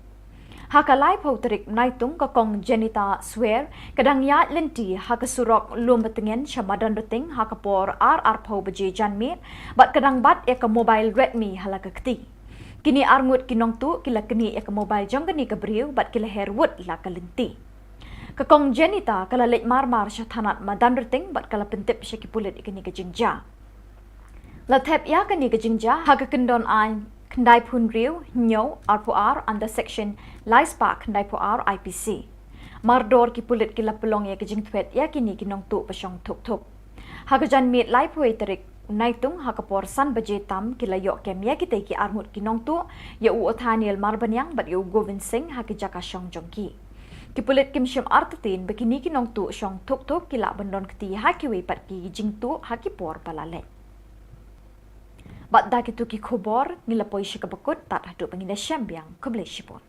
Ha ka laiphew tarik Naitung, ka Kong Jenita Swer ka dang ïaid lynti ha ka surok Lumbatngen sha Madanrting ha ka por ar arphew baje janmiet, bad ka dang bat ïa ka mobile Redmi ha la ka kti. Kine arngut ki nongtuh ki la knieh ïa ka mobile jong kane ka briew bad ki la her wut la ka lynti. Ka Kong Jenita ka la leit mar mar sha thanat Madanrting bad ka la pyntip sha ki pulit ïa kane ka jingjia. La thep ïa kane ka jingjia ha ka kyndon aiñ khyndai phew hynriew, hynñiew, arphew ar under section lai spah khyndai phew ar I P C. Mardor ki pulit ki la pynlong ïa ka jingthwet ïa kine ki nongtuh ba shong thuk thuk. Ha ka janmiet laiphew wei tarik Naitung ha ka por san baje tam ki la ïoh kem ïa kitei ki arngut ki nongtuh, ïa u Othaniel Marbaniang bad ïa u Govind Singh ha ki jaka shong jong ki. Ki pulit kim shym artatien ba kine ki nongtuh shong thuk thuk ki lah ban don kti ha kiwei pat ki jingtuh ha ki por ba la leit. Bad da kito ki khubor ngi la poi sha kaba kut, tad haduh ba ngin ïashem biang, khublei shibun.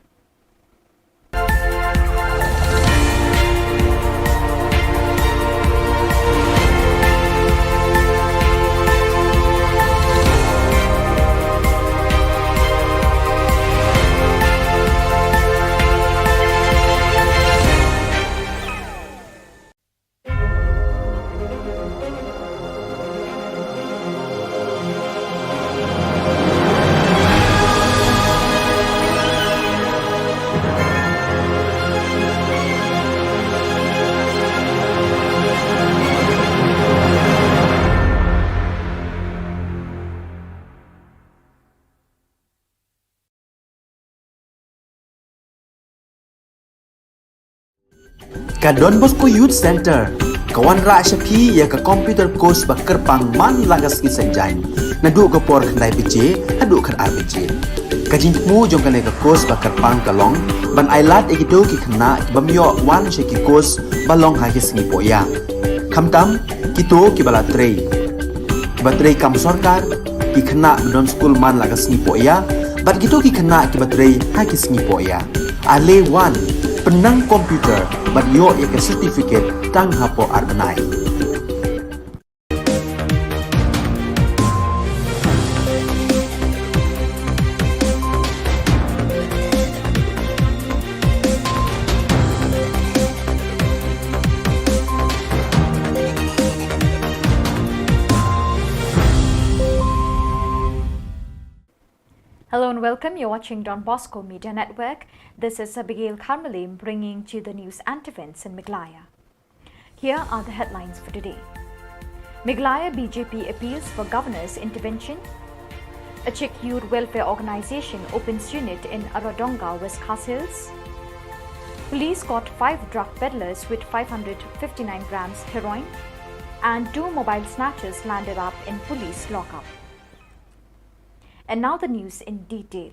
Ka Don Bosco Youth Centre ka wanrah sha phi ïa ka computer course ba kyrpang man la ka sngi Saitjaiñ, naduh ka por khyndai baje haduh khatar baje. Ka jingthmu jong kane ka course ba kyrpang ka long ban ailad ïa kito ki khynnah ki bym ïoh wan sha ki course ba long ha ki sngi pohïap. Khamtam kito kiba la trei, kiba trei kam sorkar, ki khynnah ba don skul man la ka sngi pohïap, bad kito ki khynnah kiba trei ha ki sngi pohïap. Ale wan, Nang computer bad ïoh ïa ka certificate tang hapoh ar bnai. Hello and welcome. You're watching Don Bosco Media Network. This is Abigail Karmalim bringing to you the news and events in Meghalaya. Here are the headlines for today. Meghalaya B J P appeals for governor's intervention. A Czech youth welfare organization opens unit in Aradonga, West Khasi Hills. Police caught five drug peddlers with five hundred fifty-nine grams heroin, and two mobile snatchers landed up in police lockup. And now the news in detail.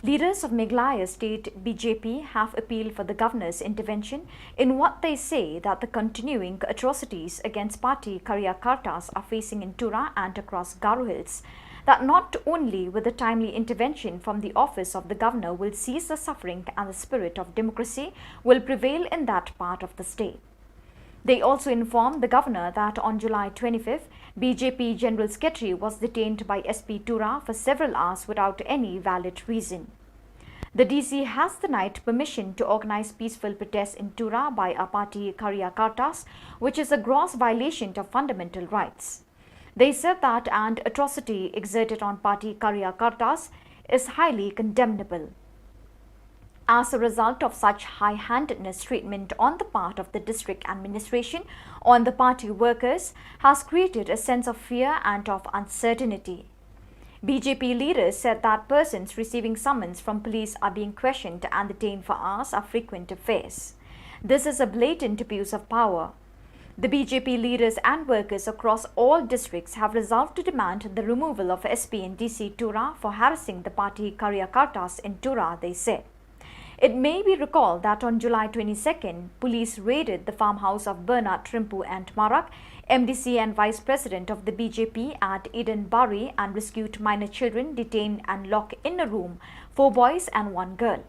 Leaders of Meghalaya State B J P have appealed for the governor's intervention in what they say that the continuing atrocities against party karyakartas are facing in Tura and across Garo Hills, that not only will the timely intervention from the office of the governor will cease the suffering and the spirit of democracy will prevail in that part of the state. They also informed the governor that on July twenty-fifth, B J P General Secretary was detained by S P Tura for several hours without any valid reason. The D C has denied permission to organize peaceful protests in Tura by a party karyakartas, which is a gross violation of fundamental rights. They said that an atrocity exerted on party karyakartas is highly condemnable. As a result of such high-handedness treatment on the part of the district administration on the party workers has created a sense of fear and of uncertainty. B J P leaders said that persons receiving summons from police are being questioned and detained for hours are frequent affairs. This is a blatant abuse of power. The B J P leaders and workers across all districts have resolved to demand the removal of S P and D C Tura for harassing the party karyakartas in Tura, they said. It may be recalled that on July twenty-second, police raided the farmhouse of Bernard Rimpu and Marak, M D C and Vice President of the B J P at Eden Bari, and rescued minor children detained and locked in a room, four boys and one girl.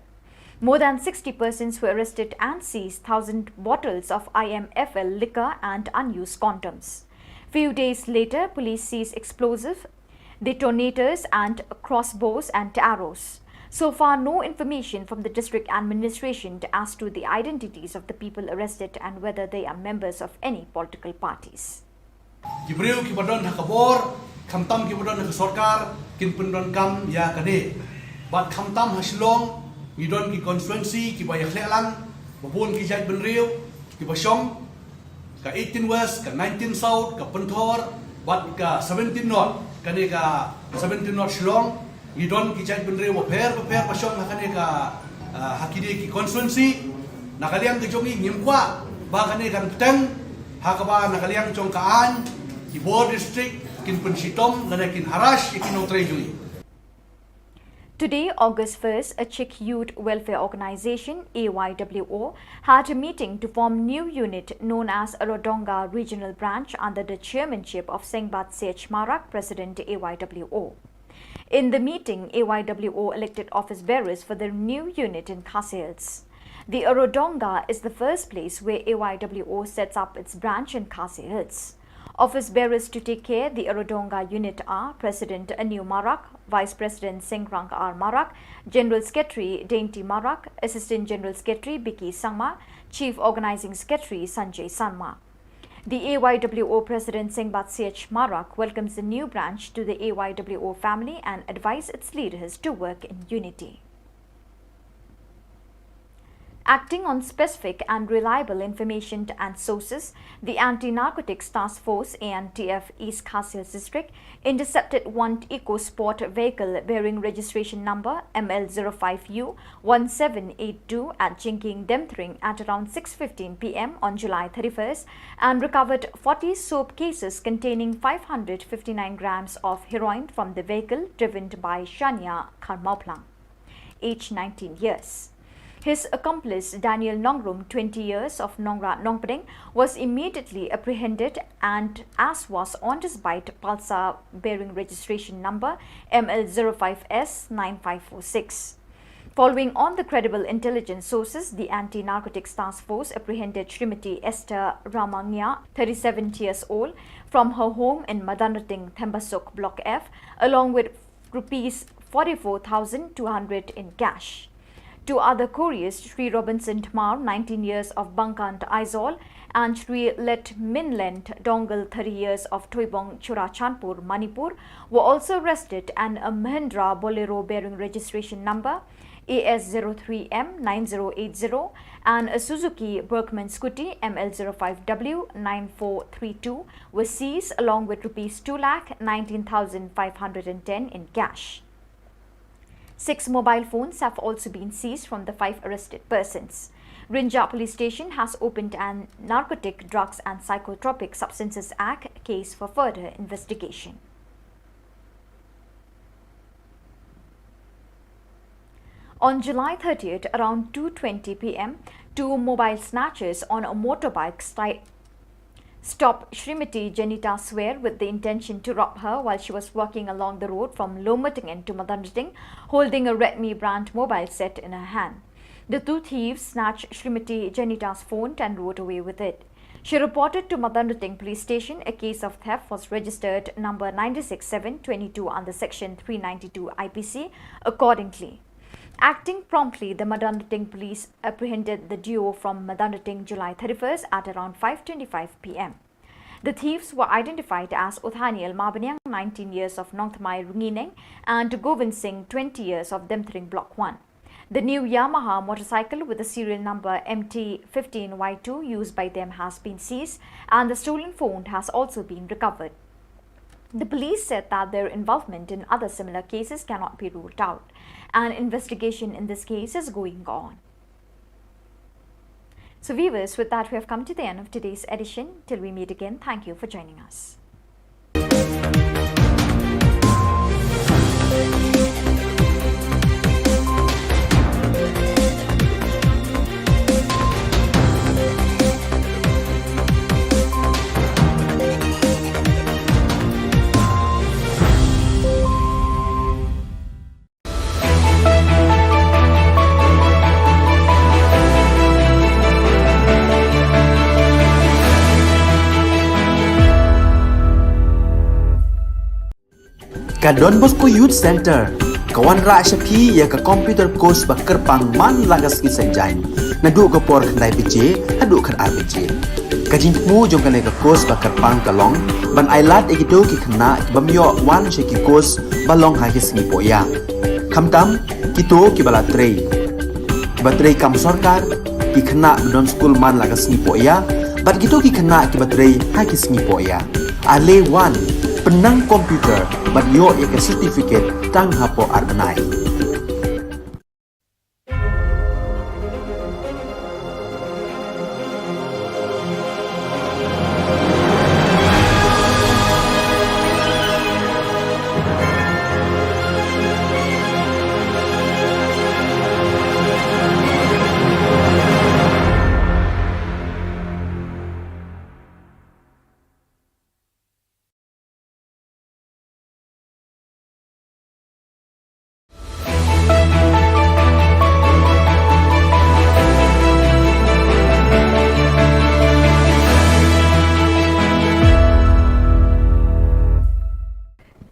More than sixty persons were arrested and seized thousand bottles of I M F L liquor and unused condoms. Few days later, police seized explosive detonators and crossbows and arrows. So far, no information from the district administration as to the identities of the people arrested and whether they are members of any political parties. Ki briew kiba don ha ka bor, khamtam kiba don ha ka sorkar, kin pyndonkam ïa kane. Bad khamtam ha Shillong, ngi don ki constituency kiba ïakhleh lang, ba bun ki jaitbynriew kiba shong, ka eighteen West, ka nineteen South, ka Pynthor, bad ka seventeen North, kane ka seventeen North Shillong, ngi don ki jaitbynriew bapher bapher ba shong ha kane ka, ah, ha kine ki constituency. Na ka liang ka jong ngi ngim kwah ba kane kan bteng, ha kaba na ka liang jong ka aiñ, ki bor district kin pynshitom lane kin harass ïa ki nongtrei jong ngi. Today, August first, a Czech Youth Welfare Organization, A Y W O, had a meeting to form new unit known as Aradonga Regional Branch under the chairmanship of Sengbat Sech Marak, President, A Y W O. In the meeting, A Y W O elected office bearers for the new unit in Khasi Hills. The Aradonga is the first place where A Y W O sets up its branch in Khasi Hills. Office bearers to take care the Aradonga unit are President Aniu Marak, Vice President Sengrang R Marak, General Secretary Dainty Marak, Assistant General Secretary Biki Sangma, Chief Organizing Secretary Sanjay Sangma. The A Y W O President Sengbat Sech Marak welcomes the new branch to the A Y W O family and advised its leaders to work in unity. Acting on specific and reliable information and sources, the Anti-Narcotics Task Force, A N T F, East Khasi Hills District intercepted one eco sport vehicle bearing registration number M L zero five U one seven eight two at Jingkieng Demthring at around six fifteen P M on July thirty-first and recovered forty soap cases containing five hundred fifty-nine grams of heroin from the vehicle driven by Shania Kharmauplang, age nineteen years. His accomplice, Daniel Nongrum, twenty years, of Nongra Nongpdeng, was immediately apprehended and as was on his bike Pulsar bearing registration number M L zero five S nine five four six. Following on the credible intelligence sources, the Anti-Narcotics Task Force apprehended Srimati Esther Ramangia, thirty-seven years old, from her home in Madanrating, Thembasuk, Block F, along with rupees forty-four thousand two hundred in cash. Two other couriers, Sri Robinson Tmar, nineteen years, of Bangkant, Aizawl, and Sri Letminlen Dongal, thirty years, of Thoibong, Churachandpur, Manipur, were also arrested, and a Mahindra Bolero bearing registration number A S zero three M nine zero eight zero and a Suzuki Bergman scooty M L zero five W nine four three two were seized, along with rupees two lakh nineteen thousand five hundred and ten in cash. Six mobile phones have also been seized from the five arrested persons. Rynjah Police Station has opened an Narcotic Drugs and Psychotropic Substances Act case for further investigation. On July thirtieth, around two twenty P M, two mobile snatchers on a motorbike sti- stopped Srimati Janita Swer with the intention to rob her while she was walking along the road from Lomatagen to Madanrating, holding a Redmi brand mobile set in her hand. The two thieves snatched Srimati Janita's phone and rode away with it. She reported to Madanrating Police Station. A case of theft was registered number nine six seven twenty-two under Section three ninety-two I P C accordingly. Acting promptly, the Madanrating police apprehended the duo from Madanrating, July thirty-first, at around five twenty-five P M. The thieves were identified as Uthaniel Mabaniang, nineteen years, of Nongthymmai, Rngeineng, and Govind Singh, twenty years, of Demthring Block one. The new Yamaha motorcycle with the serial number M T fifteen Y two used by them has been seized, and the stolen phone has also been recovered. The police said that their involvement in other similar cases cannot be ruled out. An investigation in this case is going on. So viewers, with that, we have come to the end of today's edition. Till we meet again, thank you for joining us. Ka Don Bosco Youth Centre ka wanrah sha phi ïa ka computer course ba kyrpang man la ka sngi Saitjaiñ, naduh ka por khyndai baje haduh khatar baje. Ka jingthmu jong kane ka course ba kyrpang ka long ban ailad ïa kito ki khynnah ki bym ïoh wan sha ki course ba long ha ki sngi pohïa. Khamtam kito kiba la trei, kiba trei kam sorkar, ki khynnah ba don skul man la ka sngi pohïa, bad kito ki khynnah kiba trei ha ki sngi pohïa. Ale wan, pynnang computer bad ïoh ïa ka certificate tang hapoh ar bnai.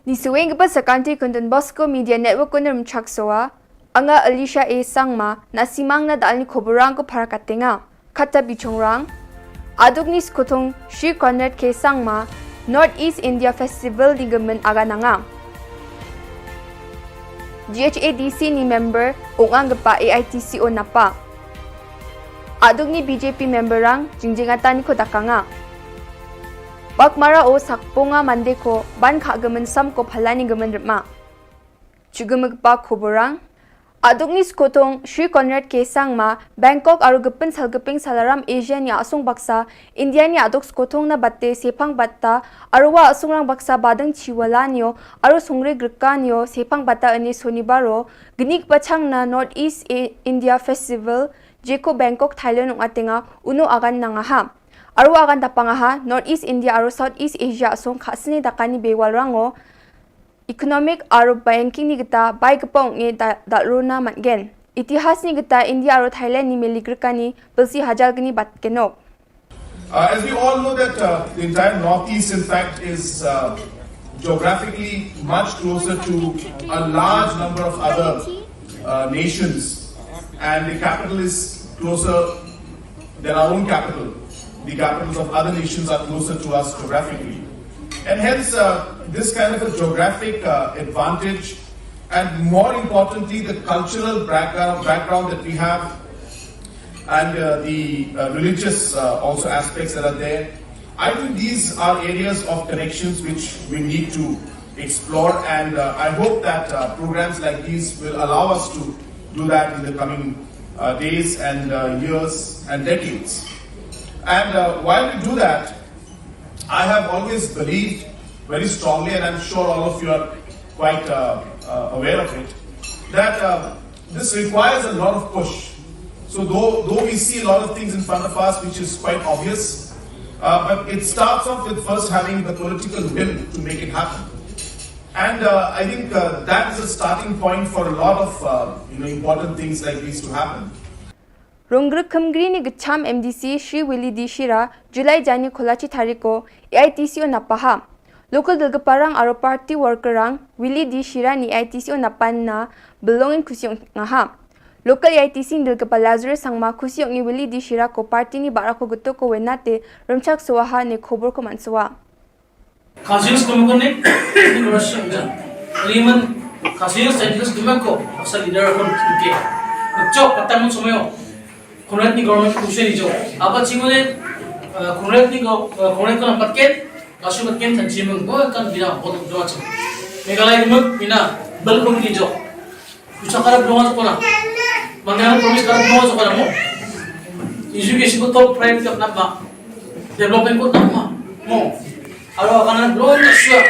Ni suweng ka ba sa kanti Don Bosco Media Network ko nym chak soa. Anga Alicia A Sangma, na simang na dalni khoborang ko phara katenga. Kata bichongrang. Aduk ni skothong Sri Conrad K Sangma, North East India Festival di gemen aga nanga. G H A D C ni member, ong ang gepa A I T C O napa. Aduk ni B J P member rang, jingjing ata ni ko dakanga. Bakmara o sakponga mande ko, ban kha gemen sam ko phalani gemen rema. Chugemegpa khoborang. Aduk ni skothong Sri Conrad K Sangma, Bangkok aro gepin sal geping salaram Asia ni asong baksa, India ni aduk skothong na bate sephang batta, aro wa asong rang baksa badeng chiwala nio, aro songre greka nio sephang batta ene sonibaro, gnik bachang na North East A- India Festival, jeko Bangkok Thailand ong atenga, uno agan nangaha. Aro agan dapangaha, North East India aro South East Asia asong khasni dakani bewal rango, Economic aro banking ni kita bai kepong ngi da, da runa matgen. Itihas ni kita India aro Thailand ni meli grkani bilsi hajar gni bat kenok. Uh, as we all know that uh, the entire Northeast, in fact, is uh, geographically much closer to a large number of other uh, nations, and the capital is closer than our own capital. The capitals of other nations are closer to us geographically. And hence, uh, this kind of a geographic uh, advantage, and more importantly, the cultural background, background that we have, and uh, the uh, religious uh, also aspects that are there. I think these are areas of connections which we need to explore, and uh, I hope that uh, programs like these will allow us to do that in the coming uh, days and uh, years and decades. And uh, while we do that, I have always believed very strongly, and I'm sure all of you are quite uh, uh, aware of it, that uh, this requires a lot of push. So, though, though we see a lot of things in front of us, which is quite obvious, uh, but it starts off with first having the political will to make it happen. And uh, I think uh, that is a starting point for a lot of uh, you know, important things like these to happen. Rong Grkhmgri ni Gcham MDC Shri Willie D Shira, July jani kholachi thariko, AITC o napaha. Local dulgparang aro party worker rang, Willie D Shira ni AITC o napan na belongin khusiong ngaha. Local AITC ni dulgpa Lazarus Sangma khusiong ni Willie D Shira ko party ni bara ko guto ko wenate, rumchak suaha ni khobor ko mansuah. Khasi Hills Commission ne, ni Russia jan. Liman Khasi Hills Commission ko, asal leader kon ke. Chok patang sumayo. Khunret ni government kushe ni jo. Apa chingone, khunret ni go, khunret ko nampat ken, kasu pat ken tan chimung. Bo kan bina hot do acha. Meghalaya ni muk bina bel kon ni jo. Kucha karap donga jokona. Mangga promise karap donga jokona mo. Education ko top priority ko nama. Development ko nama mo. Aro akana belum sure.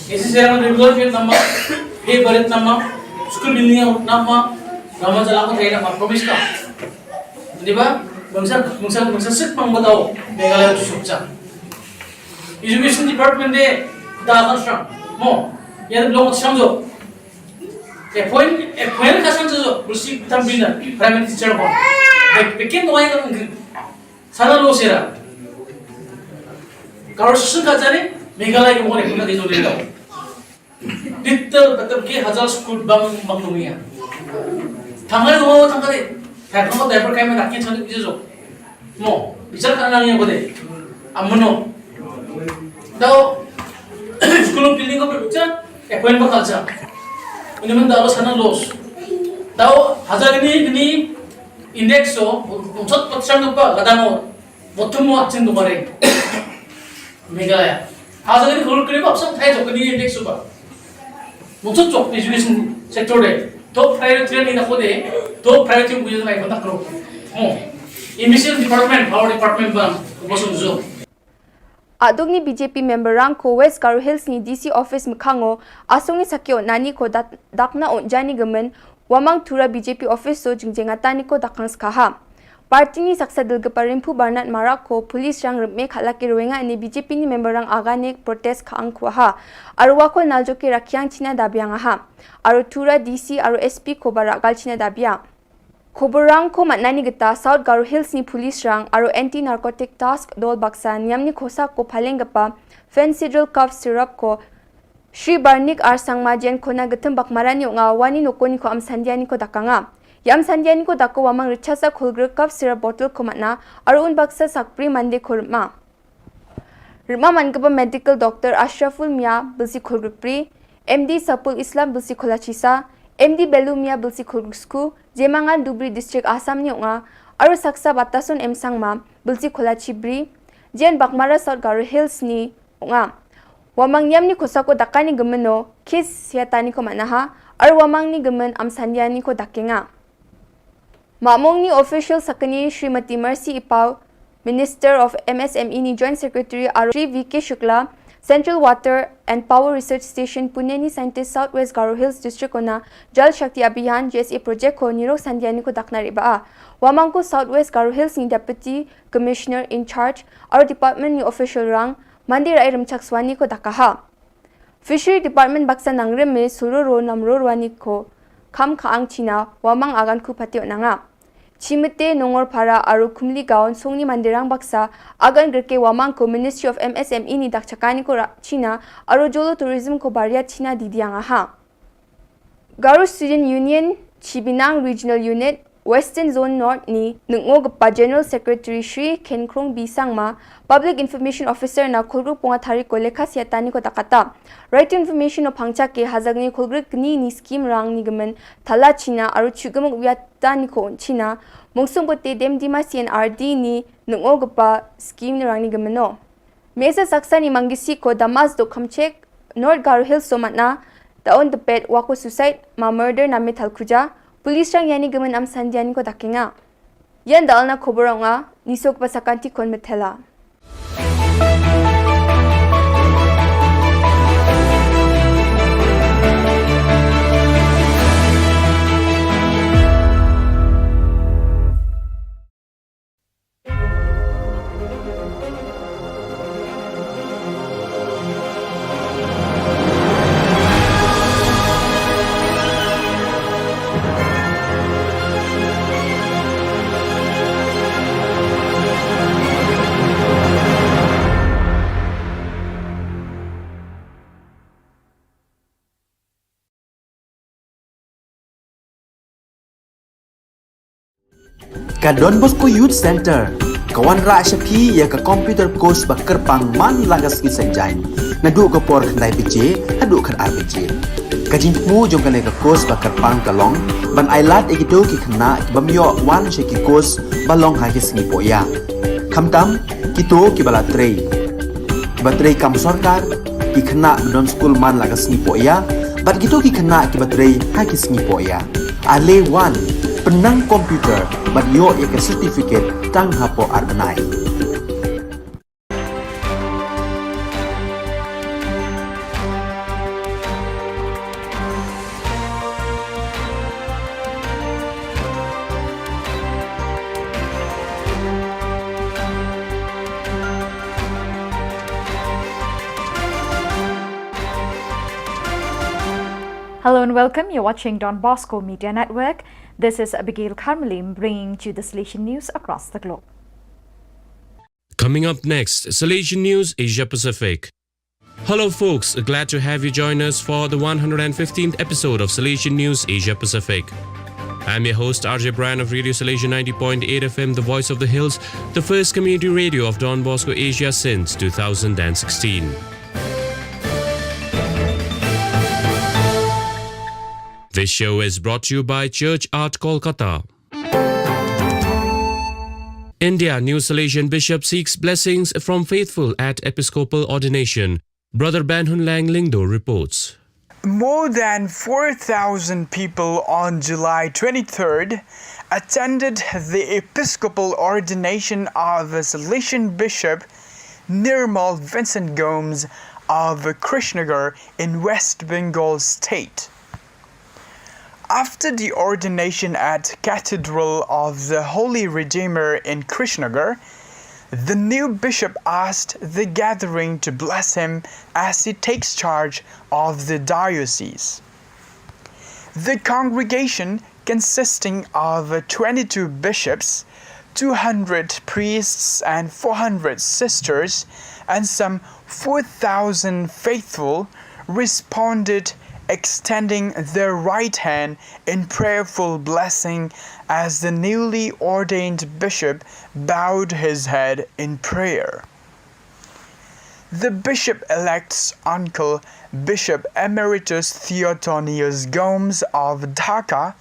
Isi sekarang development nama. He barit nama. School building nama. Rama jala ko thai nama promise ka. Di ba? Bangsa bangsa bangsa sik mang batao. Meghalaya tu sukcha. Education department de da kan sang mo. Ya belum sang jo. Appoint, appoint ka san jo, bulsi tam bina, primary teacher ko. Be-, bekin ko ai kan sana lo sera. Karo susun ka jani, Meghalaya ke mo ne kuna de jo de. Digital betul ke hajar school bang bang dunia. Tanggal dua tanggal de. Tanggal de berkai mana kin sana jo. Mo, bichar kana nang ko de. Amono. Dau, school building ko bichar, appoint ba kalcha. Ini men dau sana los. Dau hajar ini ini index so, unsot patsan ko pa kadang mo. Botum mo atsin ko mare. Meghalaya. Hajar ini khulur kri ba sang thai jok ini index so ba. Mungkin chok education sector de. Top priority ni na kode. Top priority mo yun ay kontak ro. Mo. Education department, power department bang. Bosong zo. Aduk ni BJP member rang ko West Garo Hills ni DC office mkhango, asung ni sakyo nani ko dat-, dakna o jani gemen, wamang tura BJP office so jingjengata ni ko dakang skaha. Party ni saksa dulgpa Rimphu Barnat Marak ko police rang reme khalaki ruenga ni BJP ni member rang agane protest ka angkwaha. Arwa ko naljoki rakyang china dabiang aha. Aru tura DC aru SP ko barak gal china dabiang. Khubor rang ko matnani gita South Garo Hills ni police rang aru Anti Narcotic Task Dol baksa niam ni khosa ko phaleng gapa Phensedrol cough syrup ko Shri Barnik R Sangma jen khona githum bakmara ni onga wani noko ni ko amsandia ni ko dakanga. Ya amsandia ni ko dako wamang richasa khulgrik cough syrup bottle ko matna aru un baksa sakpri mande ko rma. Rma man gaba medical doctor Ashraful Mia bilsi khulgrik pri, MD Sapul Islam bilsi khulachisa, MD Belu Mia bilsi khulgrik sku, jemangan Dubri District Assam ni onga, aru saksa Batason M Sangma bilsi khulachi bri, jen bakmara South Garo Hills ni onga. Wamang niam ni khosako dakani gemeno, kis siatani ko manaha, aru wamang ni gemen amsandia ni ko dakenga. Mamong ni official sakani Srimati Mercy Ipau, Minister of MSME ni Joint Secretary aru Shri V K Shukla, Central Water and Power Research Station Pune ni scientist South West Garo Hills District ona Jal Shakti Abhiyan, JSA project ko nirok sandia ni ko dakna riba a. Wamang ko South West Garo Hills ni Deputy Commissioner in charge aru department ni official rang, mandi rai remchak swani ko dakaha. Fishery Department baksa nangrim me sururo namrorwani ko kham khaang china, wamang agan ku patio nanga. Chimete Nongorpara aru Kumligaon songni mandirang baksa, agan gerke wamang ko Ministry of M S M E ni dak chakani ko ra china, aru jolo tourism ko baria china didiang aha. Garo Student Union, Chibinang Regional Unit, Western Zone North ni nungo gepa General Secretary Shri Khenkrong B Sangma, Public Information Officer na khulgru punga thari ko lekha siatani ko takata. Right to Information o phangcha ke hazagni khulgru kni ni scheme rang ni gemen thala china aru chugamuk wiatani ko china, mungsung bote dem dima C N R D ni nungo gepa scheme ni rang ni gemeno. Mesa saksa ni mangisi ko Damas do Khamchek, North Garo Hills so matna, daun depet wako suicide, ma murder na metal kuja, police rang yani gemen am sandiani ko dakenga. Yan dalna khobor nga, nisok pasakanti kon metela. Ka Don Bosco Youth Centre ka wanrah sha phi ïa ka computer course ba kyrpang man la ka sngi Saitjaiñ, naduh ka por khyndai baje haduh khatar baje. Ka jingthmu jong kane ka course ba kyrpang ka long ban ailad ïa kito ki khynnah ki bym ïoh wan sha ki course ba long ha ki sngi pohïa. Khamtam kito kiba la trei, kiba trei kam sorkar, ki khynnah ba don skul man la ka sngi pohïa, bad kito ki khynnah kiba trei ha ki sngi pohïa. Ale wan, pynnang computer bad ïoh ïa ka certificate tang hapoh ar bnai. Hello and welcome. You're watching Don Bosco Media Network. This is Abigail Kharmalim bringing to you the Salesian news across the globe. Coming up next, Salesian News Asia Pacific. Hello, folks. Glad to have you join us for the one hundred fifteenth episode of Salesian News Asia Pacific. I'm your host, R J Brian of Radio Salesian ninety point eight F M, the voice of the hills, the first community radio of Don Bosco Asia since two thousand sixteen. This show is brought to you by Church Art Kolkata. India, new Salesian bishop seeks blessings from faithful at episcopal ordination. Brother Banhunlang Lyngdoh reports. More than four thousand people on July twenty-third attended the episcopal ordination of Salesian Bishop Nirmal Vincent Gomes of Krishnagar in West Bengal state. After the ordination at Cathedral of the Holy Redeemer in Krishnagar, the new bishop asked the gathering to bless him as he takes charge of the diocese. The congregation, consisting of twenty-two bishops, two hundred priests and four hundred sisters, and some four thousand faithful responded, extending their right hand in prayerful blessing as the newly ordained bishop bowed his head in prayer. The bishop-elect's uncle, Bishop Emeritus Theotonius Gomes of Dhaka,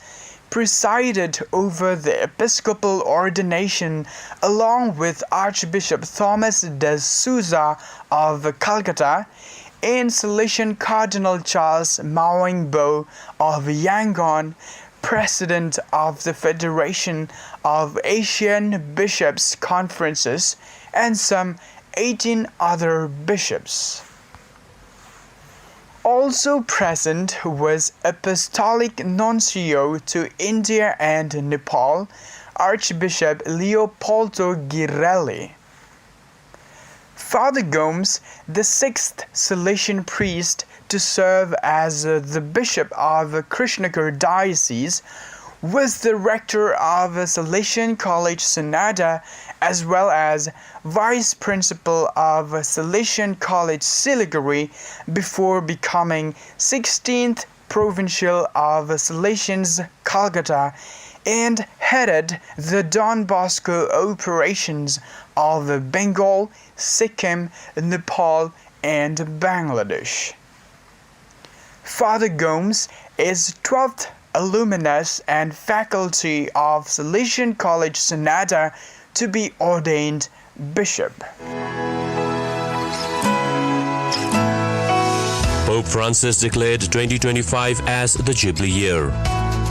presided over the episcopal ordination along with Archbishop Thomas de Souza of Calcutta and Salesian Cardinal Charles Maung Bo of Yangon, president of the Federation of Asian Bishops' Conferences, and some eighteen other bishops. Also present was Apostolic Nuncio to India and Nepal, Archbishop Leopoldo Girelli. Father Gomes, the sixth Salesian priest to serve as uh, the Bishop of Krishnagar Diocese, was the rector of Salesian College Sonada as well as vice principal of Salesian College Siliguri before becoming sixteenth Provincial of Salesians Calcutta and headed the Don Bosco operations of Bengal, Sikkim, Nepal, and Bangladesh. Father Gomes is twelfth alumnus and faculty of Salesian College Sonada to be ordained bishop. Pope Francis declared twenty twenty-five as the Jubilee year.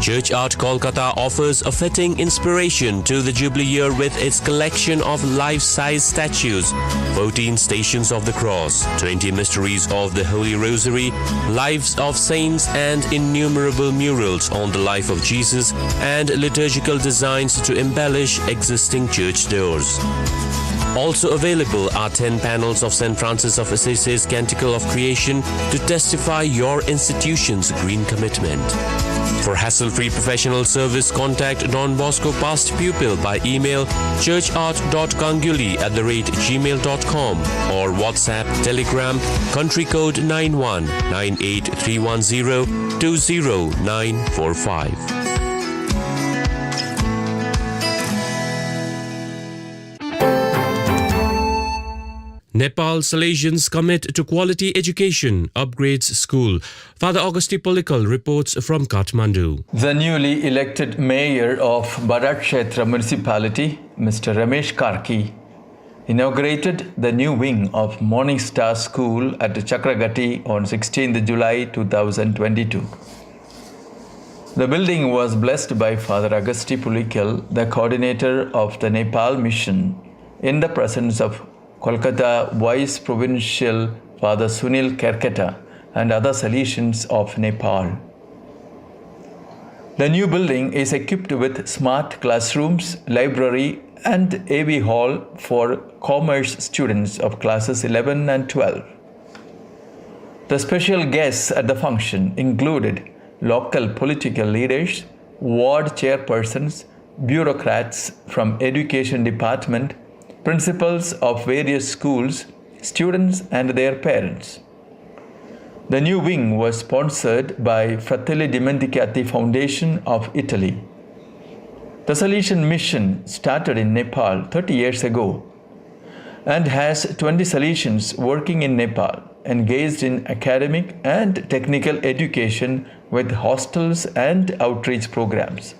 Church Art Kolkata offers a fitting inspiration to the Jubilee year with its collection of life size statues, fourteen Stations of the Cross, twenty Mysteries of the Holy Rosary, lives of saints, and innumerable murals on the life of Jesus and liturgical designs to embellish existing church doors. Also available are ten panels of Saint Francis of Assisi's Canticle of Creation to testify your institution's green commitment. For hassle free professional service, contact Don Bosco past pupil by email churchart.kanguli at the rate gmail.com or WhatsApp, Telegram, country code nine one nine eight three one zero two zero nine four five. Nepal Salesians commit to quality education, upgrades school. Father Augusti Polikal reports from Kathmandu. The newly elected mayor of Barakchetra municipality, Mister Ramesh Karki, inaugurated the new wing of Morning Star School at Chakragati on sixteenth July two thousand twenty-two. The building was blessed by Father Augusti Polikal, the coordinator of the Nepal mission, in the presence of Kolkata Vice Provincial Father Sunil Kerketa and other Salesians of Nepal. The new building is equipped with smart classrooms, library, and A V hall for commerce students of classes eleven and twelve. The special guests at the function included local political leaders, ward chairpersons, bureaucrats from education department, principals of various schools, students and their parents. The new wing was sponsored by Fratelli Dimenticati Foundation of Italy. The Salesian Mission started in Nepal thirty years ago and has twenty Salesians working in Nepal, engaged in academic and technical education with hostels and outreach programs.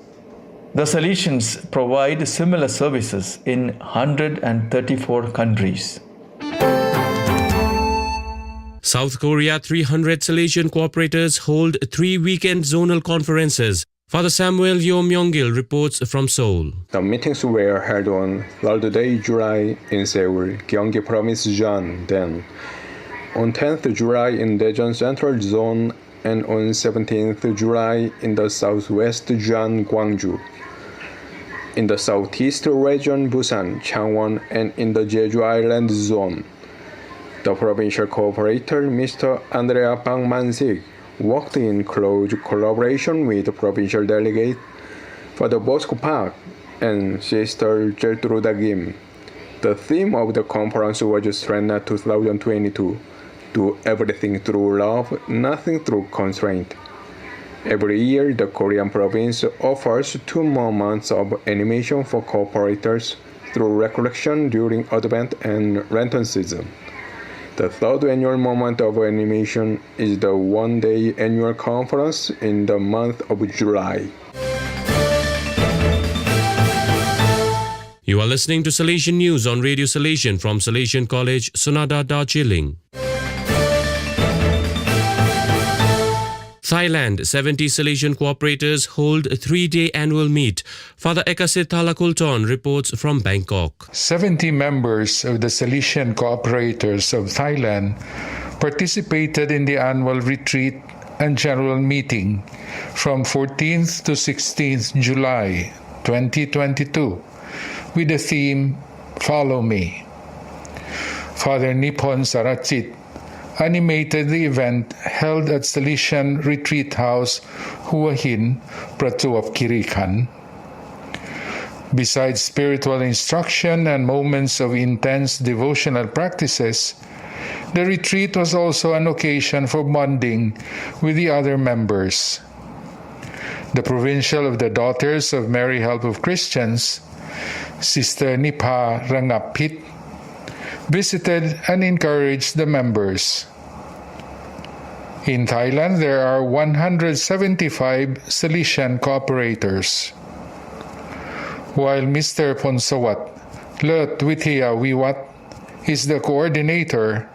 The Salesians provide similar services in one hundred thirty-four countries. South Korea, three hundred Salesian cooperators hold three weekend zonal conferences. Father Samuel Yo Myung-gil reports from Seoul. The meetings were held on third day July in Seoul, Gyeonggi Province, Jeon, then on tenth July in Daejeon Central Zone, and on seventeenth July in the southwest Jeon, Gwangju, in the southeast region Busan, Changwon, and in the Jeju Island Zone. The provincial cooperator, Mister Andrea Bang Man-sik, worked in close collaboration with the provincial delegate Father Bosco Park and Sister Gertruda Kim. The theme of the conference was Srena two thousand twenty-two. Do everything through love, nothing through constraint. Every year, the Korean province offers two more months of animation for cooperators through recollection during Advent and Lenten season. The third annual moment of animation is the one-day annual conference in the month of July. You are listening to Salesian News on Radio Salesian from Salesian College, Sonada, Darjeeling. Thailand, seventy Salesian cooperators hold a three-day annual meet. Father Ekasit Thalakulton reports from Bangkok. Seventy members of the Salesian Cooperators of Thailand participated in the annual retreat and general meeting from fourteenth to sixteenth July twenty twenty-two with the theme Follow Me. Father Niphon Sarachit animated the event held at Salesian Retreat House, Hua Hin, Prachuap Khiri Khan. Besides spiritual instruction and moments of intense devotional practices, the retreat was also an occasion for bonding with the other members. The provincial of the Daughters of Mary Help of Christians, Sister Nipha Rangapit, visited and encouraged the members. In Thailand, there are one hundred seventy-five Salesian cooperators. While Mister Phonsawat Lut Withiya Wiwat is the coordinator,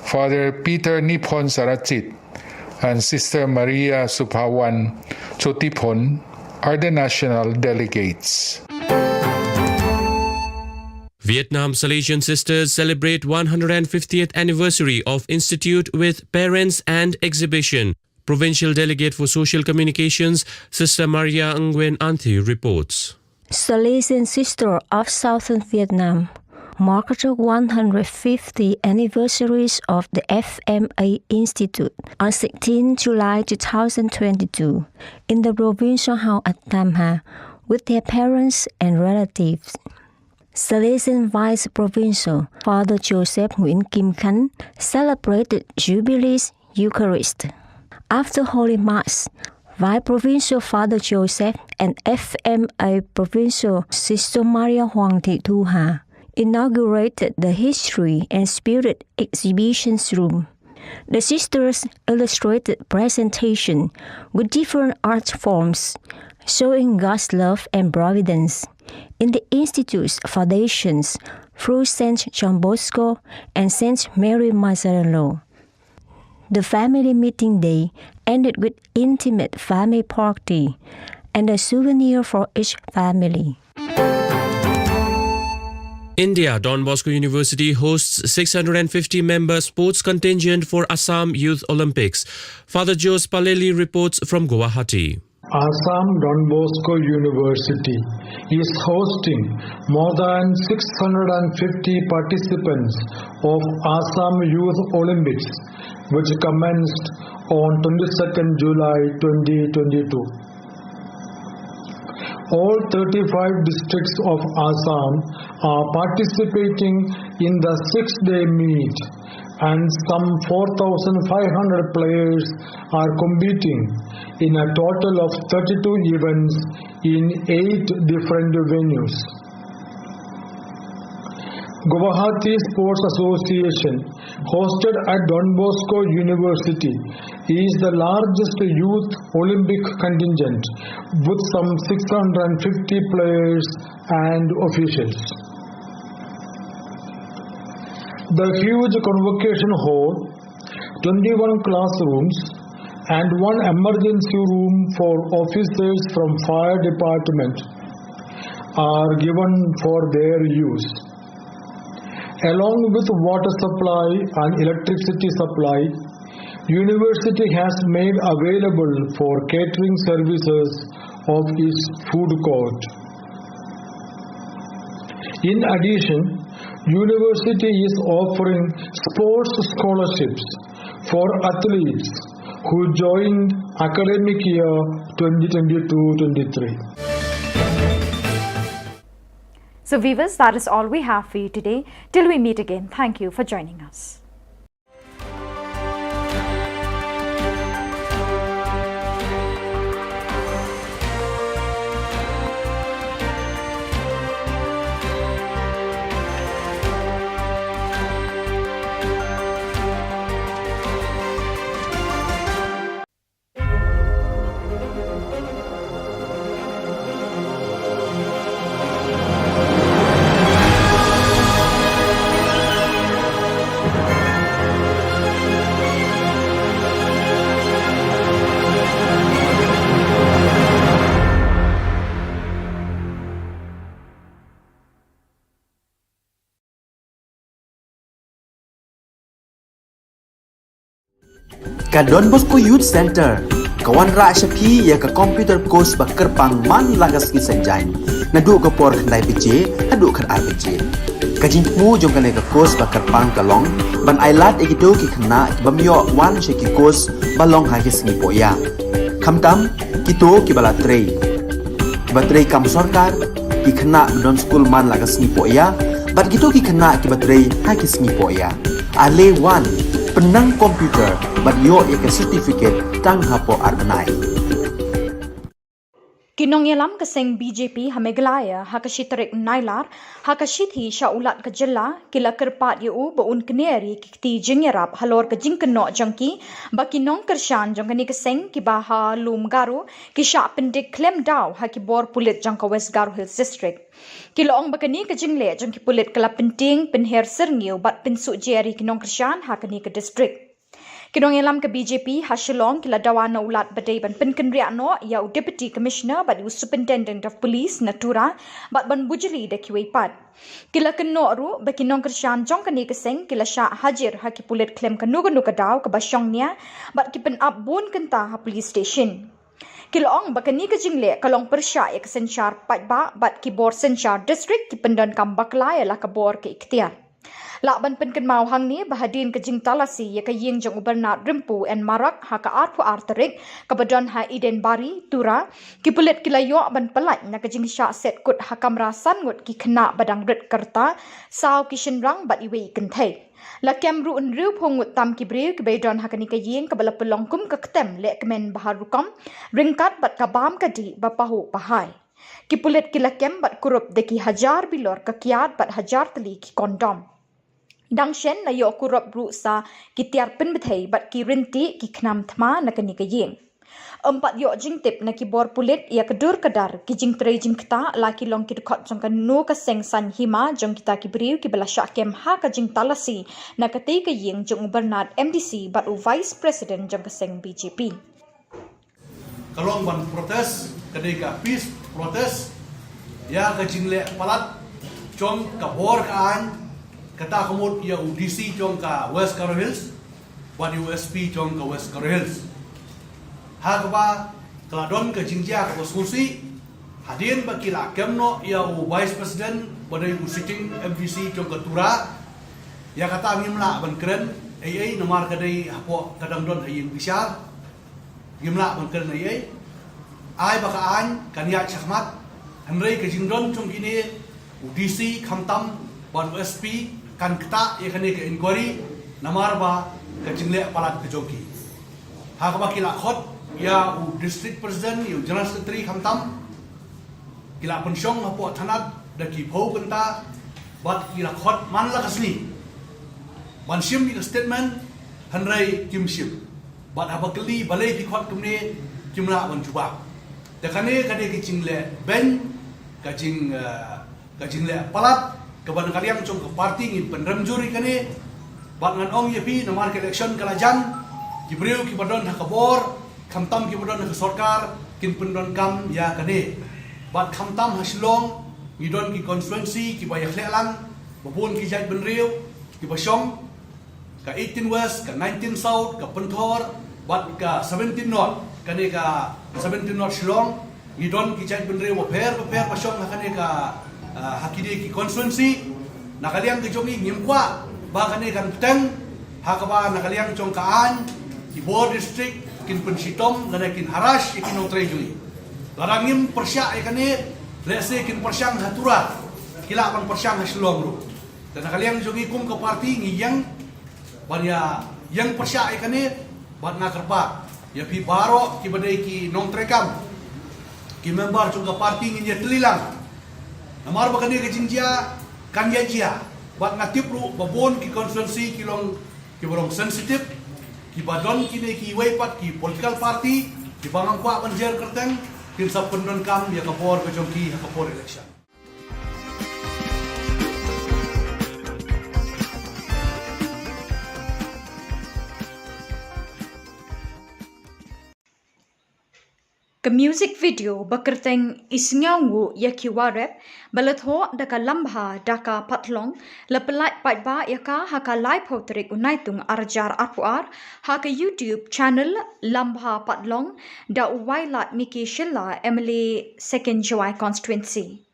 Father Peter Niphon Sarachit and Sister Maria Suphawan Chotiphon are the national delegates. Vietnam Salesian Sisters celebrate one hundred fiftieth anniversary of institute with parents and exhibition. Provincial Delegate for Social Communications, Sister Maria Nguyen Anthi reports. Salesian Sister of Southern Vietnam marked the one hundred fifty anniversaries of the F M A Institute on sixteen July two thousand twenty-two in the provincial hall at Tam Ha with their parents and relatives. Salesian Vice Provincial Father Joseph Nguyen Kim Khan celebrated Jubilee's Eucharist. After Holy Mass, Vice Provincial Father Joseph and F M A Provincial Sister Maria Huang Thi Thu Ha inaugurated the History and Spirit Exhibitions Room. The sisters illustrated presentation with different art forms showing God's love and providence in the Institute's foundations through Saint John Bosco and Saint Mary Majella. The family meeting day ended with intimate family party and a souvenir for each family. India, Don Bosco University hosts six hundred fifty member sports contingent for Assam Youth Olympics. Father Jose Paleli reports from Guwahati. Assam Don Bosco University is hosting more than six hundred fifty participants of Assam Youth Olympics, which commenced on twenty-second July twenty twenty-two. All thirty-five districts of Assam are participating in the six-day meet, and some four thousand five hundred players are competing in a total of thirty-two events in eight different venues. Guwahati Sports Association, hosted at Don Bosco University, is the largest youth Olympic contingent with some six hundred fifty players and officials. The huge convocation hall, twenty-one classrooms, and one emergency room for officers from fire department are given for their use. Along with water supply and electricity supply, university has made available for catering services of its food court. In addition, university is offering sports scholarships for athletes who joined academic year twenty twenty-two twenty-three. So viewers, that is all we have for you today. Till we meet again, thank you for joining us. Ka Don Bosco Youth Center ka wanrah sha phi ïa ka computer course ba kyrpang man la ka sngi Saitjaiñ, naduh ka por khyndai baje haduh khatar baje. Ka jingthmu jong kane ka course ba kyrpang ka long ban ai lad ïa kito ki khynnah ki bym ïoh wan sha ki course ba long ha ki sngi poh ïa. Khamtam kito ki ba la trei, ki ba trei kam sorkar, ki khynnah ba don skul man la ka sngi poh ïa, bad kito ki khynnah ki ba trei ha ki sngi poh ïa. Ale wan, pynnang computer bad ïoh ïa ka certificate tang hapoh ar bnai. Ki nongïalam ka seng B J P ha Meghalaya ha ka shi tarik Nailar ha ka shithi sha u Lat ka jylla ki la kyrpad ïa u ba un kner ïa ki kti jingïarap halor ka jingkynnoh jong ki ba ki nongkyrshan jong kane ka seng ki ba ha Lum Garo ki shah pyndik khlem daw ha ki bor pulit jong ka West Garo Hills District. Ki la ong ba kane ka jingleh jong ki pulit ka la pyntieng pynher syrngiew bad pynsuh jer ïa ki nongkyrshan ha kane ka district. Ki nongïalam ka B J P ha Shillong ki la dawa na u Lat ba dei ban pynkynriah noh ïa u Deputy Commissioner bad u Superintendent of Police na Tura bad ban bujli da kiwei pat. Ki la kynnoh ruh ba ki nongkyrshan jong kane ka seng ki la shah hajir ha ki pulit khlem kano kano ka daw kaba shong nia bad ki pynap bun kynta ha police station. Ki la ong ba kane ka jingleh ka long pyrshah ïa ka synshar paidbah bad ki bor synshar district ki pyndonkam bakla ïa la ka bor ka iktiar. Lah ban pynkynmaw hangne ba hadien ka jingtalasi ïa ka ïing jong u Bernard Rympu N Marak ha ka arphew ar tarik kaba don ha Eden Bari, Tura, ki pulit ki la ïoh ban pyllait na ka jingshah set kut ha kamra san ngut ki khynnah ba dang rit ka rta, saw ki shynrang bad iwei i kynthei. La kem ruh hynriewphew ngut tam ki briew kiba ïadon ha kane ka ïing kaba la pynlong kum ka ktem leh kmen ba ha rukom, ryngkat bad ka bam ka dih ba pahuh pahai. Ki pulit ki la kem bad kurup da ki hajar bilor ka kiad bad hajar tylli ki kondom. Dang shen la ïoh kurup ruh sa ki tiar pynbthei bad ki rynti ki khnam thma na kane ka ïing. Ym pat ïoh jingtip na ki bor pulit ïa ka dur ka dar ki jingtrei jingktah la ki long ki dkhot jong kano ka seng saiñ hima jong kita ki briew kiba la shah kem ha ka jingtalasi na katei ka ïing jong u Bernard M D C bad u Vice President jong ka seng B J P. Ka long ban protest, ka dei ka peace protest ïa ka jingleh palat jong ka bor ka aiñ, kata ka mut ïa u D C jong ka West Garo Hills bad ïa u S P jong ka West Garo Hills. Ha kaba ka la don ka jingjia kaba sngewsih hadien ba ki la kem noh ïa u Vice President ba dei u sitting M D C jong ka Tura. Ïa kata ngim lah ban kren ei ei namar ka dei hapoh ka dang don ha ïing bishar. Ngim lah ban kren ei ei. Ai ba ka aiñ kan ïaid shakhmat. Hynrei ka jingdon jong kine u D C khamtam bad u S P kan ktah ïa kane ka inquiry namar ba ka jingleh palat ka jong ki. Ha kaba ki la khot ïa u District President, ïa u General Secretary khamtam. Ki la pynshong hapoh thanat da ki phew kynta bad ki la khot man la ka sngi ban shim ïa ka statement, hynrei kim shim. Bad haba kylli balei phi khot kumne, kim lah ban jubab. Te kane ka dei ka jingleh beiñ, ka jing, eh, ka jingleh palat kaba na ka liang jong ka party ngin pynrem jur ïa kane. Bad ngan ong ïa phi namar ka election ka la jan, ki briew kiba don ha ka bor khamtam kiba don ha ka sorkar kin pyndonkam ïa kane. Bad khamtam ha Shillong ngi don ki constituency kiba ïakhleh lang, ba bun ki jaitbynriew kiba shong, ka eighteen West, ka nineteen South, ka Pynthor bad ka seventeen North. Kane ka seventeen North Shillong ngi don ki jaitbynriew bapher bapher ba shong ha kane ka, ah, ha kine ki constituency. Na ka liang ka jong ngi ngim kwah ba kane kan bteng ha kaba na ka liang jong ka aiñ ki bor district kin pynshitom lane kin harass ïa ki nongtrei jong ngi. Lada ngim pyrshah ïa kane, lehse kin pyrshang ha Tura, ki lah ban pyrshang ha Shillong ruh. Te na ka liang jong ngi kum ka party ngi ïeng ban ïa ïeng pyrshah ïa kane. Bad nga kyrpad ïa phi baroh kiba dei ki nongtrei kam, ki member jong ka party, ngin ïatylli lang. Namar ba kane ka jingjia kan ïa jia. Bad nga tip ruh ba bun ki constituency ki long, kiba long sensitive, kiba don kine kiwei pat ki political party kiba ngam kwah ban jer kyrteng, kin sa pyndonkam ïa ka bor ka jong ki ha ka por election. Ka music video ba kyrteng I Sngewnguh Ïa Ki Warep ba la thoh da ka Lambha Daka Patlong la pyllait paidbah ïa ka ha ka laiphew tarik u Naitung arhajar arphew ar ha ka YouTube channel Lambha Patlong da u Wailadmiki Shylla, M L A Second Jowai Constituency.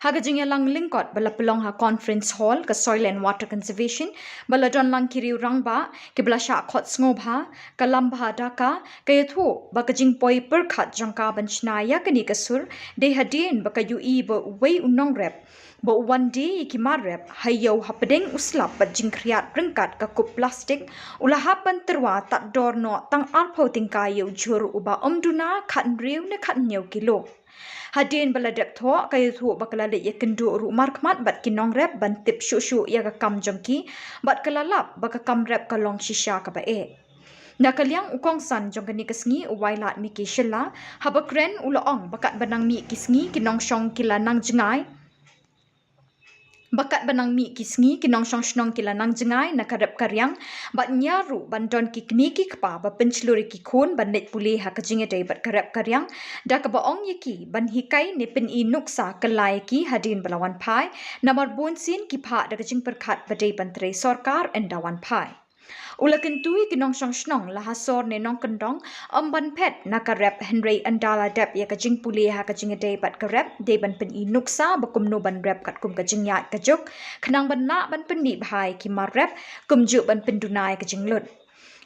Ha ka jingïalang lyngkot ba la pynlong ha Conference Hall ka Soil and Water Conservation, ba la don lang ki riew rangbah, ki ba la shah khot sngewbha, ka Lambha Daka, ka ïathuh ba ka jingpoi pyrkhat jong ka ban shna ïa kane ka sur, dei hadien ba ka ïohi ba uwei u nongrep, ba u wan die ïa ki mar rep, ha ïew hapdeng u slap bad jingkhriat ryngkat ka kup plastik, u la hap ban tyrwa tad dor noh tang arphew tyngka ïa u jhur uba ym duna khathynriew ne khathynñiew kilo. Hadien ba la dep thoh, ka ïathuh ba ka la leit ïakynduh ruh markhmat bad ki nongrep ban tip shuh shuh ïa ka kam jong ki, bad ka la lap ba ka kam rep ka long shisha kaba eh. Na ka liang u kongsan jong kane ka sngi u Wailadmiki Shylla, haba kren u la ong ba katba nang mih ki sngi ki nongshong ki la nang jngai, ba katba nang mih ki sngi ki nongshong shnong ki la nang jngai na ka rep ka riang, bad ñiar ruh ban don ki kmie ki kpa ba pynshlur ïa ki khun ban leit pule ha ka jingïadei bad ka rep ka riang, da kaba ong ïa ki ban hikai ne pyni nuksa kylla ïa ki hadien ba la wan phai, namar bunsien ki phah da ka jingpyrkhat ba dei ban trei sorkar ynda wan phai. U la kyntu ïa ki nongshong shnong la ha sor ne nongkyndong, ym ban phet na ka rep, hynrei ynda la dep ïa ka jingpule ha ka jingïadei bad ka rep, dei ban pyni nuksa ba kumno ban rep katkum ka jingïaid ka juk, khnang ban lah ban pynmih bha ïa ki mar rep, kumjuh ban pynduna ïa ka jinglut.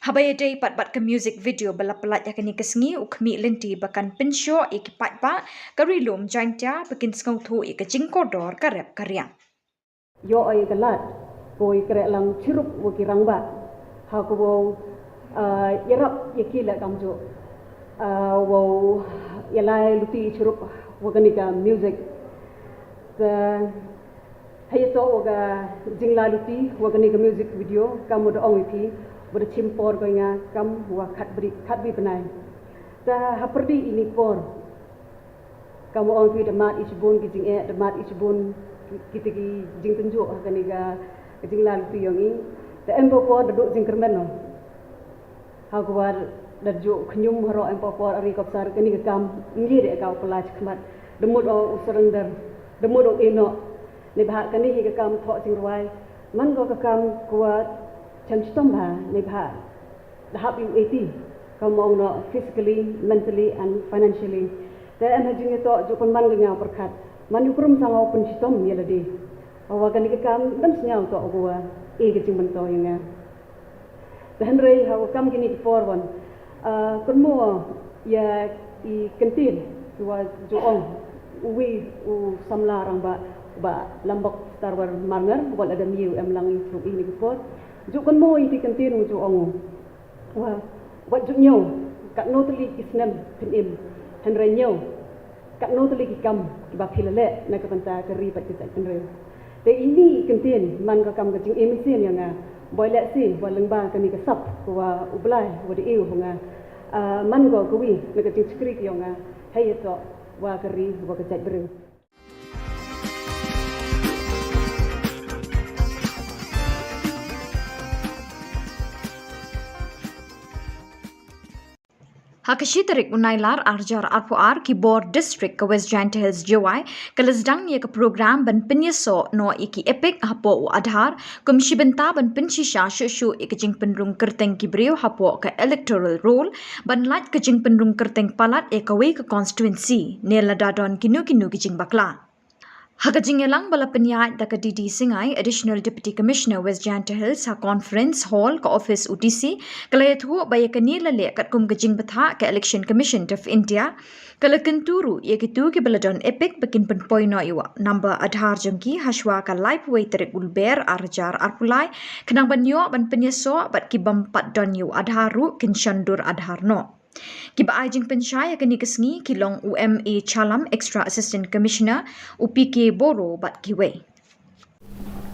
Haba ïadei pat bad ka music video ba la pyllait ha kane ka sngi, u khmih lynti ba kan pynshoh ïa ki paidbah ka Ri Lum Jaiñtia ba kin sngewthuh ïa ka jingkordor ka rep ka riang. Ïoh ïa ka lad, ko ïa kreh lang chirup wa ki rangbah. Ha ko wow, ah, ïarap ïa ki leh kamjooh. Ah, wow ïalai luti chirup wa kani ka music. Te, ha ïa to wa ka jingla luti wa kani ka music video, kam wa da ong ïa phi, wa da chim por ko ïa nga, kam wa khat bri, khat bri bnai. Te, ha pyrdi ini por. Kam wa ong phi da mad i shibun ki jingeh, da mad i shibun ki, kita ki jingtynjuh ha kani ka, ka jingla luti yong i. Te em por por da duh jingkyrmen no. Ha kwah da juh khñium haroh em por por ari kopsar kani ka kam ngi de ka u pala chikmat. Da mut o u surrender. Da mut o ino. Ni bha kani hi ka kam thoh jingrwai. Man ko ka kam kwah chem chitom bha. Ni bha. Da hap ïa u eti, kam ong no physically, mentally and financially. Te em ha jingïatoh ju pynman ka nga u pyrkhat. Man ïa u krum sang u pynshitom ïa lade. Hawa kani ka kam dang sñiaw toh u wa e ka jingmyntoi ïa nga. Te hynrei hawa kam kini ki por wan. Ah, kynmo ïa i kyntien, ki wa ju ong, uwi u samla rangbah, ba Lambok Starwell Marngar, wat la da miu em lang i through ini ki por. Ju kynmo ïa i kyntien u ju ong u. Wa, wat ju ñiew, katno tylli ki snem phin im, hynrei ñiew, katno tylli ki kam kiba phi la leh na ka bynta ka ri bad ka jaitbynriew. Te ini i kyntien, man ka kam ka jingim sien ïa nga, boi leh sien, wa lyngba kani ka sap, wa u Blai, wa da ïoh nga, ah, man ko kawi, na ka jingshakri ka ïa nga, hei ïa to, wa ka ri, wa ka jaitbynriew. Ha ka shi tarik u Nailar arhajar arphew ar ki bor district ka West Jaintia Hills Jowai, ka la sdang ïa ka program ban pynïasoh noh ïa ki EPIC hapoh u Aadhaar, kum shi bynta ban pynshisha shuh shuh ïa ka jingpynrung kyrteng ki briew hapoh ka electoral roll, ban lait ka jingpynrung kyrteng palat ïa kawei ka constituency, ne lada don kino kino ki jingbakla. Ha ka jingïalang ba la pynïaid da ka D D Singai, Additional Deputy Commissioner West Jaintia Hills, ha Conference Hall ka office u D C, ka la ïathuh ba ïa kane la leh katkum ka jingbthah ka Election Commission of India, ka la kyntu ruh ïa kito kiba la don EPIC ba kin pynpoi noh ïa u number Aadhaar jong ki, ha shwa ka laiphew wei tarik u Lber arhajar arphew lai, khnang ban ïoh ban pynïasoh bad ki bym pat don ïa u Aadhaar ruh kin shon dur Aadhaar noh. Kiba ai jingpynshai ha kane ka sngi ki long u M A Chalam, Extra Assistant Commissioner, u P K Boro bad kiwei.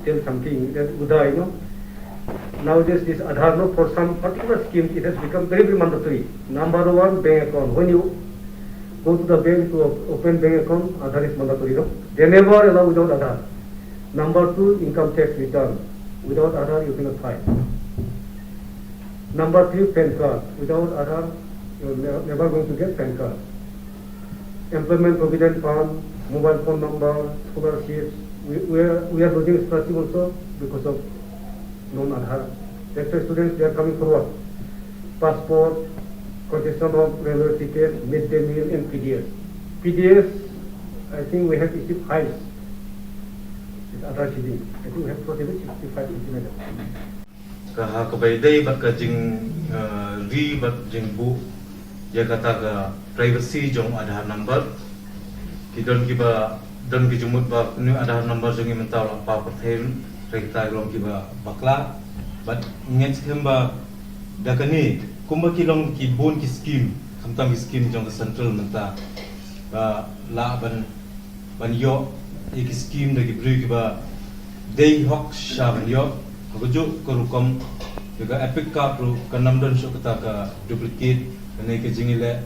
Tell something that Uday, you know. Nowadays, this Aadhaar, no, for some particular schemes, it has become very, very mandatory. Number one, bank account. When you go to the bank to op- open bank account, Aadhaar is mandatory, no? They never allow without Aadhaar. Number two, income tax return. Without Aadhaar, you cannot file. Number three, PAN card. Without Aadhaar, you're ne- never going to get PAN card. Employment provident fund, mobile phone number, scholarships. We, we, are, we are losing scholarship also because of non-Aadhaar. That's why students, they are coming forward. Passport, concession of railway ticket, midday meal, and P D S. P D S, I think we have issued files. Other T V, I think we have prohibited sixty-five centimeter. Ka ha kaba ïadei bad ka jing, eh, ri bad jingbuh ïa kata ka privacy jong Aadhaar number. Ki don kiba don ki jingmut ba kane Aadhaar number jong ngi mynta u la paw pyrthei, hynrei kita ki long kiba bakla. Bad ngeit skhem ba da kane kumba ki long ki bun ki skim, khamtam ki skim jong ka central mynta, ba lah ban ban ïoh ïa ki skim da ki briew kiba dei hok sha ban ïoh. Ka kajuh ka rukom ïa ka EPIC card ruh kan ym don shuh kata ka duplicate, kane ka jingïaleh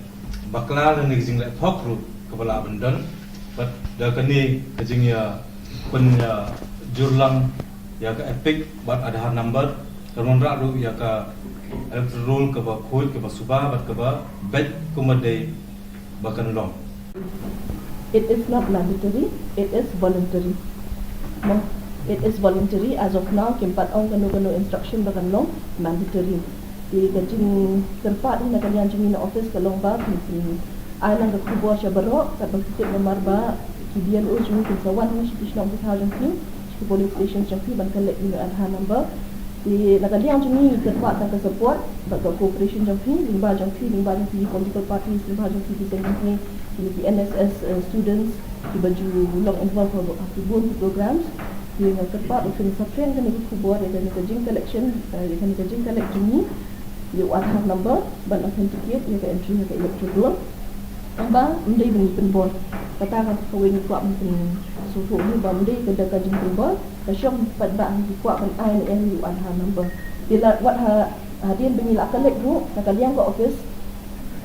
bakla lane ka jingleh phok ruh kaba lah ban don. Bad da kane ka jingïa pynïajurlang ïa ka EPIC bad Aadhaar number kan wanrah ruh ïa ka electoral roll kaba khuid, kaba suba bad kaba beit kumba dei ba kan long. It is not mandatory, it is voluntary. No, it is voluntary. As of now kim pat ong kano kano instruction ba kan long mandatory. Te ka jingkyrpad na ka liang jong ngi na office ka long ba phin, phin ai lang ka khubor sha baroh, katba phi tip namar ba ki B L O jong ngi kin sa wan hangne sha ki shnong ki thaw jong phi, sha ki polling station jong phi ban collect ïa u Aadhaar number. Te na ka liang jong ngi ngi kyrpad tang ka support bad ka cooperation jong phi, lyngba jong phi, lyngba jong phi ki political parties, lyngba jong phi ki seng kynthei, kine ki N S S, eh, students kiba ju long involved ha ki bun ki programs. Te nga kyrpad ba phin sa kren kane ka khubor ïa kane ka jing collection, eh, ïa kane ka jing collect jong ngi ïa u Aadhaar number ban authenticate ïa ka entry ha ka electoral roll. Tang ba ym dei ba ngi pynbor. Kata ka kawei ngi kwah ban pynsngewthuh hi ba ym dei ka da ka jingpynbor, ka shong pat ba ngi kwah ban ai ne em ïa u Aadhaar number. Te la wat ha, hadien ba ngi la collect ruh na ka liang ka office,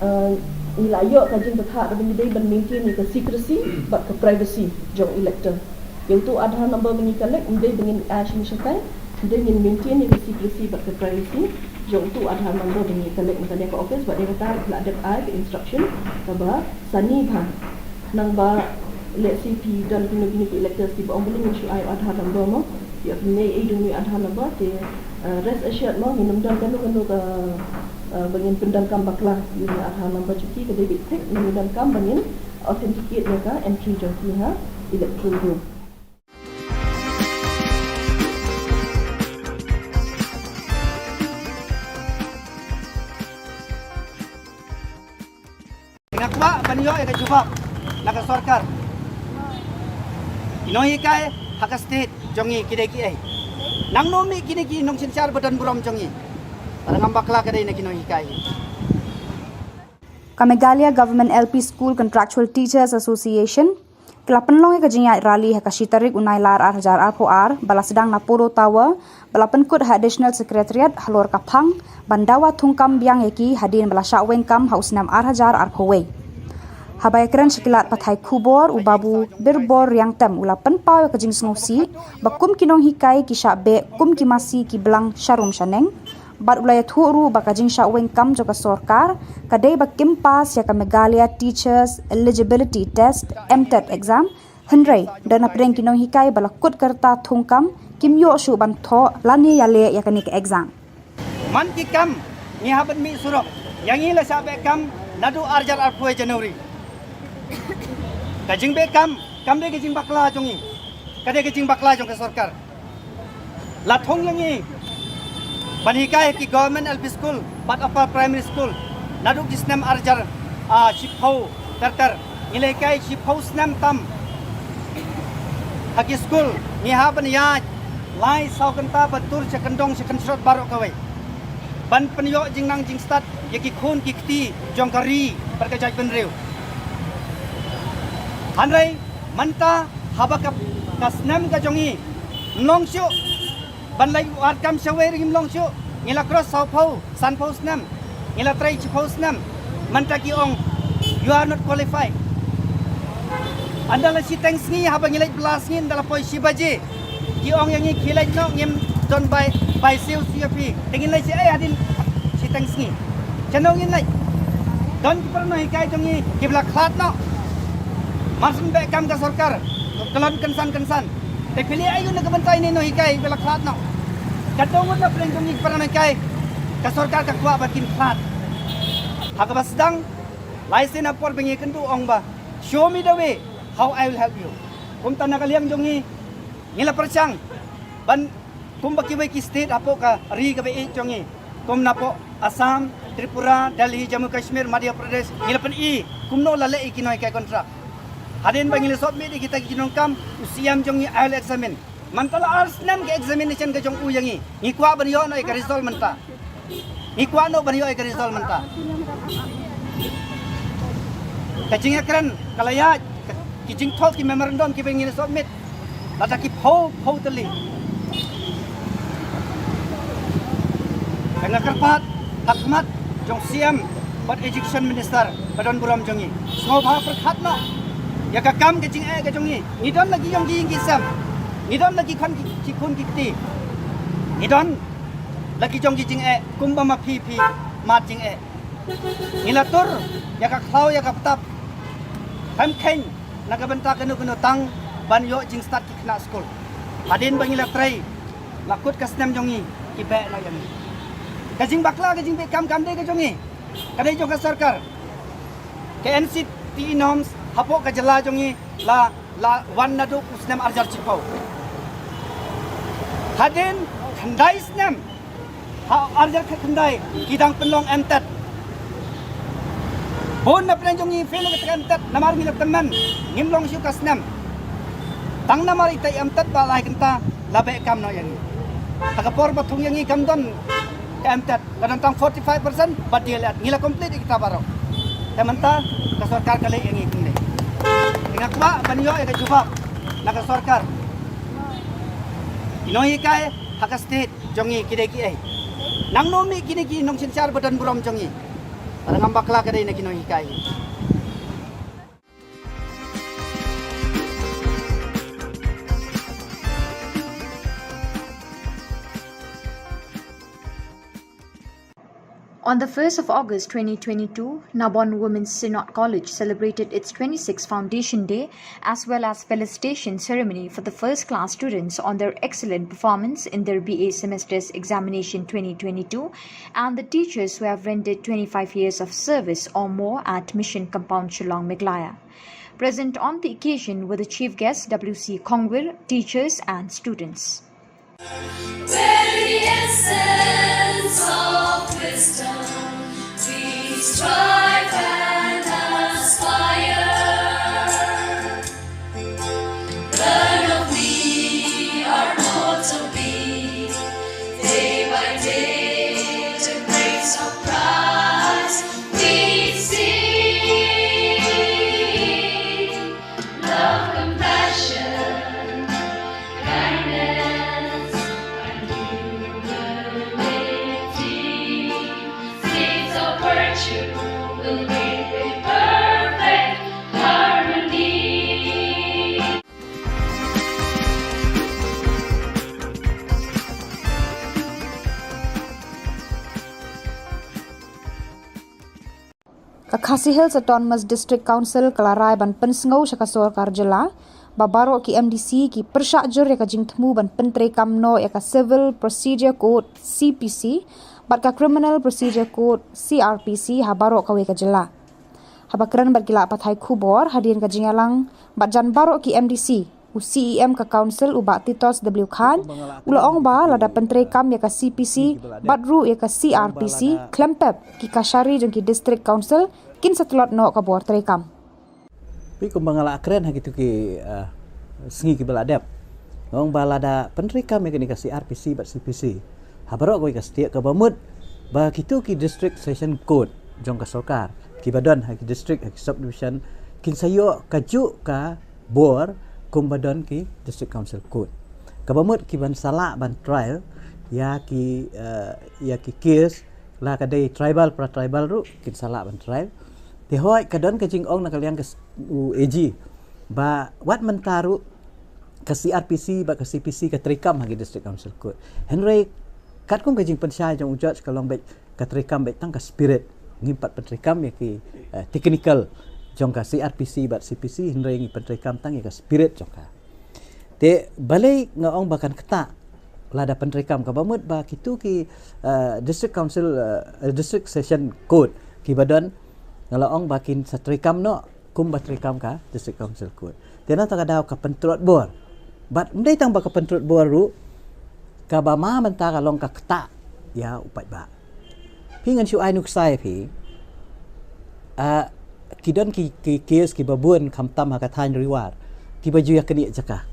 eh, ngi la ïoh ka jingpyrkhat ba ngi dei ban maintain ïa ka secrecy bad ka privacy jong elector. Ïa uto u Aadhaar number ba ngi collect ym dei ba ngin ai shane shatai, ym dei, ngin maintain ïa ka secrecy bad ka privacy jong uto u Aadhaar number ba ngi collect na ka liang ka office. Bad ïa kata la dep ai ka instruction kaba sani bha. Nang ba lehse phi don kino kino ki electors kiba ong balei ngin shu ai u Aadhaar number mo, ïa phi nai ei dei u Aadhaar number. Te, eh, rest assured mo, ngin ym don kano kano ka, eh, ba ngin pyndonkam bakla ïa u Aadhaar number jong ki. Ka dei beit thik, ngin donkam ba ngin authenticate ïa ka entry jong ki ha electoral roll. Nga kwah ban ïoh ïa ka jubab na ka sorkar. Ki nonghikai ha ka state jong ngi ki dei kiei? Nangno mih kine ki nongsynshar ba don burom jong ngi? Ba ngam bakla ka dei na ki nonghikai. Ka Meghalaya Government L P School Contractual Teachers Association ki la pynlong ïa ka jingïaid rally ha ka shi tarik u Nailar ar hajar arphew ar ba la sdang na Polo Tower, ba la pynkut ha Additional Secretariat halor ka phang ban dawa thungkam biang ïa ki hadien ba la shah weng kam ha u snem ar hajar arphew wei. Haba ïakren sha ki lad pathai khubor, u Babu Birbor Riangtem u la pynpaw ïa ka jingsngewsih ba kum ki nonghikai ki shah beh kum ki masi ki blang sharum shaneng. Bad u la ïathuh ruh ba ka jingshah weng kam jong ka sorkar ka dei ba kim pass ïa ka Meghalaya Teachers Eligibility Test, MTET exam. Hynrei don hapdeng ki nonghikai ba la kut ka rta thungkam, kim ïoh shuh ban thoh lane ïaleh ïa kane ka exam. Man ki kam ngi hap ban mih surok, ïa ngi la shah beh kam naduh ar hajar arphew January. Ka jingbeh kam kam dei ka jingbakla jong ngi, ka dei ka jingbakla jong ka sorkar. La thung ïa ngi ban hikai ha ki Government L P School bad Upper Primary School naduh ki snem ar hajar, ah, shiphew ter ter. Ngi la hikai shiphew snem tam ha ki school. Ngi hap ban ïaid lai saw kynta ban tur sha kyndong sha kynshrot baroh kawei ban pynïoh jingnang jingstad ïa ki khun ki kti jong ka ri bad ka jaitbynriew. Hynrei mynta haba ka, ka snem ka jong ngi ym long shuh, ban leit wad kam shawei ruh ngim long shuh. Ngi la cross sawphew sanphew snem, ngi la trei shiphew snem. Mynta ki ong, "You are not qualified." Ynda la shiteng sngi, haba ngi leit bylla sngi, ynda la poi shi baje, ki ong ïa ngi, "Khie leit noh, ngim don bai, bai siew siew ïa phi." Te ngin leit shaei hadien shiteng sngi? Shano ngin leit? Don ki para nonghikai jong ngi kiba la khlad noh. Mar shu beh kam ka sorkar, kyllon kynsan kynsan. Te phi leh aïu na ka bynta ine i nonghikai ba la khlad noh? Ka dei ngut na pdeng jong ngi ki para nonghikai, ka sorkar ka kwah ba kin khlad. Ha kaba sdang, lai sien ha por ba ngi kynduh ong ba, "Show me the way, how I will help you." Kumta na ka liang jong ngi, Ngi la pyrshang ban kumba kiwei ki state hapoh ka ri kaba ïeit jong ngi, kum napoh Assam, Tripura, Delhi, Jammu Kashmir, Madhya Pradesh, ngi la pyni kumno la leh ïa ki nonghikai contract. Hadien ba ngi la submit ïa kita ki jingdonkam, u C M jong ngi ai la examine. Mynta la ar snem ka examination ka jong u ïa ngi. Ngi kwah ban ïoh noh ïa ka result mynta. Ngi kwah noh ban ïoh ïa ka result mynta. Ka jingïakren ka la ïaid, ka, ki jingthoh ki memorandum kiba ngi la submit, lada ki phew phew tylli. Ka nga kyrpad ha khmat jong C M bad Education Minister ba don burom jong ngi, sngewbha pyrkhat noh ïa ka kam ka jingeh ka jong ngi. Ngi don la ki ïong ki ïing ki sem, ngi don la ki khun ki, ki khun ki kti, ngi don la ki jong ki jingeh kumba ma phi phi mad jingeh. Ngi la tur ïa ka khlaw ïa ka btap, khlem kheiñ na ka bynta kano kano tang ban ïoh jingstad ki khynnah skul. Hadien ba ngi la trei, la kut ka snem jong ngi, ki beh noh ïa ngi. Ka jingbakla ka jingbeh kam kam dei ka jong ngi, ka dei jong ka sorkar. Ka N C T E norms hapoh ka jylla jong ngi la, la wan naduh u snem ar hajar shiphew. Hadien khyndai snem, ha ar hajar khyndai ki dang pynlong M TET. Bun na pdeng jong ngi fail ïa ka M TET namar ngi la tymmen, ngim long shuh ka snem. Tang namar ita i M TET ba lai kynta la beh kam noh ïa ngi. Ha ka por ba thung ïa ngi kam don ka M TET, ka don tang forty five percent ba D L Ed, ngi la complete ïa kita baroh. Te mynta ka sorkar ka leh ïa ngi kumne. Te nga kwah ban ïoh ïa ka jubab na ka sorkar. Ki nonghikai ha ka state jong ngi ki dei kiei? Nangno mih kine ki nongsynshar ba don burom jong ngi? Lada ngam bakla ka dei na ki nonghikai. On the first of August twenty twenty-two, Nabon Women's Synod College celebrated its twenty-sixth Foundation Day as well as felicitation ceremony for the first class students on their excellent performance in their B A semester's examination twenty twenty-two and the teachers who have rendered twenty-five years of service or more at Mission Compound Shillong, Meghalaya. Present on the occasion were the chief guests W C Khongwir, teachers and students. Where the essence of wisdom, we strive and aspire. Learn of me, our motto be, day by day, to great surprise, we see. Love, compassion, kindness, and humility, seeds of virtue will reap in perfect harmony. Ka Khasi Hills Autonomous District Council ka la rai ban pynsngew sha ka sorkar jylla ba baroh ki M D C ki pyrshah jur ïa ka jingthmu ban pyntreikam noh ïa ka Civil Procedure Code, C P C, bad ka Criminal Procedure Code, C R P C, ha baroh kawei ka jylla. Haba kren bad ki lad pathai khubor hadien ka jingïalang bad jan baroh ki M D C, u C E M ka Council, u Bah Titos W Khan, u la ong ba lada pyntreikam ïa ka C P C bad ruh ïa ka C R P C khlem pep, ki kashari jong ki District Council kin sa tlot noh ka bor treikam. Phi, kumba nga la kren ha kitu ki, eh, sngi kiba la dep, nga ong ba lada pyntreikam ïa kane ka C R P C bad C P C ha baroh kawei ka state, kaba mut ba kitu ki District Session Court jong ka sorkar kiba don ha ki district, ha ki subdivision, kin sa ïoh kajuh ka bor kumba don ki District Council Court. Kaba mut ki ban sa lah ban trial ïa ki, eh, ïa ki case, la ka dei tribal, para tribal ruh kin sa lah ban trial. Te hooid, ka don ka jingong na ka liang ka s-, u A G ba wat mynta ruh ka C R P C bad ka C P C ka treikam ha ki District Council Court. Hynrei katkum ka jingpynshai jong u judge, ka long beit ka treikam beit tang ka spirit. Ngim pat pyntreikam ïa ki, eh, technical jong ka C R P C bad C P C, hynrei ngi pyntreikam tang ïa ka spirit jong ka. Te balei nga ong ba kan ktah lada pyntreikam? Kaba mut ba kitu ki, eh, District Council, eh, District Session Court kiba don, nga la ong ba kin sa treikam noh kumba treikam ka District Council Court. Te na kata ka daw ka pyntlot bor Bad ym dei tang ba ka pyntrud bor ruh, kaba ma mynta ka long ka ktah ïa u paidbah. Phi, ngan shu ai nuksa ïa phi. Ah, ki don ki, ki case kiba bun khamtam ha ka thaiñ Ri War, kiba ju ïa knieh jaka,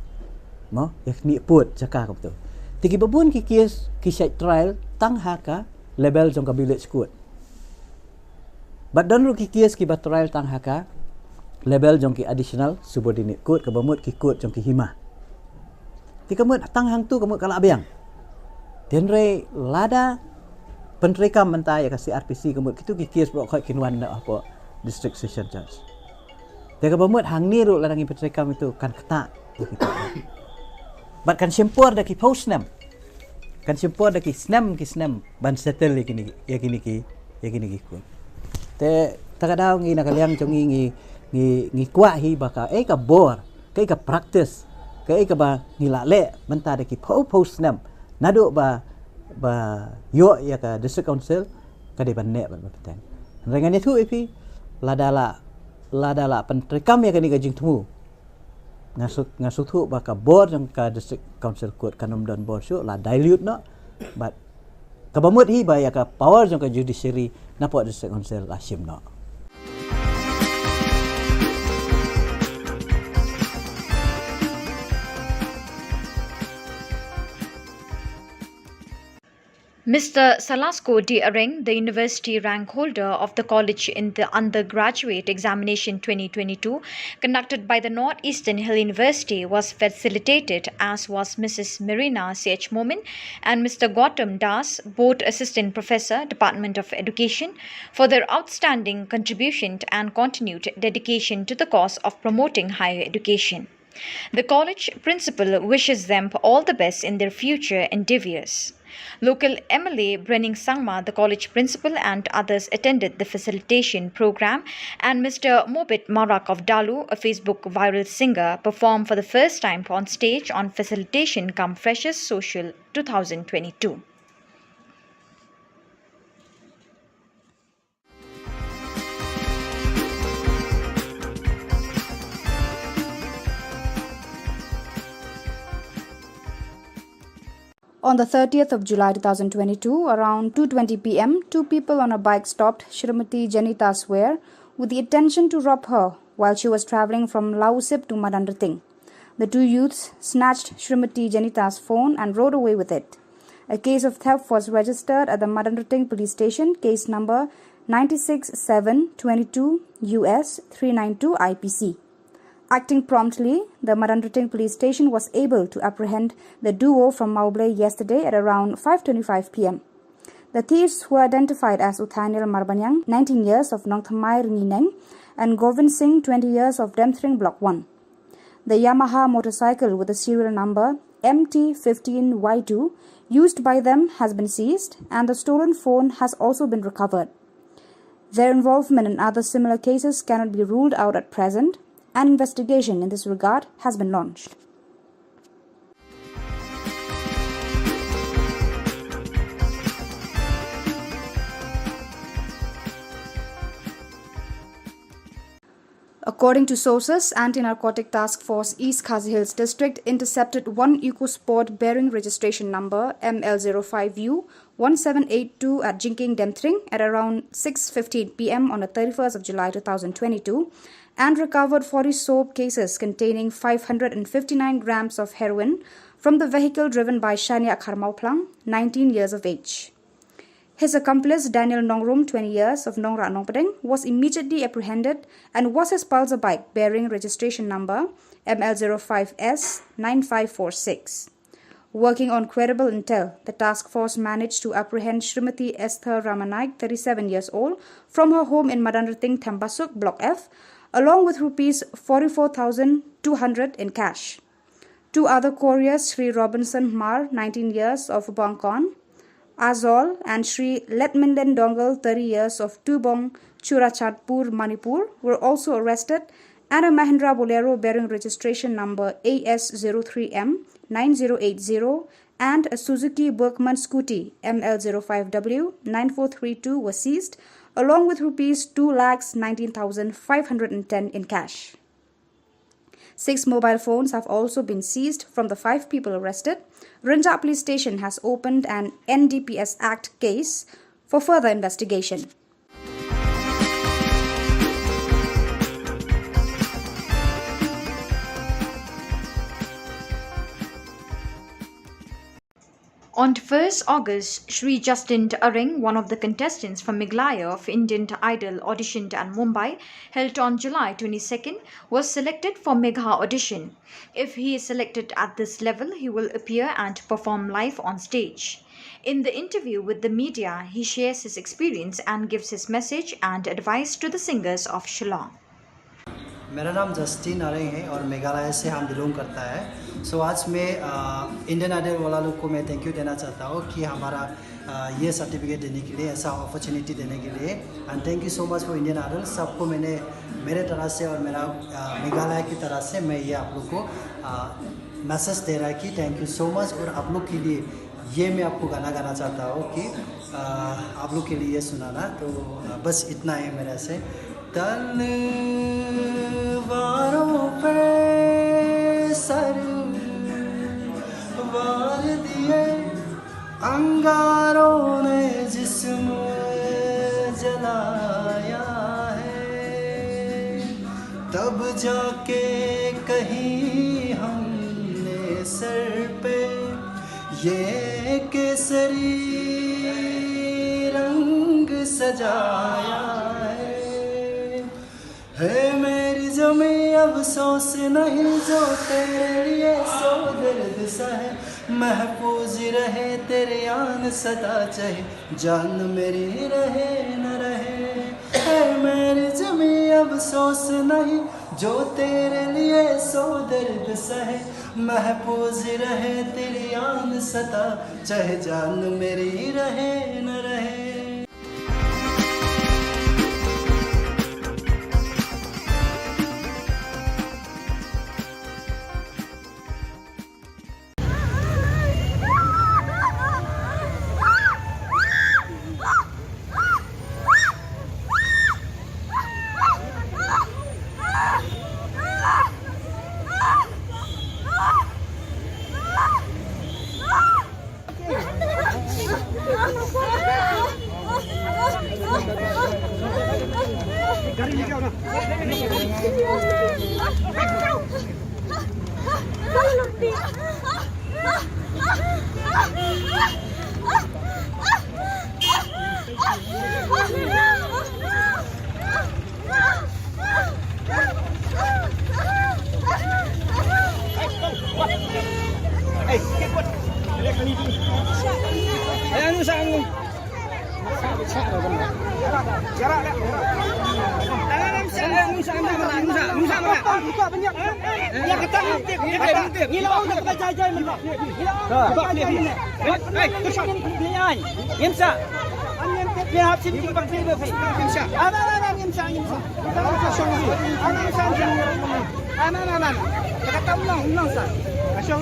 mo, ïa knieh pud jaka kumto. Te kiba bun ki case ki shait trial tang ha ka level jong ka village court. Bad don ruh ki case kiba trial tang ha ka level jong ki additional subordinate court, kaba mut ki court jong ki hima. Te ka mut tang hangtu ka mut ka la biang. Te hynrei lada pyntreikam mynta ïa ka C R P C, ka mut kitu ki case baroh khoit kin wan na hapoh District Session Judge. Te kaba mut hangne ruh lada ngi pyntreikam ïa kitu, kan ktah ïa kitu. Bad kan shim por da ki phew snem. Kan shim por da ki snem, ki snem ban settle ïa kine, ïa kine ki, ïa kine ki court. Te ta ka daw ngi na ka liang jong ngi, ngi, ngi, ngi kwah hi ba kaei ka bor, kaei ka practice, kaei kaba ngi la leh mynta da ki phew phew snem, naduh ba, ba ïoh ïa ka District Council, ka dei ban neh bad ban bteng. Hynrei ngan ïathuh ïa phi, lada la, lada la pyntreikam ïa kane ka jingthmu, nga shu, nga sngewthuh ba ka bor jong ka District Council Court kan ym don bor shuh, la dilute noh. Bad kaba mut hi ba ïa ka power jong ka judiciary napoh District Council la shim noh. Mister Salasko D. Areng, the university rank holder of the college in the undergraduate examination twenty twenty-two conducted by the North Eastern Hill University, was facilitated, as was Missus Marina C H Momin and Mister Gautam Das, both assistant professor, Department of Education, for their outstanding contribution and continued dedication to the cause of promoting higher education. The college principal wishes them all the best in their future endeavors. Local M L A Brening Sangma, the college principal, and others attended the facilitation program, and Mister Mobit Marak of Dalu, a Facebook viral singer, performed for the first time on stage on Facilitation cum Freshers Social two thousand twenty-two. On the thirtieth of July two thousand twenty-two, around two twenty p m, two people on a bike stopped Shrimati Janita Swer with the intention to rob her while she was travelling from Lausip to Madanrting. The two youths snatched Shrimati Janita's phone and rode away with it. A case of theft was registered at the Madanrting Police Station, case number nine six seven twenty-two U S three nine two I P C. Acting promptly, the Madanrting Police Station was able to apprehend the duo from Mawblei yesterday at around five twenty-five p m. The thieves were identified as Uthainil Marbaniang, nineteen years, of Nongthymmai Rngeineng, and Govind Singh, twenty years, of Demthring Block one. The Yamaha motorcycle with the serial number M T fifteen Y two used by them has been seized, and the stolen phone has also been recovered. Their involvement in other similar cases cannot be ruled out at present. An investigation in this regard has been launched. According to sources, Anti-Narcotic Task Force East Khasi Hills District intercepted one Eco Sport bearing registration number M L zero five U one seven eight two at Jingkieng Demthring at around six fifteen p m on the thirty-first of July two thousand twenty-two and recovered forty soap cases containing five hundred and fifty-nine grams of heroin from the vehicle driven by Shania Kharmauplang, nineteen years of age. His accomplice, Daniel Nongrum, twenty years, of Nongrah Nongpdeng, was immediately apprehended and was his Pulsar bike bearing registration number M L zero five S nine five four six. Working on credible intel, the task force managed to apprehend Shrimati Esther Ramanaik, thirty-seven years old, from her home in Madanrting Thembasuk, Block F, along with rupees forty-four thousand two hundred in cash. Two other couriers, Shri Robinson Hmar, nineteen years, of Bangkon, Azol, and Shri Letminlen Dongal, thirty years, of Tubong, Churachandpur, Manipur, were also arrested, and a Mahindra Bolero bearing registration number A S zero three M nine zero eight zero and a Suzuki Bergman scooty M L zero five W nine four three two were seized, along with rupees two lakhs nineteen thousand five hundred and ten in cash. Six mobile phones have also been seized from the five people arrested. Rynjah Police Station has opened an N D P S Act case for further investigation. On first August, Shri Justin Areng, one of the contestants from Meghalaya of Indian Idol auditioned at Mumbai, held on July twenty-second, was selected for Megha audition. If he is selected at this level, he will appear and perform live on stage. In the interview with the media, he shares his experience and gives his message and advice to the singers of Shillong. मेरा नाम जस्टिन अरेंग है और मेघालय से हम बिलोंग करता है। सो आज मैं इंडियन आइडल वाला लोग को मैं थैंक यू देना चाहता हूँ कि हमारा अ, ये सर्टिफिकेट देने के लिए, ऐसा अपॉर्चुनिटी देने के लिए। And thank you so much for Indian Idol। सबको मैंने मेरे तरह से और मेरा अ, मेघालय की तरह से मैं ये आप लोग को मैसेज दे रहा है कि थैंक यू सो मच। और आप लोग के लिए ये मैं आपको गाना गाना चाहता हूँ कि अ, आप लोग के लिए सुनाना। तो अ, बस इतना है मेरा से। तलवारों पे सर वार दिए, अंगारों ने जिस्म जलाया है, तब जाके कहीं हमने सर पे ये केसरी रंग सजाया है। हे मेरी जमी, अफसोस नहीं जो तेरे लिए सौ दर्द सहे, महफूज रहे तेरी आन सदा, चाहे जान मेरी रहे न रहे। हे मेरी जमी, अफसोस नहीं जो तेरे लिए सौ दर्द सहे, महफूज रहे तेरी आन सदा, चाहे जान मेरी रहे न रहे।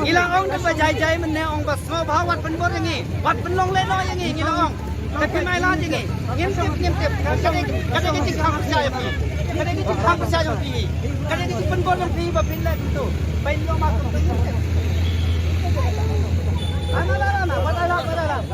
Ngi la ong da ba jai jai mynne ong ba sngewbha wat pynbor ïa ngi, wat pynlong lehnoh ïa ngi, ngi la ong. Te phi mai lad ïa ngi. Ngim tip, ngim tip. Ka dei ka jingkhang pyrshah ïa phi. Ka dei ka jingkhang pyrshah ïa phi. Ka dei ka jingpynbor ïa phi ba phin leh kumto. Ba in ïoh ma kumto. Ana la la na, ba la la, ba la la.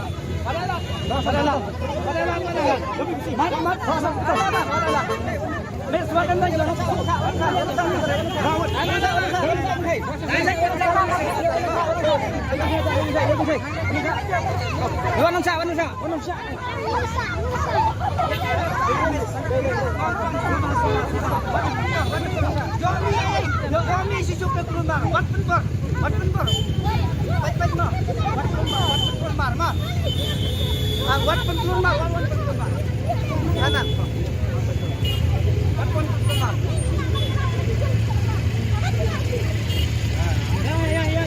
Wat pynbor, wat pynbor. Peit, peit noh. Wat pynbor, wat pynbor mar, mar. Ah, wat pynbor mar, wat, wat pynbor mar. Kanan. Wat pynbor mar. Ya, ya, ya.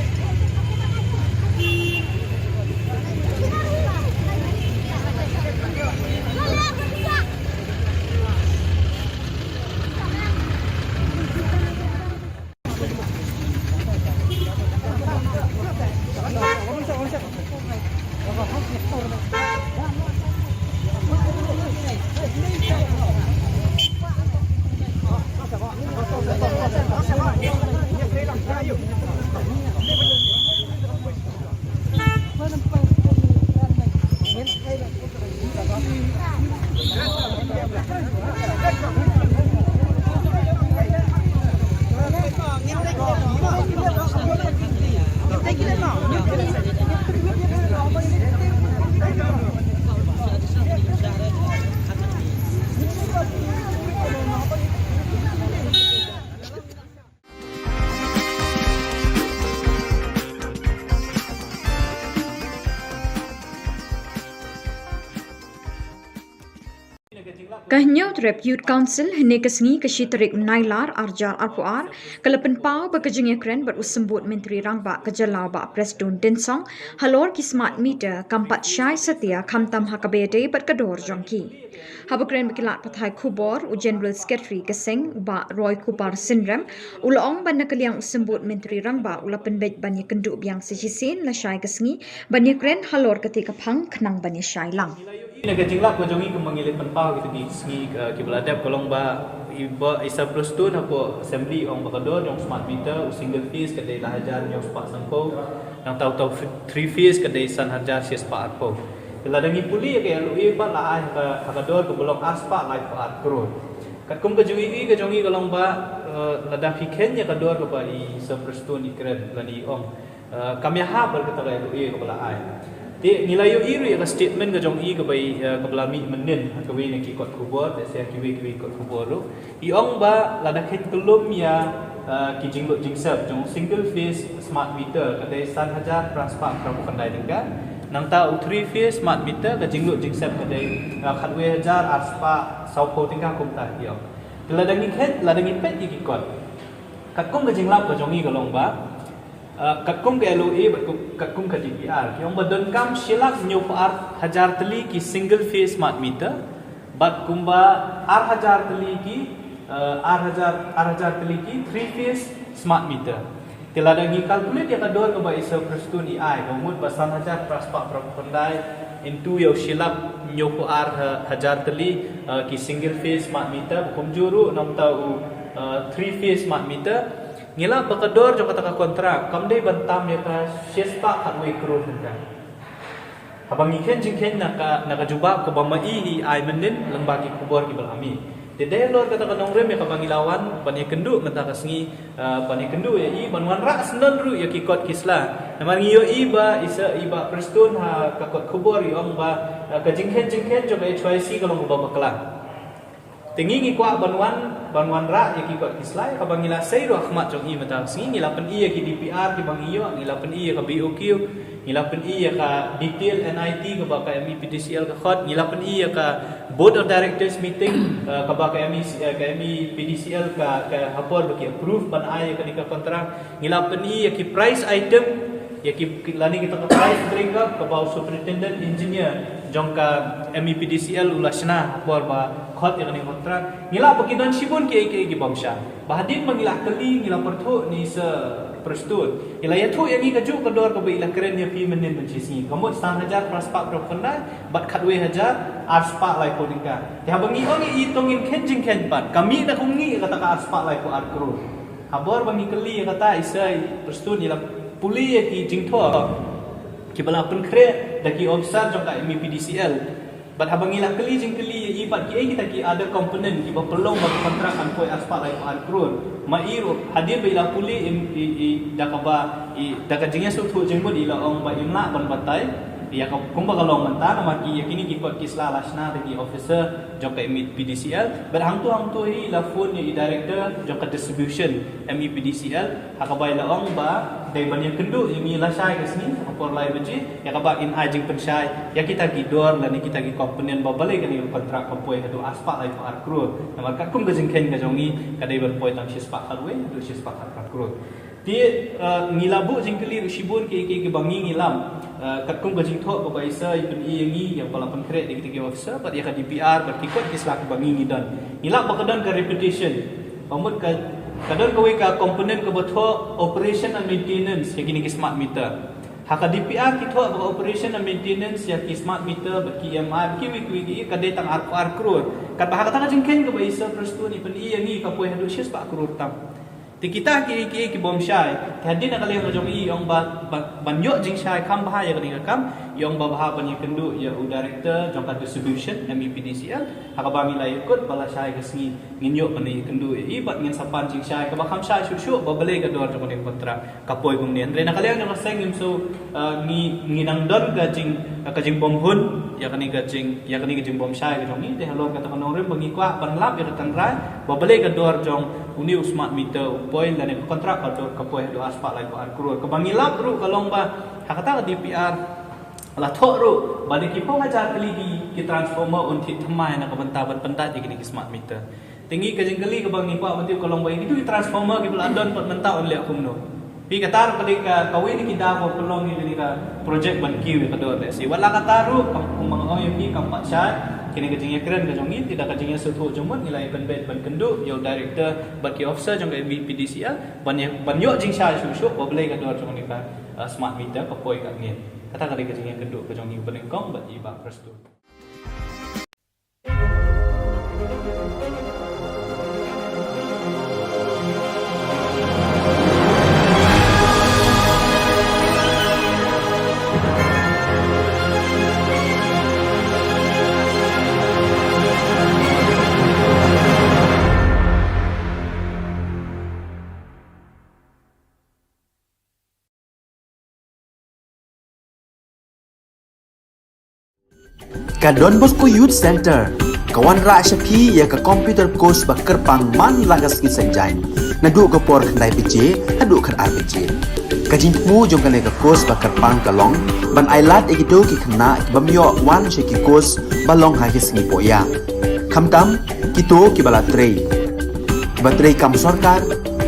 Ka Hynñiewtrep Youth Council hynne ka sngi ka shi tarik Nailar arjar arphew ar ka la pynpaw ba ka jingïakren bad u symbud Myntri Rangbah ka jylla Bah Prestone Tynsong halor ki smart meter kam pat shai satia khamtam ha kaba ïadei bad ka dor jong ki. Haba kren bad ki lad pathai khubor, u General Secretary ka seng u Bah Roy Kupar Synrem u la ong ba na ka liang u symbud Myntri Rangbah u la pynbeit ban ïakynduh biang sa shisien lashai ka sngi ban ïakren halor kata ka phang khnang ban ïashai lang. Na ka jinglap ka jong ngi kumba ngi la pynpaw kita ki sngi, eh, kiba la dep ka long ba i Bah Prestone hapoh Assembly ong ba ka dor jong smart meter u single phase ka dei lai hajar hynñiew spah sanphew, nangta uta u three phase ka dei san hajar shi spah arphew. Lada ngi pule ïa ka L O A pat la ai ha ka, ha ka dor kaba long ar spah laiphew ar klur. Katkum ka jingïohi ka jong ngi ka long ba, eh, lada phi kheiñ ïa ka dor kaba i Sir Prestone i kren lane i ong, eh, kam ïahap bad kata ka L O A kaba la ai. Te ngi la ïohi ruh ïa ka statement ka jong i kaba i, eh, kaba la mih mynnin ha kawei na ki kot khubor, lehse ha kiwei kiwei kot khubor ruh. I ong ba lada kheiñ kyllum ïa, eh, ki jinglut jingsep jong single phase smart meter ka dei san hajar phra spah phra phew khyndai tyngka. Nangta u three phase smart meter ka jinglut jingsep ka dei, eh, khatwei hajar ar spah sawphew tyngka kumta i ong. Te lada ngi kheiñ, lada ngi peit ïa ki kot, katkum ka jinglap ka jong ngi ka long ba, eh, katkum ka L O A bad kum, katkum ka D P R ki ong ba donkam shi lak hynñiewphew ar hajar tylli ki single phase smart meter bad kumba ar hajar tylli ki, eh, ar hajar, ar hajar tylli ki three phase smart meter. Te lada ngi calculate ïa ka dor kaba i Sir Prestone i ai, ba mut ba san hajar phra spah phra phew khyndai into ïa u shi lak hynñiewphew ar ha-, hajar tylli, eh, ki single phase smart meter, ba kumjuh ruh nangta u, eh, three phase smart meter. Ngi lap ba ka dor jong kata ka kontrak kam dei ban tam ïa ka shi spah khatwei klur tyngka. Haba ngi kheiñ jingkheiñ na ka, na ka jubab kaba ma i i ai mynnin lyngba ki khubor kiba la mih. Te dei halor kata ka nongrim ïa kaba ngi la wan ban ïakynduh mynta ka sngi, eh, ban ïakynduh ïa i ban wanrah syndon ruh ïa ki kot ki sla. Namar ngi ïohi ba i Sir, i Bah Prestone ha ka kot khubor i ong ba, eh, ka jingkheiñ jingkheiñ jong ka H Y C ka long kaba bakla. Te ngi ngi kwah ban wan, ban wanrah ïa ki kot ki sla ïa kaba ngi la sei ruh ha khmat jong i mynta ka sngi. Ngi la pyni ïa ki D P R kiba ngi ïoh, ngi la pyni ïa ka B O Q, ngi la pyni ïa ka detail N I T kaba ka M E P D C L ka khot, ngi la pyni ïa ka Board of Directors meeting, eh, kaba ka M E C, eh, ka M E P D C L ka, ka ha por ba ki approve ban ai ïa kane ka kontrak. Ngi la pyni ïa ki price item, ïa ki, ki lane kita ka price break up kaba u superintendent engineer jong ka M E P D C L u la shna ha por ba khot ïa kane ka kontrak. Ngi lap ba ki don shibun kiei kiei ki bym shai. Ba hadien ba ngi la kylli, ngi la pyrthuh na i Sir Prestone, i la ïathuh ïa ngi kajuh ka dor kaba i la kren ïa phi mynnin mynshisngi, ka mut san hajar phra spah phra phew khyndai bad khatwei hajar ar spah laiphew tyngka. Te haba ngi ong ïa i to ngin kheiñ jingkheiñ pat, ka mih na kumne ïa kata ka ar spah laiphew ar klur. Ha por ba ngi kylli ïa kata, i Sir Prestone i la pule ïa ki jingthoh kiba la pynkhreh da ki officer jong ka M E P D C L. Bad haba ngi la kylli jingkylli ïa i pat kiei kita ki other component kiba pynlong ba ka kontrak kan poi ar spah laiphew ar klur. Ma i ruh hadien ba i la pule i, i, i da kaba i, da ka jingïasngewthuh jingmut i la ong ba im lah ban batai ïa ka kumba ka long mynta, namar ki, ïa kine ki kot ki sla la shna da ki officer jong ka M E P D C L. Bad hangto hangto hi i la phone ïa i director jong ka distribution M E P D C L, ha kaba i la ong ba dei ban ïakynduh ïa ngi lashai ka sngi ha por lai baje, ïa kaba in ai jingpynshai ïa kita ki dor lane kita ki component ba balei kane ka kontrak ka poi haduh ar spah laiphew ar klur. Namar katkum ka jingkheiñ ka jong ngi ka dei ban poi tang shi spah khatwei haduh shi spah khatphra klur. Te, eh, ngi la buh jingkylli ruh shibun kiei kiei kiba ngi ngi lap, eh, katkum ka jingthoh kaba i Sir i pyni ïa ngi, ïa ba la pynkhreh da kita ki officer bad ïa ka D P R bad ki kot ki sla kiba ngi ngi don. Ngi lap ba ka don ka repetition. Ba mut ka, ka don kawei ka component kaba thoh operation and maintenance ïa kine ki smart meter. Ha ka D P R ki thoh ba ka operation and maintenance ïa ki smart meter bad ki E M I bad kiwei kiwei ki, ka dei tang ar, ar klur. Katba ha kata ka jingkheiñ kaba i Sir Prestone i pyni ïa ngi ka poi haduh shi spah klur tam. Te kita kiei kiei ki bym shai. Te hadien na ka liang ka jong i i ong ba, ba, ban ïoh jingshai kham bha ïa kane ka kam, i ong ba bha ban ïakynduh ïa u director jong ka distribution M E P D C L. Ha kaba ngi la ïakut ba lashai ka sngi ngin ïoh ban ïakynduh ïa i bad ngin sa pan jingshai kaba kham shai shuh shuh ba balei ka dor jong kane ka kontrak ka poi kumne. Hynrei na ka liang jong ka seng ngim shu, ah, ngi, ngi nang don ka jing, ka jingbymhun ïa kane ka jing, ïa kane ka jingbymshai ka jong ngi. Te halor kata ka nongrim ba ngi kwah ban lap ïa ka tynrai ba balei ka dor jong une u smart meter u poi lane ka kontrak ka dor ka poi haduh ar spah laiphew ar klur. Kaba ngi lap ruh ka long ba ha kata ka D P R La thoh ruh ba da ki phew hajar tylli ki, ki transformer un thied thymmai na ka bynta ban pyndait ïa kine ki smart meter. Te ngi ka jingkylli kaba ngi kwah ban tip ka long ba ïa kitu ki transformer kiba la don pat mynta un leh kumno. Phi, kata ruh ka dei ka, kawei na ki daw ba pynlong ïa kane ka project ban kiew ïa ka dor lehse. Wat la kata ruh, kam, kumba nga ong ïa phi, kam pat shai, kane ka jingïakren ka jong ngi, te da ka jingïasngewthuh jingmut ngi la ïa pynbeit ban kynduh ïa u director bad ki officer jong ka M V P D C L ban ïa, ban ïoh jingshai shuh shuh ba balei ka dor jong kane ka, uh, smart meter ka poi katne. Kata ka dei ka jingïakynduh ka jong ngi, pynlong bad i Bah Prestone. Ka Don Bosco Youth Center ka wanrah sha phi ïa ka computer course ba kyrpang man la ka sngi Saitjaiñ, naduh ka por khyndai baje haduh khatar baje. Ka jingthmu jong kane ka course ba kyrpang ka long ban ailad ïa kito ki khynnah ki bym ïoh wan sha ki course ba long ha ki sngi poh ïa. Khamtam kito kiba la trei, kiba trei kam sorkar,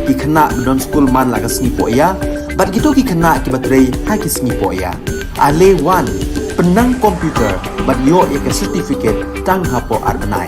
ki khynnah ba don skul man la ka sngi poh ïa, bad kito ki khynnah kiba trei ha ki sngi poh ïa. Ale wan, pynnang computer bad ïoh ïa ka certificate tang hapoh ar bnai.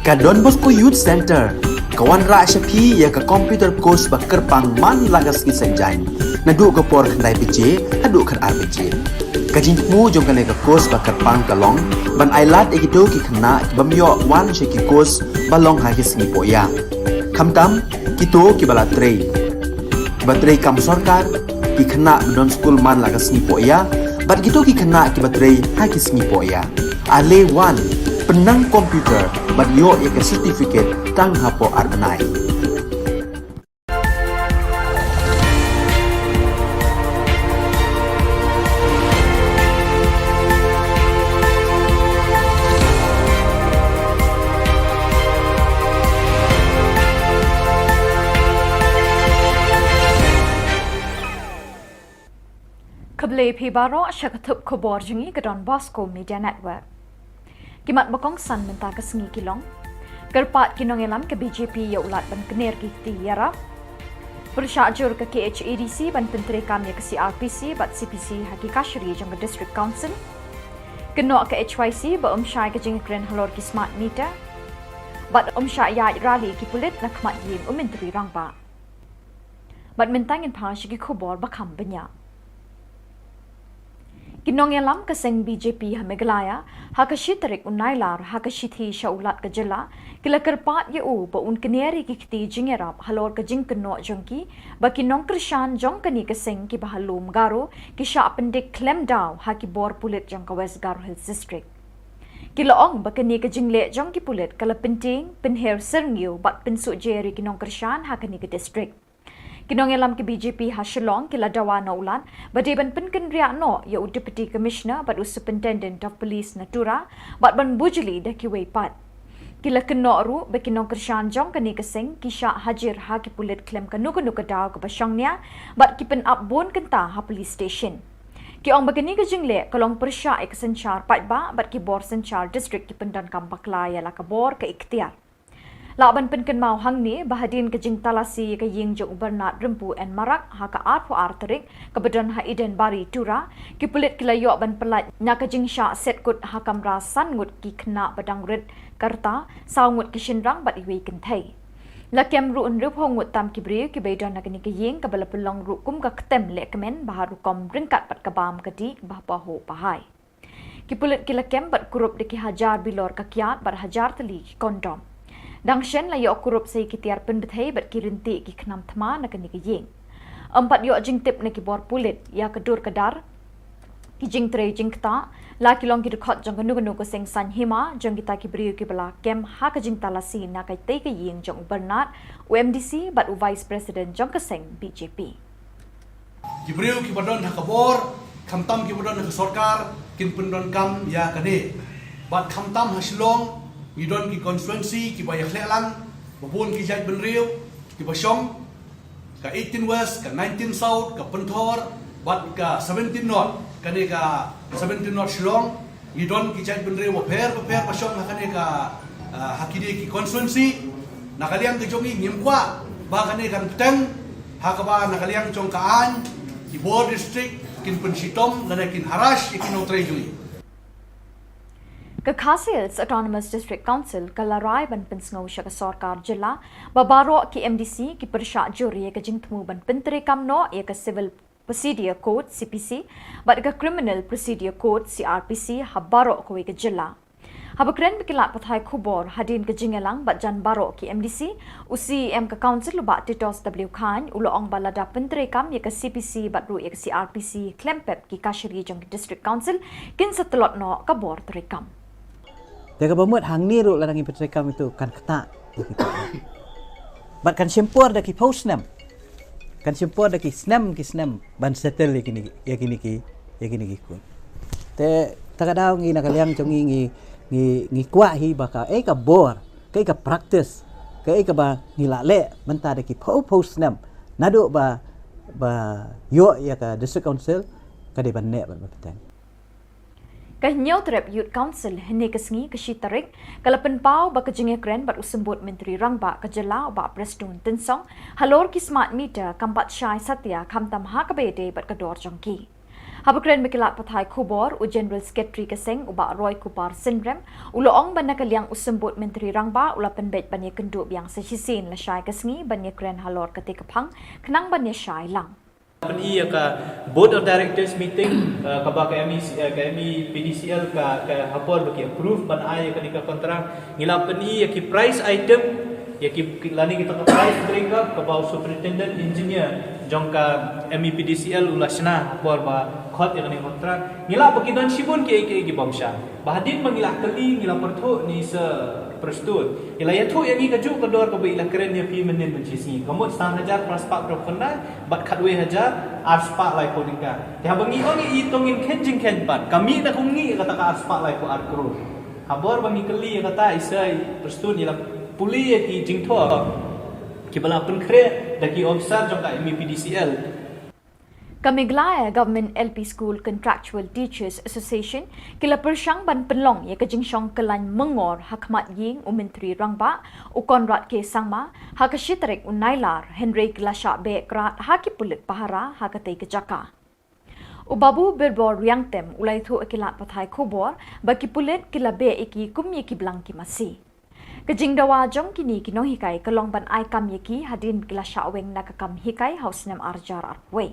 Ka Don Bosco Youth Centre ka wanrah sha phi ïa ka computer course ba kyrpang man la ka sngi Saitjaiñ, naduh ka por khyndai baje haduh khatar baje. Ka jingthmu jong kane ka course ba kyrpang ka long ban ailad ïa kito ki khynnah ki bym ïoh wan sha ki course ba long ha ki sngi pohïa, khamtam kito kiba la trei, kiba trei kam sorkar, ki khynnah ba don skul man la ka sngi pohïa bad kito ki khynnah kiba trei ha ki sngi pohïa. Ale wan, pynnang computer bad ïoh ïa ka certificate tang hapoh ar bnai. Khublei phi baroh sha ka thup khubor jong ngi ka Don Bosco Media Network. Ki mat ba kongsan mynta ka sngi ki long: kyrpad ki nongïalam ka B J P ïa u lad ban kner ki kti ïarap; pyrshah jur ka K H A D C ban pyntreikam ïa ka C R P C bad C P C ha ki kashari jong ka District Council; kynnoh ka H Y C ba ym shai ka jingïakren halor ki smart meter; bad ym shah ïaid rally ki pulit na khmat ïing u Myntri Rangbah. Bad mynta ngin phai sha ki khubor ba kham bniah. Ki nongïalam ka seng B J P ha Meghalaya, ha ka shi tarik u Nailar, ha ka shithi sha u Lat ka jylla, ki la kyrpad ïa u ba un kner ïa ki kti jingïarap halor ka jingkynnoh jong ki ba ki nongkyrshan jong kane ka seng kiba ha lum Garo ki shah pyndik khlem daw ha ki bor pulit jong ka West Garo Hills District. Ki la ong ba kane ka jingleh jong ki pulit ka la pyntieng, pynher syrngiew bad pynsuhjer ïa ki nongkyrshan ha kane ka district. Ki nongïalam ki B J P ha Shillong ki la dawa na u Lat ba dei ban pynkynriah noh ïa u Deputy Commissioner bad u Superintendent of Police na Tura bad ban bujli da kiwei pat. Ki la kynnoh ruh ba ki nongkyrshan jong kane ka seng ki shah hajir ha ki pulit khlem kano kano ka daw kaba shongnia bad ki pynap bun kynta ha police station. Ki ong ba kane ka jingleh ka long pyrshah ïa ka synshar paidbah bad ki bor synshar district ki pyndonkam bakla ïa la ka bor ka iktiar. Lah ban pynkynmaw hangne ba hadien ka jingtalasi ïa ka ïing jong u Bernard Rympu N Marak ha ka arphew ar tarik kaba don ha Eden Bari Tura, ki pulit ki la ïoh ban pyllait na ka jingshah set kut ha kamra san ngut ki khynnah ba dang rit ka rta, saw ngut ki shynrang bad iwei i kynthei. La kem ruh hynriewphew ngut tam ki briew kiba ïadon ha kane ka ïing kaba la pynlong ruh kum ka ktem lehkmen ba ha rukom ryngkat bad ka bam ka dih ba pahuh pahai. Ki pulit ki la kem bad kurup da ki hajar bilor ka kiad bad hajar tylli ki kondom. Dang shen la ïoh kurup sa ïa ki tiar pynbthei bad ki ryntih ki khnam thma na kane ka ïing. Ym pat ïoh jingtip na ki bor pulit ïa ka dur ka dar, ki jingtrei jingktah, la ki long ki dkhot jong kano kano ka seng saiñ hima jong kita ki briew kiba la kem ha ka jingtalasi na katei ka ïing jong u Bernard, u M D C bad u Vice President jong ka seng B J P. Ki briew kiba don ha ka bor, khamtam kiba don ha ka sorkar, kin pyndonkam ïa kane. Bad khamtam ha Shillong, ngi don ki constituency kiba ïakhleh lang, ba bun ki jaitbynriew kiba shong, ka eighteen West, ka nineteen South, ka Pynthor, bad ka seventeen North, kane ka seventeen North Shillong, ngi don ki jaitbynriew bapher bapher ba shong ha kane ka, ah, ha kine ki constituency. Na ka liang ka jong ngi ngim kwah ba kane kan bteng, ha kaba na ka liang jong ka aiñ ki bor district kin pynshitom lane kin harass ïa ki nongtrei jong ngi. Ka Khasi Hills Autonomous District Council ka la rai ban pynsngew sha ka sorkar jylla ba baroh ki M D C ki pyrshah jur ïa ka jingthmu ban pyntreikam noh ïa ka Civil Procedure Code, C P C, bad ka Criminal Procedure Code, C R P C, ha baroh kawei ka jylla. Haba kren bad ki lad pathai khubor hadien ka jingïalang bad jan baroh ki M D C, u C E M ka Council u Bah Titossopoulos Khain u la ong ba lada pyntreikam ïa ka C P C bad ruh ïa ka C R P C khlem pep, ki kashari jong ki District Council kin sa tlot noh ka bor treikam. Te kaba mut hangne ruh lada ngi pyntreikam ïa uto kan ktah. Bad kan shim por da ki phew snem. Kan shim por da ki snem, ki snem ban settle ïa kine, ïa kine ki, ïa kine ki court. Te ta ka daw ngi na ka liang jong ngi, ngi, ngi, ngi kwah hi ba kaei ka bor, kaei ka practice, kaei kaba ngi la leh mynta da ki phew phew snem naduh ba, ba ïoh ïa ka District Council, ka dei ban neh bad ban bteng. Ka Hynñiewtrep Youth Council hynne ka sngi, ka shi tarik, ka la pynpaw ba ka jingïakren bad u Symbud Myntri Rangbah ka jylla u Bah Prestone Tynsong halor ki smart meter kam pat shai satia khamtam ha kaba ïadei bad ka dor jong ki. Haba kren bad ki lad pathai khubor, u General Secretary ka seng, u Bah Roy Kupar Synrem, u la ong ba na ka liang u Symbud Myntri Rangbah u la pynbeit ban ïakynduh biang sa shisien lashai ka sngi ban ïakren halor katei ka phang khnang ban ïashai lang. Pyn-i ïa ka Board of Directors meeting, eh, kaba ka M E C, eh, ka M E P D C L ka, ka ha por ba ki approve ban ai ïa kane ka contract. Ngi la pyn-i ïa ki price item, ïa ki, ki lane kita ka price breakup kaba u Superintendent Engineer jong ka M E P D C L u la shna ha por ba khot ïa kane ka contract. Ngi la ba ki don shibun ki, ki, ki bym shah. Ba hadien ba ngi la kylli, ngi la pyrthuh ne i Sir Prestone, i la ïathuh ïa ngi kajuh ka dor kaba i la kren ïa phi mynnin mynshisngi. Ka mut san hajar phra spah phraphew khyndai bad khatwei hajar ar spah laiphew tyngka. Te haba ngi ong ïa i, to ngin kheiñ jingkheiñ pat. Ka mih na kumne kata ka ar spah laiphew ar klur. Ha por ba ngi kylli ïa kata, i Sir Prestone i la pule ïa ki jingthoh kiba la pynkhreh da ki officer jong ka M E P D C L. Ka Meghalaya Government L P School Contractual Teachers Association ki la pyrshang ban pynlong ïa ka jingshong kyllain myngor ha khmat ïing u Myntri Rangbah, u Conrad K Sangma, ha ka shi tarik u Nailar, hynrei ki la shah beh krad ha ki pulit pahara ha katei ka jaka. U Babu Birbor Riangtem u la ïathuh ïa ki lad pathai khubor ba ki pulit ki la beh ïa ki kum ïa ki blang ki masi. Ka jingdawa jong kine ki nonghikai ka long ban ai kam ïa ki hadien ba ki la shah weng na ka kam hikai ha u snem ar hajar arphew wei.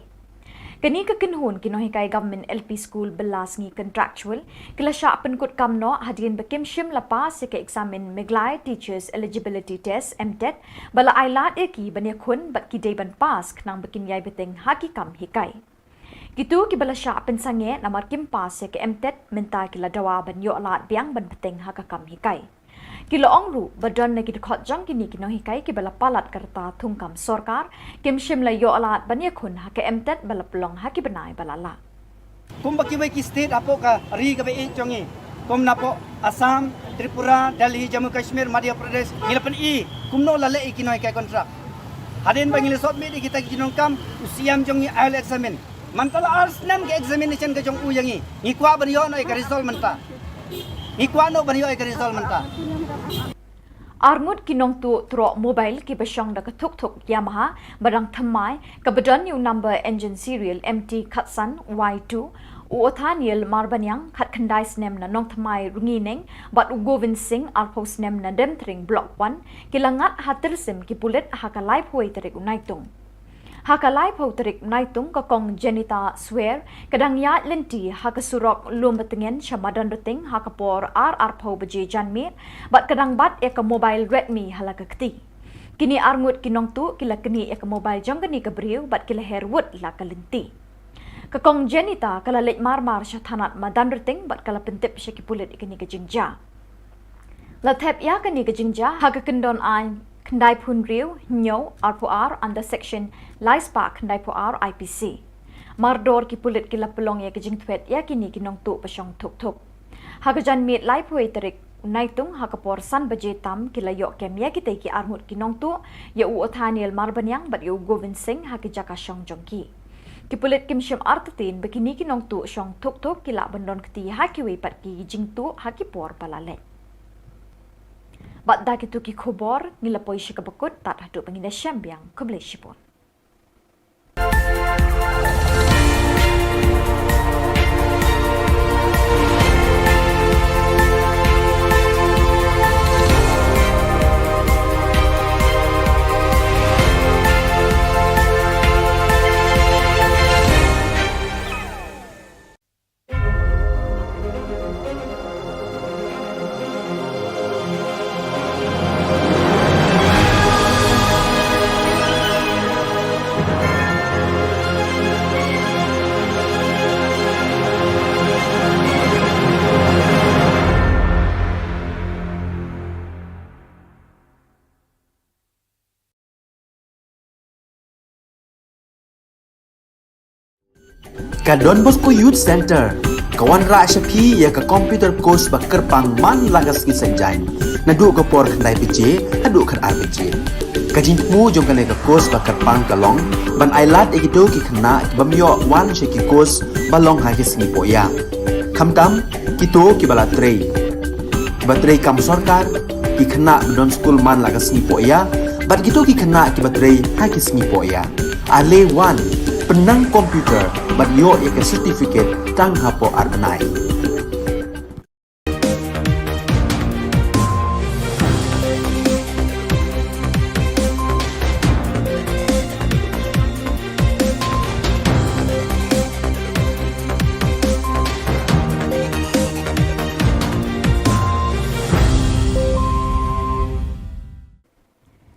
Kane ka kynhun ki nonghikai Government L P School bylla sngi contractual ki la shah pynkut kam noh hadien ba kim shym la pass ïa ka eksamin Meghalaya Teachers Eligibility Test, MTET, ba la ai lad ïa ki ban ïakhun bad ki dei ban pass khnang ba kin ïai bteng ha ki kam hikai. Kito kiba la shah pynsangeh namar kim pass ïa ka MTET mynta ki la dawa ban ïoh lad biang ban bteng ha ka kam hikai. Ki la ong ruh ba don na ki dkhot jong kine ki nonghikai kiba la palat ka rta thungkam sorkar, kim shym la ïoh lad ban ïakhun ha ka MTET ba la pynlong ha ki bnai ba la lah. Kumba kiwei ki state hapoh ka ri kaba ïeit jong ngi, kum napoh Assam, Tripura, Delhi, Jammu Kashmir, Madhya Pradesh, ngi la pyn-i kumno la leh ïa ki nonghikai contract. Hadien ba ngi la submit ïa kita ki jingdonkam, u C M jong ngi ai la examine. Mynta la ar snem ka examination ka jong u ïa ngi. Ngi kwah ban ïoh noh ïa ka result mynta. Ngi kwah noh ban ïoh ïa ka result mynta. Arngut ki nongtuh troh mobile kiba shong da ka thukthuk Yamaha ba dang thymmai, kaba don ïa u number engine serial M T khatsan Y two, u Othaniel Marbaniang, khatkhyndai snem na Nongthymmai Rngeineng, bad u Govind Singh, arphew snem na Demtring Block one, ki la ngat ha tyrsim ki pulit ha ka laiphew wei tarik u Naitung. Ha ka laiphew tarik Naitung, ka Kong Jenita Swer ka dang ïaid lynti ha ka surok Lumbatngen sha Madanrting ha ka por ar arphew baje janmiet, bad ka dang bat ïa ka mobile Redmi ha la ka kti. Kine arngut ki nongtuh ki la knieh ïa ka mobile jong kane ka briew bad ki la her wut la ka lynti. Ka Kong Jenita ka la leit marmar sha thanat Madanrting bad ka la pyntip sha ki pulit ïa kane ka jingjia. La thep ïa kane ka jingjia ha ka kyndon aiñ khyndaiphew hynriew, hynñiew, arphew ar under section laispah khyndaiphew ar I P C. Mardor ki pulit ki la pynlong ïa ka jingthwet ïa kine ki nongtuh ba shong thukthuk. Ha ka janmiet laiphew wei tarik Naitung ha ka por san baje tam ki la ïoh kem ïa kitei ki arngut ki nongtuh, ïa u Othaniel Marbaniang bad ïa u Govind Singh ha ki jaka shong jong ki. Ki pulit kim shym artatien ba kine ki nongtuh shong thukthuk ki lah ban don kti ha kiwei pat ki jingtuh ha ki por ba la leit. Bad da kito ki khubor ngi la poi sha kaba kut, tad haduh ba ngin ïashem biang, khublei shibun. Ka Don Bosco Youth Centre ka wanrah sha phi ïa ka computer course ba kyrpang man la ka sngi Saitjaiñ, naduh ka por khyndai baje haduh khatar baje. Ka jingthmu jong kane ka course ba kyrpang ka long ban ailad ïa kito ki khynnah ki bym ïoh wan sha ki course ba long ha ki sngi pohïa, khamtam kito kiba la trei, kiba trei kam sorkar, ki khynnah ba don skul man la ka sngi pohïa, bad kito ki khynnah kiba trei ha ki sngi pohïa. Ale wan, Nang computer bad ïoh ïa ka certificate tang hapoh ar bnai.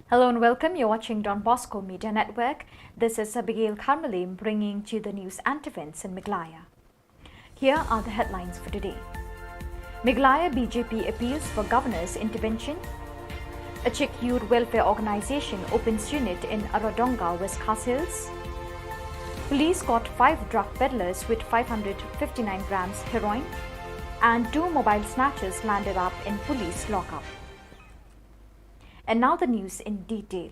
Hello and welcome. You're watching Don Bosco Media Network. This is Abigail Karmalim bringing to you the news and events in Meghalaya. Here are the headlines for today. Meghalaya B J P appeals for governor's intervention. A Czech youth welfare organization opens unit in Aradonga, West Khasi Hills. Police caught five drug peddlers with five hundred fifty-nine grams heroin. And two mobile snatchers landed up in police lockup. And now the news in detail.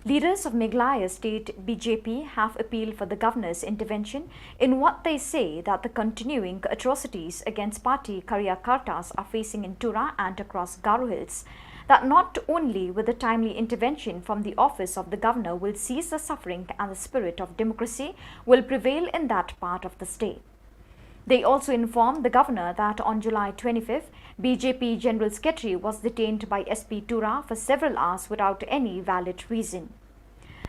Leaders of Meghalaya State B J P have appealed for the governor's intervention in what they say that the continuing atrocities against party karyakartas are facing in Tura and across Garo Hills. That not only with the timely intervention from the office of the governor will cease the suffering and the spirit of democracy will prevail in that part of the state. They also informed the governor that on July twenty-fifth, B J P General Secretary was detained by S P Tura for several hours without any valid reason.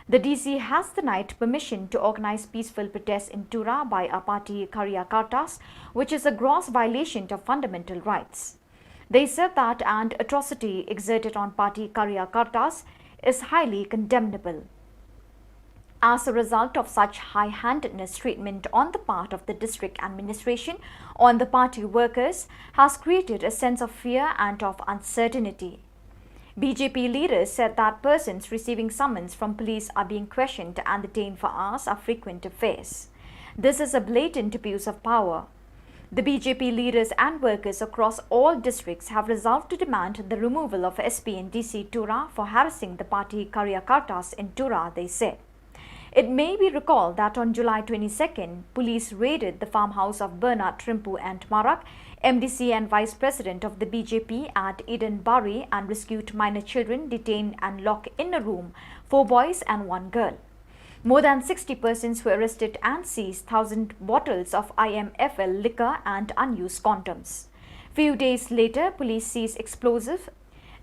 The D C has denied permission to organize peaceful protests in Tura by a party karyakartas, which is a gross violation of fundamental rights. They said that an atrocity exerted on party karyakartas is highly condemnable. As a result of such high-handedness treatment on the part of the district administration on the party workers has created a sense of fear and of uncertainty. B J P leaders said that persons receiving summons from police are being questioned and detained for hours are frequent affairs. This is a blatant abuse of power. The B J P leaders and workers across all districts have resolved to demand the removal of S P and D C Tura for harassing the party karyakartas in Tura, they said. It may be recalled that on July twenty-second, police raided the farmhouse of Bernard Shrimpu and Marak, M D C and Vice President of the B J P at Eden Bari, and rescued minor children detained and locked in a room, four boys and one girl. More than sixty persons were arrested and seized thousand bottles of I M F L liquor and unused condoms. Few days later, police seized explosive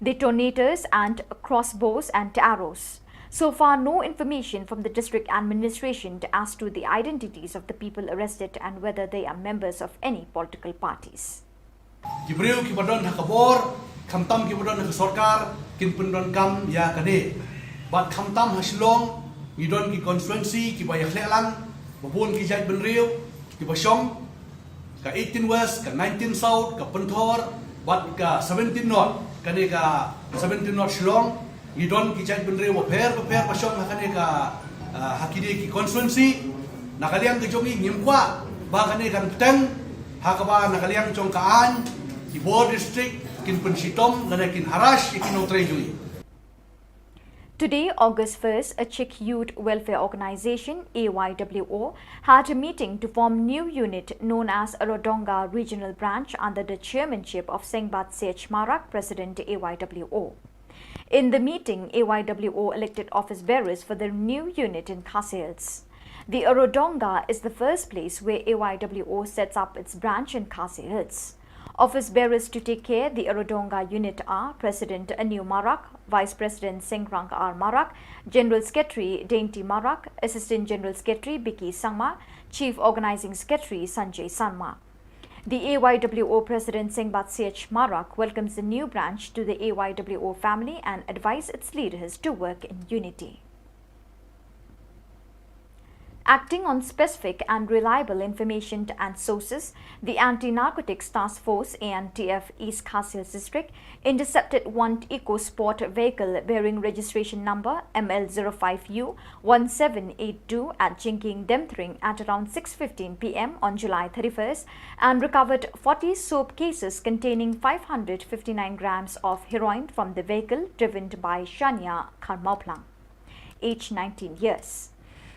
detonators and crossbows and arrows. So far, no information from the district administration as to the identities of the people arrested and whether they are members of any political parties. Ki briew kiba don ha ka bor, khamtam kiba don ha ka sorkar, kin pyndonkam ïa kane. Bad khamtam ha Shillong, ngi don ki constituency kiba ïakhleh lang, ba bun ki jaitbynriew kiba shong, ka eighteen West, ka nineteen South, ka Pynthor, bad ka seventeen North, kane ka seventeen North Shillong, ngi don ki jaitbynriew bapher bapher ba shong ha kane ka, ah, ha kine ki constituency. Na ka liang ka jong ngi ngim kwah ba kane kan bteng, ha kaba na ka liang jong ka aiñ, ki bor district kin pynshitom lane kin harass ïa ki nongtrei jong ngi. Today, August first, a Czech youth welfare organization, A Y W O, had a meeting to form new unit known as Aradonga Regional Branch under the chairmanship of Sengbat Sech Marak, President A Y W O. In the meeting, A Y W O elected office bearers for the new unit in Khasi Hills. The Aradonga is the first place where A Y W O sets up its branch in Khasi Hills. Office bearers to take care the Aradonga unit are President Aniw Marak, Vice President Sengrangar Marak, General Secretary Dainty Marak, Assistant General Secretary Biki Sangma, Chief Organizing Secretary Sanjay Sangma. The A Y W O President Sengbat Sech Marak welcomes the new branch to the A Y W O family and advised its leaders to work in unity. Acting on specific and reliable information and sources, the Anti-Narcotics Task Force, A N T F, East Khasi Hills District intercepted one eco sport vehicle bearing registration number M L zero five U one seven eight two at Jingkieng Demthring at around six fifteen P M on July thirty-first and recovered forty soap cases containing five hundred fifty-nine grams of heroin from the vehicle driven by Shania Kharmauplang, age nineteen years.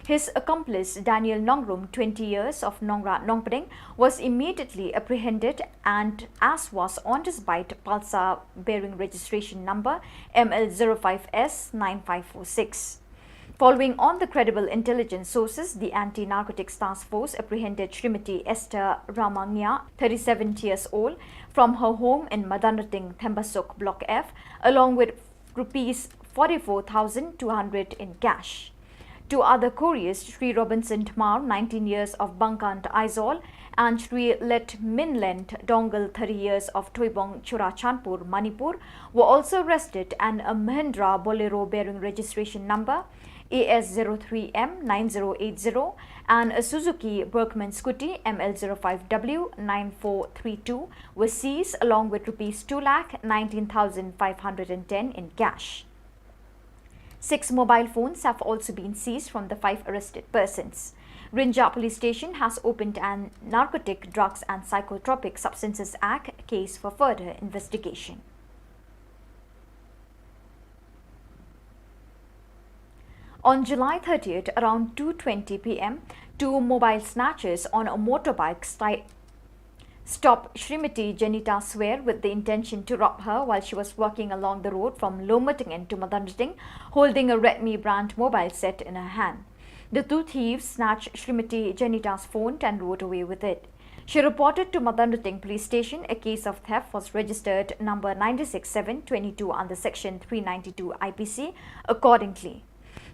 His accomplice, Daniel Nongrum, twenty years, of Nongra Nongpdeng, was immediately apprehended and as was on his bike Pulsar bearing registration number M L zero five S nine five four six. Following on the credible intelligence sources, the Anti-Narcotics Task Force apprehended Srimati Esther Ramangya, thirty-seven years old, from her home in Madanrating, Thembasuk, Block F, along with rupees forty-four thousand two hundred in cash. Two other couriers, Sri Robinson Dhamar, nineteen years, of Bangkant, Aizawl, and Sri Letminland Dongal, thirty years, of Thoibong, Churachandpur, Manipur, were also arrested, and a Mahindra Bolero bearing registration number A S zero three M nine zero eight zero and a Suzuki Bergman scooty M L zero five W nine four three two were seized, along with rupees two lakh nineteen thousand five hundred and ten in cash. Six mobile phones have also been seized from the five arrested persons. Rynjah Police Station has opened an Narcotic Drugs and Psychotropic Substances Act case for further investigation. On July thirtieth, around two twenty P M, two mobile snatchers on a motorbike sti- stopped Srimati Janita Swer with the intention to rob her while she was walking along the road from Lomatagen to Madanrating, holding a Redmi brand mobile set in her hand. The two thieves snatched Srimati Janita's phone and rode away with it. She reported to Madanrating Police Station. A case of theft was registered number nine six seven twenty-two under Section three ninety-two I P C accordingly.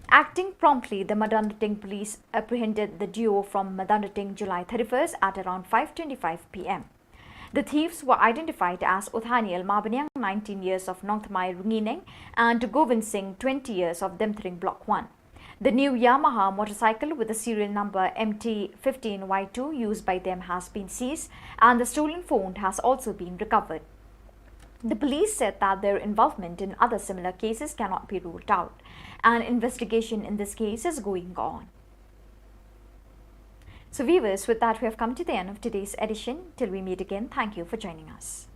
Acting promptly, the Madanrating police apprehended the duo from Madanrating, July thirty-first, at around five twenty-five P M. The thieves were identified as Uthaniel Mabaniang, nineteen years, of Nongthymmai, Rungineng, and Govind Singh, twenty years, of Demthring Block one. The new Yamaha motorcycle with the serial number M T fifteen Y two used by them has been seized, and the stolen phone has also been recovered. The police said that their involvement in other similar cases cannot be ruled out. An investigation in this case is going on. So viewers, with that, we have come to the end of today's edition. Till we meet again, thank you for joining us.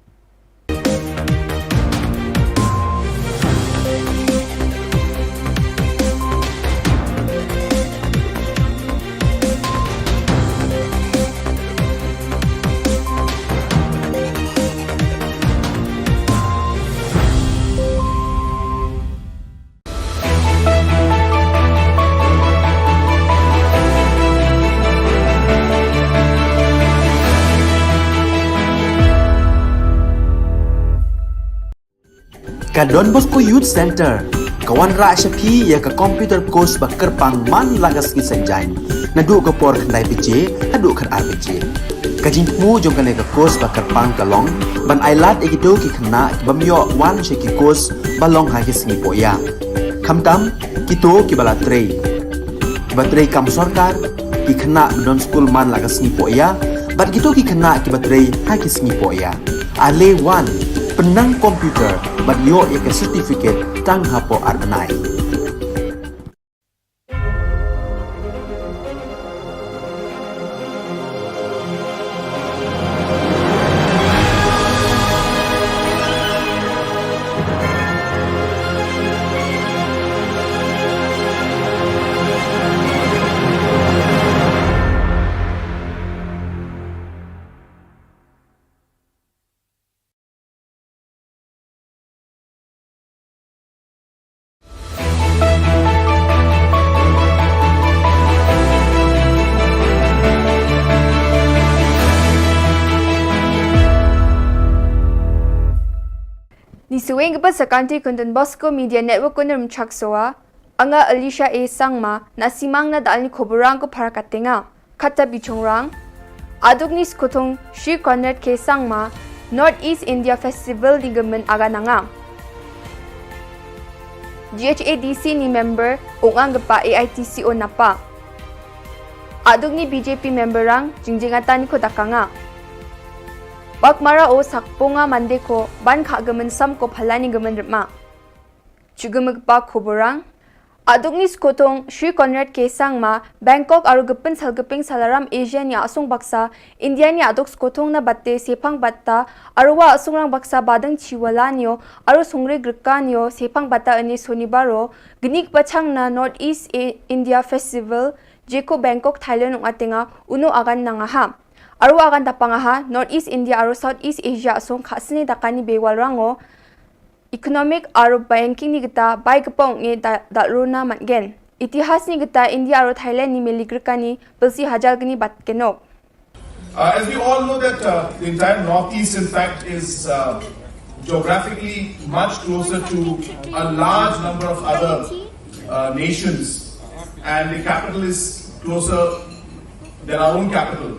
Ka Don Bosco Youth Centre ka wanrah sha phi ïa ka computer course ba kyrpang man la ka sngi Saitjaiñ, naduh ka por khyndai baje haduh khatar baje. Ka jingthmu jong kane ka course ba kyrpang ka long ban ailad ïa kito ki khynnah ki bym ïoh wan sha ki course ba long ha ki sngi pohïa. Khamtam kito kiba la trei, kiba trei kam sorkar, ki khynnah ba don skul man la ka sngi pohïa, bad kito ki khynnah kiba trei ha ki sngi pohïa. Ale wan, pynnang computer bad ïoh ïa ka certificate tang hapoh ar bnai. Ni suweng ka ba sa kanti Don Bosco Media Network ko nym chak soa. Anga Alicia A Sangma, na simang na dalni khoborang ko phara katenga. Khata bichongrang. Aduk ni skothong Sri Conrad K Sangma, North East India Festival ni gemen aga nanga. G H A D C ni member, ong ang gepa A I T C O napa. Aduk ni B J P member rang, jingjing atan ko dakanga. Bak mara o sakponga mande ko, ban kha gemen sam ko phalani gemen rema. Chugemegpa khoborang. Aduk ni skothong Sri Conrad K Sangma, Bangkok aro gepensal gepeng salaram Asia ni asong baksa, India ni aduk skothong na bate sephang batta, aro wa asong rang baksa badeng chiwala nio, aro songre greka nio sephang batta ene sonibaro, gnik bachang na North East A- India Festival, jeko Bangkok Thailand ong atenga, uno agan nangaha. Aro agan dapangaha, North East India aro South East Asia asong khasne dakani bewal rango, Economic aro banking ni kita bai kepong ngi da, da runa matgen. Itihas ni kita India aro Thailand ni meli grkani bilsi hajar gni bat kenok. Uh, as we all know that uh, the entire Northeast, in fact, is uh, geographically much closer to a large number of other uh, nations, and the capital is closer than our own capital.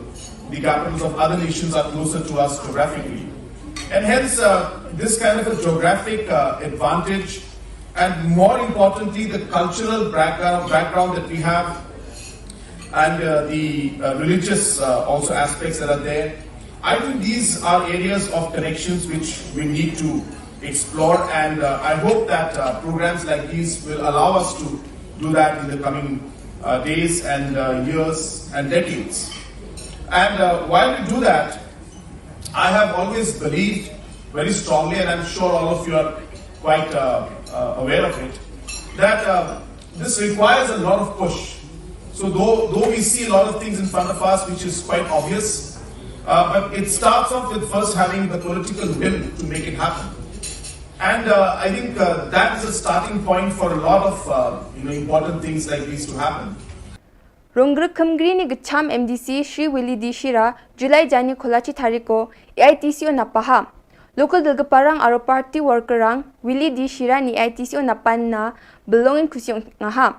The capitals of other nations are closer to us geographically. And hence, uh, this kind of a geographic uh, advantage, and more importantly, the cultural background, background that we have, and uh, the uh, religious uh, also aspects that are there. I think these are areas of connections which we need to explore, and uh, I hope that uh, programs like these will allow us to do that in the coming uh, days and uh, years and decades. And uh, while we do that, I have always believed very strongly, and I'm sure all of you are quite uh, uh, aware of it, that uh, this requires a lot of push. So, though, though we see a lot of things in front of us, which is quite obvious, uh, but it starts off with first having the political will to make it happen. And uh, I think uh, that is a starting point for a lot of uh, you know, important things like these to happen. Rong Grkhmgri ni Gcham M D C Shri Willie D Shira, July jani kholachi thariko, A I T C O napaha. Local dulgparang aro party worker rang, Willie D Shira ni A I T C O napan na belongin khusiong ngaha.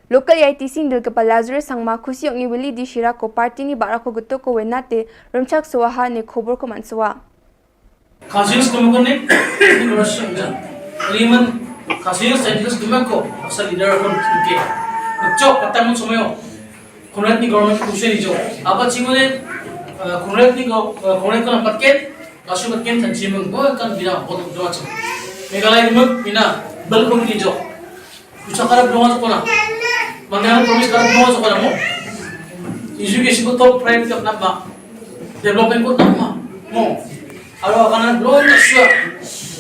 Local A I T C ni dulgpa Lazarus Sangma khusiong ni Willie D Shira ko party ni bara ko guto ko wenate, rumchak suaha ne khobor ko mansuwa. Khasi Hills Democratic Congress Region. Liman Khasi Hills Scientist Democratic ko asa leader kon ke. Chok patang somayo. Khunret ni government kushe ni jo. Apa chingone khunret ni go khunret ko na patken. Kasu patken tan chimang bo kan bina bot do chim. Meghalaya Democratic bina bal ko ni jo. Kucha karap dong aja kona. Mangga promise karap dong aja kona mo. Education ko top priority ko nama. Development ko nama mo. Aro akana dong aja sua.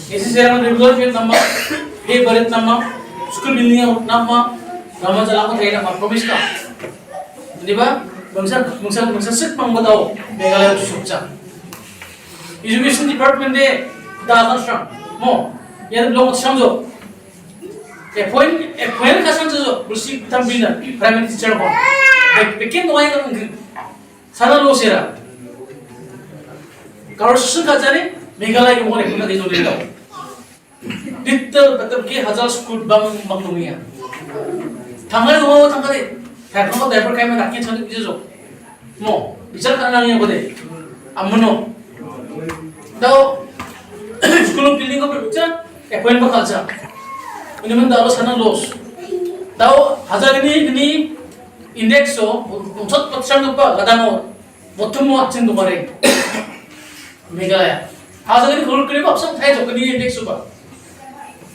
Isi sera development nama. He barit nama. School building nama. Nama jala ko thai nama promise ka. Di ba? Bangsa bangsa bangsa sik mang batao. Meghalaya tu sukcha. Education department de da kan strong mo. Yan dong aja sangjo. Appoint, appoint ka sang jo, bulsi tambina, primary teacher ko. Be-, bekin wai ka ngi. Sana lo sera. Karo susun ka jani, Meghalaya ke mo ne kuna ke jo de. Little better ke hajar school bang bang dunia. Tanggal lo tanggal. Tanggal diaper kai mana ke chang jo. Mo, bichar kana nang ko de. Amono. Dau, school building ko bichar, appoint ba kalcha. Ini men dau sana los. Dau hajar ini ini index so, unsot percent ko pa gadang mo. Botum mo achin ko mare. Meghalaya. Hajar ini khulur kiri ko apsang thai jok ini index so ba.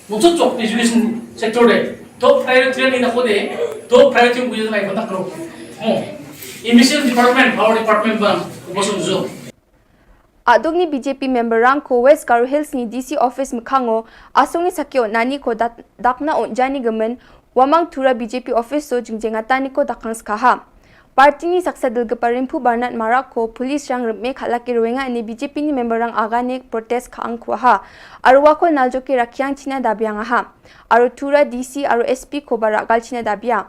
Muchuk chok education sector de. Top priority ni na khode. Top priority mu jana iban takro. Mo. Education department, power department bang. Ubosum zo. Aduk ni B J P member rang ko West Garo Hills ni D C office mkhango, asung ni sakyo nani ko dat-, dakna on jani gemen, wamang tura B J P office so jingjengata ni ko dakang skaha. Party ni saksa dulgpa Rimphu Barnat Marak ko police rang reme khalaki ruenga ni B J P ni member rang agane protest ka angkwaha. Arwa ko naljoki rakyang china dabiang aha. Aru tura D C aru S P ko barak gal china dabiang.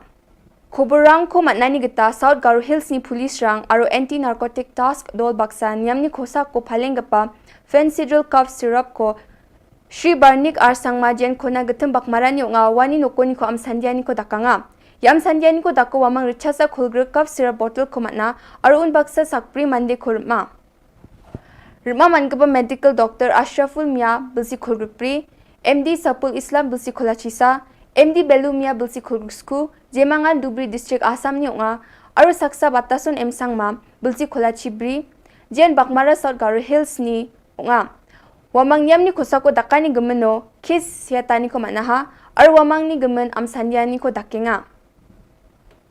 Khubor rang ko matnani gita South Garo Hills ni police rang aru Anti Narcotic Task Dol baksa niam ni khosa ko phaleng gapa Phensedrol cough syrup ko Shri Barnik Arsang Majen kona getem bak marani onga wani nokoni ko am sandiani ko dakanga. Yam sandiani ko dako wamang richasa khulgre cough syrup bottle ko matna aru un baksa sakpri mande ko rma. Rma man gaba medical doctor Ashraful Mia bilsi khulgre pri, M D Sapul Islam bilsi khulachisa, M D Belu Mia bilsi khulgre sku, jemangan Dubri District Assam ni onga, aru saksa batasun M Sangma bilsi khulachi bri, jen bakmara South Garo Hills ni onga. Wamang yam ni khusa ko dakani gemeno, kis siatani ko manaha, ar wamang ni gemen am sandiani ko dakenga.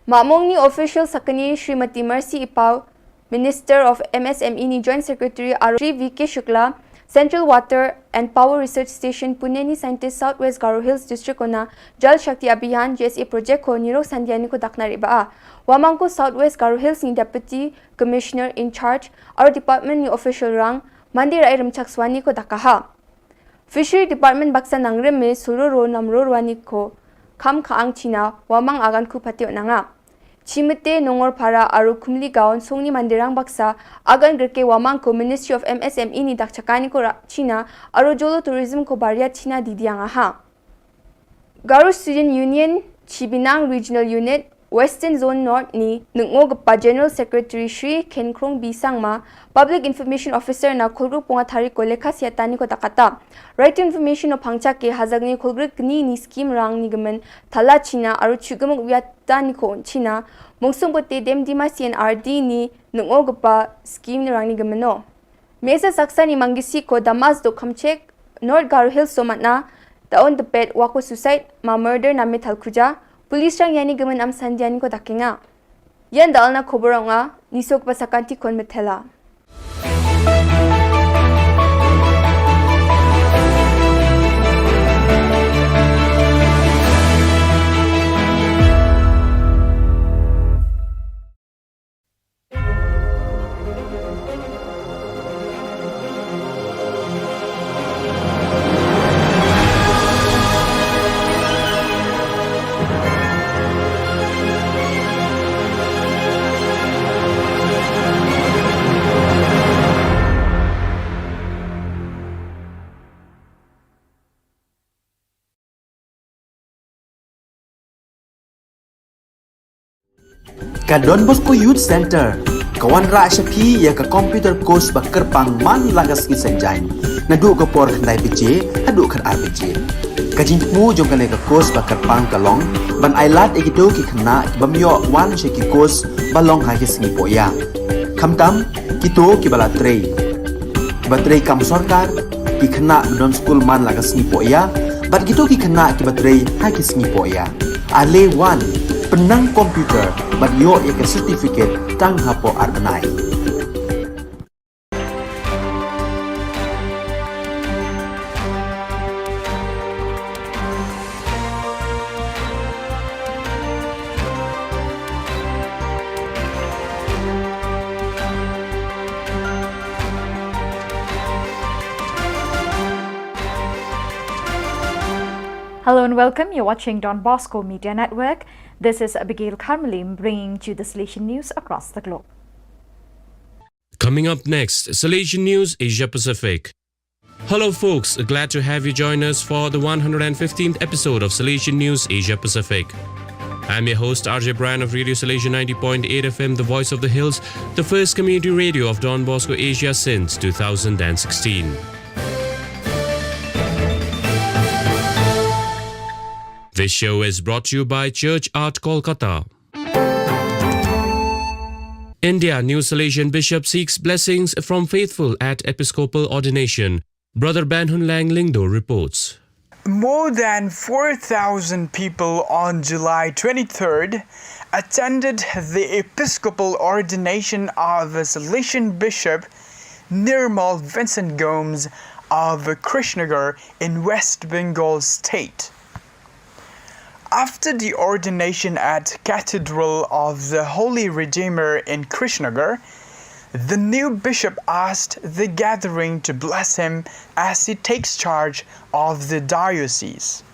Mamong ni official sakani Srimati Mercy Ipau, Minister of M S M E ni Joint Secretary ar Shri V K Shukla, Central Water and Power Research Station Pune ni scientist South West Garo Hills District ona Jal Shakti Abhiyan J S A project ko nirok sandiani ko dakna riba a. Wamang ko South West Garo Hills ni Deputy Commissioner in charge, ar department ni official rang, Mandi rai rimchak swani ko dakaha. Fishery Department baksa nangrim me sururo namrorwani ko Kham Khaang China, Wamang Agan Ku Patio Nanga. Chimete Nongor Para Aru Kumli Gaon Songni Mandirang Baksa, Agan Gerke Wamang ko Ministry of M S M E ni dak chakani ko ra China, Aru Jolo Tourism ko Baria China Didiang Aha. Garo Student Union, Chibinang Regional Unit, Western Zone North ni nungo gapa General Secretary Shri Khenkrong B Sangma, Public Information Officer na Khulgru Punga Thari ko Lekha Siatani ko Takata. Right to Information o Pangchake Hazagni Khulgru Kni ni Scheme Rang ni Gaman Thala China Aru Chugamuk Wiatani ko China, Mungsung Bote Dem Dima C N R D ni nungo gapa Scheme ni Rang ni Gamano. Mesa Saksa ni Mangisi ko Damas do Khamchek, North Garo Hills so matna, daon the pet wako suicide, ma murder na metal kuja, police rang yani gaman am sandiani ko dakenga. Yan dalna koboronga, nisok pasakanti kon metela. Ka Don Bosco Youth Center ka wanrah sha phi ïa ka computer course ba kyrpang man la ka sngi Saitjaiñ, naduh ka por khyndai baje haduh khatar baje. Ka jingthmu jong kane ka course ba kyrpang ka long ban ailad ïa kito ki khynnah ki bym ïoh wan sha ki course ba long ha ki sngi pohïa. Khamtam kito kiba la trei, kiba trei kam sorkar, ki khynnah ba don skul man la ka sngi pohïa, bad kito ki khynnah kiba trei ha ki sngi pohïa. Ale wan, pynnang computer bad ïoh ïa ka certificate tang hapoh ar bnai. Hello and welcome. You're watching Don Bosco Media Network. This is Abigail Karmalim bringing to you the Salesian news across the globe. Coming up next, Salesian News Asia Pacific. Hello, folks. Glad to have you join us for the one hundred fifteenth episode of Salesian News Asia Pacific. I'm your host, R J Brian of Radio Salesian ninety point eight F M, the voice of the hills, the first community radio of Don Bosco Asia since two thousand sixteen. This show is brought to you by Church Art Kolkata. India, new Salesian bishop seeks blessings from faithful at episcopal ordination. Brother Banhunlang Lyngdoh reports. More than four thousand people on July twenty-third attended the episcopal ordination of Salesian Bishop Nirmal Vincent Gomes of Krishnagar in West Bengal state. After the ordination at Cathedral of the Holy Redeemer in Krishnagar, the new bishop asked the gathering to bless him as he takes charge of the diocese.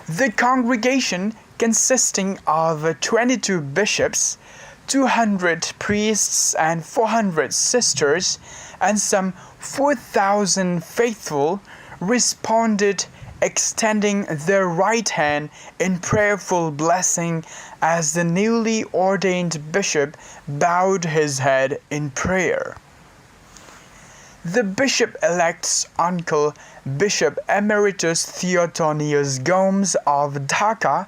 The congregation, consisting of twenty-two bishops, two hundred priests, and four hundred sisters, and some four thousand faithful, responded, extending their right hand in prayerful blessing as the newly ordained bishop bowed his head in prayer. The bishop-elect's uncle, Bishop Emeritus Theotonius Gomes of Dhaka,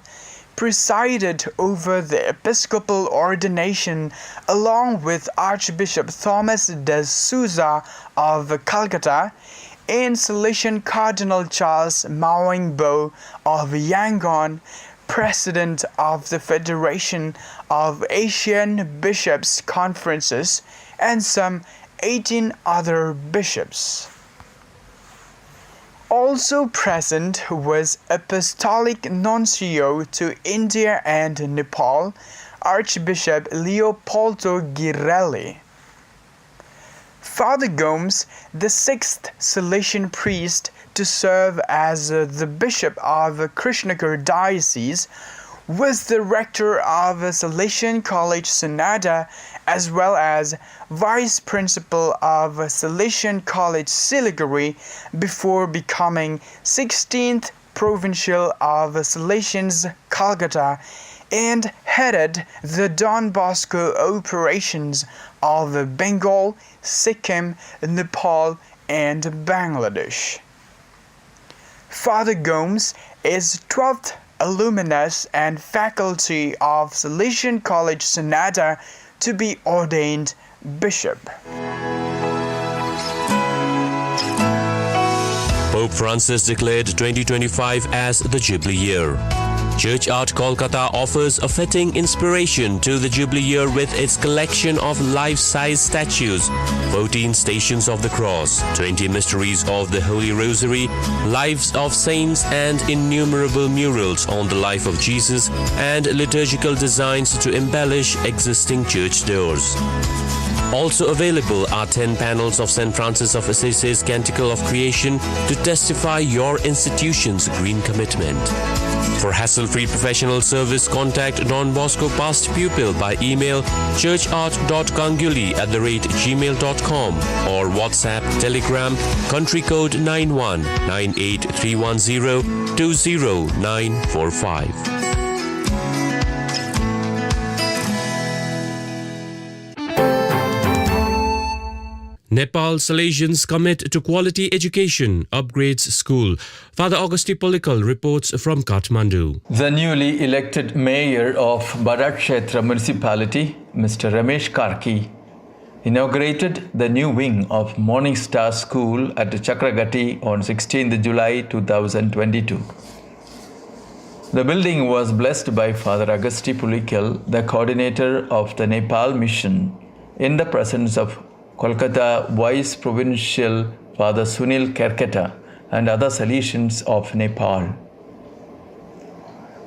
presided over the episcopal ordination along with Archbishop Thomas de Souza of Calcutta and Salesian Cardinal Charles Maung Bo of Yangon, president of the Federation of Asian Bishops' Conferences, and some eighteen other bishops. Also present was Apostolic Nuncio to India and Nepal, Archbishop Leopoldo Girelli. Father Gomes, the sixth Salesian priest to serve as uh, the Bishop of Krishnagiri Diocese, was the rector of Salesian College Sonada, as well as vice principal of Salesian College Siliguri, before becoming sixteenth provincial of Salesians Calcutta, and headed the Don Bosco operations of Bengal, Sikkim, Nepal, and Bangladesh. Father Gomes is twelfth alumnus and faculty of Salesian College Sonada to be ordained bishop. Pope Francis declared twenty twenty-five as the Jubilee year. Church Art Kolkata offers a fitting inspiration to the Jubilee year with its collection of life size statues, fourteen Stations of the Cross, twenty Mysteries of the Holy Rosary, lives of saints, and innumerable murals on the life of Jesus and liturgical designs to embellish existing church doors. Also available are ten panels of Saint Francis of Assisi's Canticle of Creation to testify your institution's green commitment. For hassle free professional service, contact Don Bosco past pupil by email churchart.ganguly at the rate gmail.com or WhatsApp, Telegram, country code nine one nine eight three one zero two zero nine four five. Nepal Salesians commit to quality education, upgrades school. Father Augusti Polikal reports from Kathmandu. The newly elected mayor of Barakshetra municipality, Mister Ramesh Karki, inaugurated the new wing of Morning Star School at Chakragati on sixteenth July two thousand twenty-two. The building was blessed by Father Augusti Polikal, the coordinator of the Nepal Mission, in the presence of Kolkata Vice Provincial Father Sunil Kerketa and other Salesians of Nepal.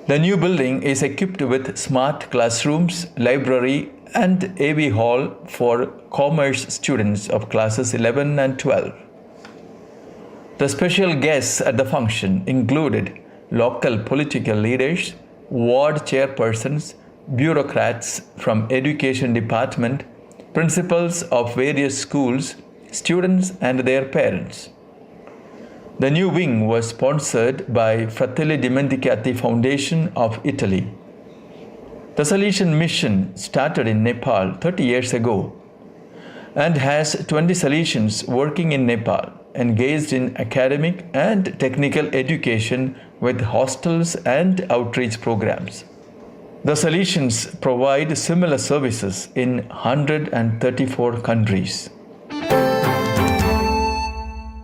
The new building is equipped with smart classrooms, library, and A V hall for commerce students of classes eleven and twelve. The special guests at the function included local political leaders, ward chairpersons, bureaucrats from education department, principals of various schools, students and their parents. The new wing was sponsored by Fratelli Dimenticati Foundation of Italy. The Salesian Mission started in Nepal thirty years ago and has twenty Salesians working in Nepal, engaged in academic and technical education with hostels and outreach programs. The Salesians provide similar services in hundred and thirty-four countries.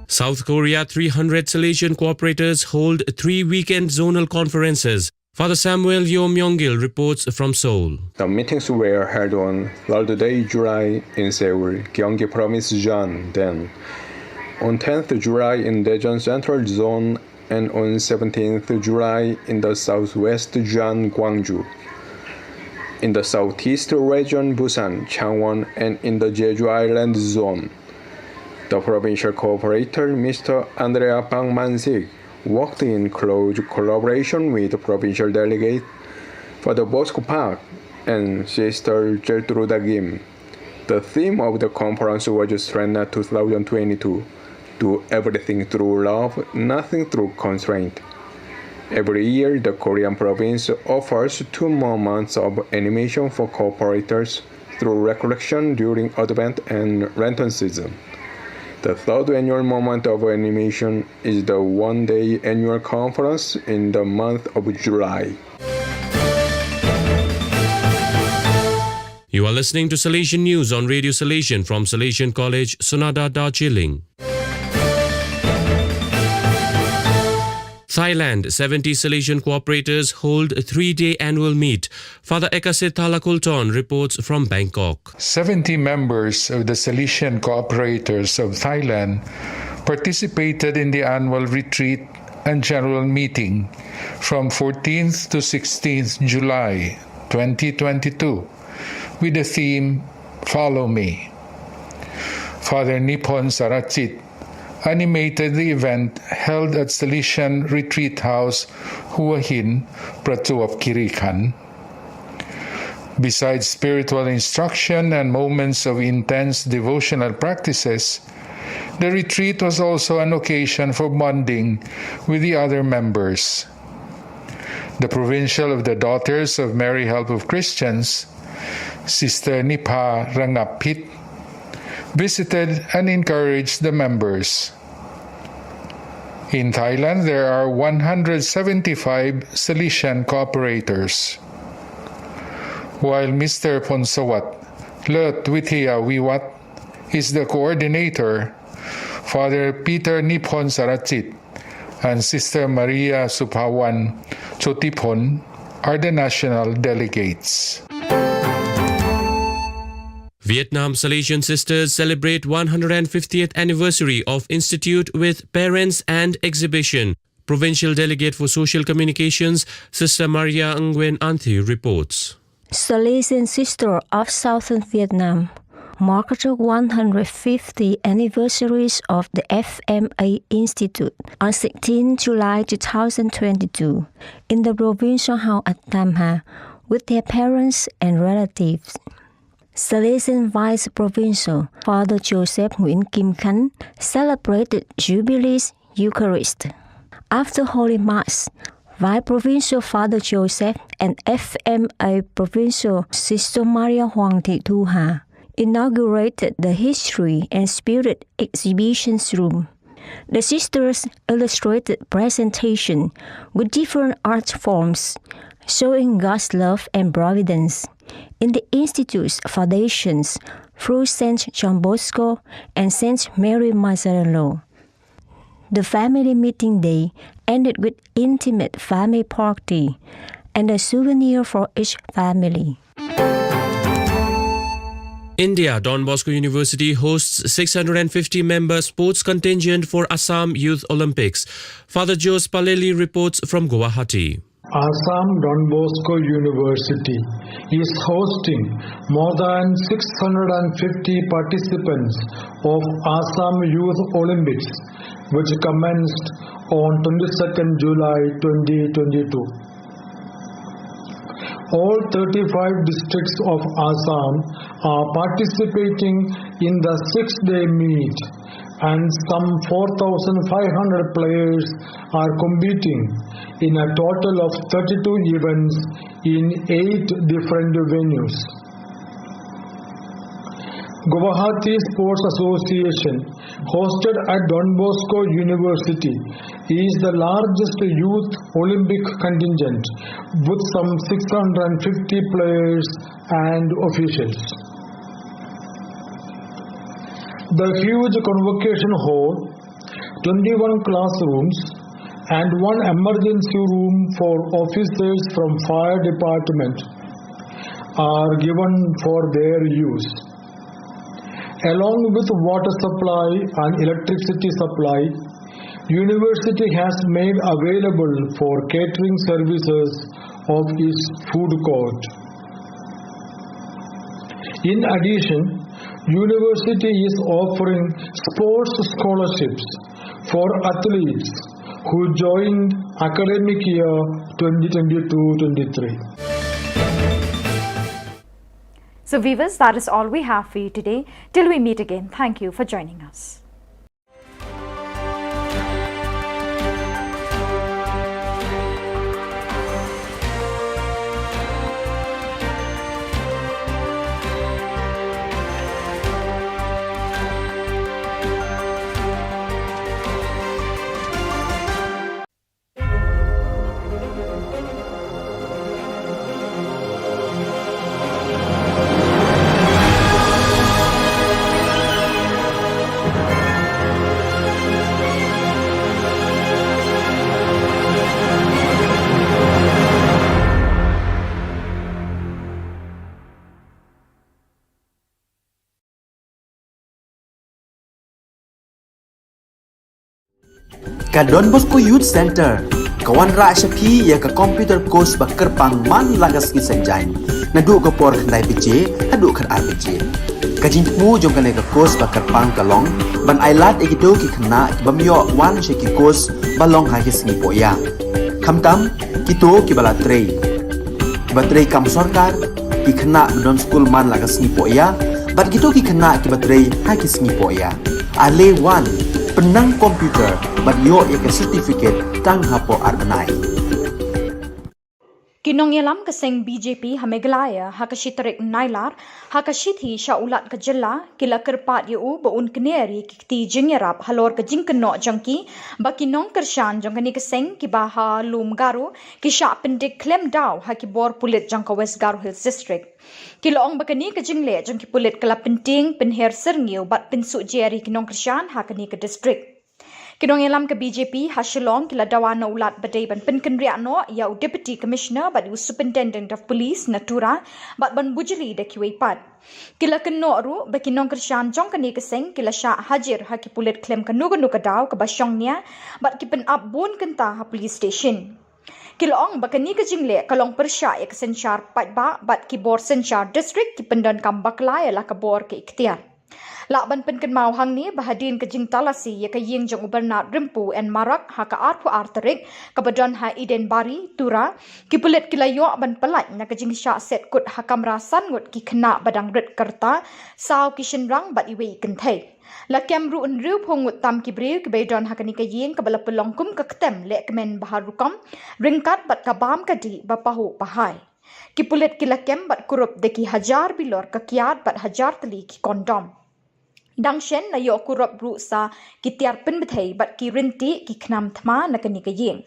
South Korea, three hundred Salesian cooperators hold three weekend zonal conferences. Father Samuel Yo Myung-gil reports from Seoul. The meetings were held on third day July in Seoul, Gyeonggi Province, Jeondae, on tenth July in Daejeon Central Zone, and on seventeenth July in the southwest Jeon, Gwangju, in the southeast region Busan, Changwon, and in the Jeju Island Zone. The provincial cooperator, Mister Andrea Pang Mansik, worked in close collaboration with provincial delegate Father Bosco Park and Sister Gertruda Kim. The theme of the conference was Srena two thousand twenty-two, "Do everything through love, nothing through constraint." Every year, the Korean province offers two more months of animation for cooperators through recollection during Advent and Lenten season. The third annual moment of animation is the one-day annual conference in the month of July. You are listening to Salesian News on Radio Salesian from Salesian College, Sonada, Darjeeling. Thailand, seventy Salesian cooperators hold a three-day annual meet. Father Ekase Thalakulton reports from Bangkok. Seventy members of the Salesian cooperators of Thailand participated in the annual retreat and general meeting from fourteenth to sixteenth July twenty twenty-two with the theme "Follow Me." Father Nipon Sarachit, animated the event held at Salesian Retreat House, Hua Hin, Prachuap Khiri Khan. Besides spiritual instruction and moments of intense devotional practices, the retreat was also an occasion for bonding with the other members. The provincial of the Daughters of Mary Help of Christians, Sister Nipha Rangapit, visited and encouraged the members. In Thailand, there are one hundred seventy-five Salesian cooperators. While Mister Phonsawat Lut Withiya Wiwat is the coordinator, Father Peter Niphon Sarachit and Sister Maria Suphawan Chotiphon are the national delegates. Vietnam Salesian Sisters celebrate one hundred fiftieth anniversary of institute with parents and exhibition. Provincial Delegate for Social Communications, Sister Maria Nguyen Anthi reports. Salesian Sister of Southern Vietnam marked the one hundred fifty anniversaries of the F M A Institute on sixteen July two thousand twenty-two in the provincial hall at Tam Ha with their parents and relatives. Salesian Vice Provincial Father Joseph Nguyen Kim Khan celebrated Jubilee's Eucharist. After Holy Mass, Vice Provincial Father Joseph and F M A Provincial Sister Maria Huang Thị Thu Ha inaugurated the History and Spirit Exhibitions Room. The sisters illustrated presentation with different art forms, showing God's love and providence in the institute's foundations through Saint John Bosco and Saint Mary Mazzarello. The family meeting day ended with intimate family party and a souvenir for each family. India, Don Bosco University hosts six hundred fifty member sports contingent for Assam Youth Olympics. Father Jos Paleli reports from Guwahati. Assam Don Bosco University is hosting more than six hundred fifty participants of Assam Youth Olympics, which commenced on twenty-second July twenty twenty-two. All thirty-five districts of Assam are participating in the six-day meet, and some four thousand five hundred players are competing in a total of thirty-two events in eight different venues. Guwahati Sports Association hosted at Don Bosco University is the largest youth Olympic contingent with some six hundred fifty players and officials. The huge convocation hall, twenty-one classrooms, and one emergency room for officers from fire department are given for their use. Along with water supply and electricity supply, university has made available for catering services of its food court. In addition, university is offering sports scholarships for athletes who joined academic year twenty twenty-two twenty-three. So viewers, that is all we have for you today. Till we meet again, thank you for joining us. Ka Don Bosco Youth Center ka wanrah sha phi ïa ka computer course ba kyrpang man la ka sngi Saitjaiñ. Naduh ka por khyndai baje haduh khatar baje. Ka jingthmu jong kane ka course ba kyrpang ka long ban ai lad ïa kito ki khynnah ki bym ïoh wan sha ki course ba long ha ki sngi pohïa. Khamtam kito kiba la trei, kiba trei kam sorkar, ki khynnah ba don skul man la ka sngi pohïa, bad kito ki khynnah kiba trei ha ki sngi pohïa. Ale wan, pynnang computer bad ïoh ïa ka certificate tang hapoh ar bnai. Ki nongïalam ka seng B J P ha Meghalaya ha ka shi tarik Nailar, ha ka shithi sha u Lat ka jylla, ki la kyrpad ïa u ba un kner ïa ki kti jingïarap halor ka jingkynnoh jong ki ba ki nongkyrshan jong kane ka seng kiba ha lum Garo ki shah pyndik khlem daw ha ki bor pulit jong ka West Garo Hills District. Ki la ong ba kane ka jingleh jong ki pulit ka la pyntieng pynher syrngiew bad pynsuh jer ïa ki nongkyrshan ha kane ka district. Ki nongïalam ka B J P ha Shillong ki la dawa na u Lat ba dei ban pynkynriah noh ïa u Deputy Commissioner bad u Superintendent of Police na Tura bad ban bujli da kiwei pat. Ki la kynnoh ruh ba ki nongkyrshan jong kane ka seng ki la shah hajir ha ki pulit khlem kano kano ka daw kaba shong nia bad ki pynap bun kynta ha police station. Ki la ong ba kane ka jingleh ka long pyrshah ïa ka synshar paidbah bad ki bor synshar district ki pyndonkam bakla ïa la ka bor ka iktiar. Lah ban pynkynmaw hangne ba hadien ka jingtalasi ïa ka ïing jong u Bernard Rympu N Marak ha ka arphew ar tarik kaba don ha Eden Bari, Tura, ki pulit ki la ïoh ban pyllait na ka jingshah set kut ha kamra san ngut ki khynnah ba dang rit ka rta, saw ki shynrang bad iwei i kynthei. La kem ruh hynriewphew ngut tam ki briew kiba ïadon ha kane ka ïing kaba la pynlong kum ka ktem leh kmen ba ha rukom, ryngkat bad ka bam ka dih ba pahuh pahai. Ki pulit ki la kem bad kurup da ki hajar bilor ka kiad bad hajar tylli ki kondom. Dang shen la ïoh kurup ruh sa ki tiar pynbthei bad ki ryntieh ki khnam thma na kane ka ïing.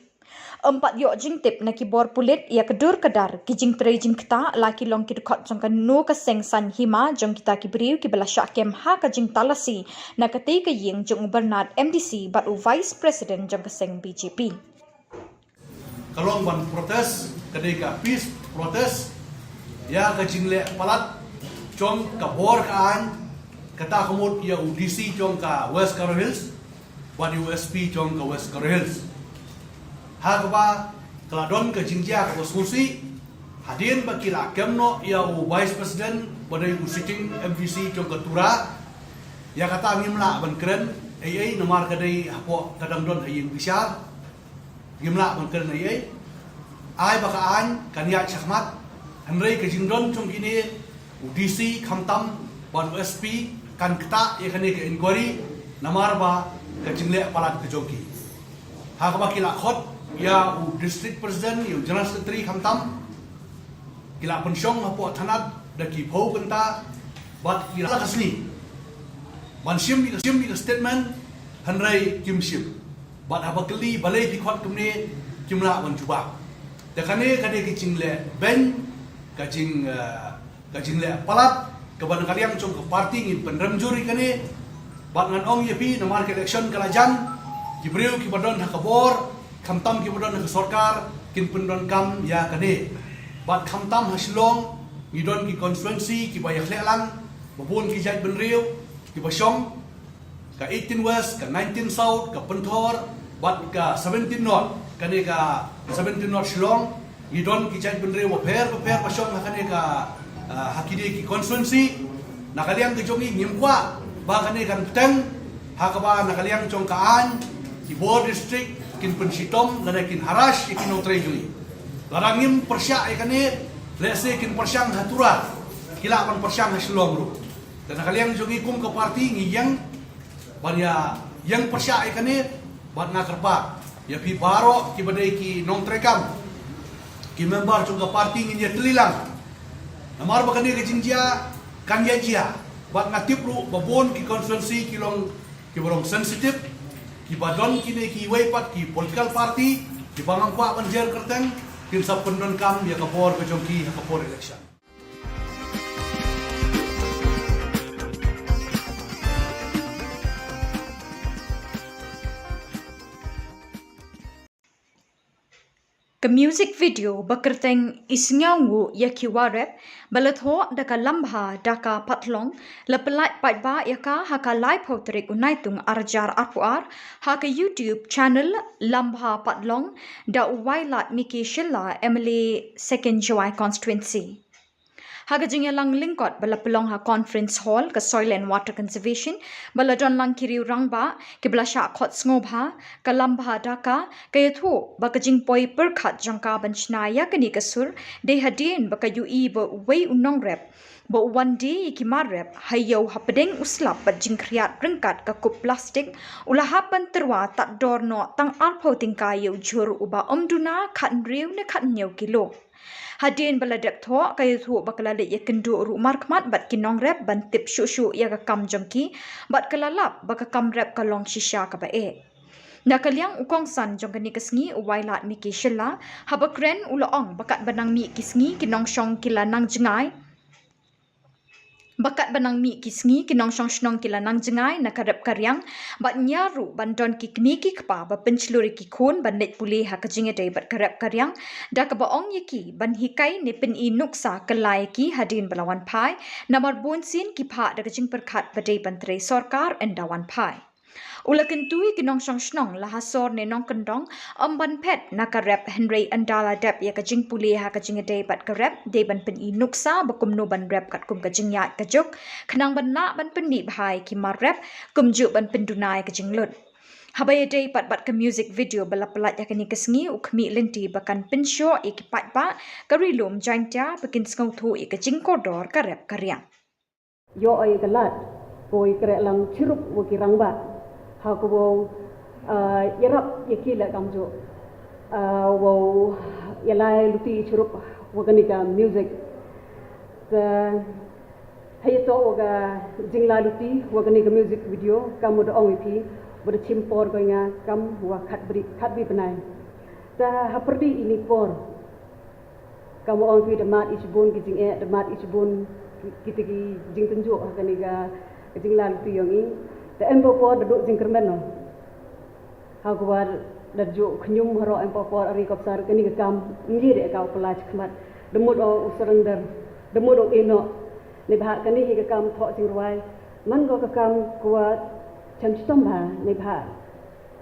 Ym pat ïoh jingtip na ki bor pulit ïa ka dur ka dar ki jingtrei jingktah la ki long ki dkhot jong kano ka seng saiñ hima jong kita ki briew kiba la shah kem ha ka jingtalasi na katei ka ïing jong u Bernard M D C bad u Vice President jong ka seng B J P. Ka long ban protest, ka dei ka peace protest ïa ka jingleh palat jong ka bor ka aiñ, kata ka mut ïa u D C jong ka West Garo Hills bad ïa u S P jong ka West Garo Hills. Ha kaba ka la don ka jingjia kaba sngewsih hadien ba ki la kem noh ïa u Vice President ba dei u sitting M D C jong ka Tura. Ïa kata ngim lah ban kren ei ei namar ka dei hapoh ka dang don ha ïing bishar. Ngim lah ban kren ei ei. Ai ba ka aiñ kan ïaid shakhmat, hynrei ka jingdon jong kine u D C khamtam bad u S P kan ktah ïa kane ka inquiry namar ba ka jingleh palat ka jong ki. Ha kaba ki la khot ïa u District President, ïa u General Secretary khamtam, ki la pynshong hapoh thanat da ki phew kynta bad ki la ka sngi ban shim ïa ka, shim ïa ka statement, hynrei kim shim. Bad haba kylli balei phi khot kumne, kim lah ban jubab. Te kane ka dei ka jingleh beiñ, ka jing, eh, ka jingleh palat kaba na ka liang jong ka party ngin pynrem jur ïa kane. Bad ngan ong ïa phi namar ka election ka la jan, ki briew kiba don ha ka bor khamtam kiba don ha ka sorkar kin pyndonkam ïa kane. Bad khamtam ha Shillong ngi don ki constituency kiba ïakhleh lang, ba bun ki jaitbynriew kiba shong, ka eighteen West, ka nineteen South, ka Pynthor bad ka seventeen North. Kane ka seventeen North Shillong ngi don ki jaitbynriew bapher bapher ba shong ha kane ka, ah, ha kine ki constituency. Na ka liang ka jong ngi ngim kwah ba kane kan bteng, ha kaba na ka liang jong ka aiñ ki bor district kin pynshitom lane kin harass ïa ki nongtrei jong ngi. Lada ngim pyrshah ïa kane, lehse kin pyrshang ha Tura, ki lah ban pyrshang ha Shillong ruh. Te na ka liang jong ngi kum ka party ngi ïeng ban ïa ïeng pyrshah ïa kane, bad nga kyrpad ïa phi baroh kiba dei ki nongtrei kam, ki member jong ka party ngin ïatylli lang. Namar ba kane ka jingjia kan ïa jia, bad nga tip ruh ba bun ki constituency ki long kiba long sensitive, kiba don kine kiwei pat ki political party kiba ngam kwah ban jer kyrteng, kin sa pyndonkam ïa ka bor ka jong ki ha ka por election. Ka music video ba kyrteng I Sngewnguh ïa ki Warep ba la thoh da ka Lambha Daka Patlong la pyllait paidbah ïa ka ha ka laiphew tarik u Naitung arhajar arphew ar ha ka YouTube channel Lambha Patlong da u Wailadmiki Shylla, M L A Second Jowai Constituency. Ha ka jingïalang lyngkot ba la pynlong ha Conference Hall ka Soil and Water Conservation, ba la don lang ki riew rangbah, ki ba la shah khot sngewbha, ka Lambha Daka, ka ïathuh ba ka jingpoi pyrkhat jong ka ban shna ïa kane ka sur, dei hadien ba ka ïohi ba uwei u nongrep, ba u wan die ïa ki mar rep, ha ïew hapdeng u slap bad jingkhriat ryngkat ka kup plastik, u la hap ban tyrwa tad dor noh tang arphew tyngka ïa u jhur uba ym duna khathynriew ne khathynñiew kilo. Hadien ba la dep thoh, ka ïathuh ba ka la leit ïakynduh ruh markhmat bad ki nongrep ban tip shuh shuh ïa ka kam jong ki, bad ka la lap ba ka kam rep ka long shisha kaba eh. Na ka liang u kongsan jong kane ka sngi u Wailadmiki Shylla, haba kren u la ong ba katba nang mih ki sngi ki nongshong ki la nang jngai, ba katba nang mih ki sngi ki nongshong shnong ki la nang jngai na ka rep ka riang, bad ñiar ruh ban don ki kmie ki kpa ba pynshlur ïa ki khun ban leit pule ha ka jingïadei bad ka rep ka riang, da kaba ong ïa ki ban hikai ne pyni nuksa kylla ïa ki hadien ba la wan phai, namar bunsien ki phah da ka jingpyrkhat ba dei ban trei sorkar ynda wan phai. U la kyntu ïa ki nongshong shnong la ha sor ne nongkyndong, ym ban phet na ka rep, hynrei ynda la dep ïa ka jingpule ha ka jingïadei bad ka rep, dei ban pyni nuksa ba kumno ban rep katkum ka jingïaid ka juk, khnang ban lah ban pynmih bha ïa ki mar rep, kumjuh ban pynduna ïa ka jinglut. Haba ïadei pat bad ka music video ba la pyllait ha kane ka sngi, u khmih lynti ba kan pynshoh ïa ki paidbah ka Ri Lum Jaiñtia ba kin sngewthuh ïa ka jingkordor ka rep ka riang. Ïoh ïa ka lad, ko ïa kreh lang chirup wa ki rangbah. Ha ko wow, ah, ïarap ïa ki leh kamjooh. Ah, wow ïalai luti chirup wa kani ka music. Te, hei to wa ka jingla luti wa kani ka music video, kam wa da ong ïa phi, wa da chim por ko ïa nga, kam wa khat bri, khat bri bnai. Te, ha pyrdi ini por. Kam wa ong phi da mad i shibun ki jingeh, da mad i shibun ki, kita ki jingtynjuh, ha kani ka, ka jingla luti yong i. Te em por por da duh jingkyrmen no. Ha kwah da juh khñium haroh em por por ari kopsar kani ka kam, ngi de ka u pla chi khmat. Da mut o u surrender, da mut o ino. Neibhah kani hi ka kam thoh jingrwai. Man ko ka kam kwah chem chitom bha, neibhah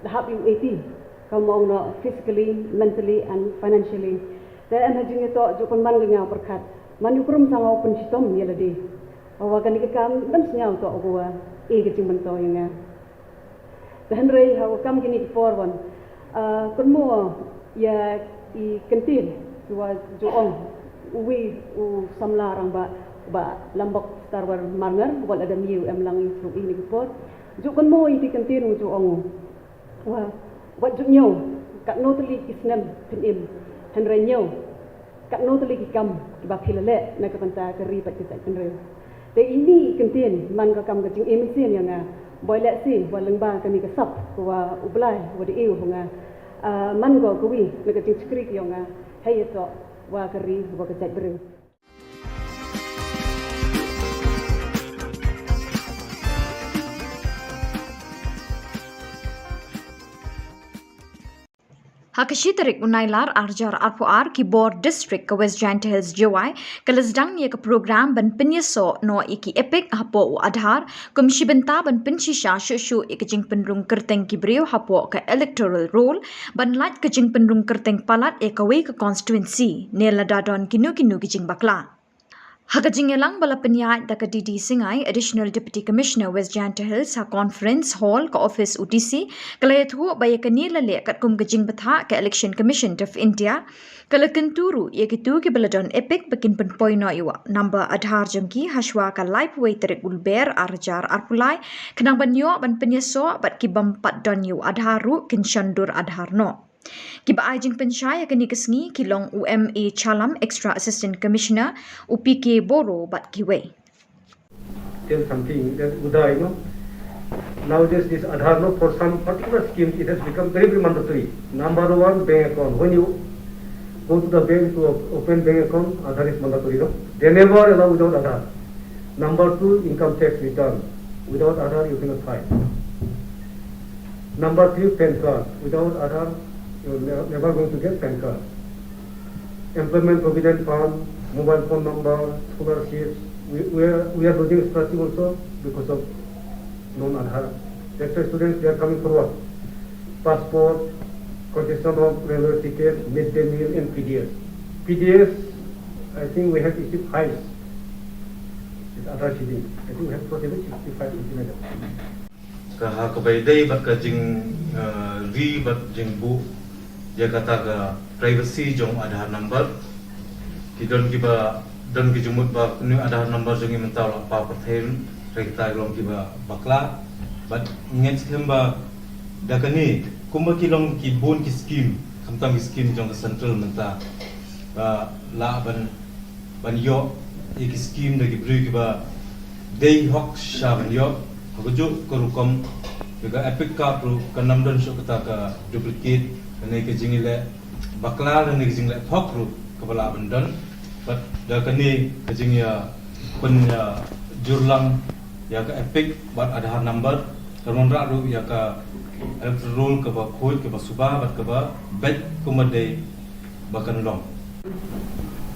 da hap ïa u eighty, kam ong no physically, mentally and financially. Te em ha jingïatoh ju pynman ka nga u pyrkhat. Man u krum sang u pynshitom ïa lade. Hawa kani ka kam dang sngew toh u wa e ka jingmyntoi ïa nga. Te hynrei hawa kam kini ki por wan. Ah, kynmo ïa i kyntien, ki wa ju ong, uwi u samla rangbah, Bah Lambok Starwell Marngar, wat la da mih u em lang ruh ini ki por. Ju kynmo ïa ki kyntien u ju ong. Wa, wat ju ñiew, katno tylli ki snem phin im, hynrei ñiew, katno tylli ki kam, kiba phi la leh, na ka bynta ka ri bad ka jaitbynriew. Te ini i kyntien, man ka kam ka jingim sien ïa nga, boi leh sien, wa lyngba kani ka sap, ka wa u Blai, wa da ïoh nga, ah, man ko kawi, na ka jingshakri ka ïa nga, hei ïa to, wa ka ri, wa ka jaitbynriew. Ha ka shi tarik u Nailar arhajar arphew ar ki bor district ka West Jaintia Hills Jowai, ka la sdang ïa ka program ban pynïasoh noh ïa ki EPIC hapoh u Aadhaar, kum shi bynta ban pynshisha shuh shuh ïa ka jingpynrung kyrteng ki briew hapoh ka electoral roll, ban lait ka jingpynrung kyrteng palat ïa kawei ka constituency, ne lada don kino kino ki jingbakla. Ha ka jingïalang ba la pynïaid da ka D D Singai, Additional Deputy Commissioner West Jaintia Hills, ha Conference Hall ka office u D C, ka la ïathuh ba ïa kane la leh katkum ka jingbthah ka Election Commission of India, ka la kyntu ruh ïa kito kiba la don EPIC ba kin pynpoi noh ïa u number Aadhaar jong ki, ha shwa ka laiphew wei tarik u Lber arhajar arphew lai, khnang ban ïoh ban pynïasoh bad ki bym pat don ïa u Aadhaar ruh kin shon dur Aadhaar noh. Kiba ai jingpynshai ha kane ka sngi ki long u M A Chalam, Extra Assistant Commissioner, u P K Boro bad kiwei. Tell something that Uday, you know. Nowadays, this Aadhaar, no, for some particular schemes, it has become very, very mandatory. Number one, bank account. When you go to the bank to op- open bank account, Aadhaar is mandatory, no? They never allow without Aadhaar. Number two, income tax return. Without Aadhaar, you cannot file. Number three, PAN card. Without Aadhaar, you're ne- never going to get PAN card. Employment provident fund, mobile phone number, scholarships. We, we, are, we are losing scholarship also because of non-Aadhaar. That's why students, they are coming forward. Passport, concession of railway ticket, midday meal, and P D S. P D S, I think we have issued files. Other cheating. I think we have prohibited sixty-five centimeter. Ka ha kaba ïadei bad ka jing, eh, ri bad jingbuh ïa kata ka privacy jong Aadhaar number. Ki don kiba don ki jingmut ba kane Aadhaar number jong ngi mynta u la paw pyrthei, hynrei kita ki long kiba bakla. Bad ngi ngeit skhem ba da kane kumba ki long ki bun ki skim, khamtam ki skim jong ka central mynta, ba lah ban ban ïoh ïa ki skim da ki briew kiba dei hok sha ban ïoh. Ha kajuh ka rukom ïa ka EPIC card ruh kan ym don shuh kata ka duplicate, kane ka jingïaleh bakla lane ka jingleh phok ruh kaba lah ban don. Bad da kane ka jingïa pynïa jurlang ïa ka EPIC bad Aadhaar number kan wanrah ruh ïa ka electoral roll kaba khuid, kaba suba bad kaba beit kumba dei ba kan long.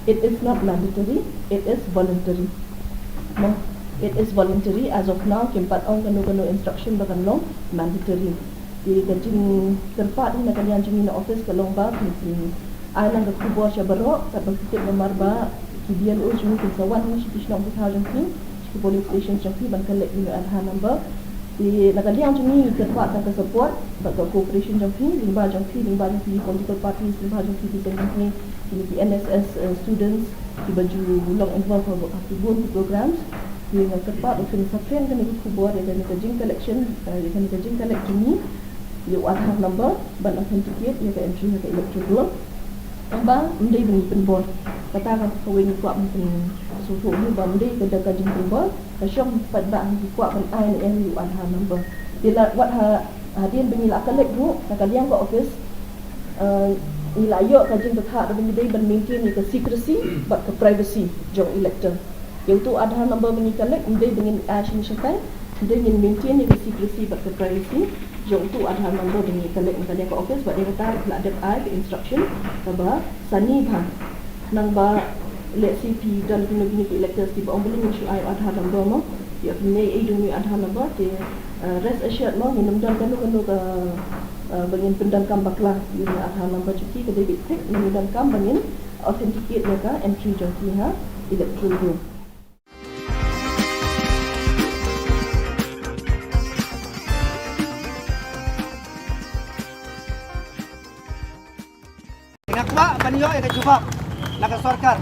It is not mandatory, it is voluntary. No, it is voluntary. As of now kim pat ong kano kano instruction ba kan long mandatory. Te ka jingkyrpad na ka liang jong ngi na office ka long ba kin, kin ai lang ka khubor sha baroh, katba ki tip namar ba ki BLO jong ngi kin sa wan hangne sha ki shnong ki thaw jong ki, sha ki polling station jong ki ban collect ïa u Aadhaar number. Te na ka liang jong ngi kyrpad tang ka support bad ka cooperation jong phi, lyngba jong phi, lyngba jong phi political parties, lyngba jong phi ki seng kynthei, kine ki NSS, eh, students kiba ju long involved ha ki bun ki programs. Te nga kyrpad ba phin sa kren kane ka khubor ïa kane ka jing collection, eh, ïa kane ka jing collect jong ngi ïa u Aadhaar number ban authenticate ïa ka entry ha ka electoral roll. Tang ba ym dei ba ngi pynbor. Kata ka kawei ngi kwah ban pynsngewthuh ïa u ba ym dei ka da ka jingpynbor, ka shong pat ba ngi kwah ban ai ne em ïa u Aadhaar number. Te la wat ha, hadien ba ngi la collect ruh na ka liang ka office, eh, ngi la ïoh ka jingpynthah da ba ngi dei ban maintain ïa ka secrecy bad ka privacy jong elector. Ïa uto u Aadhaar number ba ngi collect ym dei ba ngin ai shane shatai, ym dei, ngin maintain ïa ka secrecy bad ka privacy jong uto u Aadhaar number ba ngi collect na ka liang ka office. Bad ïa kata la dep ai ka instruction kaba sani bha. Nang ba lehse phi don kino kino ki electors kiba ong balei ngin shu ai u Aadhaar number mo, ïa phi ne ei dei u Aadhaar number. Te, eh, rest assured mo, ngin ym don kano kano ka, eh, ba ngin pyndonkam bakla ïa u Aadhaar number jong ki. Ka dei beit thik, ngin donkam ba ngin authenticate ïa ka entry jong ki ha electoral roll. Nga kwah ban ïoh ïa ka jubab na ka sorkar.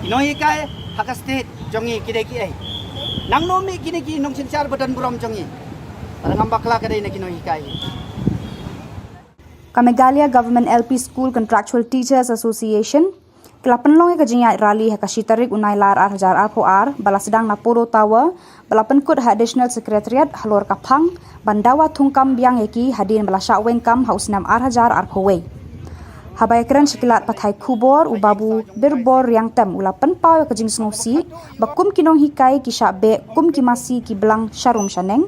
Ki nonghikai ha ka state jong ngi ki dei kiei? Nangno mih kine ki nongsynshar ba don burom jong ngi? Tang ngam bakla ka dei na ki nonghikai. Ka Meghalaya Government L P School Contractual Teachers Association ka la pynlong ïa ka jingïaid rally ha ka shi tarik u Nailar ar hajar arphew ar, ba la sdang na Polo Tower, ba la pynkut ha Additional Secretariat halor ka phang ban dawa thungkam biang ïa ki hadien ba la shah weng kam ha u snem ar hajar arphew wei. Haba ïakren sha ki lad pathai khubor, u Babu Birbor Riangtem u la pynpaw ïa ka jingsngewsih ba kum ki nonghikai ki shah beh kum ki masi ki blang sharum shaneng.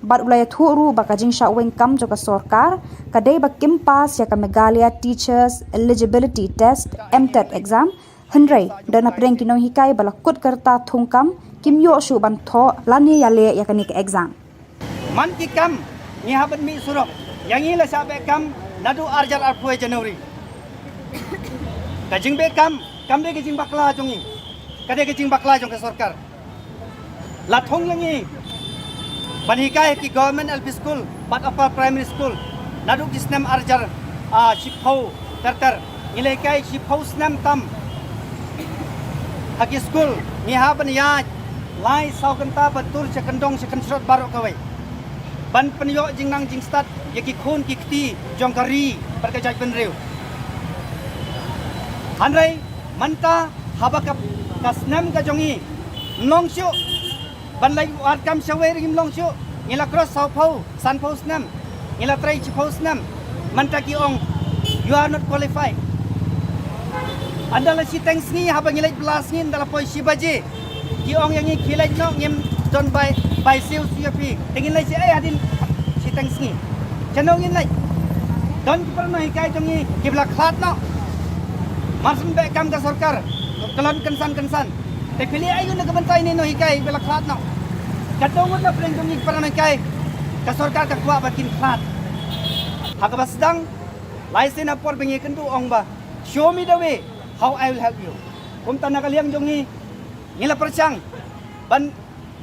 Bad u la ïathuh ruh ba ka jingshah weng kam jong ka sorkar ka dei ba kim pass ïa ka Meghalaya Teachers Eligibility Test, MTET exam. Hynrei don hapdeng ki nonghikai ba la kut ka rta thungkam, kim ïoh shuh ban thoh lane ïaleh ïa kane ka exam. Man ki kam ngi hap ban mih surok, ïa ngi la shah beh kam naduh ar hajar arphew January. Ka jingbeh kam kam dei ka jingbakla jong ngi, ka dei ka jingbakla jong ka sorkar. La thung ïa ngi ban hikai ha ki Government L P School bad Upper Primary School naduh ki snem ar hajar, ah, shiphew ter ter. Ngi la hikai shiphew snem tam ha ki school. Ngi hap ban ïaid lai saw kynta ban tur sha kyndong sha kynshrot baroh kawei ban pynïoh jingnang jingstad ïa ki khun ki kti jong ka ri bad ka jaitbynriew. Hynrei mynta haba ka, ka snem ka jong ngi ym long shuh, ban leit wad kam shawei ruh ngim long shuh. Ngi la cross sawphew sanphew snem, ngi la trei shiphew snem. Mynta ki ong, "You are not qualified." Ynda la shiteng sngi, haba ngi leit bylla sngi, ynda la poi shi baje, ki ong ïa ngi, "Khie leit noh, ngim don bai, bai siew siew ïa phi." Te ngin leit shaei hadien shiteng sngi? Shano ngin leit? Don ki para nonghikai jong ngi kiba la khlad noh. Mar shu beh kam ka sorkar, kyllon kynsan kynsan. Te phi leh aïu na ka bynta ine i nonghikai ba la khlad noh? Ka dei ngut na pdeng jong ngi ki para nonghikai ka sorkar ka kwah ba kin khlad. Ha kaba sdang, lai sien ha por ba ngi kynduh ong ba, "Show me the way, how I will help you." Kumta na ka liang jong ngi, Ngi la pyrshang ban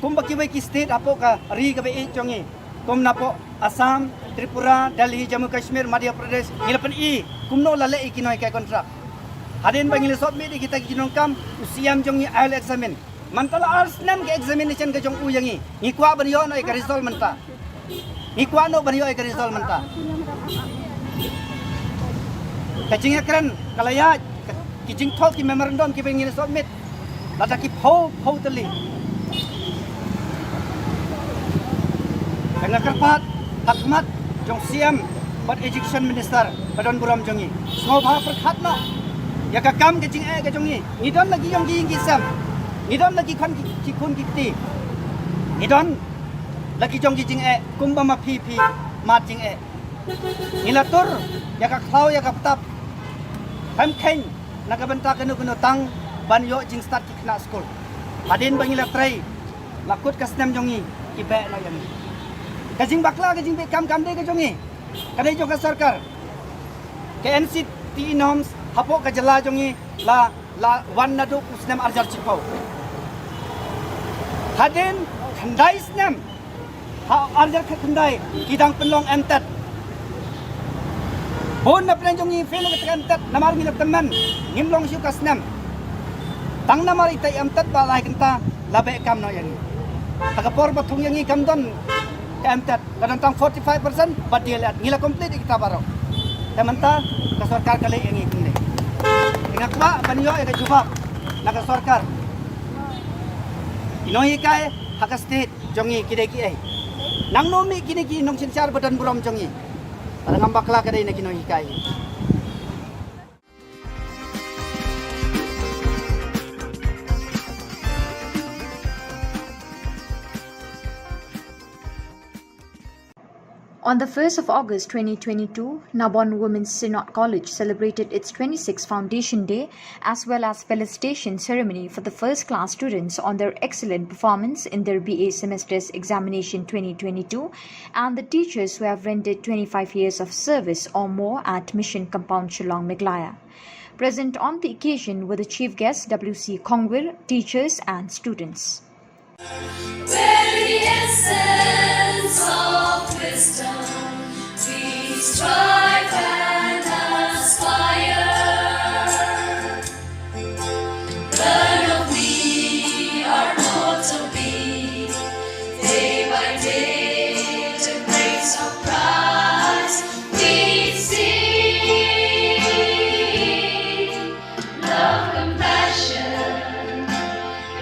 kumba kiwei ki state hapoh ka ri kaba ïeit jong ngi, kum napoh Assam, Tripura, Delhi, Jammu Kashmir, Madhya Pradesh, ngi la pyni kumno la leh ïa ki nonghikai contract. Hadien ba ngi la submit ïa kita ki jingdonkam, u C M jong ngi ai la examine. Mynta la ar snem ka examination ka jong u ïa ngi. Ngi kwah ban ïoh noh ïa ka result mynta. Ngi kwah noh ban ïoh ïa ka result mynta. Ka jingïakren ka la ïaid, ka, ki jingthok ki memorandum kiba ngi la submit. Lada ki phew phew tylli. Ka nga kyrpad ha khmat jong C M bad Education Minister ba don burom jong ngi, sngewbha pyrkhat noh ïa ka kam ka jingeh ka jong ngi. Ngi don la ki ïong ki ïing ki sem. Ngi don la ki khun ki, ki khun ki kti. Ngi don la ki jong ki jingeh kumba ma phi phi mad jingeh. Ngi la tur ïa ka khlaw ïa ka btap. Kham kheiñ na ka bynta kano kano tang ban ïoh jingstad ki khynnah skul. Hadien ba ngi la trei, la kut ka snem jong ngi, ki beh noh ïa ngi. Ka jingbakla ka jingbeh kam kam dei ka jong ngi. Ka dei jong ka sorkar. Ka N C T E norms hapoh ka jylla jong ngi la, la wan naduh u snem ar hajar shiphew. Hadien khyndai snem ha ar hajar khatkhyndai ki dang pynlong M tet. Bun na pdeng jong ngi fail ïa ka M tet namar ngi la tymmen, ngim long shuh ka snem. Tang namar ita i M tet ba lai kynta la beh kam noh ïa ngi. Ha ka por ba thung ïa ngi kam don ka M tet, ka don tang forty five percent bad D L Ed, ngi la complete ïa kita baroh. Te mynta ka sorkar ka leh ïa ngi kumne. Te nga kwah ban ïoh ïa ka jubab na ka sorkar. Ki nonghikai ha ka state jong ngi ki dei kiei? Nangno mih kine ki nongsynshar ba don burom jong ngi? Para ngam bakla ka dei na ki nonghikai. On the first of August twenty twenty-two, Nabon Women's Synod College celebrated its twenty-sixth Foundation Day as well as felicitation ceremony for the first class students on their excellent performance in their B A semester's examination twenty twenty-two and the teachers who have rendered twenty-five years of service or more at Mission Compound Shillong, Meghalaya. Present on the occasion were the chief guests W C Khongwir, teachers and students. Very essence of wisdom, we strive and aspire. Learn of me, our motto be, day by day, to great surprise, we see. Love, compassion,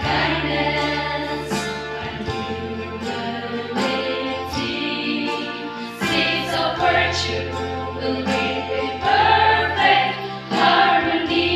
kindness, and humility. Seeds of virtue will reap a perfect harmony.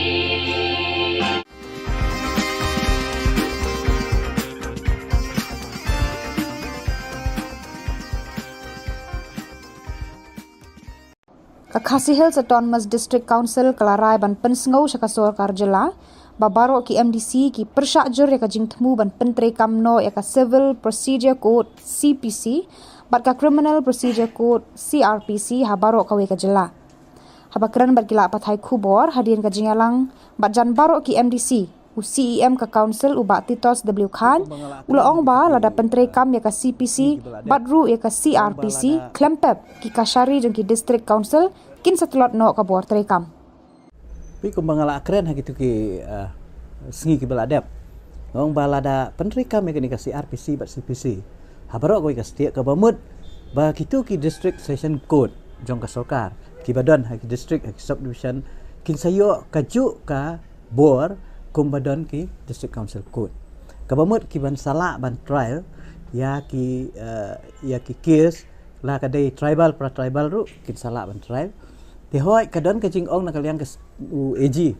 Ka Khasi Hills Autonomous District Council ka la rai ban pynsngew sha ka sorkar jylla ba baroh ki M D C ki pyrshah jur ïa ka jingthmu ban pyntreikam noh ïa ka Civil Procedure Code, C P C, bad ka Criminal Procedure Code, C R P C, ha baroh kawei ka jylla. Haba kren bad ki lad pathai khubor hadien ka jingïalang bad jan baroh ki M D C, u C E M ka Council, u Bah Titos W Chyne, u la ong ba lada pyntreikam ïa ka C P C bad ruh ïa ka C R P C khlem pep, ki kashari jong ki District Council kin sa tlot noh ka bor treikam. Phi, kumba nga la kren ha kitu ki, eh, sngi kiba la dep, nga ong ba lada pyntreikam ïa kane ka C R P C bad C P C ha baroh kawei ka state, kaba mut ba kitu ki District Session Court jong ka sorkar kiba don ha ki district, ha ki subdivision, kin sa ïoh kajuh ka bor kumba don ki District Council Court. Kaba mut kiban sa lah ban trial ïa ki, eh, ïa ki case, la ka dei tribal, para tribal ruh kin sa lah ban trial. Te hooid ka don ka jingong na ka liang ka s-, u A G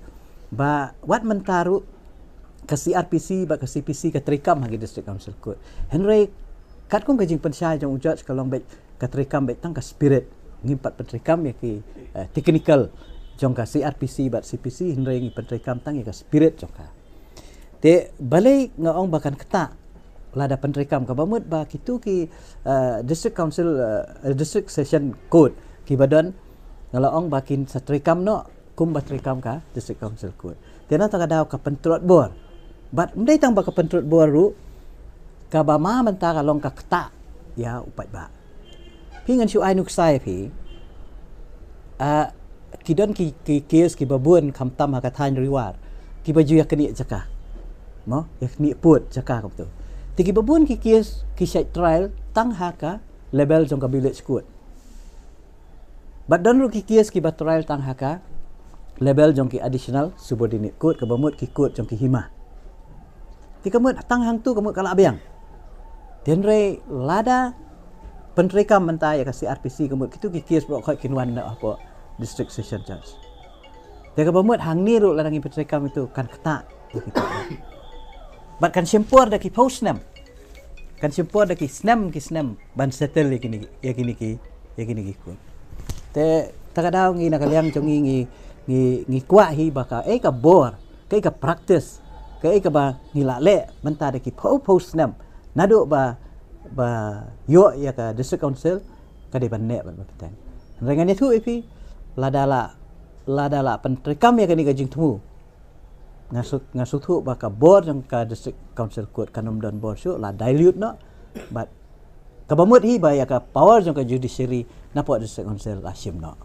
ba wat mynta ruh ka C R P C bad ka C P C ka treikam ha ki District Council Court. Hynrei katkum ka jingpynshai jong u judge ka long beit ka treikam beit tang ka spirit. Ngim pat pyntreikam ïa ki, eh, technical jong ka C R P C bad C P C, hynrei ngi pyntreikam tang ïa ka spirit jong ka. Te balei nga ong ba kan ktah lada pyntreikam, kaba mut ba kitu ki, eh, District Council, eh, District Session Court kiba don, nga la ong ba kin sa treikam noh kumba treikam ka District Council Court. Te na kata ka daw ka pyntlot bor Bad ym dei tang ba ka pyntrud bor ruh, kaba ma mynta ka long ka ktah ïa u paidbah. Phi, ngan shu ai nuksa ïa phi. Ah, ki don ki, ki case kiba bun khamtam ha ka thaiñ Ri War, kiba ju ïa knieh jaka, mo, ïa knieh pud jaka kumto. Te kiba bun ki case ki shait trial tang ha ka level jong ka village court. Bad don ruh ki case kiba trial tang ha ka level jong ki additional subordinate court, kaba mut ki court jong ki hima. Te ka mut tang hangto ka mut ka la biang. Te hynrei lada pyntreikam mynta ïa ka C R P C, ka mut kito ki case baroh khoit kin wan na hapoh District Session Judge. Te kaba mut hangne ruh lada ngi pyntreikam ito kan ktah ïa kito. Bad kan shim por da ki phew snem. Kan shim por da ki snem, ki snem ban settle ïa kine, ïa kine ki, ïa kine ki court. Te ta ka daw ngi na ka liang jong ngi, ngi, ngi, ngi kwah hi ba kaei ka bor, kaei ka practice, kaei kaba ngi la leh mynta da ki phew phew snem, naduh ba, ba ïoh ïa ka District Council, ka dei ban neh bad ban bteng. Hynrei ngan ïathuh ïa phi, lada la, lada la pyntreikam ïa kane ka jingthmu, nga shu, nga sngewthuh ba ka bor jong ka District Council Court kan ym don bor shuh, la dilute noh. Bad kaba mut hi ba ïa ka power jong ka judiciary napoh District Council la shim noh.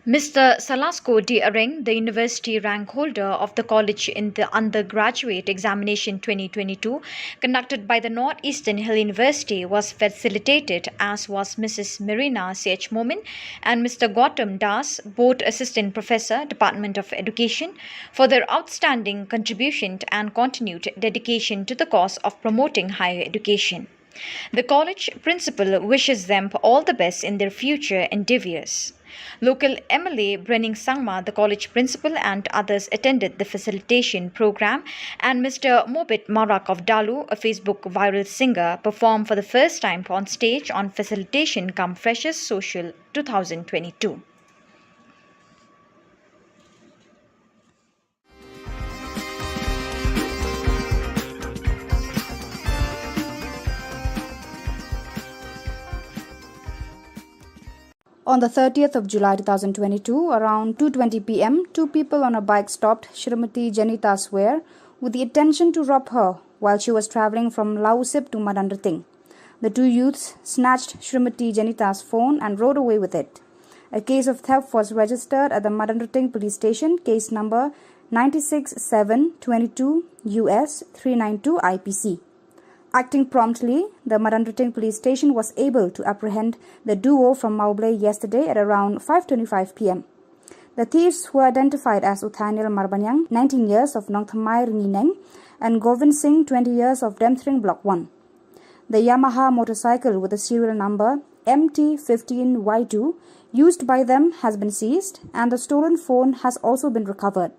Mister Salasko D. Areng, the university rank holder of the college in the undergraduate examination twenty twenty-two conducted by the North Eastern Hill University, was facilitated, as was Missus Marina C H Momin and Mister Gautam Das, both assistant professor, Department of Education, for their outstanding contribution and continued dedication to the cause of promoting higher education. The college principal wishes them all the best in their future endeavors. Local M L A Brening Sangma, the college principal, and others attended the facilitation program, and Mister Mobit Marak of Dalu, a Facebook viral singer, performed for the first time on stage on Facilitation cum Freshers Social two thousand twenty-two. On the thirtieth of July two thousand twenty-two, around two twenty p m, two people on a bike stopped Shrimati Janita Swer with the intention to rob her while she was travelling from Lausip to Madanrting. The two youths snatched Shrimati Janita's phone and rode away with it. A case of theft was registered at the Madanrting Police Station, case number nine six seven twenty-two U S three nine two I P C. Acting promptly, the Madanrting Police Station was able to apprehend the duo from Mawblei yesterday at around five twenty-five p m. The thieves were identified as Uthaniel Marbaniang, nineteen years, of Nongthymmai Rngeineng, and Govind Singh, twenty years, of Demthring Block one. The Yamaha motorcycle with the serial number M T fifteen Y two used by them has been seized, and the stolen phone has also been recovered.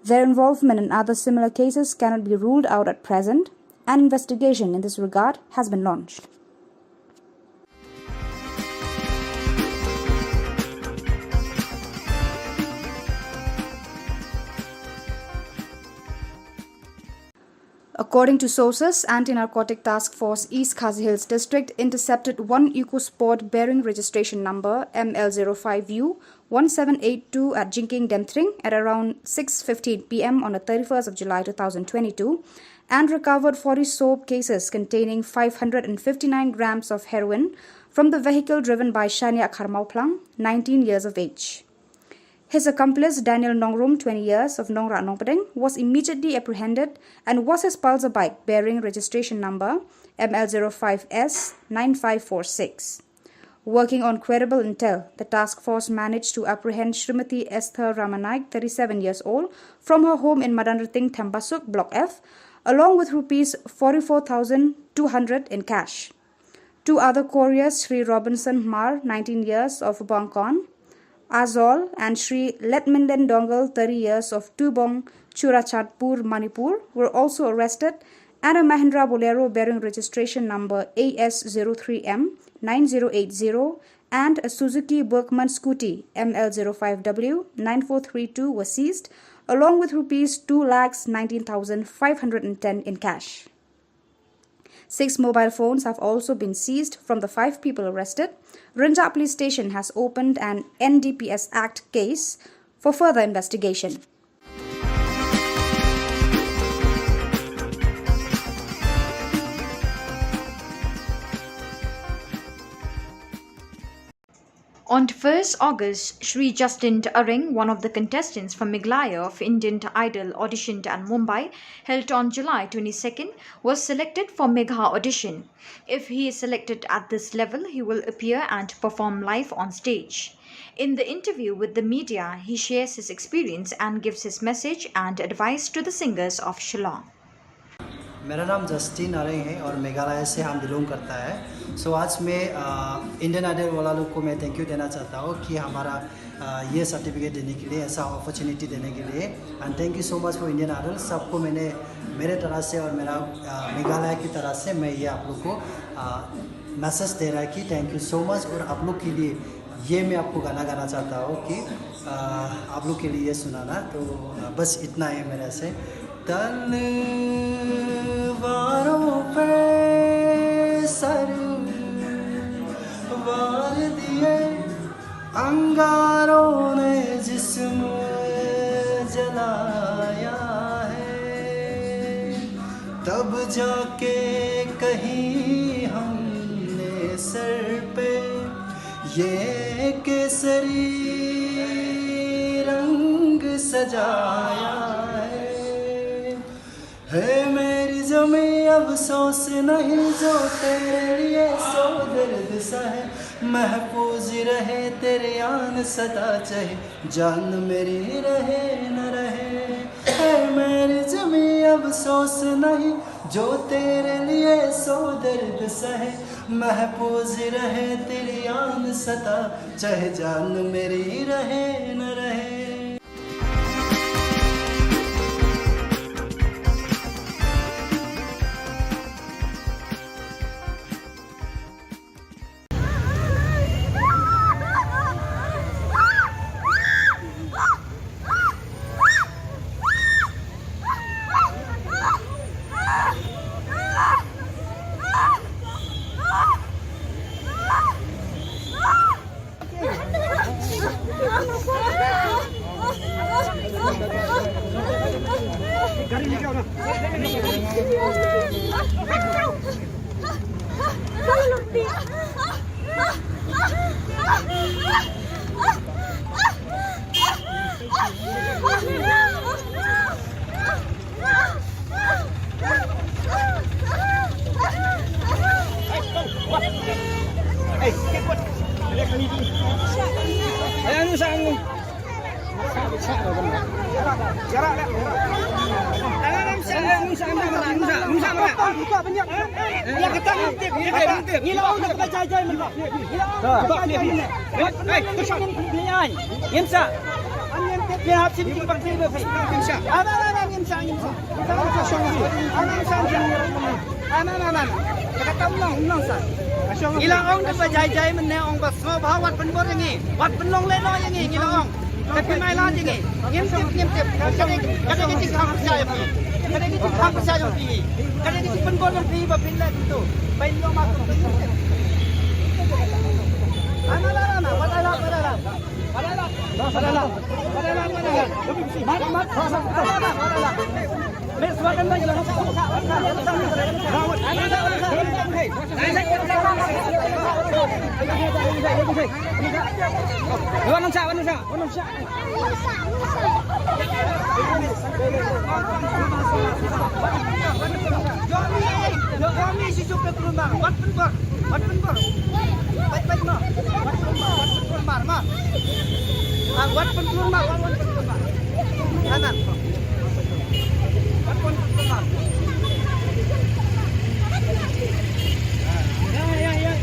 Their involvement in other similar cases cannot be ruled out at present. An investigation in this regard has been launched. According to sources, Anti-Narcotic Task Force East Khasi Hills District intercepted one Eco Sport bearing registration number M L zero five U one seven eight two at Jingkieng Demthring at around six fifteen p m on the thirty-first of July two thousand twenty-two and recovered forty soap cases containing five hundred and fifty-nine grams of heroin from the vehicle driven by Shania Kharmauplang, nineteen years of age. His accomplice, Daniel Nongrum, twenty years, of Nongrah Nongpdeng, was immediately apprehended and was his Pulsar bike bearing registration number M L zero five S nine five four six. Working on credible intel, the task force managed to apprehend Shrimati Esther Ramanaik, thirty-seven years old, from her home in Madanrting Thembasuk, Block F, along with rupees forty-four thousand two hundred in cash. Two other couriers, Shri Robinson Hmar, nineteen years, of Bangkon, Azol, and Shri Letminden Dongal, thirty years, of Tubong, Churachandpur, Manipur, were also arrested, and a Mahindra Bolero bearing registration number A S zero three M nine zero eight zero and a Suzuki Berkman scooty M L zero five W nine four three two were seized, along with rupees two lakhs nineteen thousand five hundred and ten in cash. Six mobile phones have also been seized from the five people arrested. Rynjah Police Station has opened an N D P S Act case for further investigation. On first August, Shri Justin Areng, one of the contestants from Meghalaya of Indian Idol auditioned at Mumbai, held on July twenty-second, was selected for Megha audition. If he is selected at this level, he will appear and perform live on stage. In the interview with the media, he shares his experience and gives his message and advice to the singers of Shillong. मेरा नाम जस्टिन अरेंग है और मेघालय से हम बिलोंग करता है। सो आज मैं इंडियन आइडल वाला लोग को मैं थैंक यू देना चाहता हूँ कि हमारा अ, ये सर्टिफिकेट देने के लिए, ऐसा अपॉर्चुनिटी देने के लिए। And thank you so much for Indian Idol। सबको मैंने मेरे तरह से और मेरा अ, मेघालय की तरह से मैं ये आप लोग को मैसेज दे रहा है कि थैंक यू सो मच। और आप लोग के लिए ये मैं आपको गाना गाना चाहता हूँ कि अ, आप लोग के लिए सुनाना। तो अ, बस इतना है मेरे से। तलवारों पे सर वार दिए, अंगारों ने जिस्म जलाया है, तब जाके कहीं हमने सर पे ये केसरी रंग सजाया है। हे मेरी जमी, अफसोस नहीं जो तेरे लिए सौ दर्द सहे। महफूज रहे तेरी आन सदा, चाहे जान मेरी रहे न रहे। हे मेरी जमी, अफसोस नहीं जो तेरे लिए सौ दर्द सहे। महफूज रहे तेरी आन सदा, चाहे जान मेरी रहे न रहे। Ngi la ong da ba jai jai mynne ong ba sngewbha wat pynbor ïa ngi, wat pynlong lehnoh ïa ngi, ngi la ong. Te phi mai lad ïa ngi. Ngim tip, ngim tip. Ka dei, ka dei ka jingkhang pyrshah ïa phi. Ka dei ka jingkhang pyrshah ïa phi. Ka dei ka jingpynbor ïa phi ba phin leh kumto. Ba in long ma kumto. Ana la la na, wat la la, wat la la. Wat pynbor, wat pynbor. Peit, peit noh. Wat pynbor, wat pynbor mar, mar. Ah, wat pynbor mar, wat, wat pynbor mar. Kanan. Wat pynbor mar. Ya, ya, ya.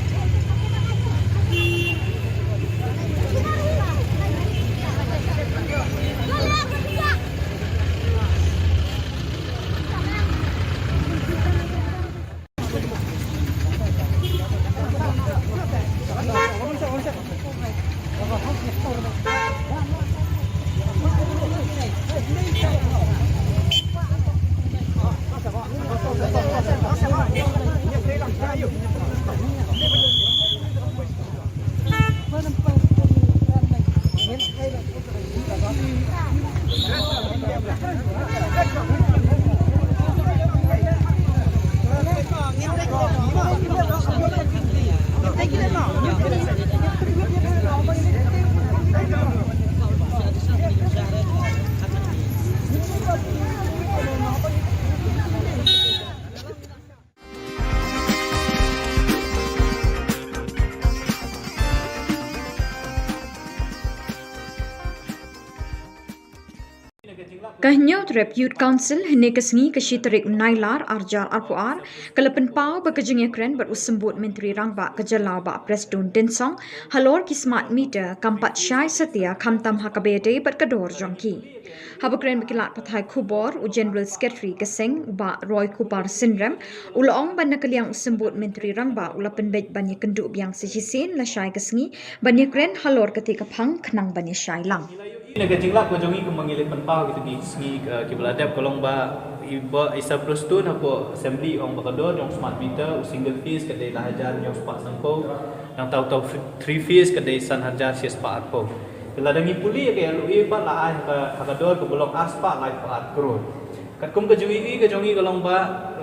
Ka Hynñiewtrep Youth Council hynne ka sngi ka shi tarik u Nailar arjar arphew ar ka la pynpaw ba ka jingïakren bad u symbud Myntri Rangbah ka jylla u Bah Prestone Tynsong halor ki smart meter kam pat shai satia khamtam ha kaba ïadei bad ka dor jong ki. Haba kren bad ki lad pathai khubor, u General Secretary ka seng u Bah Roy Kupar Synrem u la ong ba na ka liang u symbud Myntri Rangbah u la pynbeit ban ïakynduh biang sa shisien lashai ka sngi ban ïakren halor kata ka phang khnang ban ïashai lang. Na ka jinglap ka jong ngi kumba ngi la pynpaw kita ki sngi ka, kiba la dep, ka long ba i Bah, i Sir Prestone hapoh Assembly ong ba ka dor jong smart meter, u single phase ka dei lai hajar hynñiew spah sanphew, nangta uta u three phase ka dei san hajar shi spah arphew. Lada ngi pule ïa ka L O A pat la ai ha ka, ha ka dor kaba long ar spah laiphew ar klur. Katkum ka jingïohi ka jong ngi ka long ba,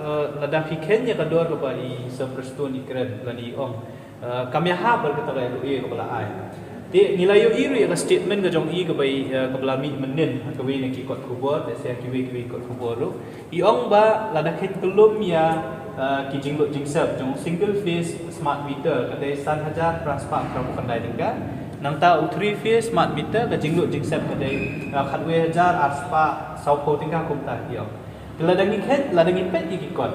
eh, lada phi kheiñ ïa ka dor kaba i Sir Prestone i kren lane i ong, eh, kam ïahap bad kata ka L O A kaba la ai. Te ngi la ïohi ruh ïa ka statement ka jong i kaba i, eh, kaba la mih mynnin ha kawei na ki kot khubor, lehse ha kiwei kiwei kot khubor ruh. I ong ba lada kheiñ kyllum ïa, eh, ki jinglut jingsep jong single phase smart meter ka dei san hajar phra spah phra phew khyndai tyngka. Nangta u three phase smart meter ka jinglut jingsep ka dei, eh, khatwei hajar ar spah sawphew tyngka kumta, i ong. Te lada ngi kheiñ, lada ngi peit ïa ki kot,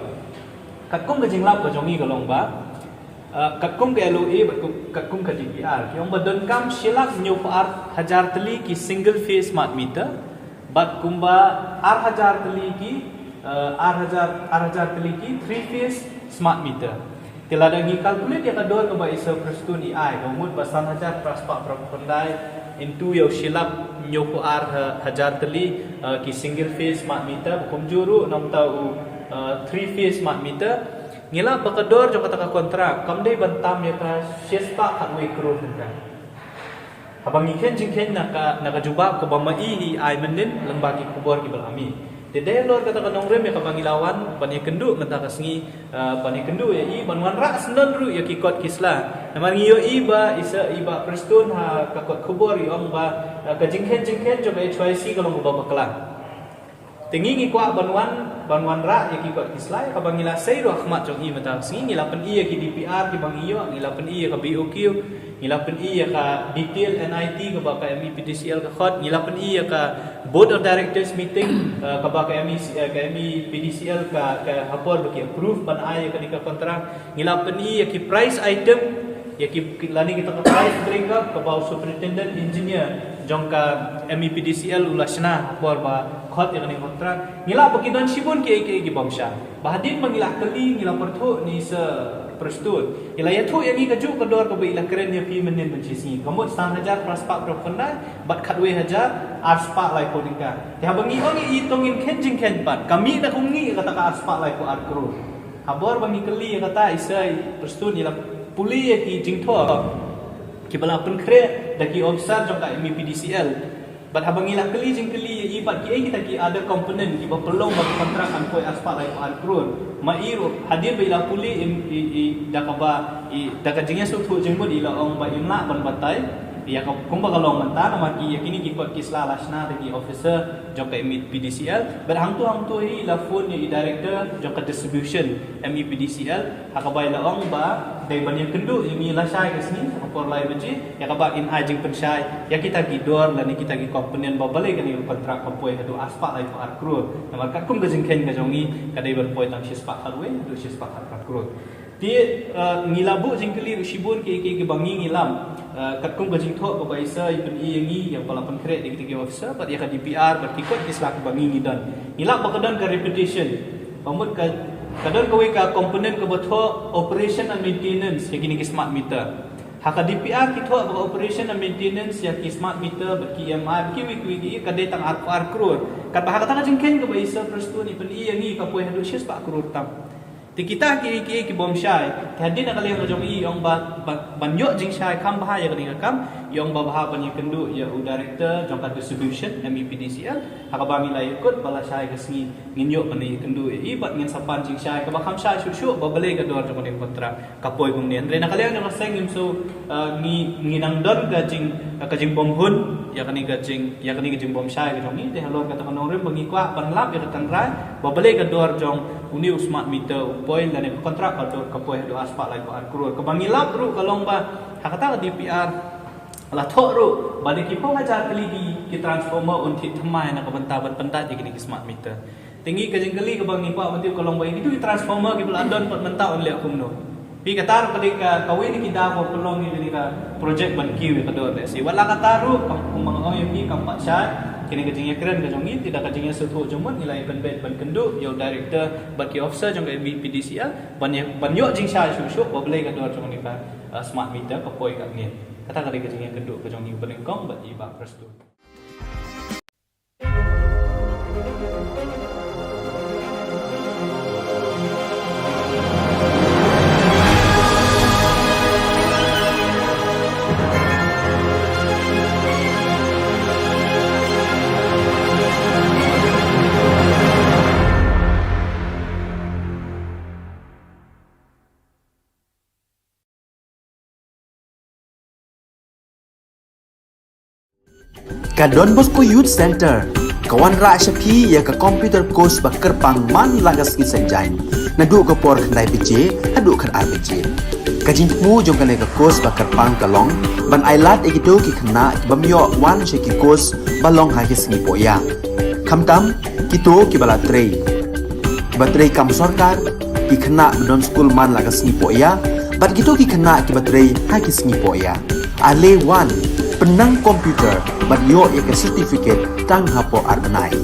katkum ka jinglap ka jong ngi ka long ba, ah, katkum ka L O A bad kum-, katkum ka D P R, ki ong ba donkam shi lak hynñiewphew ar hajar tylli ki single phase smart meter, bad kumba ar hajar tylli ki, ah, ar hajar, ar hajar tylli ki three phase smart meter. Te lada ngi calculate ïa ka dor kaba i Sir Prestone i ai, ka mut ba san hajar phra spah phra phew khyndai into ïa u shi lak hynñiewphew ar ha-, hajar tylli, ah, ki single phase smart meter, kumjuh ruh nangta u, ah, three phase smart meter. Ngi lap ba ka dor jong kata ka kontrak kam dei ban tam ïa ka shi spah khatwei klur tyngka. Haba ngi kheiñ jingkheiñ na ka, na ka jubab kaba ma i i ai mynnin lyngba ki khubor kiba la mih. Te dei halor kata ka nongrim ïa kaba ngi la wan ban ïakynduh mynta ka sngi, ah, ban ïakynduh ïa i ban wanrah syndon ruh ïa ki kot ki sla. Namar ngi ïohi ba i Sir, i Bah Prestone ha ka kot khubor i ong ba, ah, ka jingkheiñ jingkheiñ jong ka H Y C ka long kaba bakla. Te ngi ngi kwah ban wan, ban wanrah ïa ki kot ki sla, kaba ngi la sei ruh ha khmat jong i mynta ka sngi, ngi la pyni ïa ki D P R kiba ngi ïoh, ngi la pyni ïa ka B O Q, ngi la pyni ïa ka detail N I T kaba ka M E P D C L ka khot, ngi la pyni ïa ka Board of Directors meeting, eh, kaba ka M E C, eh, ka M E P D C L ka, ka ha por ba ki approve ban ai ïa kane ka kontrak, ngi la pyni ïa ki price item, ïa ki, ki lane kita ka price breakup kaba u superintendent engineer jong ka M E P D C L u la shna ha por ba khot ïa kane ka kontrak. Ngi lap ba ki don shibun kiei kiei ki bym shai. Ba hadien ba ngi la kylli, ngi la pyrthuh na i Sir Prestone, i la ïathuh ïa ngi kajuh ka dor kaba i la kren ïa phi mynnin mynshisngi, ka mut san hajar phra spah phra phew khyndai bad khatwei hajar ar spah laiphew tyngka. Te haba ngi ong ïa i to ngin kheiñ jingkheiñ pat, ka mih na kumne ïa kata ka ar spah laiphew ar klur. Ha bor ba ngi kylli ïa kata, i Sir Prestone i la pule ïa ki jingthoh kiba la pynkhreh da ki officer jong ka M E P D C L. Bad haba ngi la kylli jingkylli ïa i pat, kiei kita ki other component kiba pynlong ba ka kontrak kan poi ar spah laiphew ar klur. Ma i ruh hadien ba i la pule i, i, i da kaba i da ka jingïasngewthuh jingmut i la ong ba im lah ban batai ïa ka kumba ka long mynta, namar ki ïa kine ki kot ki sla la shna da ki officer jong ka M E P D C L. Bad hangto hangto hi i la phone ïa i director jong ka distribution M E P D C L, ha kaba i la ong ba dei ban ïakynduh ïa ngi lashai ka sngi ha ka por lai baje, ïa kaba in ai jingpynshai ïa kita ki dor lane kita ki component ba balei kane ka kontrak ka poi haduh ar spah laiphew ar klur. Namar katkum ka jingkheiñ ka jong ngi ka dei ban poi tang shi spah khatwei haduh shi spah khatphra klur. Te, eh, ngi la buh jingkylli ruh shibun kiei kiei kiba ngi ngi lap, eh, katkum ka jingthoh kaba i Sir i pyni ïa ngi, ïa ba la pynkhreh da kita ki officer bad ïa ka D P R bad ki kot ki sla kiba ngi ngi don. Ngi lap ba ka don ka repetition. Ka mut ka, ka don kawei ka component kaba thoh operation and maintenance ïa kine ki smart meter. Ha ka D P R ki thoh ba ka operation and maintenance ïa ki smart meter bad ki E M I bad kiwei kiwei ki, ka dei tang ar, ar klur. Katba ha kata ka jingkheiñ kaba i Sir Prestone i pyni ïa ngi ka poi haduh shi spah klur tam. Te kita ki, ki, ki bym shai. Te hadien na ka liang ka jong i ong ba, ba, ban ïoh jingshai kham bha ïa kane ka kam, i ong ba bha ban ïakynduh ïa u director jong ka distribution, M E P D C L. Ha kaba ngi la ïakut ba lashai ka sngi ngin ïoh ban ïakynduh ïa i bad ngin sa pan jingshai kaba kham shai shuh shuh ba balei ka dor jong kane ka kontrak ka poi kumne. Hynrei na ka liang jong ka seng ngim shu, uh, ngi, ngi nang don ka jing, ka jingbymhun ïa kane ka jing, ïa kane ka jingbymshai ka jong ngi. Te halor kata ka nongrim ba ngi kwah ban lap ïa ka tynrai ba balei ka dor jong une u smart meter u poi lane ka kontrak ka dor ka poi haduh arspah laiphew ar klur. Kaba ngi lap ruh ka long ba ha kata ka D P R la thoh ruh ba dei ki phew hajar tylli ki, ki transformer un thied thymmai na ka bynta ban pyndait ïa kine ki smart meter. Te ngi ka jingkylli kaba ngi kwah ban tip ka long ba ïa kitu ki transformer kiba la don pat mynta un leh kumno. Phi, kata ruh ka dei ka, kawei na ki daw ba pynlong ïa kane ka project ban kiew ïa ka dor lehse. Wat la kata ruh, kam, kumba nga ong ïa phi, kam pat shai. Kane ka jingïakren ka jong ngi, te da ka jingïasngewthuh jingmut ngi la ïa pynbeit ban kynduh ïa u director bad ki officer jong ka M E P D C L ban ïa, ban ïoh jingshai shuh shuh ba balei ka dor jong kane ka, uh, smart meter ka poi katne. Kata ka dei ka jingïakynduh ka jong ngi ba nyngkong bad i Bah Prestone. Ka Don Bosco Youth Center ka wanrah sha phi ïa ka computer course ba kyrpang man la ka sngi Saitjaiñ, naduh ka por khyndai baje haduh khatar baje. Ka jingthmu jong kane ka course ba kyrpang ka long ban ailad ïa kito ki khynnah ki bym ïoh wan sha ki course ba long ha ki sngi pohïa, khamtam kito kiba la trei, kiba trei kam sorkar, ki khynnah ba don skul man la ka sngi pohïa bad kito ki khynnah kiba trei ha ki sngi pohïa. Ale wan, pynnang computer bad ïoh ïa ka certificate tang hapoh ar bnai.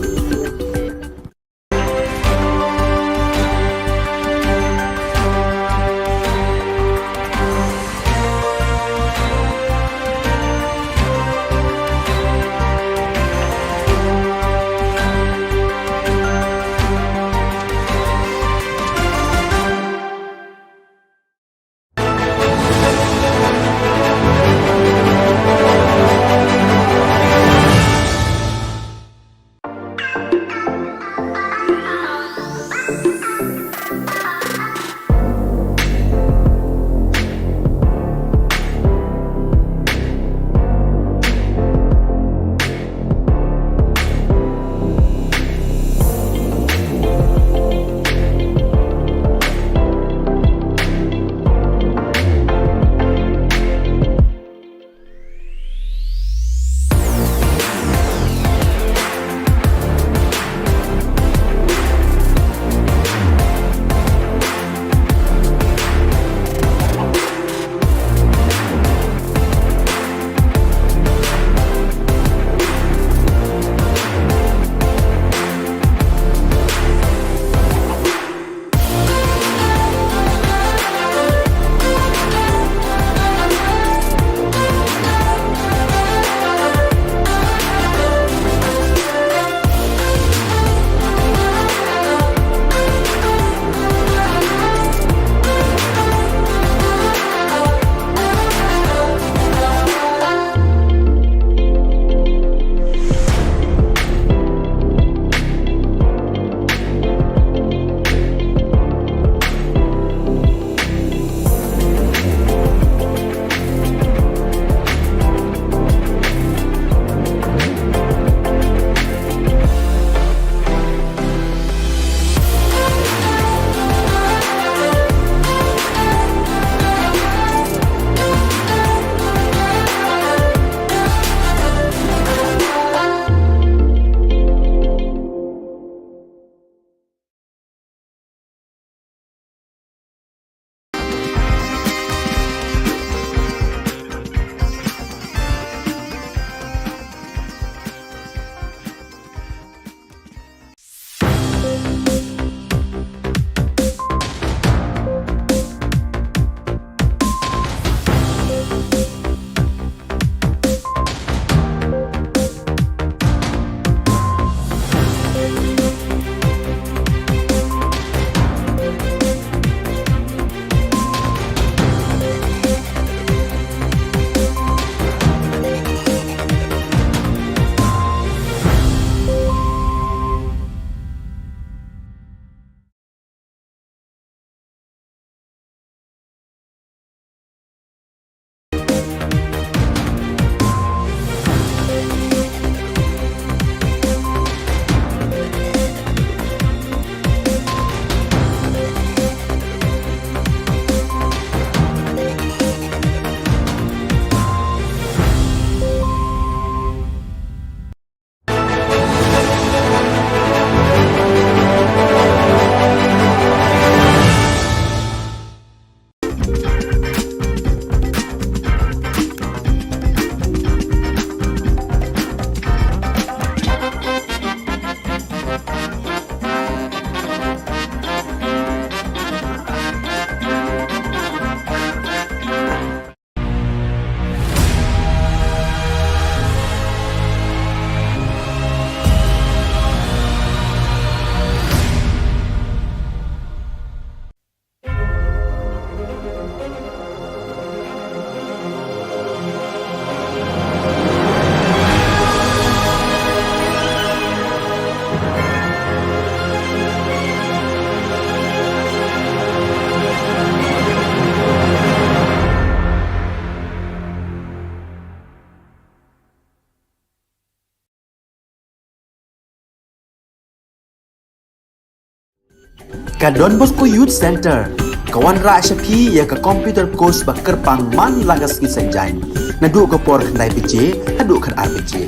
Ka Don Bosco Youth Centre ka wanrah sha phi ïa ka computer course ba kyrpang man la ka sngi Saitjaiñ, naduh ka por khyndai baje haduh khatar baje.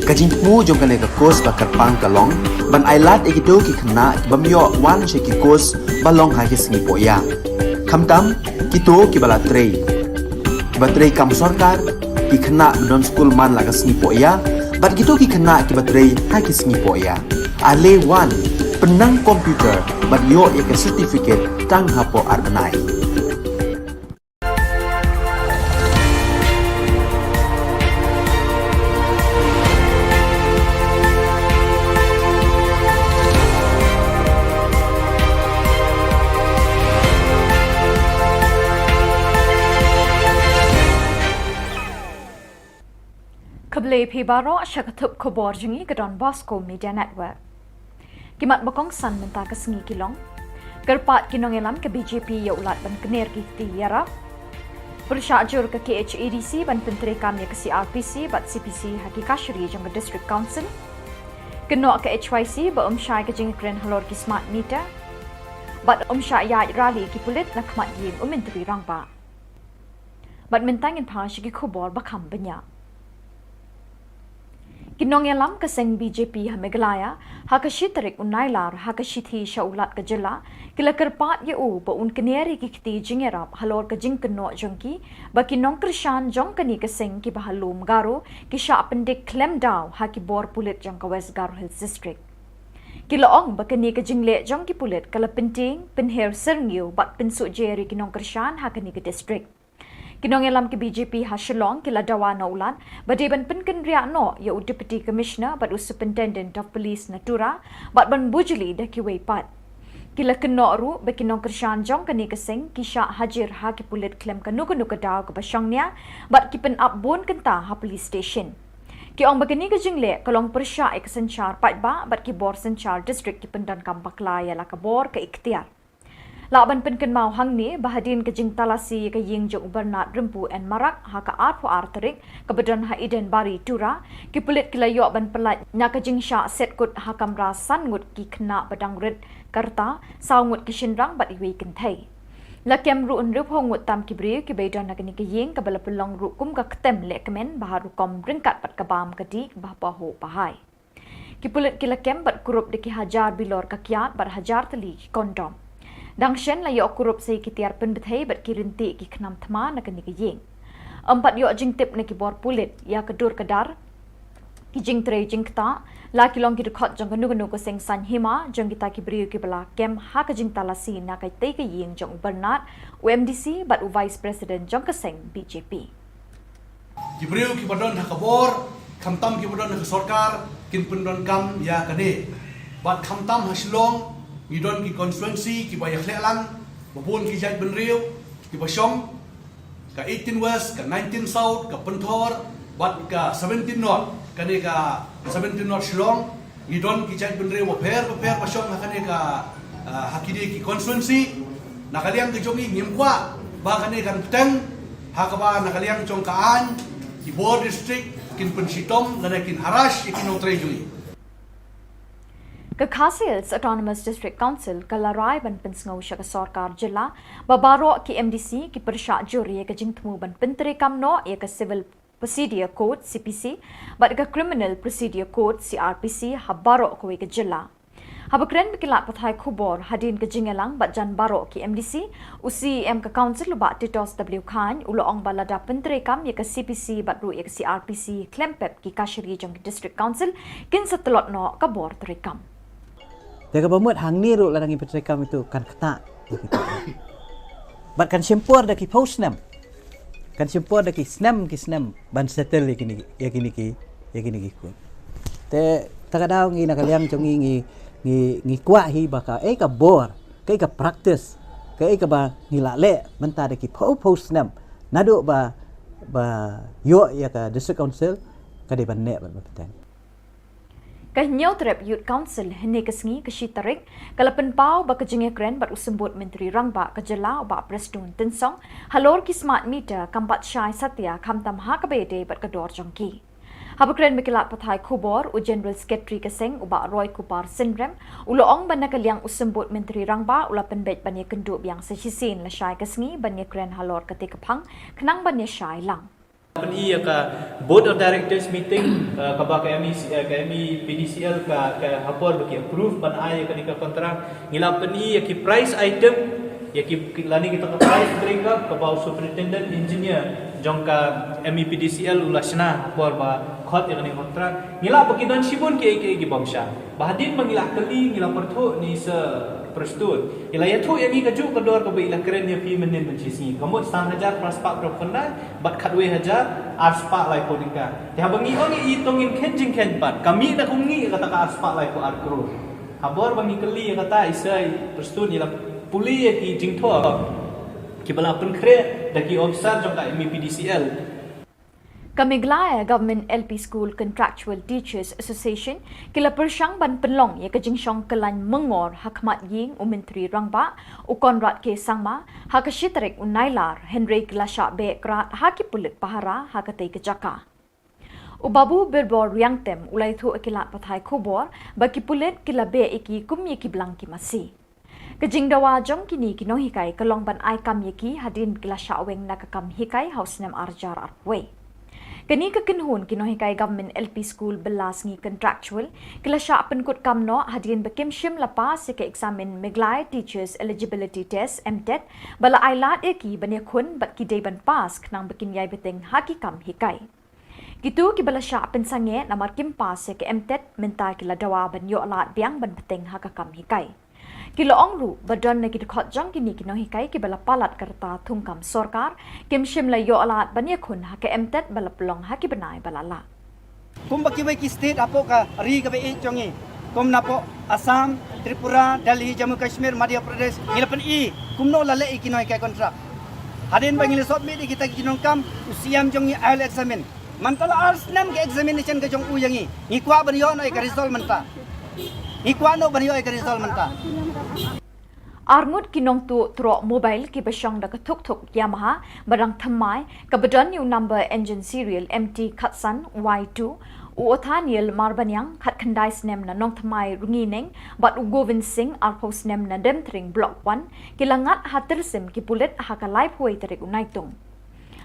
Ka jingthmu jong kane ka course ba kyrpang ka long ban ailad ïa kito ki khynnah ki bym ïoh wan sha ki course ba long ha ki sngi pohïa, khamtam kito kiba la trei, kiba trei kam sorkar, ki khynnah ba don skul man la ka sngi pohïa, bad kito ki khynnah kiba trei ha ki sngi pohïa. Ale wan, pynnang computer bad ïoh ïa ka certificate tang hapoh ar bnai. Khublei phi baroh sha ka thup khubor jong ngi ka Don Bosco Media Network. Ki mat ba kongsan mynta ka sngi ki long: kyrpad ki nongïalam ka B J P ïa u lad ban kner ki kti ïarap; pyrshah jur ka K H A D C ban pyntreikam ïa ka C R P C bad C P C ha ki kashari jong ka District Council; kynnoh ka H Y C ba ym shai ka jingïakren halor ki smart meter; bad ym shah ïaid rally ki pulit na khmat ïing u Myntri Rangbah. Bad mynta ngin phai sha ki khubor ba kham bniah. Ki nongïalam ka seng B J P ha Meghalaya, ha ka shi tarik u Nailar, ha ka shithi sha u Lat ka jylla, ki la kyrpad ïa u ba un kner ïa ki kti jingïarap halor ka jingkynnoh jong ki ba ki nongkyrshan jong kane ka seng kiba ha lum Garo ki shah pyndik khlem daw ha ki bor pulit jong ka West Garo Hills District. Ki la ong ba kane ka jingleh jong ki pulit ka la pyntieng, pynher syrngiew bad pynsuhjer ïa ki nongkyrshan ha kane ka district. Ki nongïalam ka B J P ha Shillong ki la dawa na u Lat ba dei ban pynkynriah noh ïa u Deputy Commissioner bad u Superintendent of Police na Tura, bad ban bujli da kiwei pat. Ki la kynnoh ruh ba ki nongkyrshan jong kane ka seng ki shah hajir ha ki pulit khlem kano kano ka daw kaba shongnia, bad ki pynap bun kynta ha police station. Ki ong ba kane ka jingleh ka long pyrshah ïa ka synshar paidbah bad ki bor synshar district ki pyndonkam bakla ïa la ka bor ka iktiar. Lah ban pynkynmaw hangne ba hadien ka jingtalasi ïa ka ïing jong u Bernard Rympu N Marak ha ka arphew ar tarik, kaba don ha Eden Bari, Tura, ki pulit ki la ïoh ban pyllait na ka jingshah set kut ha kamra san ngut ki khynnah ba dang rit ka rta, saw ngut ki shynrang bad iwei i kynthei. La kem ruh hynriewphew ngut tam ki briew kiba ïadon ha kane ka ïing, kaba la pynlong ruh kum ka ktem lehkmen ba ha rukom ryngkat bad ka bam ka dih ba pahuh pahai. Ki pulit ki la kem bad kurup da ki hajar bilor ka kiad bad hajar tylli ki kondom. Dang shen la ïoh kurup sa ïa ki tiar pynbthei bad ki ryntih ki khnam thma na kane ka ïing. Ym pat ïoh jingtip na ki bor pulit ïa ka dur ka dar, ki jingtrei jingktah, la ki long ki dkhot jong kano kano ka seng saiñ hima jong kita ki briew kiba la kem ha ka jingtalasi na katei ka ïing jong u Bernard, u M D C bad u Vice President jong ka seng B J P. Ki briew kiba don ha ka bor, khamtam kiba don ha ka sorkar, kin pyndonkam ïa kane. Bad khamtam ha Shillong, ngi don ki constituency kiba ïakhleh lang, ba bun ki jaitbynriew kiba shong, ka eighteen West, ka nineteen South, ka Pynthor, bad ka seventeen North, kane ka seventeen North Shillong, ngi don ki jaitbynriew bapher bapher ba shong ha kane ka, ah, ha kine ki constituency. Na ka liang ka jong ngi ngim kwah ba kane kan bteng, ha kaba na ka liang jong ka aiñ ki bor district kin pynshitom lane kin harass ïa ki nongtrei jong ngi. Ka Khasi Hills Autonomous District Council ka la rai ban pynsngew sha ka sorkar jylla ba baroh ki M D C ki pyrshah jur ïa ka jingthmu ban pyntreikam noh ïa ka Civil Procedure Code, C P C, bad ka Criminal Procedure Code, C R P C, ha baroh kawei ka jylla. Haba kren bad ki lad pathai khubor hadien ka jingïalang bad jan baroh ki M D C, u C E M ka Council u Bah Titosswell Chyne u la ong ba lada pyntreikam ïa ka C P C bad ruh ïa ka C R P C khlem pep, ki kashari jong ki District Council kin sa tlot noh ka bor treikam. Te kaba mut hangne ruh lada ngi pyntreikam ito kan ktah. Bad kan shim por da ki phew snem. Kan shim por da ki snem, ki snem ban settle ïa kine, ïa kine ki, ïa kine ki court. Te ta ka daw ngi na ka liang jong ngi, ngi, ngi, ngi kwah hi ba kaei ka bor, kaei ka practice, kaei kaba ngi la leh mynta da ki phew phew snem naduh ba, ba ïoh ïa ka District Council, ka dei ban neh bad ban bteng. Ka Hynñiewtrep Youth Council hynne ka sngi, ka shi tarik, ka la pynpaw ba ka jingïakren bad u Symbud Myntri Rangbah ka jylla u Bah Prestone Tynsong halor ki smart meter kam pat shai satia khamtam ha kaba ïadei bad ka dor jong ki. Haba kren bad ki lad pathai khubor, u General Secretary ka seng, u Bah Roy Kupar Synrem, u la ong ba na ka liang u Symbud Myntri Rangbah u la pynbeit ban ïakynduh biang sa shisien lashai ka sngi ban ïakren halor katei ka phang khnang ban ïashai lang. Pyn-i ïa ka Board of Directors meeting, uh, kaba ka M E C, uh, ka M E P D C L ka, ka ha por ba ki approve ban ai ïa kane ka contract. Ngi la pyn-i ïa ki price item, ïa ki, ki lane kita ka price breakup kaba u Superintendent Engineer jong ka M E P D C L u la shna ha por ba khot ïa kane ka contract. Ngi la ba ki don shibun kiei kiei ki bym shah. Ba hadien ba ngi la kylli, ngi la pyrthuh ne i Sir Prestone, i la ïathuh ïa ngi kajuh ka dor kaba i la kren ïa phi mynnin mynshisngi. Ka mut san hajar phra spah phraphew khyndai bad khatwei hajar ar spah laiphew tyngka. Te haba ngi ong ïa i, to ngin kheiñ jingkheiñ pat. Ka mih na kumne ïa kata ka ar spah laiphew ar klur. Ha por ba ngi kylli ïa kata, i Sir Prestone i la pule ïa ki jingthoh kiba la pynkhreh da ki officer jong ka M E P D C L. Ka Meghalaya Government L P School Contractual Teachers Association ki la pyrshang ban pynlong ïa ka jingshong kyllain myngor ha khmat ïing u Myntri Rangbah, u Conrad K Sangma, ha ka shi tarik u Nailar, hynrei ki la shah beh krad ha ki pulit pahara ha katei ka jaka. U Babu Birbor Riangtem u la ïathuh ïa ki lad pathai khubor ba ki pulit ki la beh ïa ki kum ïa ki blang ki masi. Ka jingdawa jong kine ki nonghikai ka long ban ai kam ïa ki hadien ba ki la shah weng na ka kam hikai ha u snem ar hajar arphew wei. Kane ka kynhun ki nonghikai Government L P School bylla sngi contractual ki la shah pynkut kam noh hadien ba kim shym la pass ïa ka eksamin Meghalaya Teachers Eligibility Test, MTET, ba la ai lad ïa ki ban ïakhun bad ki dei ban pass khnang ba kin ïai bteng ha ki kam hikai. Kito kiba la shah pynsangeh namar kim pass ïa ka MTET mynta ki la dawa ban ïoh lad biang ban bteng ha ka kam hikai. Ki la ong ruh ba don na ki dkhot jong kine ki nonghikai kiba la palat ka rta thungkam sorkar, kim shym la ïoh lad ban ïakhun ha ka MTET ba la pynlong ha ki bnai ba la lah. Kumba kiwei ki state hapoh ka ri kaba ïeit jong ngi, kum napoh Assam, Tripura, Delhi, Jammu Kashmir, Madhya Pradesh, ngi la pyn-i kumno la leh ïa ki nonghikai contract. Hadien ba ngi la submit ïa kita ki jingdonkam, u CM jong ngi ai la examine. Mynta la ar snem ka examination ka jong u ïa ngi. Ngi kwah ban ïoh noh ïa ka result mynta. Ngi kwah noh ban ïoh ïa ka result mynta. Arngut ki nongtuh troh mobile kiba shong da ka thukthuk Yamaha ba dang thymmai, kaba don ïa u number engine serial M T khatsan Y two, u Othaniel Marbaniang, khatkhyndai snem na Nongthymmai Rungineng, bad u Govind Singh, arphew snem na Demtring Block one, ki la ngat ha tyrsim ki pulit ha ka laiphew wei tarik u Naitung.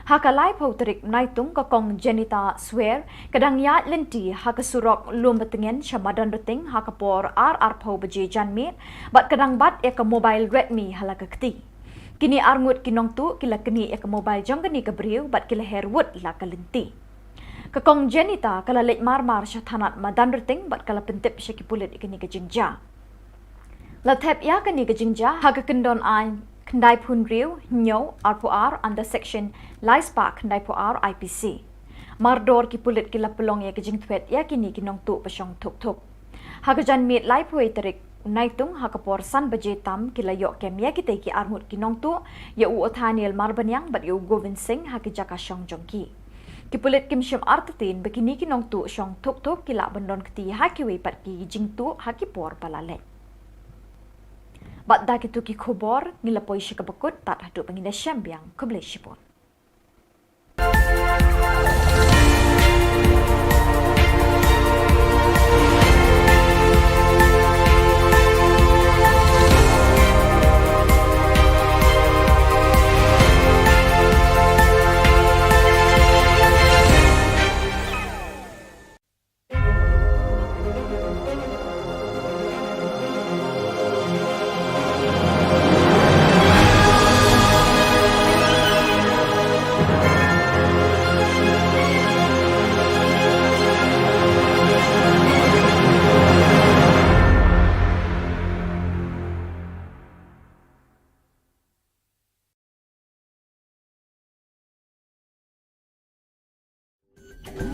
Ha ka laiphew tarik Naitung, ka Kong Jenita Swer ka dang ïaid lynti ha ka surok Lumbatngen sha Madanrting ha ka por ar arphew baje janmiet bad ka dang bat ïa ka mobile Redmi ha la ka kti. Kine arngut ki nongtuh ki la knieh ïa ka mobile jong kane ka briew bad ki la her wut la ka lynti. Ka Kong Jenita ka la leit marmar sha thanat Madanrting bad ka la pyntip sha ki pulit ïa kane ka jingjia. La thep ïa kane ka jingjia ha ka kyndon aiñ khyndai phew hynriew, hynñiew, arphew ar under section lai spah khyndai phew ar I P C. Mardor ki pulit ki la pynlong ïa ka jingthwet ïa kine ki nongtuh ba shong thukthuk. Ha ka janmiet laiphew wei tarik Naitung ha ka por san baje tam ki la ïoh kem ïa kitei ki arngut ki nongtuh, ïa u Othaniel Marbaniang bad ïa u Govind Singh ha ki jaka shong jong ki. Ki pulit kim shym artatien ba kine ki nongtuh shong thukthuk ki lah ban don kti ha kiwei pat ki jingtuh ha ki por ba la leit. Bad da kito ki khubor ngi la poi sha kaba kut, tad haduh ba ngin ïashem biang, khublei shibun.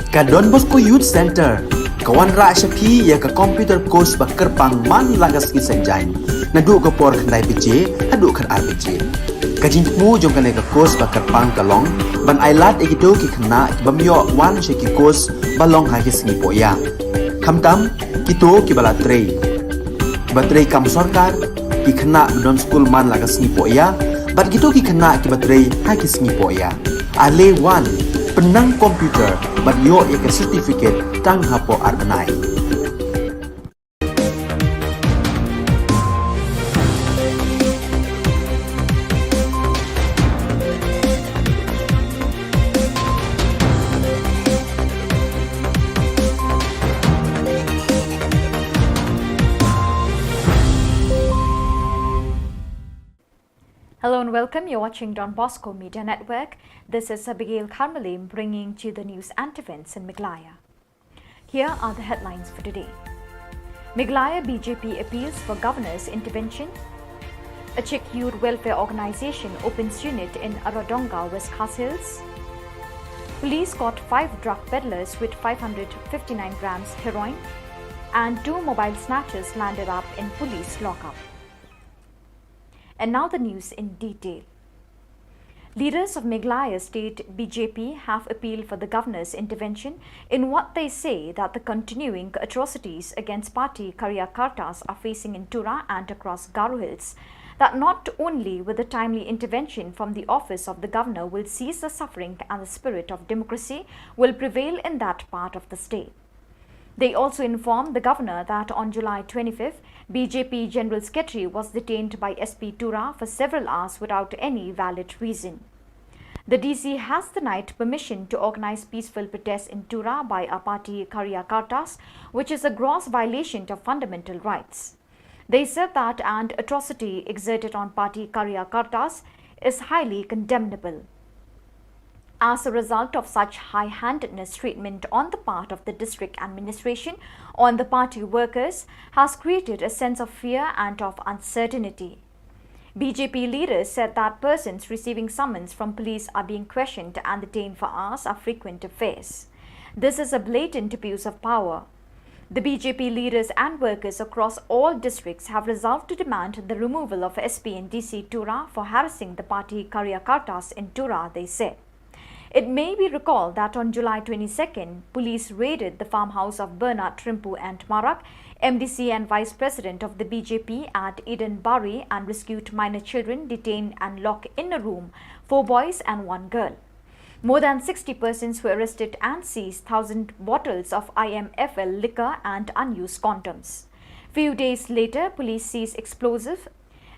Ka Don Bosco Youth Centre ka wanrah sha phi ïa ka computer course ba kyrpang man la ka sngi Saitjaiñ, naduh ka por khyndai baje haduh khatar baje. Ka jingthmu jong kane ka course ba kyrpang ka long ban ailad ïa kito ki khynnah ki bym ïoh wan sha ki course ba long ha ki sngi poh ïa, khamtam kito kiba la trei, kiba trei kam sorkar, ki khynnah ba don skul man la ka sngi poh ïa, bad kito ki khynnah kiba trei ha ki sngi poh ïa. Ale wan, Pynnang computer bad ïoh ïa ka certificate tang hapoh ar bnai. Hello and welcome. You're watching Don Bosco Media Network. This is Abigail Karmalim bringing to you the news and events in Meghalaya. Here are the headlines for today. Meghalaya B J P appeals for governor's intervention. A Czech youth welfare organization opens unit in Aradonga, West Khasi Hills. Police caught five drug peddlers with five hundred fifty-nine grams heroin. And two mobile snatchers landed up in police lockup. And now the news in detail. Leaders of Meghalaya State B J P have appealed for the governor's intervention in what they say that the continuing atrocities against party karyakartas are facing in Tura and across Garo Hills. That not only with the timely intervention from the office of the governor will cease the suffering and the spirit of democracy will prevail in that part of the state. They also informed the governor that on July twenty-fifth, B J P General Secretary was detained by S P Tura for several hours without any valid reason. The D C has denied permission to organize peaceful protests in Tura by a party karyakartas, which is a gross violation of fundamental rights. They said that an atrocity exerted on party karyakartas is highly condemnable. As a result of such high-handedness treatment on the part of the district administration on the party workers has created a sense of fear and of uncertainty. B J P leaders said that persons receiving summons from police are being questioned and detained for hours are frequent affairs. This is a blatant abuse of power. The B J P leaders and workers across all districts have resolved to demand the removal of S P and D C Tura for harassing the party karyakartas in Tura, they said. It may be recalled that on July twenty-second, police raided the farmhouse of Bernard Rimpu and Marak, M D C and Vice President of the B J P at Eden Bari, and rescued minor children detained and locked in a room, four boys and one girl. More than sixty persons were arrested and seized thousand bottles of I M F L liquor and unused condoms. Few days later, police seized explosive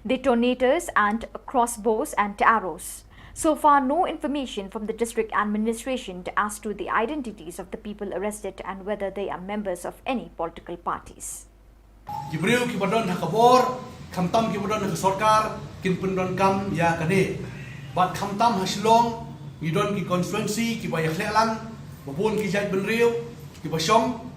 detonators and crossbows and arrows. So far, no information from the district administration as to the identities of the people arrested and whether they are members of any political parties. Ki briew kiba don ha ka bor, khamtam kiba don ha ka sorkar, kin pyndonkam ïa kane. Bad khamtam ha Shillong, ngi don ki constituency kiba ïakhleh lang, ba bun ki jaitbynriew kiba shong,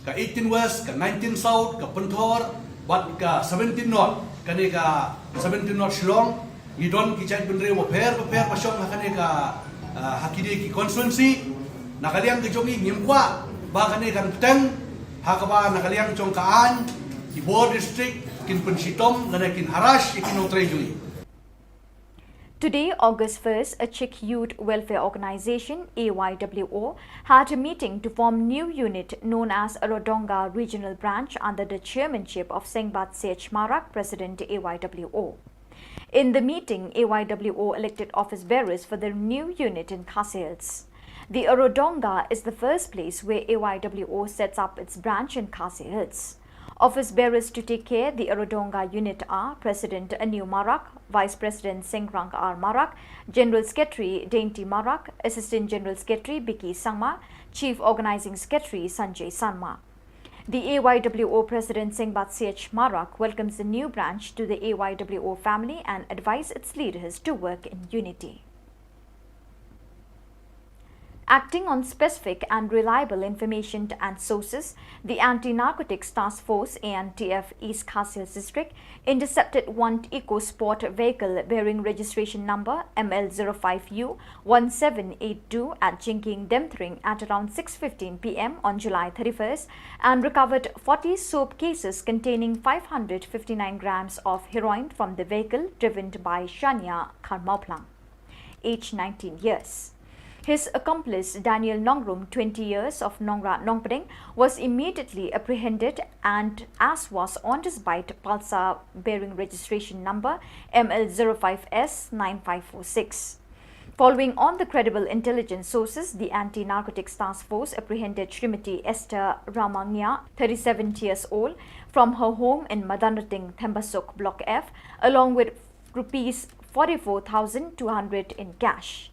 ka eighteen West, ka nineteen South, ka Pynthor, bad ka seventeen North, kane ka seventeen North Shillong, ngi don ki jaitbynriew bapher bapher ba shong ha kane ka, ah, ha kine ki constituency. Na ka liang ka jong ngi ngim kwah ba kane kan bteng, ha kaba na ka liang jong ka aiñ, ki bor district kin pynshitom lane kin harass ïa ki nongtrei jong ngi. Today, August first, a Czech youth welfare organization, A Y W O, had a meeting to form new unit known as Aradonga Regional Branch under the chairmanship of Sengbat Sech Marak, President, A Y W O. In the meeting, A Y W O elected office bearers for the new unit in Khasi Hills. The Aradonga is the first place where A Y W O sets up its branch in Khasi Hills. Office bearers to take care the Aradonga unit are President Aniw Marak, Vice President Sengrang R Marak, General Secretary Dainty Marak, Assistant General Secretary Biki Sangma, Chief Organizing Secretary Sanjay Sangma. The A Y W O President Sengbat Sech Marak welcomes the new branch to the A Y W O family and advised its leaders to work in unity. Acting on specific and reliable information and sources, the Anti-Narcotics Task Force, A N T F, East Khasi Hills District intercepted one eco sport vehicle bearing registration number M L zero five U one seven eight two at Jingkieng Demthring at around six fifteen P M on July thirty-first and recovered forty soap cases containing five hundred fifty-nine grams of heroin from the vehicle driven by Shania Kharmauplang, age nineteen years. His accomplice, Daniel Nongrum, twenty years, of Nongra Nongpdeng, was immediately apprehended and as was on his bike Pulsar bearing registration number M L zero five S nine five four six. Following on the credible intelligence sources, the Anti-Narcotics Task Force apprehended Srimati Esther Ramangya, thirty-seven years old, from her home in Madanrating, Thembasuk, Block F, along with rupees forty-four thousand two hundred in cash.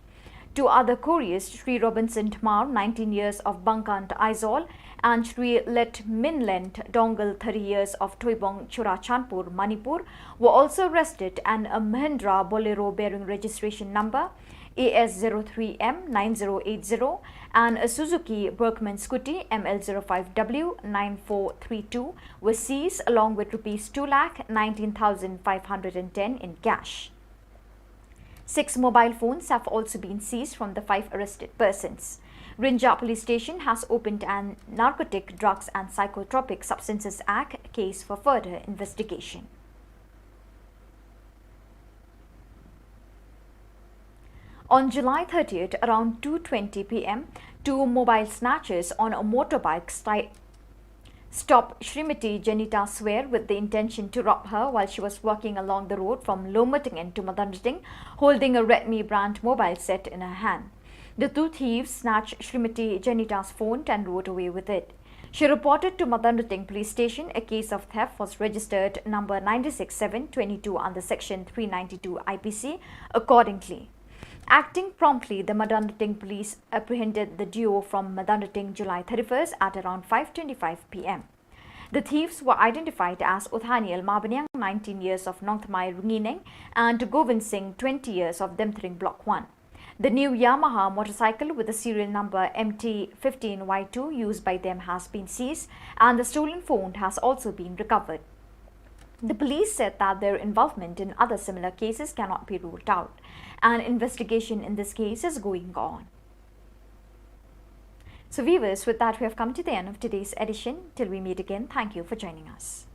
Two other couriers, Sri Robinson Dhamar, nineteen years, of Bangkant, Aizawl, and Sri Letminlen Dongal, thirty years, of Thoibong, Churachandpur, Manipur, were also arrested, and a Mahindra Bolero bearing registration number A S zero three M nine zero eight zero and a Suzuki Bergman scooty M L zero five W nine four three two were seized, along with rupees two lakh nineteen thousand five hundred and ten in cash. Six mobile phones have also been seized from the five arrested persons. Rynjah Police Station has opened an Narcotic Drugs and Psychotropic Substances Act case for further investigation. On July thirtieth, around two twenty P M, two mobile snatchers on a motorbike sti- stopped Srimati Janita Swer with the intention to rob her while she was walking along the road from Lomatagen to Madanrating, holding a Redmi brand mobile set in her hand. The two thieves snatched Srimati Janita's phone and rode away with it. She reported to Madanrating Police Station. A case of theft was registered number nine six seven twenty-two under Section three ninety-two I P C accordingly. Acting promptly, the Madanrating police apprehended the duo from Madanrating July thirty-first at around five twenty-five P M. The thieves were identified as Uthaniel Mabaniang, nineteen years, of Nongthymmai, Rngeeneng, and Govind Singh, twenty years, of Demthring Block one. The new Yamaha motorcycle with the serial number M T fifteen Y two used by them has been seized, and the stolen phone has also been recovered. The police said that their involvement in other similar cases cannot be ruled out. An investigation in this case is going on. So viewers, with that, we have come to the end of today's edition. Till we meet again, thank you for joining us.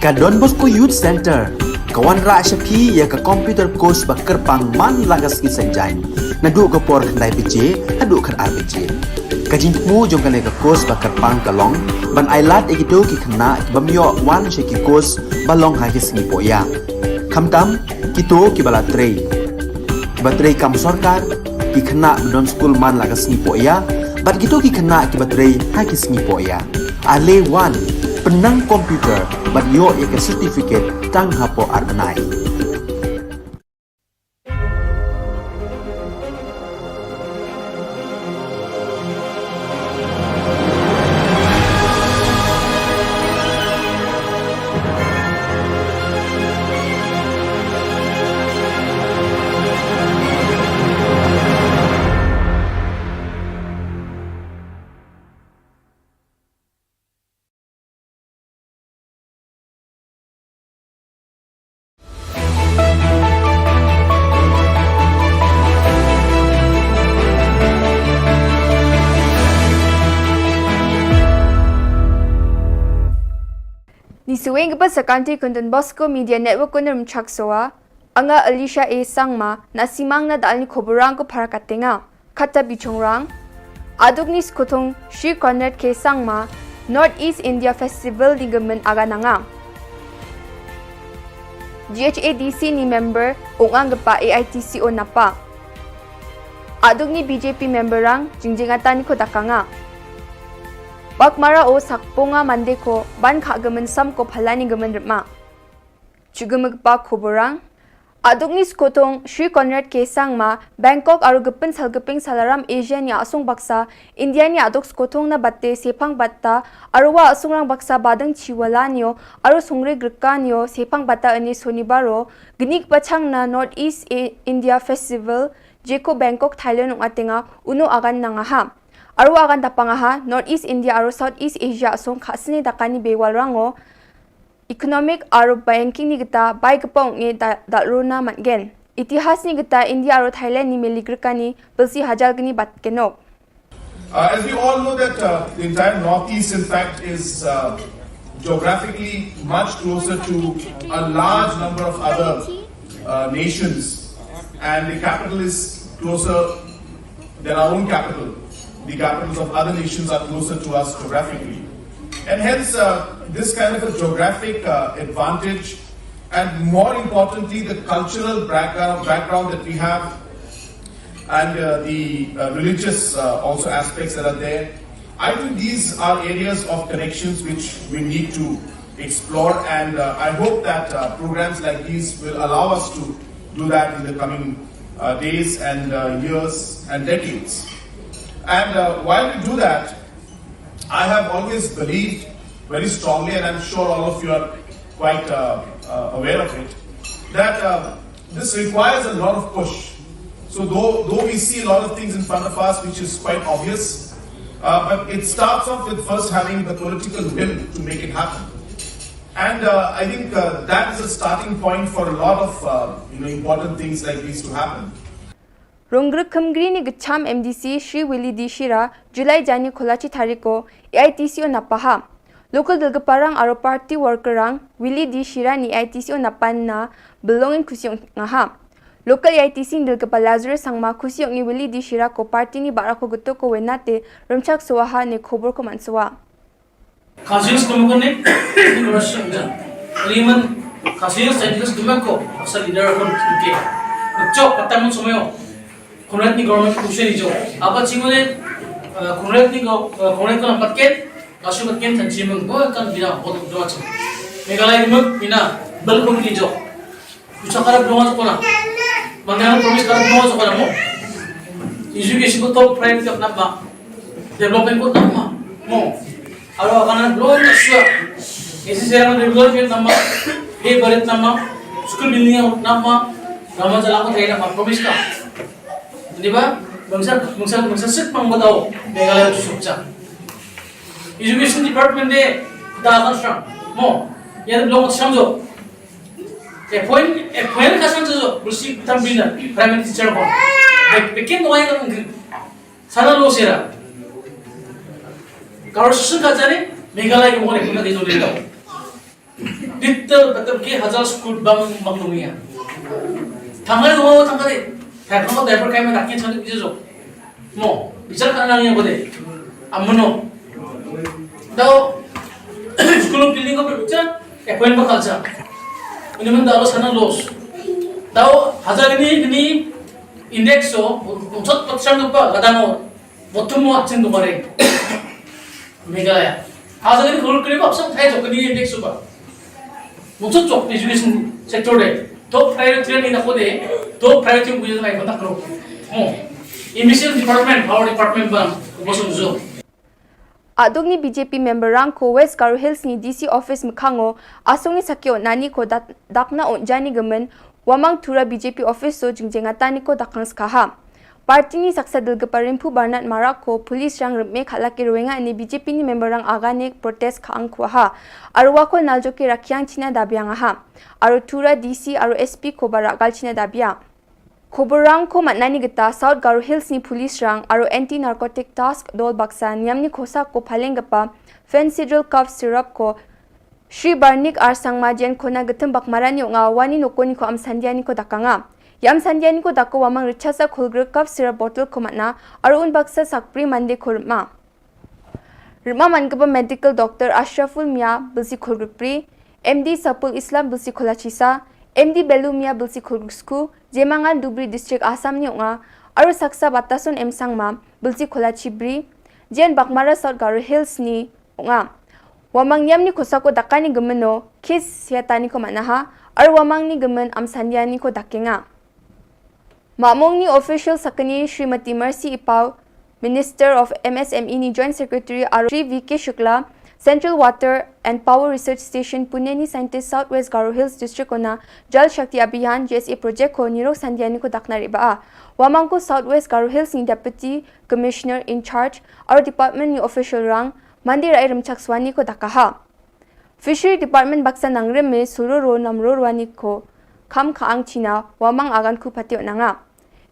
Ka Don Bosco Youth Centre ka wanrah sha phi ïa ka computer course ba kyrpang man la ka sngi Saitjaiñ, naduh ka por khyndai baje haduh khatar baje. Ka jingthmu jong kane ka course ba kyrpang ka long ban ailad ïa kito ki khynnah ki bym ïoh wan sha ki course ba long ha ki sngi pohïap. Khamtam kito kiba la trei, kiba trei kam sorkar, ki khynnah ba don skul man la ka sngi pohïap, bad kito ki khynnah kiba trei ha ki sngi pohïap. Ale wan, pynnang computer bad ïoh ïa ka certificate tang hapoh ar bnai. Ngi sngewbha ba sa ka Don Bosco Media Network, Kundrum Chaksoa, anga Alicia A Sangma, na simang na dalni khubor rang ko para katenga. Kata bichongrang, aduk ni skothong Sri Conrad K Sangma, North East India Festival ni gemen aga nanga. G H A D C ni member, ong ang gepa A I T C O napa. Aduk ni B J P member rang, jingjing ata ni ko dakanga. Pakmara o sakponga mande ko, ban kha gemen sam ko phalani gemen rema. Chugemepa khubor rang, aduk ni skothong Sri Conrad K Sangma, Bangkok aro gepensal gepeng salaram Asia ni asong baksa, India ni aduk skothong na bate sephang batta, aro wa asong rang baksa badeng chiwala nio, aro songre greka nio, sephang batta ani sonibaro, gnik pachang na North East A-, India Festival, jeko Bangkok, Thailand ong atenga, uno agan nangaha. Aro agan dapangaha, North East India aro South East Asia asong khasne dakani bewal rango, economic aro banking ni kita bai kepong nge da, da rona matgen. Itihas ni kita India aro Thailand ni meli grkani bilsi hajal gni bat kenok. Uh, as we all know that uh, the entire Northeast, in fact, is uh, geographically much closer to a large number of other uh, nations, and the capital is closer than our own capital. The capitals of other nations are closer to us geographically. And hence, uh, this kind of a geographic uh, advantage, and more importantly, the cultural background, background that we have, and uh, the uh, religious uh, also aspects that are there. I think these are areas of connections which we need to explore, and uh, I hope that uh, programs like these will allow us to do that in the coming uh, days and uh, years and decades. And uh, while we do that, I have always believed very strongly, and I'm sure all of you are quite uh, uh, aware of it, that uh, this requires a lot of push. So, though, though we see a lot of things in front of us, which is quite obvious, uh, but it starts off with first having the political will to make it happen. And uh, I think uh, that is a starting point for a lot of uh, you know, important things like these to happen. Rong Grkhmgri ni Gcham M D C Shri Willie D Shira, July jani kholachi tariko, A I T C O napaha. Local dulgparang aro party worker rang, Willie D Shira ni A I T C O napan na belonging khusiong ngaha. Local A I T C dulgpa Lazarus Sangma khusiong ni Willie D Shira ko party ni barako guto ko wenate, rumchak suaha ne khobor ko mansuwa. Khasi Hills Commission ne, ni ko rasa ja. Liman Khasi Hills Scientist Dumen ko, asal leader kon ke. Chok, patang mun sumayo. Conrad ni government kushe ni jo. Apa chingule, Conrad ni ko, Conrad ko nampat ken, kasu kat ken kan chimeng, bo kan bina bot doa chim. Meghalaya ni mek, bina, bel kon ni jo. Usa karap doang aja kona. Mangga promise karap doang aja kona mo. Education ko top priority ko nama. Development ko nama mo. Aro akan ada belum masuk. Isi serang development nama. He barit nama. School building nama. Nama jalan ko tayo nama promise ka. Di ba? Bangsa bangsa bangsa sik mang batao. Meghalaya tu suksa. Education department de da kan sang mo. Ya belum sang jo. Appoint, appoint ka sang jo, bulsi tam bina, primary teacher ko. Pekin to ay kan sana lo sira. Karo susun ka jani, Meghalaya ke mo ne kuna ke jo le. Digital betul ke hajar school bang bang dunia. Tanggal dua tanggal de. Tanggal de berkai mana kin sana bisa jo. Mo, bichar ka nang yang ko de. Amuno. Tao, school building ko bichar, appoint ba culture. Ini men tao sana loss. Tao, hajar ini, ini index so, unsot percent ko pa, kadang mo, botum mo action ko mare. Meghalaya. Hajar ini khulur kiri ba, sang thai jok ini index so ba. Maksud jok education sector de. Top priority ni na ko de. Top priority ko jana ibadah kro. Mo. Education department, power department bang. Bosong jo. Aduk ni B J P member rang ko West Garo Hills ni D C office mkhango, asung ni sakyo nani ko dat-, dakna on jani gemen, wamang tura B J P office so jingjengata ni ko dakang skaha. Party ni saksa dulgpa Rimphu Barnat Marak ko police rang rme khalaki ruenga ni B J P ni member rang agane protest ka angkwaha. Arwa ko naljoki rakyang china dabiang aha. Aru tura D C aru S P ko barak gal china dabia. Khobor rang ko matnani gita South Garo Hills ni police rang aru Anti Narcotic Task Dol baksa niam ni khosa ko phaleng gapa Phensedrol cough syrup ko Shri Barnik R Sangma jen kona getem bak marani onga wani nokoni ko amsandia ni ko dakanga. Ya amsandia ni ko dako wamang richasa khulgre cough syrup bottle ko matna aru un baksa sakpri mande ko rma. Rma man gaba medical doctor Ashraful Mia bilsi khulgre pri, M D Sapul Islam bilsi khulachisa, M D Belu Mia bilsi khulgre sku, jemangan Dubri District Assam ni onga, aru saksa Batasun M Sangma bilsi khulachi bri, jen bakmara South Garo Hills ni onga. Wamang niam ni khosa ko dakani gemeno, kis siatani ko manaha, aru wamang ni gemen amsandia ni ko dakenga. Mamong ni official sakani Srimati Mercy Ipau, Minister of M S M E ni Joint Secretary aru Shri V K Shukla, Central Water and Power Research Station Pune ni scientist South West Garo Hills District ona Jal Shakti Abhiyan J S A project ko nirok sandia ni ko dakna riba a. Wamang ko South West Garo Hills ni Deputy Commissioner in charge aru department ni official rang mandi rai remchak swani ko dakaha. Fishery Department baksa nangrim me suroro namrorwani ko Kam Khaang China, Wamang Agan Khu Patio Nanga.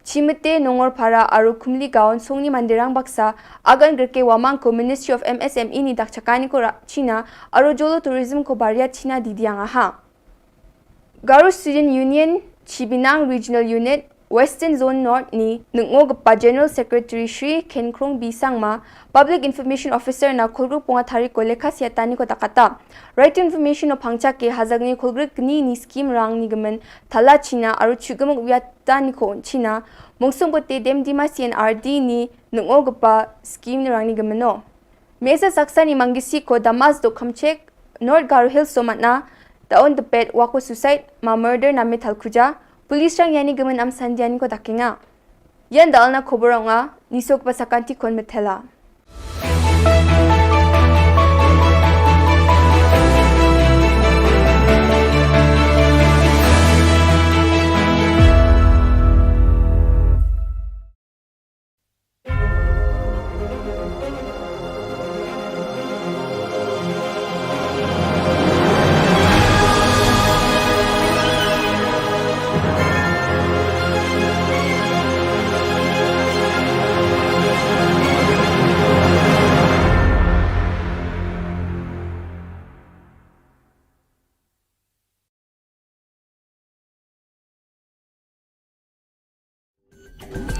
Chimete Nongorpara Aru Kumli Gaon Songni Mandirang Baksa Agan Gerke Wamang ko Ministry of M S M E ni dak chakani ko China, Aru Jolo Tourism ko Baria China Didiang Aha. Garo Student Union, Chibinang Regional Unit, Western Zone North ni nungo gapa General Secretary Shri Khenkrong B Sangma, Public Information Officer na Kholgrik Punga Thari ko Lekha Siatani ko Takata. Right to Information o Phangcha ke hazagni Kholgrik ni ni scheme rang ni gamen thala China aru chugamuk wiatani ko China, Mungsung Bote Dem Dima C N R D ni nungo gapa scheme ni rang ni gameno. Mesa Saksa ni Mangisi ko Damas do Khamchek, North Garo Hills so matna, daun the pet wako suicide, ma murder na metal kuja, police rang yani gamen am sandiani ko dakinga. Yan dalna koboronga, nisok pasakanti kon metela.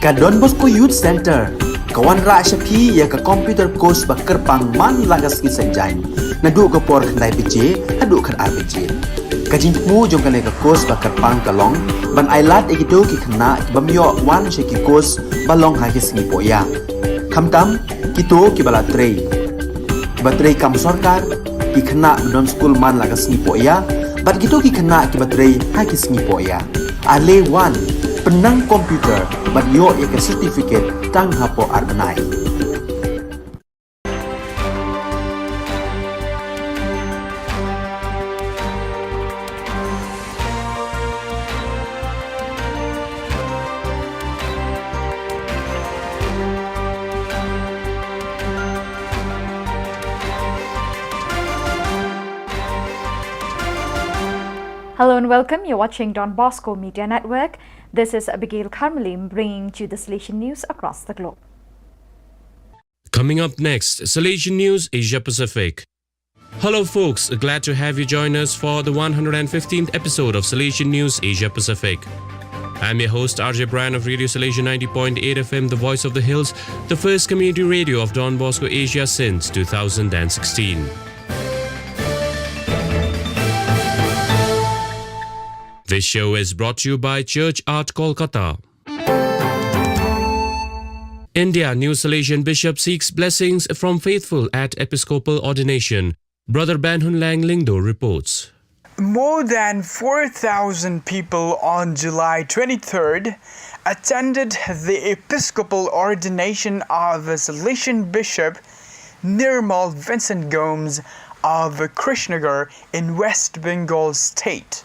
Ka Don Bosco Youth Center ka wanrah sha phi ïa ka computer course ba kyrpang man la ka sngi Saitjaiñ naduh ka por khyndai baje haduh khatar baje. Ka jingthmu jong kane ka course ba kyrpang ka long ban ailad ïa kito ki khynnah ki bym ïoh wan sha ki course ba long ha ki sngi pohïa. Khamtam kito kiba la trei, kiba trei kam sorkar, ki khynnah ba don skul man la ka sngi pohïa bad kito ki khynnah kiba trei ha ki sngi pohïa. Ale wan, pynnang computer bad ïoh ïa ka certificate tang hapoh ar bnai. Hello and welcome. You're watching Don Bosco Media Network. This is Abigail Karmalim bringing to you the Salesian news across the globe. Coming up next, Salesian News Asia Pacific. Hello, folks. Glad to have you join us for the one hundred fifteenth episode of Salesian News Asia Pacific. I'm your host, R J Brian of Radio Salesian ninety point eight F M, the voice of the hills, the first community radio of Don Bosco Asia since two thousand sixteen. This show is brought to you by Church Art Kolkata. India, new Salesian bishop seeks blessings from faithful at episcopal ordination. Brother Banhunlang Lyngdoh reports. More than four thousand people on July twenty-third attended the episcopal ordination of Salesian Bishop Nirmal Vincent Gomes of Krishnagar in West Bengal state.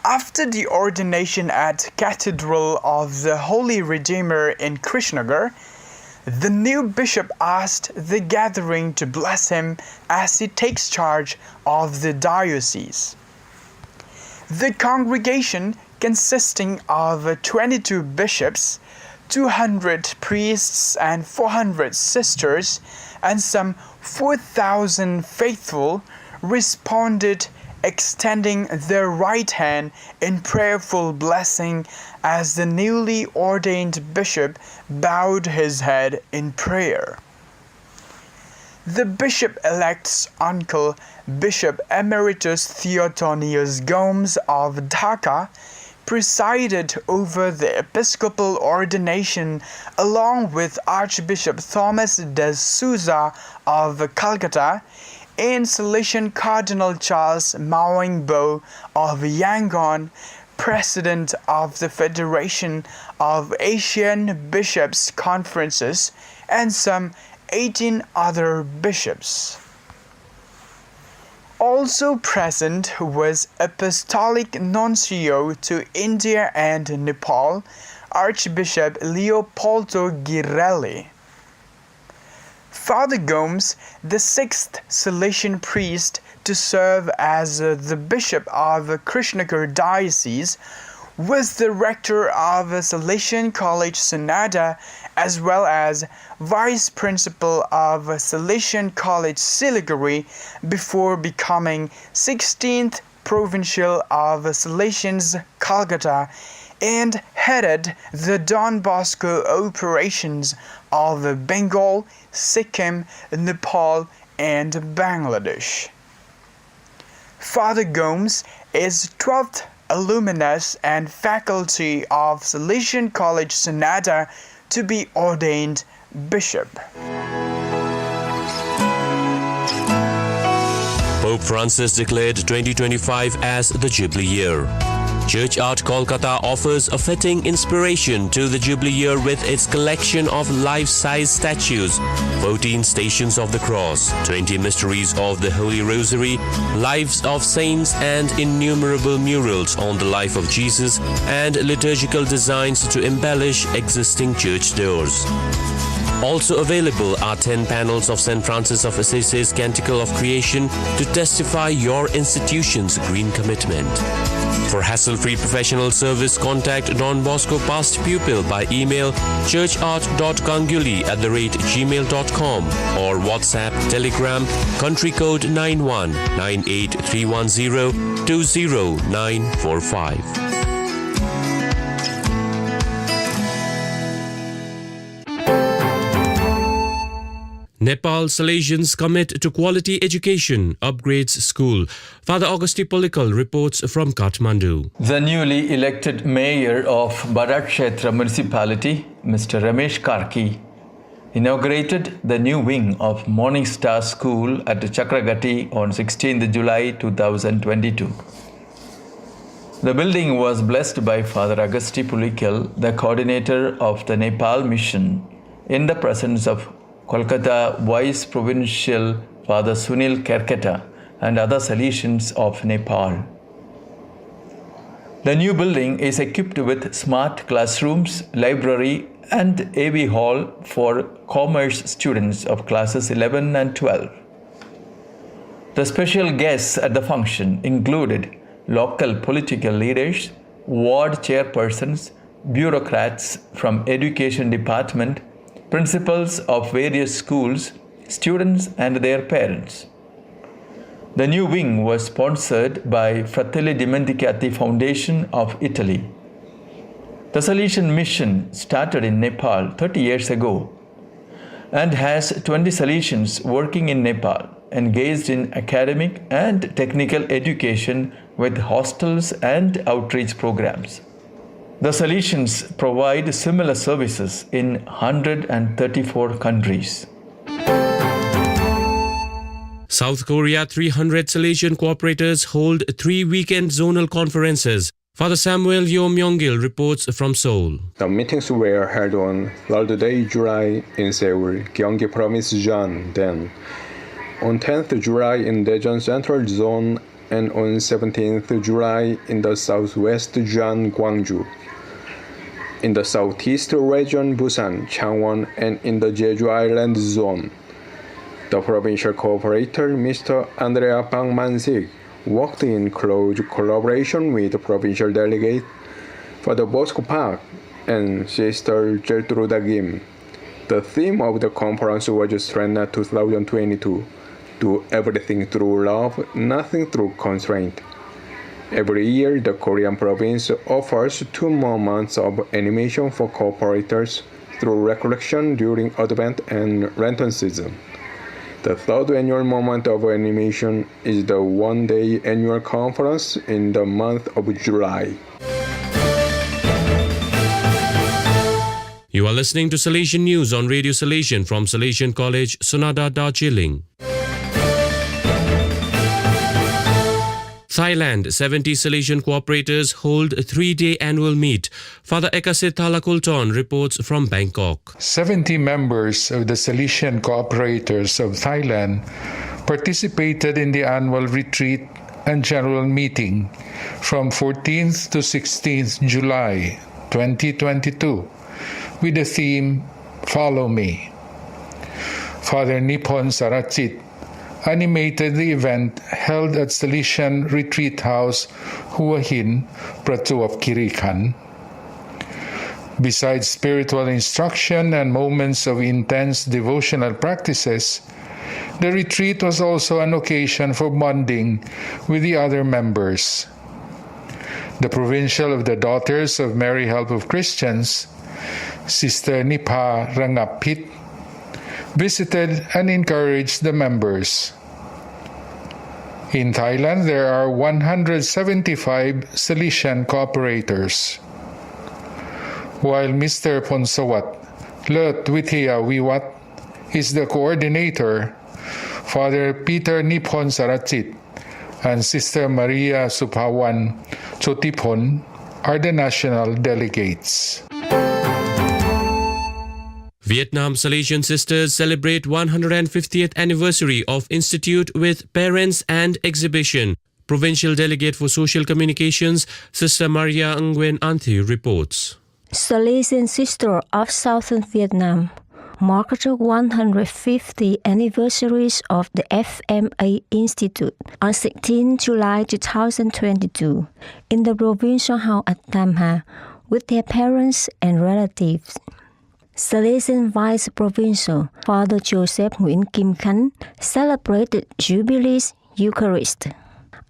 After the ordination at Cathedral of the Holy Redeemer in Krishnagar, the new bishop asked the gathering to bless him as he takes charge of the diocese. The congregation, consisting of twenty-two bishops, two hundred priests, and four hundred sisters, and some four thousand faithful, responded, extending their right hand in prayerful blessing as the newly ordained bishop bowed his head in prayer. The bishop-elect's uncle, Bishop Emeritus Theotonius Gomes of Dhaka, presided over the episcopal ordination along with Archbishop Thomas de Souza of Calcutta and Salesian Cardinal Charles Maung Bo of Yangon, president of the Federation of Asian Bishops' Conferences, and some eighteen other bishops. Also present was Apostolic Nuncio to India and Nepal, Archbishop Leopoldo Girelli. Father Gomes, the sixth Salesian priest to serve as uh, the Bishop of Krishnagiri Diocese, was the rector of Salesian College Sonada, as well as vice principal of Salesian College Siliguri, before becoming sixteenth Provincial of Salesians Calcutta, and headed the Don Bosco operations of Bengal, Sikkim, Nepal, and Bangladesh. Father Gomes is twelfth alumnus and faculty of Salesian College Sonada to be ordained bishop. Pope Francis declared twenty twenty-five as the Jubilee year. Church Art Kolkata offers a fitting inspiration to the Jubilee year with its collection of life size statues, fourteen Stations of the Cross, twenty Mysteries of the Holy Rosary, lives of saints, and innumerable murals on the life of Jesus and liturgical designs to embellish existing church doors. Also available are ten panels of Saint Francis of Assisi's Canticle of Creation to testify your institution's green commitment. For hassle free professional service, contact Don Bosco past pupil by email churchart.ganguly at the rate gmail.com or WhatsApp, Telegram, country code nine one nine eight three one zero two zero nine four five. Nepal Salesians commit to quality education, upgrades school. Father Augusti Polikal reports from Kathmandu. The newly elected mayor of Barakchetra municipality, Mister Ramesh Karki, inaugurated the new wing of Morning Star School at Chakragati on sixteenth July two thousand twenty-two. The building was blessed by Father Augusti Polikal, the coordinator of the Nepal Mission, in the presence of Kolkata Vice Provincial Father Sunil Kerketa and other Salesians of Nepal. The new building is equipped with smart classrooms, library, and A V hall for commerce students of classes eleven and twelve. The special guests at the function included local political leaders, ward chairpersons, bureaucrats from education department, principals of various schools, students and their parents. The new wing was sponsored by Fratelli Dimenticati Foundation of Italy. The Salesian Mission started in Nepal thirty years ago and has twenty Salesians working in Nepal, engaged in academic and technical education with hostels and outreach programs. The Salesians provide similar services in one hundred thirty-four countries. South Korea, three hundred Salesian cooperators hold three weekend zonal conferences. Father Samuel Yo Myung-gil reports from Seoul. The meetings were held on third day July in Seoul, Gyeonggi Province, Jeondae, on tenth July in Daejeon Central Zone, and on seventeenth July in the southwest Jeon, Gwangju, in the southeast region Busan, Changwon, and in the Jeju Island Zone. The provincial cooperator, Mister Andrea Pang Man-sik, worked in close collaboration with the provincial delegate Father Bosco Park and Sister Gertruda Kim. The theme of the conference was Strength two thousand twenty-two: Do everything through love, nothing through constraint. Every year, the Korean province offers two moments of animation for cooperators through recollection during Advent and Lenten season. The third annual moment of animation is the one-day annual conference in the month of July. You are listening to Salesian News on Radio Salesian from Salesian College, Sonada, Darjeeling. Thailand, seventy Salesian cooperators hold a three-day annual meet. Father Ekase Thalakulton reports from Bangkok. Seventy members of the Salesian cooperators of Thailand participated in the annual retreat and general meeting from fourteenth to sixteenth July twenty twenty-two with the theme Follow Me. Father Nipon Sarachit, animated the event held at Salesian Retreat House, Hua Hin, Prachuap Khiri Khan. Besides spiritual instruction and moments of intense devotional practices, the retreat was also an occasion for bonding with the other members. The provincial of the Daughters of Mary Help of Christians, Sister Nipha Rangapphit, visited and encouraged the members. In Thailand, there are one hundred seventy-five Salesian cooperators. While Mister Phonsawat Lut Withiya Wiwat is the coordinator, Father Peter Niphon Sarachit and Sister Maria Suphawan Chotiphon are the national delegates. Vietnam Salesian Sisters celebrate one hundred fiftieth anniversary of institute with parents and exhibition. Provincial Delegate for Social Communications, Sister Maria Nguyen Anthi reports. Salesian Sister of Southern Vietnam marked the one hundred fifty anniversaries of the F M A Institute on sixteen July two thousand twenty-two in the provincial hall at Tam Hah with their parents and relatives. Salesian Vice Provincial Father Joseph Nguyen Kim Khan celebrated Jubilee's Eucharist.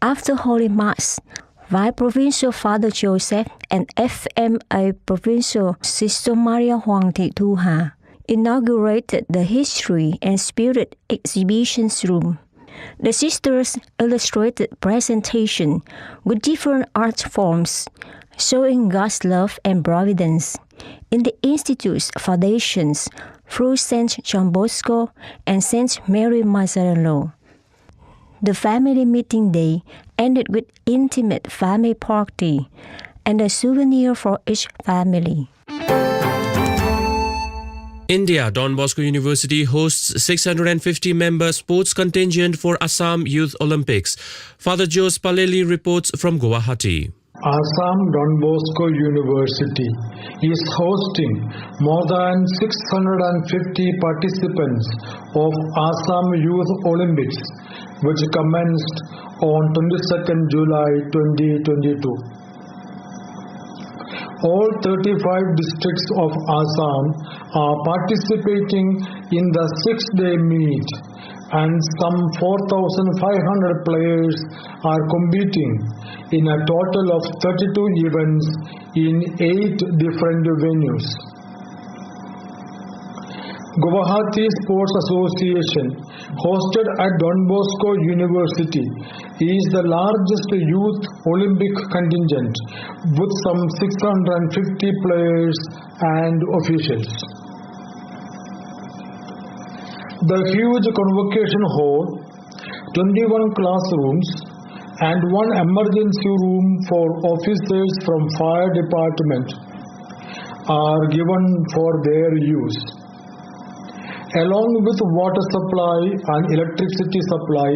After Holy Mass, Vice Provincial Father Joseph and F M A Provincial Sister Maria Huang Thị Thu Hà inaugurated the History and Spirit Exhibitions Room. The sisters illustrated presentation with different art forms, showing God's love and providence in the institute's foundations through Saint John Bosco and Saint Mary Mazzarello. The family meeting day ended with intimate family party and a souvenir for each family. India, Don Bosco University hosts six hundred fifty member sports contingent for Assam Youth Olympics. Father Jose Paleli reports from Guwahati. Assam Don Bosco University is hosting more than six hundred fifty participants of Assam Youth Olympics, which commenced on twenty-second July twenty twenty-two. All thirty-five districts of Assam are participating in the six-day meet, and some four thousand five hundred players are competing in a total of thirty-two events in eight different venues. Guwahati Sports Association hosted at Don Bosco University is the largest youth Olympic contingent with some six hundred fifty players and officials. The huge convocation hall, twenty-one classrooms, and one emergency room for officers from fire department are given for their use. Along with water supply and electricity supply,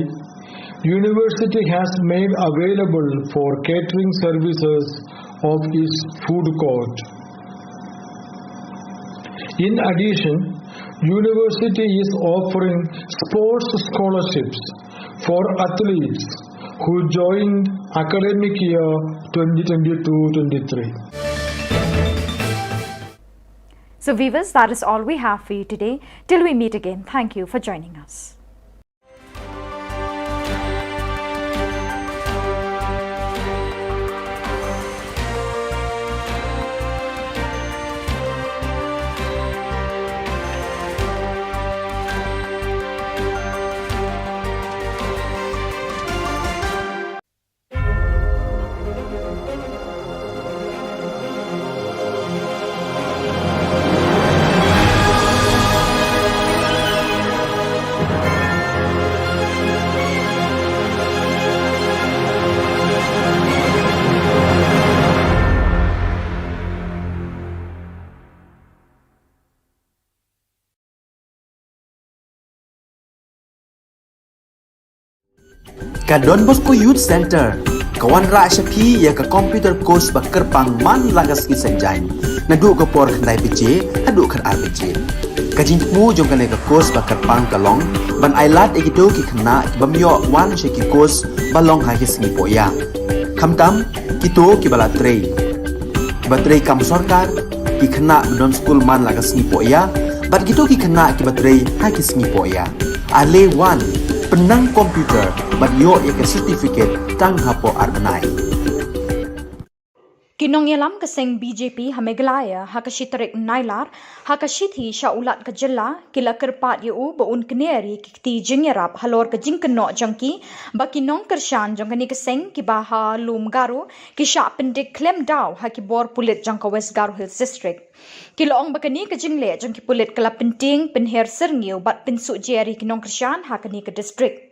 university has made available for catering services of its food court. In addition, university is offering sports scholarships for athletes who joined academic year twenty twenty-two twenty-three. So, viewers, that is all we have for you today. Till we meet again, thank you for joining us. Ka Don Bosco Youth Center ka wanrah sha phi ïa ka computer course ba kyrpang man la ka sngi Saitjaiñ, naduh ka por khyndai baje haduh khatar baje. Ka jingthmu jong kane ka course ba kyrpang ka long ban ai lad ïa kito ki khynnah ki bym ïoh wan sha ki course ba long ha ki sngi pohiah. Khamtam kito ki ba la trei, ki ba trei kam sorkar, ki khynnah ba don skul man la ka sngi pohiah, bad kito ki khynnah ki ba trei ha ki sngi pohiah. Ale wan, pynnang computer bad ïoh ïa ka certificate tang hapoh ar bnai. Ki nongïalam ka seng B J P ha Meghalaya ha ka shi tarik Nailar ha ka shithi sha u Lat ka jylla ki la kyrpad ïa u ba un kner ïa ki kti jingïarap halor ka jingkynnoh jong ki ba ki nongkyrshan jong kane ka seng ki ba ha Lum Garo ki shah pyndik khlem daw ha ki bor pulit jong ka West Garo Hills District. Ki la ong ba kane ka jingleh jong ki pulit ka la pyntieng pynher syrngiew bad pynsuh jer ïa ki nongkyrshan ha kane ka district.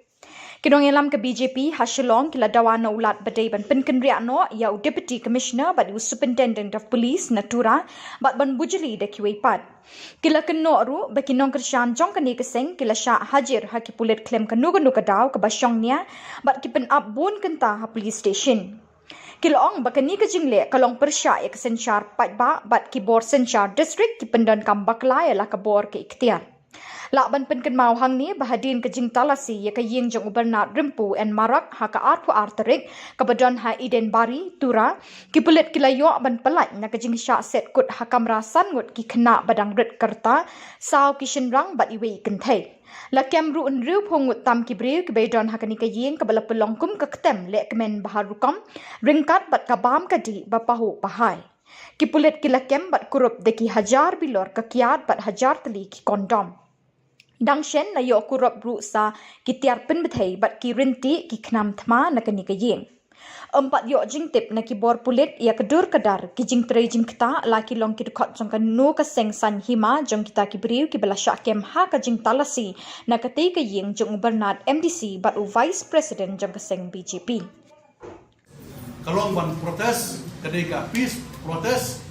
Ki nongïalam ka B J P ha Shillong ki la dawa na u Lat ba dei ban pynkynriah noh ïa u Deputy Commissioner bad u Superintendent of Police na Tura bad ban bujli da kiwei pat. Ki la kynnoh ruh ba ki nongkyrshan jong kane ka seng ki la shah hajir ha ki pulit khlem kano kano ka daw kaba shong nia bad ki pynap bun kynta ha police station. Ki la ong ba kane ka jingleh ka long pyrshah ïa ka synshar paidbah bad ki bor synshar district ki pyndonkam bakla ïa la ka bor ka iktiar. Lah ban pynkynmaw hangne ba hadien ka jingtalasi ïa ka ïing jong u Bernard Rympu N Marak ha ka arphew ar tarik kaba don ha Eden Bari, Tura, ki pulit ki la ïoh ban pyllait na ka jingshah set kut ha kamra san ngut ki khynnah ba dang rit ka rta, saw ki shynrang bad iwei i kynthei. La kem ruh hynriewphew ngut tam ki briew kiba ïadon ha kane ka ïing kaba la pynlong kum ka ktem leh kmen ba ha rukom, ryngkat bad ka bam ka dih ba pahuh ba hai. Ki pulit ki la kem bad kurup da ki hajar bilor ka kiad bad hajar tylli ki kondom. Dang shen la ïoh kurup ruh sa ki tiar pynbthei bad ki ryntieh ki khnam thma na kane ka ïing. Ym pat ïoh jingtip na ki bor pulit ïa ka dur ka dar ki jingtrei jingktah la ki long ki dkhot jong kano ka seng saiñ hima jong kita ki briew kiba la shah kem ha ka jingtalasi na katei ka ïing jong u Bernard M D C bad u Vice President jong ka seng B J P. Ka long ban protest, ka dei ka peace protest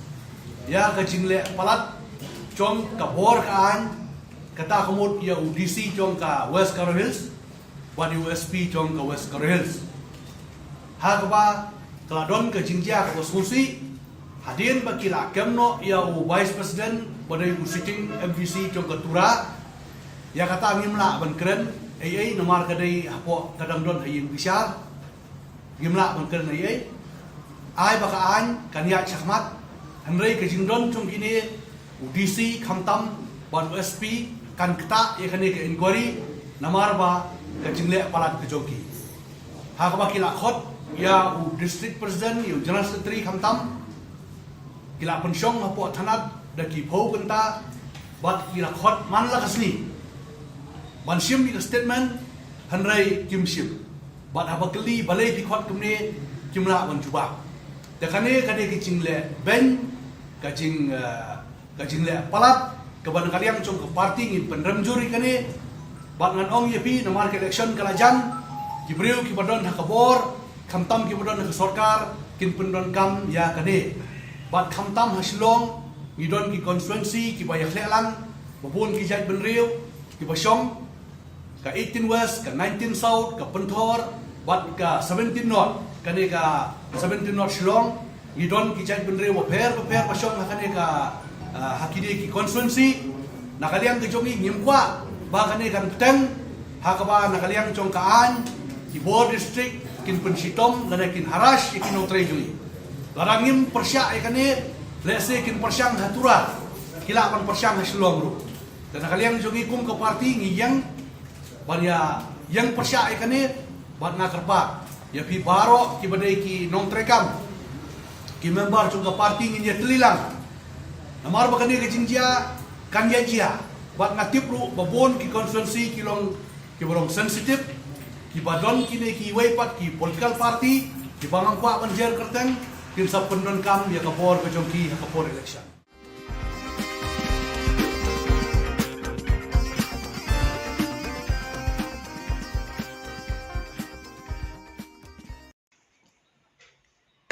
ïa ka jingleh palat jong ka bor ka aiñ, kata ka mut ïa u D C jong ka West Garo Hills bad ïa u S P jong ka West Garo Hills. Ha kaba ka la don ka jingjia kaba sngewsih hadien ba ki la kem noh ïa u Vice President ba dei u sitting M D C jong ka Tura. Ïa kata ngim lah ban kren ei ei namar ka dei hapoh ka dang don ha ïing bishar. Ngim lah ban kren ei ei. Ai ba ka aiñ kan ïaid shakhmat. Hynrei ka jingdon jong kine u D C khamtam bad u S P kan ktah ïa kane ka inquiry namar ba ka jingleh palat ka jong ki. Ha kaba ki la khot ïa u District President, ïa u General Secretary khamtam. Ki la pynshong hapoh thanat da ki phew kynta bad ki la khot man la ka sngi ban shim ïa ka statement, hynrei kim shim. Bad haba kylli balei phi khot kumne, kim lah ban jubab. Te kane ka dei ka jingleh beiñ, ka jing, eh, ka jingleh palat kaba na ka liang jong ka party ngin pynrem jur ïa kane. Bad ngan ong ïa phi namar ka election ka la jan, ki briew kiba don ha ka bor khamtam kiba don ha ka sorkar kin pyndonkam ïa kane. Bad khamtam ha Shillong ngi don ki constituency kiba ïakhleh lang, ba bun ki jaitbynriew kiba shong, ka eighteen West, ka nineteen South, ka Pynthor bad ka seventeen North. Kane ka seventeen North Shillong ngi don ki jaitbynriew bapher bapher ba shong ha kane ka, ah, ha kine ki constituency. Na ka liang ka jong ngi ngim kwah ba kane kan bteng ha kaba na ka liang jong ka aiñ ki bor district kin pynshitom lane kin harass ïa ki nongtrei jong ngi. Lada ngim pyrshah ïa kane, lehse kin pyrshang ha Tura, ki lah ban pyrshang ha Shillong ruh. Te na ka liang jong ngi kum ka party ngi ïeng ban ïa ïeng pyrshah ïa kane bad nga kyrpad ïa phi baroh kiba dei ki nongtrei kam, ki member jong ka party ngin ïatylli lang. Namar ba kane ka jingjia kan ïa jia bad nga tip ruh ba bun ki constituency ki long kiba long sensitive, kiba don kine kiwei pat ki political party kiba ngam kwah ban jer kyrteng, kin sa pyndonkam ïa ka bor ka jong ki ha ka por election.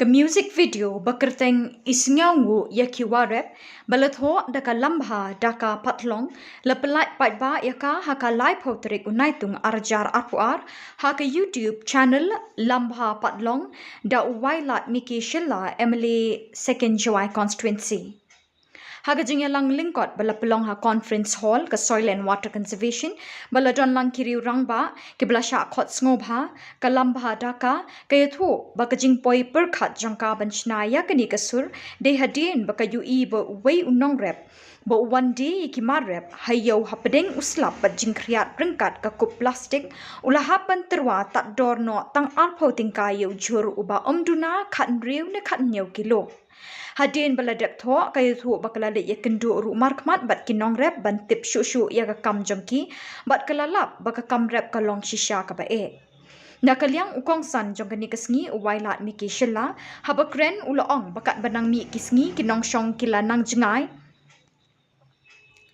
Ka music video ba kyrteng I Sngewnguh Ïa Ki Warep ba la thoh da ka Lambha Daka Patlong la pyllait paidbah ïa ka ha ka laiphew tarik u Naitung arhajar arphew ar ha ka YouTube channel Lambha Patlong da u Wailadmiki Shylla, M L A Second Jowai Constituency. Ha ka jingïalang lyngkot ba la pynlong ha Conference Hall ka Soil and Water Conservation, ba la don lang ki riew rangbah, ki ba la shah khot sngewbha, ka Lambha Daka, ka ïathuh ba ka jingpoi pyrkhat jong ka ban shna ïa kane ka sur, dei hadien ba ka ïohi ba uwei u nongrep, ba u wan die ïa ki mar rep, ha ïew hapdeng u slap bad jingkhriat ryngkat ka kup plastik, u la hap ban tyrwa tad dor noh tang arphew tyngka ïa u jhur uba ym duna khathynriew ne khathynñiew kilo. Hadien ba la dep thoh, ka ïathuh ba ka la leit ïakynduh ruh markhmat bad ki nongrep ban tip shuh shuh ïa ka kam jong ki, bad ka la lap ba ka kam rep ka long shisha kaba eh. Na ka liang u kongsan jong kane ka sngi u Wailadmiki Shylla, haba kren u la ong ba katba nang mih ki sngi ki nongshong ki la nang jngai,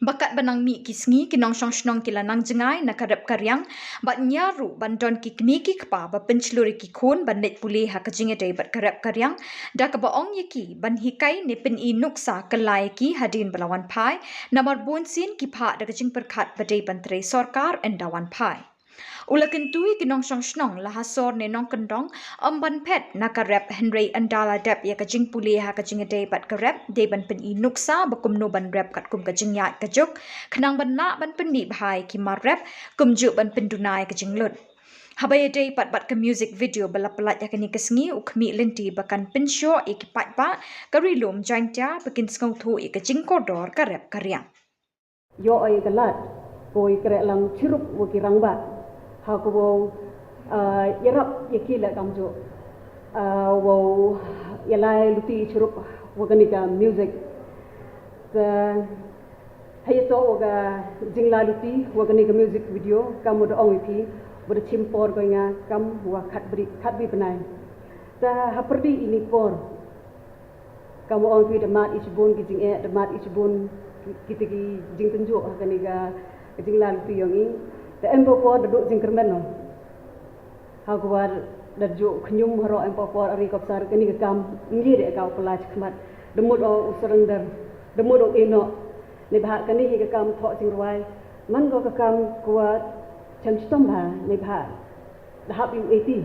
ba katba nang mih ki sngi ki nongshong shnong ki la nang jngai na ka rep ka riang, bad ñiar ruh ban don ki kmie ki kpa ba pynshlur ïa ki khun ban leit pule ha ka jingïadei bad ka rep ka riang, da kaba ong ïa ki ban hikai ne pyni nuksa kylla ïa ki hadien ba la wan phai, namar bunsien ki phah da ka jingpyrkhat ba dei ban trei sorkar ynda wan phai. U la kyntu ïa ki nongshong shnong, la ha sor ne nongkyndong, ym ban phet na ka rep, hynrei ynda la dep ïa ka jingpule ha ka jingïadei bad ka rep, dei ban pyni nuksa ba kumno ban rep katkum ka jingïaid ka juk, khnang ban lah ban pynmih bha ïa ki mar rep, kumjuh ban pynduna ïa ka jinglut. Haba ïadei pat bad ka music video ba la pyllait ha kane ka sngi, u khmih lynti ba kan pynshoh ïa ki paidbah ka Ri Lum Jaiñtia ba kin sngewthuh ïa ka jingkordor ka rep ka riang. Ïoh ïa ka lad, ko ïa kreh lang chirup wa ki rangbah. Ha ko wow, ah, ïarap ïa ki leh kamjooh. Ah, wow ïalai luti chirup wa kane ka music. Te ha ïa to wa ka jingla luti wa kane ka music video, kam wa da ong ïa phi, wa da chim por ko ïa nga kam wa khatbri, khatbri bnai. Te ha pyrdi ini por, kam wa ong phi da mad i shibun ki jingeh, da mad i shibun ki, kita ki jingtynjuh ha kane ka, ka jingla luti yong i. Te em por por da duh jingkyrmen noh. Ha ka wa da juh khñium haroh em por por ari kopsar kane ka kam ngi de ka u pala chi khmat. Da mut ong u surrender, da mut ong ïeh noh. Neibhah kane hi ka kam thoh jingrwai. Man ko ka kam ka wa chem chitom bha, neibhah da hap ïa u eighty,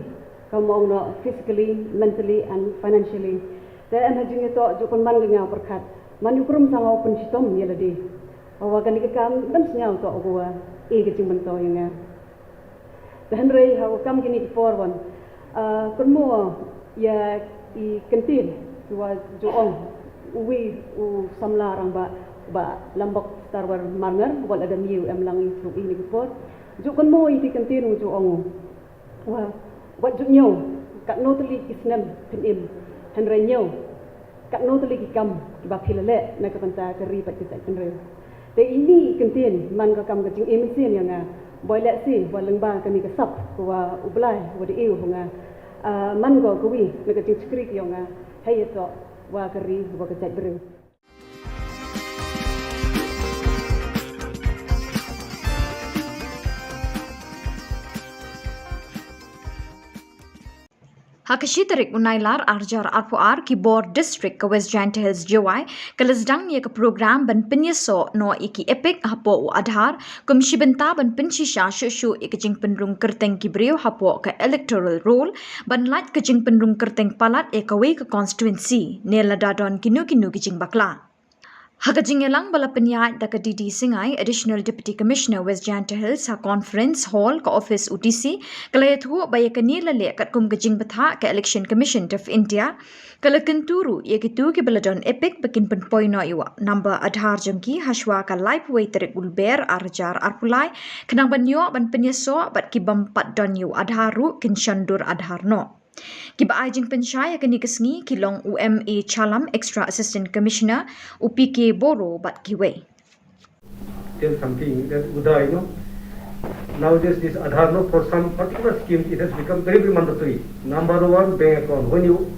kam ong noh physically, mentally and financially. Te em ha jingïatoh juh pynman ka nga u pyrkhat. Man ïa u krum sa nga u pynshitom ïa lade. Hawa kane ka kam dang sngew toh ka wa e ka jingmyntoi ïa nga. Te hynrei hawa kam kine ki por wan, ah, kynmaw ïa i kyntien ki wa ju ong uwi u samla rangbah Bah Lambok Starwell Marngar, wat la dang ïa u em lang ïa u kine ki por. Ju kynmaw ïa i kyntien u ju ong u. Wa, wat ju ñiew katno tylli ki snem phin im, hynrei ñiew katno tylli ki kam kiba phi la leh na ka bynta ka ri bad ka jaitbynriew. Te ini i kyntien man ka kam ka jingim mynsiem ïa nga, boi leh shi wa lyngba kane ka sap ka wa U Blai wa da ïoh ha nga. Ah, man ko kawi na ka jingshakri ka ïong nga, hei ïa toh wa ka ri wa ka jaitbynriew. Ha ka shi tarik u Nailar arhajar arphew ar, ki bor District ka West Jaiñtia Hills Jowai ka la sdang ïa ka program ban pynïasoh noh ïa ki EPIC hapoh u Aadhaar, kum shi bynta ban pynshisha shuh shuh ïa ka jingpynrung kyrteng ki briew hapoh ka electoral roll, ban lait ka jingpynrung kyrteng palat ïa kawei ka constituency, ne lada don kino kino ki jingbakla. Ha ka jingïalang ba la pynïaid da ka D D Singai, Additional Deputy Commissioner West Jaiñtia Hills, ha Conference Hall ka office u D C, ka la ïathuh ba ïa kane la leh katkum ka jingbthah ka Election Commission of India. Ka la kyntu ruh ïa kito kiba la don EPIC ba kin pynpoi noh ïa u number Aadhaar jong ki hashwa ka laiphew wei tarik u Lber arhajar arphew lai, khnang ban ïoh ban pynïasoh bad ki bym pat don ïa u Aadhaar ruh kin shon dur Aadhaar noh. Kiba ai jingpynshai ha kane ka sngi ki long u M A Chalam, Extra Assistant Commissioner, u P K Boro bad kiwei. Tell something that Uday, you know. Nowadays, this Aadhaar, no, for some particular scheme, it has become very, very mandatory. Number one, bank account. When you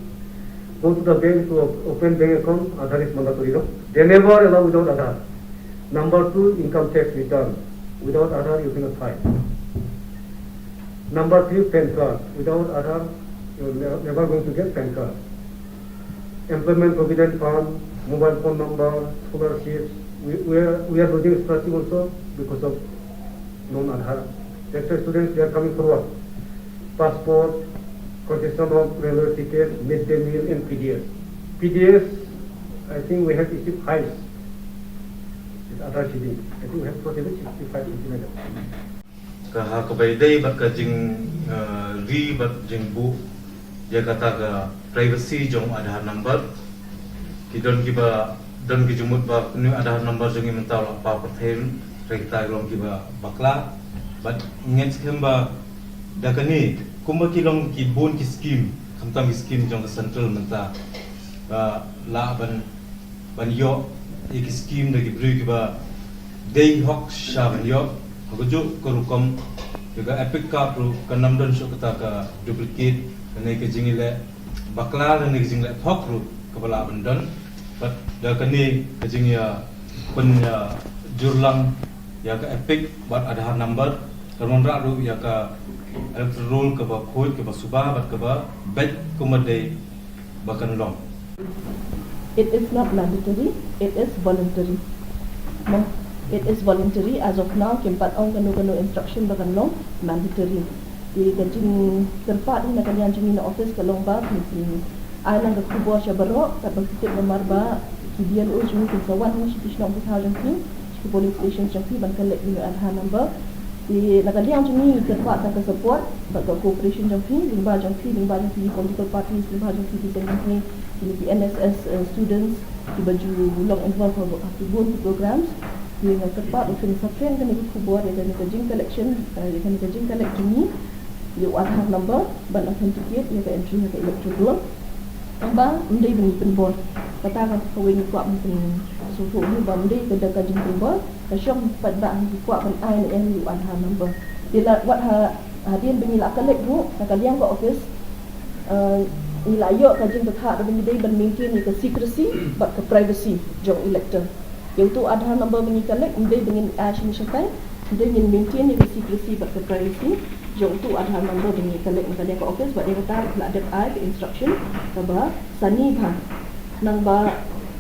go to the bank to op- open bank account, Aadhaar is mandatory, no? They never allow without Aadhaar. Number two, income tax return. Without Aadhaar, you cannot file. Number three, PAN card. Without Aadhaar, you're ne- never going to get PAN card. Employment provident fund, mobile phone number, scholarships. We, we, are, we are losing scholarship also because of non-Aadhaar. That's why students, they are coming forward. Passport, concession of railway ticket, midday meal, and P D S. P D S, I think we have issued files. Other kidding. I think we have prohibited sixty-five centimeter. Ka ha kaba ïadei bad ka jing, eh, ri bad jingbuh ïa kata ka privacy jong Aadhaar number. Ki don kiba don ki jingmut ba kane Aadhaar number jong ngi mynta u la paw pyrthei, hynrei kita ki long kiba bakla. Bad ngeit skhem ba da kane kumba ki long ki bun ki skim, khamtam ki skim jong ka central mynta, ba lah ban ban ïoh ïa ki skim da ki briew kiba dei hok sha ban ïoh. Ha kajuh ka rukom ïa ka EPIC card ruh kan ym don shuh kata ka duplicate, kane ka jingïaleh bakla lane ka jingleh phok ruh kaba lah ban don. Bad da kane ka jingïa pynïajurlang ïa ka EPIC bad Aadhaar number kan wanrah ruh ïa ka electoral roll kaba khuid, kaba suba bad kaba beit kumba dei ba kan long. It is not mandatory, it is voluntary. No, it is voluntary. As of now kim pat ong kano kano instruction ba kan long mandatory. Te ka jingkyrpad na ka liang jong ngi na office ka long ba kin, kin ai lang ka khubor sha baroh, katba ki tip namar ba ki BLO jong ngi kin sa wan sha ki shnong ki thaw jong ki, sha ki polling station jong ki ban collect ïa u Aadhaar number. Te na ka liang jong ngi ngi kyrpad tang ka support bad ka cooperation jong phi, lyngba jong phi, lyngba jong phi ki political parties, lyngba jong phi ki seng jong phi, kine ki NSS, eh, students kiba ju long involved ha ki bun ki programs. Te nga kyrpad ba phin sa pynïaid kane ka khubor ïa kane ka jing collection, eh, ïa kane ka jing collect jong ngi ïa u Aadhaar number ban authenticate ïa ka entry ha ka electoral roll. Tang ba ym dei ba ngi pynbor. Kata ka kawei ngi kwah ban pynsngewthuh ïa u ba ym dei ka da ka jingpynbor, ka shong pat ba ngi kwah ban ai ne em ïa u Aadhaar number. Te la wat ha, hadien ba ngi la collect ruh na ka liang ka office, eh, ngi la ïoh ka jingbatai ba ngi dei ban maintain ïa ka secrecy bad ka privacy jong elector. Ïa uto u Aadhaar number ba ngi collect, ym dei ba ngin ai shane shatai, ym dei, ngin maintain ïa ka secrecy bad ka privacy jong uto u Aadhaar number ba ngi collect na ka liang ka office, bad ïa kata la dep ai ka instruction kaba sani bha. Nang ba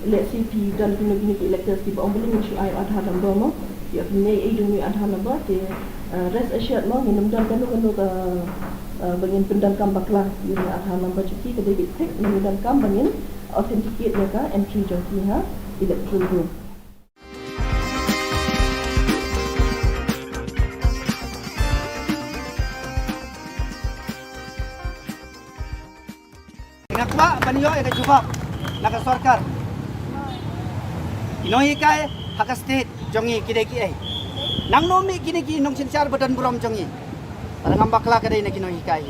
lehse phi don kino kino ki electors kiba ong balei ngin shu ai u Aadhaar number mo, ïa phi ne ei jong u Aadhaar number, te, eh, rest assured mo, ngin ym don kano kano ka, eh, ba ngin pyndonkam bakla ïa u Aadhaar number jong ki, ka dei beit thik, ngin donkam ba ngin authenticate ïa ka entry jong ki ha electoral roll. Nga kwah ban ïoh ïa ka jubab na ka sorkar. Ki nonghikai ha ka state jong ngi ki dei kiei? Nangno mih kine ki nongsynshar ba don burom jong ngi? Tang ngam bakla ka dei na ki nonghikai.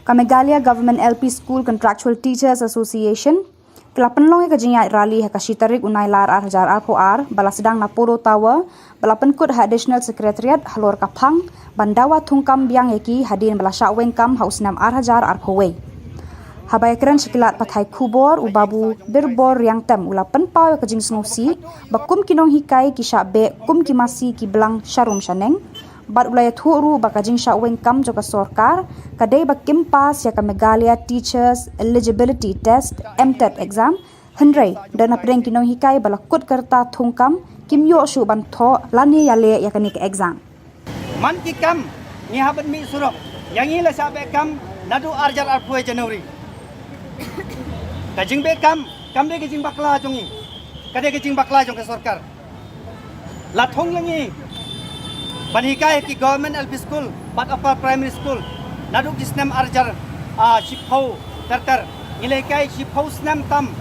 Ka Meghalaya Government L P School Contractual Teachers Association ka la pynlong ïa ka jingïaid rally ha ka shi tarik u Nailar ar hajar arphew ar, ba la sdang na Polo Tower, ba la pynkut ha Additional Secretariat halor ka phang ban dawa thungkam biang ïa ki hadien ba la shah weng kam ha u snem ar hajar arphew wei. Haba ïakren sha ki lad pathai khubor, u Babu Birbor Riangtem u la pynpaw ïa ka jingsngewsih ba kum ki nonghikai ki shah beh kum ki masi ki blang sharum shaneng. Bad u la ïathuh ruh ba ka jingshah weng kam jong ka sorkar ka dei ba kim pass ïa ka Meghalaya Teachers Eligibility Test, MTET exam, hynrei da na pdeng ki nonghikai ba la kut ka rta thungkam kim ïoh shuh ban thoh lane ïaleh ïa kane ka exam. Man ki kam ngi hap ban mih surok, ïa ngi la shah beh kam naduh ar hajar arphew January. Ka jingbeh kam kam dei ka jingbakla jong ngi, ka dei ka jingbakla jong ka sorkar. La thung ïa ngi ban hikai ha ki Government L P School bad Upper Primary School naduh ki snem ar hajar, ah, shiphew ter ter. Ngi la hikai shiphew snem tam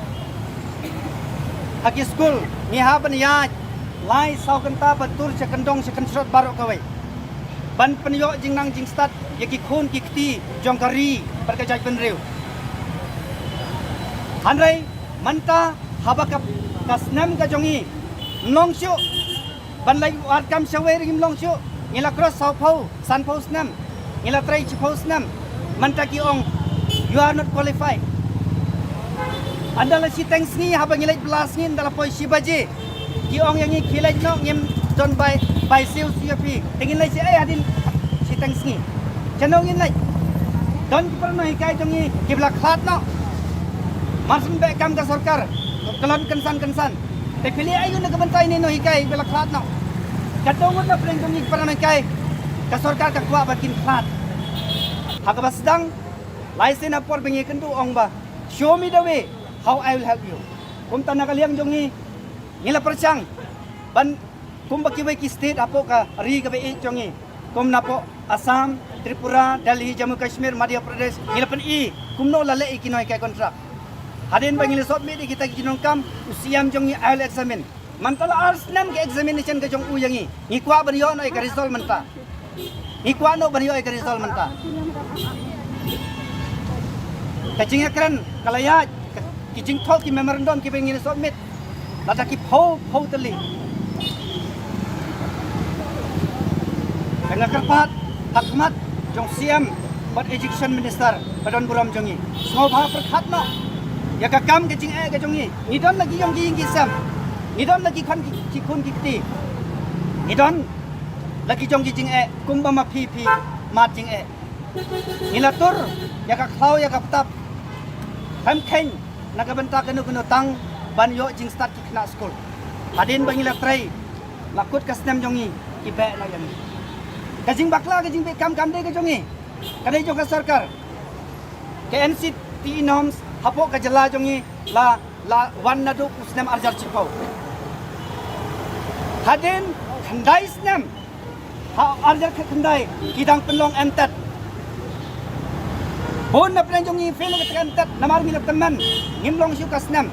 ha ki school. Ngi hap ban ïaid lai saw kynta ban tur sha kyndong sha kynshrot baroh kawei ban pynïoh jingnang jingstad ïa ki khun ki kti jong ka ri bad ka jaitbynriew. Hynrei mynta haba ka, ka snem ka jong ngi ym long shuh, ban leit wad kam shawei ruh ngim long shuh. Ngi la cross sawphew sanphew snem, ngi la trei shiphew snem. Mynta ki ong, "You are not qualified." Ynda la shiteng sngi, haba ngi leit bylla sngi, ynda la poi shi baje, ki ong ïa ngi, "Khie leit noh, ngim don bai, bai siew siew ïa phi." Te ngin leit shaei hadien shiteng sngi? Shano ngin leit? Don ki para nonghikai jong ngi kiba la khlad noh. Mar shu beh kam ka sorkar, kyllon kynsan kynsan. Te phi leh aïu na ka bynta ine i nonghikai ba la khlad noh? Ka dang wut na pdeng jong ngi ki para nonghikai, ka sorkar ka kwah ba kin khlad. Ha kaba sdang, lai sien ha por ba ngi kynduh ong ba, "Show me the way, how I will help you." Kumta na ka liang jong ngi, Ngi la pyrshang ban kumba kiwei ki state hapoh ka ri kaba ïeit jong ngi, kum napoh Assam, Tripura, Delhi, Jammu Kashmir, Madhya Pradesh, ngi la pyni kumno la leh ïa ki nonghikai contract. Hadien ba ngi la submit ïa kita ki jingdonkam, u C M jong ngi ai la examine. Mynta la ar snem ka examination ka jong u ïa ngi. Ngi kwah ban ïoh noh ïa ka result mynta. Ngi kwah noh ban ïoh ïa ka result mynta. Ka jingïakren ka la ïaid, ka, ki jingthoh ki memorandum kiba ngi la submit, lada ki phew phew tylli. Te nga kyrpad ha khmat jong C M bad Education Minister ba don burom jong ngi, sngewbha pyrkhat noh ïa ka kam ka jingeh ka jong ngi. Ngi don la ki jong ki ïing ki sem, ngi don la ki khun ki, ki khun ki kti, ngi don la ki jong ki jingeh kumba ma phi phi mad jingeh. Ngi la tur ïa ka khlaw ïa ka btap, khlem kheiñ na ka bynta kano kano tang ban ïoh jingstad ki khynnah skul. Hadien ba ngi la trei, la kut ka snem jong ngi, ki beh noh ïa ngi. Ka jingbakla ka jingbeh kam kam dei ka jong ngi, ka dei jong ka sorkar. Ka N C T E norms hapoh ka jylla jong ngi la, la wan naduh u snem ar hajar shiphew. Hadien khyndai snem, ha ar hajar khatkhyndai ki dang pynlong M tet. Bun na pdeng jong ngi fail ïa ka M tet namar ngi la tymmen, ngim long shuh ka snem.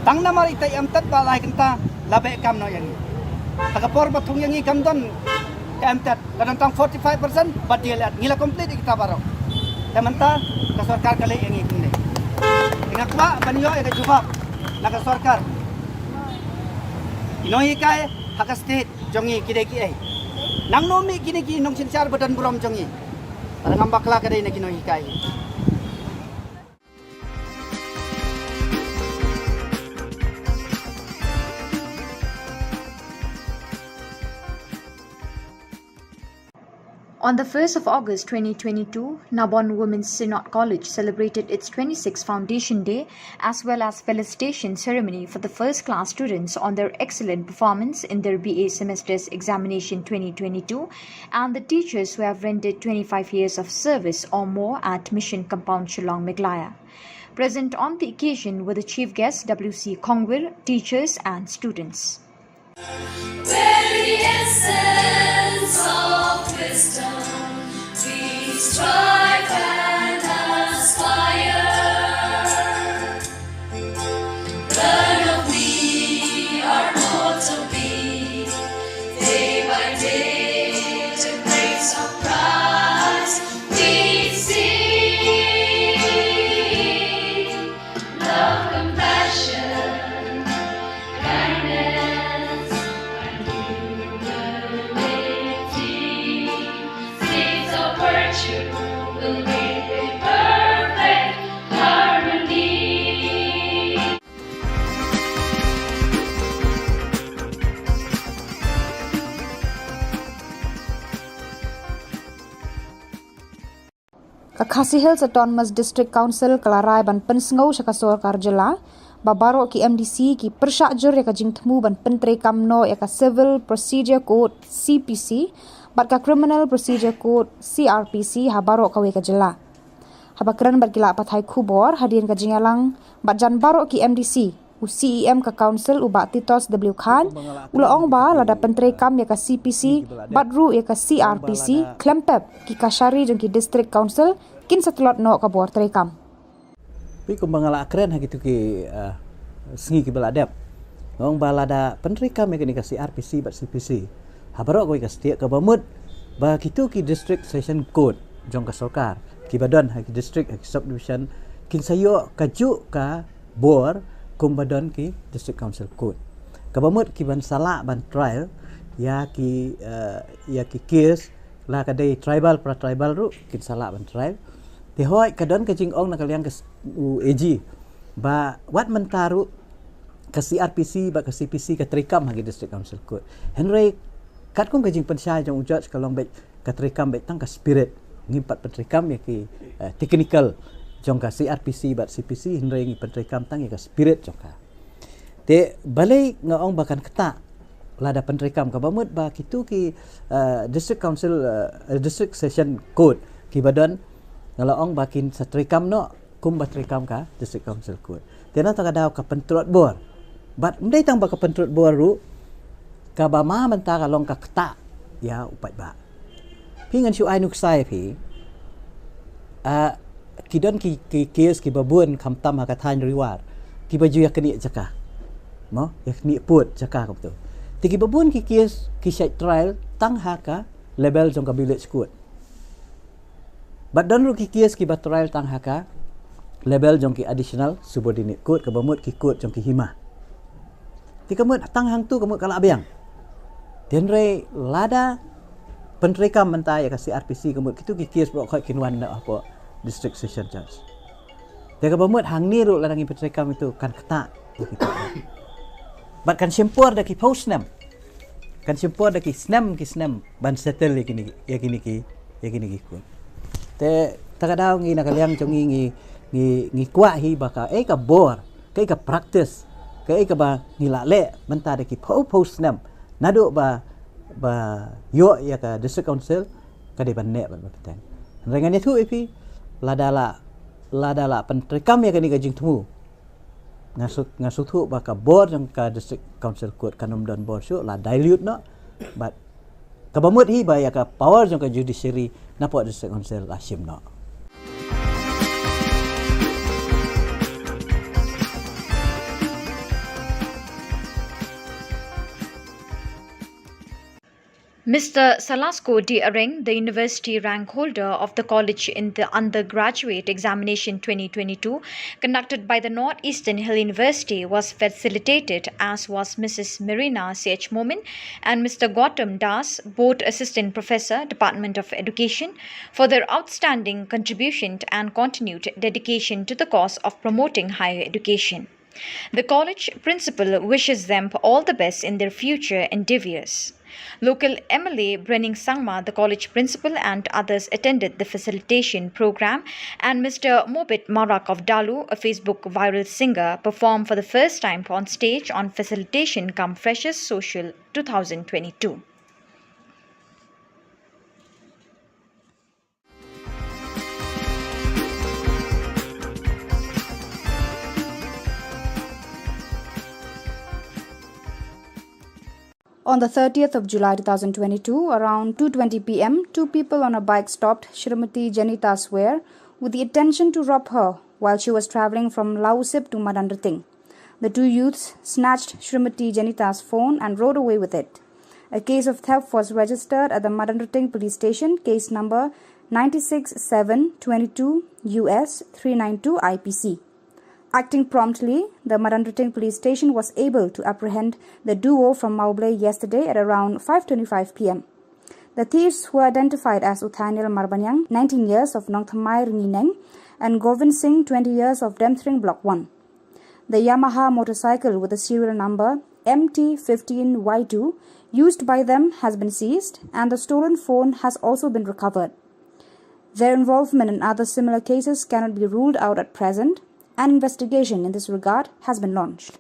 Tang namar ita i M tet ba lai kynta la beh kam noh ïa ngi. Ha ka por ba thung ïa ngi kam don ka M tet, ka don tang forty five percent bad D L Ed, ngi la complete ïa kita baroh. Te mynta ka sorkar ka leh ïa ngi kumne. Te nga kwah ban ïoh ïa ka jubab na ka sorkar. Ki nonghikai ha ka state jong ngi ki dei kiei? Nangno mih kine ki nongsynshar ba don burom jong ngi? Lada ngam bakla ka dei na ki nonghikai. On the first of August twenty twenty-two, Nabon Women's Synod College celebrated its twenty-sixth Foundation Day as well as felicitation ceremony for the first class students on their excellent performance in their B A semester's examination twenty twenty-two and the teachers who have rendered twenty-five years of service or more at Mission Compound Shillong, Meghalaya. Present on the occasion were the chief guests W C Khongwir, teachers and students. Very essence of wisdom, we strive and aspire. Learn of me, our motto be, day by day, the grace of Christ we see. Love, compassion, kindness, and humility. Seeds of virtue will reap a perfect harmony. Ka Khasi Hills Autonomous District Council ka la rai ban pynsngew sha ka sorkar jylla ba baroh ki M D C ki pyrshah jur ïa ka jingthmu ban pyntreikam noh ïa ka Civil Procedure Code, C P C, bad ka Criminal Procedure Code, C R P C, ha baroh kawei ka jylla. Haba kren bad ki lad pathai khubor hadien ka jingïalang bad jan baroh ki M D C, u C E M ka Council, u Bah Titos W Khan, u la ong ba lada pyntreikam ïa ka C P C bad ruh ïa ka C R P C, khlem pep ki kashari jong ki District Council kin sa tlot noh ka bor treikam. Phi, kumba nga la kren ha kitu ki, eh, sngi kiba la dep, nga ong ba lada pyntreikam ïa kane ka C R P C bad C P C ha baroh kawei ka state, kaba mut ba kitu ki District Session Court jong ka sorkar kiba don ha ki district, ha ki subdivision, kin sa ïoh kajuh ka bor kumba don ki District Council Court. Kaba mut ki ban sa lah ban trial ïa ki, eh, ïa ki case, la ka dei tribal, para tribal ruh kin sa lah ban trial. Te hooid ka don ka jingong na ka liang ka s-, u A G ba wat mynta ruh ka C R P C bad ka C P C ka treikam ha ki District Council Court. Hynrei katkum ka jingpynshai jong u judge ka long beit ka treikam beit tang ka spirit. Ngim pat pyntreikam ïa ki, eh, technical jong ka C R P C bad C P C, hynrei ngi pyntreikam tang ïa ka spirit jong ka. Te balei nga ong ba kan ktah lada pyntreikam? Kaba mut ba kitu ki, eh, District Council, eh, District Session Court kiba don, nga la ong ba kin sa treikam noh kumba treikam ka District Council Court. Te na kata ka daw ka pyntlot bor Bad ym dei tang ba ka pyntrud bor ruh, kaba ma mynta ka long ka ktah ïa u paidbah. Phi, ngan shu ai nuksa ïa phi. Ah, ki don ki, ki case kiba bun khamtam ha ka thaiñ Ri War, kiba ju ïa knieh jaka, mo, ïa knieh pud jaka kumto. Te kiba bun ki case ki shait trial tang ha ka level jong ka village court. Bad don ruh ki case kiba trial tang ha ka level jong ki additional subordinate court, kaba mut ki court jong ki hima. Te ka mut tang hangto ka mut ka la biang. Te hynrei lada pyntreikam mynta ïa ka C R P C, ka mut kito ki case baroh khoit kin wan na hapoh District Session Judge. Te kaba mut hangne ruh lada ngi pyntreikam ito kan ktah ïa kita. Bad kan shim por da ki phew snem. Kan shim por da ki snem, ki snem ban settle ïa kine, ïa kine ki, ïa kine ki court. Te ta ka daw ngi na ka liang jong ngi, ngi, ngi, ngi kwah hi ba kaei ka bor, kaei ka practice, kaei kaba ngi la leh mynta da ki phew phew snem, naduh ba, ba ïoh ïa ka District Council, ka dei ban neh bad ban bteng. Hynrei ngan ïathuh ïa phi, lada la, lada la pyntreikam ïa kane ka jingthmu, nga shu, nga sngewthuh ba ka bor jong ka District Council Court kan ym don bor shuh, la dilute noh. Bad kaba mut hi ba ïa ka power jong ka judiciary napoh District Council la shim noh. Mister Salasko D. Areng, the university rank holder of the college in the undergraduate examination twenty twenty-two conducted by the North Eastern Hill University, was facilitated, as was Missus Marina C H Momin and Mister Gautam Das, both assistant professor, Department of Education, for their outstanding contribution and continued dedication to the cause of promoting higher education. The college principal wishes them all the best in their future endeavors. Local M L A Brening Sangma, the college principal, and others attended the facilitation program, and Mister Mobit Marak of Dalu, a Facebook viral singer, performed for the first time on stage on Facilitation cum Freshers Social two thousand twenty-two. On the thirtieth of July two thousand twenty-two, around two twenty p m, two people on a bike stopped Shrimati Janita Swer with the intention to rob her while she was travelling from Lausip to Madanrting. The two youths snatched Shrimati Janita's phone and rode away with it. A case of theft was registered at the Madanrting Police Station, case number nine six seven twenty-two U S three nine two I P C. Acting promptly, the Madanrting Police Station was able to apprehend the duo from Mawblei yesterday at around five twenty-five p m. The thieves were identified as Uthainil Marbaniang, nineteen years, of Nongthymmai Rngeineng, and Govind Singh, twenty years, of Demthring Block one. The Yamaha motorcycle with the serial number M T fifteen Y two used by them has been seized, and the stolen phone has also been recovered. Their involvement in other similar cases cannot be ruled out at present. An investigation in this regard has been launched.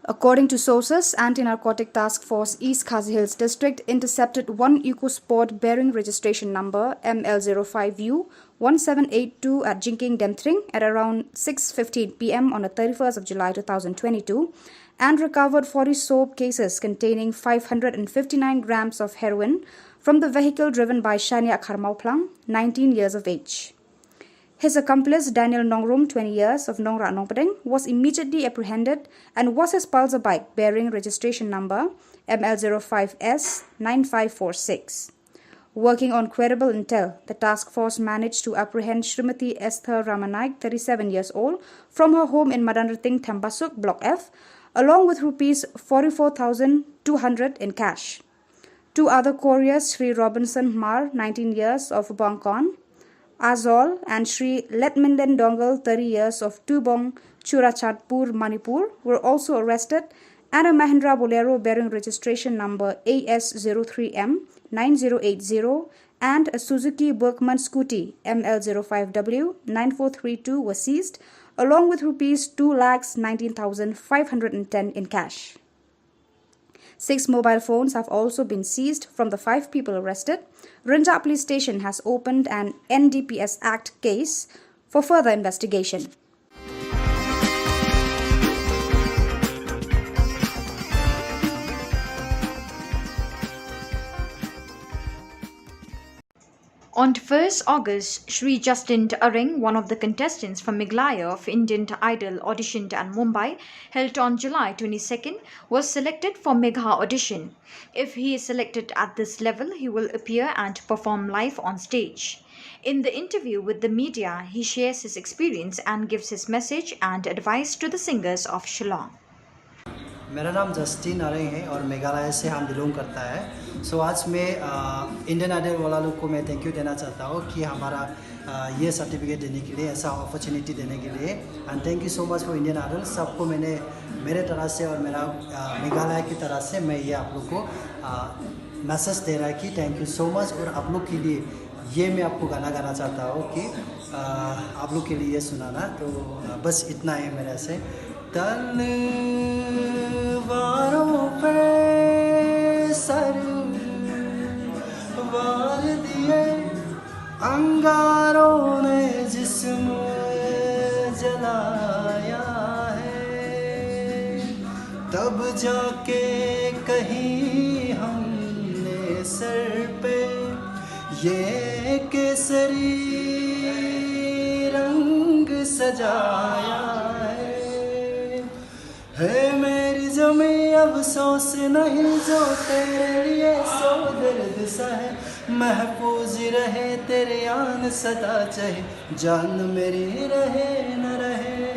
According to sources, Anti-Narcotic Task Force East Khasi Hills District intercepted one Eco Sport bearing registration number M L zero five U one seven eight two at Jingkieng Demthring at around six fifteen p m on the thirty-first of July two thousand twenty-two and recovered forty soap cases containing five hundred and fifty-nine grams of heroin from the vehicle driven by Shania Kharmauplang, nineteen years of age. His accomplice, Daniel Nongrum, twenty years, of Nongrah Nongpdeng, was immediately apprehended and was his Pulsar bike bearing registration number M L zero five S nine five four six. Working on credible intel, the task force managed to apprehend Shrimati Esther Ramanaik, thirty-seven years old, from her home in Madanrting Thembasuk, Block F, along with rupees forty-four thousand two hundred in cash. Two other couriers, Sri Robinson Hmar, nineteen years, of Bangkon, Azol, and Sri Letminden Dongal, thirty years, of Tubong, Churachandpur, Manipur, were also arrested, and a Mahindra Bolero bearing registration number A S zero three M nine zero eight zero and a Suzuki Bergman scooty M L zero five W nine four three two were seized, along with rupees two lakhs nineteen thousand five hundred and ten in cash. Six mobile phones have also been seized from the five people arrested. Rynjah Police Station has opened an N D P S Act case for further investigation. On first August, Shri Justin Areng, one of the contestants from Meghalaya of Indian Idol auditioned at Mumbai, held on July twenty-second, was selected for Megha audition. If he is selected at this level, he will appear and perform live on stage. In the interview with the media, he shares his experience and gives his message and advice to the singers of Shillong. मेरा नाम जस्टिन अरेंग है और मेघालय से हम बिलोंग करता है। सो आज मैं इंडियन आइडल वाला लोग को मैं थैंक यू देना चाहता हूँ कि हमारा अ, ये सर्टिफिकेट देने के लिए, ऐसा अपॉर्चुनिटी देने के लिए। And thank you so much for Indian Idol। सबको मैंने मेरे तरह से और मेरा अ, मेघालय की तरह से मैं ये आप लोग को मैसेज दे रहा है कि थैंक यू सो मच। और आप लोग के लिए ये मैं आपको गाना गाना चाहता हूँ कि अ, आप लोग के लिए ये सुनाना। तो अ, बस इतना है मेरे से। तलवारों पे सर वार दिए, अंगारों ने जिस्म जलाया है, तब जाके कहीं हमने सर पे ये केसरी रंग सजाया है। हे मेरी जमी, अफसोस नहीं जो तेरे लिए सौ दर्द सहे। महफूज रहे तेरे आन सदा, चाहे जान मेरी रहे न रहे।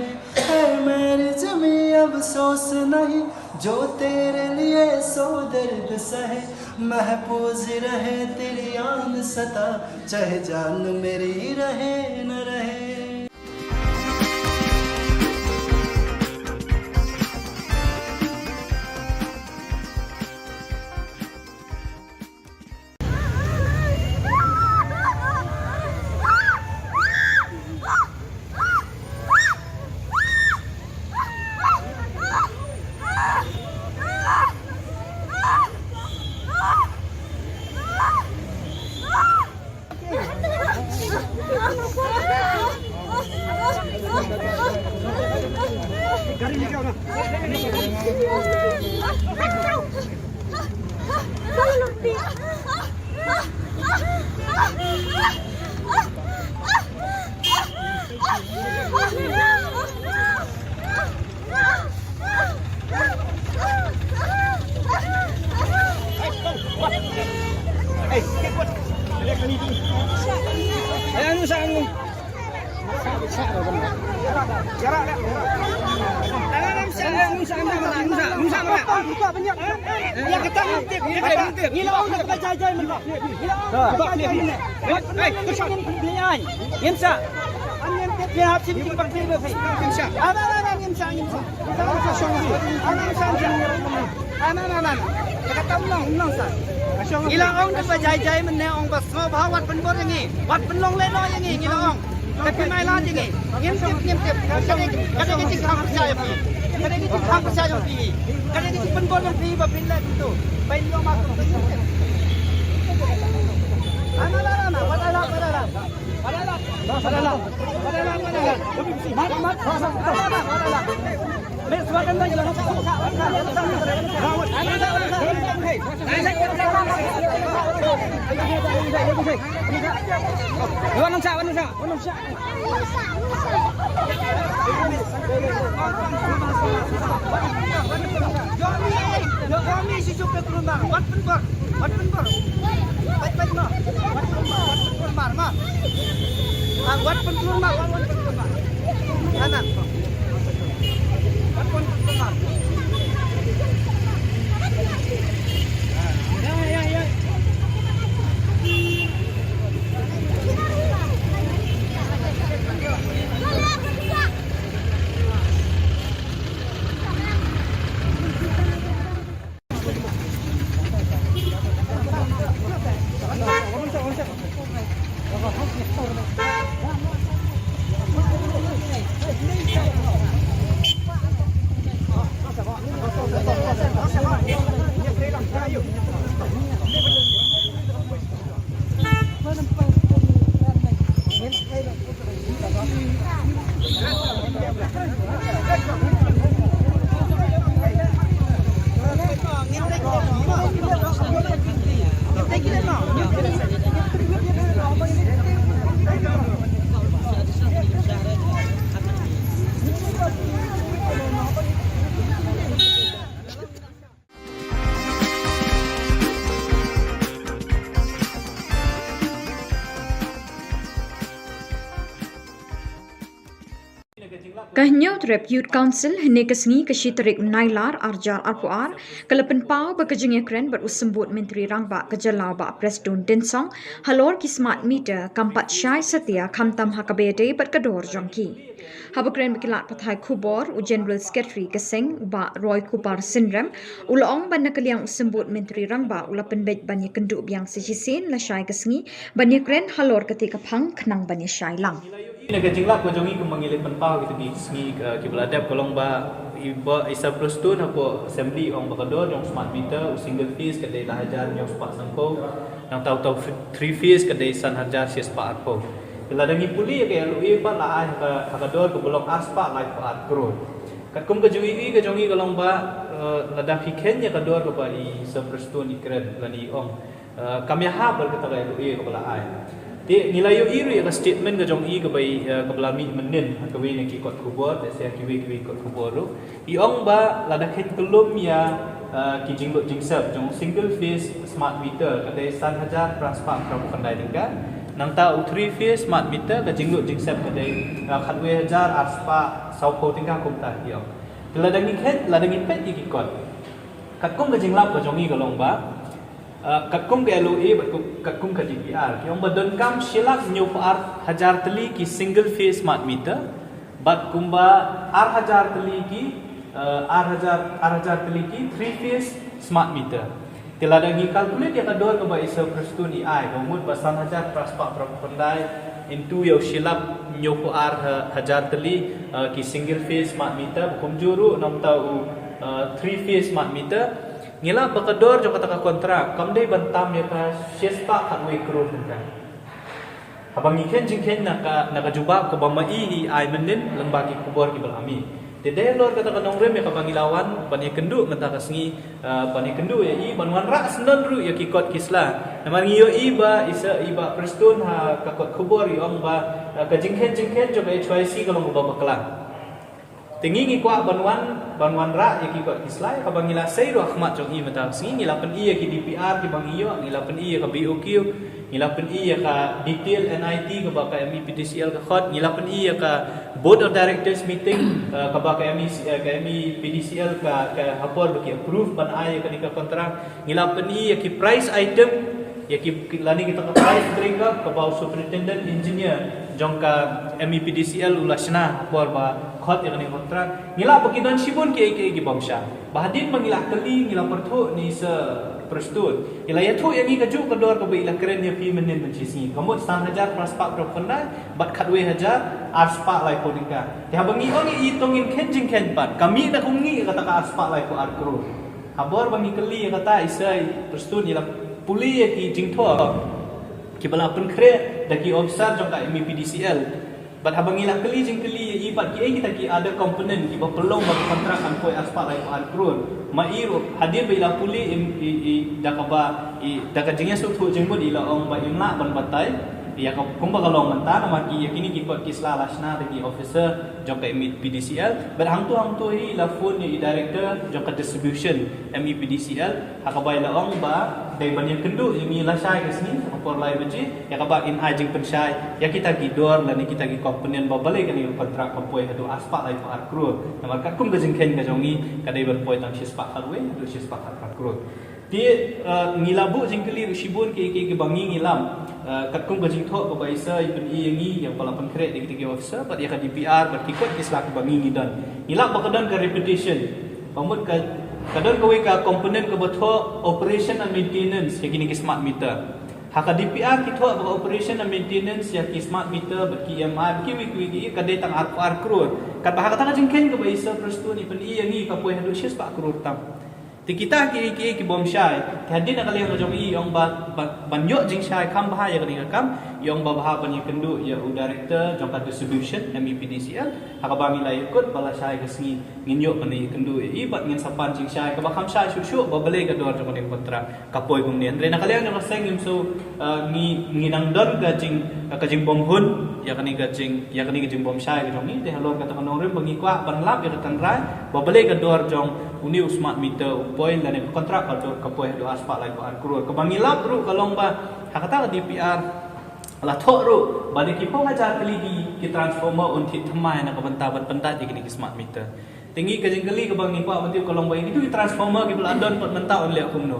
हे मेरी जमी, अफसोस नहीं जो तेरे लिए सौ दर्द सहे। महफूज रहे तेरी आन सदा, चाहे जान मेरी रहे न रहे। Ngi la ong da ba jai jai mynne ong ba sngewbha wat pynbor ïa ngi, wat pynlong lehnoh ïa ngi, ngi la ong. Ka phi mai lad ïa ngi. Ngim tip, ngim tip. Ka dei, ka dei ka jingkhang pyrshah ïa phi. Ka dei ka jingkhang pyrshah ïa phi. Ka dei ka jingpynbor ïa phi ba phin leh kumto. Ba ïoh ma kumto. Ana la la na, wat la la, wat la la. Wat pynbor, wat pynbor. Peit, peit noh. Wat pynbor, wat pynbor mar ma. Ah, wat pynbor mar, wat pynbor mar. Kanan. Wat pynbor mar. Ya, ya, ya. Ka Hynñiewtrep Youth Council hynne ka sngi ka shi tarik u Nailar arhajar arphew ar ka la pynpaw ba ka jingïakren bad u Symbud Myntri Rangbah ka jylla u Bah Prestone Tynsong halor ki smart meter kam pat shai satia khamtam ha kaba ïadei bad ka dor jong ki. Haba kren bad ki lad pathai khubor u General Secretary ka seng u Bah Roy Kupar Synrem u la ong ba na ka liang u Symbud Myntri Rangbah u la pynbeit ban ïakynduh biang sa shisien lashai ka sngi ban ïakren halor kata ka phang khnang ban ïashai lang. Na ka jinglap ka jong ngi kumba ngi la pynpaw kita ki sngi ki ba la dep ka long ba i Bah Prestone hapoh Assembly ong ba ka dor jong smart meter u single phase ka dei lai hajar hynñiew spah sanphew, nangta uta u three phase ka dei san hajar shi spah arphew. Lada ngi pule ïa ka L O A pat la ai ha ka dor kaba long ar spah laiphew ar klur. Katkum ka jingïohi ka jong ngi ka long ba lada phi kheiñ ïa ka dor kaba i Prestone i kren lane i ong, kam ïahap bad kata ka L O A kaba la ai. Te ngi la ïohi ruh ïa ka statement ka jong i kaba i kaba la mih mynnin ha kawei na ki kot khubor, te sa kiwei kiwei kot khubor ruh. I ong ba lada kheiñ kyllum ïa ki jinglut jingsep jong single phase smart meter ka dei san hajar phra spah phra phew khyndai tyngka. Nangta u three phase smart meter ka jinglut jingsep ka dei khatwei hajar ar spah sawphew tyngka kumta i ong. Te lada ngi kheiñ, lada ngi peit ïa ki kot, katkum ka jinglap ka jong ngi ka long ba katkum ka L O A bad katkum ka D P R ki ong ba donkam shi lak hynñiewphew ar hajar tylli ki single phase smart meter bad kumba ar hajar tylli ki ar hajar ar hajar tylli ki three phase smart meter. Te lada ngi calculate ïa ka dor kaba i Prestone i ai, ka mut ba san hajar phra spah phra phew khyndai into ïa u shi lak hynñiewphew ar hajar tylli ki single phase smart meter, kumjuh ruh nangta u three phase smart meter. Ngi lap ba ka dor jong kata ka kontrak kam dei ban tam ïa ka shi spah khatwei klur tyngka. Haba ngi kheiñ jingkheiñ na ka na ka jubab kaba ma i i ai mynnin lyngba ki khubor kiba la mih. Te dei halor kata ka nongrim ïa kaba ngi la wan ban ïakynduh mynta ka sngi, ban ïakynduh ïa i ban wanrah syndon ruh ïa ki kot ki sla. Namar ngi ïohi ba i Bah Prestone ha ka kot khubor i ong ba ka jingkheiñ jingkheiñ jong ka H Y C ka long kaba bakla. Te ngi ngi kwah ban wan ban wanrah ïa ki kot ki sla kaba ngi la sei ruh ha khmat jong i mynta ka sngi. Ngi la pyni ïa ki D P R kiba ngi ïoh, ngi la pyni ïa ka B O Q, ngi la pyni ïa ka detail N I T kaba ka M E P D C L ka khot, ngi la pyni ïa ka Board of Directors meeting kaba ka M E C, ka M E P D C L ka ka ha por ba ki approve ban ai ïa kane ka kontrak. Ngi la pyni ïa ki price item, ïa ki lane kita ka price breakup kaba u Superintendent Engineer jong ka M E P D C L u la shna ha por ba khot ïa kane ka kontrak. Ngi lap ba ki don shibun kiei kiei ki bym shai. Ba hadien ba ngi la kylli ngi la pyrthuh na i Prestone, i la ïathuh ïa ngi kajuh ka dor kaba i la kren ïa phi mynnin mynshisngi, ka mut san hajar phra spah phra phew khyndai bad khatwei hajar ar spah laiphew tyngka. Te haba ngi ong ïa i to ngin kheiñ jingkheiñ pat, ka mih na kumne ïa kata ka ar spah laiphew ar klur. Ha por ba ngi kylli ïa kata i Prestone i la pule ïa ki jingthoh kiba la pynkhreh da ki officer jong ka M E P D C L. Bad haba ngi la kylli jingkylli ïa i bad kiei kita ki other component kiba pynlong ba ka kontrak kan poi ar spah laiphew ar klur. Ma i ruh hadien ba i la pule i, i, i da kaba i da ka jingïasngewthuh jingmut i la ong ba im lah ban batai ïa ka kumba ka long mynta namar ki ïa kine ki kot ki sla la shna da ki officer jong ka M E P D C L. Bad hangto hangto i la phone ïa i director jong ka distribution M E P D C L. Ha kaba i la ong ba dei ban ïakynduh ïa ngi lashai ka sngi ha ka por lai baje ïa kaba in ai jingpynshai ïa kita ki dor lane kita ki component ba balei kane ka kontrak ka poi haduh ar spah laiphew ar klur. Namar katkum ka jingkheiñ ka jong ngi ka dei ban poi tang shi spah khatwei haduh shi spah khat ar klur. Te ngi la buh jingkylli ruh shibun kiei kiei kiba ngi ngi lap katkum ka jingthoh kaba i sa i pyni ïa ngi ïa kaba la pynkhreh da kita ki officer bad ïa ka D P R bad ki kot ki sla kiba ngi ngi don. Ngi lap ba ka don ka repetition. Ka mut ka ka don kawei ka component kaba thoh operation and maintenance ïa kine ki smart meter. Ha ka D P R ki thoh ba ka operation and maintenance ïa ki smart meter bad ki E M I bad kiwei kiwei ki ka dei tang arphew ar klur. Katba ha kata ka jingkheiñ kaba i Prestone i pyni ïa ngi ka poi haduh shi spah klur tam. Te kita ki, ki, ki bym shai. Te hadien na ka liang ka jong i ong ba, ba, ban ïoh jingshai kham bha ïa kane ka kam, i ong ba bha ban ïakynduh ïa u director jong ka distribution, M E P D C L. Ha kaba ngi la ïakut ba lashai ka sngi ngin ïoh ban ïakynduh ïa i bad ngin sa pan jingshai kaba kham shai shuh shuh, ba balei ka dor jong kane ka kontrak ka poi kumne. Hynrei na ka liang jong ka seng ngim shu, eh, ngi, ngi nang don ka jing, ka jingbymhun ïa kane ka jing, ïa kane ka jingbymshai ka jong ngi. Te halor kata ka nongrim ba ngi kwah ban lap ïa ka tynrai ba balei ka dor jong une u smart meter u poi, lane ka kontrak ka dor ka poi haduh arspah laiphew ar klur. Kaba ngi lap ruh ka long ba ha kata ka D P R la thoh ruh ba da ki phew hajar tylli ki, ki transformer un thied thymmai na ka bynta ban pyndait ïa kine ki smart meter. Te ngi ka jingkylli kaba ngi kwah ban tip ka long ba ïa kitu ki transformer kiba la don pat mynta un leh kumno.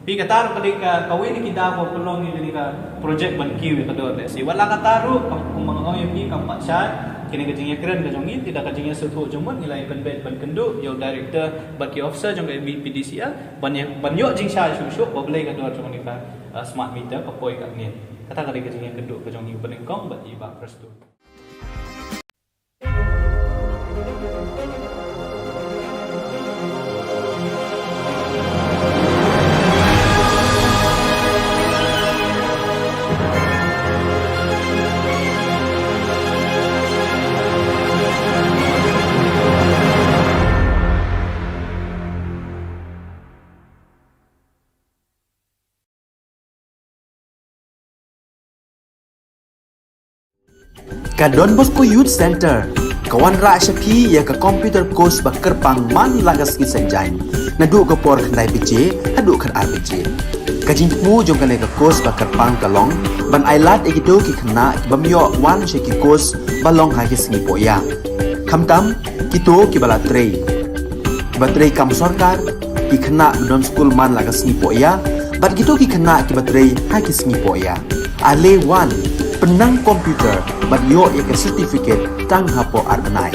Phi, kata ruh ka dei ka, kawei na ki daw ba pynlong ïa kane ka project ban kiew ïa ka dor lehse. Wat la kata ruh, kam, kumba nga ong ïa phi, kam pat shai kane ka jingïakren ka jong ngi. Te da ka jingïasngewthuh jingmut ngi la ïa pynbeit ban kynduh ïa u director bad ki officer jong ka M E P D C L ban ïa, ban ïoh jingshai shuh shuh ba balei ka dor jong kane ka, uh, smart meter ka poi katne. Kata ka dei ka jingïakynduh ka jong ngi, pynlong bad i Bah Prestone. Ka Don Bosco Youth Center ka wanrah sha phi ïa ka computer course ba kyrpang man la ka sngi Saitjaiñ, naduh ka por khyndai baje haduh khatar baje. Ka jingthmu jong kane ka course ba kyrpang ka long ban ailad ïa kito ki khynnah ki bym ïoh wan sha ki course ba long ha ki sngi pohïa, khamtam kito kiba la trei, kiba trei kam sorkar, ki khynnah ba don skul man la ka sngi pohïa bad kito ki khynnah kiba trei ha ki sngi pohïa. Ale wan, pynnang computer bad ïoh ïa ka certificate tang hapoh ar bnai.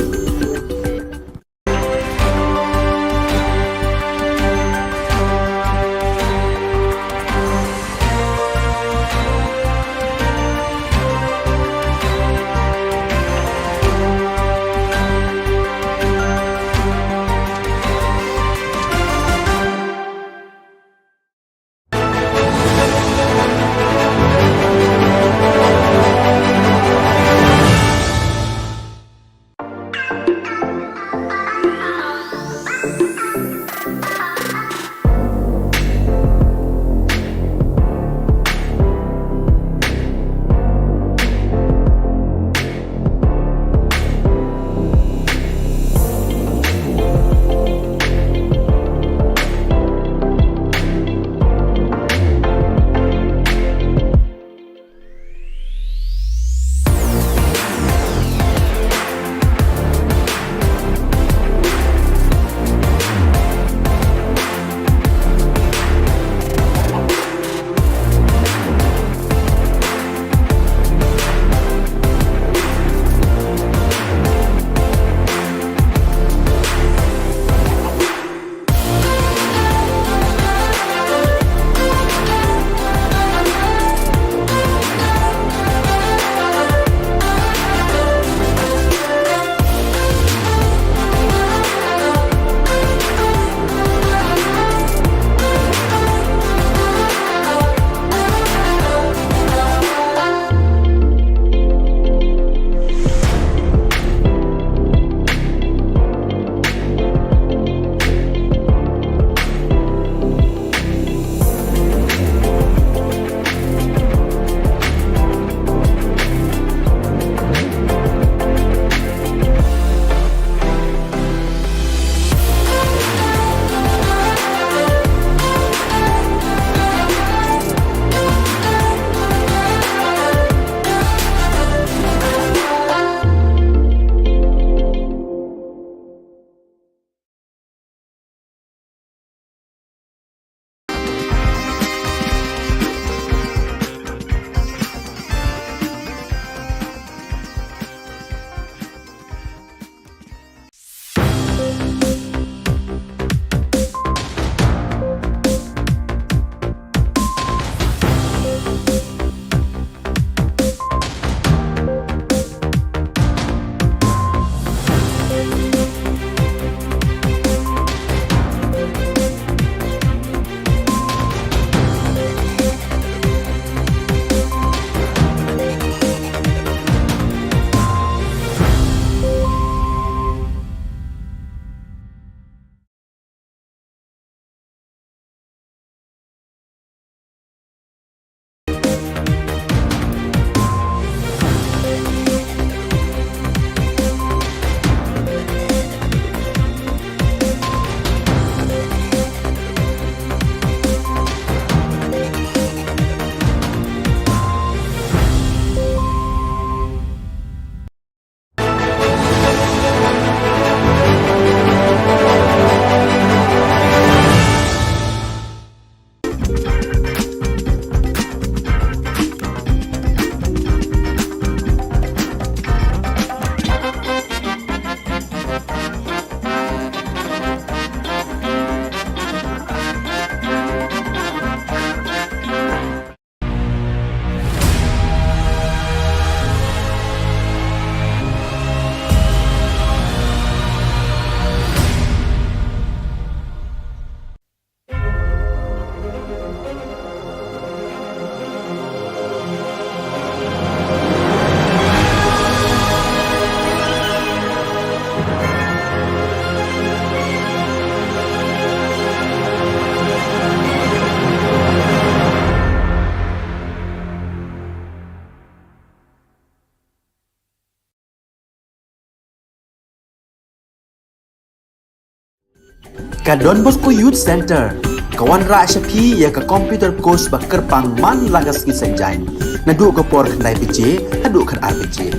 Ka Don Bosco Youth Centre ka wanrah sha phi ïa ka computer course ba kyrpang man la ka sngi Saitjaiñ, naduh ka por khyndai baje haduh khatar baje.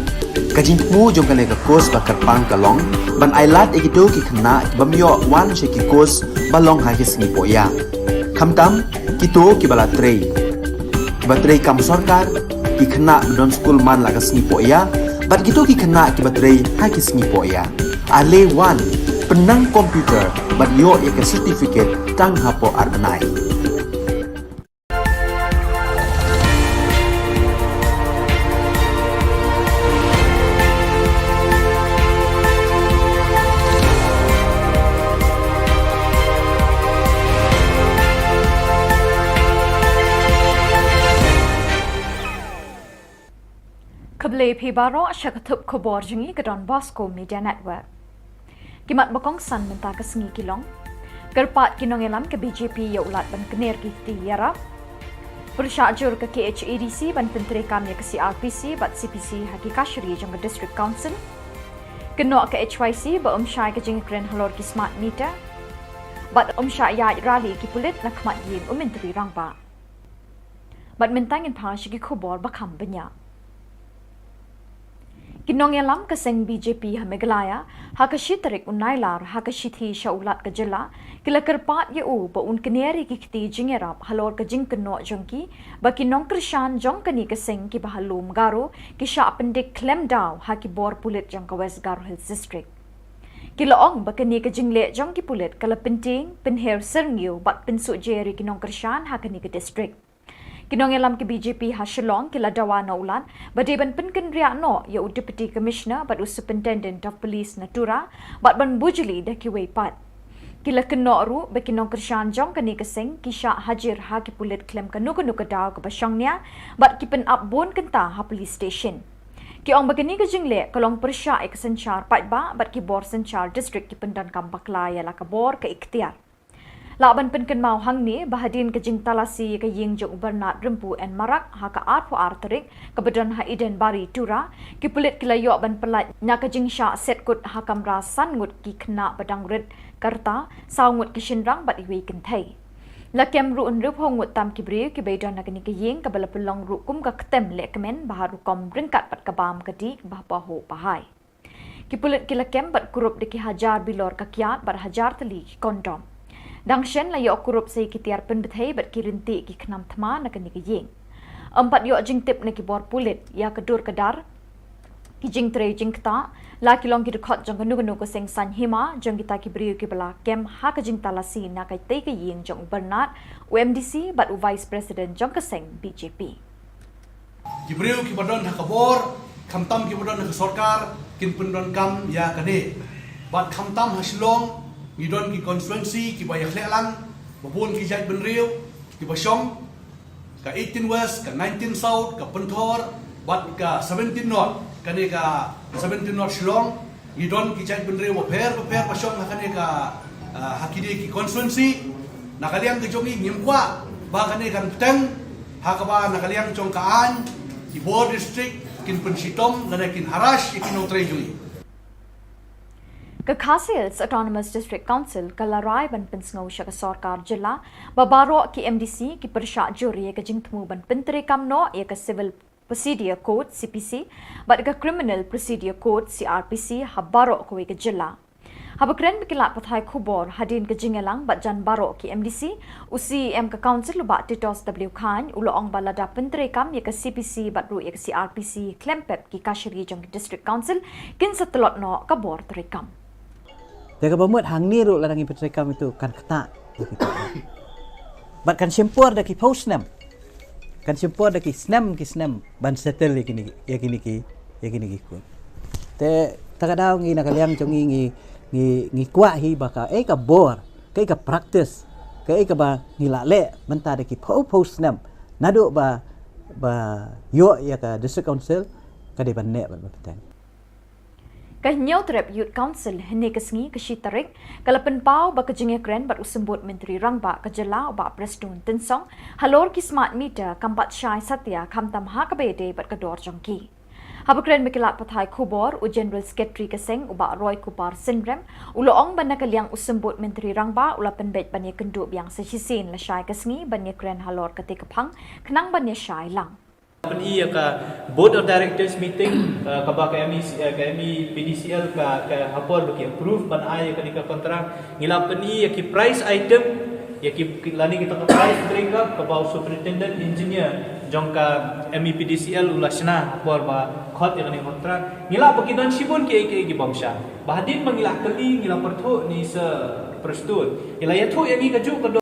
Ka jingthmu jong kane ka course ba kyrpang ka long ban ailad ïa kito ki khynnah ki bym ïoh wan sha ki course ba long ha ki sngi pohïa, khamtam kito kiba la trei, kiba trei kam sorkar, ki khynnah ba don skul man la ka sngi pohïa, bad kito ki khynnah kiba trei ha ki sngi pohïa. Ale wan, pynnang computer bad ïoh ïa ka certificate tang hapoh ar bnai. Khublei phi baroh sha ka thup khubor jong ngi ka Don Bosco Media Network. Ki mat ba kongsan mynta ka sngi ki long: kyrpad ki nongïalam ka B J P ïa u lad ban kner ki kti ïarap; pyrshah jur ka K H A D C ban pyntreikam ïa ka C R P C bad C P C ha ki kashari jong ka District Council; kynnoh ka H Y C ba ym shai ka jingïakren halor ki smart meter; bad ym shah ïaid rally ki pulit na khmat ïing u Myntri Rangbah. Bad mynta ngin phai sha ki khubor ba kham bniah. Ki nongïalam ka seng B J P ha Meghalaya, ha ka shi tarik u Nailar, ha ka shithi sha u Lat ka jylla, ki la kyrpad ïa u ba un kner ïa ki kti jingïarap halor ka jingkynnoh jong ki ba ki nongkyrshan jong kane ka seng kiba ha Lum Garo ki shah pyndik khlem daw ha ki bor pulit jong ka West Garo Hills District. Ki la ong ba kane ka jingleh jong ki pulit ka la pyntieng, pynher syrngiew bad pynsuhjer ïa ki nongkyrshan ha kane ka district. Ki nongïalam ki B J P ha Shillong ki la dawa na u Lat ba dei ban pynkynriah noh ïa u Deputy Commissioner bad u Superintendent of Police na Tura bad ban bujli da kiwei pat. Ki la kynnoh ruh ba ki nongkyrshan jong kane ka seng ki shah hajir ha ki pulit khlem kano kano ka daw kaba shongnia bad ki pynap bun kynta ha police station. Ki ong ba kane ka jingleh ka long pyrshah ïa ka synshar paidbah bad ki bor synshar district ki pyndonkam bakla ïa la ka bor ka iktiar. Lah ban pynkynmaw hangne ba hadien ka jingtalasi ïa ka ïing jong u Bernard Rympu N Marak ha ka arphew ar tarik kaba don ha Eden Bari Tura, ki pulit ki la ïoh ban pyllait na ka jingshah set kut ha kamra san ngut ki khynnah ba dang rit ka rta, saw ngut ki shynrang bad iwei i kynthei. La kem ruh hynriewphew ngut tam ki briew kiba ïadon ha kane ka ïing kaba la pynlong ruh kum ka ktem lehkmen ba ha rukom ryngkat bad ka bam ka dih ba pahuh pahai. Ki pulit ki la kem bad kurup da ki hajar bilor ka kiad bad hajar tylli ki kondom. Dang shen la ïoh kurup sa ïa ki tiar pynbthei bad ki ryntieh ki khnam thma na kane ka ïing. Ym pat ïoh jingtip na ki bor pulit ïa ka dur ka dar, ki jingtrei jingktah, la ki long ki dkhot jong kano kano ka seng saiñ hima jong kita ki briew kiba la kem ha ka jingtalasi na katei ka ïing jong u Bernard, u M D C bad u Vice President jong ka seng B J P. Ki briew kiba don ha ka bor, khamtam kiba don ha ka sorkar, kin pyndonkam ïa kane. Bad khamtam ha Shillong, ngi don ki constituency kiba ïakhleh lang, ba bun ki jaitbynriew kiba shong, ka eighteen West, ka nineteen South, ka Pynthor, bad ka seventeen North, kane ka seventeen North Shillong, ngi don ki jaitbynriew bapher bapher ba shong ha kane ka, ah, ha kine ki constituency. Na ka liang ka jong ngi ngim kwah ba kane kan bteng, ha kaba na ka liang jong ka aiñ ki bor district kin pynshitom lane kin harass ïa ki nongtrei jong ngi. Ka Khasi Hills Autonomous District Council ka la rai ban pynsngew sha ka sorkar jylla ba baroh ki M D C ki pyrshah jur ïa ka jingthmu ban pyntreikam noh ïa ka Civil Procedure Code, C P C, bad ka Criminal Procedure Code, C R P C, ha baroh kawei ka jylla. Haba kren bad ki lad pathai khubor hadien ka jingïalang bad jan baroh ki M D C, u C E M ka Council u Bah Titosstablu Chyne u la ong ba lada pyntreikam ïa ka C P C bad ruh ïa ka C R P C khlem pep, ki kashari jong ki District Council kin sa tlot noh ka bor treikam. Te kaba mut hangne ruh lada ngi pyntreikam ito kan ktah. Bad kan shim por da ki phew snem. Kan shim por da ki snem ki snem ban settle ïa kine, ïa kine ki, ïa kine ki court. Te ta ka daw ngi na ka liang jong ngi, ngi, ngi, ngi kwah hi ba kaei ka bor, kaei ka practice, kaei kaba ngi la leh mynta da ki phew phew snem naduh ba, ba ïoh ïa ka District Council, ka dei ban neh bad ban bteng. Ka Hynñiewtrep Youth Council hynne ka sngi, ka shi tarik, ka la pynpaw ba ka jingïakren bad u Symbud Myntri Rangbah ka jylla u Bah Prestone Tynsong halor ki smart meter kam pat shai satia khamtam ha kaba ïadei bad ka dor jong ki. Haba kren bad ki lad pathai khubor, u General Secretary ka seng, u Bah Roy Kupar Synrem, u la ong ba na ka liang u Symbud Myntri Rangbah u la pynbeit ban ïakynduh biang sa shisien lashai ka sngi ban ïakren halor kata ka phang, khnang ban ïashai lang. Pyni ïa ka Board of Directors meeting, uh, kaba ka M E C, uh, ka M E P D C L ka, ka ha por ba ki approve ban ai ïa kane ka contract. Ngi la pyni ïa ki price item, ïa ki, ki lane kita ka price break up kaba u Superintendent Engineer jong ka M E P D C L u la shna ha por ba khot ïa kane ka contract. Ngi la ba ki don shibun ki, ki, ki bym shai. Ba hadien ba ngi la kylli, ngi la pyrthuh, ngi sa prestut. Ngi la ïathuh ïa ngi kajuh ka